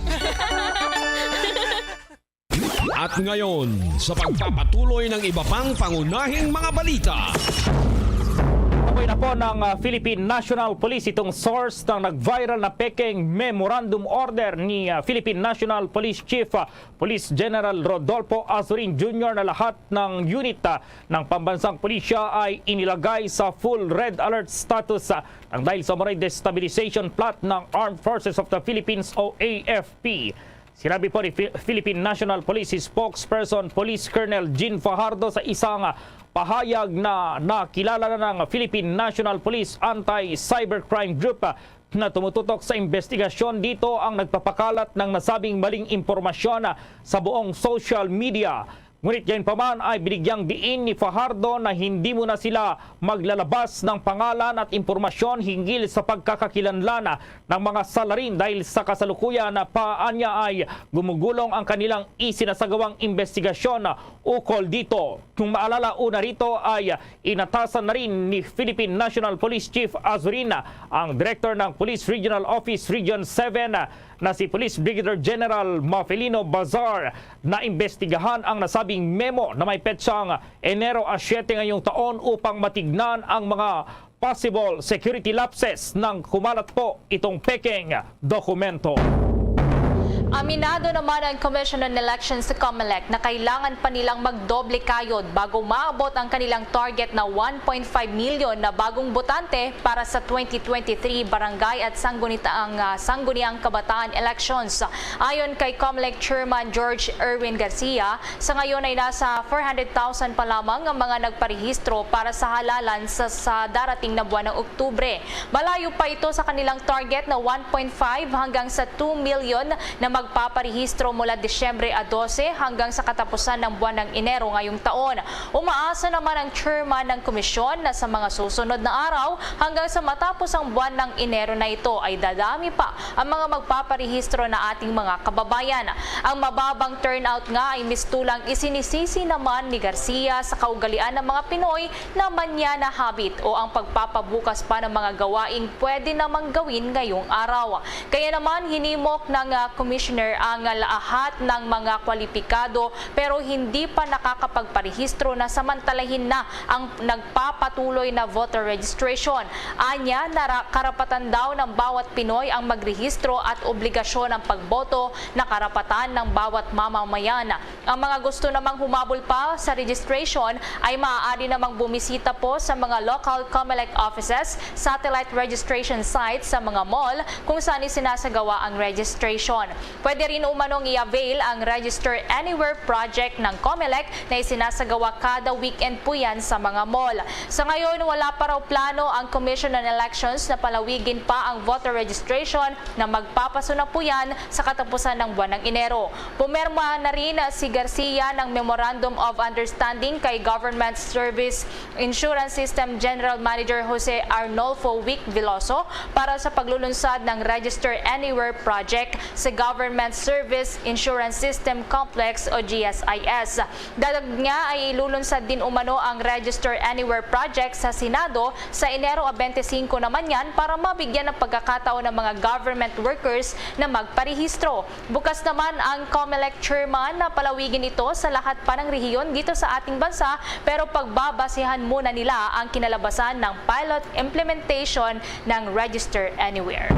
At ngayon, sa pagpapatuloy ng iba pang pangunahing mga balita. Tukoy na po ng ah, Philippine National Police itong source ng nag-viral na pekeng memorandum order ni ah, Philippine National Police Chief ah, Police General Rodolfo Azurin Junior na lahat ng unit ah, ng pambansang pulisya ay inilagay sa full red alert status ah, nang dahil sa umano'y destabilization plot ng Armed Forces of the Philippines o A F P. Sinabi po ni Phil- Philippine National Police spokesperson Police Colonel Jean Fajardo sa isang pahayag na nakilala na ng Philippine National Police Anti-Cybercrime Group na tumututok sa investigasyon dito ang nagpapakalat ng nasabing maling impormasyon sa buong social media. Ngunit gayunpaman ay binigyang diin ni Fajardo na hindi muna sila maglalabas ng pangalan at impormasyon hinggil sa pagkakakilanlan ng mga salarin dahil sa kasalukuyan pa anya ay gumugulong ang kanilang isinasagawang investigasyon ukol dito. Kung maalala, una rito ay inatasan na rin ni Philippine National Police Chief Azurin ang Director ng Police Regional Office Region seven na si Police Brigadier General Mafelino Bazar na imbestigahan ang nasabing memo na may petsang Enero a siete ngayong taon upang matignan ang mga possible security lapses nang kumalat po itong pekeng dokumento. Aminado naman ang Commission on Elections sa Comelec na kailangan pa nilang magdoble kayod bago maabot ang kanilang target na one point five million na bagong botante para sa twenty twenty-three barangay at sangguniang, ah, sangguniang kabataan elections. Ayon kay Comelec Chairman George Erwin Garcia, sa ngayon ay nasa four hundred thousand pa lamang ang mga nagparehistro para sa halalan sa, sa darating na buwan ng Oktubre. Malayo pa ito sa kanilang target na one point five hanggang sa two million na magpaparehistro mula Disyembre a dose hanggang sa katapusan ng buwan ng Enero ngayong taon. Umaasa naman ang chairman ng komisyon na sa mga susunod na araw hanggang sa matapos ang buwan ng Enero na ito ay dadami pa ang mga magpaparehistro na ating mga kababayan. Ang mababang turnout nga ay mistulang isinisisi naman ni Garcia sa kaugalian ng mga Pinoy na manyana habit o ang pagpapabukas pa ng mga gawaing pwede namang gawin ngayong araw. Kaya naman, hinimok ng, ah, Commissioner ang lahat ng mga kwalipikado pero hindi pa nakakapagparehistro na samantalahin na ang nagpapatuloy na voter registration. Anya, nara- karapatan daw ng bawat Pinoy ang magrehistro at obligasyon ang pagboto na karapatan ng bawat mamamayan. Ang mga gusto namang humabol pa sa registration ay maaari namang bumisita po sa mga local Comelec offices, satellite registration sites sa mga mall kung saan isinasagawa ang registration. Pwede rin umanong i-avail ang Register Anywhere project ng Comelec na isinasagawa kada weekend po yan sa mga mall. Sa ngayon, wala pa raw plano ang Commission on Elections na palawigin pa ang voter registration na magpapasunod po yan sa katapusan ng buwan ng Enero. Pumirma na rin si Garcia ng Memorandum of Understanding kay Government Service Insurance System General Manager Jose Arnolfo Wick Veloso para sa paglulunsad ng Register Anywhere project sa government Government Service Insurance System Complex o G S I S. Dalag niya ay ilulunsad din umano ang Register Anywhere project sa Senado sa Enero twenty-five naman yan para mabigyan ng pagkakataon ng mga government workers na magparehistro. Bukas naman ang COMELEC chairman na palawigin ito sa lahat pa ng rehiyon dito sa ating bansa, pero pagbabasihan muna nila ang kinalabasan ng pilot implementation ng Register Anywhere.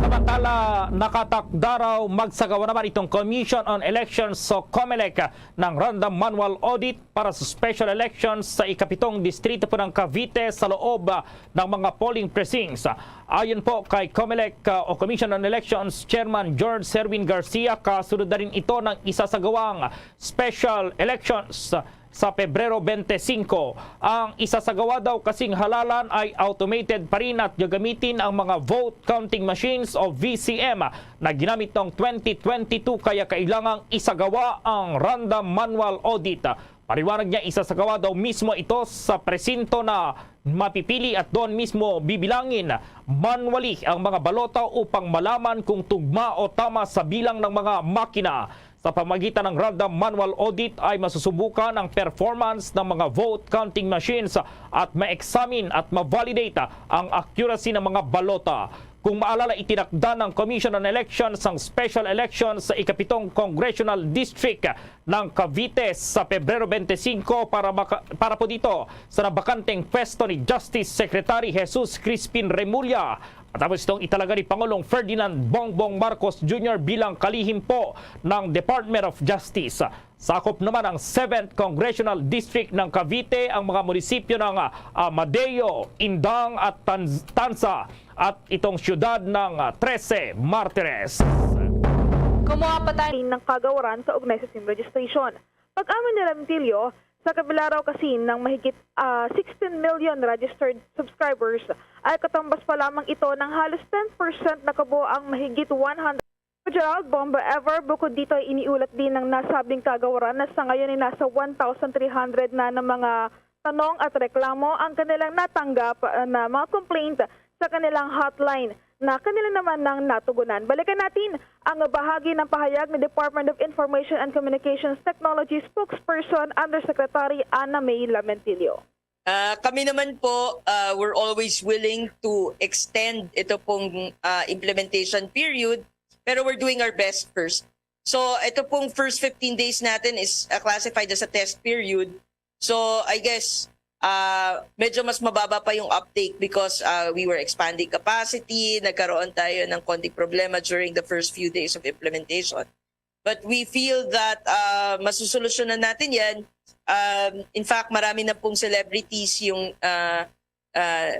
Samantala, nakatakda raw magsagawa naman itong Commission on Elections o COMELEC ng random manual audit para sa special elections sa ikapitong distrito po ng Cavite sa loob, ah, ng mga polling precincts. Ayon po kay COMELEC, ah, o Commission on Elections Chairman George Serwin Garcia, kasunod na rin ito ng isasagawang special elections sa Pebrero twenty-five. Ang isasagawa daw kasing halalan ay automated pa rin at gagamitin ang mga vote counting machines o V C M na ginamit noong twenty twenty-two, kaya kailangang isagawa ang random manual audit. Paliwanag niya, isasagawa daw mismo ito sa presinto na mapipili at doon mismo bibilangin manually ang mga balota upang malaman kung tugma o tama sa bilang ng mga makina. Sa pamagitan ng random manual audit ay masusubukan ang performance ng mga vote counting machines at ma-examine at ma-validate ang accuracy ng mga balota. Kung maalala, itinakda ng Commission on Elections ang special election sa ikapitong Congressional District ng Cavite sa Pebrero twenty-five para, maka- para po dito sa nabakanteng pwesto ni Justice Secretary Jesus Crispin Remulla, matapos itong italaga ni Pangulong Ferdinand Bongbong Marcos Junior bilang kalihim po ng Department of Justice. Sakop naman ang seventh Congressional District ng Cavite, ang mga munisipyo ng, ah, Amadeo, Indang at Tan- Tanza, at itong siyudad ng, ah, Trece Martires. Kumuha pa tayo ng kagawaran sa ugnay sa SIM registration. Pag-amin ni Lamantillo, sa kabila raw kasi ng mahigit, ah, sixteen million registered subscribers, ay katumbas pa lamang ito ng halos ten percent na kabuo ang mahigit one hundred. Gerald Bomba Ever, bukod dito ay iniulat din ng nasabing kagawaran na sa ngayon ay nasa one thousand three hundred na ng mga tanong at reklamo ang kanilang natanggap, ah, na mga complaint sa kanilang hotline na kanila naman nang natugunan. Balikan natin ang bahagi ng pahayag ni Department of Information and Communications Technology spokesperson Undersecretary Ana May Lamentillo. Ah, kami naman po, ah, we're always willing to extend ito pong, ah, implementation period, pero we're doing our best first. So, ito pong first fifteen days natin is, ah, classified as a test period. So, I guess, ah, medyo mas mababa pa yung uptake because, ah, we were expanding capacity, nagkaroon tayo ng konting problema during the first few days of implementation. But we feel that, ah, masusolusyonan natin yan. Um, in fact, marami na pong celebrities yung, ah, ah,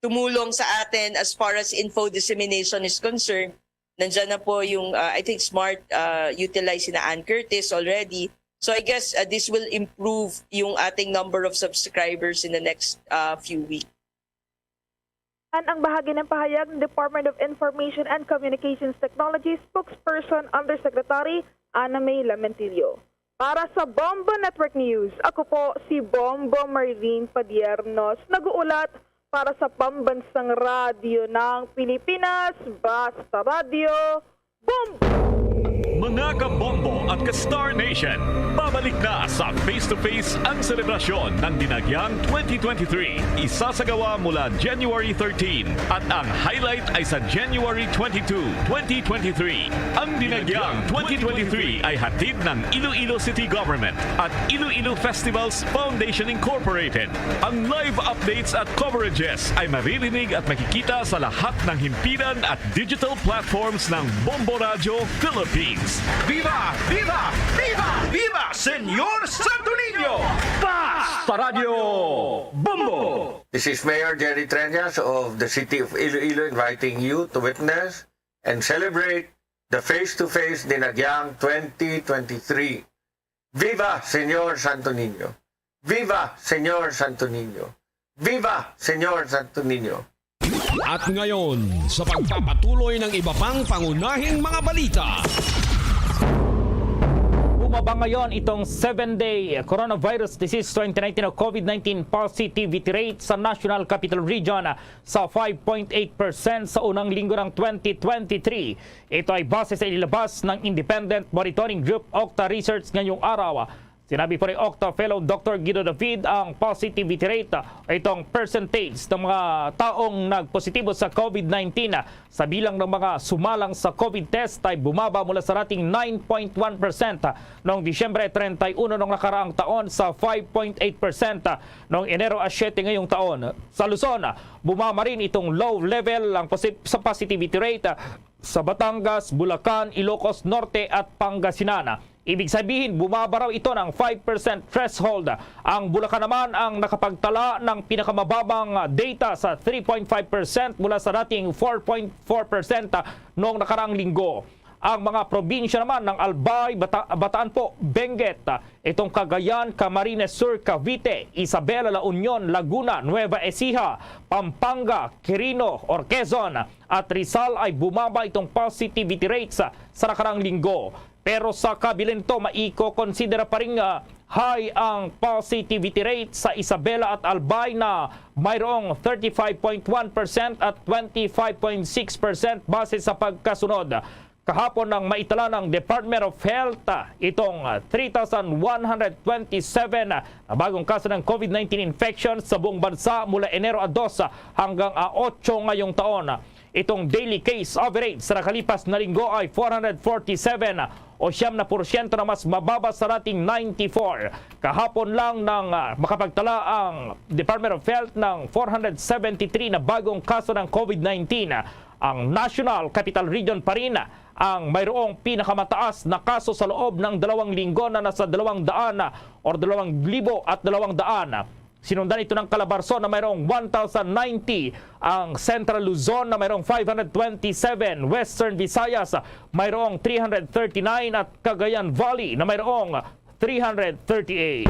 tumulong sa atin as far as info dissemination is concerned. Nandiyan na po yung, ah, I think, Smart, ah, utilized na Ann Curtis already. So I guess, ah, this will improve yung ating number of subscribers in the next, ah, few weeks. Yan ang bahagi ng pahayag ng Department of Information and Communications Technology spokesperson Undersecretary Ana May Lamentillo. Para sa Bombo Network News, ako po si Bombo Marlene Padiernos, nag-uulat para sa Pambansang Radyo ng Pilipinas, Basta Radyo, Bombo! Mga kabombo at ka-Star Nation, babalik na sa Face to Face ang selebrasyon ng Dinagyang twenty twenty-three. Isasagawa mula January thirteen at ang highlight ay sa January twenty-two, twenty twenty-three. Ang Dinagyang twenty twenty-three ay hatid ng Iloilo City Government at Iloilo Festivals Foundation Incorporated. Ang live updates at coverages ay maririnig at makikita sa lahat ng himpilan at digital platforms ng Bombo Radyo Philippines. Viva! Viva! Viva! Viva Senyor Santo Niño! Basta Radyo Bombo! This is Mayor Jerry Treñas of the City of Iloilo inviting you to witness and celebrate the Face-to-Face Dinagyang twenty twenty-three. Viva Senyor Santo Niño! Viva Senyor Santo Niño! Viva Senyor Santo Niño! At ngayon, sa pagpapatuloy ng iba pang pangunahing mga balita. Mababa ngayon itong seven-day coronavirus disease twenty nineteen o COVID nineteen positivity rate sa National Capital Region sa five point eight percent sa unang linggo ng twenty twenty-three. Ito ay base sa inilabas ng Independent Monitoring Group, OCTA, research ngayong araw. Sinabi po ni OCTA Fellow Doctor Guido David, ang positivity rate, itong percentage ng mga taong nagpositibo sa COVID nineteen sa bilang ng mga sumalang sa COVID test, ay bumaba mula sa dating nine point one percent noong Disyembre treinta y uno noong nakaraang taon sa five point eight percent noong Enero a siete ngayong taon. Sa Luzon, bumaba rin itong low level ang posi-, sa positivity rate sa Batangas, Bulacan, Ilocos Norte at Pangasinan. Ibig sabihin, bumaba raw ito ng five percent threshold. Ang Bulacan naman ang nakapagtala ng pinakamababang data sa three point five percent mula sa dating four point four percent noong nakaraang linggo. Ang mga probinsya naman ng Albay, Bata-, Bataan po, Benguet, itong Cagayan, Camarines Sur, Cavite, Isabela, La Union, Laguna, Nueva Ecija, Pampanga, Quirino, or Quezon at Rizal ay bumaba itong positivity rates sa nakaraang linggo. Pero sa kabila nito, maiko-considera pa rin, ah, high ang positivity rate sa Isabela at Albay na mayroong thirty-five point one percent at twenty-five point six percent base sa pagkasunod. Kahapon nang maitala ng Department of Health, ah, itong, ah, three thousand one hundred twenty-seven na bagong kaso ng COVID nineteen infection sa buong bansa mula Enero a dos hanggang a otso ngayong taon. Itong daily case average sa nakalipas na linggo ay four hundred forty-seven o siyam na porsyento na mas mababa sa dating ninety-four. Kahapon lang nang, ah, makapagtala ang Department of Health ng four hundred seventy-three na bagong kaso ng COVID nineteen. Ang National Capital Region pa rin ang mayroong pinakamataas na kaso sa loob ng dalawang linggo na nasa dalawang daan or dalawang libo at dalawang daan. Sinundan ito ng Calabarzon na mayroong one thousand ninety, ang Central Luzon na mayroong five hundred twenty-seven, Western Visayas mayroong three hundred thirty-nine at Cagayan Valley na mayroong three hundred thirty-eight.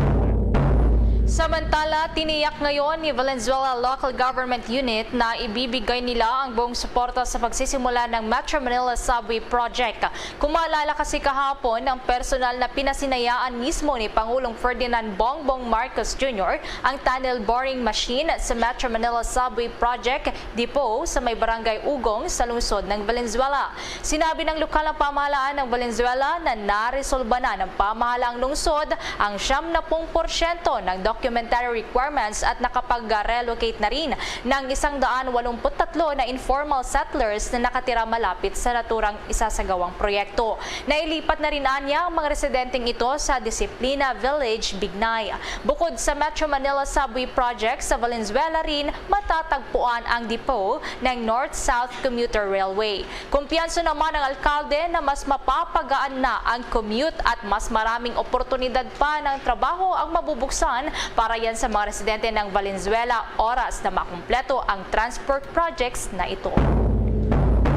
Samantala, tiniyak ngayon ni Valenzuela Local Government Unit na ibibigay nila ang buong suporta sa pagsisimula ng Metro Manila Subway Project. Kung maalala kasi kahapon, ang personal na pinasinayaan mismo ni Pangulong Ferdinand Bongbong Marcos Junior ang tunnel boring machine sa Metro Manila Subway Project Depot sa may Barangay Ugong sa lungsod ng Valenzuela. Sinabi ng lokal na pamahalaan ng Valenzuela na naresolba na ng pamahalaang lungsod ang siyam na pung porsyento ng documentary requirements at nakapag-relocate na rin ng isang daan walumput tatlo na informal settlers na nakatira malapit sa naturang isasagawang proyekto. Nailipat na rin anya ang mga residenteng ito sa Disciplina Village, Bignay. Bukod sa Metro Manila Subway Project, sa Valenzuela rin matatagpuan ang depot ng North-South Commuter Railway. Kumpiyansa naman ang alkalde na mas mapapagaan na ang commute at mas maraming oportunidad pa ng trabaho ang mabubuksan para yan sa mga residente ng Valenzuela oras na makumpleto ang transport projects na ito.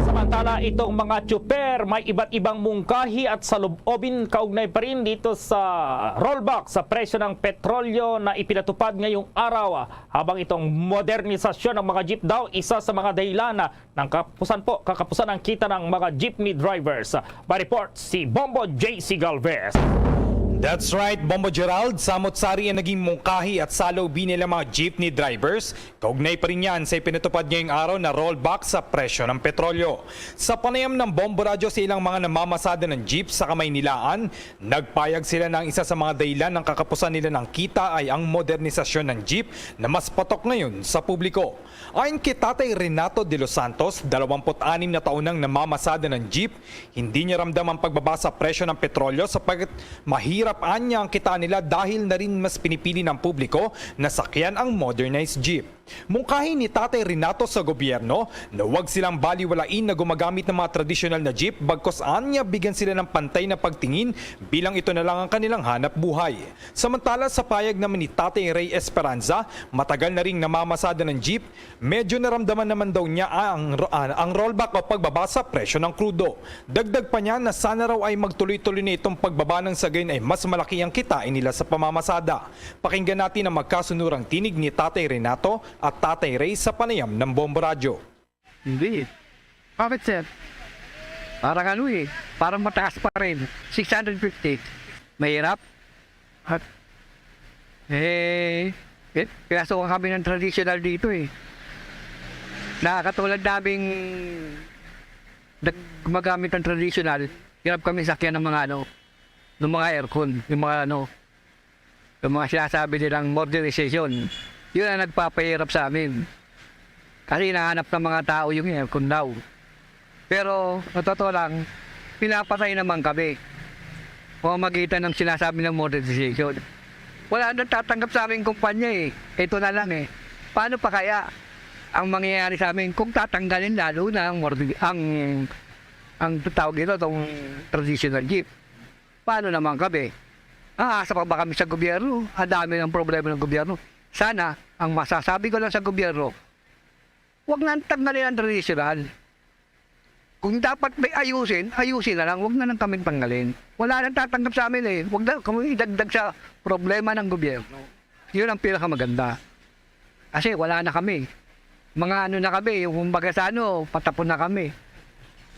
Samantala, itong mga tsuper may iba't ibang mungkahi at salubobin kaugnay pa rin dito sa rollback sa presyo ng petrolyo na ipinatupad ngayong araw, habang itong modernisasyon ng mga jeep daw isa sa mga dahilan ng kapusan po, kakapusan ang kita ng mga jeepney drivers. May report si Bombo J C Galvez. That's right, Bombo Gerald. Samot-sari ang naging mungkahi at salobi nila mga jeepney drivers. Kaugnay pa rin yan sa ipinatupad ngayong araw na rollback sa presyo ng petrolyo. Sa panayam ng Bombo Radyo sa ilang mga namamasada ng jeep sa Kamaynilaan, nagpayag sila na ang isa sa mga dahilan ng kakapusan nila ng kita ay ang modernisasyon ng jeep na mas patok ngayon sa publiko. Ayon kay Tatay Renato de los Santos, dalawampu't anim na taon nang namamasada ng jeep, hindi niya ramdam ang pagbaba sa presyo ng petrolyo sapagkat mahirap anya ang kitaan nila dahil na rin mas pinipili ng publiko na sakyan ang modernized jeep. Mungkahi ni Tatay Renato sa gobyerno na huwag silang baliwalain na gumagamit ng mga tradisyonal na jeep, bagkus anya bigyan sila ng pantay na pagtingin bilang ito na lang ang kanilang hanap buhay. Samantala, sa payag naman ni Tatay Ray Esperanza, matagal na ring namamasada ng jeep, medyo naramdaman naman daw niya ang, ang, ang rollback o pagbaba sa presyo ng krudo. Dagdag pa niya na sana raw ay magtuloy-tuloy na itong pagbaba nang sa gayon ay mas malaki ang kitain nila sa pamamasada. Pakinggan natin ang magkasunurang tinig ni Tatay Renato at Tatay Ray sa panayam ng Bombo Radyo. Hindi. Bakit, sir? Parang ano eh, parang mataas pa rin. Six hundred fifty. Mahirap. At, eh, pi-, pinasukan kami ng traditional dito eh. Na katulad naming nag-, gumagamit ng traditional, hirap kami sakyan ng mga ano, ng mga aircon, yung mga ano, yung mga sinasabi nilang modernization. Yun ang nagpapahirap sa amin. Kasi hinahanap ng mga tao yung aircon daw. Pero, sa totoo lang, pinapatay naman kami. Pamamagitan ng sinasabi ng modernization. Wala nang tatanggap sa aming kumpanya eh. Ito na lang eh. Paano pa kaya ang mangyayari sa amin kung tatanggalin lalo na ang mordi-, ang, ang tawag dito, itong traditional jeep? Paano naman kami? Aasa pa ba kami sa gobyerno? Ang dami ng problema ng gobyerno. Sana, ang masasabi ko lang sa gobyerno, wag na tanggalin ang traditional. Kung dapat may ayusin, ayusin na lang. Wag na lang kami tanggalin. Wala nang tatanggap sa amin eh. Wag na kami idagdag sa problema ng gobyerno. Yun ang pinakamaganda. Kasi wala na kami. Mga ano na kami, yung kumbaga sa ano, patapon na kami.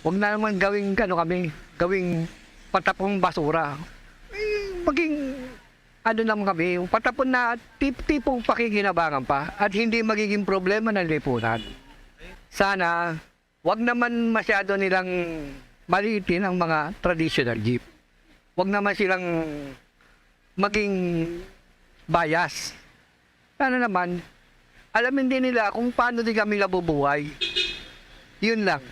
Wag na naman gawing ano kami, gawing patapong basura. Eh, maging ano naman kami, yung patapon na tip-, tipong pakikinabangan pa at hindi magiging problema ng lipunan. Sana, wag naman masyado nilang maliitin ang mga traditional jeep. Wag naman silang maging bias. Sana naman, alamin din nila kung paano din kami nabubuhay. Yun lang.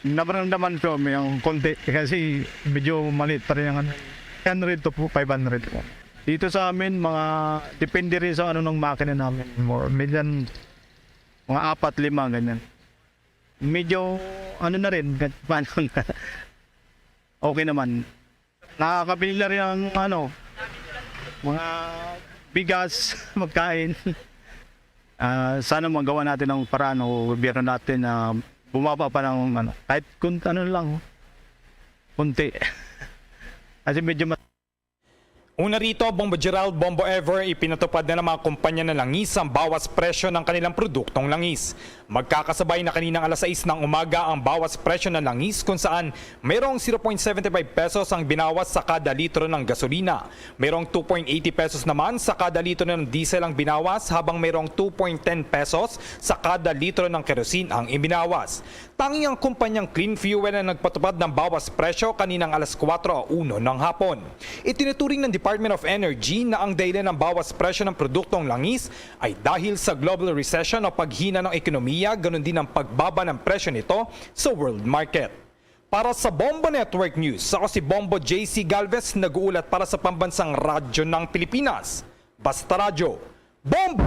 Nararamdaman ko may ang konti kasi medyo maliit pa rin ang ano, three hundred to five hundred po. Dito sa amin, mga depende rin sa ano ng makina namin. More, minsan, mga apat, lima, ganyan. Medyo, ano na rin, kahit paano na. Okay naman. Nakakabili na rin ang, ano, mga bigas, magkain. Ah, sana magawa natin ng paraan o gobyerno natin na bumaba pa ng, ano, kahit kun-, ano lang, kunti. Kasi medyo mas- Una rito, Bombo Gerald, Bombo Ever, ipinatupad na ng mga kumpanya ng langis ang bawas presyo ng kanilang produktong langis. Magkakasabay na kaninang alas sais ng umaga ang bawas presyo ng langis, kung saan mayroong zero point seventy five pesos ang binawas sa kada litro ng gasolina. Mayroong two point eighty pesos naman sa kada litro ng diesel ang binawas, habang mayroong two point ten pesos sa kada litro ng kerosene ang ibinawas. Tanging ang kumpanyang Clean Fuel ang nagpatupad ng bawas presyo kaninang alas kuwatro o uno ng hapon. Itinuturing ng Department of Energy na ang dahilan ng bawas presyo ng produktong langis ay dahil sa global recession o paghina ng ekonomiya, ganun din ang pagbaba ng presyo nito sa world market. Para sa Bombo Network News, ako si Bombo J C Galvez, nag-uulat para sa Pambansang Radyo ng Pilipinas, Basta Radyo, Bombo!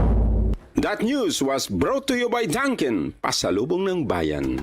That news was brought to you by Dunkin, pasalubong ng bayan.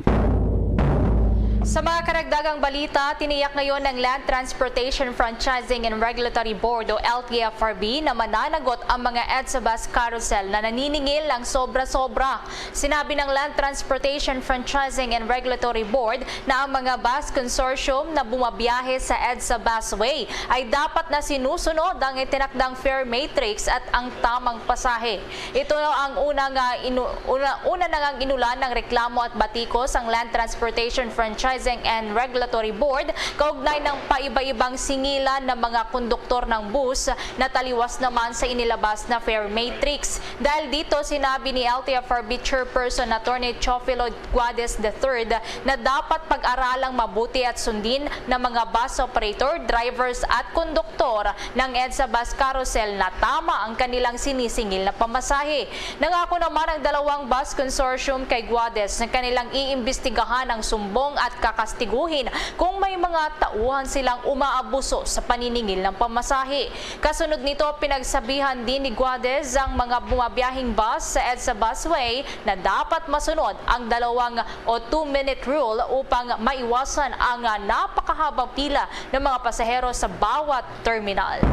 Sa mga karagdagang balita, tiniyak ngayon ng Land Transportation Franchising and Regulatory Board o L T F R B na mananagot ang mga EDSA bus carousel na naniningil ng sobra-sobra. Sinabi ng Land Transportation Franchising and Regulatory Board na ang mga bus consortium na bumabiyahe sa EDSA busway ay dapat na sinusunod ang itinakdang fare matrix at ang tamang pasahe. Ito ang una nga inu-, una, una na ngang inulan ng reklamo at batikos ang Land Transportation Franchising and Regulatory Board kaugnay ng paiba-ibang singilan ng mga konduktor ng bus na taliwas naman sa inilabas na fare matrix. Dahil dito, sinabi ni L T F R B Chairperson Attorney Teofilo Guades the third na dapat pag-aralang mabuti at sundin ng mga bus operator, drivers at konduktor ng EDSA bus carousel na tama ang kanilang sinisingil na pamasahe. Nangako naman ang dalawang bus consortium kay Guades na kanilang iimbestigahan ang sumbong at kakastiguhin kung may mga tauhan silang umaabuso sa paniningil ng pamasahe. Kasunod nito, pinagsabihan din ni Guades ang mga bumabiyahing bus sa EDSA busway na dapat masunod ang dalawang o two-minute rule upang maiwasan ang napakahabang pila ng mga pasahero sa bawat terminal.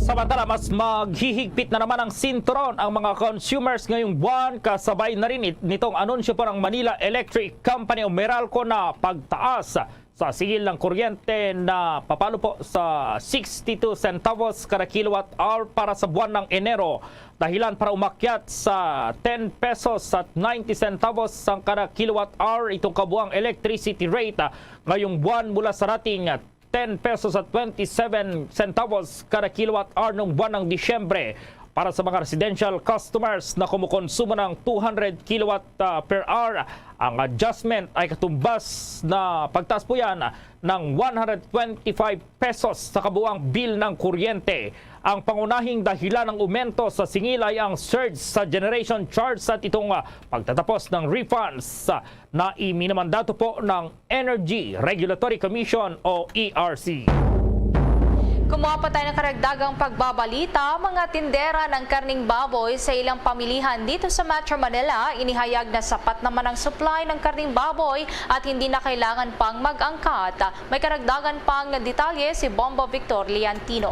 Samantala, mas maghihigpit na naman ang sinturon ang mga consumers ngayong buwan, kasabay na rin it-, nitong anunsyo po ng Manila Electric Company o Meralco na pagtaas sa singil ng kuryente na papalo po sa sixty-two centavos kada kilowatt hour para sa buwan ng Enero, dahilan para umakyat sa ten pesos at ninety centavos ang kada kilowatt hour itong kabuang electricity rate, ah, ngayong buwan mula sa dating, ah, ten pesos at twenty-seven centavos kada kilowatt hour noong buwan ng Disyembre. Para sa mga residential customers na kumukonsumo ng two hundred kilowatt, ah, per hour, ang adjustment ay katumbas na pagtaas po yan ng one hundred twenty-five pesos sa kabuang bill ng kuryente. Ang pangunahing dahilan ng umento sa singil ay ang surge sa generation charge at itong, ah, pagtatapos ng refunds, ah, na iminamandato po ng Energy Regulatory Commission o E R C. Kumuha pa tayo ng karagdagang pagbabalita, mga tindera ng karning baboy sa ilang pamilihan dito sa Metro Manila, inihayag na sapat naman ang supply ng karning baboy at hindi na kailangan pang mag-angkat. May karagdagan pang detalye si Bombo Victor Liantino.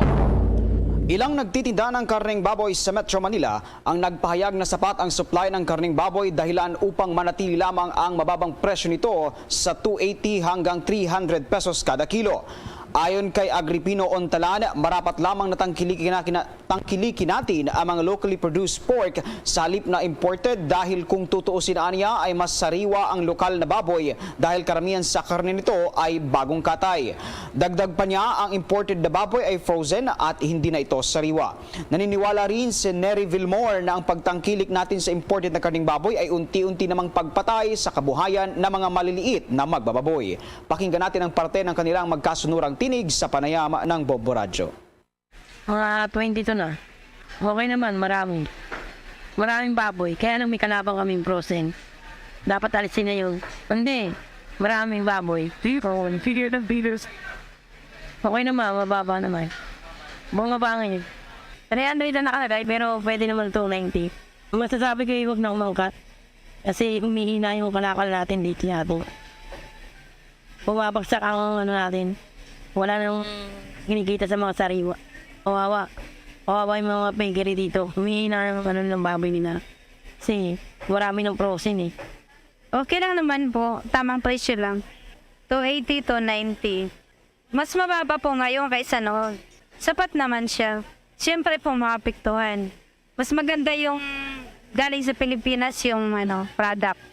Ilang nagtitinda ng karneng baboy sa Metro Manila ang nagpahayag na sapat ang supply ng karneng baboy, dahilan upang manatili lamang ang mababang presyo nito sa two eighty hanggang three hundred pesos kada kilo. Ayon kay Agripino Ontalan, marapat lamang na tangkilikin na-, tangkilikin natin ang mga locally produced pork sa halip na imported, dahil kung tutuusin aniya ay mas sariwa ang lokal na baboy, dahil karamihan sa karne nito ay bagong katay. Dagdag pa niya, ang imported na baboy ay frozen at hindi na ito sariwa. Naniniwala rin si Neri Vilmor na ang pagtangkilik natin sa imported na karneng baboy ay unti-unti namang pagpatay sa kabuhayan ng mga maliliit na magbababoy. Pakinggan natin ang parte ng kanilang magkasunurang tinig sa panayam ng Bombo Radyo. Mga twenty-two na. Okay naman, marami. Maraming baboy. Kaya lang may kalaban kaming frozen. Dapat alisin na yun. Hindi. Maraming baboy. Sige, sige, sige. Okay naman, mababa naman. Bumaba ngayon. Three hundred na nakalagay, pero pwede naman two ninety. Masasabi ko, huwag na umangkat. Kasi humihina yung kalakal natin dito, yabo. Bumabagsak ang ano natin. Wala nang kinikita sa mga sariwa. Kawawa. Kawawa yung mga piggery dito. Humihina yung ano ng baboy nila. Kasi marami ng frozen eh. Okay lang naman po. Tamang presyo lang. Two eighty to ninety. Mas mababa po ngayon kaysa noon. Sapat naman siya. Siyempre po, maapektuhan. Mas maganda yung galing sa Pilipinas, yung, ano, product.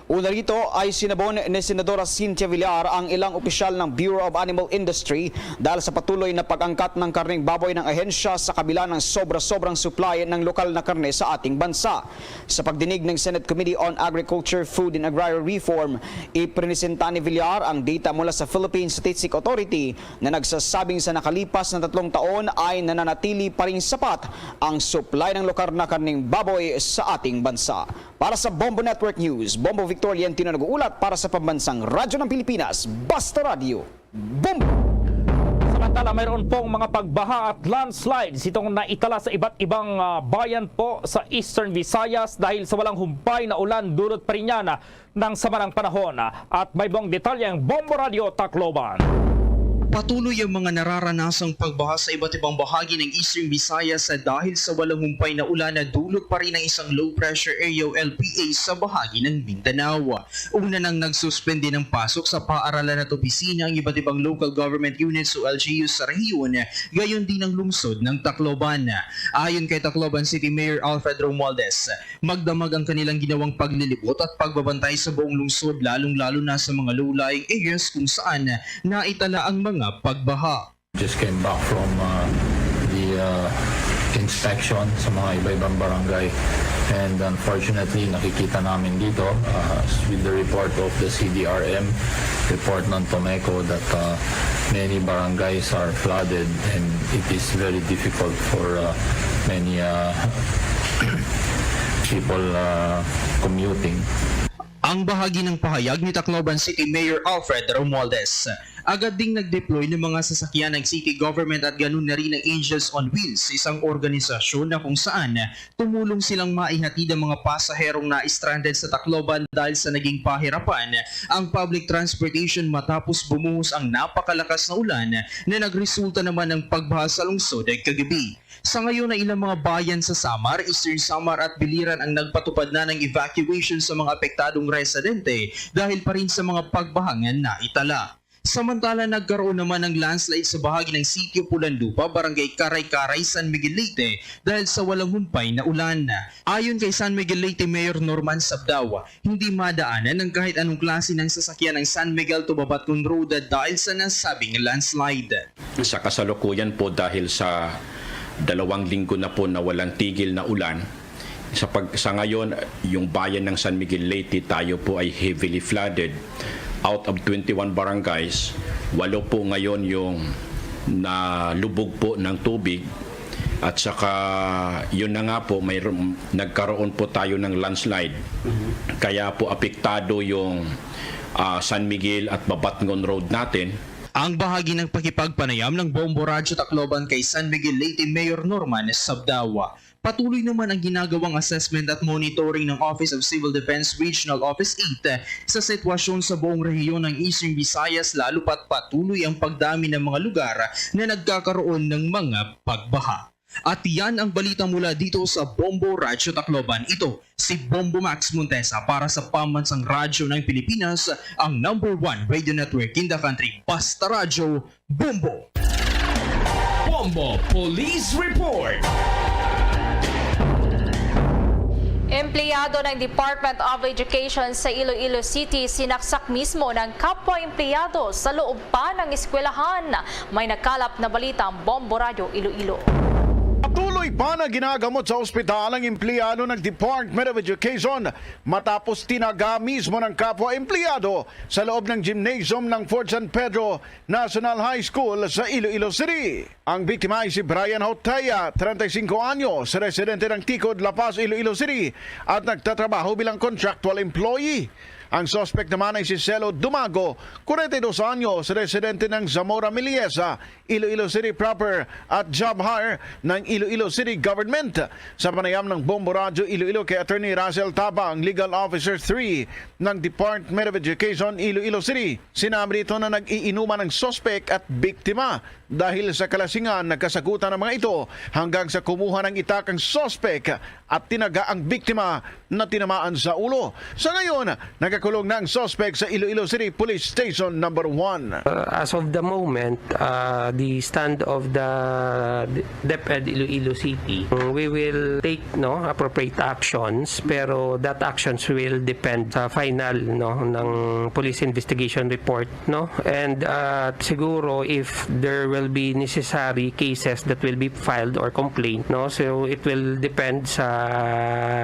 Una rito ay sinabon ni Senadora Cynthia Villar ang ilang opisyal ng Bureau of Animal Industry dahil sa patuloy na pag-angkat ng karneng baboy ng ahensya sa kabila ng sobra-sobrang supply ng lokal na karne sa ating bansa. Sa pagdinig ng Senate Committee on Agriculture, Food and Agrarian Reform, ipresenta ni Villar ang data mula sa Philippine Statistic Authority na nagsasabing sa nakalipas na tatlong taon ay nananatili pa ring sapat ang supply ng lokal na karneng baboy sa ating bansa. Para sa Bombo Network News, Bombo Victor Liantino nag-uulat para sa Pambansang Radyo ng Pilipinas, Basta Radyo, Bombo! Samantala, mayroon pong mga pagbaha at landslides itong naitala sa iba't ibang, ah, bayan po sa Eastern Visayas dahil sa walang humpay na ulan, dulot pa rin yan, ah, ng samanang panahon. At may buong detalye ang Bombo Radyo Tacloban. Patuloy ang mga nararanasang pagbaha sa iba't ibang bahagi ng Eastern Visayas sa dahil sa walang humpay na ulan na dulot pa rin ng isang low pressure area o L P A sa bahagi ng Mindanao. Una nang nagsuspende ng pasok sa paaralan at opisina ang iba't ibang local government units o L G Us sa rehiyon, gayon din ang lungsod ng Tacloban. Ayon kay Tacloban City Mayor Alfred Romualdez, magdamag ang kanilang ginawang paglilibot at pagbabantay sa buong lungsod, lalong-lalo na sa mga low-lying areas kung saan naitala ang mga pagbaha. Just came back from, uh, the, uh, inspection sa mga iba-ibang barangay. And unfortunately, nakikita namin dito, uh, with the report of the C D R M, report ng Tomeco, that, uh, many barangays are flooded and it is very difficult for, uh, many, uh, people, uh, commuting. Ang bahagi ng pahayag ni Tacloban City Mayor Alfred Romualdez. Agad ding nag-deploy ng mga sasakyan ng city government at ganun na rin ang Angels on Wheels, isang organisasyon na kung saan tumulong silang maihatid ang mga pasaherong na-stranded sa Tacloban dahil sa naging pahirapan ang public transportation matapos bumuhos ang napakalakas na ulan na nagresulta naman ng pagbaha sa lungsod kagabi. Sa ngayon ay ilang mga bayan sa Samar, Eastern Samar at Biliran ang nagpatupad na ng evacuation sa mga apektadong residente dahil pa rin sa mga pagbahang naitala. Samantala, nagkaroon naman ng landslide sa bahagi ng Sitio Pulanlupa, Barangay Karay-Karay, San Miguel, Leyte, dahil sa walang humpay na ulan. Ayon kay San Miguel Leyte Mayor Norman Sabdao, hindi madaanan ng kahit anong klase ng sasakyan ang San Miguel to Babatgon Road dahil sa nasabing landslide. Sa kasalukuyan po, dahil sa dalawang linggo na po na walang tigil na ulan, sa pag-, sa ngayon, yung bayan ng San Miguel Leyte, tayo po ay heavily flooded. Out of twenty-one barangays, walo po ngayon yung nalubog po ng tubig. At saka, yun na nga po, may, nagkaroon po tayo ng landslide. Kaya po apektado yung, ah, San Miguel at Babatngon Road natin. Ang bahagi ng pakipagpanayam ng Bombo Radyo Tacloban kay San Miguel Leyte Mayor Norman Sabdawa. Patuloy naman ang ginagawang assessment at monitoring ng Office of Civil Defense Regional Office eight sa sitwasyon sa buong rehiyon ng Eastern Visayas, lalo pat patuloy ang pagdami ng mga lugar na nagkakaroon ng mga pagbaha. At yan ang balita mula dito sa Bombo Radyo Tacloban. Ito si Bombo Max Montesa para sa Pambansang Radyo ng Pilipinas, ang number one radio network in the country. Basta Radyo, Bombo! Bombo Police Report. Empleyado ng Department of Education sa Iloilo City sinaksak mismo ng kapwa empleyado sa loob pa ng eskwelahan. May nakalap na balita ang Bombo Radyo Iloilo. Patuloy pa na ginagamot sa ospital ang empleyado ng Department of Education matapos tinaga mismo ng kapwa empleyado sa loob ng gymnasium ng Fort San Pedro National High School sa Iloilo City. Ang biktima ay si Brian Hotaya, treinta y cinco anyos, residente ng Ticod, La Paz, Iloilo City, at nagtatrabaho bilang contractual employee. Ang suspect naman ay si Celo Dumago, forty-two anyos, residente ng Zamora Meliesa, Iloilo City proper, at job hire ng Iloilo City Government. Sa panayam ng Bombo Radyo Iloilo kay Attorney Russell Tabang, Legal Officer three ng Department of Education, Iloilo City, sinabi nito na nag-iinuman ang suspect at biktima. Dahil sa kalasingan, nagkasagutan ang mga ito hanggang sa kumuha ng itak ang suspek at tinaga ang biktima na tinamaan sa ulo. Sa ngayon, nagakulong na ang suspek sa Iloilo City Police Station Number One. Uh, as of the moment, uh, the stand of the DepEd Iloilo City, we will take, no, appropriate actions, pero that actions will depend sa final, no, ng police investigation report, no? And, uh, siguro if there will be necessary cases that will be filed or complaint, no? So it will depend sa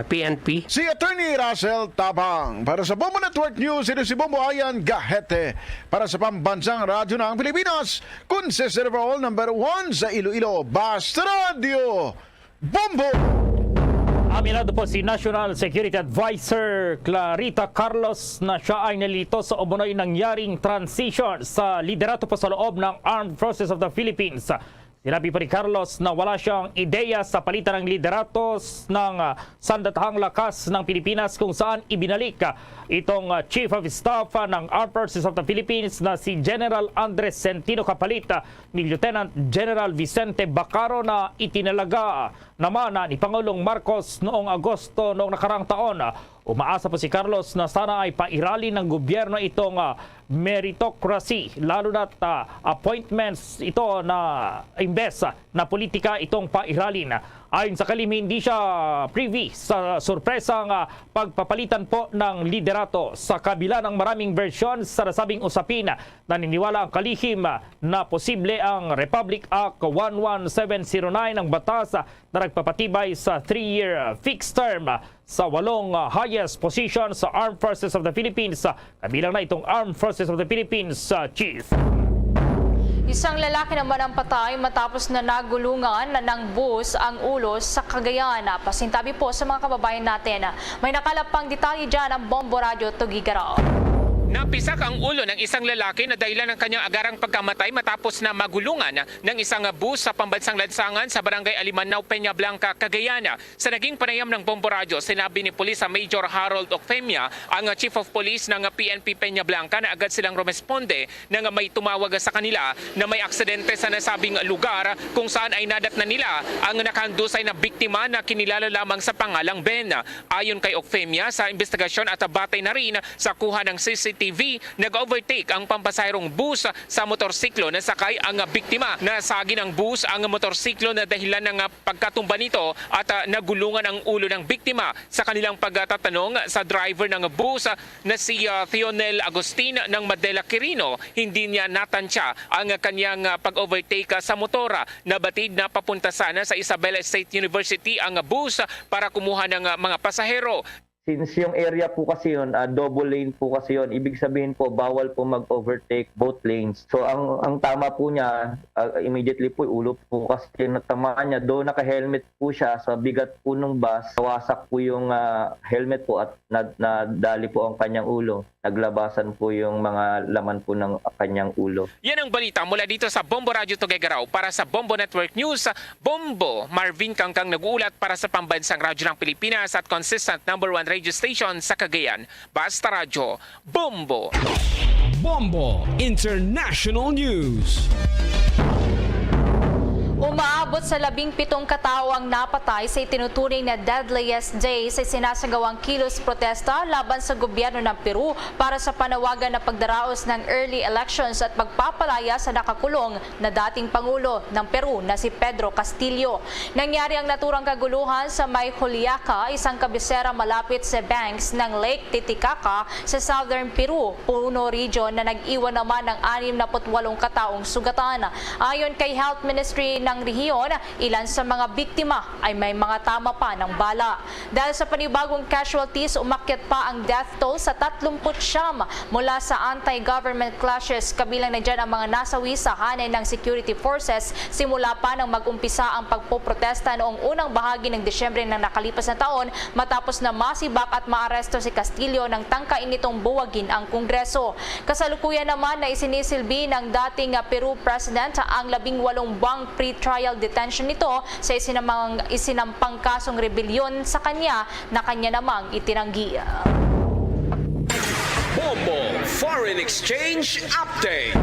P N P. Si Attorney Russell Tabang para sa Bombo Network News, ito si Bombo Ayan Gahete para sa Pambansang Radyo ng Pilipinas, Consistent Overall Number One sa Iloilo, Basta Radio. Bombo! Aminado po si National Security Advisor Clarita Carlos na siya ay nalito sa umunoy nangyaring transition sa liderato po sa loob ng Armed Forces of the Philippines. Sinabi po ni Carlos na wala siyang ideya sa palitan ng liderato s-, ng, ah, Sandatahang Lakas ng Pilipinas, kung saan ibinalik, ah, itong, ah, Chief of Staff, ah, ng Armed Forces of the Philippines na si General Andres Centino kapalit, ah, ni Lieutenant General Vicente Bacaro na itinalaga naman, ah, ni Pangulong Marcos noong Agosto noong nakaraang taon. Umaasa po si Carlos na sana ay pairalin ng gobyerno itong, ah, meritocracy, lalo na't, ah, appointments ito na imbes, ah, na politika itong pairalin. Ayon sa kalihim, hindi siya privy sa sorpresang, ah, pagpapalitan po ng liderato. Sa kabila ng maraming version sa nasabing usapin, naniniwala ang kalihim na posible ang Republic Act one one seven zero nine, ang batas na nagpapatibay sa three-year fixed term sa walong, ah, highest position sa Armed Forces of the Philippines, ah, kabilang na itong Armed Forces of the Philippines, ah, Chief. Isang lalaki naman ang patay matapos na nagulungan ng bus ang ulo sa Cagayan. Pasintabi po sa mga kababayan natin. May nakalap pang detalye dyan ang Bombo Radyo Tugigarao. Napisak ang ulo ng isang lalaki na dahilan ng kanyang agarang pagkamatay matapos na magulungan ng isang bus sa pambansang lansangan sa Barangay Alimanao, Peña Blanca, Cagayan. Sa naging panayam ng Bombo Radyo, sinabi ni Police Major Harold Ocfemia, ang Chief of Police ng P N P Peña Blanca, na agad silang rumesponde nang may tumawag sa kanila na may aksidente sa nasabing lugar, kung saan ay nadatnan nila ang nakahandusay na biktima na kinilala lamang sa pangalang Ben. Ayon kay Ocfemia, sa investigasyon at batay na rin sa kuha ng C C T V T V, nag-overtake ang pampasaherong bus sa motorsiklo. Nasakay ang biktima. Nasagi ng bus ang motorsiklo na dahilan ng pagkatumba nito at, ah, nagulungan ang ulo ng biktima. Sa kanilang pagtatanong sa driver ng bus, ah, na si, ah, Theonel Agustin ng Madela Quirino, hindi niya natansya ang kanyang, ah, pag-overtake, ah, sa motor. Nabatid na papunta sana sa Isabela State University ang bus para kumuha ng, ah, mga pasahero. Since yung area po kasi yun, ah, double lane po kasi yun, ibig sabihin po, bawal po mag-overtake both lanes. So, ang, ang tama po niya, ah, immediately po, ulo po kasi yung natamaan niya. Though naka-helmet po siya, sa bigat po nung bus, nawasak po yung, ah, helmet po at nad-, nadali po ang kanyang ulo. Naglabasan po yung mga laman po ng kanyang ulo. Yan ang balita mula dito sa Bombo Radyo Tuguegarao. Para sa Bombo Network News, Bombo, Marvin Kangkang nag-uulat para sa Pambansang Radyo ng Pilipinas at consistent number one radio station sa Cagayan. Basta Radyo, Bombo! Bombo International News. Umaabot sa labing pitong katao ang napatay sa itinuturing na deadliest day sa sinasagawang kilos protesta laban sa gobyerno ng Peru para sa panawagan na pagdaraos ng early elections at pagpapalaya sa nakakulong na dating Pangulo ng Peru na si Pedro Castillo. Nangyari ang naturang kaguluhan sa may Juliaca, isang kabisera malapit sa banks ng Lake Titicaca sa Southern Peru, Puno Region, na nag-iwan naman ng anim na putwalong kataong sugatan. Ayon kay Health Ministry ng rehiyon, ilan sa mga biktima ay may mga tama pa ng bala. Dahil sa panibagong casualties, umakyat pa ang death toll sa tatlumpu't siyam mula sa anti-government clashes, kabilang na dyan ang mga nasawi sa hanay ng security forces simula pa nang mag-umpisa ang pagpoprotesta noong unang bahagi ng Disyembre ng nakalipas na taon, matapos na masibak at maaresto si Castillo nang tangkain nitong buwagin ang Kongreso. Kasalukuyan naman na isinisilbi ng dating, ah, Peru President ang labing walong buwang pre-trial detention nito sa isinamang, isinampang kasong rebelyon sa kanya na kanya namang itinanggi. Bombo Foreign Exchange Update.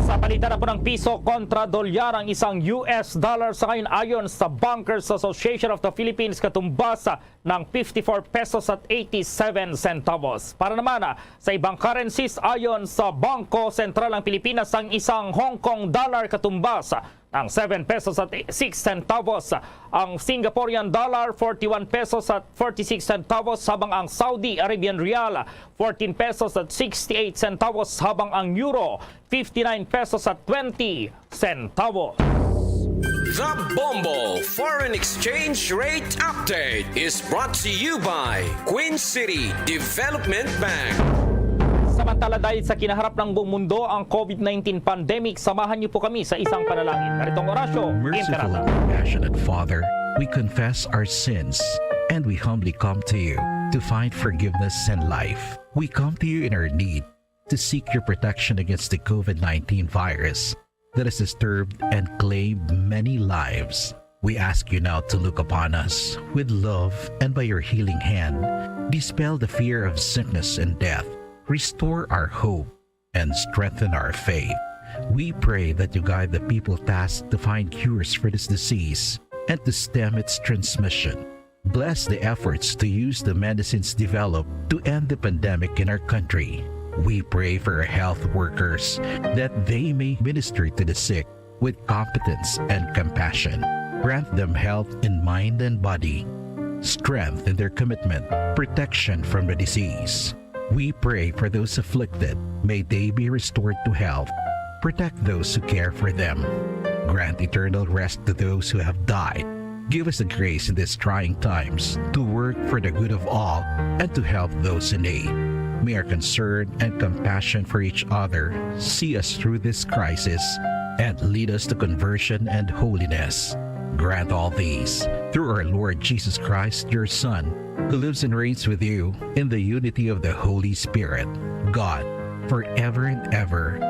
Sa palitan na po ng piso kontra dolyar ang isang U S dollar sa ngayon, ayon sa Bankers Association of the Philippines, katumbas ng fifty-four pesos at eighty-seven centavos. Para naman, ah, sa ibang currencies, ayon sa Bangko Sentral ng Pilipinas, ang isang Hong Kong dollar katumbas ng seven pesos at six centavos, ang Singaporean dollar, forty-one pesos at forty-six centavos, habang ang Saudi Arabian rial, fourteen pesos at sixty-eight centavos, habang ang euro, fifty-nine pesos at twenty centavos. The Bombo Foreign Exchange Rate Update is brought to you by Queen City Development Bank. Samantala, dahil sa kinaharap ng buong mundo ang COVID nineteen pandemic, samahan niyo po kami sa isang panalangin. Narito ang Orasyo Merciful Imperata. And compassionate Father, we confess our sins and we humbly come to you to find forgiveness and life. We come to you in our need to seek your protection against the COVID nineteen virus that has disturbed and claimed many lives. We ask you now to look upon us with love and by your healing hand, dispel the fear of sickness and death, restore our hope, and strengthen our faith. We pray that you guide the people tasked to find cures for this disease and to stem its transmission. Bless the efforts to use the medicines developed to end the pandemic in our country. We pray for our health workers that they may minister to the sick with competence and compassion. Grant them health in mind and body, strength in their commitment, protection from the disease. We pray for those afflicted. May they be restored to health. Protect those who care for them. Grant eternal rest to those who have died. Give us the grace in these trying times to work for the good of all and to help those in need. May our concern and compassion for each other see us through this crisis and lead us to conversion and holiness. Grant all these through our Lord Jesus Christ, your Son, who lives and reigns with you in the unity of the Holy Spirit, God, forever and ever.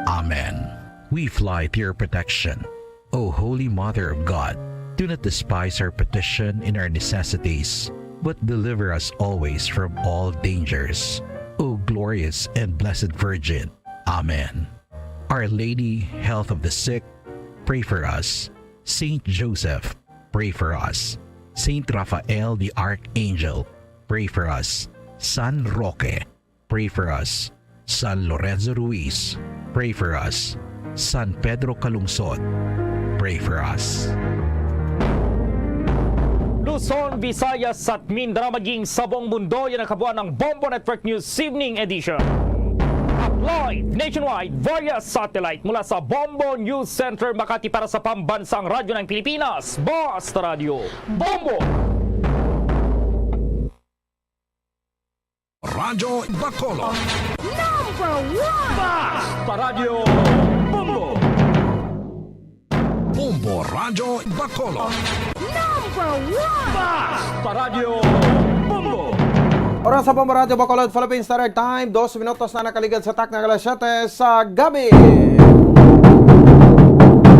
Amen. We fly to your protection, O Holy Mother of God. Do not despise our petition in our necessities, but deliver us always from all dangers, O glorious and blessed Virgin. Amen. Our Lady, Health of the Sick, pray for us. Saint Joseph, pray for us. Saint Raphael the Archangel, pray for us. San Roque, Pray for us. San Lorenzo Ruiz, pray for us. San Pedro Calungsod, pray for us. Luzon, Visayas, at Mindanao, maging sa buong mundo, yan ang kabuuan ng Bombo Network News Evening Edition. At live nationwide via satellite mula sa Bombo News Center, Makati, para sa Pambansang Radyo ng Pilipinas, Basta Radyo Bombo! Radyo Bacolod. Number one! Basta Radyo Bombo! Bombo Radyo Bacolod. Number one! Basta Radyo Bombo! Oras sa Bombo Radyo Bacolod, Philippine Standard Time, dos minutos na nakaligad sa takna nga alas siyete sa gabi.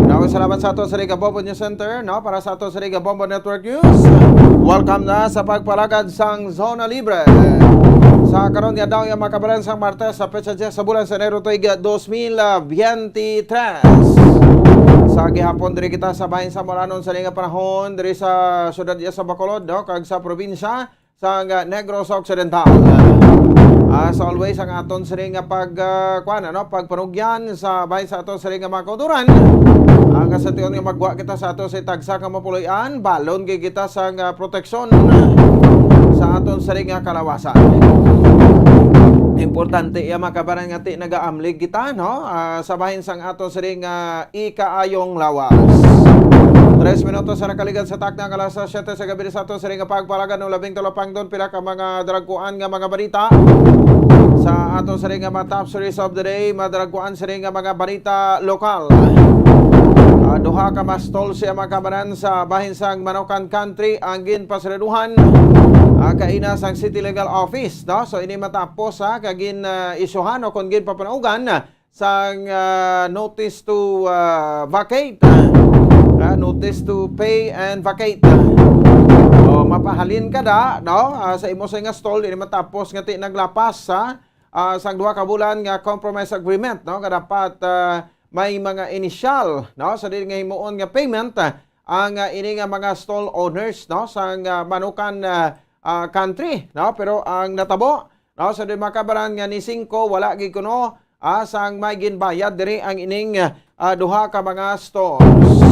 Daghang salamat sa ato sa Riga Bombo News Center, no, para sa ato sa Riga Bombo Network News. Welcome na sa pagpalagad sang Zona Libre. Sa karon nga adlaw, ya, mga kabaran, sang Martes, sa petsa diyes sa bulan sa Enero, tuig dos mil biyente tres. Sa gihapon, diri kita sa bahin sa mulanon sa nga panahon, diri sa siyudad ya sa Bacolod, no, kag sa probinsya sang Negros Occidental. As always, ang aton sini nga pag, ah, kuwan, ano, pagpanugyan sa bahin sa aton sini nga mga kauturan. Ang kasatiyon nga magwa kita sa ato sa tagsa ka mapuloy-an, balon gid kita sang, ah, proteksyon sa aton sini nga kalawasan. Importante ya, mga kabaran, nga ti nagaamlig kita, no? Ah, sa bahin sang aton sini nga ikaayong lawas. Tres minutos sa nakaligad sa takna nga alas siyete sa gabi sa aton sini nga pagpalagad, no, labing talapangdon pila ka mga daragkuan nga mga balita. Sa aton sini nga mga top stories of the day, mga daragkuan sini nga mga balita lokal. Ah, duha ka mastol siya, mga kabaran, sa bahin sang Manokan Country ang ginpasiraduhan, ah, kaina sang City Legal Office, no? So, ini matapos, ha, kag gin, ah, isyuhan o kon ginpapanaugan sang, ah, notice to, ah, vacate, ah, notice to pay and vacate. O, mapahalin ka da, no? Ah, sa imo sa nga stall, ini matapos nga ti naglapas, ha? Ah, sang duha ka bulan nga compromise agreement, no? Nga dapat, ah, may mga initial, no? Sa di nga himuon nga payment, ah, ang, ah, ini nga mga stall owners, no? Sang, ah, Manukan, ah, ah, Country, no? Pero ang natabo, no? Sa di, mga kabaran, nga ni singko, wala gid kuno, ah, sang may ginbayad diri ang ining, ah, duha ka mga stores.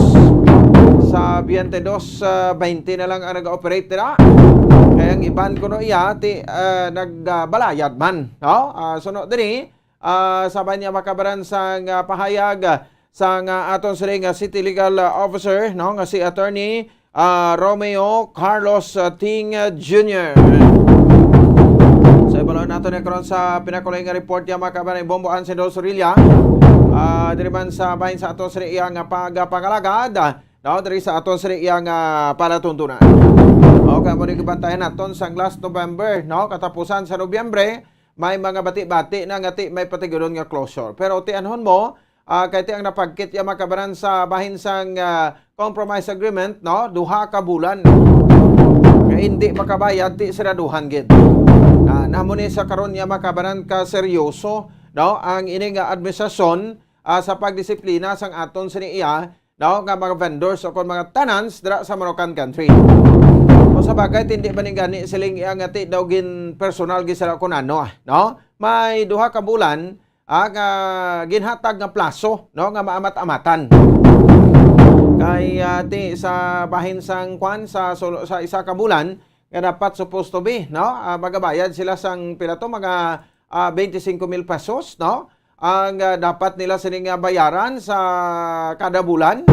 Sa biyente dos, ah, baynte na lang ang nag-operate dira. Kaya ang iban kuno iya, ti, ah, nagbalayad man, no? Ah, suno diri, ah, sa banya makabaran sang, ah, pahayag, ah, sang, ah, aton sini nga City Legal, ah, Officer, no, nga si Attorney, ah, Romeo Carlos, ah, Ting, ah, Junior. Sa ibalon nato na karon sa pinakulay nga report niya, makabaran ni Bombo Ansindo Sorilla. Ah, diri man sa bahin sa aton sini iya nga pagpangalagad, ah, no, diri sa aton sini iya nga palatuntunan. Okay, mo ni gibantayan naton sang last November, no, katapusan sa Nobyembre, may mga bati-bati na nga ti may patigulon nga closure. Pero ti anhon mo, ah, kay ti ang napagkit ya makabaran sa bahin sang, ah, compromise agreement, no? Duha ka bulan. Nga hindi makabayad, ti siraduhan gid. Ah, namo ni sa karon ya makabaran ka seryoso, no? Ang ini nga administrasyon, ah, sa pagdisiplina sang aton sini iya, no, nga mga vendors o kon mga tenants dira sa Manokan Country. Kung sa bagay, tindi man ning gani siling iya nga ti daw gin personal gid sila kun ano, ah, no? May duha ka bulan, ah, nga ginhatag nga plaso, no, nga maamat-amatan. Kay, ah, ti sa bahin sang kwan sa sulo-, sa isa ka bulan nga dapat supposed to be, no? Ah, magabayad sila sang pila to, mga, ah, twenty-five mil pesos, no? Ang, ah, dapat nila sini nga bayaran sa kada bulan.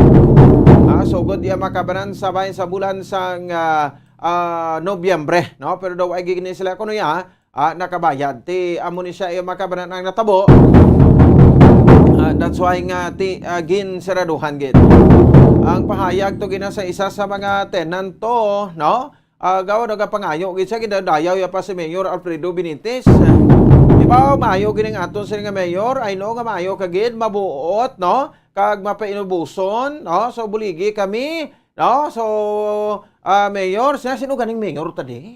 Ah, sugod iya makabaran sa bahin sa bulan sang, ah, ah, Nobyembre, no? Pero daw ay gini sila kuno ya, ah, nakabayad. Ti amo ni siya iya makabaran ang natabo. Ah, that's why nga ti, ah, ginseraduhan gid. Ang pahayag to gina sa isa sa mga tenant to, no? Ah, gawa nagapangayo gid siya, gidadayaw ya pa si Mayor Alfredo Benitez. Di ba, maayo gid ang aton sini nga mayor? I know nga maayo ka gid, mabuot, no? Kag mapainuboson, no? So, buligi kami, no? So, ah, mayor, siya, sino ganing mayor ta di?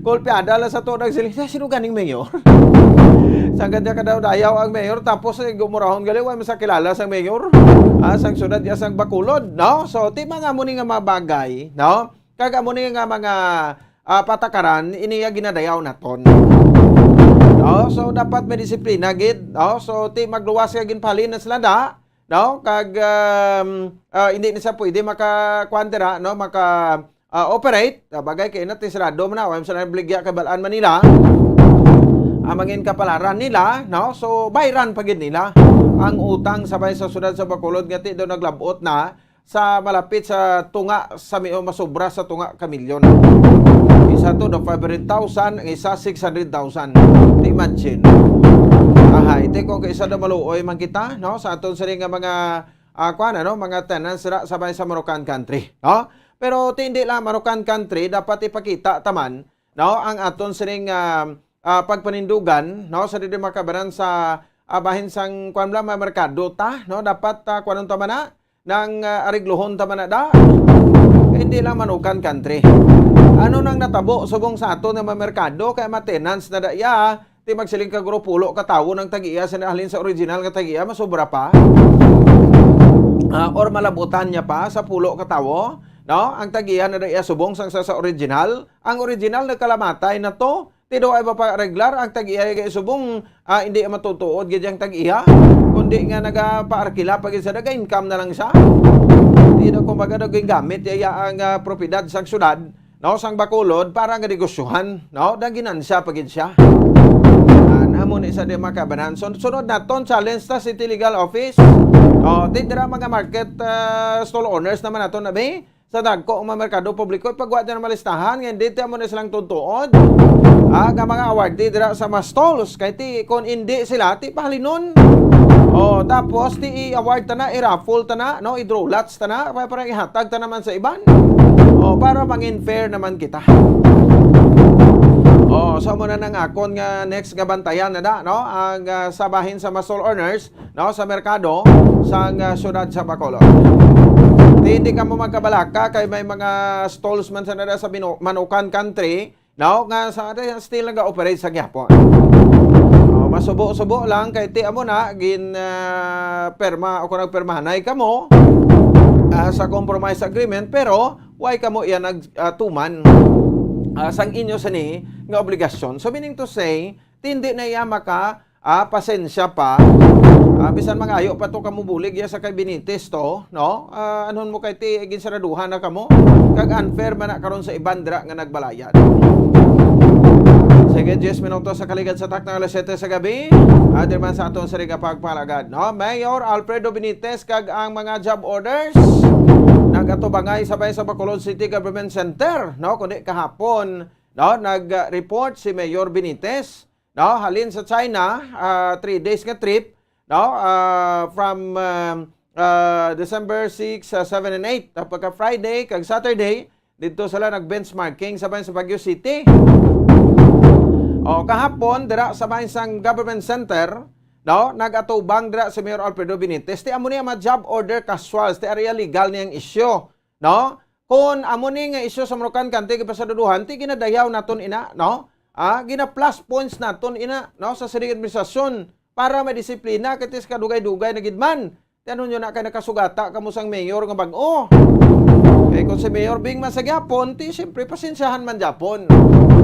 Kolpeada lang sa to nagsiling, siya, sino ganing mayor? Sa ganda ka daw dayaw ang mayor, tapos, eh, gumurahon gali, wa man sa kilala sang mayor. Ah, sang syudad ya sang Bacolod, no? So, ti mga mo ni nga mga bagay, no? Kag amo ni nga mga, ah, patakaran, ini iya ginadayaw naton. No? So, dapat may disiplina gid. No? So, ti magluwas ka, ginpahalin na sila da. No? Kag, um, ah, hindi na siya pwede maka, kuwan dira, no? Maka, ah, operate. Ah, bagay kay na, ti sarado man na. Wala man sila nabligya kay Balaan Manila. Ang mangin kapalaran nila, no? So, bayran pa gid nila ang utang sa bay sa siyudad sa Bacolod nga ti daw naglabot na sa malapit sa tunga sa mi-, o masubra sa tunga ka milyon. Isa to, the five hundred thousand, ang isa, six hundred thousand. Imagine. Ahay, ti kung kaisa na maluoy man kita, no? Sa aton sini nga mga, ah, kuwan, ano, mga tenants ra sa bay sa Marokan Country, no? Pero ti hindi lang Marokan Country, dapat ipakita taman, no? Ang aton sining, ah, ah, pagpanindugan, no? Sa diri makabaran sa, ah, bahin sang, kuwan lang, mga merkado ta, no? Dapat, ah, kuwanon ta man na, nang, ah, ariglohon ta man na da. Hindi lang Manukan Country. Ano nang natabo subong sa aton nga mga merkado? Kay maintenance na da iya, ti magsiling ka guro pulo ka tawo nang tag-iya sa halin sa original nga tag-iya, masubra pa. Ah, or malabutan niya pa sa pulo ka tawo, no? Ang tag-iya na da iya subong sang sa, sa original. Ang original nagkalamatay na to. Ti daw ay mapaareglar ang tag-iya kay subong, ah, hindi matutuod gid ang tag-iya, kundi nga nagapaarkila pa gid sa daga income na lang siya. Ti daw kumbaga daw gingamit iya ang, ah, propiedad sang syudad, no, sang Bacolod para nga negosyohan, no, naginansya pa gid siya. Ah, namo ni sa di makabanan. Sun-, sunod naton, challenge ta City Legal Office. Oh, ti dira mga market, ah, stall owners naman naton na, be. Sa dagko nga mga merkado publiko, ipagwa dyan ang malistahan, nga hindi ti amo na silang tuntuon. Ah, nga mga awardee dira sa mga stalls, kay ti, kung hindi sila, ti pahalinon. Oh, tapos ti i-award ta na, i-raffle ta na, no, i-draw lots ta na, para, para ihatag ta naman sa iban. Oh, para mangin fair naman kita. Oh, so mo na nang akon nga next nga bantayan na da, no, ang, ah, sa bahin sa mga stall owners, no, sa merkado sang, ah, siyudad sa Bacolod. Ti hindi kamo magkabalaka kay may mga stalls man sa nada sa Bino-, Manukan Country, no, nga sa, still nag-operate sa gihapon. Oh, masubo-subo lang kay ti amo na gin, ah, perma o kung nagpermahanay kamo, ah, sa compromise agreement, pero why kamo iya nag, ah, tuman, ah, sang inyo sini nga obligasyon? So, meaning to say, ti hindi na iya maka Ah, pasensya pa. Ah, bisan mangayo pa to kamo bulig ya sa kay Benitez to, no? Ah, anhon mo kay ti ginsaraduhan na kamo? Kag unfair man na karon sa iban dira nga nagbalayad. Sige, diyes minutos sa kaligad sa takna alas siyete sa gabi. Adir man sa aton sini nga pagpalagad, no? Mayor Alfredo Benitez kag ang mga job orders nagatubangay sa bay sa Bacolod City Government Center, no? Kundi kahapon, no, nag-report si Mayor Benitez, no, halin sa China, ah, three days nga trip, no, ah, from, um, ah, December six, ah, seven and eight. Tapos pagka Friday kag Saturday, didto sila nag-benchmarking sa bahin sa Baguio City. O, kahapon, dira sa bahin sang Government Center, no, nag-atubang dira si Mayor Alfredo Benitez. Ti amo ni ang mga job order casuals, ti area legal niyang isyu, no? Kon amo ni nga isyu sa Manukan Country gipasaraduhan, ti ginadayaw naton ina, no? Ah, gina-plus points naton ina, no, sa sining administrasyon para may disiplina kay ti sa kadugay-dugay na gid man. Ti ano nyo na kay nakasugata kamo sang mayor nga bag-o? Kay kung si Mayor Bing man sa gyapon, ti siyempre pasensyahan man gyapon.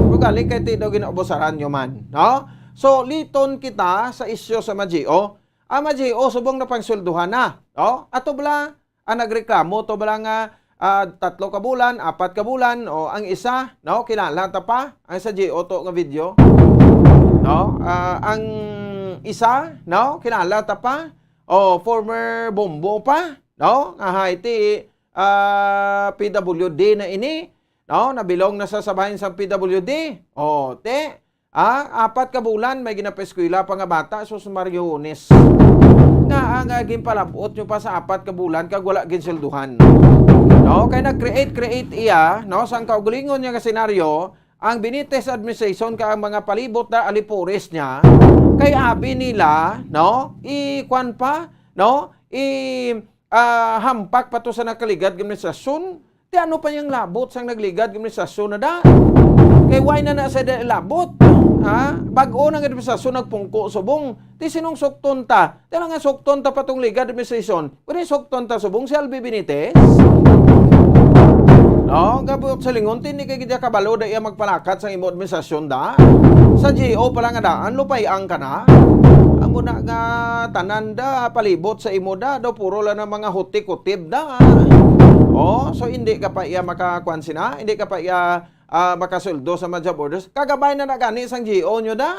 Ugali kay ti daw ginaubusaran nyo man, no? So, liton kita sa isyu sa mga G O. Ang mga G O subong na pangsulduhan na, no? Ato bala, ang nagreklamo to bala nga, ah, tatlo ka bulan, apat ka bulan, o ang isa, no, kilala ta pa, ang sa G O to nga video, no? Ah, ang isa, no, kilala ta pa, o former bombo pa, no? Nga hay ti, ah, P W D na ini, no? Nabilong na sa sabahin sang P W D. O, te, Ah, apat ka bulan, may ginapaeskwela pa nga bata, sus, Mario Hunes. Nga, nga ginpalabot nyo pa sa apat ka bulan kag wala ginsulduhan. No, kay nag-create, create iya, no, sang kaugalingon niya nga senaryo, ang Benitez administration kag ang mga palibot na alipores niya, kay abi nila, no, i-kwan pa, no, i-, ah, hampak pa to sa nakaligad nga administrasyon. Ti ano pa yang labot sang nagligad nga administrasyon na da? Kay why na na sa da labot? Ha? Bag-o nang administrasyon nagpungko subong. Ti sinong sukton ta? Ti lang nga sukton ta pa tong ligad administrasyon. Pwede sukton ta subong si Albi Benitez? Oh, gabuot sa lingon, ti hindi ka gid kabalo da iya magpalakat sa imo administrasyon da. Sa G O pa lang nga daan, lupay-an ka na. Amo na nga tanan da, palibot sa imo da, daw puro lang na mga hutik-hutib da. Oh, so hindi ka pa iya makakuan sina, hindi ka pa iya, ah, makasweldo sa mga job orders. Kagabay na na gani sang G O nyo da.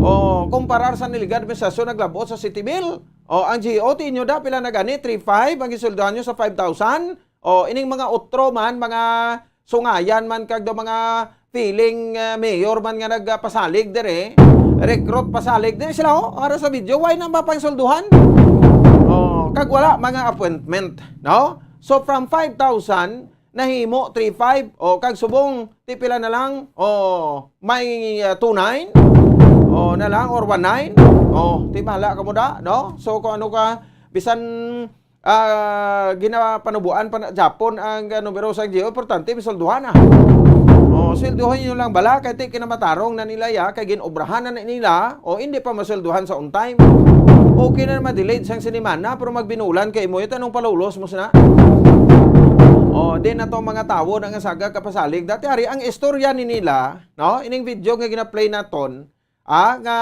Oh, kumparar sa niliga administrasyon naglabot sa City Bill. Oh, ang G O ti inyo da, pila na gani? Three five ang gisweldohan nyo sa five thousand. Oh, ining mga otro man, mga sungayan man kag daw mga feeling, ah, mayor man nga nagpasalig diri, recruit pasalig diri sila, oh, ara sa video, why na ba pang sweldohan? Oh, kag wala mga appointment, no? So from five thousand nahimo three five, oh, kag subong ti pila na lang, oh, may, ah, two nine, oh, na lang or one nine, oh, ti bahala ka mo da, no? So kung ano ka, bisan ah, ginapanubuan pa na Japon ang, ah, numero sa G O, importante, masulduhan na. O, swelduhan nyo lang bala, kay ti kinamatarong na nila ya, kay ginobrahan na, na nila, o hindi pa masulduhan sa on time. Okay na naman, delayed sang sinimana, pero magbinulan kay mo, ito anong palulos mo sina? O, di na to mga tawo na nga saga kapasalig. Dati, ari, ang istorya ni nila, no? Ining video nga gina-play naton, ah, nga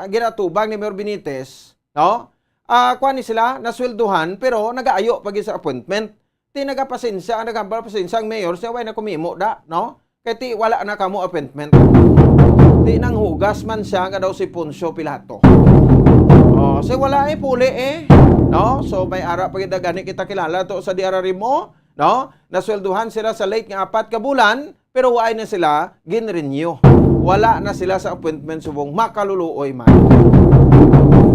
ginatubang ni Mayor Benitez, no? Ah, kuan ni sila, nasweldohan, pero nagaayo pa gid sa appointment. Ti nagapasensya, ang nagambal pasensya ang mayor, siya way na kumimo da, no? Kay ti wala na kamo appointment. Ti nanghugas man siya nga daw si Poncio Pilato. Oh, si wala eh, puli eh, no? So may ara pa gid gani kita kilala to sa D R R M O, no? Nasweldohan sila sa late nga apat ka bulan, pero waay na sila gin-renew. Wala na sila sa appointment subong makaluluoy man.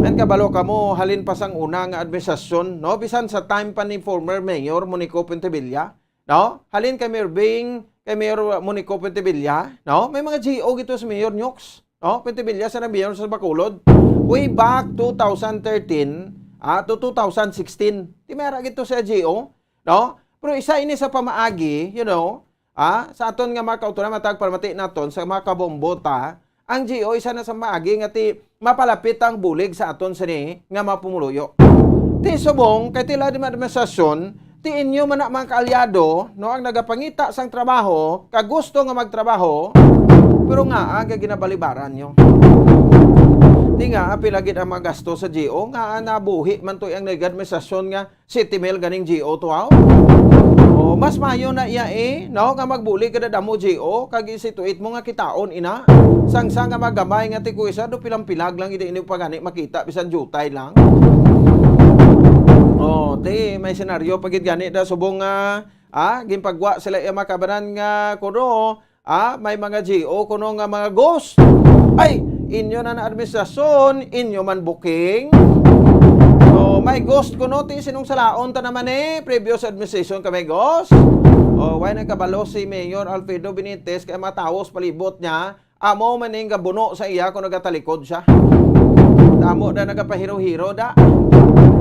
And kabalo kamo, halin pa sang una nga administrasyon, no? Bisan sa time pa ni former Mayor Monico Pontevilla, no? Halin kay Mayor Bing, kay Mayor Monico Pontevilla, no? May mga G O gito si Mayor Nyox, no? Pontevilla sa mayor sa Bacolod. Way back two thousand thirteen, ah, to two thousand sixteen. Ti may ara gito sa G O, no? Pero isa ini sa pamaagi, you know, ah, sa aton nga mga kautoran, matag palamati naton sa mga kabombota, ang G O isa na sa maagi nga ti mapalapit ang bulig sa aton sini nga mga pumuluyo. Ti subong kay tila di administrasyon, ti inyo man na mga kaalyado, no, ang nagapangita sang trabaho, kag gusto nga magtrabaho, pero nga aga ginabalibaran nyo. Ti nga, apil lagi ang mga gasto sa G O, nga nabuhi man to ang nag-administrasyon nga City Mail ganing G O to, aw? O, mas mayo na iya, eh, no, nga magbulig kada damo G O, kag isituit mo nga kitaon ina. Sangsa nga magamay nga tikuisa, do pilang-pilag lang, hindi ini pa gani makita, bisan jutay lang. O, ti, may senaryo pa gid gani da subong nga, ah, ginpagwa sila iya makabanan nga kuno, ah, may mga G O kuno nga mga ghost. Ay, inyo na na administrasyon, inyo man booking. So, may ghost kuno, ti sinong salaon ta naman eh, previous administration ka may ghost. O, why nagkabalo si Mayor Alfredo Benitez kay mga tawo sa palibot niya, amo man ning gabuno sa iya kung nagatalikod siya. Tamo na nagapahiro-hiro da.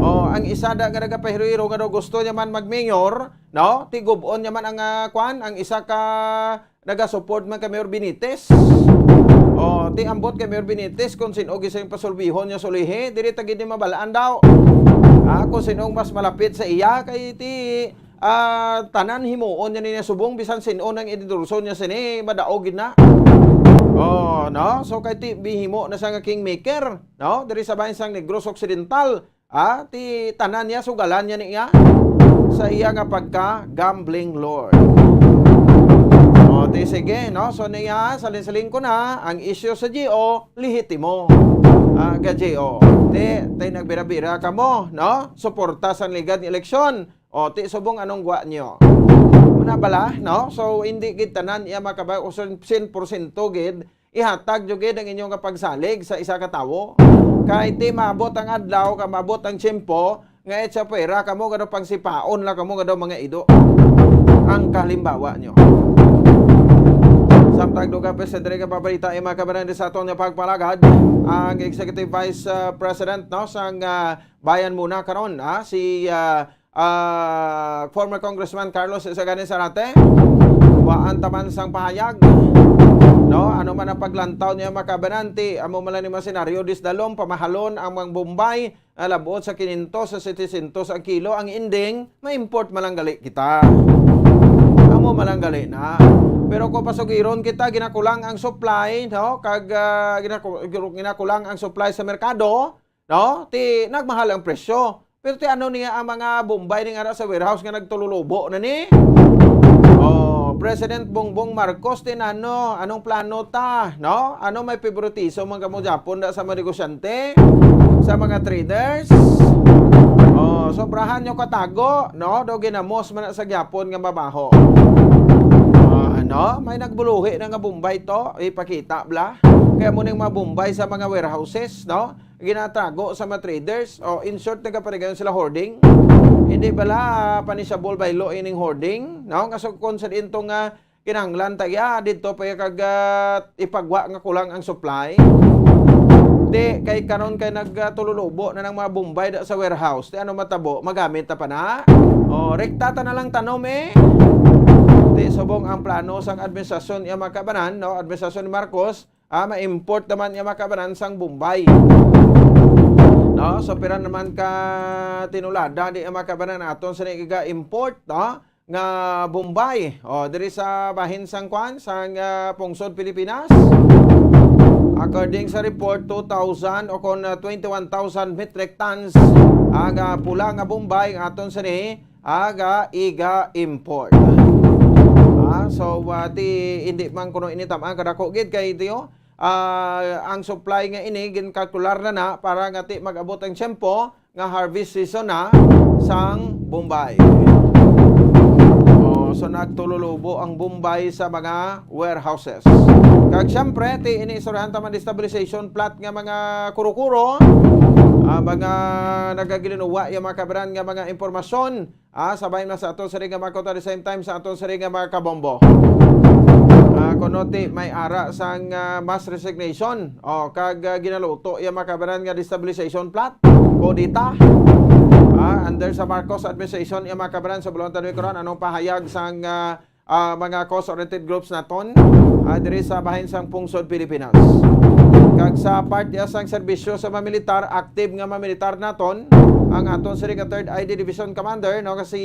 O, ang isa da nga nagapahiro-hiro nga daw gusto niya man mag-mayor, no? Ti gub-on niya man ang, ah, kwan, ang isa ka nagasupport man kay Mayor Benitez. O, ti ambot kay Mayor Benitez kung sin-o gising pasulbihon niya sulihi, diri ta gid ni mabalaan daw. Ah, kung sin-o mas malapit sa iya, kay ti, ah, tanan himuon niya niya subong, bisan sin-o nang endorso niya sini, madaog gid na. O, no? So, kay ti bihimo na siya nga kingmaker, no? Diri sa bahin sang Negros Occidental, ah, ti tanan niya, sugalan niya niya sa iya nga pagka-gambling lord. O, ti sige, no? So niya, salin-salin ko na, ang isyu sa G O, lehitimo. Ah, ga G O. Ti, ti nagbira-bira ka mo, no? Suporta sa ligad nga eleksyon. O, ti subong anong gwa niyo? Muna bala, no? So, hindi gid tanan iya makabay o sin, sin porsyento gid ihatag jud gid ang inyo nga pagsalig sa isa ka tawo. Kay ti maabot ang adlaw, ka maabot ang tiyempo, nga etsa pwera kamo nga daw pangsipaon lang kamo nga daw mga ido. Ang kalimbawa nyo. Samtang dugang pa sa diri nga pabalita, ay mga kabanan sa aton nga pagpalagad, ang Executive Vice, ah, President, no, sang, ah, Bayan Muna karon, ah, si, ah, ah, former Congressman Carlos Isagani Sarate, waan taman sang pahayag. No, ano man ang paglantaw niya, mga kabanan, ti amo man lang ni mga senaryo, disdalom, pamahalon ang mga Bombay, ah, labot sa kinyentos sa setecientos ang kilo, ang ending, ma-import man lang gali kita. Ang Mo malanggali na. Pero kung pasugiron kita, ginakulang ang supply, no? Kag, ah, ginaku-, ginakulang ang supply sa merkado, no? Ti, nagmahal ang presyo. Pero ti, ano niya ang mga Bombay ni nga sa warehouse nga nagtululubo na ni? Oh, President Bongbong Marcos, ti, ano, anong plano ta, no? Ano, may favoritism man kamo Japon na sa mga negosyante, sa mga traders? Oh, sobrahan nyo katago, no? Do ginamos man na sa Japon nga mabaho. Ah, ano? May nagbuluhi na nga Bombay to, ipakita bla. Kaya mo ning mga Bombay sa mga warehouses, no? Ginatago sa mga traders, o in short, nagapanigayon sila hoarding. Hindi bala punishable by law ining hoarding, no? Nga sukon sa diin to nga kinahanglan ta iya didto pa iya kag, ah, ipagwa nga kulang ang supply. Di kay karon kay nagtululubo na ng mga Bombay da sa warehouse. Di ano matabo, magamit ta pa na? O, rekta ta na lang tanom eh. Di subong ang plano sang administrasyon iya mga kabanan, no? Administrasyon ni Marcos, ah, ma-import naman iya mga kabanan sang Bombay. No? So, pira naman ka tinulada di ang mga kabanan aton sa nag-import, no? Nga Bombay. O, diri sa bahin sang kwan, sang, ah, pungsod Pilipinas. According sa report, two thousand o kon, ah, twenty-one thousand metric tons ang, ah, pula nga Bombay ang aton sini aga iga import. Ah, so, ah, ti, hindi man kuno ini tam-an kadako gid kay tiyo, ah, ang supply nga ini ginkalkular na na para nga ti mag-abot ang tiyempo nga harvest season na sang Bombay. Oh, so nagtululubo ang Bombay sa mga warehouses. Kag siyempre, ti ini istoryahan ta man destabilization plot nga mga kuro-kuro, ah, mga nagagilinuwa yung mga kabaran nga mga impormasyon, ah, sabay na sa aton sa ring nga mga kuto, at the same time sa aton sa ring nga mga kabombo. Ah, kuno ti may ara sang, ah, mass resignation, oh, kag, ah, ginaluto yung mga kabaran nga destabilization plot, kudeta, ah, under sa Marcos administration yung mga kabaran sa bulong tanwi karon, anong pahayag sang, ah, ah, mga cause-oriented groups naton, ah, diri sa bahin sang pungsod Pilipinas. Kag sa part niya sang serbisyo sa mga militar, active nga mga militar naton, ang aton sini ka Third I D Division Commander, no, nga si,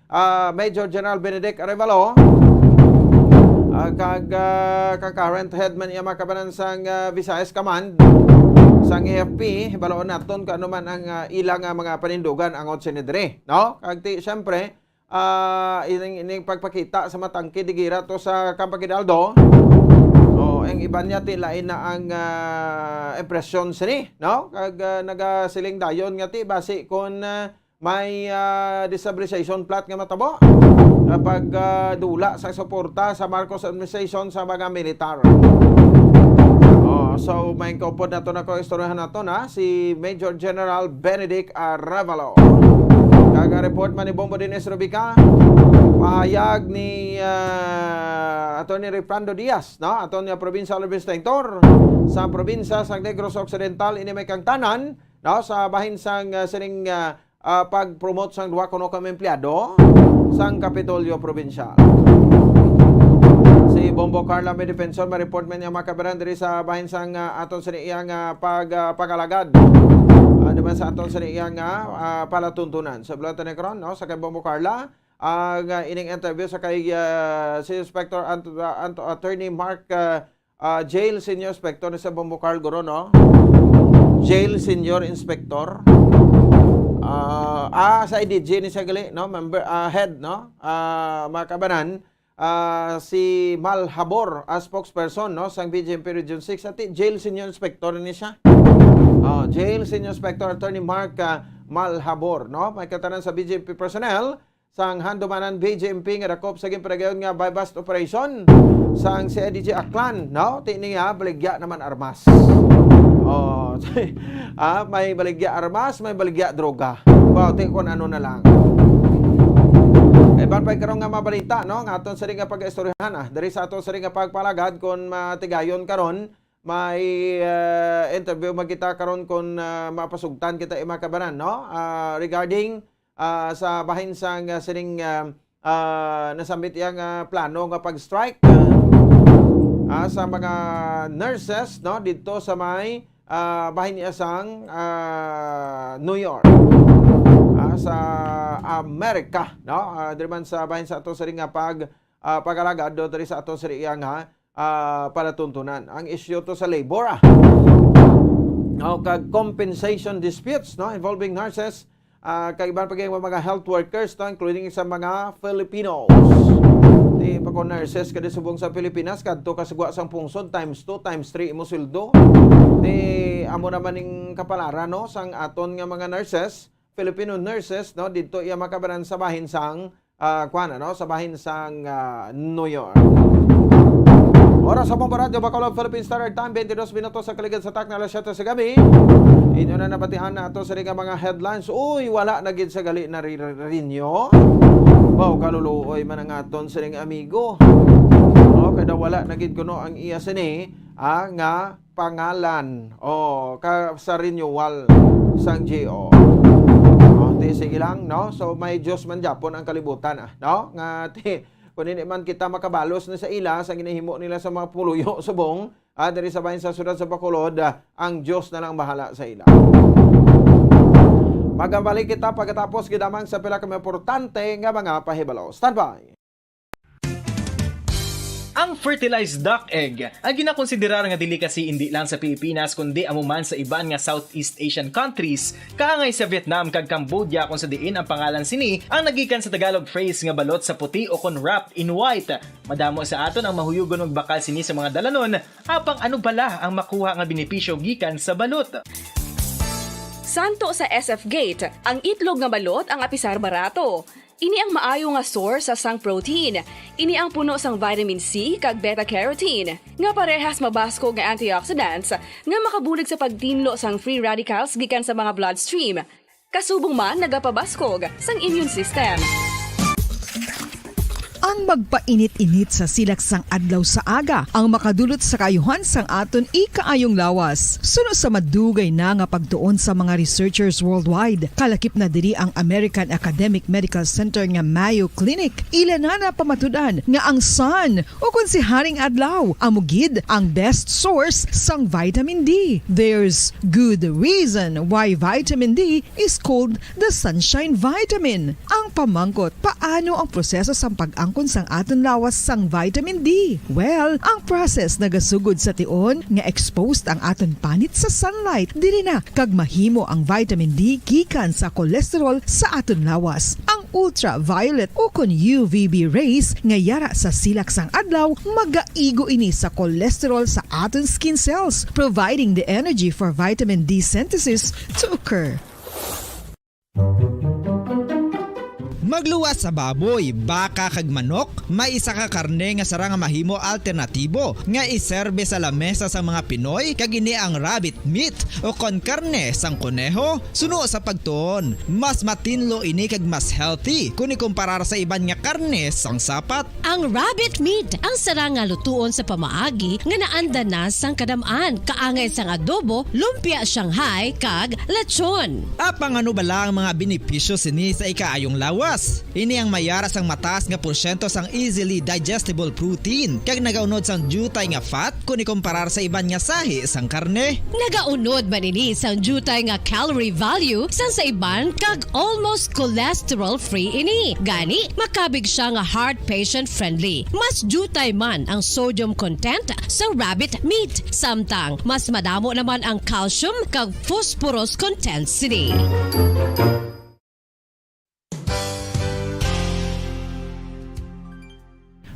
ah, Major General Benedict Arevalo, ah, kag, ah, ka current head man iya mga kabanan sang, ah, Visayas Command, sang A F P, baloon naton kung ano man ang, ah, ilang, ah, mga panindugan angot sini diri, no? Kag ti, siyempre, ah, ining, ining pagpakita sa matangke digira to sa Camp Aguinaldo. Oh, ang iban niya ti lain na ang, ah, impresyon sini, no? Kag, ah, nagasiling dayon nga ti basi kon, ah, may, ah, destabilization plot nga matabo. Ah, pag, ah, dula sa suporta sa Marcos administration sa mga militar. Oh, so may kaupod nato na ko istoryahan nato na si Major General Benedict Arevalo. Kag ang report man ni Bombo Dennis Rubica, pahayag ni, ah, Attorney Refrando Diaz, no? Aton nga provincial legislator sa probinsya sa Negros Occidental, ini may kangtanan, no? Sa bahin sang, ah, sining, ah, ah, pag-promote sang duha kuno ka mga empleyado sang Kapitolyo Provincial. Si Bombo Carla may defensor, may report man niya mga kabaran diri sa bahin sang, ah, aton sa iyang, ah, pag, ah, pag-alagad. Ah, naman sa aton sa iyang, ah, ah, palatuntunan. Sa Blanton Negron, no, sa kay Bombo Carla, ang, ah, ining interview sa kay, ah, si Inspector Ant-, ah, Ant-, Attorney Mark, ah, ah, Jail Senior Inspector ni sa Bombo Carl Guro, no? Jail Senior Inspector. Ah, ah, sa I D G ni sa gali, no? Member, ah, head, no? Ah, mga kabanan, ah, si Mal Habor as spokesperson, no, sang B J M P Region six, ati Jail Senior Inspector ni siya. Oh, Jail Senior Inspector Attorney Mark, ah, Mal Habor, no? May katanan sa B J M P personnel sang Handumanan B J M P nga dakop sa ginpadayon nga buy-bust operation sang C I D G Aklan, no? Ti niya, baligya naman armas. Oh, ah, may baligya armas, may baligya droga. Wow, ti kung ano na lang. Iban pa karon nga mabalita, no? Nga aton sa nga pag-istoryahan, ah. Diri sa aton sa nga pagpalagad, kung matigayon karon, may, ah, interview magkita karon kung, ah, mapasugtan kita, eh, mga kabanan, no? Ah, regarding, ah, sa bahin sang, ah, sining, ah, ah, nasambit iya nga plano nga pag-strike, ah, ah, sa mga nurses, no, dito sa may, ah, bahin niya sang, ah, New York, ah, sa Amerika, no? Ah, diri man sa bahin sa ato sa ring nga pag, ah, pag-alagad do diri sa aton sa iya nga, ah, palatuntunan. Ang isyu to sa labor, ah. No, kag compensation disputes, no, involving nurses, ah, kag iban pa gyud mga health workers, no, including sa mga Filipinos. Di pa ko nurses ka di subong sa Pilipinas, kadto ka sa gwa sang pungsod, times two, times three imo sweldo. Di amo naman ning kapalaran, no, sang aton nga mga nurses, Filipino nurses, no, didto iya makabanan sa bahin sang, ah, kuan, ano, sa bahin sang, ah, New York. Oras sa Bombo Radyo Bacolod, Philippine Standard Time, twenty-dos minutos sa kaligid sa takna alas siyete sa gabi. Inyo na nabatian na ato sa nga mga headlines. Uy, wala na gid sa gali na ri-, ri-, rinyo. Wow, kaluluoy man ang aton sining amigo. Oh, kada wala na gid kuno ang iya sini, ah, nga pangalan. Oh, ka sa renewal sang G O. Oh, ti sige lang, no? So may Diyos man gyapon ang kalibutan, ah, no? Nga ti kung hindi man kita makabalos na sa ila sa ginahimo nila sa mga puluyo subong, ah, diri sa bahin sa siyudad sa Bacolod, ah, ang Diyos na lang bahala sa ila. Magabalik kita pagkatapos gid lamang sa pila ka mga importante nga mga pahibalo. Standby. Ang fertilized duck egg ay ginakonsiderar nga delicacy indi lang sa Pilipinas kundi amo man sa iban nga Southeast Asian countries, kaangay sa Vietnam kag Cambodia, kung sa diin ang pangalan sini ang nagikan sa Tagalog phrase nga balot sa puti o kon wrapped in white. Madamo sa aton ang mahuyugon magbakal sini sa mga dalanon, apang ano bala ang makuha nga benepisyo gikan sa balot? Santo sa S F Gate, ang itlog nga balot ang apisar barato. Ini ang maayo nga source sa sang protein. Ini ang puno sang vitamin C kag beta-carotene, nga parehas mabaskog nga antioxidants nga makabulig sa pagtinlo sang free radicals gikan sa mga bloodstream. Kasubong man nagapabaskog sang immune system. Ang magpainit-init sa silak sang adlaw sa aga ang makadulot sa kaayuhan sang aton ikaayong lawas. Suno sa madugay na nga pagtuon sa mga researchers worldwide, kalakip na diri ang American Academic Medical Center nga Mayo Clinic. Ila na napamatud-an nga ang sun, ukon si Haring Adlaw, amo gid ang best source sang vitamin D. There's good reason why vitamin D is called the sunshine vitamin. Ang pamangkot, paano ang proseso sang pag-angkon sang aton lawas sang vitamin D? Well, ang process nagasugod sa tion nga exposed ang aton panit sa sunlight. Diri na kag mahimo ang vitamin D gikan sa cholesterol sa aton lawas. Ang ultraviolet ukon U V B rays nga yara sa silak sang adlaw magaigo ini sa cholesterol sa aton skin cells, providing the energy for vitamin D synthesis to occur. Magluwas sa baboy, baka kag manok, may isa ka karne nga sarang nga mahimo alternatibo nga iserbe sa lamesa sang mga Pinoy, kag ini ang rabbit meat o kon karne sang koneho. Suno sa pagtuon, mas matinlo ini kag mas healthy kon ikumparar sa iban nga karne sang sapat. Ang rabbit meat ang sarang nga lutuon sa pamaagi nga naanda na sang kadam-an, kaangay sang adobo, lumpia Shanghai, kag lechon. Apang ano bala ang mga benepisyo sini sa ikaayong lawas? Ini ang mayara sang mataas nga porsyento sang easily digestible protein kag nagaunod sang diutay nga fat kon ikomparar sa iban nga sahi sang karne. Nagaunod man ini sang diutay nga calorie value sang sa iban kag almost cholesterol-free ini. Gani, makabig siya nga heart patient-friendly. Mas diutay man ang sodium content sa rabbit meat, samtang mas madamo naman ang calcium kag phosphorus content sini.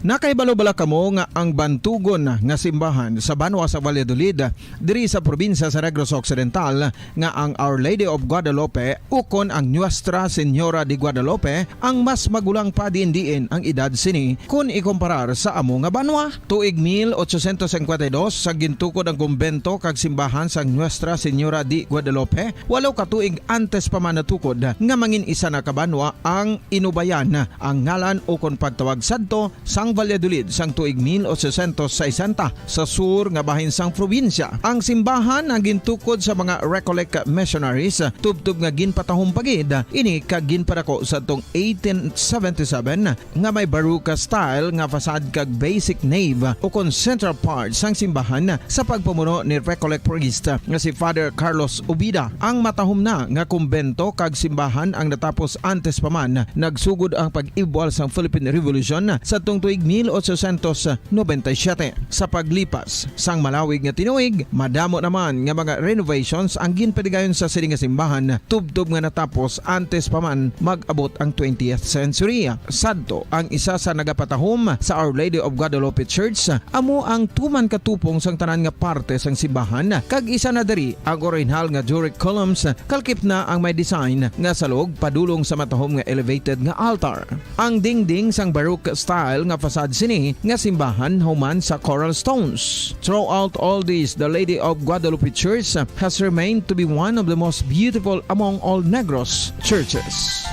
Nakahibalo bala kamo nga ang bantugon nga simbahan sa banwa sa Valladolid, diri sa probinsya sa Negros Occidental, nga ang Our Lady of Guadalupe ukon ang Nuestra Señora de Guadalupe ang mas magulang pa diin-diin ang edad sini kon ikomparar sa amo nga banwa? Tuig mil ochocientos cincuenta y dos, sa gintukod ang kumbento kag simbahan sang Nuestra Señora de Guadalupe, walo ka tuig antes pa man natukod nga mangin isa na ka banwa ang Inubayan, ang ngalan ukon pagtawag sadto sang Valladolid sang tuig mil ochocientos sesenta, sa sur nga bahin sang probinsya. Ang simbahan ang gintukod sa mga Recollect missionaries, tubtob nga ginpatahom pa gid ini kag ginpadako sadtong eighteen seventy-seven, nga may Baroque style nga facade kag basic nave ukon central part sang simbahan sa pagpamuno ni Recollect priest nga si Father Carlos Ubida. Ang matahom na nga kumbento kag simbahan ang natapos antes pa man nagsugod ang pag-ibwal sang Philippine Revolution sadtong tuig mil ochocientos noventa y siete. Sa paglipas sang malawig nga tinuig, madamo naman nga mga renovations ang ginpadigayon sa sini nga simbahan, tubtob nga natapos antes pa man mag-abot ang twentieth century. Sadto, ang isa sa nagapatahom sa Our Lady of Guadalupe Church amo ang tuman ka tupong sang tanan nga parte sang simbahan, kag isa na diri ang orihinal nga Doric columns, kalkip na ang may design nga salog padulong sa matahom nga elevated nga altar. Ang dingding sang Baroque style nga facade sini nga simbahan human sa coral stones. Throughout all this, the Lady of Guadalupe Church has remained to be one of the most beautiful among all Negros churches.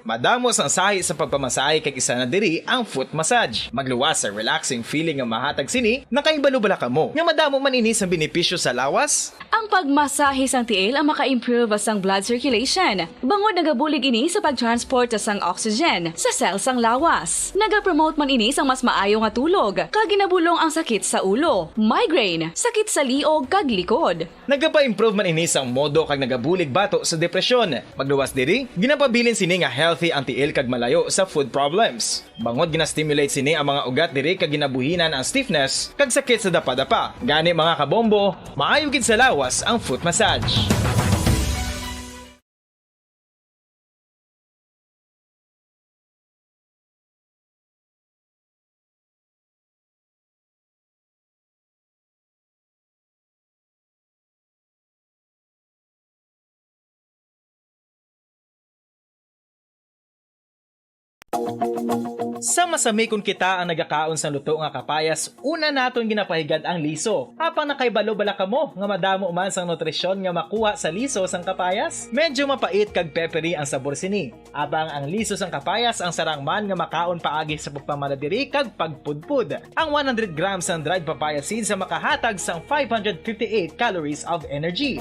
Madamo sang sahi sa pagpamasahe, kag isa na diri ang foot massage. Magluwas sa relaxing feeling nga mahatag sini. Nakahibalo bala kamo nga madamo man ini sang benepisyo sa lawas? Ang pagmasahe sang tiil ang maka-improve sang blood circulation, bangod nagabulig ini sa pag-transport sang oxygen sa cell sang lawas. Nagapromote man ini sang mas maayo nga tulog, kag ginabulong ang sakit sa ulo, migraine, sakit sa liog, kag likod. Nagapa-improve man ini sang modo kag nagabulig bato sa depresyon. Magluwas diri, ginapabilin sini nga healthy ang tiil kag malayo sa foot problems. Bangod gina-stimulate sini ang mga ugat diri kag ginabuhinan ang stiffness kag sakit sa dapadapa. Gani, mga kabombo, maayo gid sa lawas ang foot massage. Sa masamikon kita ang nagakaon sang luto nga kapayas, una naton ginapahigad ang liso. Apang nakahibalo bala kamo nga madamo man sang nutrisyon nga makuha sa liso sang kapayas? Medyo mapait kag peppery ang sabor sini. Apang ang liso sang kapayas ang sarang man nga makaon paagi sa pagpamanadiri kag pagpudpod. Ang one hundred grams sang dried papaya seeds sa makahatag sang five hundred fifty-eight calories of energy.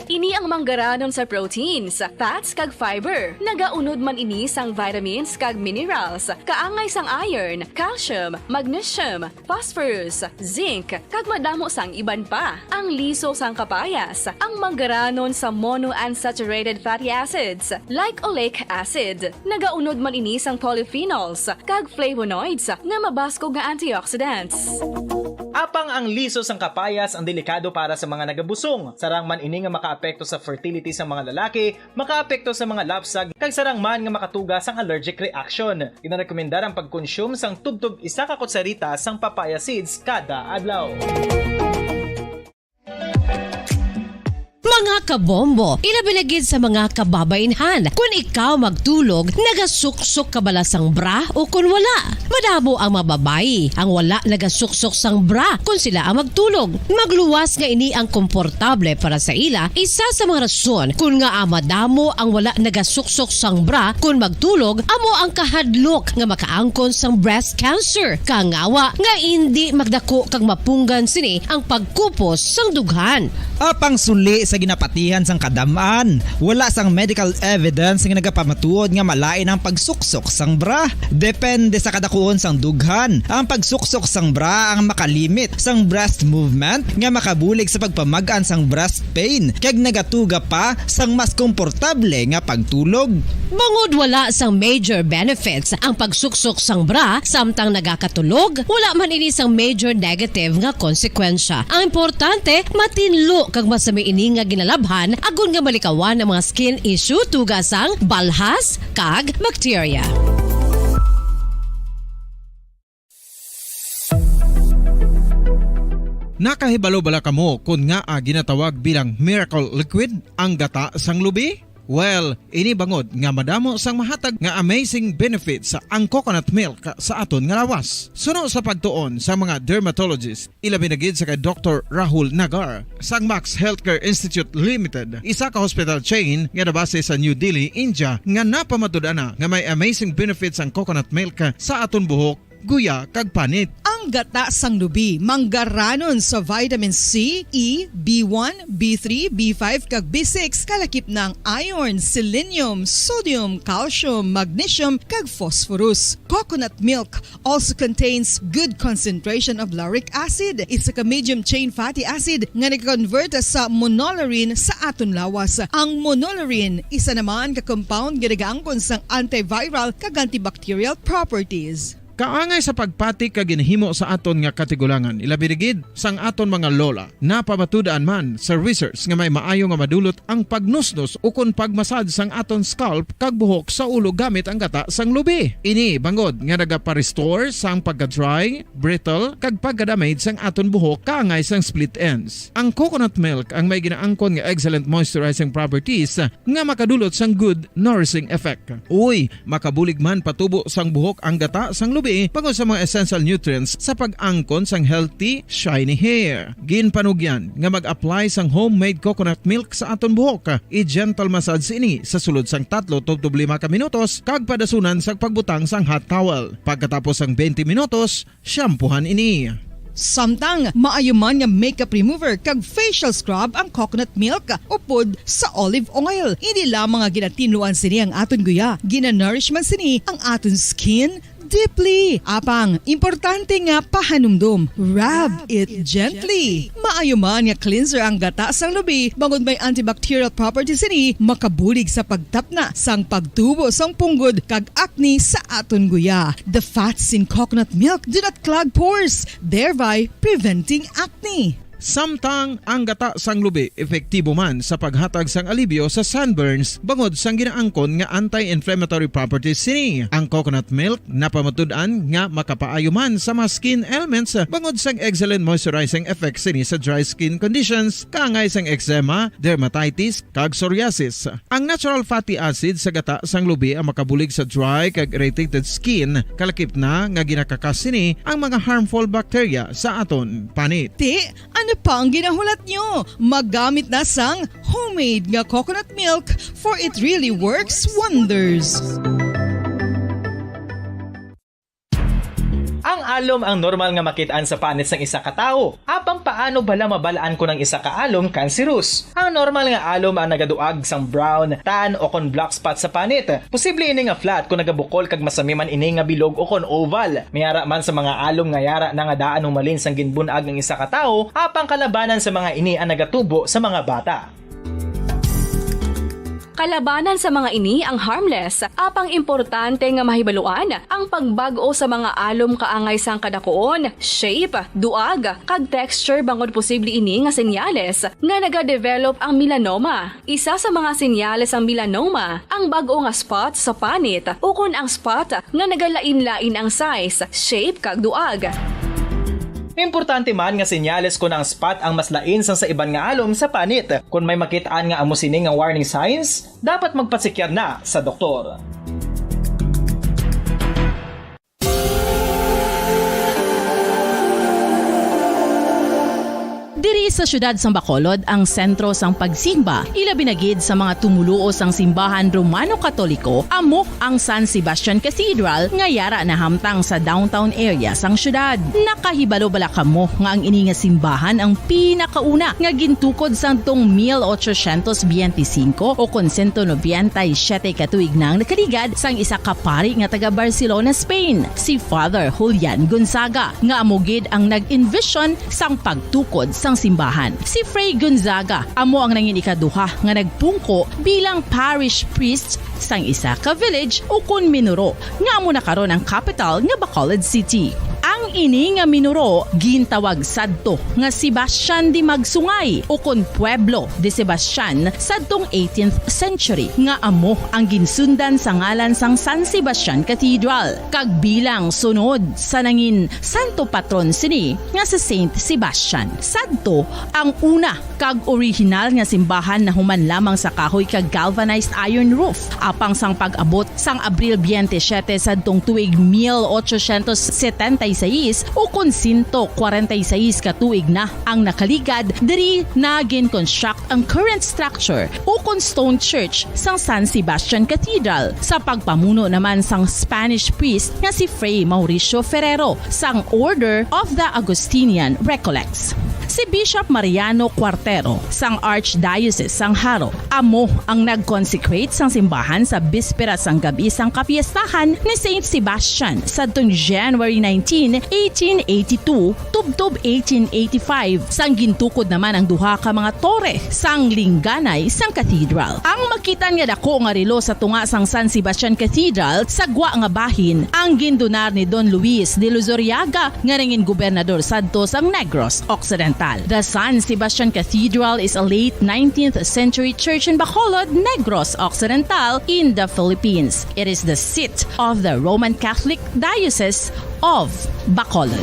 Ini ang manggaranon sa proteins, fats, kag fiber. Nagaunod man ini sang vitamins kag minerals, kaangay sang iron, calcium, magnesium, phosphorus, zinc, kag madamo sang iban pa. Ang liso sang kapayas, ang manggaranon sa monounsaturated fatty acids, like oleic acid. Nagaunod man ini sang polyphenols kag flavonoids nga mabaskog nga antioxidants. Apang ang liso sang kapayas ang delikado para sa mga nagabusong. Sarang man ini nga makaapekto sa fertility sa mga lalaki, makaapekto sa mga lapsag, kag sarang man nga makatuga sang allergic reaction. Ginarekomendar ang pagkonsume sang tubtob isa ka kutsarita sang papaya seeds kada adlaw. Mga kabombo, ilabi na gid sa mga kababaynhan, kun ikaw magtulog, nagasuksok ka bala sang bra o kun wala? Madamo ang mga babayi ang wala nagasuksok sang bra kun sila ang magtulog. Magluwas nga ini ang komportable para sa ila, isa sa mga rason kun ngaa madamo ang wala nagasuksok sang bra kun magtulog amo ang kahadlok nga makaangkon sang breast cancer. Kangawa nga indi magdako kag mapunggan sini ang pagkupos sang dughan. Apang suli sa ginapatihan sang kadam-an, wala sang medical evidence nga nagapamatuod nga malain ang pagsuksok sang bra. Depende sa kadakuon sang dughan, ang pagsuksok sang bra ang makalimit sang breast movement nga makabulig sa pagpamag-an sang breast pain, kag nagatuga pa sang mas komportable nga pagtulog. Bangod wala sang major benefits ang pagsuksok sang bra samtang nagakatulog, wala man ini sang major negative nga konsekwensya. Ang importante, matinlo kag masami ini nga ginalabhan agod nga malikawan ang mga skin issue tuga sang balhas kag bakterya. Nakahibalo bala kamo kon ngaa ginatawag bilang miracle liquid ang gata sang lubi? Well, ini bangod nga madamo sang mahatag nga amazing benefits ang coconut milk sa aton nga lawas. Suno sa pagtuon sa mga dermatologist, ilabi na gid sa kay Doktor Rahul Nagar sang Max Healthcare Institute Limited, isa ka hospital chain nga nabase sa New Delhi, India, nga napamatud-an na nga may amazing benefits ang coconut milk sa aton buhok guya, kag panit. Ang gata sang lubi manggaranon sa vitamin C, E, B one, B three, B five, kag B six, kalakip na ang iron, selenium, sodium, calcium, magnesium, kag phosphorus. Coconut milk also contains good concentration of lauric acid, isa ka medium chain fatty acid nga nag-convert sa monolaurin sa aton lawas. Ang monolaurin isa naman ka compound nga nagaangkon sang antiviral kag antibacterial properties. Kaangay sa pagpati kag ginhimo sa aton nga katigulangan, ilabi na gid sang aton mga lola. Napamatud-an man sa research nga may maayo nga madulot ang pagnusnos ukon pagmasad sang aton scalp kag buhok sa ulo gamit ang gata sang lubi. Ini bangod nga nagapa-restore sang pagka-dry, brittle, kag pagka-damage sang aton buhok kaangay sang split ends. Ang coconut milk ang may ginaangkon nga excellent moisturizing properties nga makadulot sang good nourishing effect. Uy, makabulig man patubo sang buhok ang gata sang lubi bangod sa mga essential nutrients sa pag-angkon sang healthy, shiny hair. Ginpanugyan nga mag-apply sang homemade coconut milk sa aton buhok. I-gentle massage ini sa sulod sang tatlo tubtob lima ka minutos kag padasunan sa pagbutang sang hot towel. Pagkatapos sang twenty minutos, shampoohan ini. Samtang maayo man nga makeup remover kag facial scrub ang coconut milk upod sa olive oil. Hindi lamang nga ginatinluan sini ang aton guya, ginanourish man sini ang aton skin deeply. Apang, importante nga pahanumdom, rub it gently. Maayo man nga cleanser ang gata sang lubi, bangod may antibacterial properties sini, makabulig sa pagtapna sang pagtubo sang punggod kag acne sa aton guya. The fats in coconut milk do not clog pores, thereby preventing acne. Samtang ang gata sang lubi epektibo man sa paghatag sang alibyo sa sunburns bangod sang ginaangkon nga anti-inflammatory properties sini. Ang coconut milk napamatud-an nga makapaayo man sa mga skin ailments bangod sang excellent moisturizing effect sini sa dry skin conditions, kaangay sang eczema, dermatitis, kag psoriasis. Ang natural fatty acid sa gata sang lubi ang makabulig sa dry kag irritated skin, kalakip na nga ginakakas sini ang mga harmful bacteria sa aton panit. Ti, ano pa ang ginahulat nyo? Maggamit na sang homemade nga coconut milk, for it really works wonders. Ang alom ang normal nga makit-an sa panit sang isa ka tawo. Apang paano bala mabal-an kon ang isa ka alom cancerous? Ang normal nga alom ang nagaduag sang brown, tan, o kon black spot sa panit. Posible ini nga flat kon nagabukol kag masami man ini nga bilog o kon oval. May ara man sa mga alom nga yara na nga daan humalin sang ginbun-ag ang isa ka tawo, apang kalabanan sa mga ini ang nagatubo sa mga bata. Kalabanan sa mga ini ang harmless, apang importante nga mahibaluan ang pagbag-o sa mga alom kaangay sang kadakuon, shape, duag, kag texture, bangod posible ini nga senyales nga nagadevelop ang melanoma. Isa sa mga senyales sang melanoma ang bag-o nga spot sa panit ukon ang spot nga nagalain-lain ang size, shape, kag duag. Importante man nga senyales kon ang spot ang mas lain sang sa iban nga alom sa panit. Kon may makit-an nga amo sini nga warning signs, dapat magpasikyar na sa doktor. Diri sa siyudad sang Bacolod ang sentro sang pagsimba, ilabi na gid sa mga tumoluo sang simbahan Romano-Katoliko, amo ang San Sebastian Cathedral nga yara nahamtang sa downtown area sang siyudad. Nakahibalo bala kamo nga ang ini nga simbahan ang pinakauna nga gintukod sadtong mil ochocientos biyente singko o kon sento nobenta y siyete ka tuig na ang nakaligad sang isa ka pari nga taga Barcelona, Spain, si Father Julian Gonzaga, nga amo gid ang nag-envision sang pagtukod sang simbahan. Si Fray Gonzaga amo ang nangin ikaduha nga nagpungko bilang parish priest sang isa ka village ukon minuro nga amo na karon ang kapital nga Bacolod City. Ang ini nga minuro gintawag sadto nga Sebastian de Magsungay ukon Pueblo de Sebastian sadtong eighteenth century, nga amo ang ginsundan sa ngalan sang San Sebastian Cathedral, kag bilang sunod sa nangin santo patron sini nga si Saint Sebastian. Sadto ang una kag orihinal nga simbahan nahuman lamang sa kahoy kag galvanized iron roof. Apang sang pag-abot sang Abril twenty-seven sadtong tuig mil ochocientos setenta y seis, ukon sento kwarenta y seis ka tuig na ang nakaligad, diri na gin-construct ang current structure ukon stone church sang San Sebastian Cathedral, sa pagpamuno naman sang Spanish priest nga si Fray Mauricio Ferrero sang Order of the Augustinian Recollects. Si Bishop Mariano Cuartero sang Archdiocese sang Jaro amo ang nag-consecrate sang simbahan sa bispera sang gab-i sang kapiestahan ni Saint Sebastian sadtong January nineteen, eighteen eighty-two, tubtob eighteen eighty-five, sang gintukod naman ang duha ka mga tore sang lingganay sang cathedral. Ang makitan nga dako nga relo sa tunga sang San Sebastian Cathedral sa gwa nga bahin ang gindunar ni Don Luis de Luzuriaga, nga nangin gobernador sadto sang Negros Occidental. The San Sebastian Cathedral is a late nineteenth century church in Bacolod, Negros Occidental, in the Philippines. It is the seat of the Roman Catholic Diocese of Bacolod.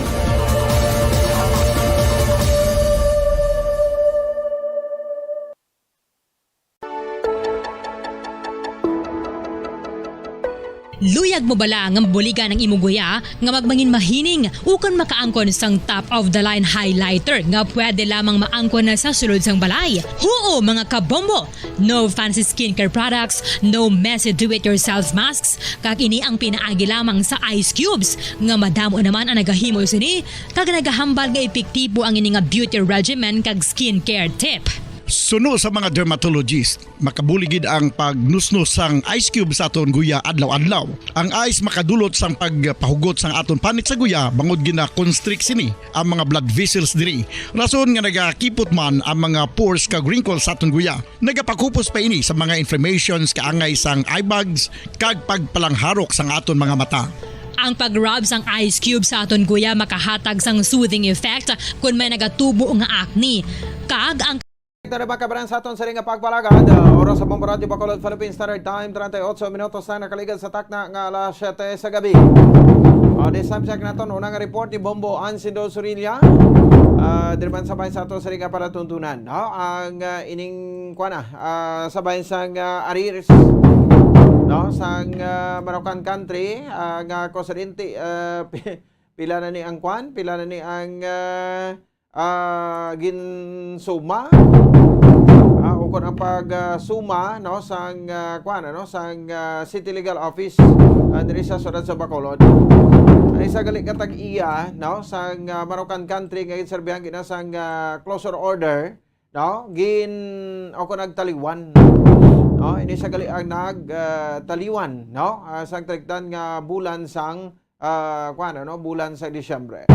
Luyag mo bala nga mabuligan ang imong guya nga magmangin mahining ukon makaangkon sang top of the line highlighter nga pwede lamang maangkon na sa sulod sang balay? Huo, mga kabombo! No fancy skincare products, no messy do-it-yourself masks, kag ini ang pinaagi lamang sa ice cubes nga madamo naman ang nagahimo sini kag nagahambal nga epektibo ang ini nga beauty regimen kag skincare tip. Suno sa mga dermatologist, makabulig gid ang pagnusnos sang ice cube sa aton guya adlaw-adlaw. Ang ice makadulot sang pagpahugot sang aton panit sa guya bangod gina-constrict sini ang mga blood vessels diri. Rason nga nagakipot man ang mga pores kag wrinkles sa aton guya. Nagapakupos pa ini sa mga inflammations, kaangay sang eye bags, kag pagpalangharok sang aton mga mata. Ang pag-rub sang ice cube sa aton guya makahatag sang soothing effect kon may nagatubo nga acne. Kag ang Ito na ba kabaran sa aton siring nga pagpalagad? Ah, oras sa Bombo Radyo Bacolod, Philippine Standard Time, treinta y ocho minutos na nakaligad sa takna nga alas siyete sa gabi. Ah, this time check naton, unang report ni Bombo Ansindo Surilla. Ah, diri man sa bahin sa aton siring nga palatuntunan, no? Ang, ah, ining, kuwan na, ah, sa bahin sang, ah, arrears, no? Sang, ah, Manukan Country, ah, nga kusidente, ah, pi-, pila na ni ang kuwan? Pila na ni ang, ah, ah, ginsuma, ah, ukon ang pag, ah, suma, no, sang, ah, kuwan, ano, sang, ah, City Legal Office, ah, diri sa siyudad sa Bacolod. Ang isa gali ka tag-iya, no, sang, ah, Manukan Country nga ginserbihan gina sang, ah, closure order, no, gin-, ukon nagtaliwan, no, ini sa gali ang nag, ah, taliwan, no, ah, sang talikdan nga bulan sang ah, kuwan, ano, bulan sa Disyembre.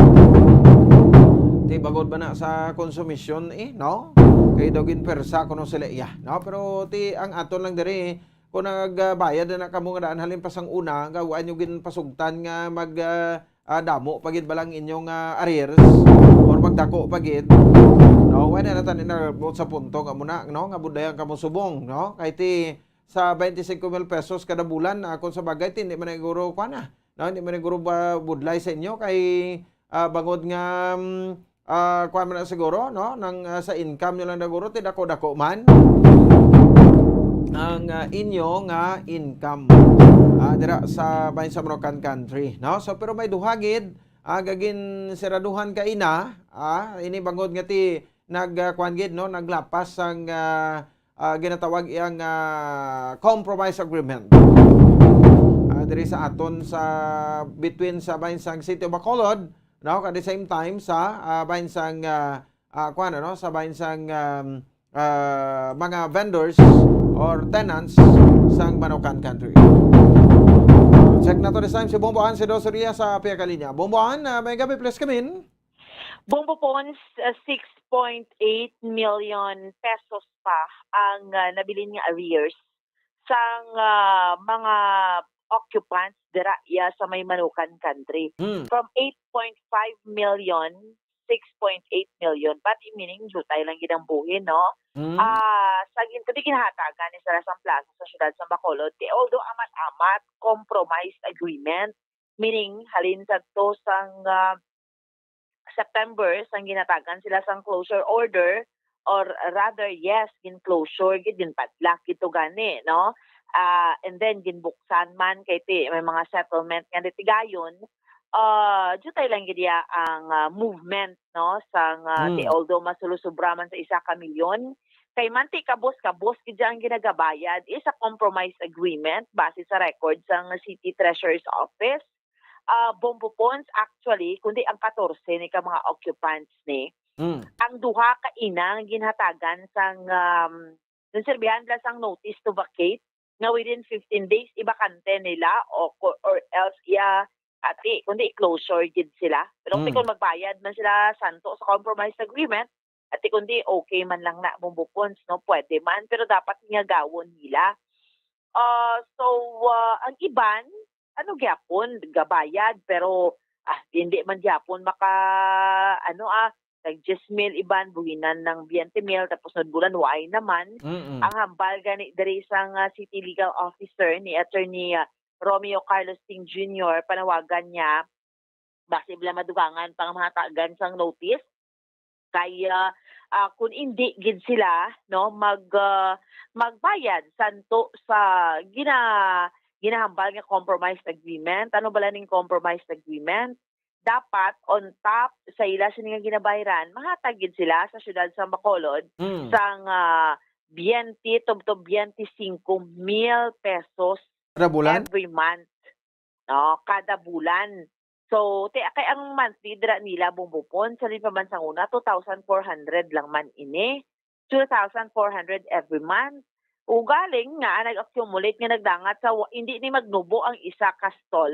Ti bangod ba na sa konsumisyon, eh, no? Kay daw ginpersa kuno sila iya, no? Pero ti ang aton lang diri, kung nagbayad na kamo nga daan halin pa sang una, nga wa nyo ginpasugtan nga mag, ah, ah, damo pa gid ba lang inyong, ah, arrears or magdako pa gid, no? Wala na tani na sa punto nga muna, no? Nga budayan kamo subong, no? Kay ti sa twenty-five mil pesos kada bulan, ah, kung sa bagay, ti, hindi man na siguro, kuwan na, no? Hindi man na siguro ba budlay sa inyo kay, ah, bangod nga, mm, ah, kuwan man na siguro, no? Nang, ah, sa income nyo lang na siguro, ti dako-dako man ang, ah, inyo nga income, ah, dira sa bahin sa Manukan Country, no? So, pero may duha gid, ah, gagin siraduhan kaina, ah, ini bangod nga ti nag, ah, kuwan gid, no? Naglapas ang, ah, ah, ginatawag iyang, ah, compromise agreement, ah, diri sa aton sa between sa bahin sang City of Bacolod, no, at the same time sa, ah, bahin sang, ah, ah, kuwan, ano, sa bahin sang, um, ah, mga vendors or tenants sang Manukan Country. Check na to this time si Bombo Ann, si Dos Rias sa pia ka linya. Bombo Ann, ah, may gabi, please come in. Bombo Pons, uh, six point eight million pesos pa ang, uh, nabilin nga arrears sang, uh, mga occupants dira iya sa may Manukan Country. Hmm. From eight point five million, six point eight million. But meaning, jutay lang gid ang buhin, no? Hmm. Ah, sa gin-, kundi ginahatagan ni sila sang plaza sa siyudad sa Bacolod. Kay although amat-amat, compromised agreement, meaning, halin sadto sang, ah, September, sang ginatagan sila sang closure order, or rather, yes, gin-closure gid, ginpadlock gid to gani, no? Ah, and then ginbuksan man kay ti may mga settlement nga natigayon, ah, diutay lang gid iya ang, ah, movement, no, sang, ah, ti-, Mm. although masulusubra man sa isa ka milyon, kay manti kabos-kabos gid ang ginagabayad, isa compromise agreement base sa record sang City Treasurer's Office. Ah, Bombo Pons, actually, kundi ang katorse ni ka mga occupants ni, Mm. ang duha ka ina nga ginhatagan sang, um, ginserbihan nila sang notice to vacate, nga within fifteen days, ibakante nila o ko-, or else iya, ati, kundi i-closure gid sila. Pero kung Mm. kung magbayad man sila santo sa compromise agreement, ati, kundi okay man lang na, Bombo Pons, no? Pwede man, pero dapat ngagawon nila. Ah, so, ah, ang iban, ano gyapon, gabayad, pero, ah, hindi man gyapon maka, ano, ah, tag diyes mil iban, buhinan ng biyente mil, tapos nagbulan, waay naman. Mm-mm. Ang hambal gani diri sang, ah, City Legal Officer ni Attorney, ah, Romeo Carlos Ting Junior, panawagan niya, basi bala madugangan pang mahatagan sang notice. Kay, ah, ah, kung hindi gid sila, no, mag, ah, magbayad santo sa gina-, ginahambal nga compromised agreement. Ano bala ning compromised agreement? Dapat on top sa ila sini nga ginabayran, mahatag gid sila sa siyudad sa Bacolod Mm. sang, ah, biyente tubtob biyente singko mil pesos Kada bulan? every month. No, kada bulan. So, ti-, kay ang monthly dira nila, Bombo Pons, sa pa man sang una, two thousand four hundred lang man ini. Two thousand four hundred every month. Ugaling nga, ah, nag-accumulate nga nagdangat sa wa-, hindi ni magnubo ang isa ka stall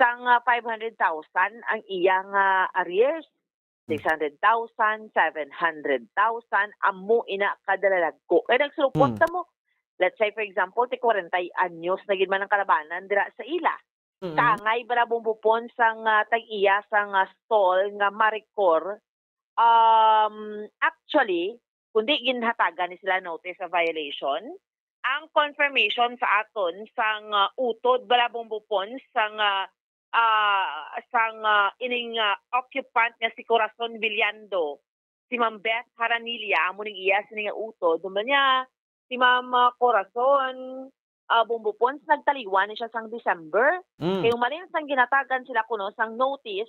sang, ah, five hundred thousand ang iyang, ah, arrears. Six hundred thousand, seven hundred thousand, amo ina kada lalagko. Kay nagsulupot Hmm. ta mo. Let's say, for example, ti kwarenta anyos na gid man ang kalabanan dira sa ila. Mm. Kangay bala, Bombo Pons, sang, ah, tag-iya sang, ah, stall nga Maricor. Um, actually, kundi ginhatagan ni sila notice of violation. Ang confirmation sa aton sang, ah, utod bala, Bombo Pons, sang, ah, ah, sang, ah, ining, ah, occupant nga si Corazon Villando, si Ma'am Beth Haranilia, amo ning iya sini nga utod. Human niya, si Ma'am, ah, Corazon, ah, Bombo Pons, nagtaliwan ni siya sang December. Mm. Kay humalin sang ginhatagan sila kuno sang notice,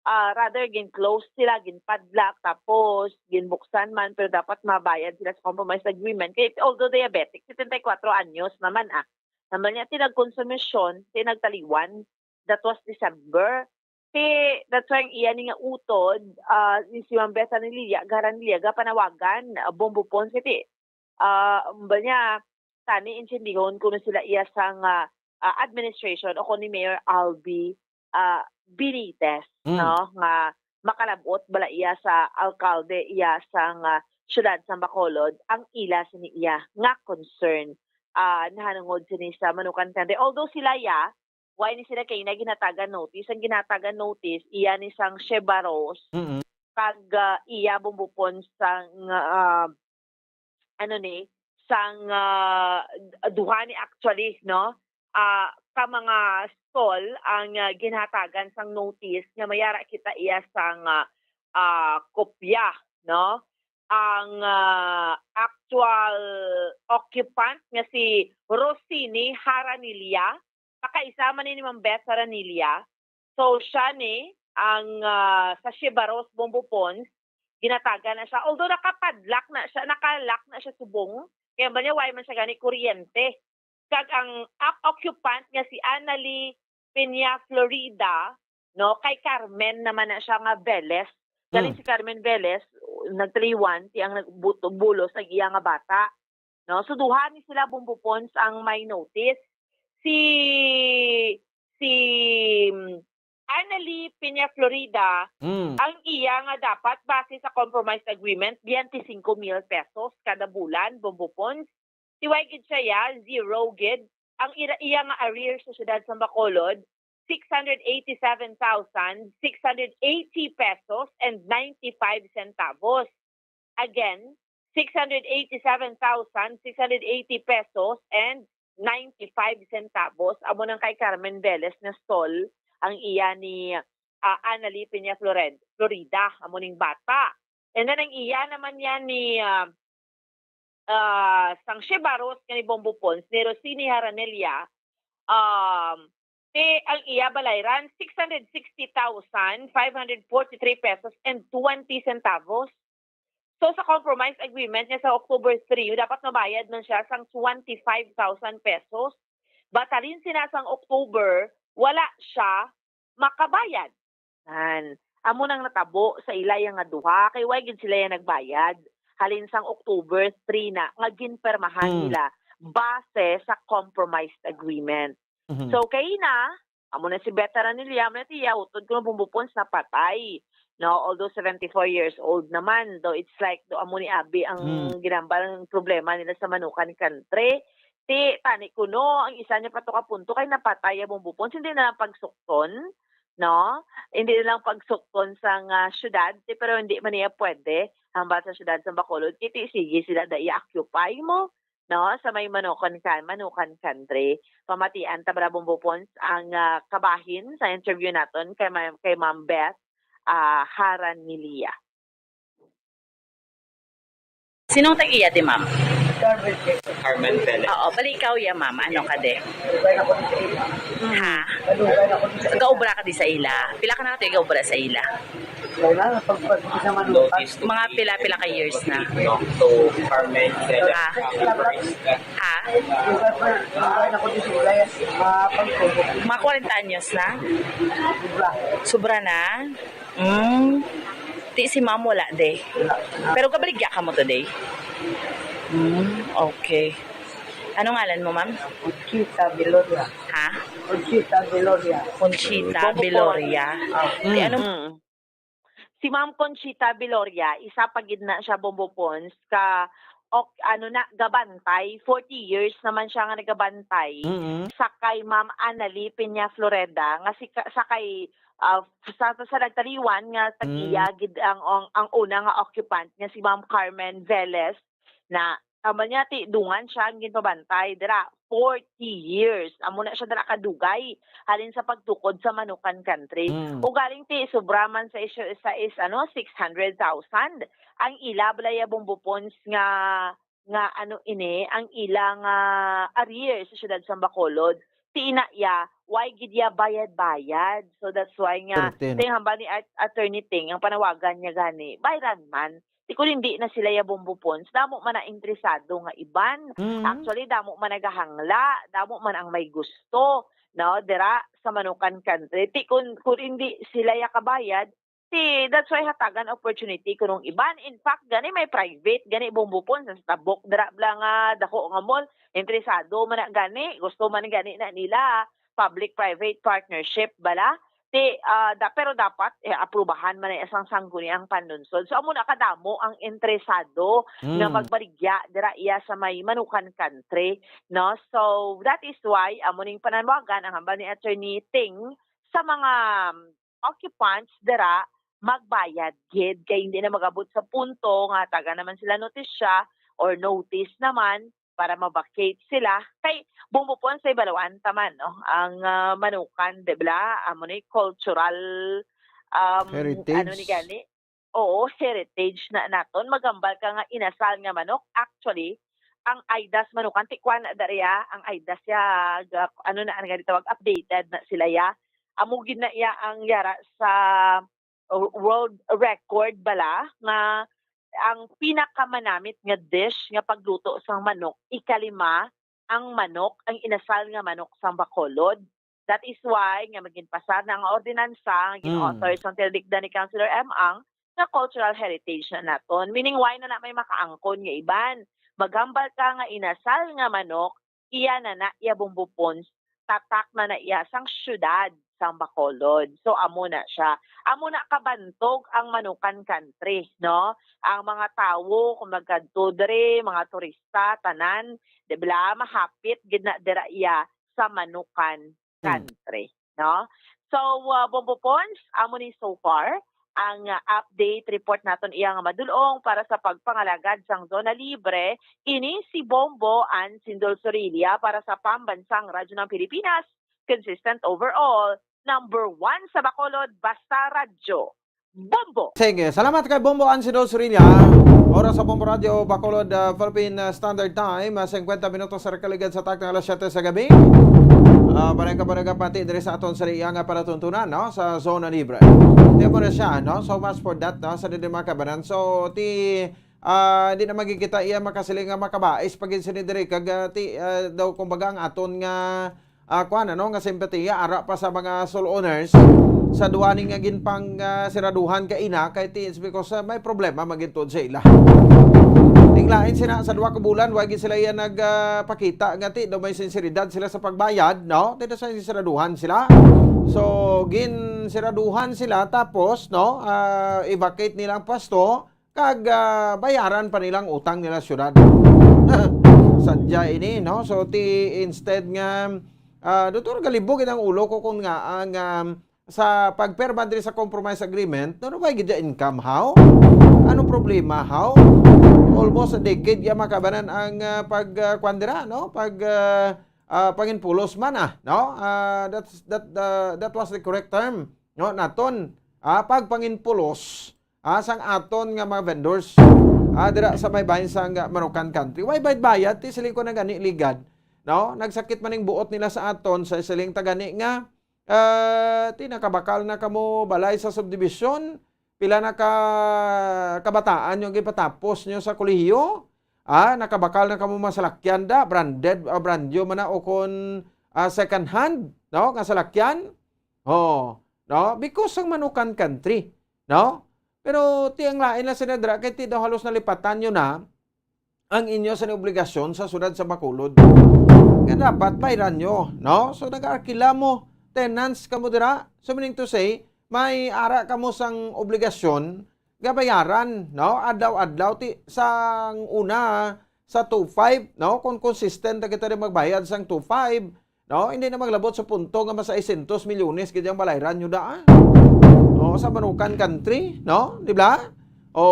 ah, rather, gin-close sila, ginpadlock, tapos ginbuksan man, pero dapat mabayad sila sa compromise agreement. Kay although diabetic, setenta y cuatro anyos naman, ah. Naman niya, ti nagkonsumisyon, ti nagtaliwan, that was December. Ti, that's why ang iya ni nga utod, ah, si Ma'am Beth Haranilia, Haranilia, gapanawagan, ah, Bombo Pons, ti, ah, ba niya, tani intindihon kuno sila iya sang, ah, ah, administration o kuno ni Mayor Albi, ah, Benitez, Mm. no, nga makalab-ot bala iya sa alkalde iya sang, ah, siyudad sang Bacolod ang ila sini iya nga concern, ah, nahanungod sini sa Manukan Candelaria. Although sila iya, wala ni sila kay na ginhatagan notice. Ang ginhatagan notice, iya ni sang Shebaros, Mm-mm. kag, ah, iya, Bombo Pons, sang, ah, ano ni, sang, ah, d-, duha ni actually, no? Ah, ka mga stall ang, ah, ginhatagan sang notice nga mayara kita iya sang, ah, ah, kopya, no? Ang, ah, actual occupant nga si Rosini Haranilia, pakaisa man ni Ma'am Beth Haranilia. So, siya ni ang, ah, sa Shebaros, Bombo Pons, ginhatagan na siya. Although nakapadlock na siya, nakalock na siya subong, kay ang banya wala man siya gani kuryente. Kag ang, ang occupant nga si Annalie Peña Florida, no, kay Carmen naman na siya nga Velez. Galing Mm. si Carmen Velez, nagtaliwan, ti ang nagbuto-, bulos ang iya nga bata. No? So, duha ni sila, Bombo Pons, ang may notice. Si, si, mm, Annalie Peña Florida, Mm. ang iya nga dapat base sa compromised agreement, biyente singko mil pesos kada bulan, Bombo Pons. Ti wala gid siya, ya, zero gid. Ang ira-, iya nga arrears sa siyudad sa Bacolod, six hundred eighty-seven thousand six hundred eighty pesos and ninety-five centavos. Again, six hundred eighty-seven thousand six hundred eighty pesos and ninety-five centavos. Amo nang kay Carmen Velez nga stall ang iya ni, ah, Annalie Peña Flored-, Florida. Amo ning bata. And then ang iya naman yan ni, ah, ah, sang Shibaros nga ni Bombo Pons, ni Rosini Haranilla, um, ti ang iya balayran, six hundred sixty thousand five hundred forty-three pesos and twenty centavos. So, sa compromise agreement niya sa October three, dapat mabayad man siya sang twenty-five thousand pesos. But halin sina sang October, wala siya makabayad. Nan, amo nang natabo sa ila ya nga duha, kay wala gid sila ya nagbayad. Halin sang October three na nga ginpermahan Mm. nila base sa compromised agreement. Mhm. So, kay na, amo na si Beth Haranilla, amo na tiya, utod ko na Bombo Pons napatay. No, although seventy-four years old naman, though it's like, do amo ni abi ang Mm. ginambal ang problema nila sa Manukan Country. Ti, tani kuno, ang isa niya pa to ka punto kay napatay ang Bombo Pons, hindi na lang pagsukton, no? Hindi na lang pagsukton sa nga syudad, ti, pero hindi man niya pwede hambal sa syudad sa Bacolod. Kiti, sige sila da i-occupy mo, no? Sa may Manukan Can-, Manukan Country. Pamatian ta bala, Bombo Pons, ang, ah, kabahin sa interview naton kay Ma-, kay Ma'am Beth, ah, Haranilla. Sinong tag-iya di, ma'am? Carmen Pele. Oo, bali ikaw ya, ma'am. Ano ka di? Ha? Gaobra ka di sa ila? Pila ka na ka gaobra sa ila? Wala, pag, pag, sa Manukan. Mga pila-pila ka years na? So, Carmen Pele. Ha? Ha? Mga pagtubo. Mga kwarenta anyos na? Sobra. Sobra na? Mm. Ti si ma'am wala, day. Pero gabaligya ka mo today? Mm, okay. Ano ngalan mo, ma'am? Conchita Viloria. Ha? Conchita Viloria. Conchita Viloria. Ah. Ti ano? Mm. Si Ma'am Conchita Viloria, isa pa gid na siya, Bombo Pons, ka, ok, ano na, gabantay. Forty years naman siya nga nagabantay Mm. sa kay Ma'am Annalie Peña Floreda, nga si ka-, sa kay, ah, sa, sa, sa nagtaliwan nga tag-iya Mm. gid ang, ang, ang una nga occupant nga si Ma'am Carmen Velez na, tama niya, ti, dungan siya ang ginpabantay dira, forty years. Amo na siya dira kadugay halin sa pagtukod sa Manukan Country. Mm. Ugaling ti, sobra man sa isyu, sa is, ano, six hundred thousand ang ila balaya, Bombo Pons, nga, nga, ano ini, ang ila nga arrears sa siyudad sa Bacolod. Ti ina iya, why gid iya bayad-bayad? So that's why nga, Thirteen. Ting hambal ni At-, Attorney Ting, ang panawagan niya gani, bayran man. Ti kung hindi na sila ya, Bombo Pons, damo man na interesado nga iban. Mm. Actually, damo man nagahangla, damo man ang may gusto, no, dira sa Manukan Country. Ti kung, kung hindi sila ya kabayad, ti that's why hatagan opportunity kunong iban. In fact, gani may private, gani, Bombo Pons, sa tabok dira bala nga dako nga mall, interesado man na gani, gusto man gani na nila public-private partnership bala. Ti, ah, da-, pero dapat, eh, aprubahan man na sang sangguniang panlunsod. So, amo na kadamo ang interesado nga Mm. magbaligya dira iya sa may Manukan Country, no? So, that is why, amo ning panawagan ang hambal ni Attorney Ting sa mga, um, occupants dira, magbayad gid kay hindi na mag-abot sa punto nga taga naman sila notisya or notice naman para ma-vacate sila. Kay Bombo Pons, sa ibaluan ta man, no? Ang, ah, Manukan, di ba? Amo ni cultural, um, Heritage. Ano ni gani? Oo, heritage na naton. Maghambal ka nga inasal nga manok. Actually, ang Aidas Manukan, ti kuan na dari, ah, ang Aidas ya, ga-, ano na, ano nga tawag, updated na sila ya. Amo gid na iya ang yara sa world record bala nga ang pinakamanamit nga dish nga pagluto sang manok, ikalima ang manok, ang inasal nga manok sang Bacolod. That is why nga magin-pasar na ang ordinansa nga Mm. gin-author sang tinubdan ni Councilor M. Ang nga cultural heritage na naton. Meaning, why na na may makaangkon nga iban? Maghambal ka nga inasal nga manok, iya na na iya, Bombo Pons, tatak na na iya sang siyudad sang Bacolod. So, amo na siya. Amo na kabantog ang Manukan Country, no? Ang mga tawo, kung magkadto diri, mga turista, tanan, di ba, mahapit gid na dira iya sa Manukan Hmm. Country, no? So, uh, Bombo Pons, amo ni so far ang, uh, update report naton iya nga madul-ong para sa pagpangalagad sang Zona Libre. Ini si Bombo Ann Sindol Sorilla para sa Pambansang Radyo ng Pilipinas, consistent overall, number one sa Bacolod, basta radyo. Bombo. Sige, salamat kay Bombo Ansido Surilla. Oras sa Bombo Radio Bacolod, ah, Philippine, ah, Standard Time, ah, singkwenta minutos sa kaligad sa takna alas siyete sa gabi. Ah, barangay ka, barangay pati diri sa aton sa iya nga palatuntunan, no, sa Zona Libre. Di mo na siya, no? So much for that, no? Sa dili makabanan. So, ti, ah, di na magkikita iya makasiling nga makabais pa gid sini diri kag, ah, ti, ah, daw kumbaga ang aton nga, ah, kuan, ano, nga simpatiya ara pa sa mga stall owners sa duwa ni nga ginpang, ah, siraduhan kaina kay ti it's because, ah, may problema magintod sa ila. Tinglain sina sa duha ka bulan, wa gid sila iya nag, ah, pakita nga ti daw may sinseridad sila sa pagbayad, no? Ti daw sa siraduhan sila. So, gin siraduhan sila tapos, no, ah, i-vacate nila ang pwesto kag, ah, bayaran pa nila ang utang nila sa syudad. Sadya ini, no? So, ti instead nga, ah, Doktor, galibog ang ulo ko kung nga ang, um, sa pagpirma diri sa compromise agreement, no, no, may gid income, how? Anong problema, how? Almost a decade ya makabanan ang, ah, pag, ah, kwan dira, no? Pag, ah, ah, panginpulos man, ah, no? Ah, that's, that, ah, that was the correct term, no? Naton, ah, pagpanginpulos, ah, sang aton nga mga vendors, ah, dira sa may bahin sang, ah, Manukan Country. Way bayad-bayad, ti siling ko na gani ligad, no? Nagsakit man ning buot nila sa aton, sa siling ta gani nga, ah, ti nakabakal na kamo balay sa subdivision, pila na ka kabataan yung gipatapos nyo sa kolehiyo? Ah, nakabakal na kamo masalakyan da, branded, ah, brand new man na o kon, ah, second hand, no, nga salakyan? Oh, no? Because sang Manukan Country, no? Pero ti ang lain na sila dira kay ti daw halos nalipatan nyo na ang inyo sa obligasyon sa siyudad sa Bacolod nga dapat bayran nyo, no? So, nag-arkila mo, tenants kamo dira. So, meaning to say, may ara kamo sang obligasyon nga bayaran, no? Adlaw-adlaw ti sang una sa two five, no? Kung consistent na kita rin magbayad sang two five, no? Hindi na maglabot sa punto nga mas seiscientos milyones gid ang balayran nyo daan. O, sa Manukan Country, no? Di ba? O,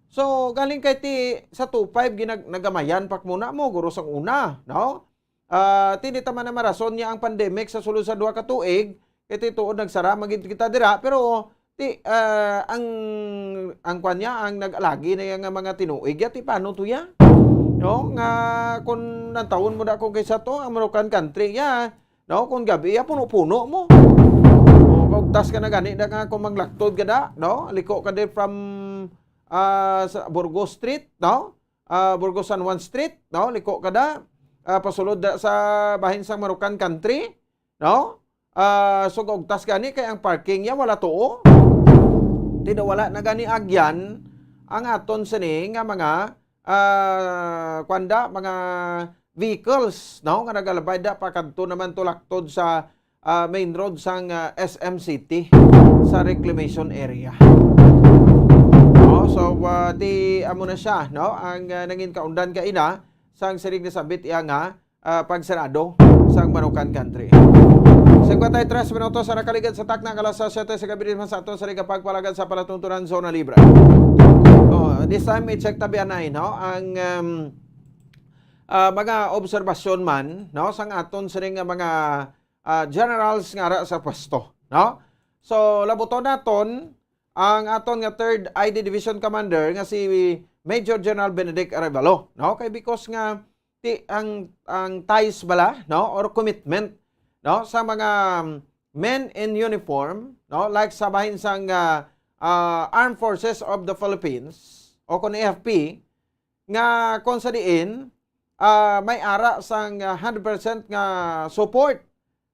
so, galing kay ti sa two five, ginag-, nagamayan pa muna mo, guro sang una, no? Ah, ti di ta man na marason niya ang pandemic sa sulod sa duha ka tuig, kay ti tuod nagsara man gid kita dira, pero ti, ah, ang, ang kwan niya, ang nag-alagi na iya nga mga tinuig ya, ti paano to ya? No? Nga kung nantawon mo na kung kaysa to, ang Manukan Country ya, no? Kung gabi ya, puno-puno mo. O, kaugtas ka na gani na nga kung manglaktod ka na, no? Liko ka din from, ah, sa Burgos Street, no? Ah, Burgos San Juan Street, no? Liko ka na, ah, pasulod da sa bahin sang Manukan Country, no? Ah, so kaugtas gani kay ang parking niya wala tuo. Ti daw wala na gani agyan ang aton sini nga mga, ah, kwanda, mga vehicles, no? Nga nagalabay da pakadto naman to laktod sa, ah, main road sang, ah, S M City sa reclamation area. No? So, ah, ti amo na siya, no? Ang, ah, nangin kaundan kaina sang siring ni sabit iya nga, ah, pagsarado sang Manukan Country. Singkwenta y tres minutos sa nakaligad sa takna nga alas siyete sa gabi naman sa aton sa pagpalagad sa palatuntunan Zona Libre. Oh, this time, i-check tabi anay, no? Ang, um, ah, mga obserbasyon man, no? Sang aton sining nga mga, ah, generals nga ara sa pwesto, no? So, labuton naton ang aton nga Third I D Division Commander nga si Major General Benedict Arevalo, no? Kay because nga ti ang, ang ties bala, no, or commitment, no, sa mga men in uniform, no, like sa bahin sang, ah, ah, Armed Forces of the Philippines o kon A F P, nga kung sa diin, ah, may ara sang, ah, hundred percent nga support,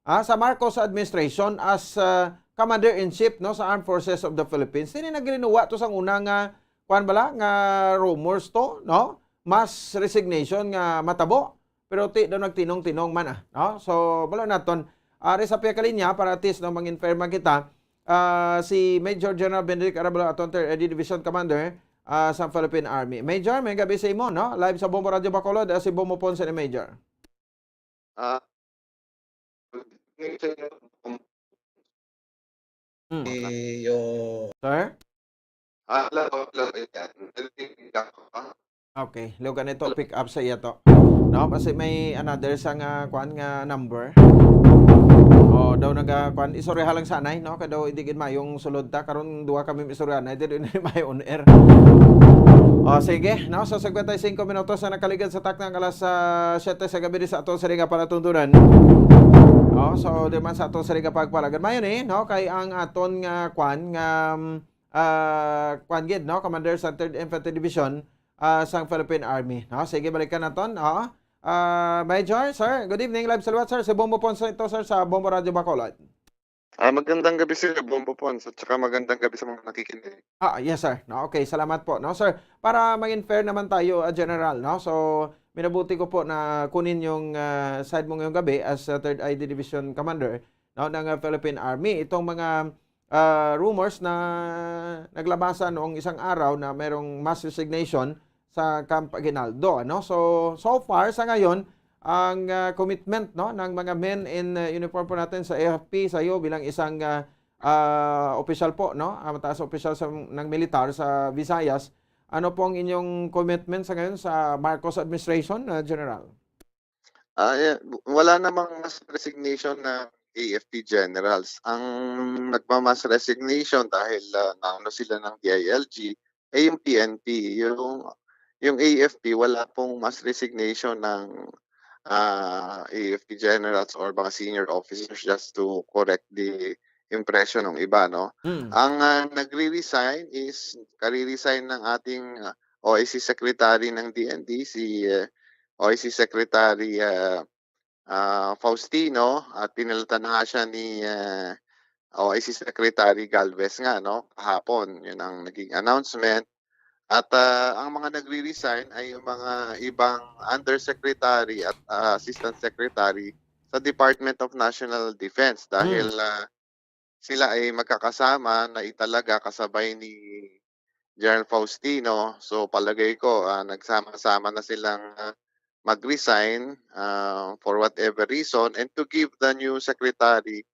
ah, sa Marcos administration as, ah, Commander-in-Chief, no, sa Armed Forces of the Philippines. Sini naglinuwa to sang una nga, kuan bala, nga rumors to, no? Mass resignation nga matabo. Pero ti daw nagtinong-tinong man, ah, no? So, balo naton, ari sa pia ka linya para at least, no, manginforma kita, ah, si Major General Benedict Arevalo, aton Third I D Division Commander, ah, sa Philippine Army. Major, may gabi sa imo, no? Live sa Bombo Radio Bacolod, ah, si Bombo Ponce ni Major. Ah, Mm. Iyo. Sir? Ah, hello, hello, yan. Okay, lugar nito, pick up sa iya to. No, kasi may another sa nga, kuan nga number. Oh, daw naga-, kwan, istoryahan lang sa anay, no? Kay daw, hindi gid mayong sulod ta. Karon, duha kami istoryahan, ay, dili na may on air. Oh, sige, no? So, cincuenta y cinco minutos na nakaligad sa takna nga alas, ah, siyete sa gabi di sa aton sa nga palatuntunan. Oh, so, di man sa aton sa nga pagpalagad. Mayo ni, no? Kay ang aton nga, kwan, nga, um, ah, kwan gid, no? Commander sa Third Infantry Division, ah, sang Philippine Army, no? Sige, balikan naton, oh. Ah, Major, sir, good evening. Live salute, sir, sa Bombo Ponce ito, sir, sa Bombo Radyo Bacolod. Ah, magandang gabi, Sir Bombo Ponce, at saka magandang gabi sa mga nakikinig. Ah, yes, sir. No, okay, salamat po, no, sir. Para maging fair naman tayo, ah, General, no? So, minabuti ko po na kunin yung, ah, side mo ngayong gabi as, ah, Third I D Division Commander, no, ng, ah, Philippine Army. Itong mga, ah, rumors na naglabasa noong isang araw na merong mass resignation sa Camp Aguinaldo, ano? So, so far sa ngayon, ang, ah, commitment, no, ng mga men in, ah, uniform po natin sa A F P, sa iyo bilang isang, ah, ah, opisyal po, no, ah, mataas na opisyal sa, ng militar sa Visayas, ano po ang inyong commitment sa ngayon sa Marcos administration, ah, General? Ah, eh, w-, wala namang mass resignation ng A F P generals. Ang nagma-mass resignation dahil, ah, naano sila ng D I L G, eh, yung P N P. Yung, yung A F P, wala pong mass resignation ng, ah, A F P generals or mga senior officers, just to correct the impression ng iba, no? Mm. Ang, ah, nagre-resign is, kare-resign ng ating, ah, O I C secretary ng D N D, si, ah, O I C Secretary, ah, ah, Faustino, at pinalitan na nga siya ni, ah, O I C Secretary Galvez nga, no, kahapon. Yun ang naging announcement. At, ah, ang mga nagre-resign ay yung mga ibang undersecretary at, ah, assistant secretary sa Department of National Defense dahil, Hmm. ah, sila ay magkakasama na italaga kasabay ni General Faustino. So, palagay ko, ah, nagsama-sama na silang, ah, mag-resign, ah, for whatever reason, and to give the new secretary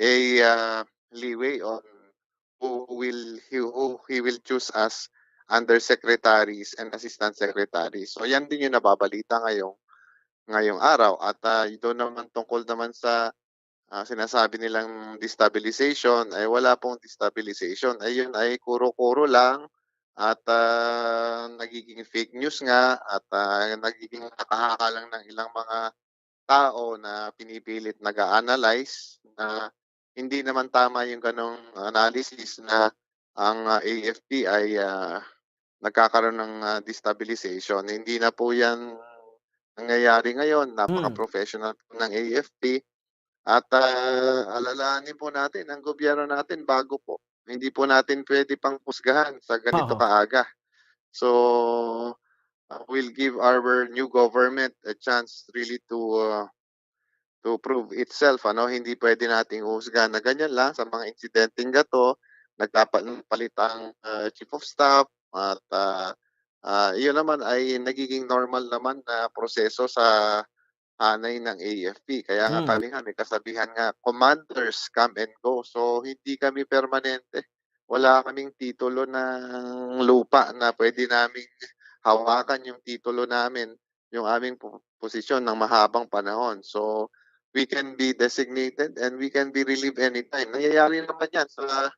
a, ah, leeway on who will he, who he will choose as undersecretaries and assistant secretaries. So, yan din yung nababalita ngayong, ngayong araw. At, ah, doon naman, tungkol naman sa, ah, sinasabi nilang destabilization, ay wala pong destabilization. Ayun ay kuro-kuro lang at, ah, nagiging fake news nga at, ah, nagiging haka-haka lang ng ilang mga tao na pinipilit nag-a-analyze na hindi naman tama yung ganong analysis na ang, ah, A F P ay, ah, nagkakaroon ng, ah, destabilization. Hindi na po yan nangyayari ngayon. Hmm. Napaka-professional po ng A F P. At, ah, alalahanin po natin, ang gobyerno natin bago po. Hindi po natin pwede pang husgahan sa ganito Oo. kaaga. So, uh, we'll give our new government a chance really to, uh, to prove itself, ano? Hindi pwede nating husgahan na ganyan lang sa mga insidenteng gato, nagpapalit ang, uh, chief of staff at, uh, uh, yun naman ay nagiging normal naman na proseso sa hanay ng A F P. Kaya nga Hmm. kami nga may kasabihan nga, "Commanders come and go." So, hindi kami permanente. Wala kaming titulo ng lupa na pwede naming hawakan yung titulo namin, yung aming po-, posisyon ng mahabang panahon. So, we can be designated and we can be relieved anytime. Nangyayari naman yan sa,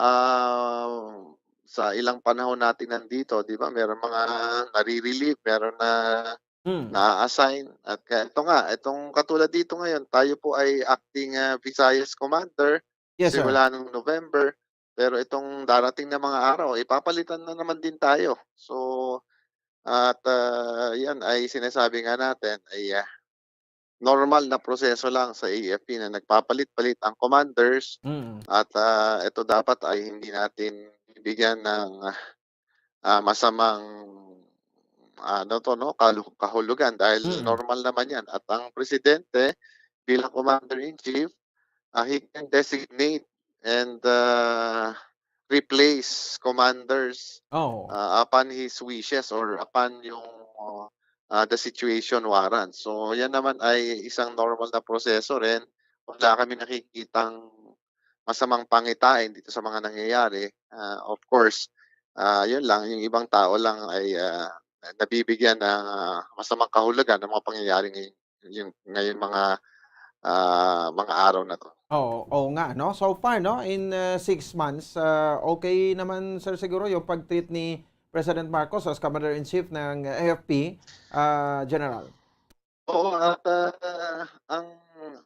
ah, sa ilang panahon natin nandito, di ba? Meron mga nare-relieve, meron na Hmm. na-assign. At kaya ito nga, itong katulad dito ngayon, tayo po ay acting, ah, Visayas Commander Yes, sir. simula nung November. Pero itong darating na mga araw, ipapalitan na naman din tayo. So, at, ah, yan ay sinasabi nga natin ay, ah, normal na proseso lang sa A F P na nagpapalit-palit ang commanders. Mm. At, ah, ito dapat ay hindi natin bibigyan ng, ah, masamang, ano to, no, kalu-, kahulugan dahil Mm. normal naman yan. At ang presidente bilang commander-in-chief, ah, he can designate and, ah, replace commanders, Oo. ah, upon his wishes or upon yung, ah, the situation warrants. So, yan naman ay isang normal na proseso rin. Wala kami nakikitang masamang pangitain dito sa mga nangyayari. Ah, of course, ah, yun lang, yung ibang tao lang ay, ah, nabibigyan ng, ah, masamang kahulugan ng mga pangyayari ngayon, yung, ngayong mga, ah, mga araw na 'to. Oo, oo nga, no? So far, no, in, ah, six months, ah, okay naman, sir, siguro yung pag-treat ni President Marcos as Commander-in-Chief ng A F P, ah, General. Oo, at, ah, ang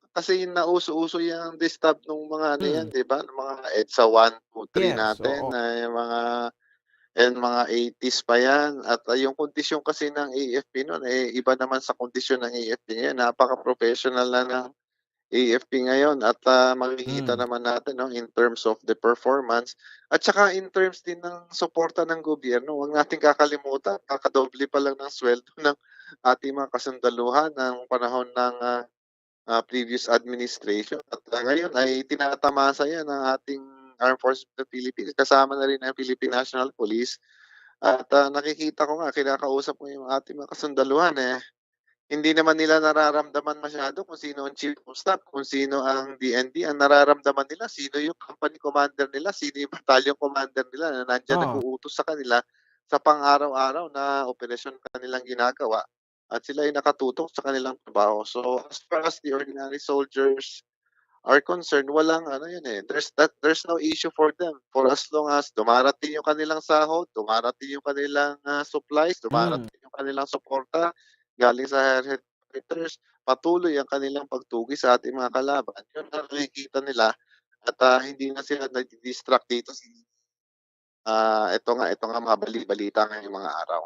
kasi nauso-uso yang distab nung mga ano yan, Hmm. 'di ba? Nung mga EDSA one, two, three Yes, natin, oo. na yung mga, and mga eighties pa yan. At, ah, yung kondisyon kasi ng A F P noon, eh, iba naman sa kondisyon ng A F P ngayon. Napaka-professional na ng A F P ngayon at, ah, makikita Hmm. naman natin, no, in terms of the performance at saka in terms din ng suporta ng gobyerno. Huwag nating kakalimutan, kakadoble pa lang ng sweldo ng ating mga kasundaluhan ng panahon ng, ah, ah, previous administration. At, ah, ngayon ay tinatamasa yan ng ating Armed Forces of the Philippines, kasama na rin ang Philippine National Police. At, ah, nakikita ko nga, kinakausap ko yung ating mga kasundaluhan, eh. Hindi naman nila nararamdaman masyado kung sino ang chief of staff, kung sino ang D N D. Ang nararamdaman nila, sino yung company commander nila, sino yung battalion commander nila na nandiyan Oo. nag-uutos sa kanila sa pang-araw-araw na operasyon kanilang ginagawa. At sila ay nakatutok sa kanilang trabaho. So, as far as the ordinary soldiers are concerned, walang ano yan eh. There's that, there's no issue for them. For as long as dumarating yung kanilang sahod, dumarating yung kanilang, ah, supplies, Mm. dumarating yung kanilang suporta galing sa higher headquarters, patuloy ang kanilang pagtugis sa ating mga kalaban. Yun ang nakikita nila at, ah, hindi na sila nadi-distract dito sa, ah, ito nga, ito nga mga bali-balita ngayong mga araw.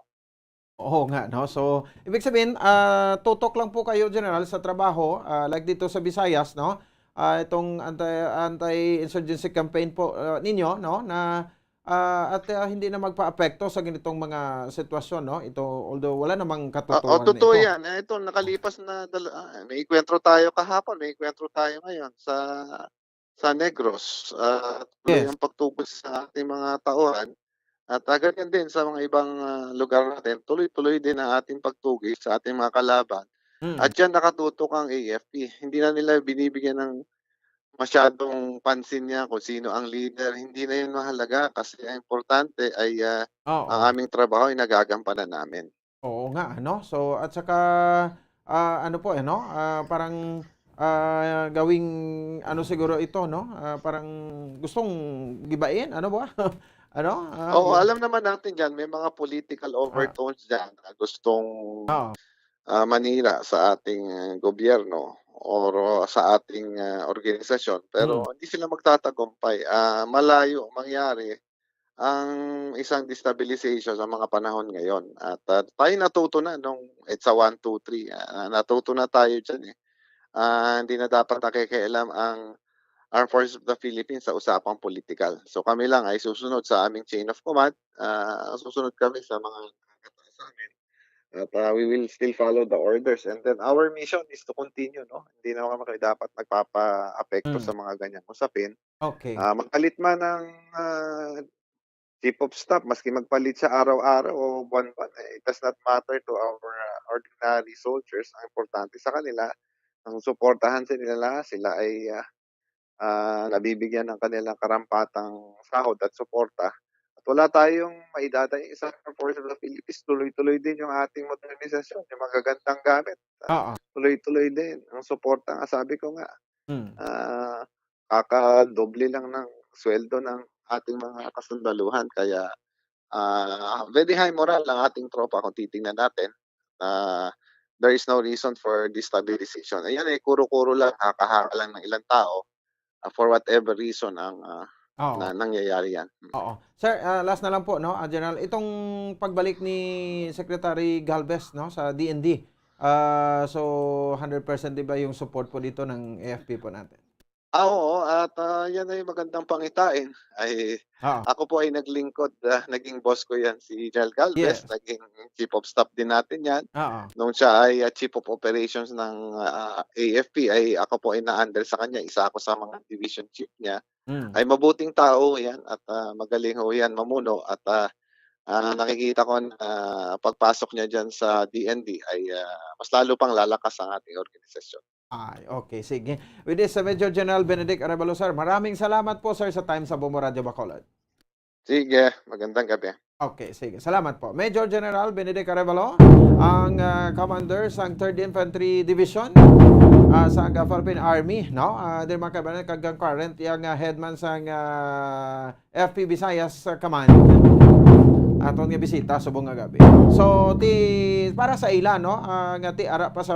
Oo nga, no? So, ibig sabihin, ah, tutok lang po kayo, General, sa trabaho, ah, like dito sa Visayas, no? Ah, itong anti, anti-insurgency campaign po, ah, ninyo, no? Na, ah, at, ah, hindi na magpaapekto sa ganitong mga sitwasyon, no? Ito, although wala namang Ah, oh, katotohanan totoo ito. yan. Eh, ito, nakalipas na dal-, ah, may enkwentro tayo kahapon, may enkwentro tayo ngayon sa, sa Negros. Ah, tuloy Yes. ang pagtugis sa ating mga tauhan. At, ah, ganyan din sa mga ibang, ah, lugar natin, tuloy-tuloy din ang ating pagtugis sa ating mga kalaban. Mm. At yan nakatutok ang A F P. Hindi na nila binibigyan ng masyadong pansin niya kung sino ang leader. Hindi na yun mahalaga kasi ang importante ay, ah, Oo. ang aming trabaho ay nagagampanan namin. Oo nga, ano? So, at saka, ah, ano po, eh, no? Ah, parang, ah, gawing ano siguro ito, no? Ah, parang gustong gibain, ano ba? Ano? Ah, Oo, yun. Alam naman natin dyan, may mga political Ah. overtones dyan na gustong, Oo. ah, manira sa ating, ah, gobyerno or sa ating, ah, organisasyon. Pero Hmm. hindi sila magtatagumpay. Ah, malayo mangyari ang isang destabilization sa mga panahon ngayon. At, ah, tayo natuto na nung EDSA one, two, three, ah, natuto na tayo dyan, eh. Ah, hindi na dapat nakikialam ang Armed Forces of the Philippines sa usapang politikal. So, kami lang ay susunod sa aming chain of command. Ah, susunod kami sa mga nakakataas sa amin. At, ah, we will still follow the orders. And then, our mission is to continue, no? Hindi naman kami dapat nagpapa-apekto Mm. sa mga ganyang usapin. Okay. Ah, magpalit man ang, ah, chief of staff, maski magpalit siya araw-araw o buwan-buwan, eh, it does not matter to our, ah, ordinary soldiers. Ang importante sa kanila, ang suportahan sa nila, sila ay, ah, ah, nabibigyan ng kanilang karampatang sahod at suporta. At wala tayong maidadagdag sa Force of the Philippines. Tuloy-tuloy din yung ating modernisasyon, yung magagandang gamit. Ah, Oo. tuloy-tuloy din ang suporta nga, sabi ko nga, Hmm. ah, kakadoble lang ng sweldo ng ating mga kasundaluhan. Kaya, ah, very high moral ang ating tropa kung titingnan natin. Ah, there is no reason for destabilization. Ayan eh, kuro-kuro lang, haka-haka lang ng ilang tao, ah, for whatever reason ang, ah, Oo. na nangyayari yan. Mm. Oo. Sir, ah, last na lang po, no, ah, General, itong pagbalik ni Secretary Galvez, no, sa D N D, ah, so, hundred percent di ba yung support po dito ng A F P po natin? Ah, oo, at, ah, yan ay magandang pangitain. Ay, Oo. ako po ay naglingkod, ah, naging boss ko yan, si General Galvez, Yes. naging chief of staff din natin yan. Oo. Nung siya ay, ah, chief of operations ng, ah, A F P, ay ako po ay na-under sa kanya. Isa ako sa mga division chief niya. Mm. Ay mabuting tao yan at, ah, magaling ho yan mamuno at, ah, ah, nakikita ko na pagpasok niya dyan sa D N D ay, ah, mas lalo pang lalakas ang ating organisasyon. Ay, okay, sige. With this, uh, Major General Benedict Arevalo, sir, maraming salamat po, sir, sa time sa Bombo Radyo Bacolod. Sige, magandang gabi. Okay, sige. Salamat po. Major General Benedict Arevalo, ang, uh, commander sang Third Infantry Division. ah, sa ang Philippine Army, no? Ah, diri man kay kag ang current iya nga head man sang, ah, F P Visayas, ah, Command. Aton nga bisita subong nga gabi. So, ti, para sa ila, no? Ah, nga ti ara pa sa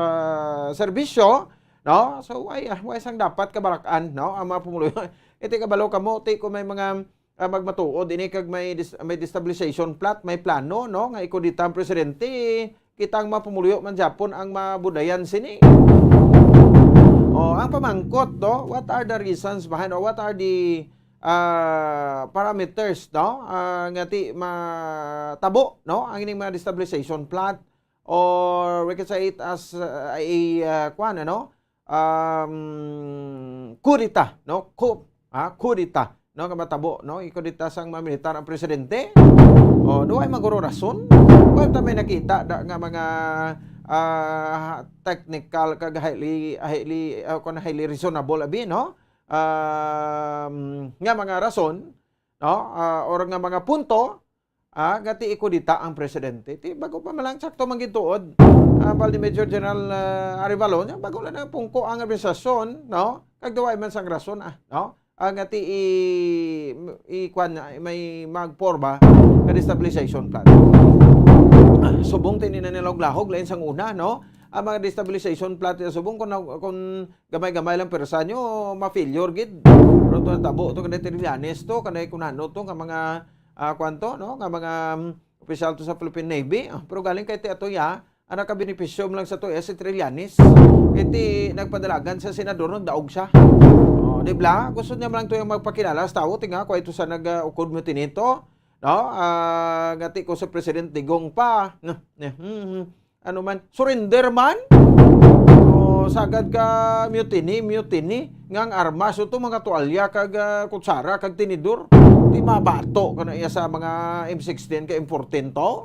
serbisyo, no? So, why, ah, why sang dapat kabalak-an, no? Ang mga pumuluyo. Iti kabalo kamo, ti ko may mga, ah, magmatuod ini kag may dis-, may destabilization plot, may plano, no? Nga ikudita ang presidente, kita ang mga pumuluyo man Japon ang mabudayan sini. Oh, ang pamangkot, no? What are the reasons behind, or what are the, ah, parameters, no? Ah, nga ti matabo, no? Ang ining mga destabilization plot, or we can say it as, uh, a, uh, kwan, ano? Um, kudita, no? Ku-, ah, kudita, no? Nga matabo, no? Ikudita sang mga militar ang presidente. O, duwa ay maguro rason. Kung ta may nakita da, nga mga, ah, technical kag highly, highly, ah, kung highly reasonable abi, no? Um, nga mga rason, no? Ah, or nga mga punto, ah, nga ti ikudita ang presidente. Ti bago pa man lang, sakto man gid tuod, ah, Bal ni Major General, ah, Arevalo, nya bago lang na pungko ang administrasyon, no? Kag duwa man sang rason, ah, no? Ah, nga ti i-, i-, kwan na, may magporma nga destabilization plan. Ah, subong ti ni na nilahog-lahog, lain sang una, no? Ang mga destabilization plan ti subong kung na-, kung gamay-gamay lang pwersa nyo, ma-failure gid. Pero to natabo to, kanay Trillanes to, kanay kunano to, nga mga, ah, kwan to, no? Nga mga, um, opisyal to sa Philippine Navy. Ah, pero galing kay ti ato ya, ang nakabenepisyo mo lang sa to, eh, si Trillanes. Iti nagpadalagan sa senador, nagdaog siya. Oh, di bla? Gusto niya man lang to yung magpakilala sa tao, tinga, kung ito sa nag-ukod mo tinito, no? Ah, ngati ko sa President Digong pa. Nah, nah, hmm, hmm. Ano man, surrender man? O, sagad ka mutiny, mutiny. Nga ang armas, ito mga tuwalya, kag, ah, kutsara, kag tinidor. Di mabato ka na iya sa mga M sixteen ka M fourteen to?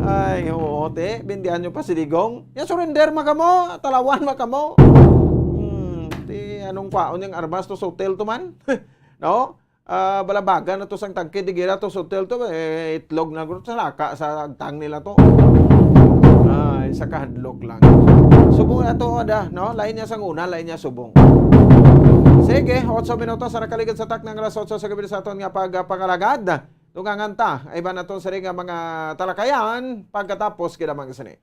Ay, oo, te. Bindihan nyo pa si Digong. Ya, surrender man kamo. Talawan man kamo. Hmm, ti, anong kwaon yung armas to sa hotel to man? No? Ah, balabagan na to sang tangke, di gira to sa hotel to, eh, itlog na guro, sa laka, sa agtang nila to. Ay, sa kahadlok lang. Subong na to, ada, no? Lain niya sang una, lain niya subong. Sige, otso minutos sa nakaligid sa tak ng alas otso sa gabi sa aton nga pagpangalagad. Tungangan ta, ay ba naton sa nga mga talakayan, pagkatapos kinamang sini.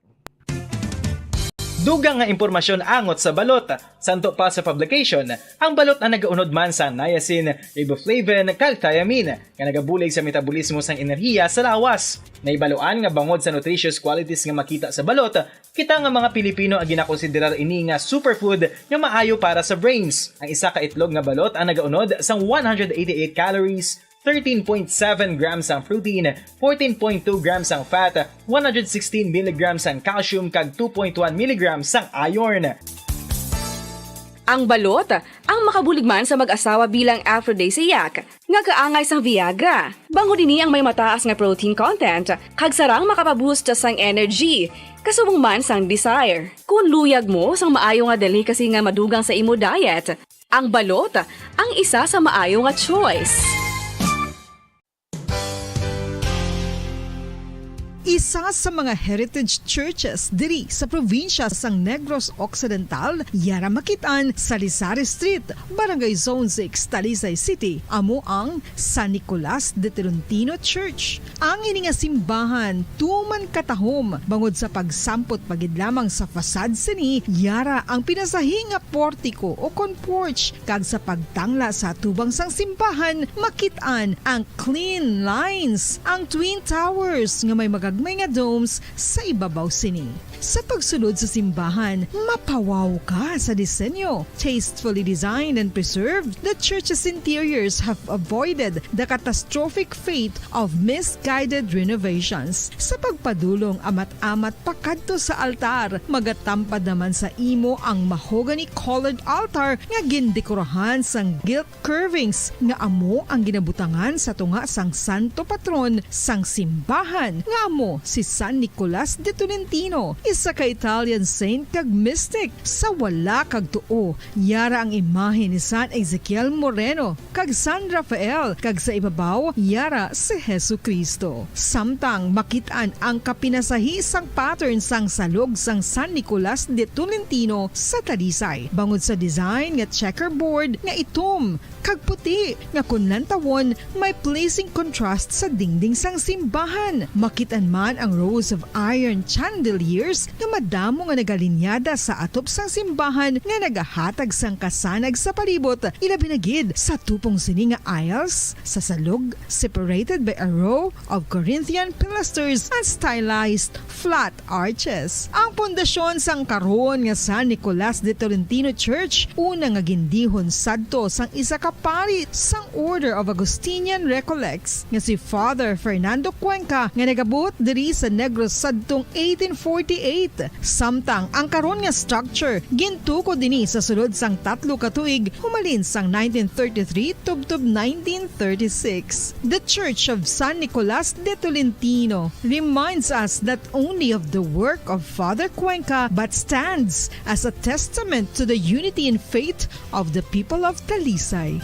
Dugang nga impormasyon angot sa balot. Santo pa sa publication, ang balot ang nagaunod man sa niacin, riboflavin, kag thiamine, nga nagabulig sa metabolismo sang enerhiya sa lawas. Naibaluan nga bangod sa nutritious qualities nga makita sa balot, kita nga mga Pilipino ang ginakonsiderar ini nga superfood nga maayo para sa brains. Ang isa ka itlog nga balot ang nagaunod sang one hundred eighty-eight calories, thirteen point seven grams ang protein, fourteen point two grams ang fat, one hundred sixteen milligrams ang calcium, kag two point one milligrams ang iron. Ang balot, ang makabulig man sa mag-asawa bilang aphrodisiac, nga kaangay sang Viagra. Bangod ini ang may mataas nga protein content, kag sarang makapaboost sang energy, kasubong man sang desire. Kung luyag mo sang maayo nga delicacy nga madugang sa imo diet, ang balot ang isa sa maayo nga choice. Isa sa mga heritage churches diri sa probinsya sang Negros Occidental, yara makit-an sa Lizares Street, Barangay Zone six, Talisay City, amo ang San Nicolas de Tolentino Church. Ang ini nga simbahan tuman katahom bangod sa pagsampot pa gid lamang sa facade sini, yara ang pinasahi nga portiko o kon porch, kag sa pagtangla sa atubang sang simbahan, makit-an ang clean lines, ang twin towers nga may magagmay nga domes sa ibabaw sini. Sa pagsulod sa simbahan, mapawaw ka sa disenyo. Tastefully designed and preserved, the church's interiors have avoided the catastrophic fate of misguided renovations. Sa pagpadulong amat-amat pakadto sa altar, magatampad naman sa imo ang mahogany-colored altar nga gindekorahan sang gilt curvings nga amo ang ginabutangan sa tunga sang santo patron sang simbahan, nga amo Si San Nicolas de Tolentino, isa ka Italian saint kag mystic. Sa wala kag tuo, yara ang imahe ni San Ezekiel Moreno kag San Rafael, kag sa ibabaw, yara si Jesu-Cristo. Samtang makit-an ang kapinasahi sang pattern sang salog sang San Nicolas de Tolentino sa Talisay, bangod sa design nga checkerboard nga itom kag puti nga kon lantawon may pleasing contrast sa dingding sang simbahan. Makit-an man ang rows of iron chandeliers nga madamo nga nagalinyada sa atop sang simbahan nga nagahatag sang kasanag sa palibot, ilabi na gid sa tupong sini nga aisles sa salog, separated by a row of Corinthian pilasters and stylized flat arches. Ang pundasyon sang karon nga San Nicolas de Tolentino Church, una nga gindihon sadto sang isa ka pari sang Order of Augustinian Recollects nga si Father Fernando Cuenca, nga nagabuot diri sa Negros sadtong eighteen forty-eight. Samtang ang karon nga structure gintukod ini sa sulod sang tatlo ka tuig, humalin sang nineteen thirty-three tubtob nineteen thirty-six. The Church of San Nicolas de Tolentino reminds us not only of the work of Father Cuenca, but stands as a testament to the unity in faith of the people of Talisay.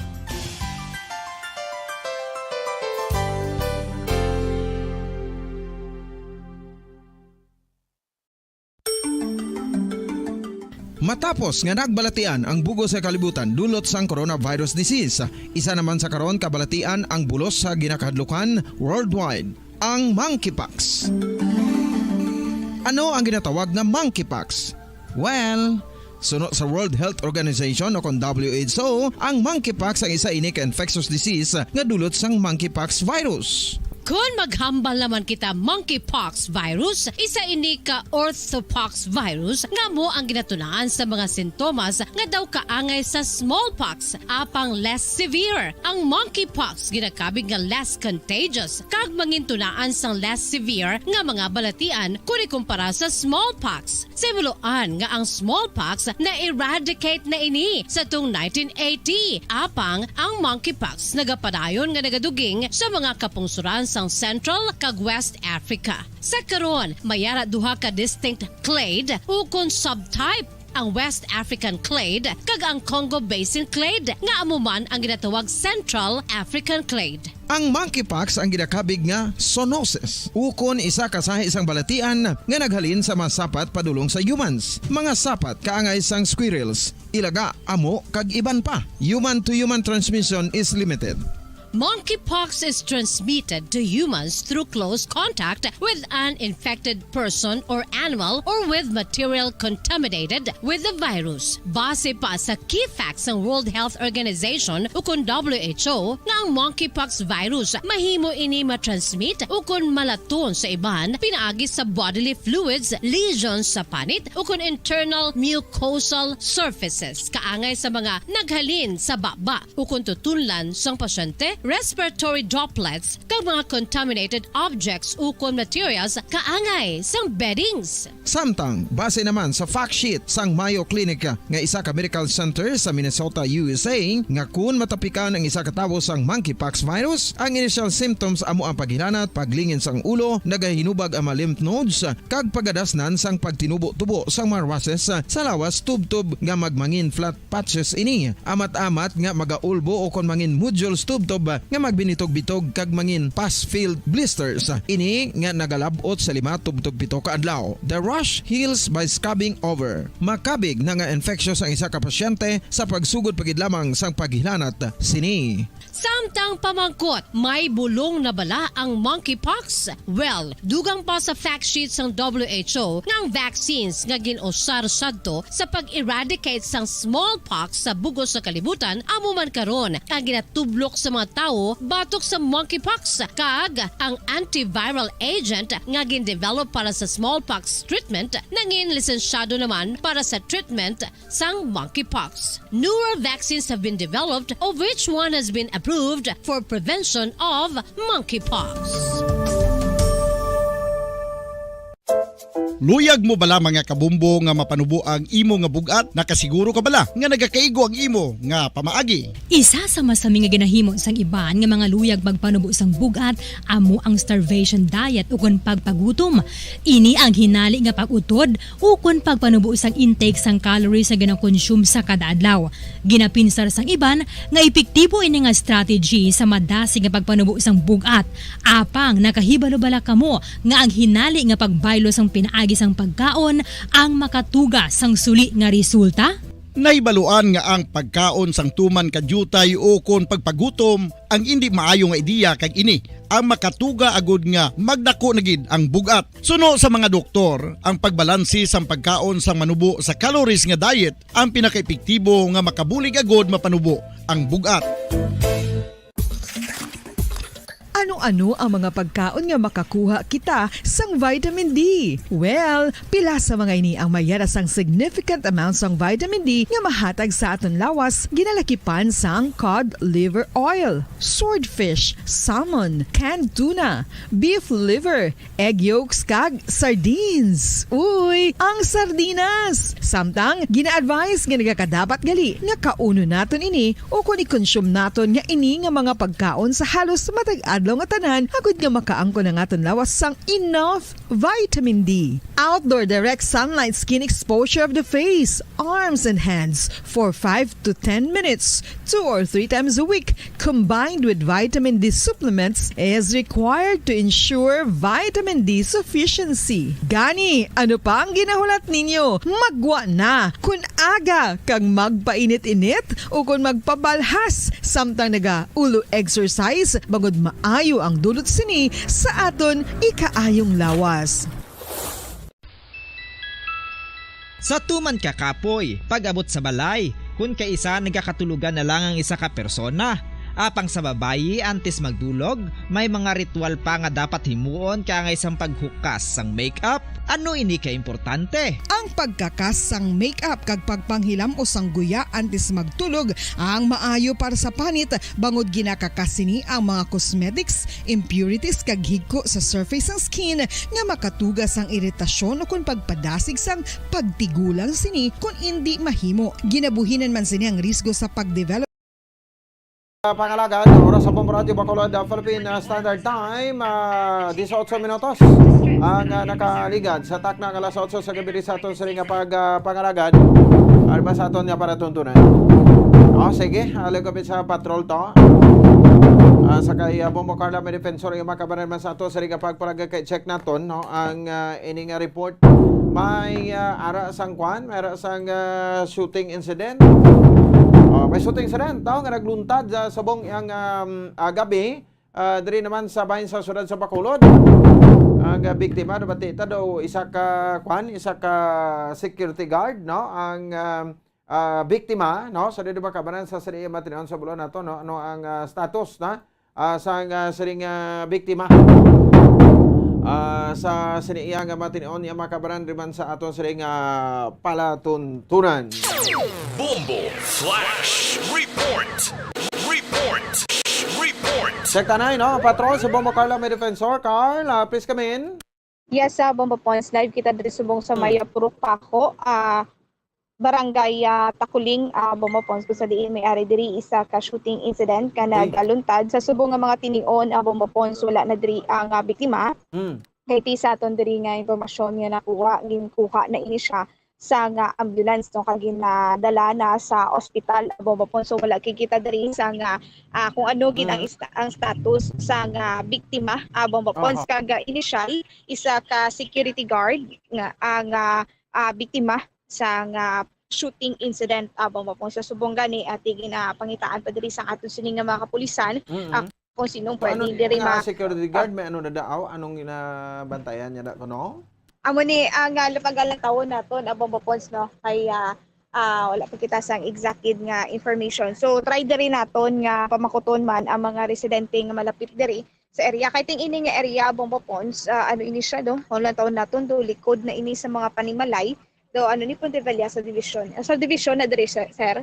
Matapos nga nagbalatian ang bug-os nga kalibutan dulot sang coronavirus disease, isa naman sa karon kabalatian ang bulos sa ginakahadlukan worldwide, ang monkeypox. Ano ang ginatawag nga monkeypox? Well, suno sa World Health Organization o kon W H O, ang monkeypox ang isa ini ka infectious disease nga dulot sang monkeypox virus. Kon maghambal naman kita monkeypox virus, isa ini ka orthopox virus nga amo ang ginatunaan sa mga sintomas nga daw kaangay sa smallpox, apang less severe. Ang monkeypox ginakabig nga less contagious kag mangintunaan sang less severe nga mga balatian kon ikumpara sa smallpox. Sa himuloan nga ang smallpox na-eradicate na ini sa tong nineteen eighty, apang ang monkeypox nagapadayon nga nagaduging sa mga kapungsoran sang Central kag West Africa. Sa karon, may ara duha ka distinct clade ukon subtype, ang West African clade kag ang Congo Basin clade, nga amo man ang ginatawag Central African clade. Ang monkeypox ang ginakabig nga zoonosis, ukon isa ka sahi sang balatian nga naghalin sa mga sapat padulong sa humans. Mga sapat kaangay sang squirrels, ilaga, amo, kag iban pa. Human-to-human transmission is limited. Monkeypox is transmitted to humans through close contact with an infected person or animal or with material contaminated with the virus. Base pa sa key facts sang World Health Organization ukon W H O nga ang monkeypox virus mahimo ini matransmit ukon malaton sa iban pinaagi sa bodily fluids, lesions sa panit, ukon internal mucosal surfaces kaangay sa mga naghalin sa baba ukon tutunlan sang pasyente, respiratory droplets, kag mga contaminated objects ukon materials kaangay sang beddings. Samtang, base naman sa fact sheet sang Mayo Clinic nga isa ka medical center sa Minnesota, U S A, nga kun matapikan ang isa ka tawo sang monkeypox virus, ang initial symptoms amo ang paghilanat, paglingin sang ulo, nagahinubag ang mga lymph nodes, kag pagadasnan sang pagtinubo-tubo sang mga rashes sa lawas tubtob nga magmangin flat patches ini, amat-amat nga magaulbo ukon mangin nodules tubtob nga magbinitog-bitog kag mangin pus-filled blisters. Ini nga nagalab-ot sa lima tubtob pito ka adlaw. The rash heals by scabbing over. Makabig na nga infectious ang isa ka pasyente sa pagsugod pa gid lamang sang paghilanat sini. Samtang pamangkot, may bulong na bala ang monkeypox? Well, dugang pa sa fact sheet sang W H O nga ang vaccines nga gin-usar sadto sa pag-eradicate sang smallpox sa bug-os nga kalibutan amo man karon ang ginatublok sa mga tawo batok sa monkeypox, kag ang antiviral agent nga gin-develop para sa smallpox treatment nangin lisensyado naman para sa treatment sang monkeypox. Newer vaccines have been developed, of which one has been approved for prevention of monkeypox. Luyag mo bala, mga kabombo, nga mapanubo ang imo nga bug-at? Nakasiguro ka bala nga nagakaigo ang imo nga pamaagi? Isa sa masami nga ginahimo sang iban nga mga luyag magpanubo sang bug-at amo ang starvation diet ukon pagpagutom. Ini ang hinali nga pag-utod ukon pagpanubo sang intake sang calories nga ginakonsume sa kada adlaw. Ginapinsar sang iban nga epektibo ini nga strategy sa madasig nga pagpanubo sang bug-at. Apang nakahibalo bala kamo nga ang hinali nga pagbaylo sang pinaagi sang pagkaon ang makatuga sang suli nga resulta? Nahibaluan nga ang pagkaon sang tuman ka diutay ukon pagpagutom ang indi maayo nga ideya, kag ini ang makatuga agud nga magdako na gid ang bug-at. Suno sa mga doktor, ang pagbalanse sang pagkaon sang manubo sa calories nga diet ang pinakaepektibo nga makabulig agud mapanubo ang bug-at. Ano-ano ang mga pagkaon nga makakuha kita sang vitamin D? Well, pila sa mga ini ang may yara sang significant amount sang vitamin D nga mahatag sa aton lawas, ginalakipan sang cod liver oil, swordfish, salmon, canned tuna, beef liver, egg yolks, kag sardines. Uy, ang sardinas! Samtang gina-advise nga nagakadapat gali nga kaunon naton ini ukon i-consume naton nga ini nga mga pagkaon sa halos matag adlaw nga tanan, agud nga makaangkon ang aton lawas sang enough vitamin D. Outdoor direct sunlight skin exposure of the face, arms, and hands for five to ten minutes, two or three times a week, combined with vitamin D supplements, is required to ensure vitamin D sufficiency. Gani, ano pa ang ginahulat ninyo? Magwa na! Kun aga kag magpainit-init ukon magpabalhas samtang naga-ulo exercise, bangod maayo ang dulot sini sa aton ikaayong lawas. Sa tuman ka kapoy, pag-abot sa balay, kun kaisa nagakatulogan na lang ang isa ka persona. Apang sa babayi, antes magdulog, may mga ritual pa nga dapat himuon kaangay sang paghukas sang makeup. Ano ini ka importante? Ang pagkakas sang makeup kag pagpanghilam-os sang guya antes magtulog ang maayo para sa panit, bangod ginakakas sini ang mga cosmetics, impurities, kag higko sa surface sang skin nga makatuga sang iritasyon ukon pagpadasig sang pagtigulang sini kon indi mahimo. Ginabuhinan man sini ang risgo sa pagdevelop. Pangalagad, oras sa Bombo Radyo Bacolod, ah, Philippine, ah, Standard Time, ah, disiotso minutos ang, ah, nakaligad sa takna nga alas otso sa gabi sa aton sining nga pag, ah, pangalagad. Ano ba sa aton nga palatuntunan? Oh, sige, ah, lugupit sa patrol to. Ah, sa kay, ah, Bombo Carla, may defensor yung makabanan man sa aton sining nga pagpalaga kay check naton, no, ang, ah, ini nga report. May, ah, ara sang kwan, may ara sang, ah, shooting incident. Oh, may shooting incident, tao nga nagluntad sa subong ang, um, ah, gabi, ah, diri naman sa bahin sa siyudad sa Bacolod. Ang, ah, biktima, nabati ta daw, isa ka, kwan, isa ka security guard, no? Ang, um, ah, biktima, no? Sa di ba kabanan sa sini matinon sa bulan nato, no? Ano ang, ah, status na, ah, sang, ah, sining, ah, biktima? Ah, sa sini iya nga matinon, iya makabanan riman sa aton sining, ah, palatuntunan. Bombo Flash Report. Report. Report. Check tanay, no? Patrol, si Bombo Carla, may defensor. Carl, ah, please come in. Yes, sa Bombo Pons, live kita diri subong sa, hmm, may Purok Paho, ah, Barangay, ah, Takuling, ah, Bombo Pons, kung sa diin may ari diri isa ka shooting incident nga, uy, nagaluntad. Sa subong nga mga tinion, ah, Bombo Pons, wala na diri ang, ah, biktima. Hmm. Kay ti sa aton diri nga impormasyon nga nakuha, ginkuha na ini siya sa nga ambulance, no, kag ginadala na sa ospital, Bombo Pons. So, wala kay kita diri sa nga, ah, kung ano gid ang, mm, ista-, ang status sa nga biktima, ah, Bombo Pons. Aha. Kag, ah, initial, isa ka security guard nga ang, ah, ah, biktima sa nga shooting incident, ah, Bombo Pons. Sa subong gani, ah, ti ginapangitaan pa diri sa aton sini nga mga kapulisan, mm, ah, kung sinong pwede diri ma-, security guard, ah, may ano na daaw? Anong ginabantayan niya na kuno? Amo ni ang, ah, lapag-alang tawon naton, ah, Bombo Pons, no? Kay, ah, ah, wala pa kita sang exact gid nga information. So, try diri naton nga pamakuton man ang mga residente nga malapit diri sa area. Kay ting ini nga area, Bombo Pons, ah, ano ini siya, do? Kung lang tawon naton, do, likod na ini sa mga panimalay. Do, ano ni Ponte Vella subdivision? Ah, subdivision na diri, sir?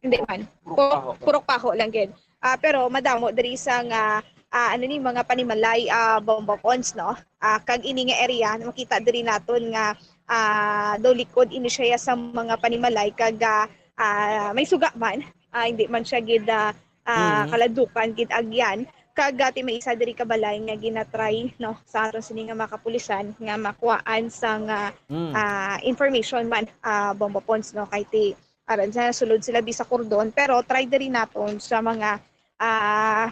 Hindi man. Purok Pu-, Paho. Purok Paho lang gid. Ah, pero madamo diri sa nga, ah, ano ni, mga panimalay, ah, Bomba Pons, no? Ah, kag ini nga area, makita diri naton nga, ah, daw likod ini siya sa mga panimalay kag, ah, ah, may suga man, ah, hindi man siya gid, ah, ah, Mm. kaladukan gid agyan. Kag, ah, ti may isa diri ka balay nga ginatry, no, sa aton sini nga mga kapulisan nga makuhaan sang, ah, Mm. ah, information man, ah, Bomba Pons, no, kay ti aran sa sulod sila di sa kordon, pero try diri naton sa mga, ah,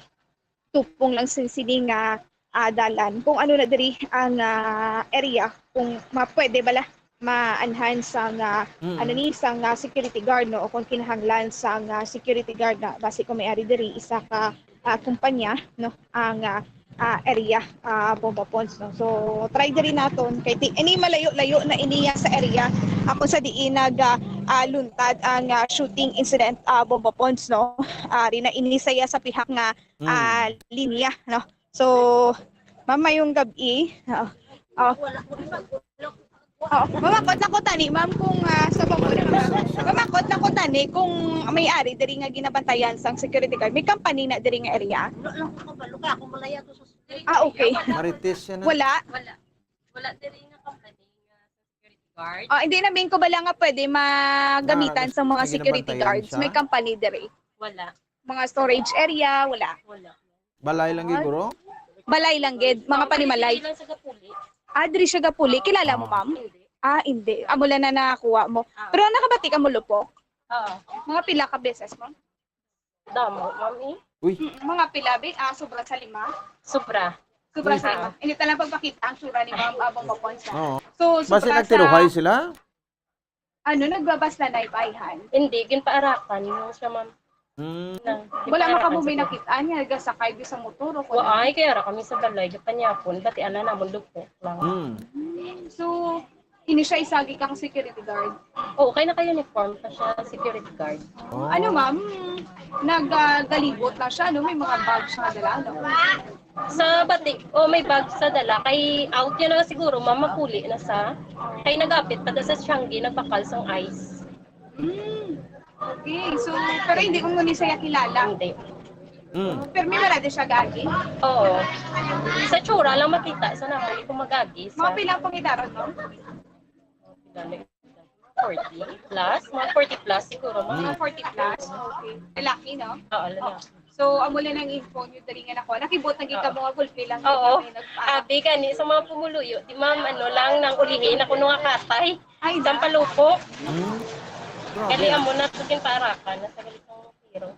tupong lang sin sini nga, ah, dalan kung ano na diri ang, ah, area, kung ma-, pwede bala maanhan sang, ah, ano Mm. ni, sang, ah, security guard, no, o kung kinahanglan sang, ah, security guard na basi kung may ari diri isa ka, ah, kumpanya, no, ang, ah, ah, area, ah, Bomba Pons, no. So, try diri naton kay ti-, ini malayo-layo na iniya sa area, ah, kung sa diin nag, ah, ah, luntad ang, ah, shooting incident, ah, Bomba Pons, no. Ari na ini saya sa pihak nga, Mm. ah, linya, no. So, ma'am, mayong gab-i. Oo. Oh. Oh, mamakot lang ko tani, ma'am, kung, ah, sa pamuli, ma'am. Mamakot lang ko tani kung may ari diri nga ginabantayan sang security guard. May company na diri nga area? Wala lang ko kabalo, kaya ako malaya to sa security. Ah, okay. Marites siya na. Wala? Wala. Wala diri nga company nga security guard. Ah, hindi na, main ko bala nga pwede magamitan Ah, sa mga hindi security ginabantayan guards. Siya? May company diri. Wala. Mga storage area, wala. Wala. Balay lang gid, Ah. guro? Balay lang gid, mga panimalay. Hindi lang sa Gapuli. Ah, diri siya Gapuli. Kilala mo, Ah. ma'am? Hindi. Ah, hindi. Amo lang na nakakuha mo. Ah. Pero nakabati ka mo, Lupok? Oo. Mga pila ka beses, ma'am? Damo, ma'am, eh. Uy. Mm, mga pila, bi? Ah, sobra sa lima? Sobra. Sobra Uy. sa lima. Ah. Hindi talaga pagpakita ang tsura ni Ma'am Abong Mapon sa. Oo. So, Basi sobra nagtiruhay sa sila? Ano, nagbabas na naibayhan? Hindi, ginpaarakan mo siya, ma'am. Hmm. Nang, Wala man kamo may ginpaarakan sa nakit-an nga nagasakay di sa motor o Wa kung ay, kaya ra kami sa balay, gapanyapon, bati ana namon lupok lang. Hmm. Hmm, so, ini siya isagi kang security guard? Oo, kay naka-uniform pa siya, security guard. Oh. Ano, ma'am? Nag, ah, galibot na siya, no? May mga bags nga dala, no? Sa batik, oh, may bag sa dala. Kay out yun na siguro, ma'am, mapuli na sa. Kay nagapit pa sa Changi, nagbakal sang ice. Mm. Okay, so, pero hindi ko muna siya kilala. Hindi. Mm. Pero may marada siya gagi? Oo. Sa tsura lang makita, sa naman, hindi ko magagi. Mga Sa pilang pangidaron mo? Forty plus? Mga forty plus siguro, mga. Ah, forty plus? Okay. Lalaki, no? Oo, lalaki. So, amo lang ang info nyo dali nga nako. Nakibot na gid Oo. ka mga gulpi lang Oo. kami nag-, ah. Abi gani sa mga pumuluyo, di ma'am, ano lang, nang ulihin ako nung akatay. Ay, Isang na. palupok. Hmm. Gali Grabe. amo na sa ginpaarakan, nasa galit ng tiro.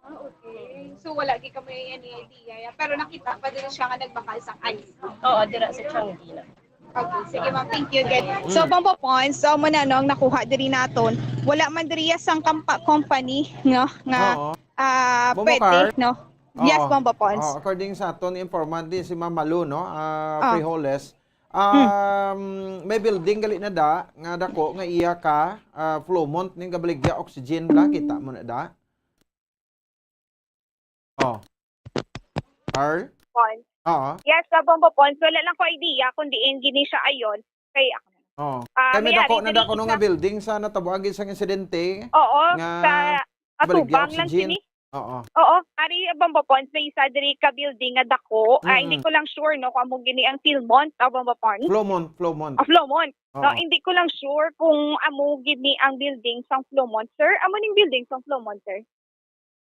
Ah, okay. So, wala gid kami any idea, ya. Pero nakita pa din siya nga nagbakal sa ice. Oo, dira sa Changi na. Okay, sige, ma'am. Thank you again. So, Mm. Bombo Pons, so, mo na, no, ang nakuha diri naton. Wala man diri sang kampa-, company, no, nga, Oo. ah, Bombo pwede, Car? no? Yes, Oo. Bombo Pons. Oo, according sa aton informant din si Ma'am Malu, no, ah, Ah. Frijoles, Hmm. um, may building gali na da, nga dako, nga iya ka, ah, Flowmont, ning gabaligya oxygen bla, kita mo na da? Oh. Carl? Pons. Oo. Yes, sa Bombo Pons, wala lang ko idea kung diin gini siya ayon. Kay, Oh. ah, Kay may may dako ari na diri dako no isa. nga building sa natabuagi sang insidente Oo, nga sa baligya Atubang lang oxygen. sini. Oo. Oo, ari Bombo Pons, may isa diri ka building nga dako. Ah, hindi Mm. ko lang sure, no, kung amo gini ang Philmont o Bombo Pons. Flowmont, Flowmont. Ah, Flowmont. No, Oo. hindi ko lang sure kung amo gini ang building sang Flowmont, sir. Amo ning building sang Flowmont, sir?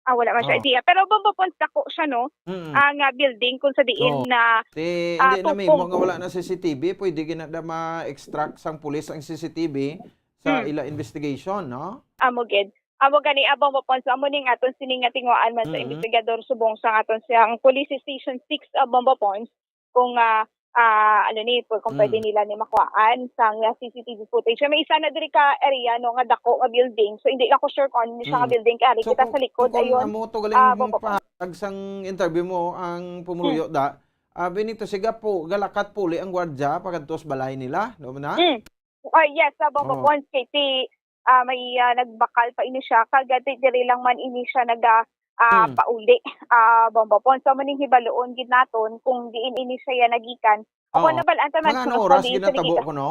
Ah, wala man siya Oo. idea. Pero Bombo Pons, dako siya, no? Mm. Ang, ah, building kung sa diin So, na, ti, ah, hindi na may tupong. mga wala na C C T V, pwede gina da ma-extract sang pulis ang C C T V sa Hmm. ila investigation, no? Amo gid. Amo gani, ah, Bombo Pons, amo ning aton sini nga tinguhaan man sa Mm. investigador subong sa aton siyang Police Station six, ah, Bombo Pons, kung, ah, ah, ano ni, kung, kung pwede Mm. nila ni makuhaan sang, ah, C C T V footage. May isa na diri ka area, no, nga dako nga building. So, hindi lang ko sure kung ano ni siya nga Mm. building, kay ari So, kita kung, sa likod, kung ayon, amo to galing ah, Bombo Pons. pahayag sang interview mo, ang pumuluyo Mm. da, ah, Benito, siga po, galakat puli ang gwardya pagadto sa balay nila, no, na? Mm. Ah, yes, sa Bombo Oo. Pons, kay ti, ah, may, ah, nagbakal pa ini siya, kag, ah, ti diri lang man ini siya naga, ah, Hmm. pauli, ah, Bombo Pons. So, maning hibaluon gid naton kung diin ini siya ya nagikan. O kung Oo. nabal-an ta man Mga ano kung oras saan ini siya ginatabo nagikan. ko, no?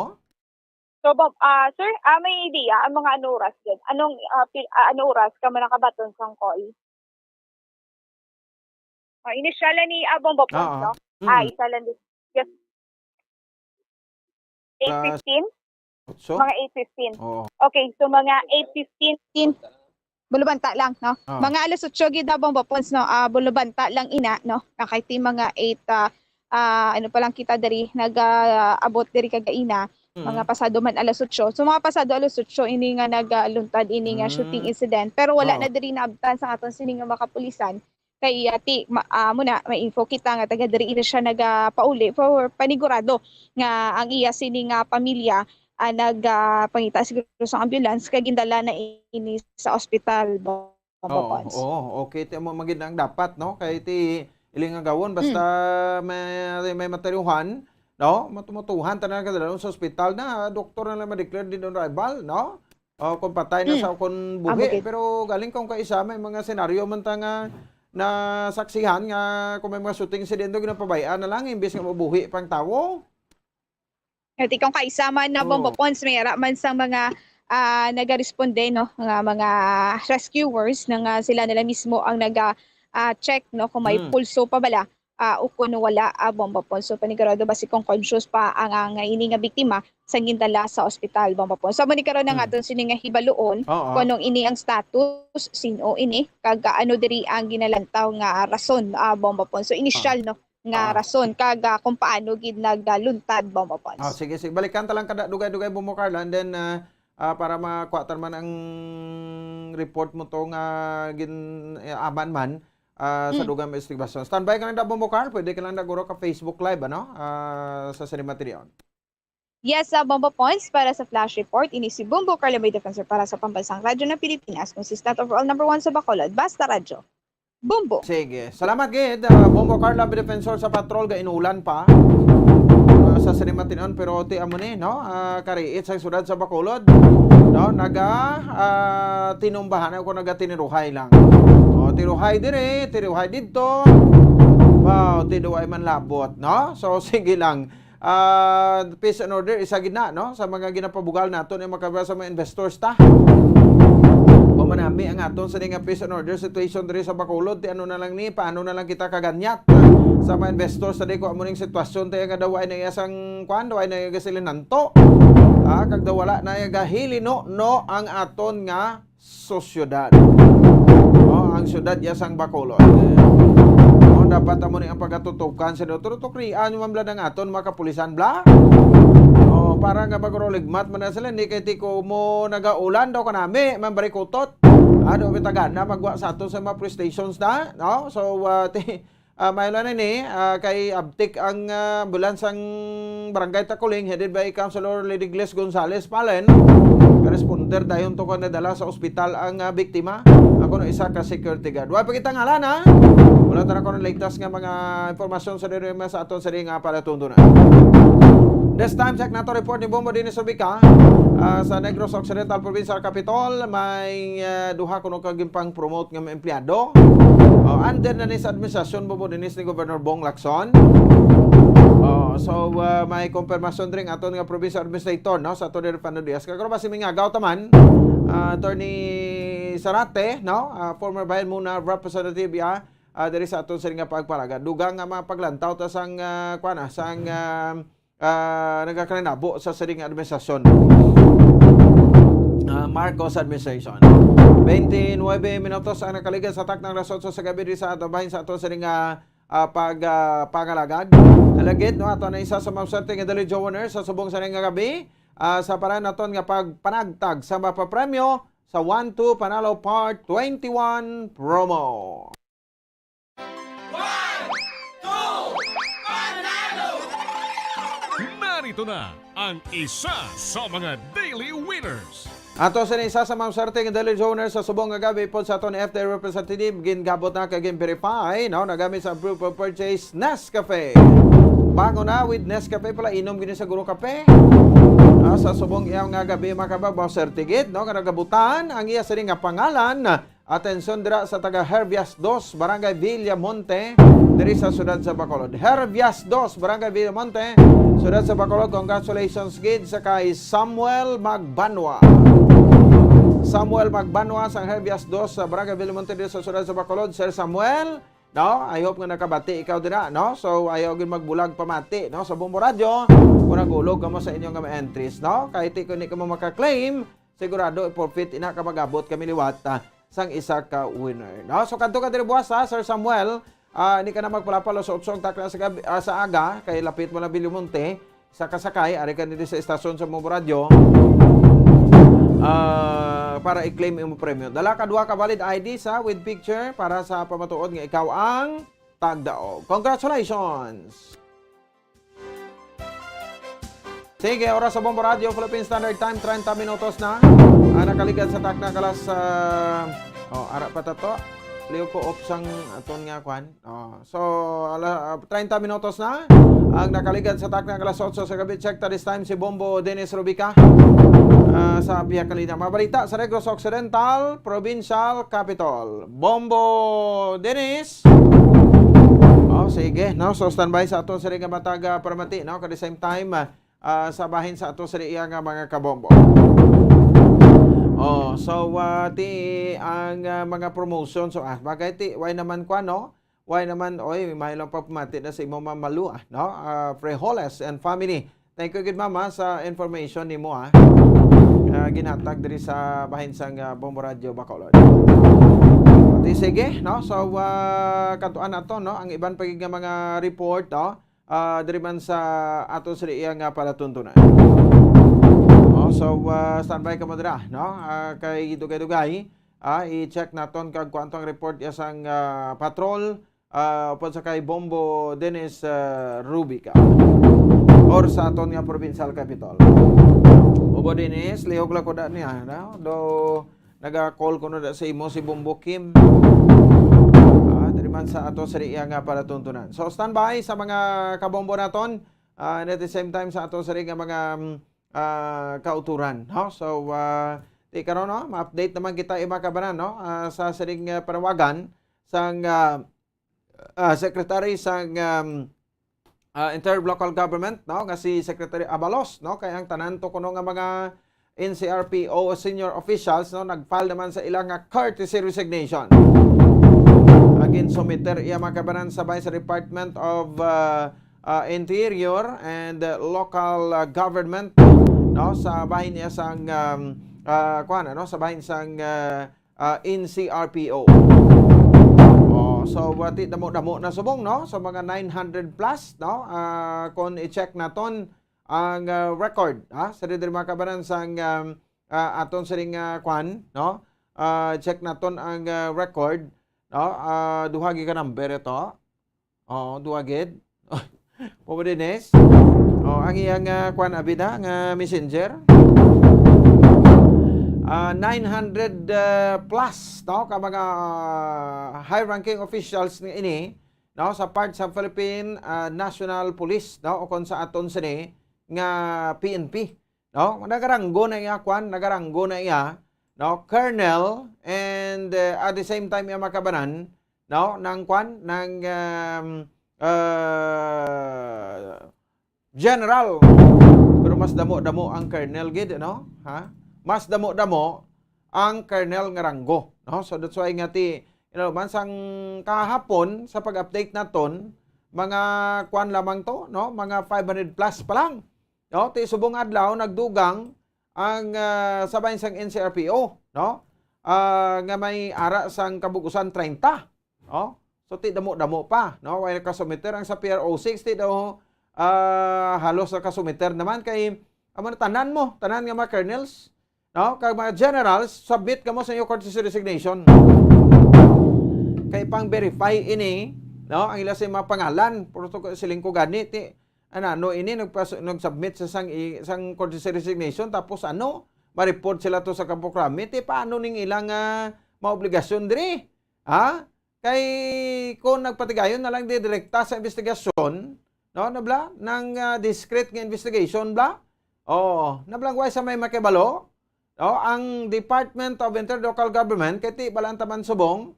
So, Bom-, ah, sir, ah, may idea ang mga ano oras gid? Anong, ah, pi-, ah, ano oras ka man nakabaton sang call? Initial na ni, ah, Bombo Pons, Oo. no? Mm. Ah, isa lang din. Yes. Eight fifteen? Otso? Mga eight fifteen. Oo. Okay, so mga eight fifteen, bulubanta lang, no? Oo. Mga alas otso gid, ah, Bombo Pons, no? Ah, bulubanta lang ina, no? Ah, kay ti mga eight, ah, ah, ano pa lang kita diri, nag-aabot diri kagaina, mga Mm. pasado man alas otso. So, mga pasado alas otso, ini nga nagaluntad, ini nga shooting Mm. incident. Pero wala Oo. na diri naabtan sa aton sini nga mga kapulisan. Kay, ah, ti-, ma-, ah, amo na, may info kita nga taga diri na siya nagapauli for panigurado nga ang iya sini nga pamilya, ah, nag, ah, pangita siguro sa ambulance kay gindala na ini sa ospital, Bombo Oo, Pons. oo, okay. Ti amo man gid ang dapat, no? Kay ti iling agawon, basta Mm. may, may mataruhan, no? Matumotuhan, tanan ka dalon sa ospital na, doktor na lang ma-declare dead on arrival, no? O kung patay na Mm. sa, kung Amo buhi. gid. Pero galing kung kaisa, may mga senaryo man ta nga nasaksihan nga kung may mga shooting incident, ginapabayaan na lang, imbis nga mabuhi pang tawo. At ikaw kaisa man na Oo. Bombo Pons, may ara man sang mga, ah, nagaresponde, no, nga mga rescuers na nga sila nila mismo ang naga, ah, check, no, kung may Mm. pulso pa bala, ah, o kung wala, ah, Bombo Pons. So, panigurado ba si kung conscious pa ang, ang ini nga biktima sa gindala sa ospital, Bombo Pons. So, mani karon ang Mm. aton sini nga hibaluon Oo. kung anong ini ang status, sin-o ini, kag ano diri ang ginalantaw nga rason, ah, Bombo Pons. So, inisyal, Ah. no, nga Ah. rason kag, ah, kung paano gid nagaluntad, Bombo Pons. Ah, sige, sige. Balikan ta lang kada dugay-dugay, Bombo Carla, and then, ah, ah, para makuha ta man ang report mo to nga gin-, eh, aman man, ah, sa Mm. dugang mga investigasyon. Standby ka lang da, Bombo Carla. Pwede ka lang da, guro, ka Facebook Live, ano? Ah, sa Cinema Tinion. Yes, sa Bombo Pons, para sa flash report, ini si Bombo Carla May Defensor para sa Pambansang Radyo ng Pilipinas, consistent overall number one sa Bacolod. Basta Radyo. Bombo. Sige. Salamat gid, ah, Bombo Carla May Defensor sa patrol, ga inulan pa. Ah, sa Sinimatin-on, pero ti amo ni, no? Ah, kariit sa siyudad sa Bacolod, no? Naga, ah, tinumbahan ako, nagatiniruhay lang. O, tiruhay diri, tiruhay didto. Wow, tiduay man labot, no? So, sige lang. Ah, peace and order, isa gid na, no? Sa mga ginapabugal naton, ang makabasa sa mga investors ta. Kung manami ang aton sa nga peace and order situation diri sa Bacolod, ti ano na lang ni, paano na lang kita kaganyat sa mga investors sa di ko amo ning sitwasyon tayo nga daw ay na iya sang kwan, daw ay na iya gasilinanto. Ah, kag daw wala na iya gahili, no, no, ang aton nga sa syudad. Oh, ang syudad ya sang Bacolod. Oh, dapat amo ni ang pagatutukan sa doktor. Tukrian man bala ang aton mga kapulisan bala. Oh, para nga magruligmat man na sila, hindi kay tiko mo nagaulan daw kanami, man barikutot. Ano, may tagana magwa sa ato sa mga police stations na, no? So, uh, ti-, Ah, may na ni, ah, kay abtik ang, ah, ambulansang Barangay Takuling, headed by Councilor Lady Gles Gonzales Palen. Responder dayon to ko nadala sa ospital ang, ah, biktima. Ako no isa ka security guard. Wa pa kita ngalan, ha? Wala ta na ko ng latest nga mga impormasyon sa diri sa aton sa diri nga palatuntunan. This time, check nato report ni Bombo Dennis Ubica, ah, sa Negros Occidental Provincial Capitol. May, ah, duha kuno ka ginpang-promote nga mga empleyado. Oh, under na ni sa administrasyon, Bombo Dennis, ni Governor Bong Lacson. Oh, so, ah, may konfirmasyon diri ang aton nga provincial administrator, no, sa Attorney Rufino Diaz. Kag basi mingagaw ta man, ah, Attorney Zarate, no, ah, former Bayan Muna representative, ya, ah, diri sa aton sa nga pagpalagad. Dugang nga mga paglantaw ta sang, ah, kuwan, ah, sang, ah, ah, nagakalinabo sa sining administrasyon, ah, Marcos administration. Twenty-nine minutos ang nakaligad sa taknang alas otso sa gabi diri sa ato bahin sa ato sining, ah, ah, pag, ah, pangalagad. Alagid, no, ato na isa sa mga swerte nga Daily Journal sa subong sa nga gabi, ah, sa paran naton nga pagpanagtag sa mapapremyo sa One Two Panalo Part twenty-one promo. One, two, panalo! Narito na ang isa sa mga daily winners. Ato sa isa sa mga swerte nga daily donor sa subong nga gabi pod sa aton F D A representative, gingabot na kag gin-verify, no, nagamit sa proof of purchase Nescafe. Bangon na with Nescafe pala, inom gini sa guro kape. Ah, sa subong iya nga gabi, mga kababaw, swerte gid, no, nga nagabutan ang iya sini nga pangalan. Atensyon dira sa taga Herbias Dos, Barangay Villamonte, diri sa siyudad sa Bacolod. Herbias Dos, Barangay Villamonte, siyudad sa Bacolod, congratulations gid sa kay Samuel Magbanwa. Samuel Magbanwa sa Herbias Dos sa Barangay Villamonte, diri sa siyudad sa Bacolod. Sir Samuel, No? I hope nga nakabati ikaw dira, no? So, ayaw gyud magbulag pamati, no? Sa Bombo Radio, kung nagulog kamo sa inyo nga mga entries, no? Kay ti kung di kamo maka-claim, sigurado i-forfeit ina ka mag-abot kami liwat, ah, sang isa ka winner, no? So, kadto ka diri buwas, ha, Sir Samuel. Ah, hindi ka na magpalapal alas otso ang takna sa gabi, ah, sa aga, kay lapit mo na Villamonte. Sa kasakay, ari ka diri sa estasyon sa Bombo Radio, ah, para i-claim imo premyo. Dala ka duha ka valid I D sa with picture para sa pamatuod nga ikaw ang tagdaog. Congratulations! Sige, oras sa Bombo Radio, Philippine Standard Time, treinta minutos na. Ah, nakaligad sa takna kalas, ah, oh, ara pa ta to. Liw ko off sang aton nga kwan. Oh, so, ala, ah, treinta minutos na ang nakaligad sa takna kalas otso sa gabi. Check ta this time si Bombo Dennis Rubica, ah, sa Via Kalina. Mabalita sa Negros Occidental, Provincial Capitol. Bombo Dennis. Oh, sige, no? So, standby sa aton sini nga matag, ah, paramati, no? At the same time, ah, ah, sa bahin sa aton sini iya nga mga kabombo. Oh, so, ah, ti ang, ah, mga promotion. So, ah, bagay ti, why naman kwa, no? Why naman, oy, may lang pagpamati na sa imo mamalua, no? Ah, Frijoles and family. Thank you gid, mama, sa information nimo, ah. Ah, ginhatag diri sa bahin sang, ah, Bombo Radio Bacolod. Ti sige, no? So, ah, katuan nato, no? Ang iban pa gid nga mga report, no? Ah, diri man sa ato sa iya nga palatuntunan. Oh, so, ah, standby ka mo dira, no? Ah, kay dugay-dugay, ah, i-check naton kag kuanto ang report ya sang, ah, patrol, ah, upod sa kay Bombo Dennis, ah, Rubica. Or sa aton nga provincial capital. Bombo Dennis, lihog lang ko da niya, no? Do, naga-call ko na da sa imo si Bombo Kim. Ah, diri man sa ato sa iya nga palatuntunan. So, standby sa mga kabombo naton, ah, and at the same time sa ato sa nga mga, mm, ah, kauturan, no? So, ah, ti karon, no? Ma-update naman kita, mga kabanan, no? Ah, sa sining, ah, panawagan sang, ah, ah, Secretary sang, um, ah, Interior Local Government, no, nga si Secretary Abalos, no, kay ang tanan to kuno nga mga N C R P O senior officials, no, nag-file naman sa ila nga courtesy resignation. Again, sumiter iya mga kabanan sa Vice Department of, ah, ah, Interior and, ah, Local, ah, Government, no, sa bahin niya sang, um, ah, kuwan, ano, sa bahin sang, ah, ah, N C R P O. Oh, so, wati damo-damo na subong, no? So, mga nine hundred plus, no? Ah, kung i-check naton ang, ah, record, ha? Sa diri, mga kabanan, sang, um, ah, aton sining, ah, kwan, no? Ah, check naton ang, ah, record, no? Ah, duha gid ka number ito. Oo, duha gid. Papa Dennis. Oh, ang iyang, ah, kwan, abida nga messenger. Ah, nine hundred, ah, plus, no, ka mga, ah, high-ranking officials ni ini, no, sa part sa Philippine, ah, National Police, no, o kung sa aton sini nga P N P. No? Nagaranggo na iya, kwan, nagaranggo na iya, no? Colonel, and, uh, at the same time, iya makabanan, no? Nang, kwan, nang, um, uh, general. Pero mas damo-damo ang colonel gid, no? Ha? Mas damo-damo ang colonel nga ranggo, no? So, that's why nga ti, you know, man sang kahapon sa pag-update naton, mga kwan lamang to, no? Mga five hundred plus pa lang. No, ti subong adlaw nagdugang ang, ah, sa bahin sang N C R P O, no? Ah, nga may ara sang kabug-usan treinta, no? So, ti damo-damo pa, no? Way nakasumiter ang sa P R O six, ti daw, ah, halos nakasumiter naman kay amo na tanan mo, tanan nga mga colonels, no? Kag mga generals, submit kamo sa inyo courtesy resignation. Kay pang-verify ini, no? Ang ila sa mga pangalan, pero to siling ko gani, ti, ano, ano ini, nagpas-, nag-submit sa sang, i-, sang courtesy resignation, tapos ano, ma-report sila to sa Kampo Krami, ti paano ning ilang, ah, maobligasyon diri? Ha? Kay kung nagpatigayon na lang di direkta sa investigasyon, no, na bla, nang, ah, discreet nga investigation bla? Oo, na bla, way sa may makibalo? No, ang Department of Inter-Local Government, kay ti balaan taman subong,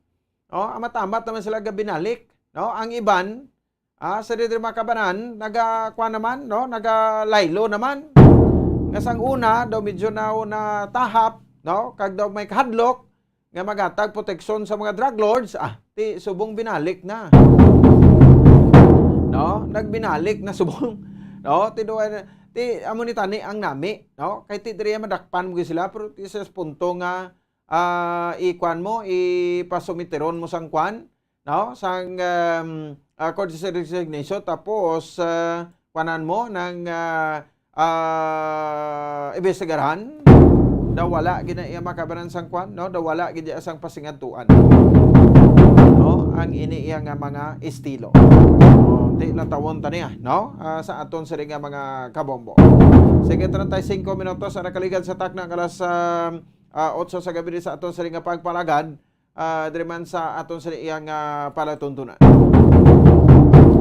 no, amat-amat naman sila gabinalik, no? Ang iban, ah, sa diri mga kabanan, naga, kuwan naman, no? Nagalaylo naman. Nga sang una, daw medyo na, natahap, no? Kag daw may kahadlok nga maghatag proteksyon sa mga drug lords, ah, ti subong binalik na. No? Nagbinalik na subong. No? Ti duwa na, ti amo ni tani ang nami, no? Kay ti diri madakpan mo gid sila, pero ti sa punto nga, ah, ikuan mo, ipasumiteron mo sang kuan, no? Sang, um, ah, courtesy resignation, tapos, ah, kuanan mo ng, ah, ah, imbestigaran. Daw wala gid na iya makabanan sang kuan, no? Daw wala gid iya sang pasingadtuan. No? Ang ini iya nga mga estilo. Oh, di latawon ta niya, no? Ah, sa aton sini nga mga kabombo. Sige, treinta y cinco minutos ang nakaligad sa takna nga alas, ah, ah, otso sa gabi sa aton sini nga pagpalagad, ah, diri man sa aton sini iya nga palatuntunan.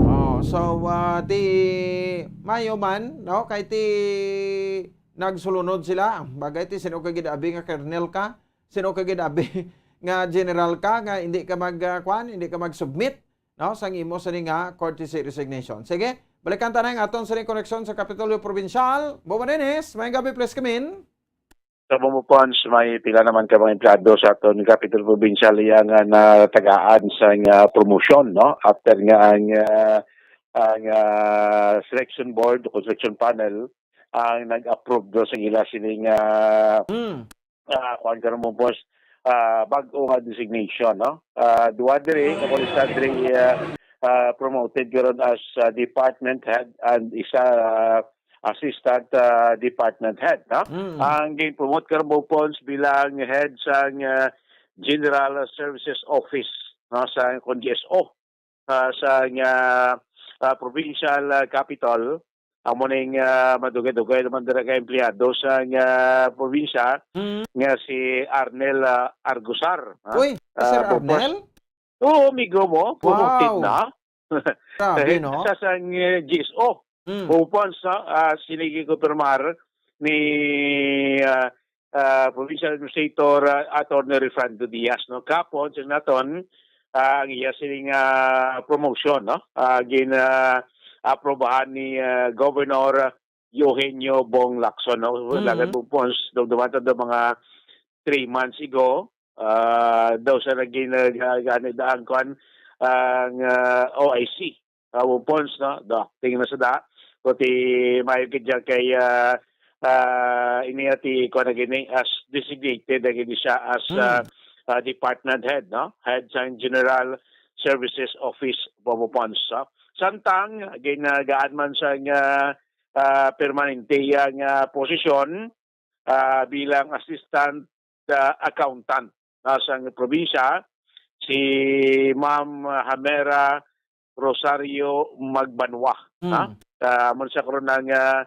Oh, so, ah, di mayo man, no? Kay ti nagsulunod sila. Bagay ti sino ka gid abi nga kernel ka? Sino ka gid abi nga general ka nga hindi ka mag, ah, kwan, hindi ka mag-submit, no, sang imo sini nga courtesy resignation. Sige, balikan ta na ang aton sini koneksyon sa Kapitolyo Provincial. Bobo Dennis, may gabi, please come in. Sa Bombo Pons, may pila naman ka mga empleyado sa aton Kapitolyo Provincial iya nga natagaan sang, ah, promosyon, no? After nga ang, ah, ang, ah, selection board o selection panel ang nag-approve do sa ila sining, ah, Mm. ah, kuwan ka naman, boss, ah, bag-o nga designation, no? Ah, duha diri, ako ni Sandri, ah, ah, promoted karon as, ah, department head and isa, ah, assistant, ah, department head, no? Mm. Ang gin-promote karon, Bobo Pons, bilang head sang, ah, General Services Office, no, sa kon G S O, ah, sa nga, ah, provincial, ah, capital. Amo ning, ah, madugay-dugay naman dira ka empleyado sa nga probinsya Mm. nga si Arnel, ah, Argusar, ha? Uy, Ah, Sir Bobo Pons. Arnel? Oo, amigo mo, promoted Wow. na. Grabe, no? Sa sang, eh, G S O. Mm. Bobo Pons, no? Ah, sini gikumpirmar ni, ah, ah, Provincial Administrator, ah, Attorney Refrando Diaz, no? Kapon, sa naton, ah, ang iya sining, ah, promotion, no? Ah, gin, ah, aprobahan ni, ah, Governor Eugenio Bong Lacson, no? Mm. Dagan Bobo Pons, dumduman ta do mga three months ago, ah, daw sa naging, ah, ga-, gani da ang kwan, ang, ah, O I C. Ah, Bobo Pons, no? Da, tingin na sa da. Kuti mayo gid dyan kay, ah, ah, ini ati, kwan na gini, as designated na gini siya as, Mm. ah, ah, department head, no? Head sa General Services Office, Bobo Pons, no? Samtang, ginagaan man sa nga, ah, permanente yang, ah, posisyon, ah, bilang assistant, ah, accountant, ah, sa probinsya, si Ma'am Hamera Rosario Magbanwa, Mm. ha? Ah, amo siya karon ang, ah,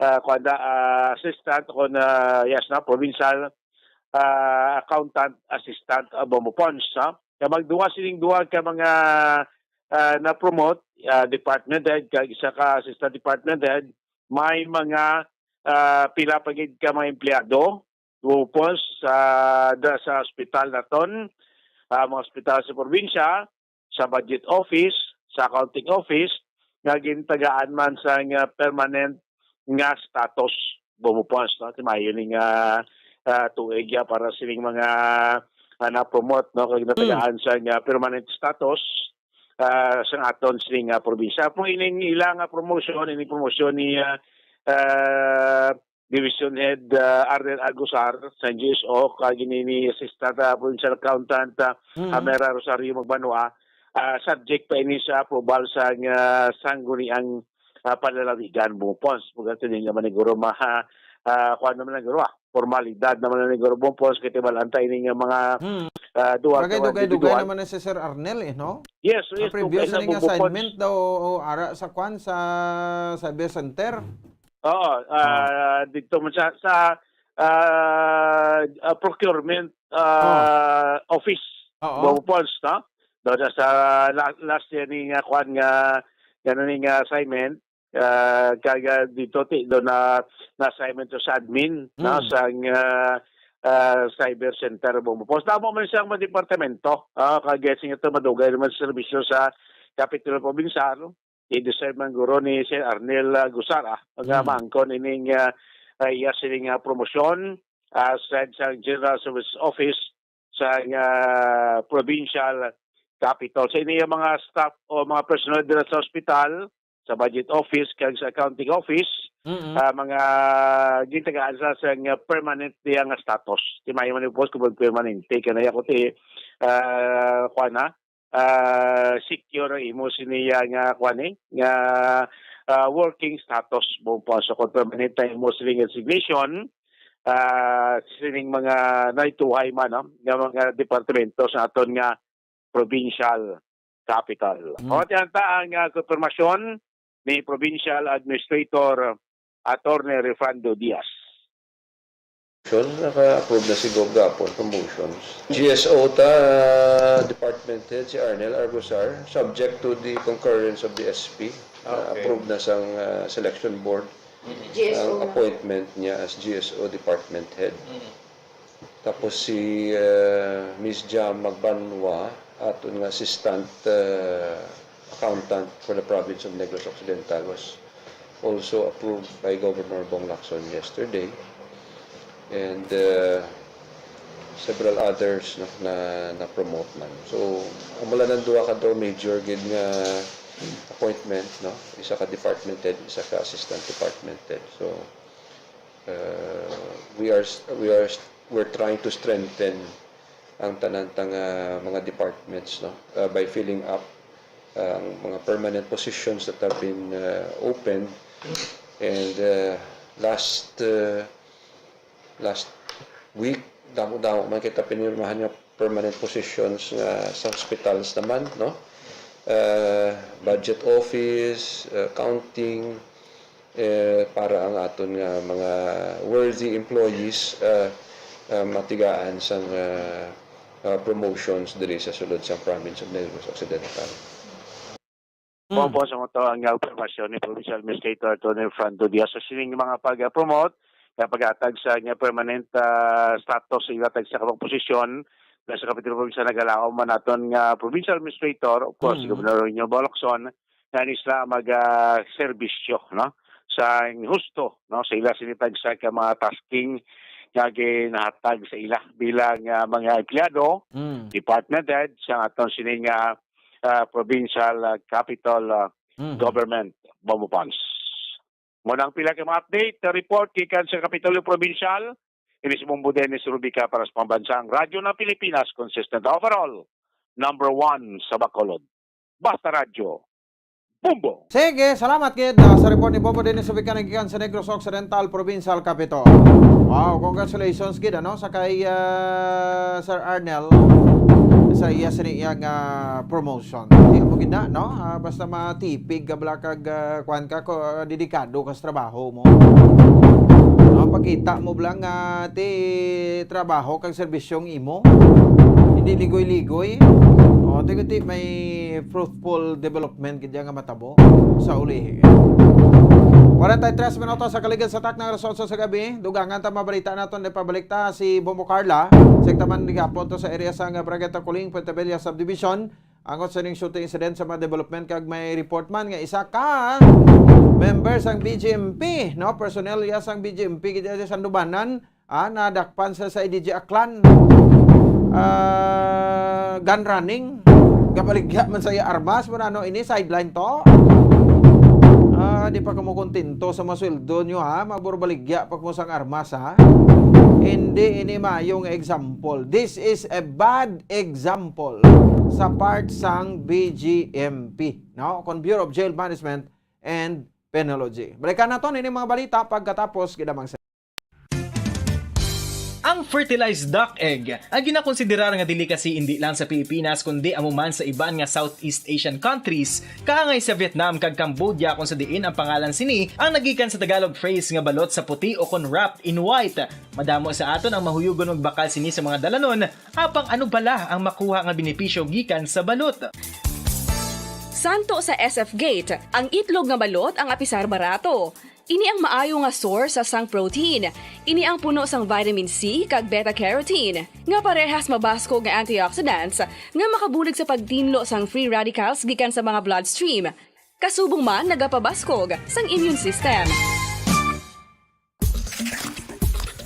ah, kuwan da, ah, assistant o na, yes, na provincial, ah, accountant assistant, ah, Bobo Pons, ha? Kaya magduwa sining duwa ka mga, ah, na-promote, ah, department head, kag isa ka assistant department head, may mga, ah, pila pa gid ka mga empleyado, Bobo Pons, sa, da, sa ospital naton, ah, mga ospital sa probinsya, sa budget office, sa accounting office, nga gintagaan man sa nga permanent nga status, Bobo Pons, no? Ti mayo ni nga, ah, tuig ya para sining mga, ah, na-promote, no? Kag natagaan Mm. sa nga permanent status, ah, sa aton sining nga probinsya. Kung ining ila nga promotion, ining promotion ni, ah, ah, Division Head, ah, Arnel Argusar sa G S O, kag ini ni Assistant, ah, Provincial Accountant, ah, Mm. Hamera Rosario Magbanwa, ah, subject pa ini sa approval sa nga sangguniang, ah, panlalawigan, Bobo Pons. Pagkatapos din naman siguro ma-, ah, kuwan naman siguro, ah, formalidad naman na siguro, Bobo Pons, kay tibalaan ta ini nga mga, Mm. ah, duha ka mga Dugay-dugay-dugay individual. Naman na si Sir Arnel, eh, no? Yes, Ang yes, previous dugay na, sining Bobo Pons. Assignment daw, o, ara sa kwan, sa cyber center. Oo, ah, dito man sa, sa, ah, ah, procurement, ah, Oh. office, Oo. Bobo Pons, no? Doon sa la-, last year ni nga kwan nga, nga ni nga assignment, ah, kag, ah, dito ti, doon na, na assignment to sa admin, no? Mm. Sa, ah, ah, cyber center, Bobo Pons. Tama man siyang mga departamento, ah, kag, eh, sige to, madugay naman sa serbisyo sa Kapitulo Provincial, i-deserve man guro ni Sir Arnel, ah, Gusara, nga Mm. maangkon ining, ah, ah, iya sining, ah, promosyon, ah, sa, sa General Service Office sa, ah, Provincial Capitol. Sa inyo mga staff o mga personnel dira sa ospital, sa budget office, kag sa accounting office, Mm-mm. ah, mga gintagaan sa, sa nga permanent niya nga status. Di maayo man i-post kung permanente. Kaya ako ti, ah, kuwan na, ah, secure ang imo siniya nga, kuwan eh, nga, ah, working status. Buong po, so kung permanente ang imo sining resignation, ah, sining mga naituhay man, no, nga mga departamento sa aton nga provincial capital. Mm. Mao ti ang, ah, konfirmasyon ni Provincial Administrator Attorney Refrando Diaz. Promotion, naka-approve na si Gov gapon, promotions. G S O ta, department head, si Arnel Argusar, subject to the concurrence of the S P. Ah, okay. Na-approve na sang, ah, selection board G S O ang na. Appointment niya as G S O department head. Mm. Tapos si, ah, Miss Jam Magbanwa, aton nga assistant, ah, accountant for the province of Negros Occidental, was also approved by Governor Bong Lacson yesterday. And, ah, several others, no, na, na-promote man. So, amo lang ang duha ka daw major gid nga appointment, no? Isa ka department head, isa ka assistant department head. So, uh, we are s-, we are s-, we're trying to strengthen ang tanan ta nga mga departments, no? Uh, by filling up, uh, ang mga permanent positions that have been, uh, opened. And, uh, last, uh, last week, damo-damo man kita pinirmahan nga permanent positions nga sa hospitals naman, no? Uh, budget office, uh, accounting, eh, para ang aton nga mga worthy employees, ah, ah, matigaan sang, ah, ah, promotions diri sa sulod sang province of Negros Occidental. Mm. Mao po sa mga to ang, ah, obserbasyon ni Provincial Administrator Tony Franco Diaz sa sining mga pag-promote nga paghatag sa nga permanent, ah, status sa ihatag sa kabang posisyon na sa Kapitolyo Provincial nagalaom man naton nga provincial administrator, of course, si Mm. Governor Rino Bong Lacson, nga ni sila mag, ah, serbisyo, no? Sa husto, no? Sa ila sini tagsa ka mga tasking nga ginahatag sa ila bilang, ah, mga empleyado, Mm. department head, sa aton sini nga, ah, provincial, ah, capital, ah, Mm. government, Bombo Pons. Mao na ang pila ka mga update, report gikan sa Kapitolyo Provincial. Ini si Bombo Dennis Rubica para sa Pambansang Radyo ng Pilipinas, consistent overall, number one sa Bacolod. Basta Radyo, Bombo! Sige, salamat gid, ah, sa report ni Bombo Dennis Rubica nga gikan sa Negros Occidental Provincial Capitol. Wow, congratulations gid, ano, sa kay, ah, Sir Arnel sa iya sini iya nga promotion. Di mo gid na, no? Ah, basta matipig ka bala kag, ah, kuwan ka, ko, ah, dedikado ka sa trabaho mo. No, pakita mo bala nga ti trabaho kag serbisyong imo. Hindi ligoy-ligoy. O, ti, ti may fruitful development gid nga matabo sa ulihi. Forty-three minutos sa kaligid sa takna nga alas otso sa gabi. Dugangan ta mabalita naton, ipabalik ta si Bombo Carla. Sa taman gihapon to sa area sa nga Barangay Takuling, Puente Vieja Subdivision. Angot sa ning shooting incident sa mga development kag may report man nga isa ka member sang B G M P, no? Personnel ya sang B G M P gid sa Sandobanan, ah, nadakpan sa, sa I D G Aklan. Ah, gun running. Gabaligya man sa iya armas, wala no ini sideline to. Ah, di pa kamo kontento sa masweldo nyo, ha? Magburbaligya pa mo sang armas, ha? Hindi ini maayong example. This is a bad example sa part sang B G M P, no? Kon Bureau of Jail Management and Penology. Balikan naton ini mga balita pagkatapos gid lamang sa Ang fertilized duck egg, ang ginakonsiderar nga delicacy indi lang sa Pilipinas kundi amo man sa iban nga Southeast Asian countries, kaangay sa Vietnam kag Cambodia, kung sa diin ang pangalan sini ang nagikan sa Tagalog phrase nga balot sa puti o kon wrapped in white. Madamo sa aton ang mahuyugon magbakal sini sa mga dalanon, apang ano bala ang makuha nga benepisyo gikan sa balot? Santo sa S F Gate, ang itlog nga balot ang apisar barato. Ini ang maayo nga source sang protein. Ini ang puno sang vitamin C kag beta-carotene, nga parehas mabaskog nga antioxidants nga makabulig sa pagtinlo sang free radicals gikan sa mga bloodstream. Kasubong man nagapabaskog sang immune system.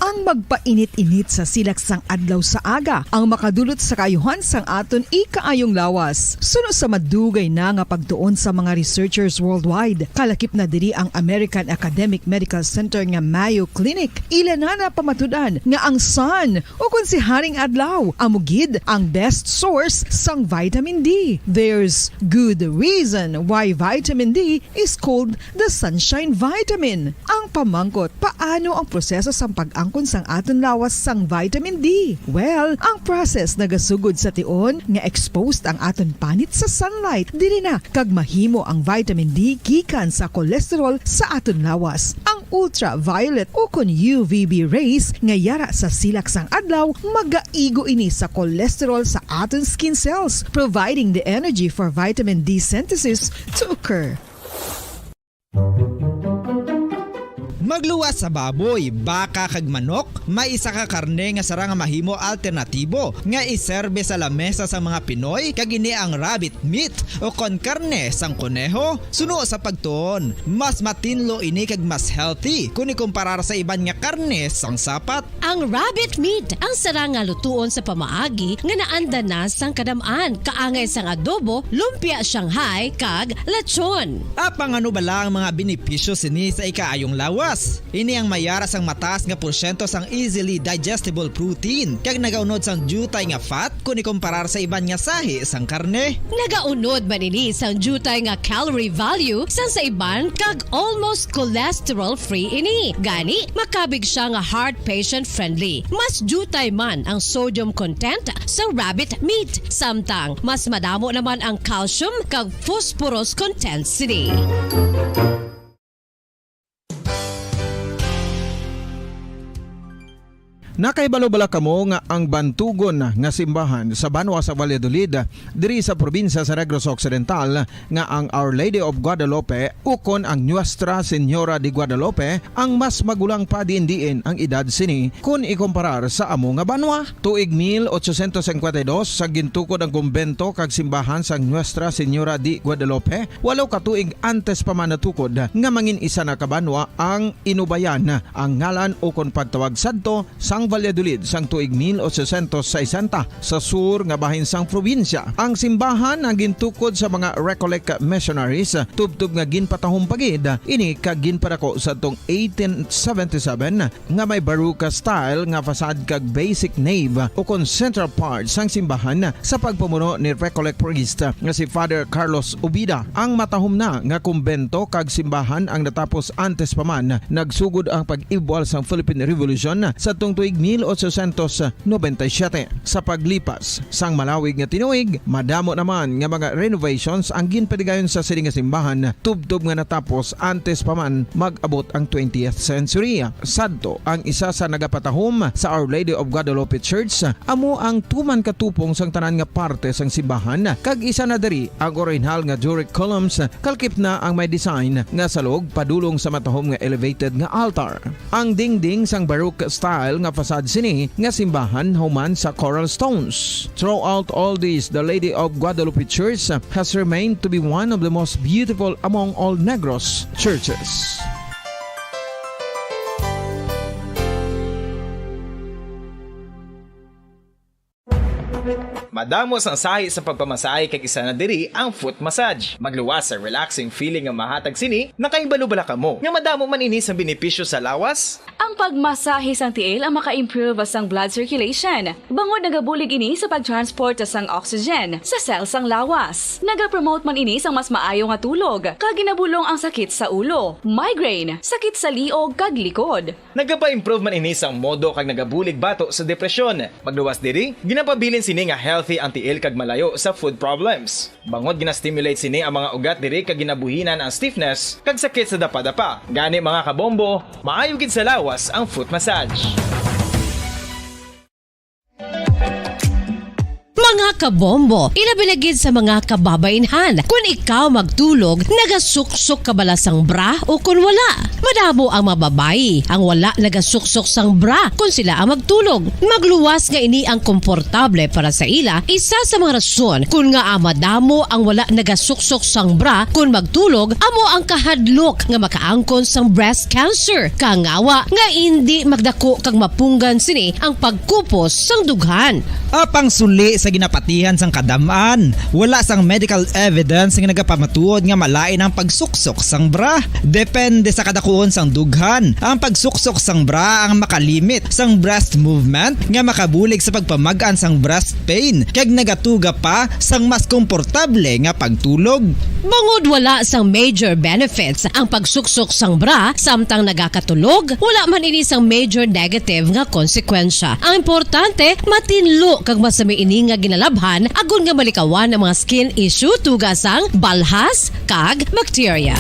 Ang magpainit-init sa silak sang adlaw sa aga ang makadulot sa kaayuhan sang aton ikaayong lawas. Suno sa madugay na nga pagtuon sa mga researchers worldwide, kalakip na diri ang American Academic Medical Center nga Mayo Clinic, ila na napamatud-an nga ang sun, o kon si Haring Adlaw, amo gid ang best source sang vitamin D. There's good reason why vitamin D is called the sunshine vitamin. Ang pamangkot, paano ang proseso sang pag-angkon sang aton lawas sang vitamin D? Well, ang process nagasugod sa tion nga exposed ang aton panit sa sunlight. Diri na kag mahimo ang vitamin D gikan sa cholesterol sa aton lawas. Ang ultraviolet o kon U V B rays nga yara sa silak sang adlaw, magaigo ini sa cholesterol sa aton skin cells, providing the energy for vitamin D synthesis to occur. Magluwas sa baboy, baka, kag manok, may isa ka karne nga sarang nga mahimo alternatibo nga iserbe sa lamesa sang mga Pinoy, kag ini ang rabbit meat o kon karne sang koneho. Suno sa pagtuon, mas matinlo ini kag mas healthy kon ikumparar sa iban nga karne sang sapat. Ang rabbit meat ang sarang nga lutuon sa pamaagi nga naanda na sang kadam-an, kaangay sang adobo, lumpia Shanghai, kag lechon. Apang ano bala ang mga benepisyo sini sa ikaayong lawas? Ini ang mayara sang mataas nga porsyento sang easily digestible protein, kag nagaunod sang diutay nga fat kon ikumparar sa iban nga sahi sang karne. Nagaunod man ini sang diutay nga calorie value sang sa iban, kag almost cholesterol-free ini. Gani, makabig sia nga heart patient-friendly. Mas diutay man ang sodium content sa rabbit meat, samtang mas madamo naman ang calcium kag phosphorus content sini. Nakahibalo bala kamo nga ang bantugon nga simbahan sa banwa sa Valladolid, diri sa probinsya sa Negros Occidental, nga ang Our Lady of Guadalupe ukon ang Nuestra Señora de Guadalupe ang mas magulang pa diin-diin ang edad sini kon ikumparar sa amo nga banwa? Tuig mil ochocientos cincuenta y dos, sa gintukod ang kumbento kag simbahan sang Nuestra Señora de Guadalupe, walo ka tuig antes pa man natukod nga mangin isa na ka banwa ang Inubayan, ang ngalan ukon pagtawag sadto sang Valladolid sang tuig mil ochocientos sesenta, sa sur nga bahin sang probinsya. Ang simbahan ang gintukod sa mga Recollect missionaries, tubtob nga ginpatahom pa gid ini kag ginpadako sadtong eighteen seventy-seven, nga may Baroque style nga facade kag basic nave ukon central part sang simbahan sa pagpamuno ni Recollect priest nga si Father Carlos Ubida. Ang matahom na nga kumbento kag simbahan ang natapos antes pa man nagsugod ang pag-ibwal sang Philippine Revolution sadtong tuig mil ochocientos noventa y siete. Sa paglipas sang malawig nga tinuig, madamo naman nga mga renovations ang ginpadigayon sa sini nga simbahan, tubtob nga natapos antes pa man mag-abot ang twentieth century. Sadto, ang isa sa nagapatahom sa Our Lady of Guadalupe Church amo ang tuman ka tupong sang tanan nga parte sang simbahan, kag isa na diri ang orihinal nga Doric columns, kalkip na ang may design nga salog padulong sa matahom nga elevated nga altar. Ang dingding sang Baroque style nga facade sini nga simbahan human sa coral stones. Throughout all this, the Lady of Guadalupe Church has remained to be one of the most beautiful among all Negros churches. Madamo sang sahi sa pagpamasahe, kag isa na diri ang foot massage. Magluwas sa relaxing feeling nga mahatag sini. Nakahibalo bala kamo nga madamo man ini sang benepisyo sa lawas? Ang pagmasahe sang tiil ang maka-improve sang blood circulation, bangod nagabulig ini sa pag-transport sang oxygen sa cell sang lawas. Nagapromote man ini sang mas maayo nga tulog, kag ginabulong ang sakit sa ulo, migraine, sakit sa liog kag likod. Nagapa-improve man ini sang modo kag nagabulig bato sa depresyon. Magluwas diri, ginapabilin sini nga healthy ang tiil kag malayo sa foot problems. Bangod gina-stimulate sini ang mga ugat diri kag ginabuhinan ang stiffness kag sakit sa dapadapa. Gani, mga kabombo, maayo gid sa lawas ang foot massage. Mga kabombo, ilabi na gid sa mga kababaynhan, kun ikaw magtulog, nagasuksok ka bala sang bra o kun wala? Madamo ang mga babayi ang wala nagasuksok sang bra kun sila ang magtulog. Magluwas nga ini ang komportable para sa ila, isa sa mga rason kun ngaa madamo ang wala nagasuksok sang bra kun magtulog amo ang kahadlok nga makaangkon sang breast cancer. Kangawa nga indi magdako kag mapunggan sini ang pagkupos sang dughan. Apang suli sa ginapatihan sang kadam-an, wala sang medical evidence nga nagapamatuod nga malain ang pagsuksok sang bra. Depende sa kadakuon sang dughan, ang pagsuksok sang bra ang makalimit sang breast movement nga makabulig sa pagpamag-an sang breast pain kag nagatuga pa sang mas komportable nga pagtulog. Bangod wala sang major benefits ang pagsuksok sang bra samtang nagakatulog, wala man ini sang major negative nga konsekwensya. Ang importante, matinlo kag masami ini nga ginalabhan agod nga malikawan ang mga skin issue tuga sang balhas kag bakterya.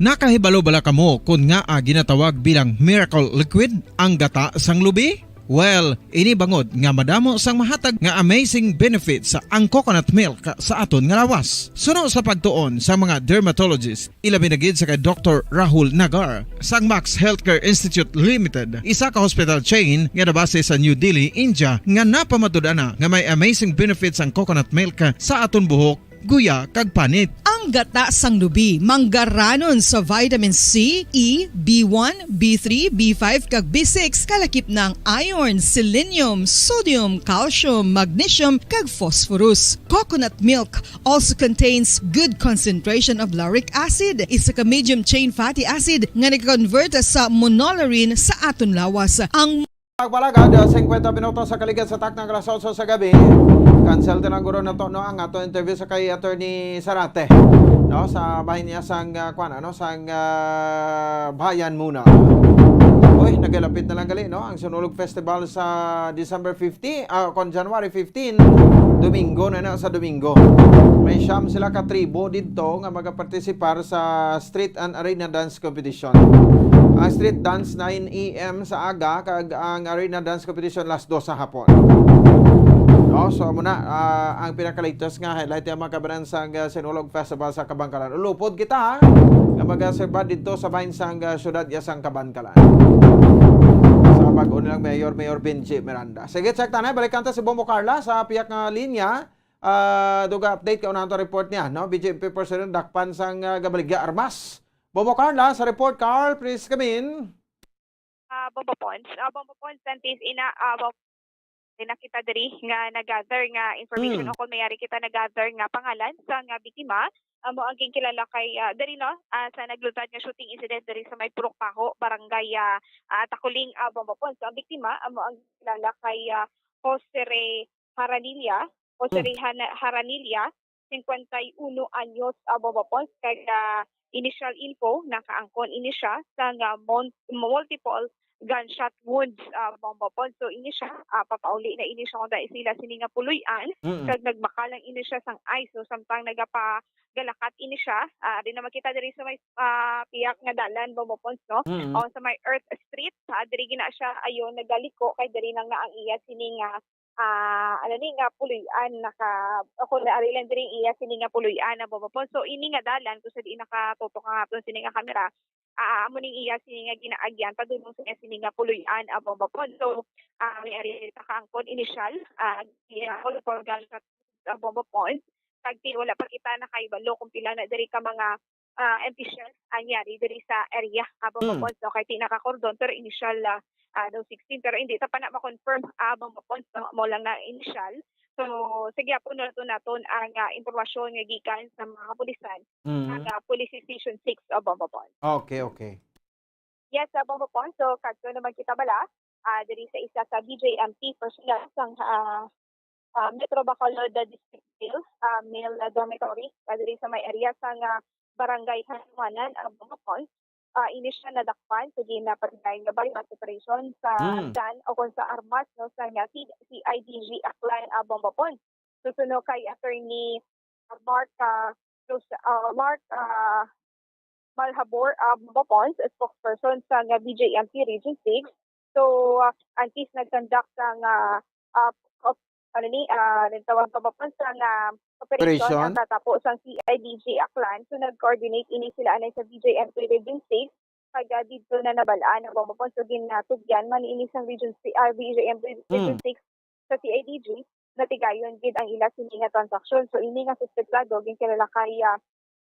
Nakahibalo bala kamo kon ngaa ginatawag bilang miracle liquid ang gata sang lubi? Well, ini bangod nga madamo sang mahatag nga amazing benefits ang coconut milk sa aton nga lawas. Suno sa pagtuon sa mga dermatologist, ilabi na gid sa kay Doktor Rahul Nagar sang Max Healthcare Institute Limited, isa ka hospital chain nga nabase sa New Delhi, India, nga napamatud-an na nga may amazing benefits ang coconut milk sa aton buhok, guya, kag panit. Ang gata sang lubi manggaranon sa vitamin C, E, B one, B three, B five, kag B six, kalakip na ang iron, selenium, sodium, calcium, magnesium, kag phosphorus. Coconut milk also contains good concentration of lauric acid, isa ka medium chain fatty acid nga nag-convert sa monolaurin sa aton lawas. Ang Pagpalagad, ah, singkwenta minutos sa kaligad sa takna nga alas otso sa gabi. Cancel na lang guro nato, no, ang ato interview sa kay Attorney Sarate, no, sa bahin niya sang, ah, kwan, ano, sang, ah, Bayan Muna. Uy, nagalapit na lang gali, no, ang Sinulog Festival sa December fifty, ah, kon January fifteen, Domingo na na sa Domingo. May siyam sila ka tribo didto nga magapartisipar sa street and arena dance competition. Ang street dance, nine A M sa aga, kag ang arena dance competition, las dos sa hapon. No? So, amo na, ah, ang pinaka-latest nga highlight, ang mga kabanan sang, ah, Sinulog Festival sa Kabankalan. Ulupod kita, ha? Nga mag-serba dito sa bahin sang, ah, syudad ya sang Kabankalan. Sa bago nilang mayor, Mayor Benji Miranda. Sige, check tanay. Balikan ta si Bombo Carla sa piyak nga linya. Ah, duga update, kaunahan to report niya, no? B J M P personnel dakpan sang, ah, gabaligya armas. Bombo Carla sa report, Carl, please come in. Ah, Bombo Pons. Ah, Bombo Pons, antes ina, ah, Bombo, di na kita diri nga nag-gather nga information Mm. o kung mayari kita nag-gather nga pangalan sa nga biktima. Amo ang ginkilala kay, ah, diri, no, ah, sa nagluntad nga shooting incident diri sa may Purok Paho, barangay, ah, ah, Takuling, ah, Bombo Pons. So, ang biktima amo ang ginkilala kay, ah, Jose Re Haranilla, Jose Hmm. Re Hana-, Haranilla, singkwenta y uno anyos, ah, Bombo Pons, kag, ah, initial info, nakaangkon ini siya sa nga mon-, multiple gunshot wounds, ah, Bombo Pons. So, ini siya, ah, papauli na ini siya kung dahil sila sini nga puloy-an, Mm. kag nagbakal lang ini siya sang ice, no, samtang nagapagalakat ini siya. Ah, di na makita diri sa may, ah, piyak nga dalan, Bombo Pons, no? Mm. O sa may Earth Street, ah, diri gina siya, ayon, nagaliko, kay diri nang na ang iya sini nga ah, ano ni nga puloy-an naka, ako na ari lang diri iya sini nga puloy-an na Bombo Pons. So, ini nga dalan kung sa diin nakatutok ang aton sini nga kamera, ah, amo ning iya sini nga ginaagyan padulong sa iya sini nga puloy-an, ah, Bombo Pons. So, ah, may ari ta kaangkon initial, ah, iya, all four gunshots, ah, Bombo Pons. Kag ti-, wala pa kita nakahibalo kung pila na diri ka mga ah, and official ang yari diri sa area, ah, Bombo Mm. Pons, no? Kay pinaka-cordon, pero initial, ah, ah, daw sixteen, pero hindi ta pa na ma-confirm, ah, Bombo Pons, no? Mo lang na initial. So, sige, puno nato naton ang, ah, impormasyon nga gikan sa mga kapulisan, Mm. ang, ah, Police Station six, ah, Bombo Pons. Okay, okay. Yes, ah, Bombo Pons. So, kadto naman kita bala, ah, diri sa isa sa B J M P personnel sang, ah, ah, Metro Bacolod, ah, District Jail, ah, male, ah, dormitory, ah, diri sa may area sang, ah, Barangay Hanumanan, ah, Bombo Pons. Ah, ini siya nadakpan sa ginapatigay nga buy-bust operation sa Hmm. gun o kung sa armas, no, sa nga C-, C I D G Aklan, ah, Bombo Pons. Susunod kay Attorney Mark, ah, Jose-, ah, Mark, ah, Malhabor, ah, Bomba Pons, spokesperson sa nga B J M P Region six. So, ah, antes nag-conduct sang, ah, ah, of, ano ni, ah, ano tawag, Bomba Pons, sang, ah, operation, Operation? Ang tatapo sang C I D G Aklan. So, nag-coordinate ini sila anay sa B J M P Region six. Kag, ah, didto na nabal-an ang Bomba Pons. So, ginatugyan man ini sang Region si-, ah, B J M P Region Hmm. six sa C I D G, natigayon gid ang ila sini nga transaksyon. So, ini nga suspektado ginkilala kay, ah,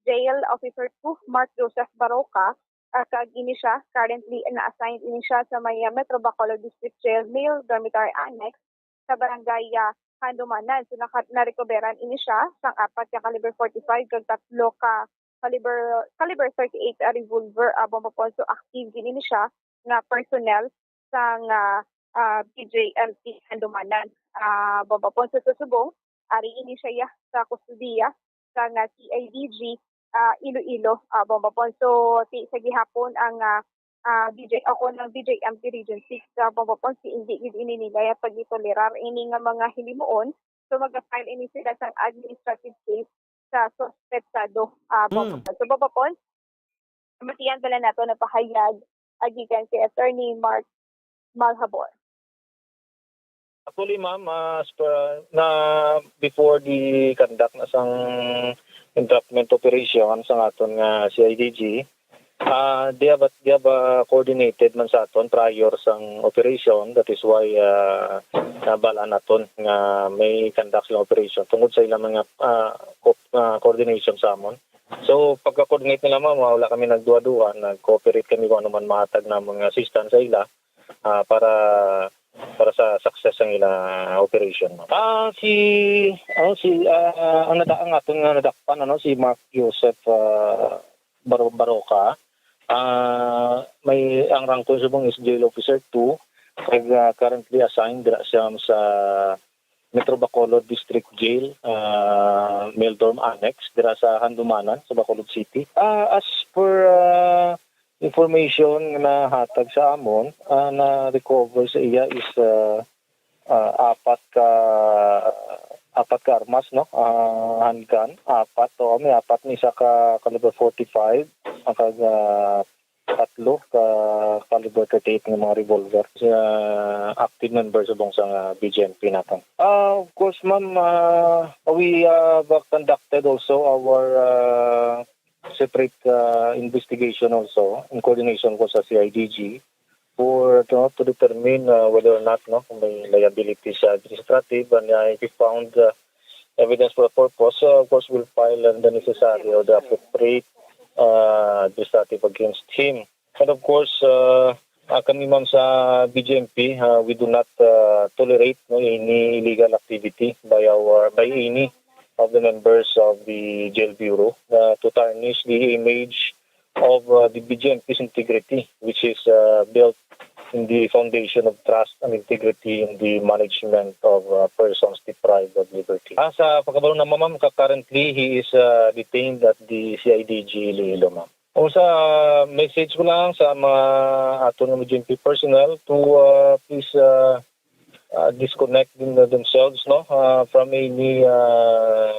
Jail Officer two, Mark Joseph Baroca, ah, kag ini siya, currently na-assign ini siya sa may, ah, Metro Bacolod District Jail Male Dormitory Annex sa barangay, ah, Handumanan. So, naka-, narekoberan ini siya sang apat ka caliber forty-five kag tatlo ka caliber, caliber thirty-eight, ah, revolver, ah, Bomba Pons. So, active gid ini siya nga personnel sang, ah, ah, B J M P Handumanan, ah, Bomba Pons. So, subong, ari ini siya, ya, sa kustodiya sang, ah, C I D G, ah, Iloilo, ah, Bomba Pons. So, ti-, sa gihapon ang, ah, ah, B J, ako ng B J M P Region six, ah, Bomba Pons, ti hindi gid ini nila ya pagitolerar ini nga mga hilimuon. So, mag-file ini sila sang administrative case sa suspetsado, ah, Bomba Hmm. Pons. So, Bomba Pons, matiyan bala nato na pahayag, ah, gikan kay Attorney Mark Malhabor. Actually, ma'am, as per, na before the conduct na sang entrapment operation sang aton nga C I D G, ah, they have a, they have a coordinated man sa aton prior sang operation. That is why, ah, nabal-an naton nga may conduct sang operation tungod sa ilang mga, ah, co-, ah, coordination sa amon. So, pagka-coordinate nila, ma'am, wala kami nagduha-duha, nag-cooperate kami kung ano man mahatag namon nga assistance sa ila, ah, para, para sa success ang ila operation, ma'am. Ah, si, ano, si, ah, ang nada-, ang aton nga nadakpan, ano, si Mark Joseph, ah, Baro-, Baroca. Ah, may, ang rank ko subong is Jail Officer two, kag, ah, currently assigned dira siya sa Metro Bacolod District Jail, ah, Male Dorm Annex, dira sa Handumanan, sa Bacolod City. Ah, as per, ah, information nga nahatag sa amon, ah, na-recover sa iya is, ah, ah, apat ka, apat ka armas, no? Ah, handgun, apat. O, may apat, may isa ka caliber forty-five, ang kag, ah, tatlo ka caliber thirty-eight nga mga revolver. Sa active member subong sang, ah, B J M P naton. Ah, of course, ma'am, ah, we, ah, have conducted also our, ah, separate, ah, investigation also in coordination ko sa C I D G for, you know, to determine, ah, whether or not, no, kung may liability sa administrative, and, ah, if we found, ah, evidence for a purpose, ah, of course, we'll file, ah, the necessary or the appropriate, ah, administrative against him. And of course, ah, ah, kami, ma'am, sa B J M P, ah, we do not, ah, tolerate, no, any illegal activity by our, by any of the members of the Jail Bureau, uh, to tarnish the image of, uh, the B J M P's integrity, which is, uh, built in the foundation of trust and integrity in the management of, uh, persons deprived of liberty. Ah, sa pagkabalo na, ma'am, ka-, currently, he is, uh, detained at the C I D G Iloilo, ma'am. O, sa message ko lang sa mga aton nga B J M P personnel to, uh, please, uh, uh, disconnect them, themselves, no, uh, from any, uh,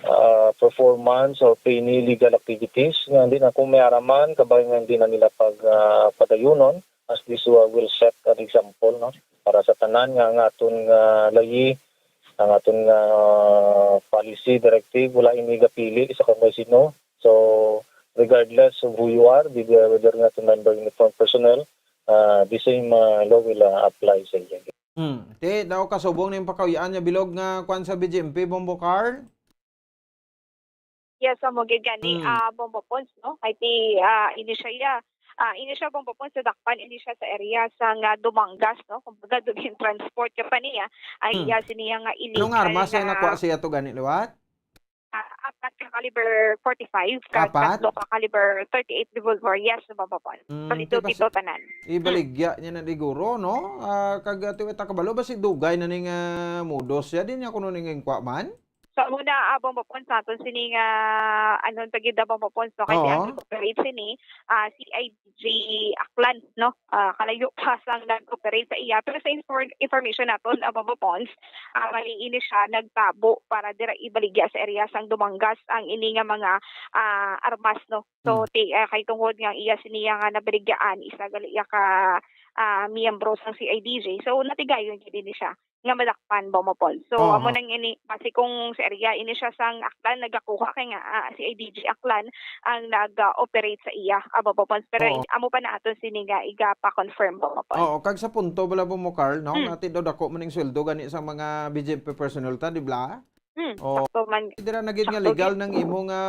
uh, performance or any illegal activities nga hindi na, kung may ara man, kabay nga hindi na nila pag, uh, padayunon, as this, uh, will set an example, no, para sa tanan nga ang aton nga layi, ang aton nga, uh, policy, directive, wala ini gapili sa kung may sino. So, regardless of who you are, whether, whether nga to member uniform personnel, ah, the same, ah, law will, ah, apply sa iya. Hmm. Ti, daw kasubong ning pakauyaan niya bilog nga kwan sa B J M P, Bombo Carl? Yes, amo gid gani, Hmm. ah, Bombo Pons, no? Kay ti, ah, ini siya, ya, ah, ini siya, Bombo Pons, sa dakpan, ini siya sa area sa nga Dumangas, no? Kumbaga, doon yung transport ka pa niya, ay, Hmm. iya, siniya nga Anong illegal armas nga siya nakuha siya to gani liwat? Ah, apat ka caliber forty-five, kag Apat? tatlo ka caliber thirty-eight revolver. Yes, Bombo Pons. Mm, Palito ti basi-, tito tanan. Ibaligya niya na diguro, no? Ah, kag, ah, ti, ta kabalo ba si dugay na ning, ah, modus siya? Di niya kuno ning inkwa man? So, amo na, ah, Bombo Pons, sa aton sini nga, ano, tagid na Bombo Pons, no? Kay si Oo. ang nag-operate sini, ah, C I D G Aklan, no? Ah, kalayo pa sang nag-operate sa iya. Pero sa infor-, information naton, ah, Bombo Pons, ah, bali ini siya nagtabo para dira ibaligya sa area sang Dumangas ang ini nga mga, ah, armas, no? So, Hmm. ti-, ah, kay tungod nga iya siniya nga nabaligyaan, isa gali iya ka, ah, miyembro sang C I D G. So, natigayon gyud ini siya nga madakpan, Bombo Pons. So, Oo. amo nang ini, basi kung sa area ini siya sang Aklan nagakuha kay nga, ah, C I D G Aklan ang nag-operate sa iya, ah, Bombo Pons. Pero Oo. in-, amo pa na aton sini nga iga-pa-confirm, Bombo Pons. Oo, kag sa punto bala, Bombo Carl, no? Mm. Nga ti daw dako man ang sweldo gani sa mga B G M P personnel ta, di ba? Hmm, Oo. sakto man. Dira na gid nga Sakto legal gid. nang imo nga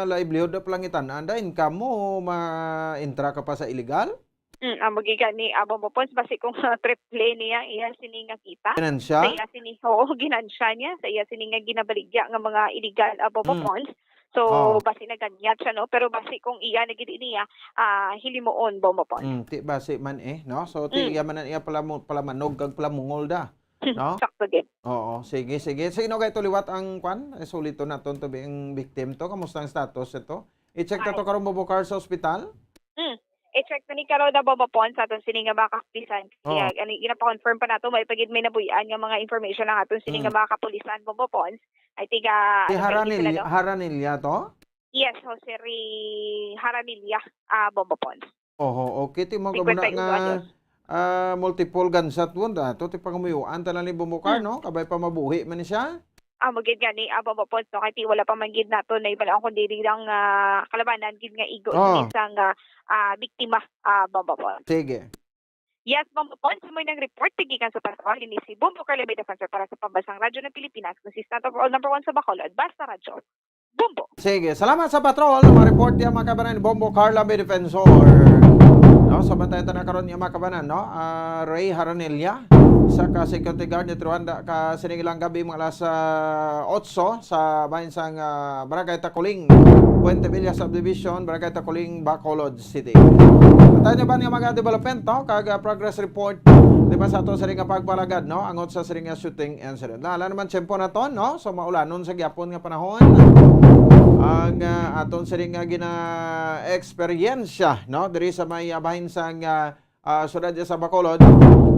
livelihood na palangitan-an, da income mo, ma-entra ka pa sa illegal? Hmm, amo gid gani, ah, Bombo Pons, basi kung triple niya, iya sini nga kita. Ganansya? Sa iya sini, oo, ginansya niya. Sa iya sini nga ginabaligya nga mga illegal, ah, Bombo Hmm. Pons. So, Oh. basi naganyat siya, no? Pero basi kung iya na gid niya, ah, hilimuon, Bombo Pons. Hmm, ti basi man eh, no? So, ti Mm. iya man ang iya palamu-, palamanog kag palamungol da. No? Sakto gid. Oo, sige, sige. Sino kay to liwat ang kwan? Eh, suliton naton to, bi-, ang victim to. Kamusta ang status ito? I-check na Ay. to karon, Bombo Carl, sa ospital? Hmm. I-check na ni karon na, Bombo Pons, sa aton sini nga mga kapulisan. Oh. Kaya, ano, ginapakonfirm pa nato, may pagid may nabuy-an nga mga information ang aton sini nga Hmm. mga kapulisan, Bombo Pons. Ay, tiga, Si ano pa ini sila, Haranil-, no? Haranilla to? Yes, Jose Ri-, Haranilla, ah, Bombo Pons. Oho, okay. Ti mo ka muna Cincuenta y uno nga, anyos. ah, multiple gunshot wound, ah. To, ti pangamuyuan ta lang ni Bombo Carl, Hmm. no? Kabay pa mabuhi man ni siya. Ah, mo gid gani, ah, Bombo Pons, no? Kay ti wala pa man gid nato nahibal-an, kundi di lang, ah, kalabanan gid nga igo Oh. ini sang, ah, ah, biktima, ah, Bombo Pons. Sige. Yes, Bombo Pons, amo nang report gikan sa patrol. Ini si Bombo Carl Lamay Defensor para sa Pambansang Radyo ng Pilipinas, consistent overall number one sa Bacolod. Basta Radyo. Bombo. Sige, salamat sa patrol. Ang mga report niya, mga kabanan, ni Bombo Carl Lamay Defensor. No, sa bantay ta na karon niya, mga kabanan, no? Ah, Ray Haranilla, sa ka security guard ni Truanda, ka sining ilang gabi, mga alas, ah, otso, sa bahin sang, ah, Barangay Takuling, Puente Villa Subdivision, Barangay Takuling, Bacolod City. Tayo na ba niya mga development, no? Kag, ah, progress report, di ba, sa ato sa ring nga pagpalagad, no? Angot sa sining nga shooting incident. Lala naman, tiyempo na to, no? So, maulanon sa gyapon nga panahon. Ang, ah, aton sining nga gina-eksperyensya, no? Diri sa may, ah, bahin sang, ah, ah, syudad sa Bacolod,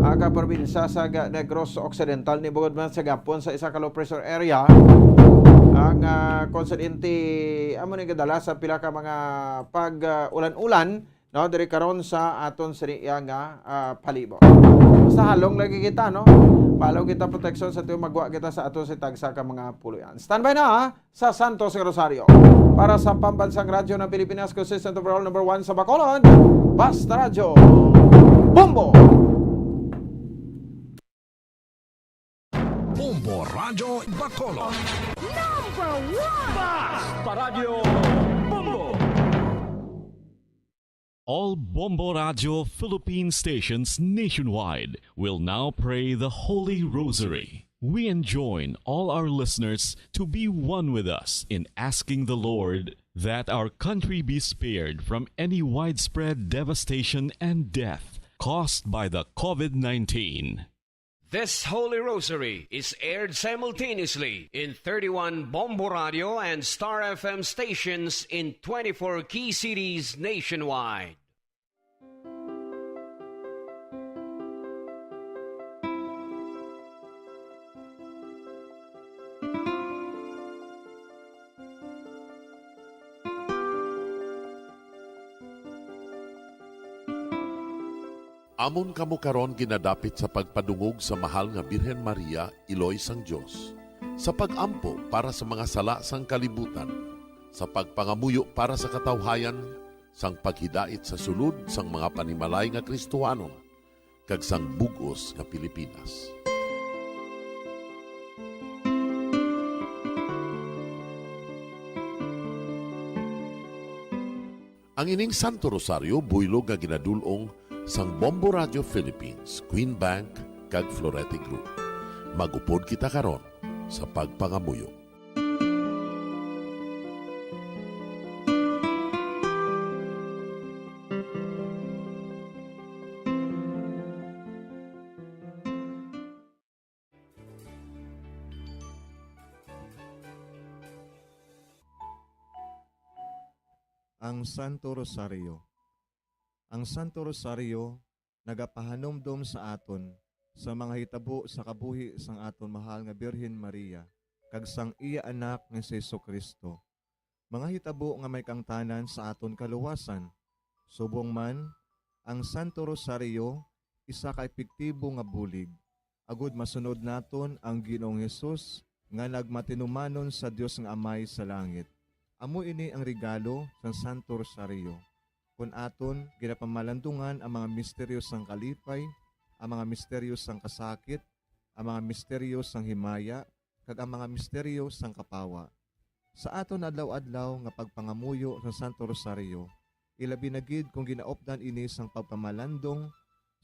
ah, ka probinsya sa ga-, Negros Occidental, ni bugod man sa gapon sa isa ka low pressure area. Ang, ah, konsidente, amo ni gadala sa pila ka mga pag, ah, ulan-ulan, no, diri karon sa aton sini iya nga, ah, palibot. Basta halong lagi kita, no? Palong kita proteksyon sa tuyo, magwa kita sa aton si tagsa ka mga puloy-an. Standby na, ha, sa Santos nga Rosario. Para sa Pambansang Radyo ng Pilipinas, consistent overall number one sa Bacolod, Basta Radyo, Bombo! Bombo Radyo Bacolod. Number one! Basta Radyo Bombo! All Bombo Radyo Philippine stations nationwide will now pray the Holy Rosary. We enjoin all our listeners to be one with us in asking the Lord that our country be spared from any widespread devastation and death caused by the covid nineteen. This Holy Rosary is aired simultaneously in thirty-one Bombo Radio and Star F M stations in twenty-four key cities nationwide. Amon kamo karon ginadapit sa pagpadungog sa Mahal nga Birhen Maria, Iloy sang Dios, sa pag-ampo para sa mga sala sang kalibutan, sa pagpangamuyo para sa katawhayan, sang paghidait sa sulod sang mga panimalay nga Kristohanon, kag sang bug-os nga Pilipinas. Ang ining Santo Rosario buylog nga ginadul-ong sang Bombo Radio Philippines, Queen Bank, kag Florete Group. Mag-upod kita karon sa pagpangamuyo. Ang Santo Rosario. Ang Santo Rosario nagapahanumdom sa aton sa mga hitabo sa kabuhi sang aton mahal nga Birhen Maria kag sang iya Anak nga si Jesu-Cristo, mga hitabo nga may kaangtanan sa aton kaluwasan. Subong man, ang Santo Rosario isa ka epektibo nga bulig agod masunod naton ang Ginoong Hesus nga nagmatinumanon sa Dios nga Amay sa langit. Amo ini ang regalo sang Santo Rosario. Kon aton ginapamalandungan ang mga misteryo sang kalipay, ang mga misteryo sang kasakit, ang mga misteryo sang himaya, kag ang mga misteryo sang kapawa. Sa aton adlaw-adlaw nga pagpangamuyo sa Santo Rosario, ilabi na gid kon ginaupdan ini sang pagpamalandong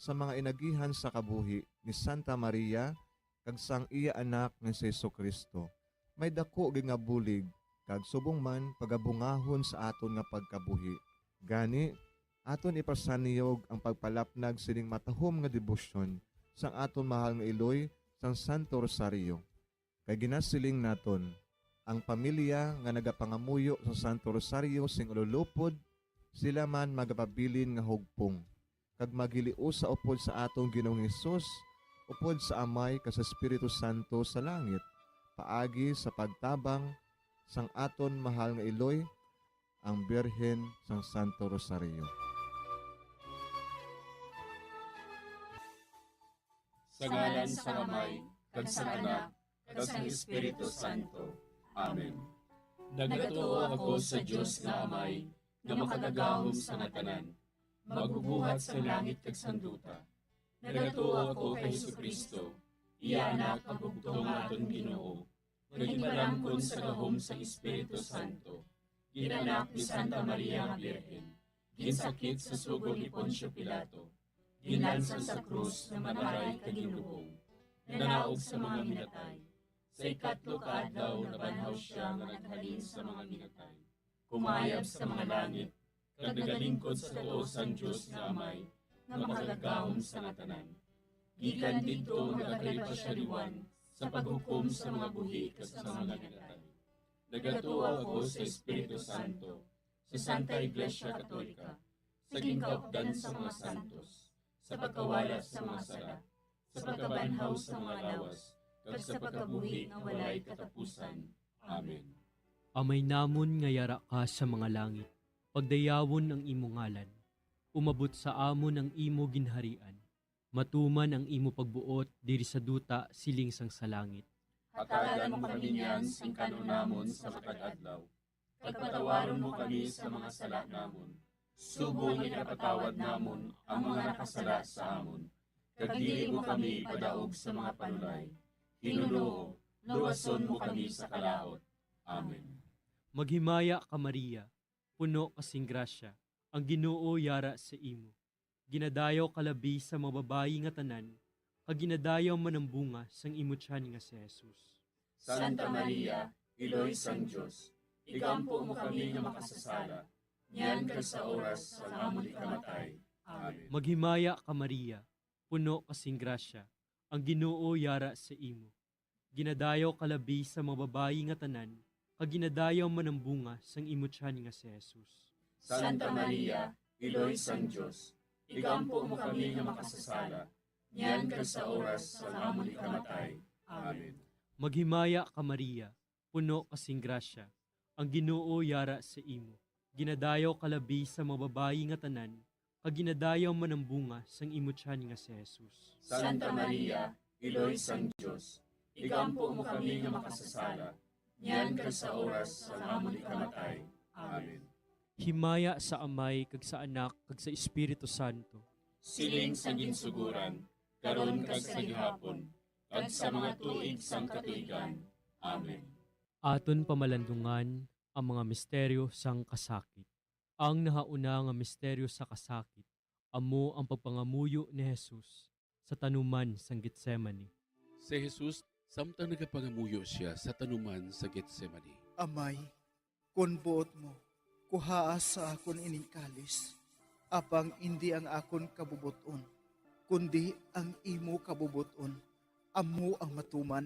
sa mga inagihan sa kabuhi ni Santa Maria kag sang iya Anak nga si Jesu-Cristo, may daku gid nga bulig kag subong man pagabungahon sa aton nga pagkabuhi. Gani, aton ipasanyog ang pagpalapnag sining matahom nga debosyon sang aton mahal nga iloy sang Santo Rosario. Kay ginasiling naton, ang pamilya nga nagapangamuyo sa Santo Rosario sing ululupod, sila man magapabilin nga hugpong, kag maghiliusa upod sa aton Ginoong Hesus, upod sa Amay kag sa Espiritu Santo sa langit, paagi sa pagtabang sang aton mahal nga iloy, ang Birhen sang Santo Rosario. Sa ngalan sang Amay, kag sang Anak, kag sang Espiritu Santo. Amen. Nagatuo ako sa Dios nga Amay, nga makagagahom sa nga tanan, magbubuhat sa langit kag sang duta. Nagatuo ako kay Jesu-Cristo, iya Anak, ang bugtong nga aton Ginoo, nga ginpalamkon sa gahom sang Espiritu Santo, ginanak ni Santa Maria nga Birhen, ginsakit sa sugo ni Poncio Pilato, ginlansang sa krus nga mataray kag ginlubong, nanaog sa mga minatay. Sa ikatlo ka adlaw nabanhaw sia nga naghalin sa mga minatay, kumayab sa mga langit, kag nagalingkod sa tuo sang Dios nga Amay, nga makagagahom sa nga tanan. Gikan didto magakari pa sia liwan sa paghukom sa mga buhi kag sa mga minatay. Nagatuo ako sa Espiritu Santo, sa Santa Iglesia Katolika, sa ginkaupdan sa mga santos, sa pagkawala sa mga sala, sa pagkabanhaw sa mga lawas, kag sa pagkabuhi nga walay katapusan. Amen. Amay namon nga yara ka sa mga langit, pagdayawon ang imo ngalan. Umabot sa amon ang imo ginharian. Matuman ang imo pagbuot diri sa duta siling sang sa langit. Hatagan mo kami niyan sing kan-on namon sa matag adlaw, kag patawaron mo kami sa mga sala namon, subong nga ginapatawad namon ang mga nakasala sa amon, kag dili mo kami ipadaog sa mga panulay. Ginoo, luwason mo kami sa kalaut. Amen. Maghimaya ka, Maria, puno ka sing grasya, ang Ginoo yara sa imo. Ginadayaw ka labi sa mga babayi nga tanan, kag ginadayaw man ang bunga sang imo tiyan nga si Jesus. Santa Maria, Iloy sang Dios, igampo mo kami nga makasasala, niyan kag sa oras sang amon ikamatay. Amen. Maghimaya ka, Maria, puno ka sing grasya, ang Ginoo yara sa imo. Ginadayaw ka labi sa mga babayi nga tanan, kag ginadayaw man ang bunga sang imo tiyan nga si Jesus. Santa Maria, Iloy sang Dios, igampo mo kami nga makasasala, niyan kag sa oras sang amon ikamatay. Amen. Maghimaya ka, Maria, puno ka sing grasya, ang Ginoo yara sa imo. Ginadayaw ka labi sa mga babayi nga tanan, kag ginadayaw man ang bunga sang imo tiyan nga si Jesus. Santa Maria, Iloy sang Dios, igampo mo kami nga makasasala, niyan kag sa oras sang amon ikamatay. Amen. Himaya sa Amay, kag sa Anak, kag sa Espiritu Santo. Siling sa ginsugoran, karon kag sa gihapon, kag sa mga tuig sang katuigan. Amen. Aton pamalandungan ang mga misteryo sang kasakit. Ang nahauna nga misteryo sa kasakit amo ang pagpangamuyo ni Jesus sa tanuman sang Getsemani. Si Jesus, samtang nagapangamuyo sia sa tanuman sa Getsemani. Amay, kon buot mo, kuhaa sa akon ining kalis, apang indi ang akon kabubot-on, kundi ang imo kabubot-on, amo ang matuman.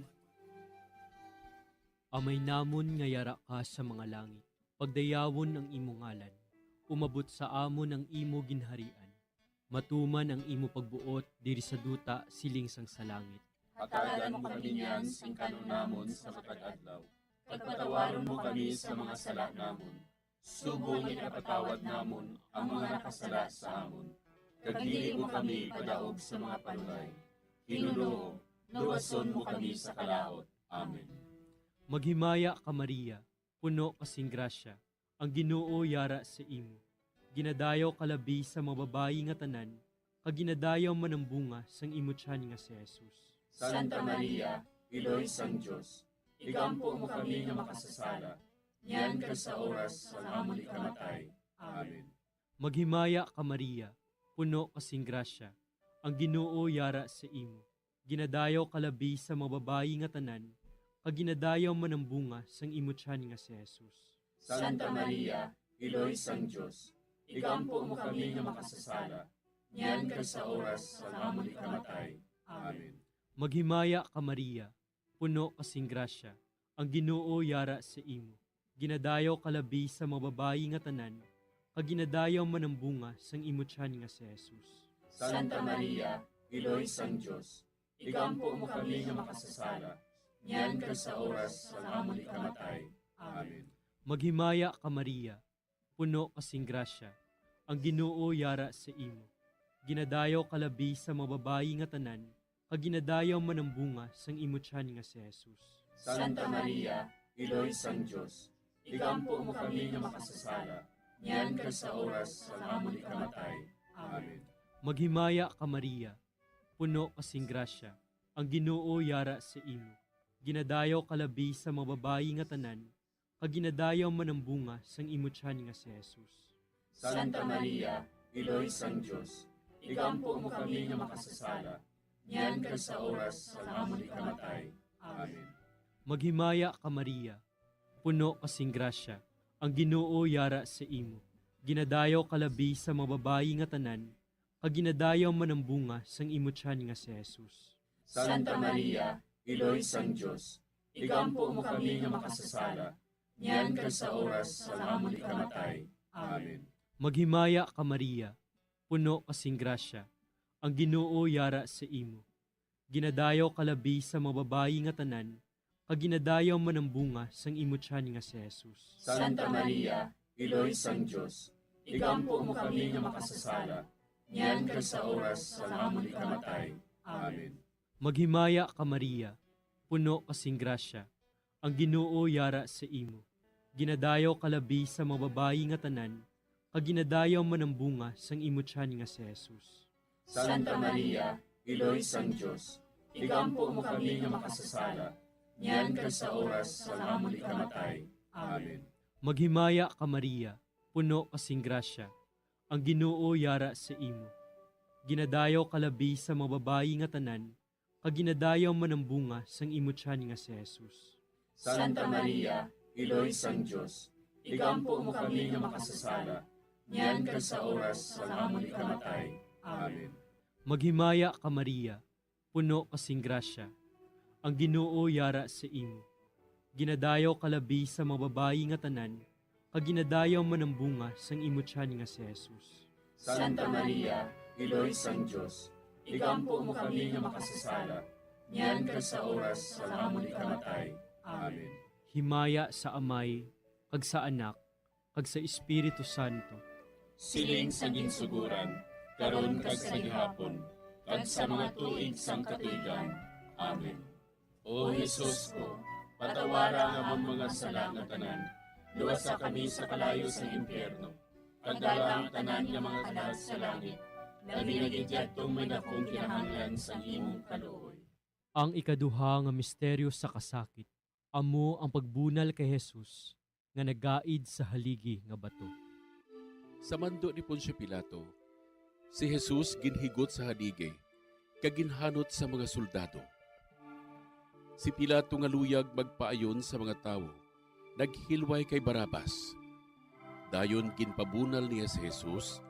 Amay namon nga yara ka sa mga langit, pagdayawon ang imo ngalan. umabot sa amon ang imo ginharian. Matuman ang imo pagbuot diri sa duta siling sang sa langit. Hatagan mo kami niyan sing kanon namon sa matag adlaw. Kag patawaron mo kami sa mga sala namon, subong nga ginapatawad namon ang mga nakasala sa amon. Kag dili mo kami padaog sa mga panulay. Hinunoo, luwason mo kami sa kalaut. Amen. Maghimaya ka, Maria, puno ka sing grasya, ang Ginoo yara sa imo. Ginadayaw ka labi sa mga babayi nga tanan, kag ginadayaw man ang bunga sang imo tiyan nga si Jesus. Santa Maria, Iloy sang Dios, igampo mo kami nga makasasala, niyan kag sa oras sang amon ikamatay. Amen. Maghimaya ka, Maria, puno ka sing grasya, ang Ginoo yara sa imo. Ginadayaw ka labi sa mga babayi nga tanan, kag ginadayaw man ang bunga sang imo tiyan nga si Jesus. Santa Maria, Iloy sang Dios, igampo mo kami nga makasasala, niyan kag sa oras sang amon ikamatay. Amen. Maghimaya ka, Maria, puno ka sing grasya, ang Ginoo yara sa imo. Ginadayaw ka labi sa mga babayi nga tanan, kag ginadayaw man ang bunga sang imo tiyan nga si Jesus. Santa Maria, Iloy sang Dios, igampo mo kami nga makasasala, niyan kag sa oras sang amon ikamatay. Amen. Maghimaya ka, Maria, puno ka sing grasya, ang Ginoo yara sa imo. Ginadayaw ka labi sa mga babayi nga tanan, kag ginadayaw man ang bunga sang imo tiyan nga si Jesus. Santa Maria, Iloy sang Dios, igampo mo kami nga makasasala, niyan kag sa oras sang amon ikamatay. Amen. Maghimaya ka, Maria, puno ka sing grasya, ang Ginoo yara sa imo. Ginadayaw ka labi sa mga babayi nga tanan, kag ginadayaw man ang bunga sang imo tiyan nga si Jesus. Santa Maria, Iloy sang Dios, igampo mo kami nga makasasala, niyan kag sa oras sang amon ikamatay. Amen. Maghimaya ka, Maria, puno ka sing grasya, ang Ginoo yara sa imo. Ginadayaw ka labi sa mga babayi nga tanan, kag ginadayaw man ang bunga sang imo tiyan nga si Jesus. Santa Maria, Iloy sang Dios, igampo mo kami nga makasasala, niyan kag sa oras sang amon ikamatay. Amen. Maghimaya ka, Maria, puno ka sing grasya, ang Ginoo yara sa imo. Ginadayaw ka labi sa mga babayi nga tanan, kag ginadayaw man ang bunga sang imo tiyan nga si Jesus. Santa Maria, Iloy sang Dios, igampo mo kami nga makasasala, niyan kag sa oras sang amon ikamatay. Amen. Maghimaya ka, Maria, puno ka sing grasya, ang Ginoo yara sa imo. Ginadayaw ka labi sa mga babayi nga tanan, kag ginadayaw man ang bunga sang imo tiyan nga si Jesus. Santa Maria, Iloy sang Dios, igampo mo kami nga makasasala, niyan kag sa oras sang amon ikamatay. Amen. Maghimaya ka, Maria, puno ka sing grasya, ang Ginoo yara sa imo. Ginadayaw ka labi sa mga babayi nga tanan, kag ginadayaw man ang bunga sang imo tiyan nga si Jesus. Santa Maria, Iloy sang Dios, igampo mo kami nga makasasala, niyan kag sa oras sang amon ikamatay. Amen. Maghimaya ka, Maria, puno ka sing grasya, ang Ginoo yara sa imo. Ginadayaw ka labi sa mga babayi nga tanan, kag ginadayaw man ang bunga sang imo tiyan nga si Jesus. Santa Maria, Iloy sang Dios, igampo mo kami nga makasasala, niyan kag sa oras sang amon ikamatay. Amen. Himaya sa Amay, kag sa Anak, kag sa Espiritu Santo. Siling sa ginsuguran, karon kag sa gihapon, kag sa mga tuig sang katuigan. Amen. O Jesus ko, patawara ang amon mga sala nga tanan, luwasa kami sa kalayo sang impyerno, kag dala ang tanan nga mga kalag sa langit, labi na gid yadtong may dakong kinahanglan sang imong kaluoy. Ang ikaduha nga misteryo sa kasakit, amo ang pagbunal kay Jesus nga nagaid sa haligi nga bato. Sa mando ni Poncio Pilato, si Jesus ginhigot sa haligi kag ginhanot sa mga soldado. Si Pilato nga luyag magpaayon sa mga tawo, naghilway kay Barrabas. Dayon ginpabunal niya si Jesus,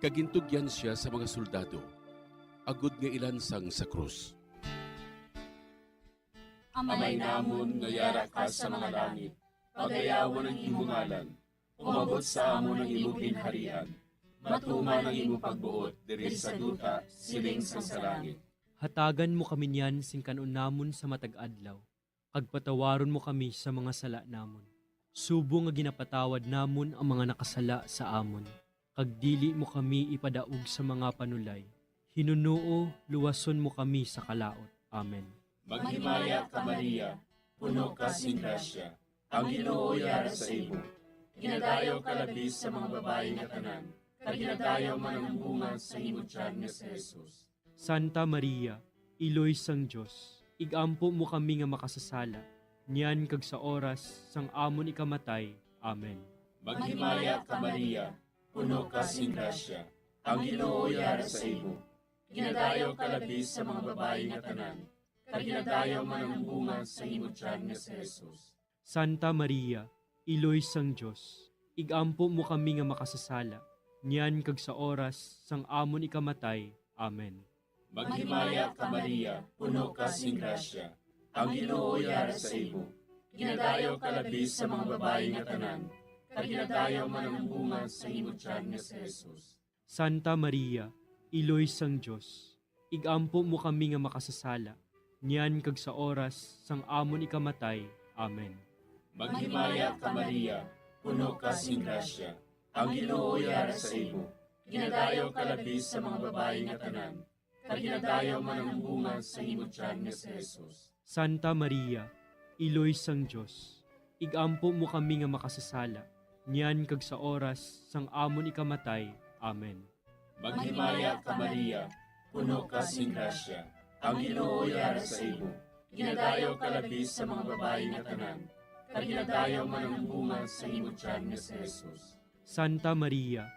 kag gintugyan sia sa mga soldado, agod nga ilansang sa krus. Amay namon nga yara ka sa mga langit, pagayawon ang imo ngalan. Umabot sa amon ang imo ginharian. Matuman ang imo pagbuot diri sa duta, siling sang sa langit. Hatagan mo kami niyan sing kan-on namon sa matag adlaw, kag patawaron mo kami sa mga sala namon, subong nga ginapatawad namon ang mga nakasala sa amon, kag dili mo kami ipadaog sa mga panulay. Hinunoo, luwason mo kami sa kalaut. Amen. Maghimaya ka, Maria, puno ka sing grasya, ang Ginoo yara sa imo. Ginadayaw ka labi sa mga babayi nga tanan, kag ginadayaw man ang bunga sa imo tiyan nga si Jesus. Santa Maria, Iloy sang Dios, ig-ampo mo kami nga makasasala, niyan kag sa oras sang amon ikamatay. Amen. Maghimaya ka, Maria, puno ka sing grasya, ang Ginoo yara sa imo. Ginadayaw ka labi sa mga babayi nga tanan, kag ginadayaw man ang bunga sa imo tiyan nga si Jesus. Santa Maria, Iloy sang Dios, ig-ampo mo kami nga makasasala, niyan kag sa oras sang amon ikamatay. Amen. Maghimaya ka, Maria, puno ka sing grasya, ang Ginoo yara sa imo. Ginadayaw ka labi sa mga babayi nga tanan, kag ginadayaw man ang bunga sa imo tiyan nga si Jesus. Santa Maria, Iloy sang Dios, ig-ampo mo kami nga makasasala, niyan kag sa oras sang amon ikamatay. Amen. Maghimaya ka, Maria, puno ka sing grasya, ang Ginoo yara sa imo. Ginadayaw ka labi sa mga babayi nga tanan, kag ginadayaw man ang bunga sa imo tiyan nga si Jesus. Santa Maria, Iloy sang Dios, ig-ampo mo kami nga makasasala, niyan kag sa oras sang amon ikamatay. Amen. Maghimaya ka, Maria, puno ka sing grasya, ang Ginoo yara sa imo. Ginadayaw ka labi sa mga babayi nga tanan, kag ginadayaw man ang bunga sa imo tiyan nga si Jesus. Santa Maria,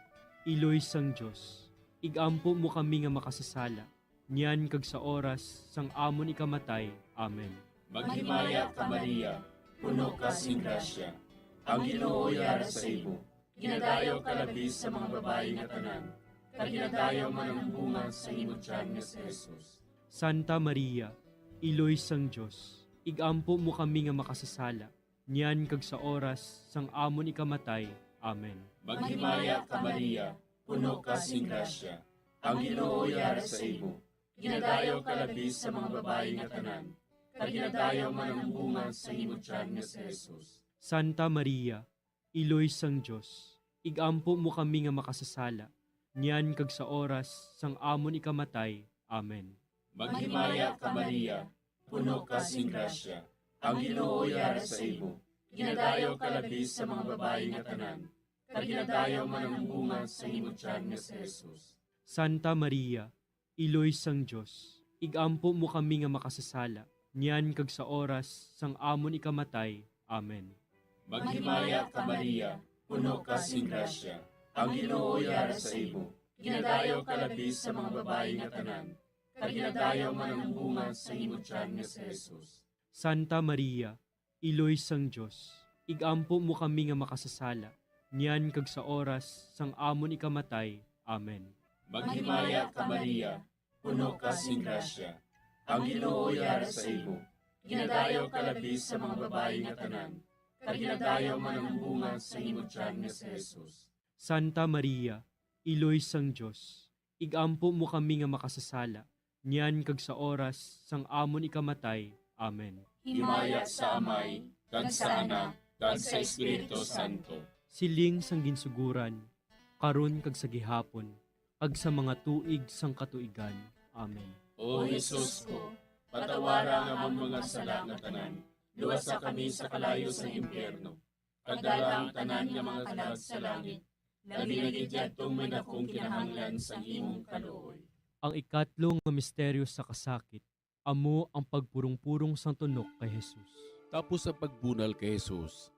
Iloy sang Dios, ig-ampo mo kami nga makasasala, niyan kag sa oras sang amon ikamatay. Amen. Maghimaya ka, Maria, puno ka sing grasya, ang Ginoo yara sa imo. Ginadayaw ka labi sa mga babayi nga tanan, kag ginadayaw man ang bunga sa imo tiyan nga si Jesus. Santa Maria, Iloy sang Dios, ig-ampo mo kami nga makasasala, niyan kag sa oras sang amon ikamatay. Amen. Maghimaya ka, Maria, puno ka sing grasya, ang Ginoo yara sa imo. Ginadayaw ka labi sa mga babayi nga tanan, kag ginadayaw man ang bunga sa imo tiyan nga si Jesus. Santa Maria, Iloy sang Dios, ig-ampo mo kami nga makasasala, niyan kag sa oras sang amon ikamatay. Amen. Maghimaya ka, Maria, puno ka sing grasya, ang Ginoo yara sa imo. Ginadayaw ka labi sa mga babayi nga tanan, kag ginadayaw man ang bunga sa imo tiyan nga si Jesus. Santa Maria, Iloy sang Dios, ig-ampo mo kami nga makasasala, niyan kag sa oras sang amon ikamatay. Amen. Maghimaya ka, Maria, puno ka sing grasya, ang Ginoo yara sa imo. Ginadayaw ka labi sa mga babayi nga tanan, kag ginadayaw man ang bunga sa imo tiyan nga si Jesus. Santa Maria, Iloy sang Dios, ig-ampo mo kami nga makasasala, niyan kag sa oras sang amon ikamatay. Amen. Maghimaya ka, Maria, puno ka sing grasya, ang Ginoo yara sa imo. Ginadayaw ka labi sa mga babayi nga tanan, kag ginadayaw man ang bunga sa imo tiyan nga si Jesus. Santa Maria, Iloy sang Dios, ig-ampo mo kami nga makasasala, niyan kag sa oras sang amon ikamatay. Amen. Himaya sa Amay, kag sa Anak, kag sa Espiritu Santo. Siling sang ginsugoran, karon kag sa gihapon, kag sa mga tuig sang katuigan. Amen. O Jesus ko, patawara ang amon mga sala nga tanan, luwasa kami sa kalayo sang impyerno, kag dala ang tanan nga mga kalag sa langit, labi na gid yadtong may dakong kinahanglan sang imong kaluoy. Ang ikatlo nga misteryo sa kasakit, amo ang pagpurong-purong sang tunok kay Jesus. Tapos sa pagbunal kay Jesus,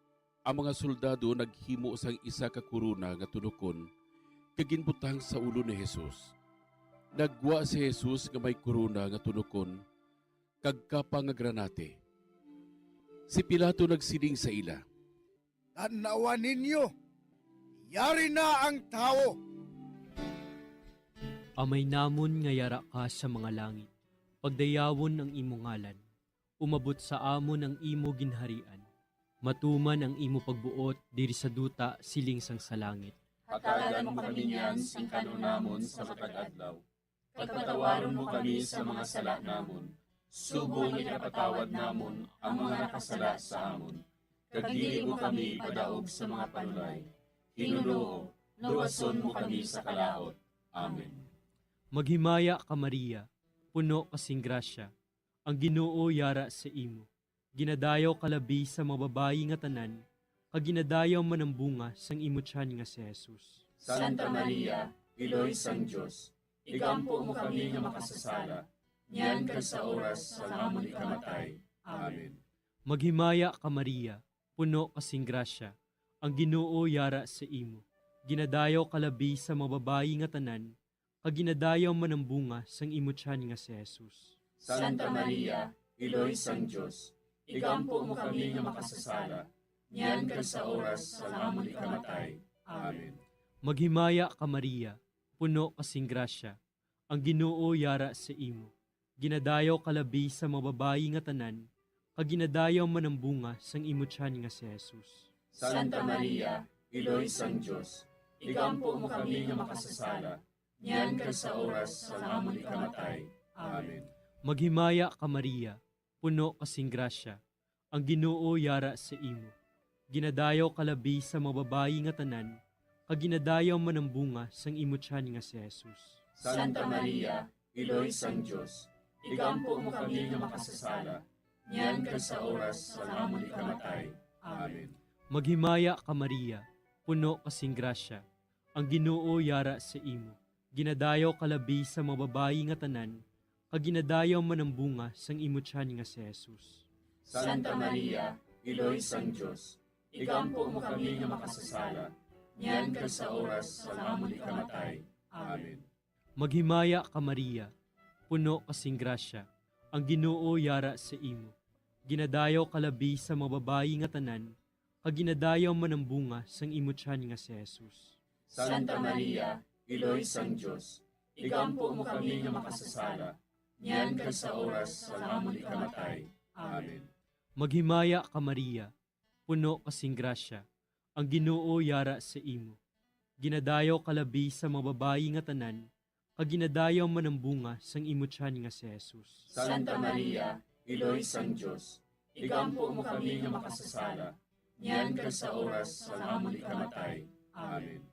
ang mga soldado naghimo sang isa ka korona nga tunokon kag ginbutang sa ulo ni Jesus. Naggwa si Jesus nga may korona nga tunokon kag kapa nga granate. Si Pilato nagsiling sa ila, "Tan-awa ninyo, yari na ang tawo." Amay namon nga yara ka sa mga langit, pagdayawon ang imo ngalan. Umabot sa amon ang imo ginharian. Matuman ang imo pagbuot diri sa duta siling sang sa langit. Hatagan mo kami niyan sing kan-on namon sa matag adlaw. Kag patawaron mo kami sa mga sala namon, subong nga ginapatawad namon ang mga nakasala sa amon. Kag dili mo kami ipadaog sa mga panulay. Ginoo, luwason mo kami sa kalaut. Amen. Maghimaya ka, Maria, puno ka sing grasya, ang Ginoo yara sa imo. Ginadayaw ka labi sa mga babayi nga tanan, kag ginadayaw man ang bunga sang imo tiyan nga si Jesus. Santa Maria, Iloy sang Dios, igampo mo kami nga makasasala, niyan kag sa oras sang amon ikamatay. Amen. Maghimaya ka, Maria, puno ka sing grasya, ang Ginoo yara sa imo. Ginadayaw ka labi sa mga babayi nga tanan, kag ginadayaw man ang bunga sang imo tiyan nga si Jesus. Santa Maria, Iloy sang Dios, igampo mo kami nga makasasala, niyan kag sa oras sang amon ikamatay. Amen. Maghimaya ka, Maria, puno ka sing grasya, ang Ginoo yara sa imo. Ginadayaw ka labi sa mga babayi nga tanan, kag ginadayaw man ang bunga sang imo tiyan nga si Jesus. Santa Maria, Iloy sang Dios, igampo mo kami nga makasasala, niyan kag sa oras sang amon ikamatay. Amen. Maghimaya ka, Maria, puno ka sing grasya, ang Ginoo yara sa imo. Ginadayaw ka labi sa mga babayi nga tanan, kag ginadayaw man ang bunga sang imo tiyan nga si Jesus. Santa Maria, Iloy sang Dios, igampo mo kami nga makasasala, niyan kag sa oras sang amon ikamatay. Amen. Maghimaya ka, Maria, puno ka sing grasya, ang Ginoo yara sa imo. Ginadayaw ka labi sa mga babayi nga tanan, kag ginadayaw man ang bunga sang imo tiyan nga si Jesus. Santa Maria, Iloy sang Dios, igampo mo kami nga makasasala, niyan kag sa oras sang amon ikamatay. Amen. Maghimaya ka, Maria, puno ka sing grasya, ang Ginoo yara sa imo. Ginadayaw ka labi sa mga babayi nga tanan, kag ginadayaw man ang bunga sang imo tiyan nga si Jesus. Santa Maria, Iloy sang Dios, igampo mo kami nga makasasala, niyan kag sa oras sang amon ikamatay. Amen. Maghimaya ka, Maria, puno ka sing grasya, ang Ginoo yara sa imo. Ginadayaw ka labi sa mga babayi nga tanan, kag ginadayaw man ang bunga sang imo tiyan nga si Jesus. Santa Maria, Iloy sang Dios, igampo mo kami nga makasasala, niyan kag sa oras sang amon ikamatay. Amen.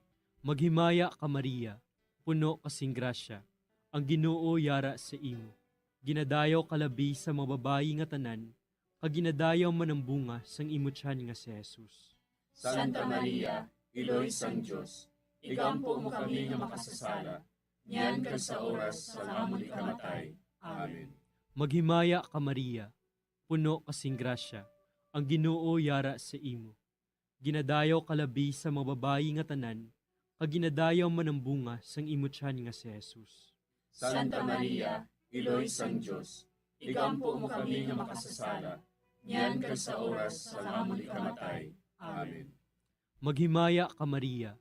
Maghimaya ka, Maria, puno ka sing grasya, ang Ginoo yara sa imo. Ginadayaw ka labi sa mga babayi nga tanan, kag ginadayaw man ang bunga sang imo tiyan nga si Jesus. Santa Maria, Iloy sang Dios, igampo mo kami nga makasasala, niyan kag sa oras sang amon ikamatay. Amen. Maghimaya ka, Maria, puno ka sing grasya, ang Ginoo yara sa imo. Ginadayaw ka labi sa mga babayi nga tanan, kag ginadayaw man ang bunga sang imo tiyan nga si Jesus. Santa Maria, Iloy sang Dios, igampo mo kami nga makasasala, niyan kag sa oras sang amon ikamatay. Amen. Maghimaya ka, Maria,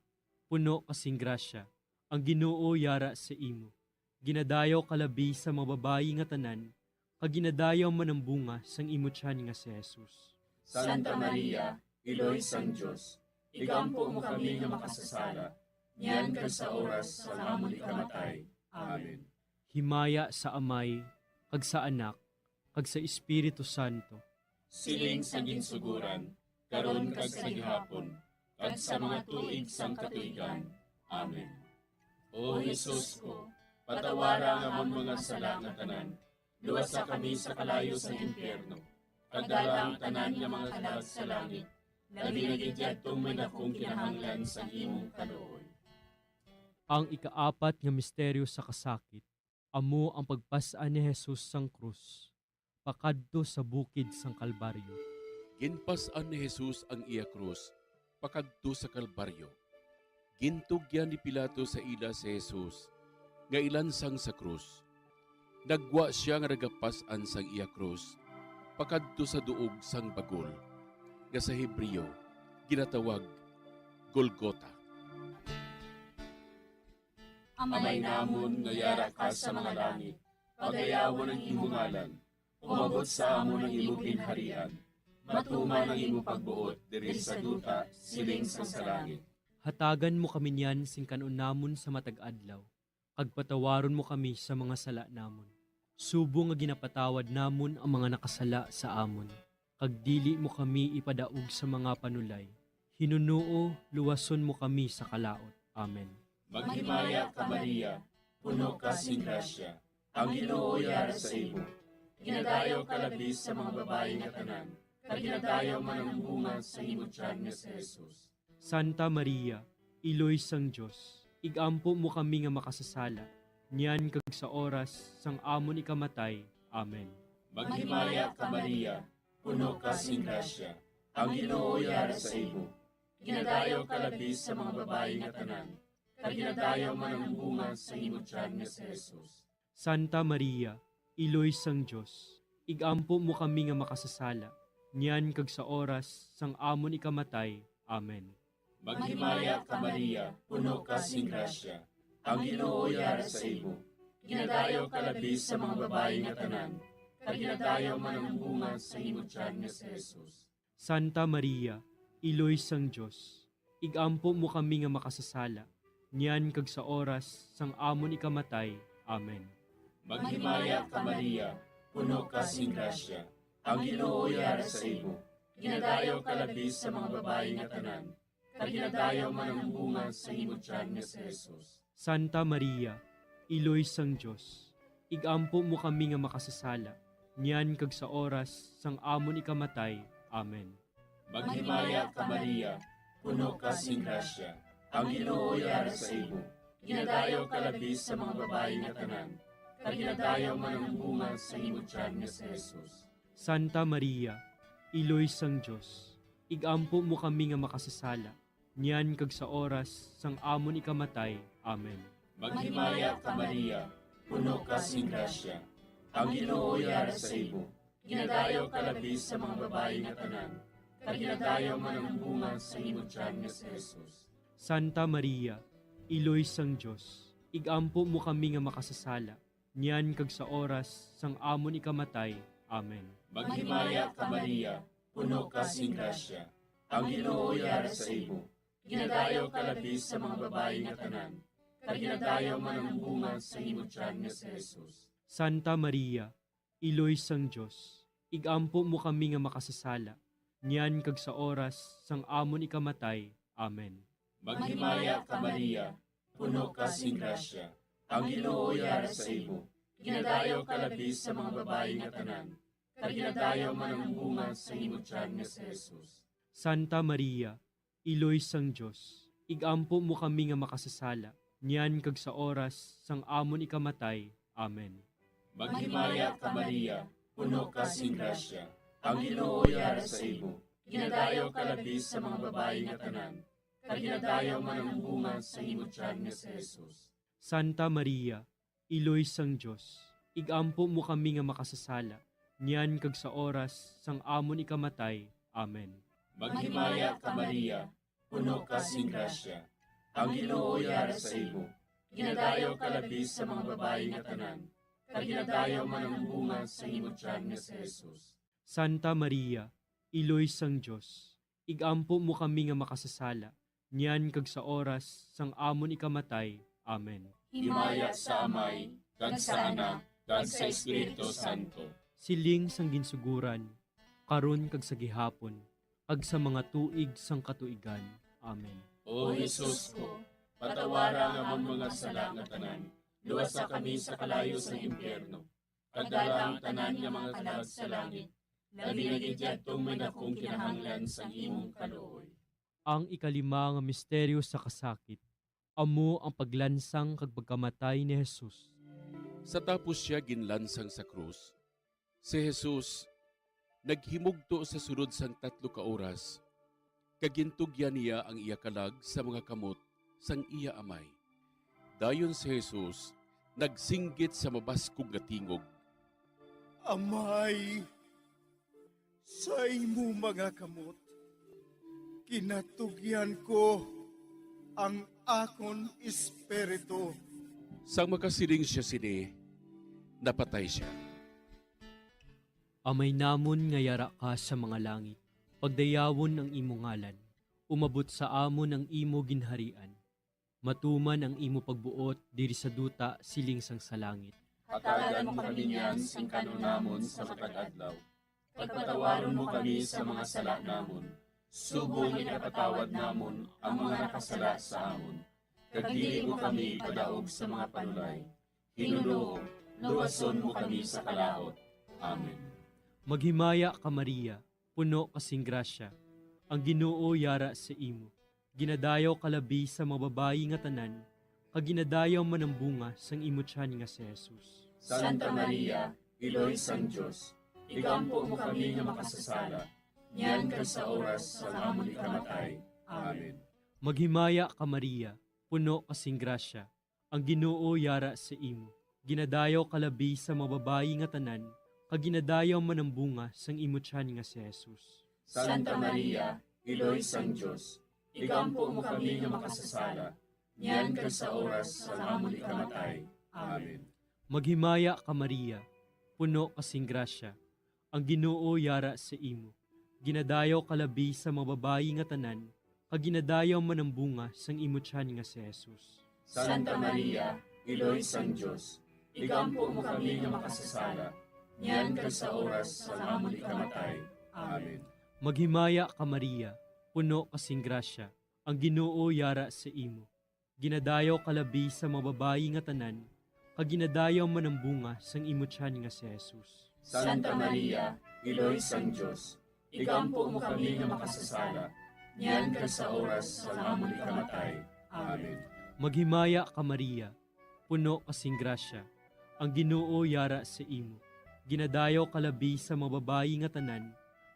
puno ka sing grasya, ang Ginoo yara sa imo. Ginadayaw ka labi sa mga babayi nga tanan, kag ginadayaw man ang bunga sang imo tiyan nga si Jesus. Santa Maria, Iloy sang Dios, igampo mo kami nga makasasala, niyan kag sa oras sang amon ikamatay. Amen. Himaya sa Amay, kag sa Anak, kag sa Espiritu Santo. Siling sa ginsuguran, karon kag sa gihapon, kag sa mga tuig sang katuigan. Amen. O Jesus ko, patawara ang amon mga sala nga tanan, luwasa kami sa kalayo sang impyerno, kag dala ang tanan nga mga kalag sa langit, labi na gid yadtong may dakong kinahanglan sang imong kaluoy. Ang ikaapat nga misteryo sa kasakit, amo ang pagpas-an ni Jesus sang krus pakadto sa bukid sang Kalbaryo. Ginpas-an ni Jesus ang iya krus pakadto sa Kalbaryo. Gintugyan ni Pilato sa ila si Jesus nga ilansang sa krus. Naggwa sia nga nagapas-an sang iya krus pakadto sa duog sang bagol, nga sa Hebreo ginatawag Golgota. Amay namon nga yara ka sa mga langit, pagayawon ang imo ngalan. Umabot sa amon ang imo ginharian. Matuman ang imo pagbuot diri sa duta, siling sang sa langit. Hatagan mo kami niyan sing kan-on namon sa matag adlaw, kag patawaron mo kami sa mga sala namon, subong nga ginapatawad namon ang mga nakasala sa amon, kag dili mo kami ipadaog sa mga panulay. Hinunoo, luwason mo kami sa kalaut. Amen. Maghimaya ka, Maria, puno ka sing grasya, ang Ginoo yara sa imo. Ginadayaw ka labi sa mga babayi nga tanan, kag ginadayaw man ang bunga sa imo tiyan nga si Jesus. Santa Maria, Iloy sang Dios, ig-ampo mo kami nga makasasala, niyan kag sa oras sang amon ikamatay. Amen. Maghimaya ka, Maria, puno ka sing grasya, ang Ginoo yara sa imo. Ginadayaw ka labi sa mga babayi nga tanan, kag ginadayaw man ang bunga sa imo tiyan nga si Jesus. Santa Maria, Iloy sang Dios, ig-ampo mo kami nga makasasala, niyan kag sa oras sang amon ikamatay. Amen. Maghimaya ka, Maria, puno ka sing grasya, ang Ginoo yara sa imo. Ginadayaw ka labi sa mga babayi nga tanan, kag ginadayaw man ang bunga sa imo tiyan nga si Jesus. Santa Maria, Iloy sang Dios, ig-ampo mo kami nga makasasala, niyan kag sa oras sang amon ikamatay. Amen. Maghimaya ka, Maria, puno ka sing grasya, ang Ginoo yara sa imo. Ginadayaw ka labi sa mga babayi nga tanan, kag ginadayaw man ang bunga sa imo tiyan nga si Jesus. Santa Maria, Iloy sang Dios, ig-ampo mo kami nga makasasala, niyan kag sa oras sang amon ikamatay. Amen. Maghimaya ka, Maria, puno ka sing grasya, ang Ginoo yara sa imo. Ginadayaw ka labi sa mga babayi nga tanan, kag ginadayaw man ang bunga sa imo tiyan nga si Jesus. Santa Maria, Iloy sang Dios, ig-ampo mo kami nga makasasala, niyan kag sa oras sang amon ikamatay. Amen. Maghimaya ka, Maria, puno ka sing grasya, ang Ginoo yara sa imo. Ginadayaw ka labi sa mga babayi nga tanan, kag ginadayaw man ang bunga sa imo tiyan nga si Jesus. Santa Maria, Iloy sang Dios, ig-ampo mo kami nga makasasala, niyan kag sa oras sang amon ikamatay. Amen. Maghimaya ka, Maria, puno ka sing grasya, ang Ginoo yara sa imo. Ginadayaw ka labi sa mga babayi nga tanan, kag ginadayaw man ang bunga sa imo tiyan nga si Jesus. Santa Maria, Iloy sang Dios, ig-ampo mo kami nga makasasala, niyan kag sa oras sang amon ikamatay. Amen. Maghimaya ka, Maria, puno ka sing grasya, ang Ginoo yara sa imo. Ginadayaw ka labi sa mga babayi nga tanan, kag ginadayaw man ang bunga sa imo tiyan nga si Jesus. Santa Maria, Iloy sang Dios, ig-ampo mo kami nga makasasala, niyan kag sa oras sang amon ikamatay. Amen. Maghimaya ka, Maria, puno ka sing grasya, ang Ginoo yara sa imo. Ginadayaw ka labi sa mga babayi nga tanan, kag ginadayaw man ang bunga sa imo tiyan nga si Jesus. Santa Maria, Iloy sang Dios, ig-ampo mo kami nga makasasala, niyan kag sa oras sang amon ikamatay. Amen. Maghimaya ka, Maria, puno ka sing grasya, ang Ginoo yara sa imo. Ginadayaw ka labi sa mga babayi nga tanan, kag ginadayaw man ang bunga sa imo tiyan nga si Jesus. Santa Maria, Iloy sang Dios, ig-ampo mo kami nga makasasala, niyan kag sa oras sang amon ikamatay. Amen. Himaya sa Amay, kag sa Anak, kag sa Espiritu Santo. Siling sang ginsuguran, karon kag sa gihapon, kag sa mga tuig sang katuigan. Amen. O Jesus ko, patawara ang amon mga sala nga tanan, luwasa kami sa kalayo sang impyerno, kag dala ang tanan nga mga kalag sa langit, labi na gid yadtong may dakong kinahanglan sang imong kaluoy. Ang ikalima nga misteryo sa kasakit, amo ang paglansang kag pagkamatay ni Jesus. Sa tapos sia ginlansang sa krus, si Jesus naghimugto sa sulod sang tatlo ka oras, kag gintugyan niya ang iya kalag sa mga kamot sang iya Amay. Dayon si Jesus nagsinggit sa mabaskog nga tingog, "Amay, sa imo mga kamot ginatugyan ko ang akon espiritu." Sang makasiling sia sini, napatay sia. Amay namon nga yara ka sa mga langit, pagdayawon ang imo ngalan. Umabot sa amon ang imo ginharian. Matuman ang imo pagbuot diri sa duta siling sang sa langit. Hatagan mo kami niyan sing kan-on namon sa matag adlaw. Pagpatawaron mo kami sa mga sala namon, subong nga ginapatawad namon ang mga nakasala sa amon. Kag dili mo kami ipadaog sa mga panulay. Ginoo, luwason mo kami sa kalaut. Amen. Maghimaya ka, Maria, puno ka sing grasya. Ang Ginoo yara sa imo. Ginadayaw ka labi sa mga babayi nga tanan, kag ginadayaw man ang bunga sang imo tiyan nga si Jesus. Santa Maria, Iloy sang Dios, igampo mo kami nga makasasala, niyan kag sa oras sang amon ikamatay. Amen. Maghimaya ka, Maria, puno ka sing grasya. Ang Ginoo yara sa imo. Ginadayaw ka labi sa mga babayi nga tanan, kag ginadayaw man ang bunga sang imo tiyan nga si Jesus. Santa Maria, Iloy sang Dios, igampo mo kami nga makasasala, niyan kag sa oras sang amon ikamatay. Amen. Maghimaya ka, Maria, puno ka sing grasya. Ang Ginoo yara sa imo. Ginadayaw ka labi sa mga babayi nga tanan, kag ginadayaw man ang bunga sang imo tiyan nga si Jesus. Santa Maria, Iloy sang Dios, igampo mo kami nga makasasala, niyan kag sa oras sang amon ikamatay. Amen. Maghimaya ka, Maria, puno ka sing grasya. Ang Ginoo yara sa imo. Ginadayaw ka labi sa mga babayi nga tanan, kag ginadayaw man ang bunga sang imo tiyan nga si Jesus. Santa Maria, Iloy sang Dios, igampo mo kami nga makasasala, niyan kag sa oras sang amon ikamatay. Amen. Maghimaya ka, Maria, puno ka sing grasya. Ang Ginoo yara sa imo. Ginadayaw ka labi sa mga babayi nga tanan,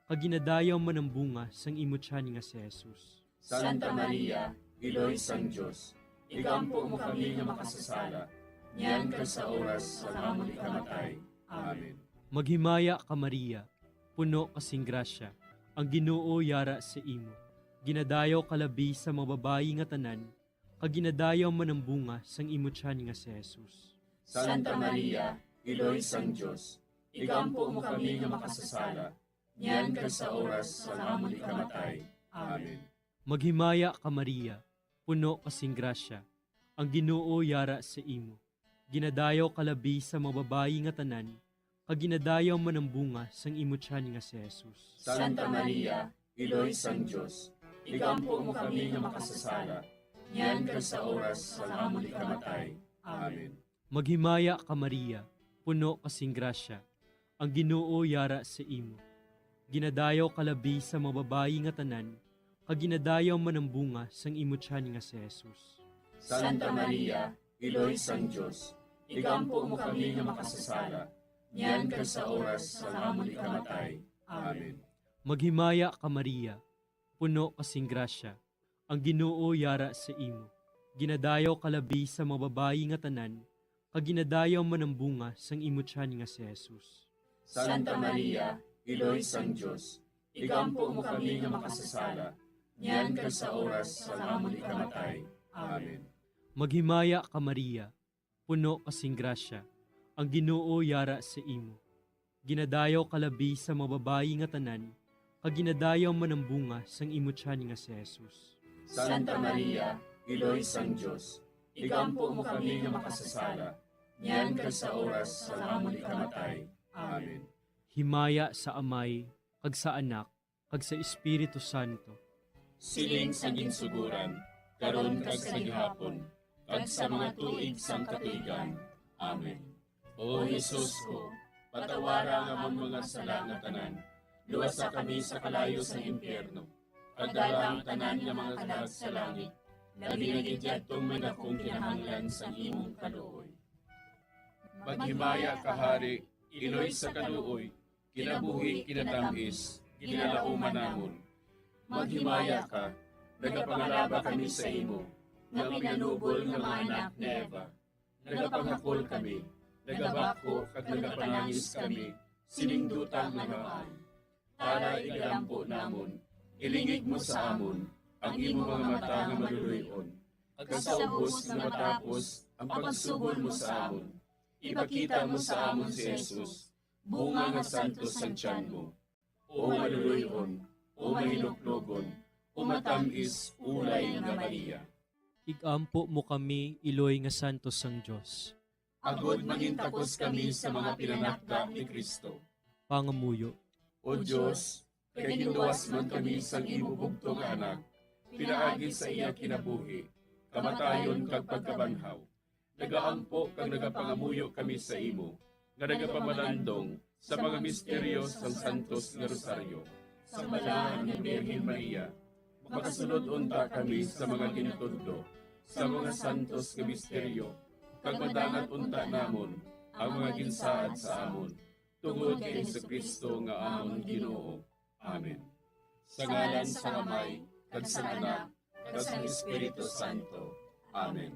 kag ginadayaw man ang bunga sang imo tiyan nga si Jesus. Santa Maria, Iloy sang Dios, igampo mo kami nga makasasala, niyan kag sa oras sang amon ikamatay. Amen. Maghimaya ka, Maria, puno ka sing grasya. Ang Ginoo yara sa imo. Ginadayaw ka labi sa mga babayi nga tanan, kag ginadayaw man ang bunga sang imo tiyan nga si Jesus. Santa Maria, Iloy sang Dios, igampo mo kami nga makasasala, niyan kag sa oras sang amon ikamatay. Amen. Maghimaya ka, Maria, puno ka sing grasya. Ang Ginoo yara sa imo. Ginadayaw ka labi sa mga babayi nga tanan, kag ginadayaw man ang bunga sang imo tiyan nga si Jesus. Santa Maria, Iloy sang Dios, igampo mo kami nga makasasala, niyan kag sa oras sang amon ikamatay. Amen. Maghimaya ka, Maria, puno ka sing grasya. Ang Ginoo yara sa imo. Ginadayaw ka labi sa mga babayi nga tanan, kag ginadayaw man ang bunga sang imo tiyan nga si Jesus. Santa Maria, Iloy sang Dios, igampo mo kami nga makasasala, niyan kag sa oras sang amon ikamatay. Amen. Maghimaya ka, Maria, puno ka sing grasya. Ang Ginoo yara sa imo. Ginadayaw ka labi sa mga babayi nga tanan, kag ginadayaw man ang bunga sang imo tiyan nga si Jesus. Santa Maria, Iloy sang Dios, igampo mo kami nga makasasala, niyan kag sa oras sang amon ikamatay. Amen. Maghimaya ka, Maria, puno ka sing grasya, ang Ginoo yara sa imo. Ginadayaw ka labi sa mga babayi nga tanan, kag ginadayaw man ang bunga sang imo tiyan nga si Jesus. Santa Maria, Iloy sang Dios, igampo mo kami nga makasasala, niyan kag sa oras sang amon ikamatay. Amen. Himaya sa Amay, kag sa Anak, kag sa Espiritu Santo. Siling sa ginsuguran, karon kag sa gihapon, kag sa mga tuig sang katuigan. Amen. O Jesus ko, patawara ang amon mga sala nga tanan, luwasa kami sa kalayo sang impyerno, kag dala ang tanan nga mga kalag sa langit, labi na gid yadtong may dakong kinahanglan sang imong kaluoy. Maghimaya ka, Hari, Iloy sa kaluoy, kinabuhi, kinatamis, ginalauman namon. Maghimaya ka, nagapangalaba kami sa imo, nga pinanubol nga mga anak ni Eva. Nagapanghakol kami, nagabakho kag nagapanangis kami sining duta nga maan. Tara, igalampo namon, ilingig mo sa amon ang imo mga mata nga maluloy-on, kag sa ubos nga matapos ang pagsugod mo sa amon, ipakita mo sa amon si Jesus, Bunga nga santos sang tiyan mo, O maluloy-on, O mahinuklogon, O matam-is ulay nga Maria. Igampo mo kami, iloy nga santos sang Dios. Agod mangintakos kami sa mga pinanakda ni Cristo. Pangamuyo. O Dios, kay ginluwas man kami sang imo bugtong nga Anak, pinaagi sa iya kinabuhi, kamatayon, kag pagkabanhaw, nagaampo kag nagapangamuyo kami sa imo, nga nagapamalandong sa mga misteryo sang santos nga rosaryo. Sa balahan nga Birhen Maria, makasulod unta kami sa mga ginatudlo sa mga santos nga misteryo, kag madangat unta namon ang mga ginsaad sa amon, tungod kay Jesu-Cristo nga amon Ginoo. Amen. Sa ngalan sang Amay, kag sang Anak, kag sang Espiritu Santo. Amen.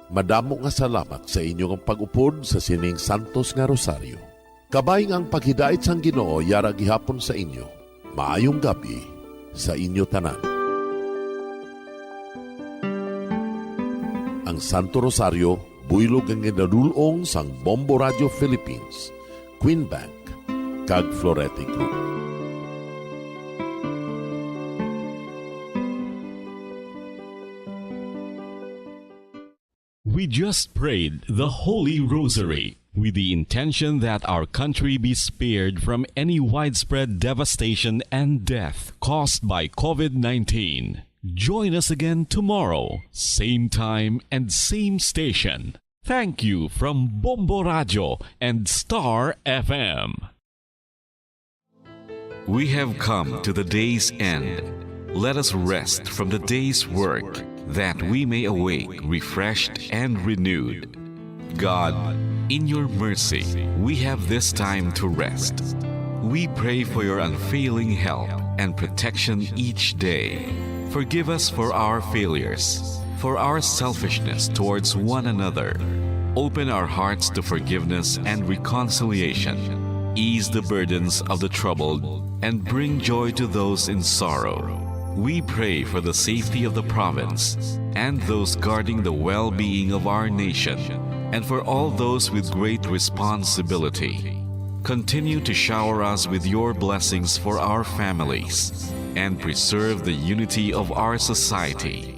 Madamo nga salamat sa inyo nga pag-upod sa sining santos nga rosaryo. Kabay nga ang paghidait sang Ginoo yara gihapon sa inyo. Maayong gab-i sa inyo tanan. Ang Santo Rosario, buylog nga ginadul-ong sang Bombo Radio Philippines, Queen Bank, kag Florete Group. We just prayed the Holy Rosary with the intention that our country be spared from any widespread devastation and death caused by COVID nineteen. Join us again tomorrow, same time and same station. Thank you from Bombo Radio and Star F M. We have come to the day's end. Let us rest from the day's work, that we may awake refreshed and renewed. God, in your mercy, we have this time to rest. We pray for your unfailing help and protection each day. Forgive us for our failures, for our selfishness towards one another. Open our hearts to forgiveness and reconciliation. Ease the burdens of the troubled and bring joy to those in sorrow. We pray for the safety of the province and those guarding the well-being of our nation, and for all those with great responsibility. Continue to shower us with your blessings for our families and preserve the unity of our society.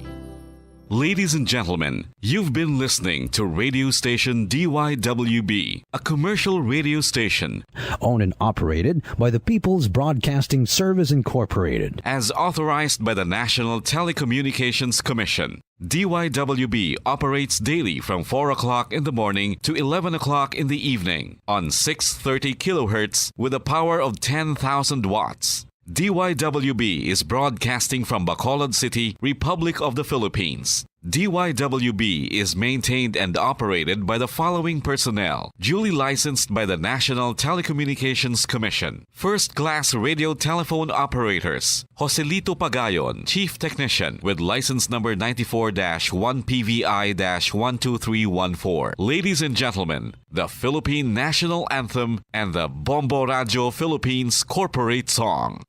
Ladies and gentlemen, you've been listening to radio station D Y W B, a commercial radio station owned and operated by the People's Broadcasting Service Incorporated, as authorized by the National Telecommunications Commission. D Y W B operates daily from four o'clock in the morning to eleven o'clock in the evening on six thirty kilohertz with a power of ten thousand watts. D Y W B is broadcasting from Bacolod City, Republic of the Philippines. D Y W B is maintained and operated by the following personnel, duly licensed by the National Telecommunications Commission. First-class radio telephone operators, Joselito Pagayon, Chief Technician, with license number ninety-four dash one P V I dash one two three one four. Ladies and gentlemen, the Philippine National Anthem and the Bombo Radio Philippines Corporate Song.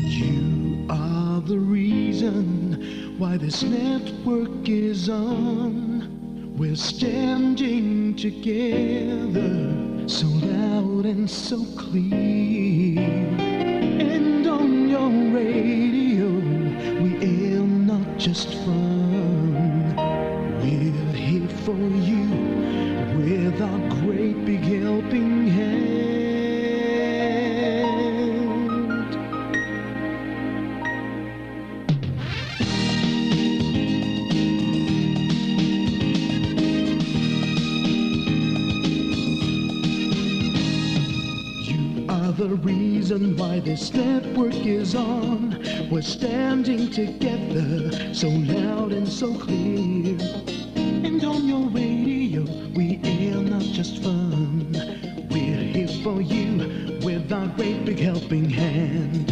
You are the reason why this network is on. We're standing together, so loud and so clear. And on your radio, we aim not just fun. We're here for you with our great big helping hand. You are the reason why this network is on. We're standing together, so loud and so clear. And on your radio, We are not just fun. We're here for you with our great big helping hand.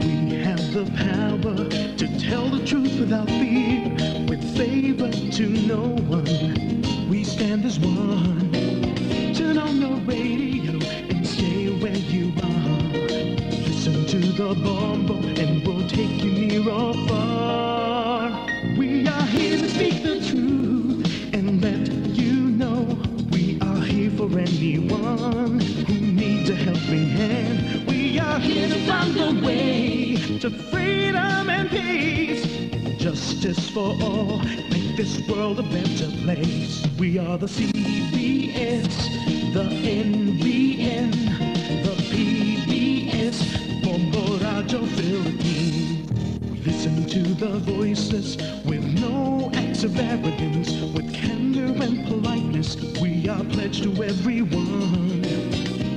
We have the power to tell the truth without fear, with favor to no one. We stand as one. Turn on your radio and stay where you are. Listen to the Bombo and we'll take you near or far. We are here to speak the truth and let you know we are here for anyone who needs a helping hand. We are here to find the way to freedom and peace, justice for all. Make this world a better place. We are the C B S, the N B N, the P B S, Bombo Radio Philippines. We listen to the voiceless with no acts of arrogance, with candor and politeness. We are pledged to everyone.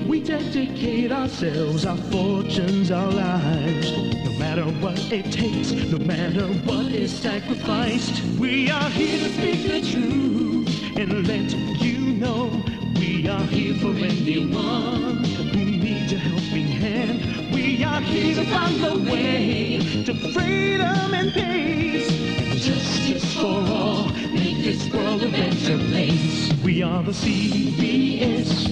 We dedicate ourselves, our fortunes, our lives, no matter what it takes, no matter what is sacrificed. We are here to speak the truth and let you know we are here for anyone who needs a helping hand. We are here to find the way to freedom and peace and justice for all. Make this world a better place. We are the C B S,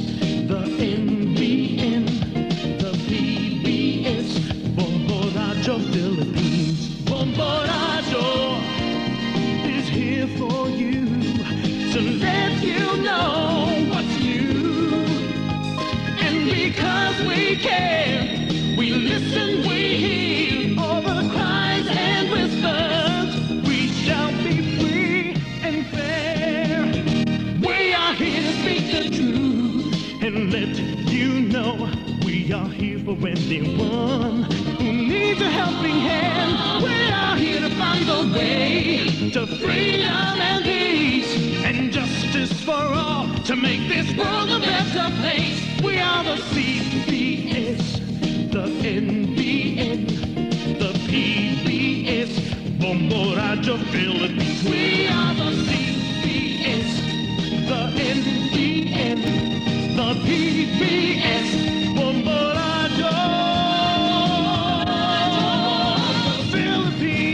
the N B N, the P B S, Bombo Radio Philippines. Bombo Radio is here for you to let you know what's new. And because we care, we listen, we hear all the cries and whispers. We shall be free and fair. We are here to speak the truth and let you know we are here for anyone who needs a helping hand. We are here to find the way to freedom and peace and justice for all, to make this world a better place. We are the C B S, the N B N, the P B S, Bombo Radio Philippines. We are the C B S, the N B N, the P B S, Bombo Radio Philippines.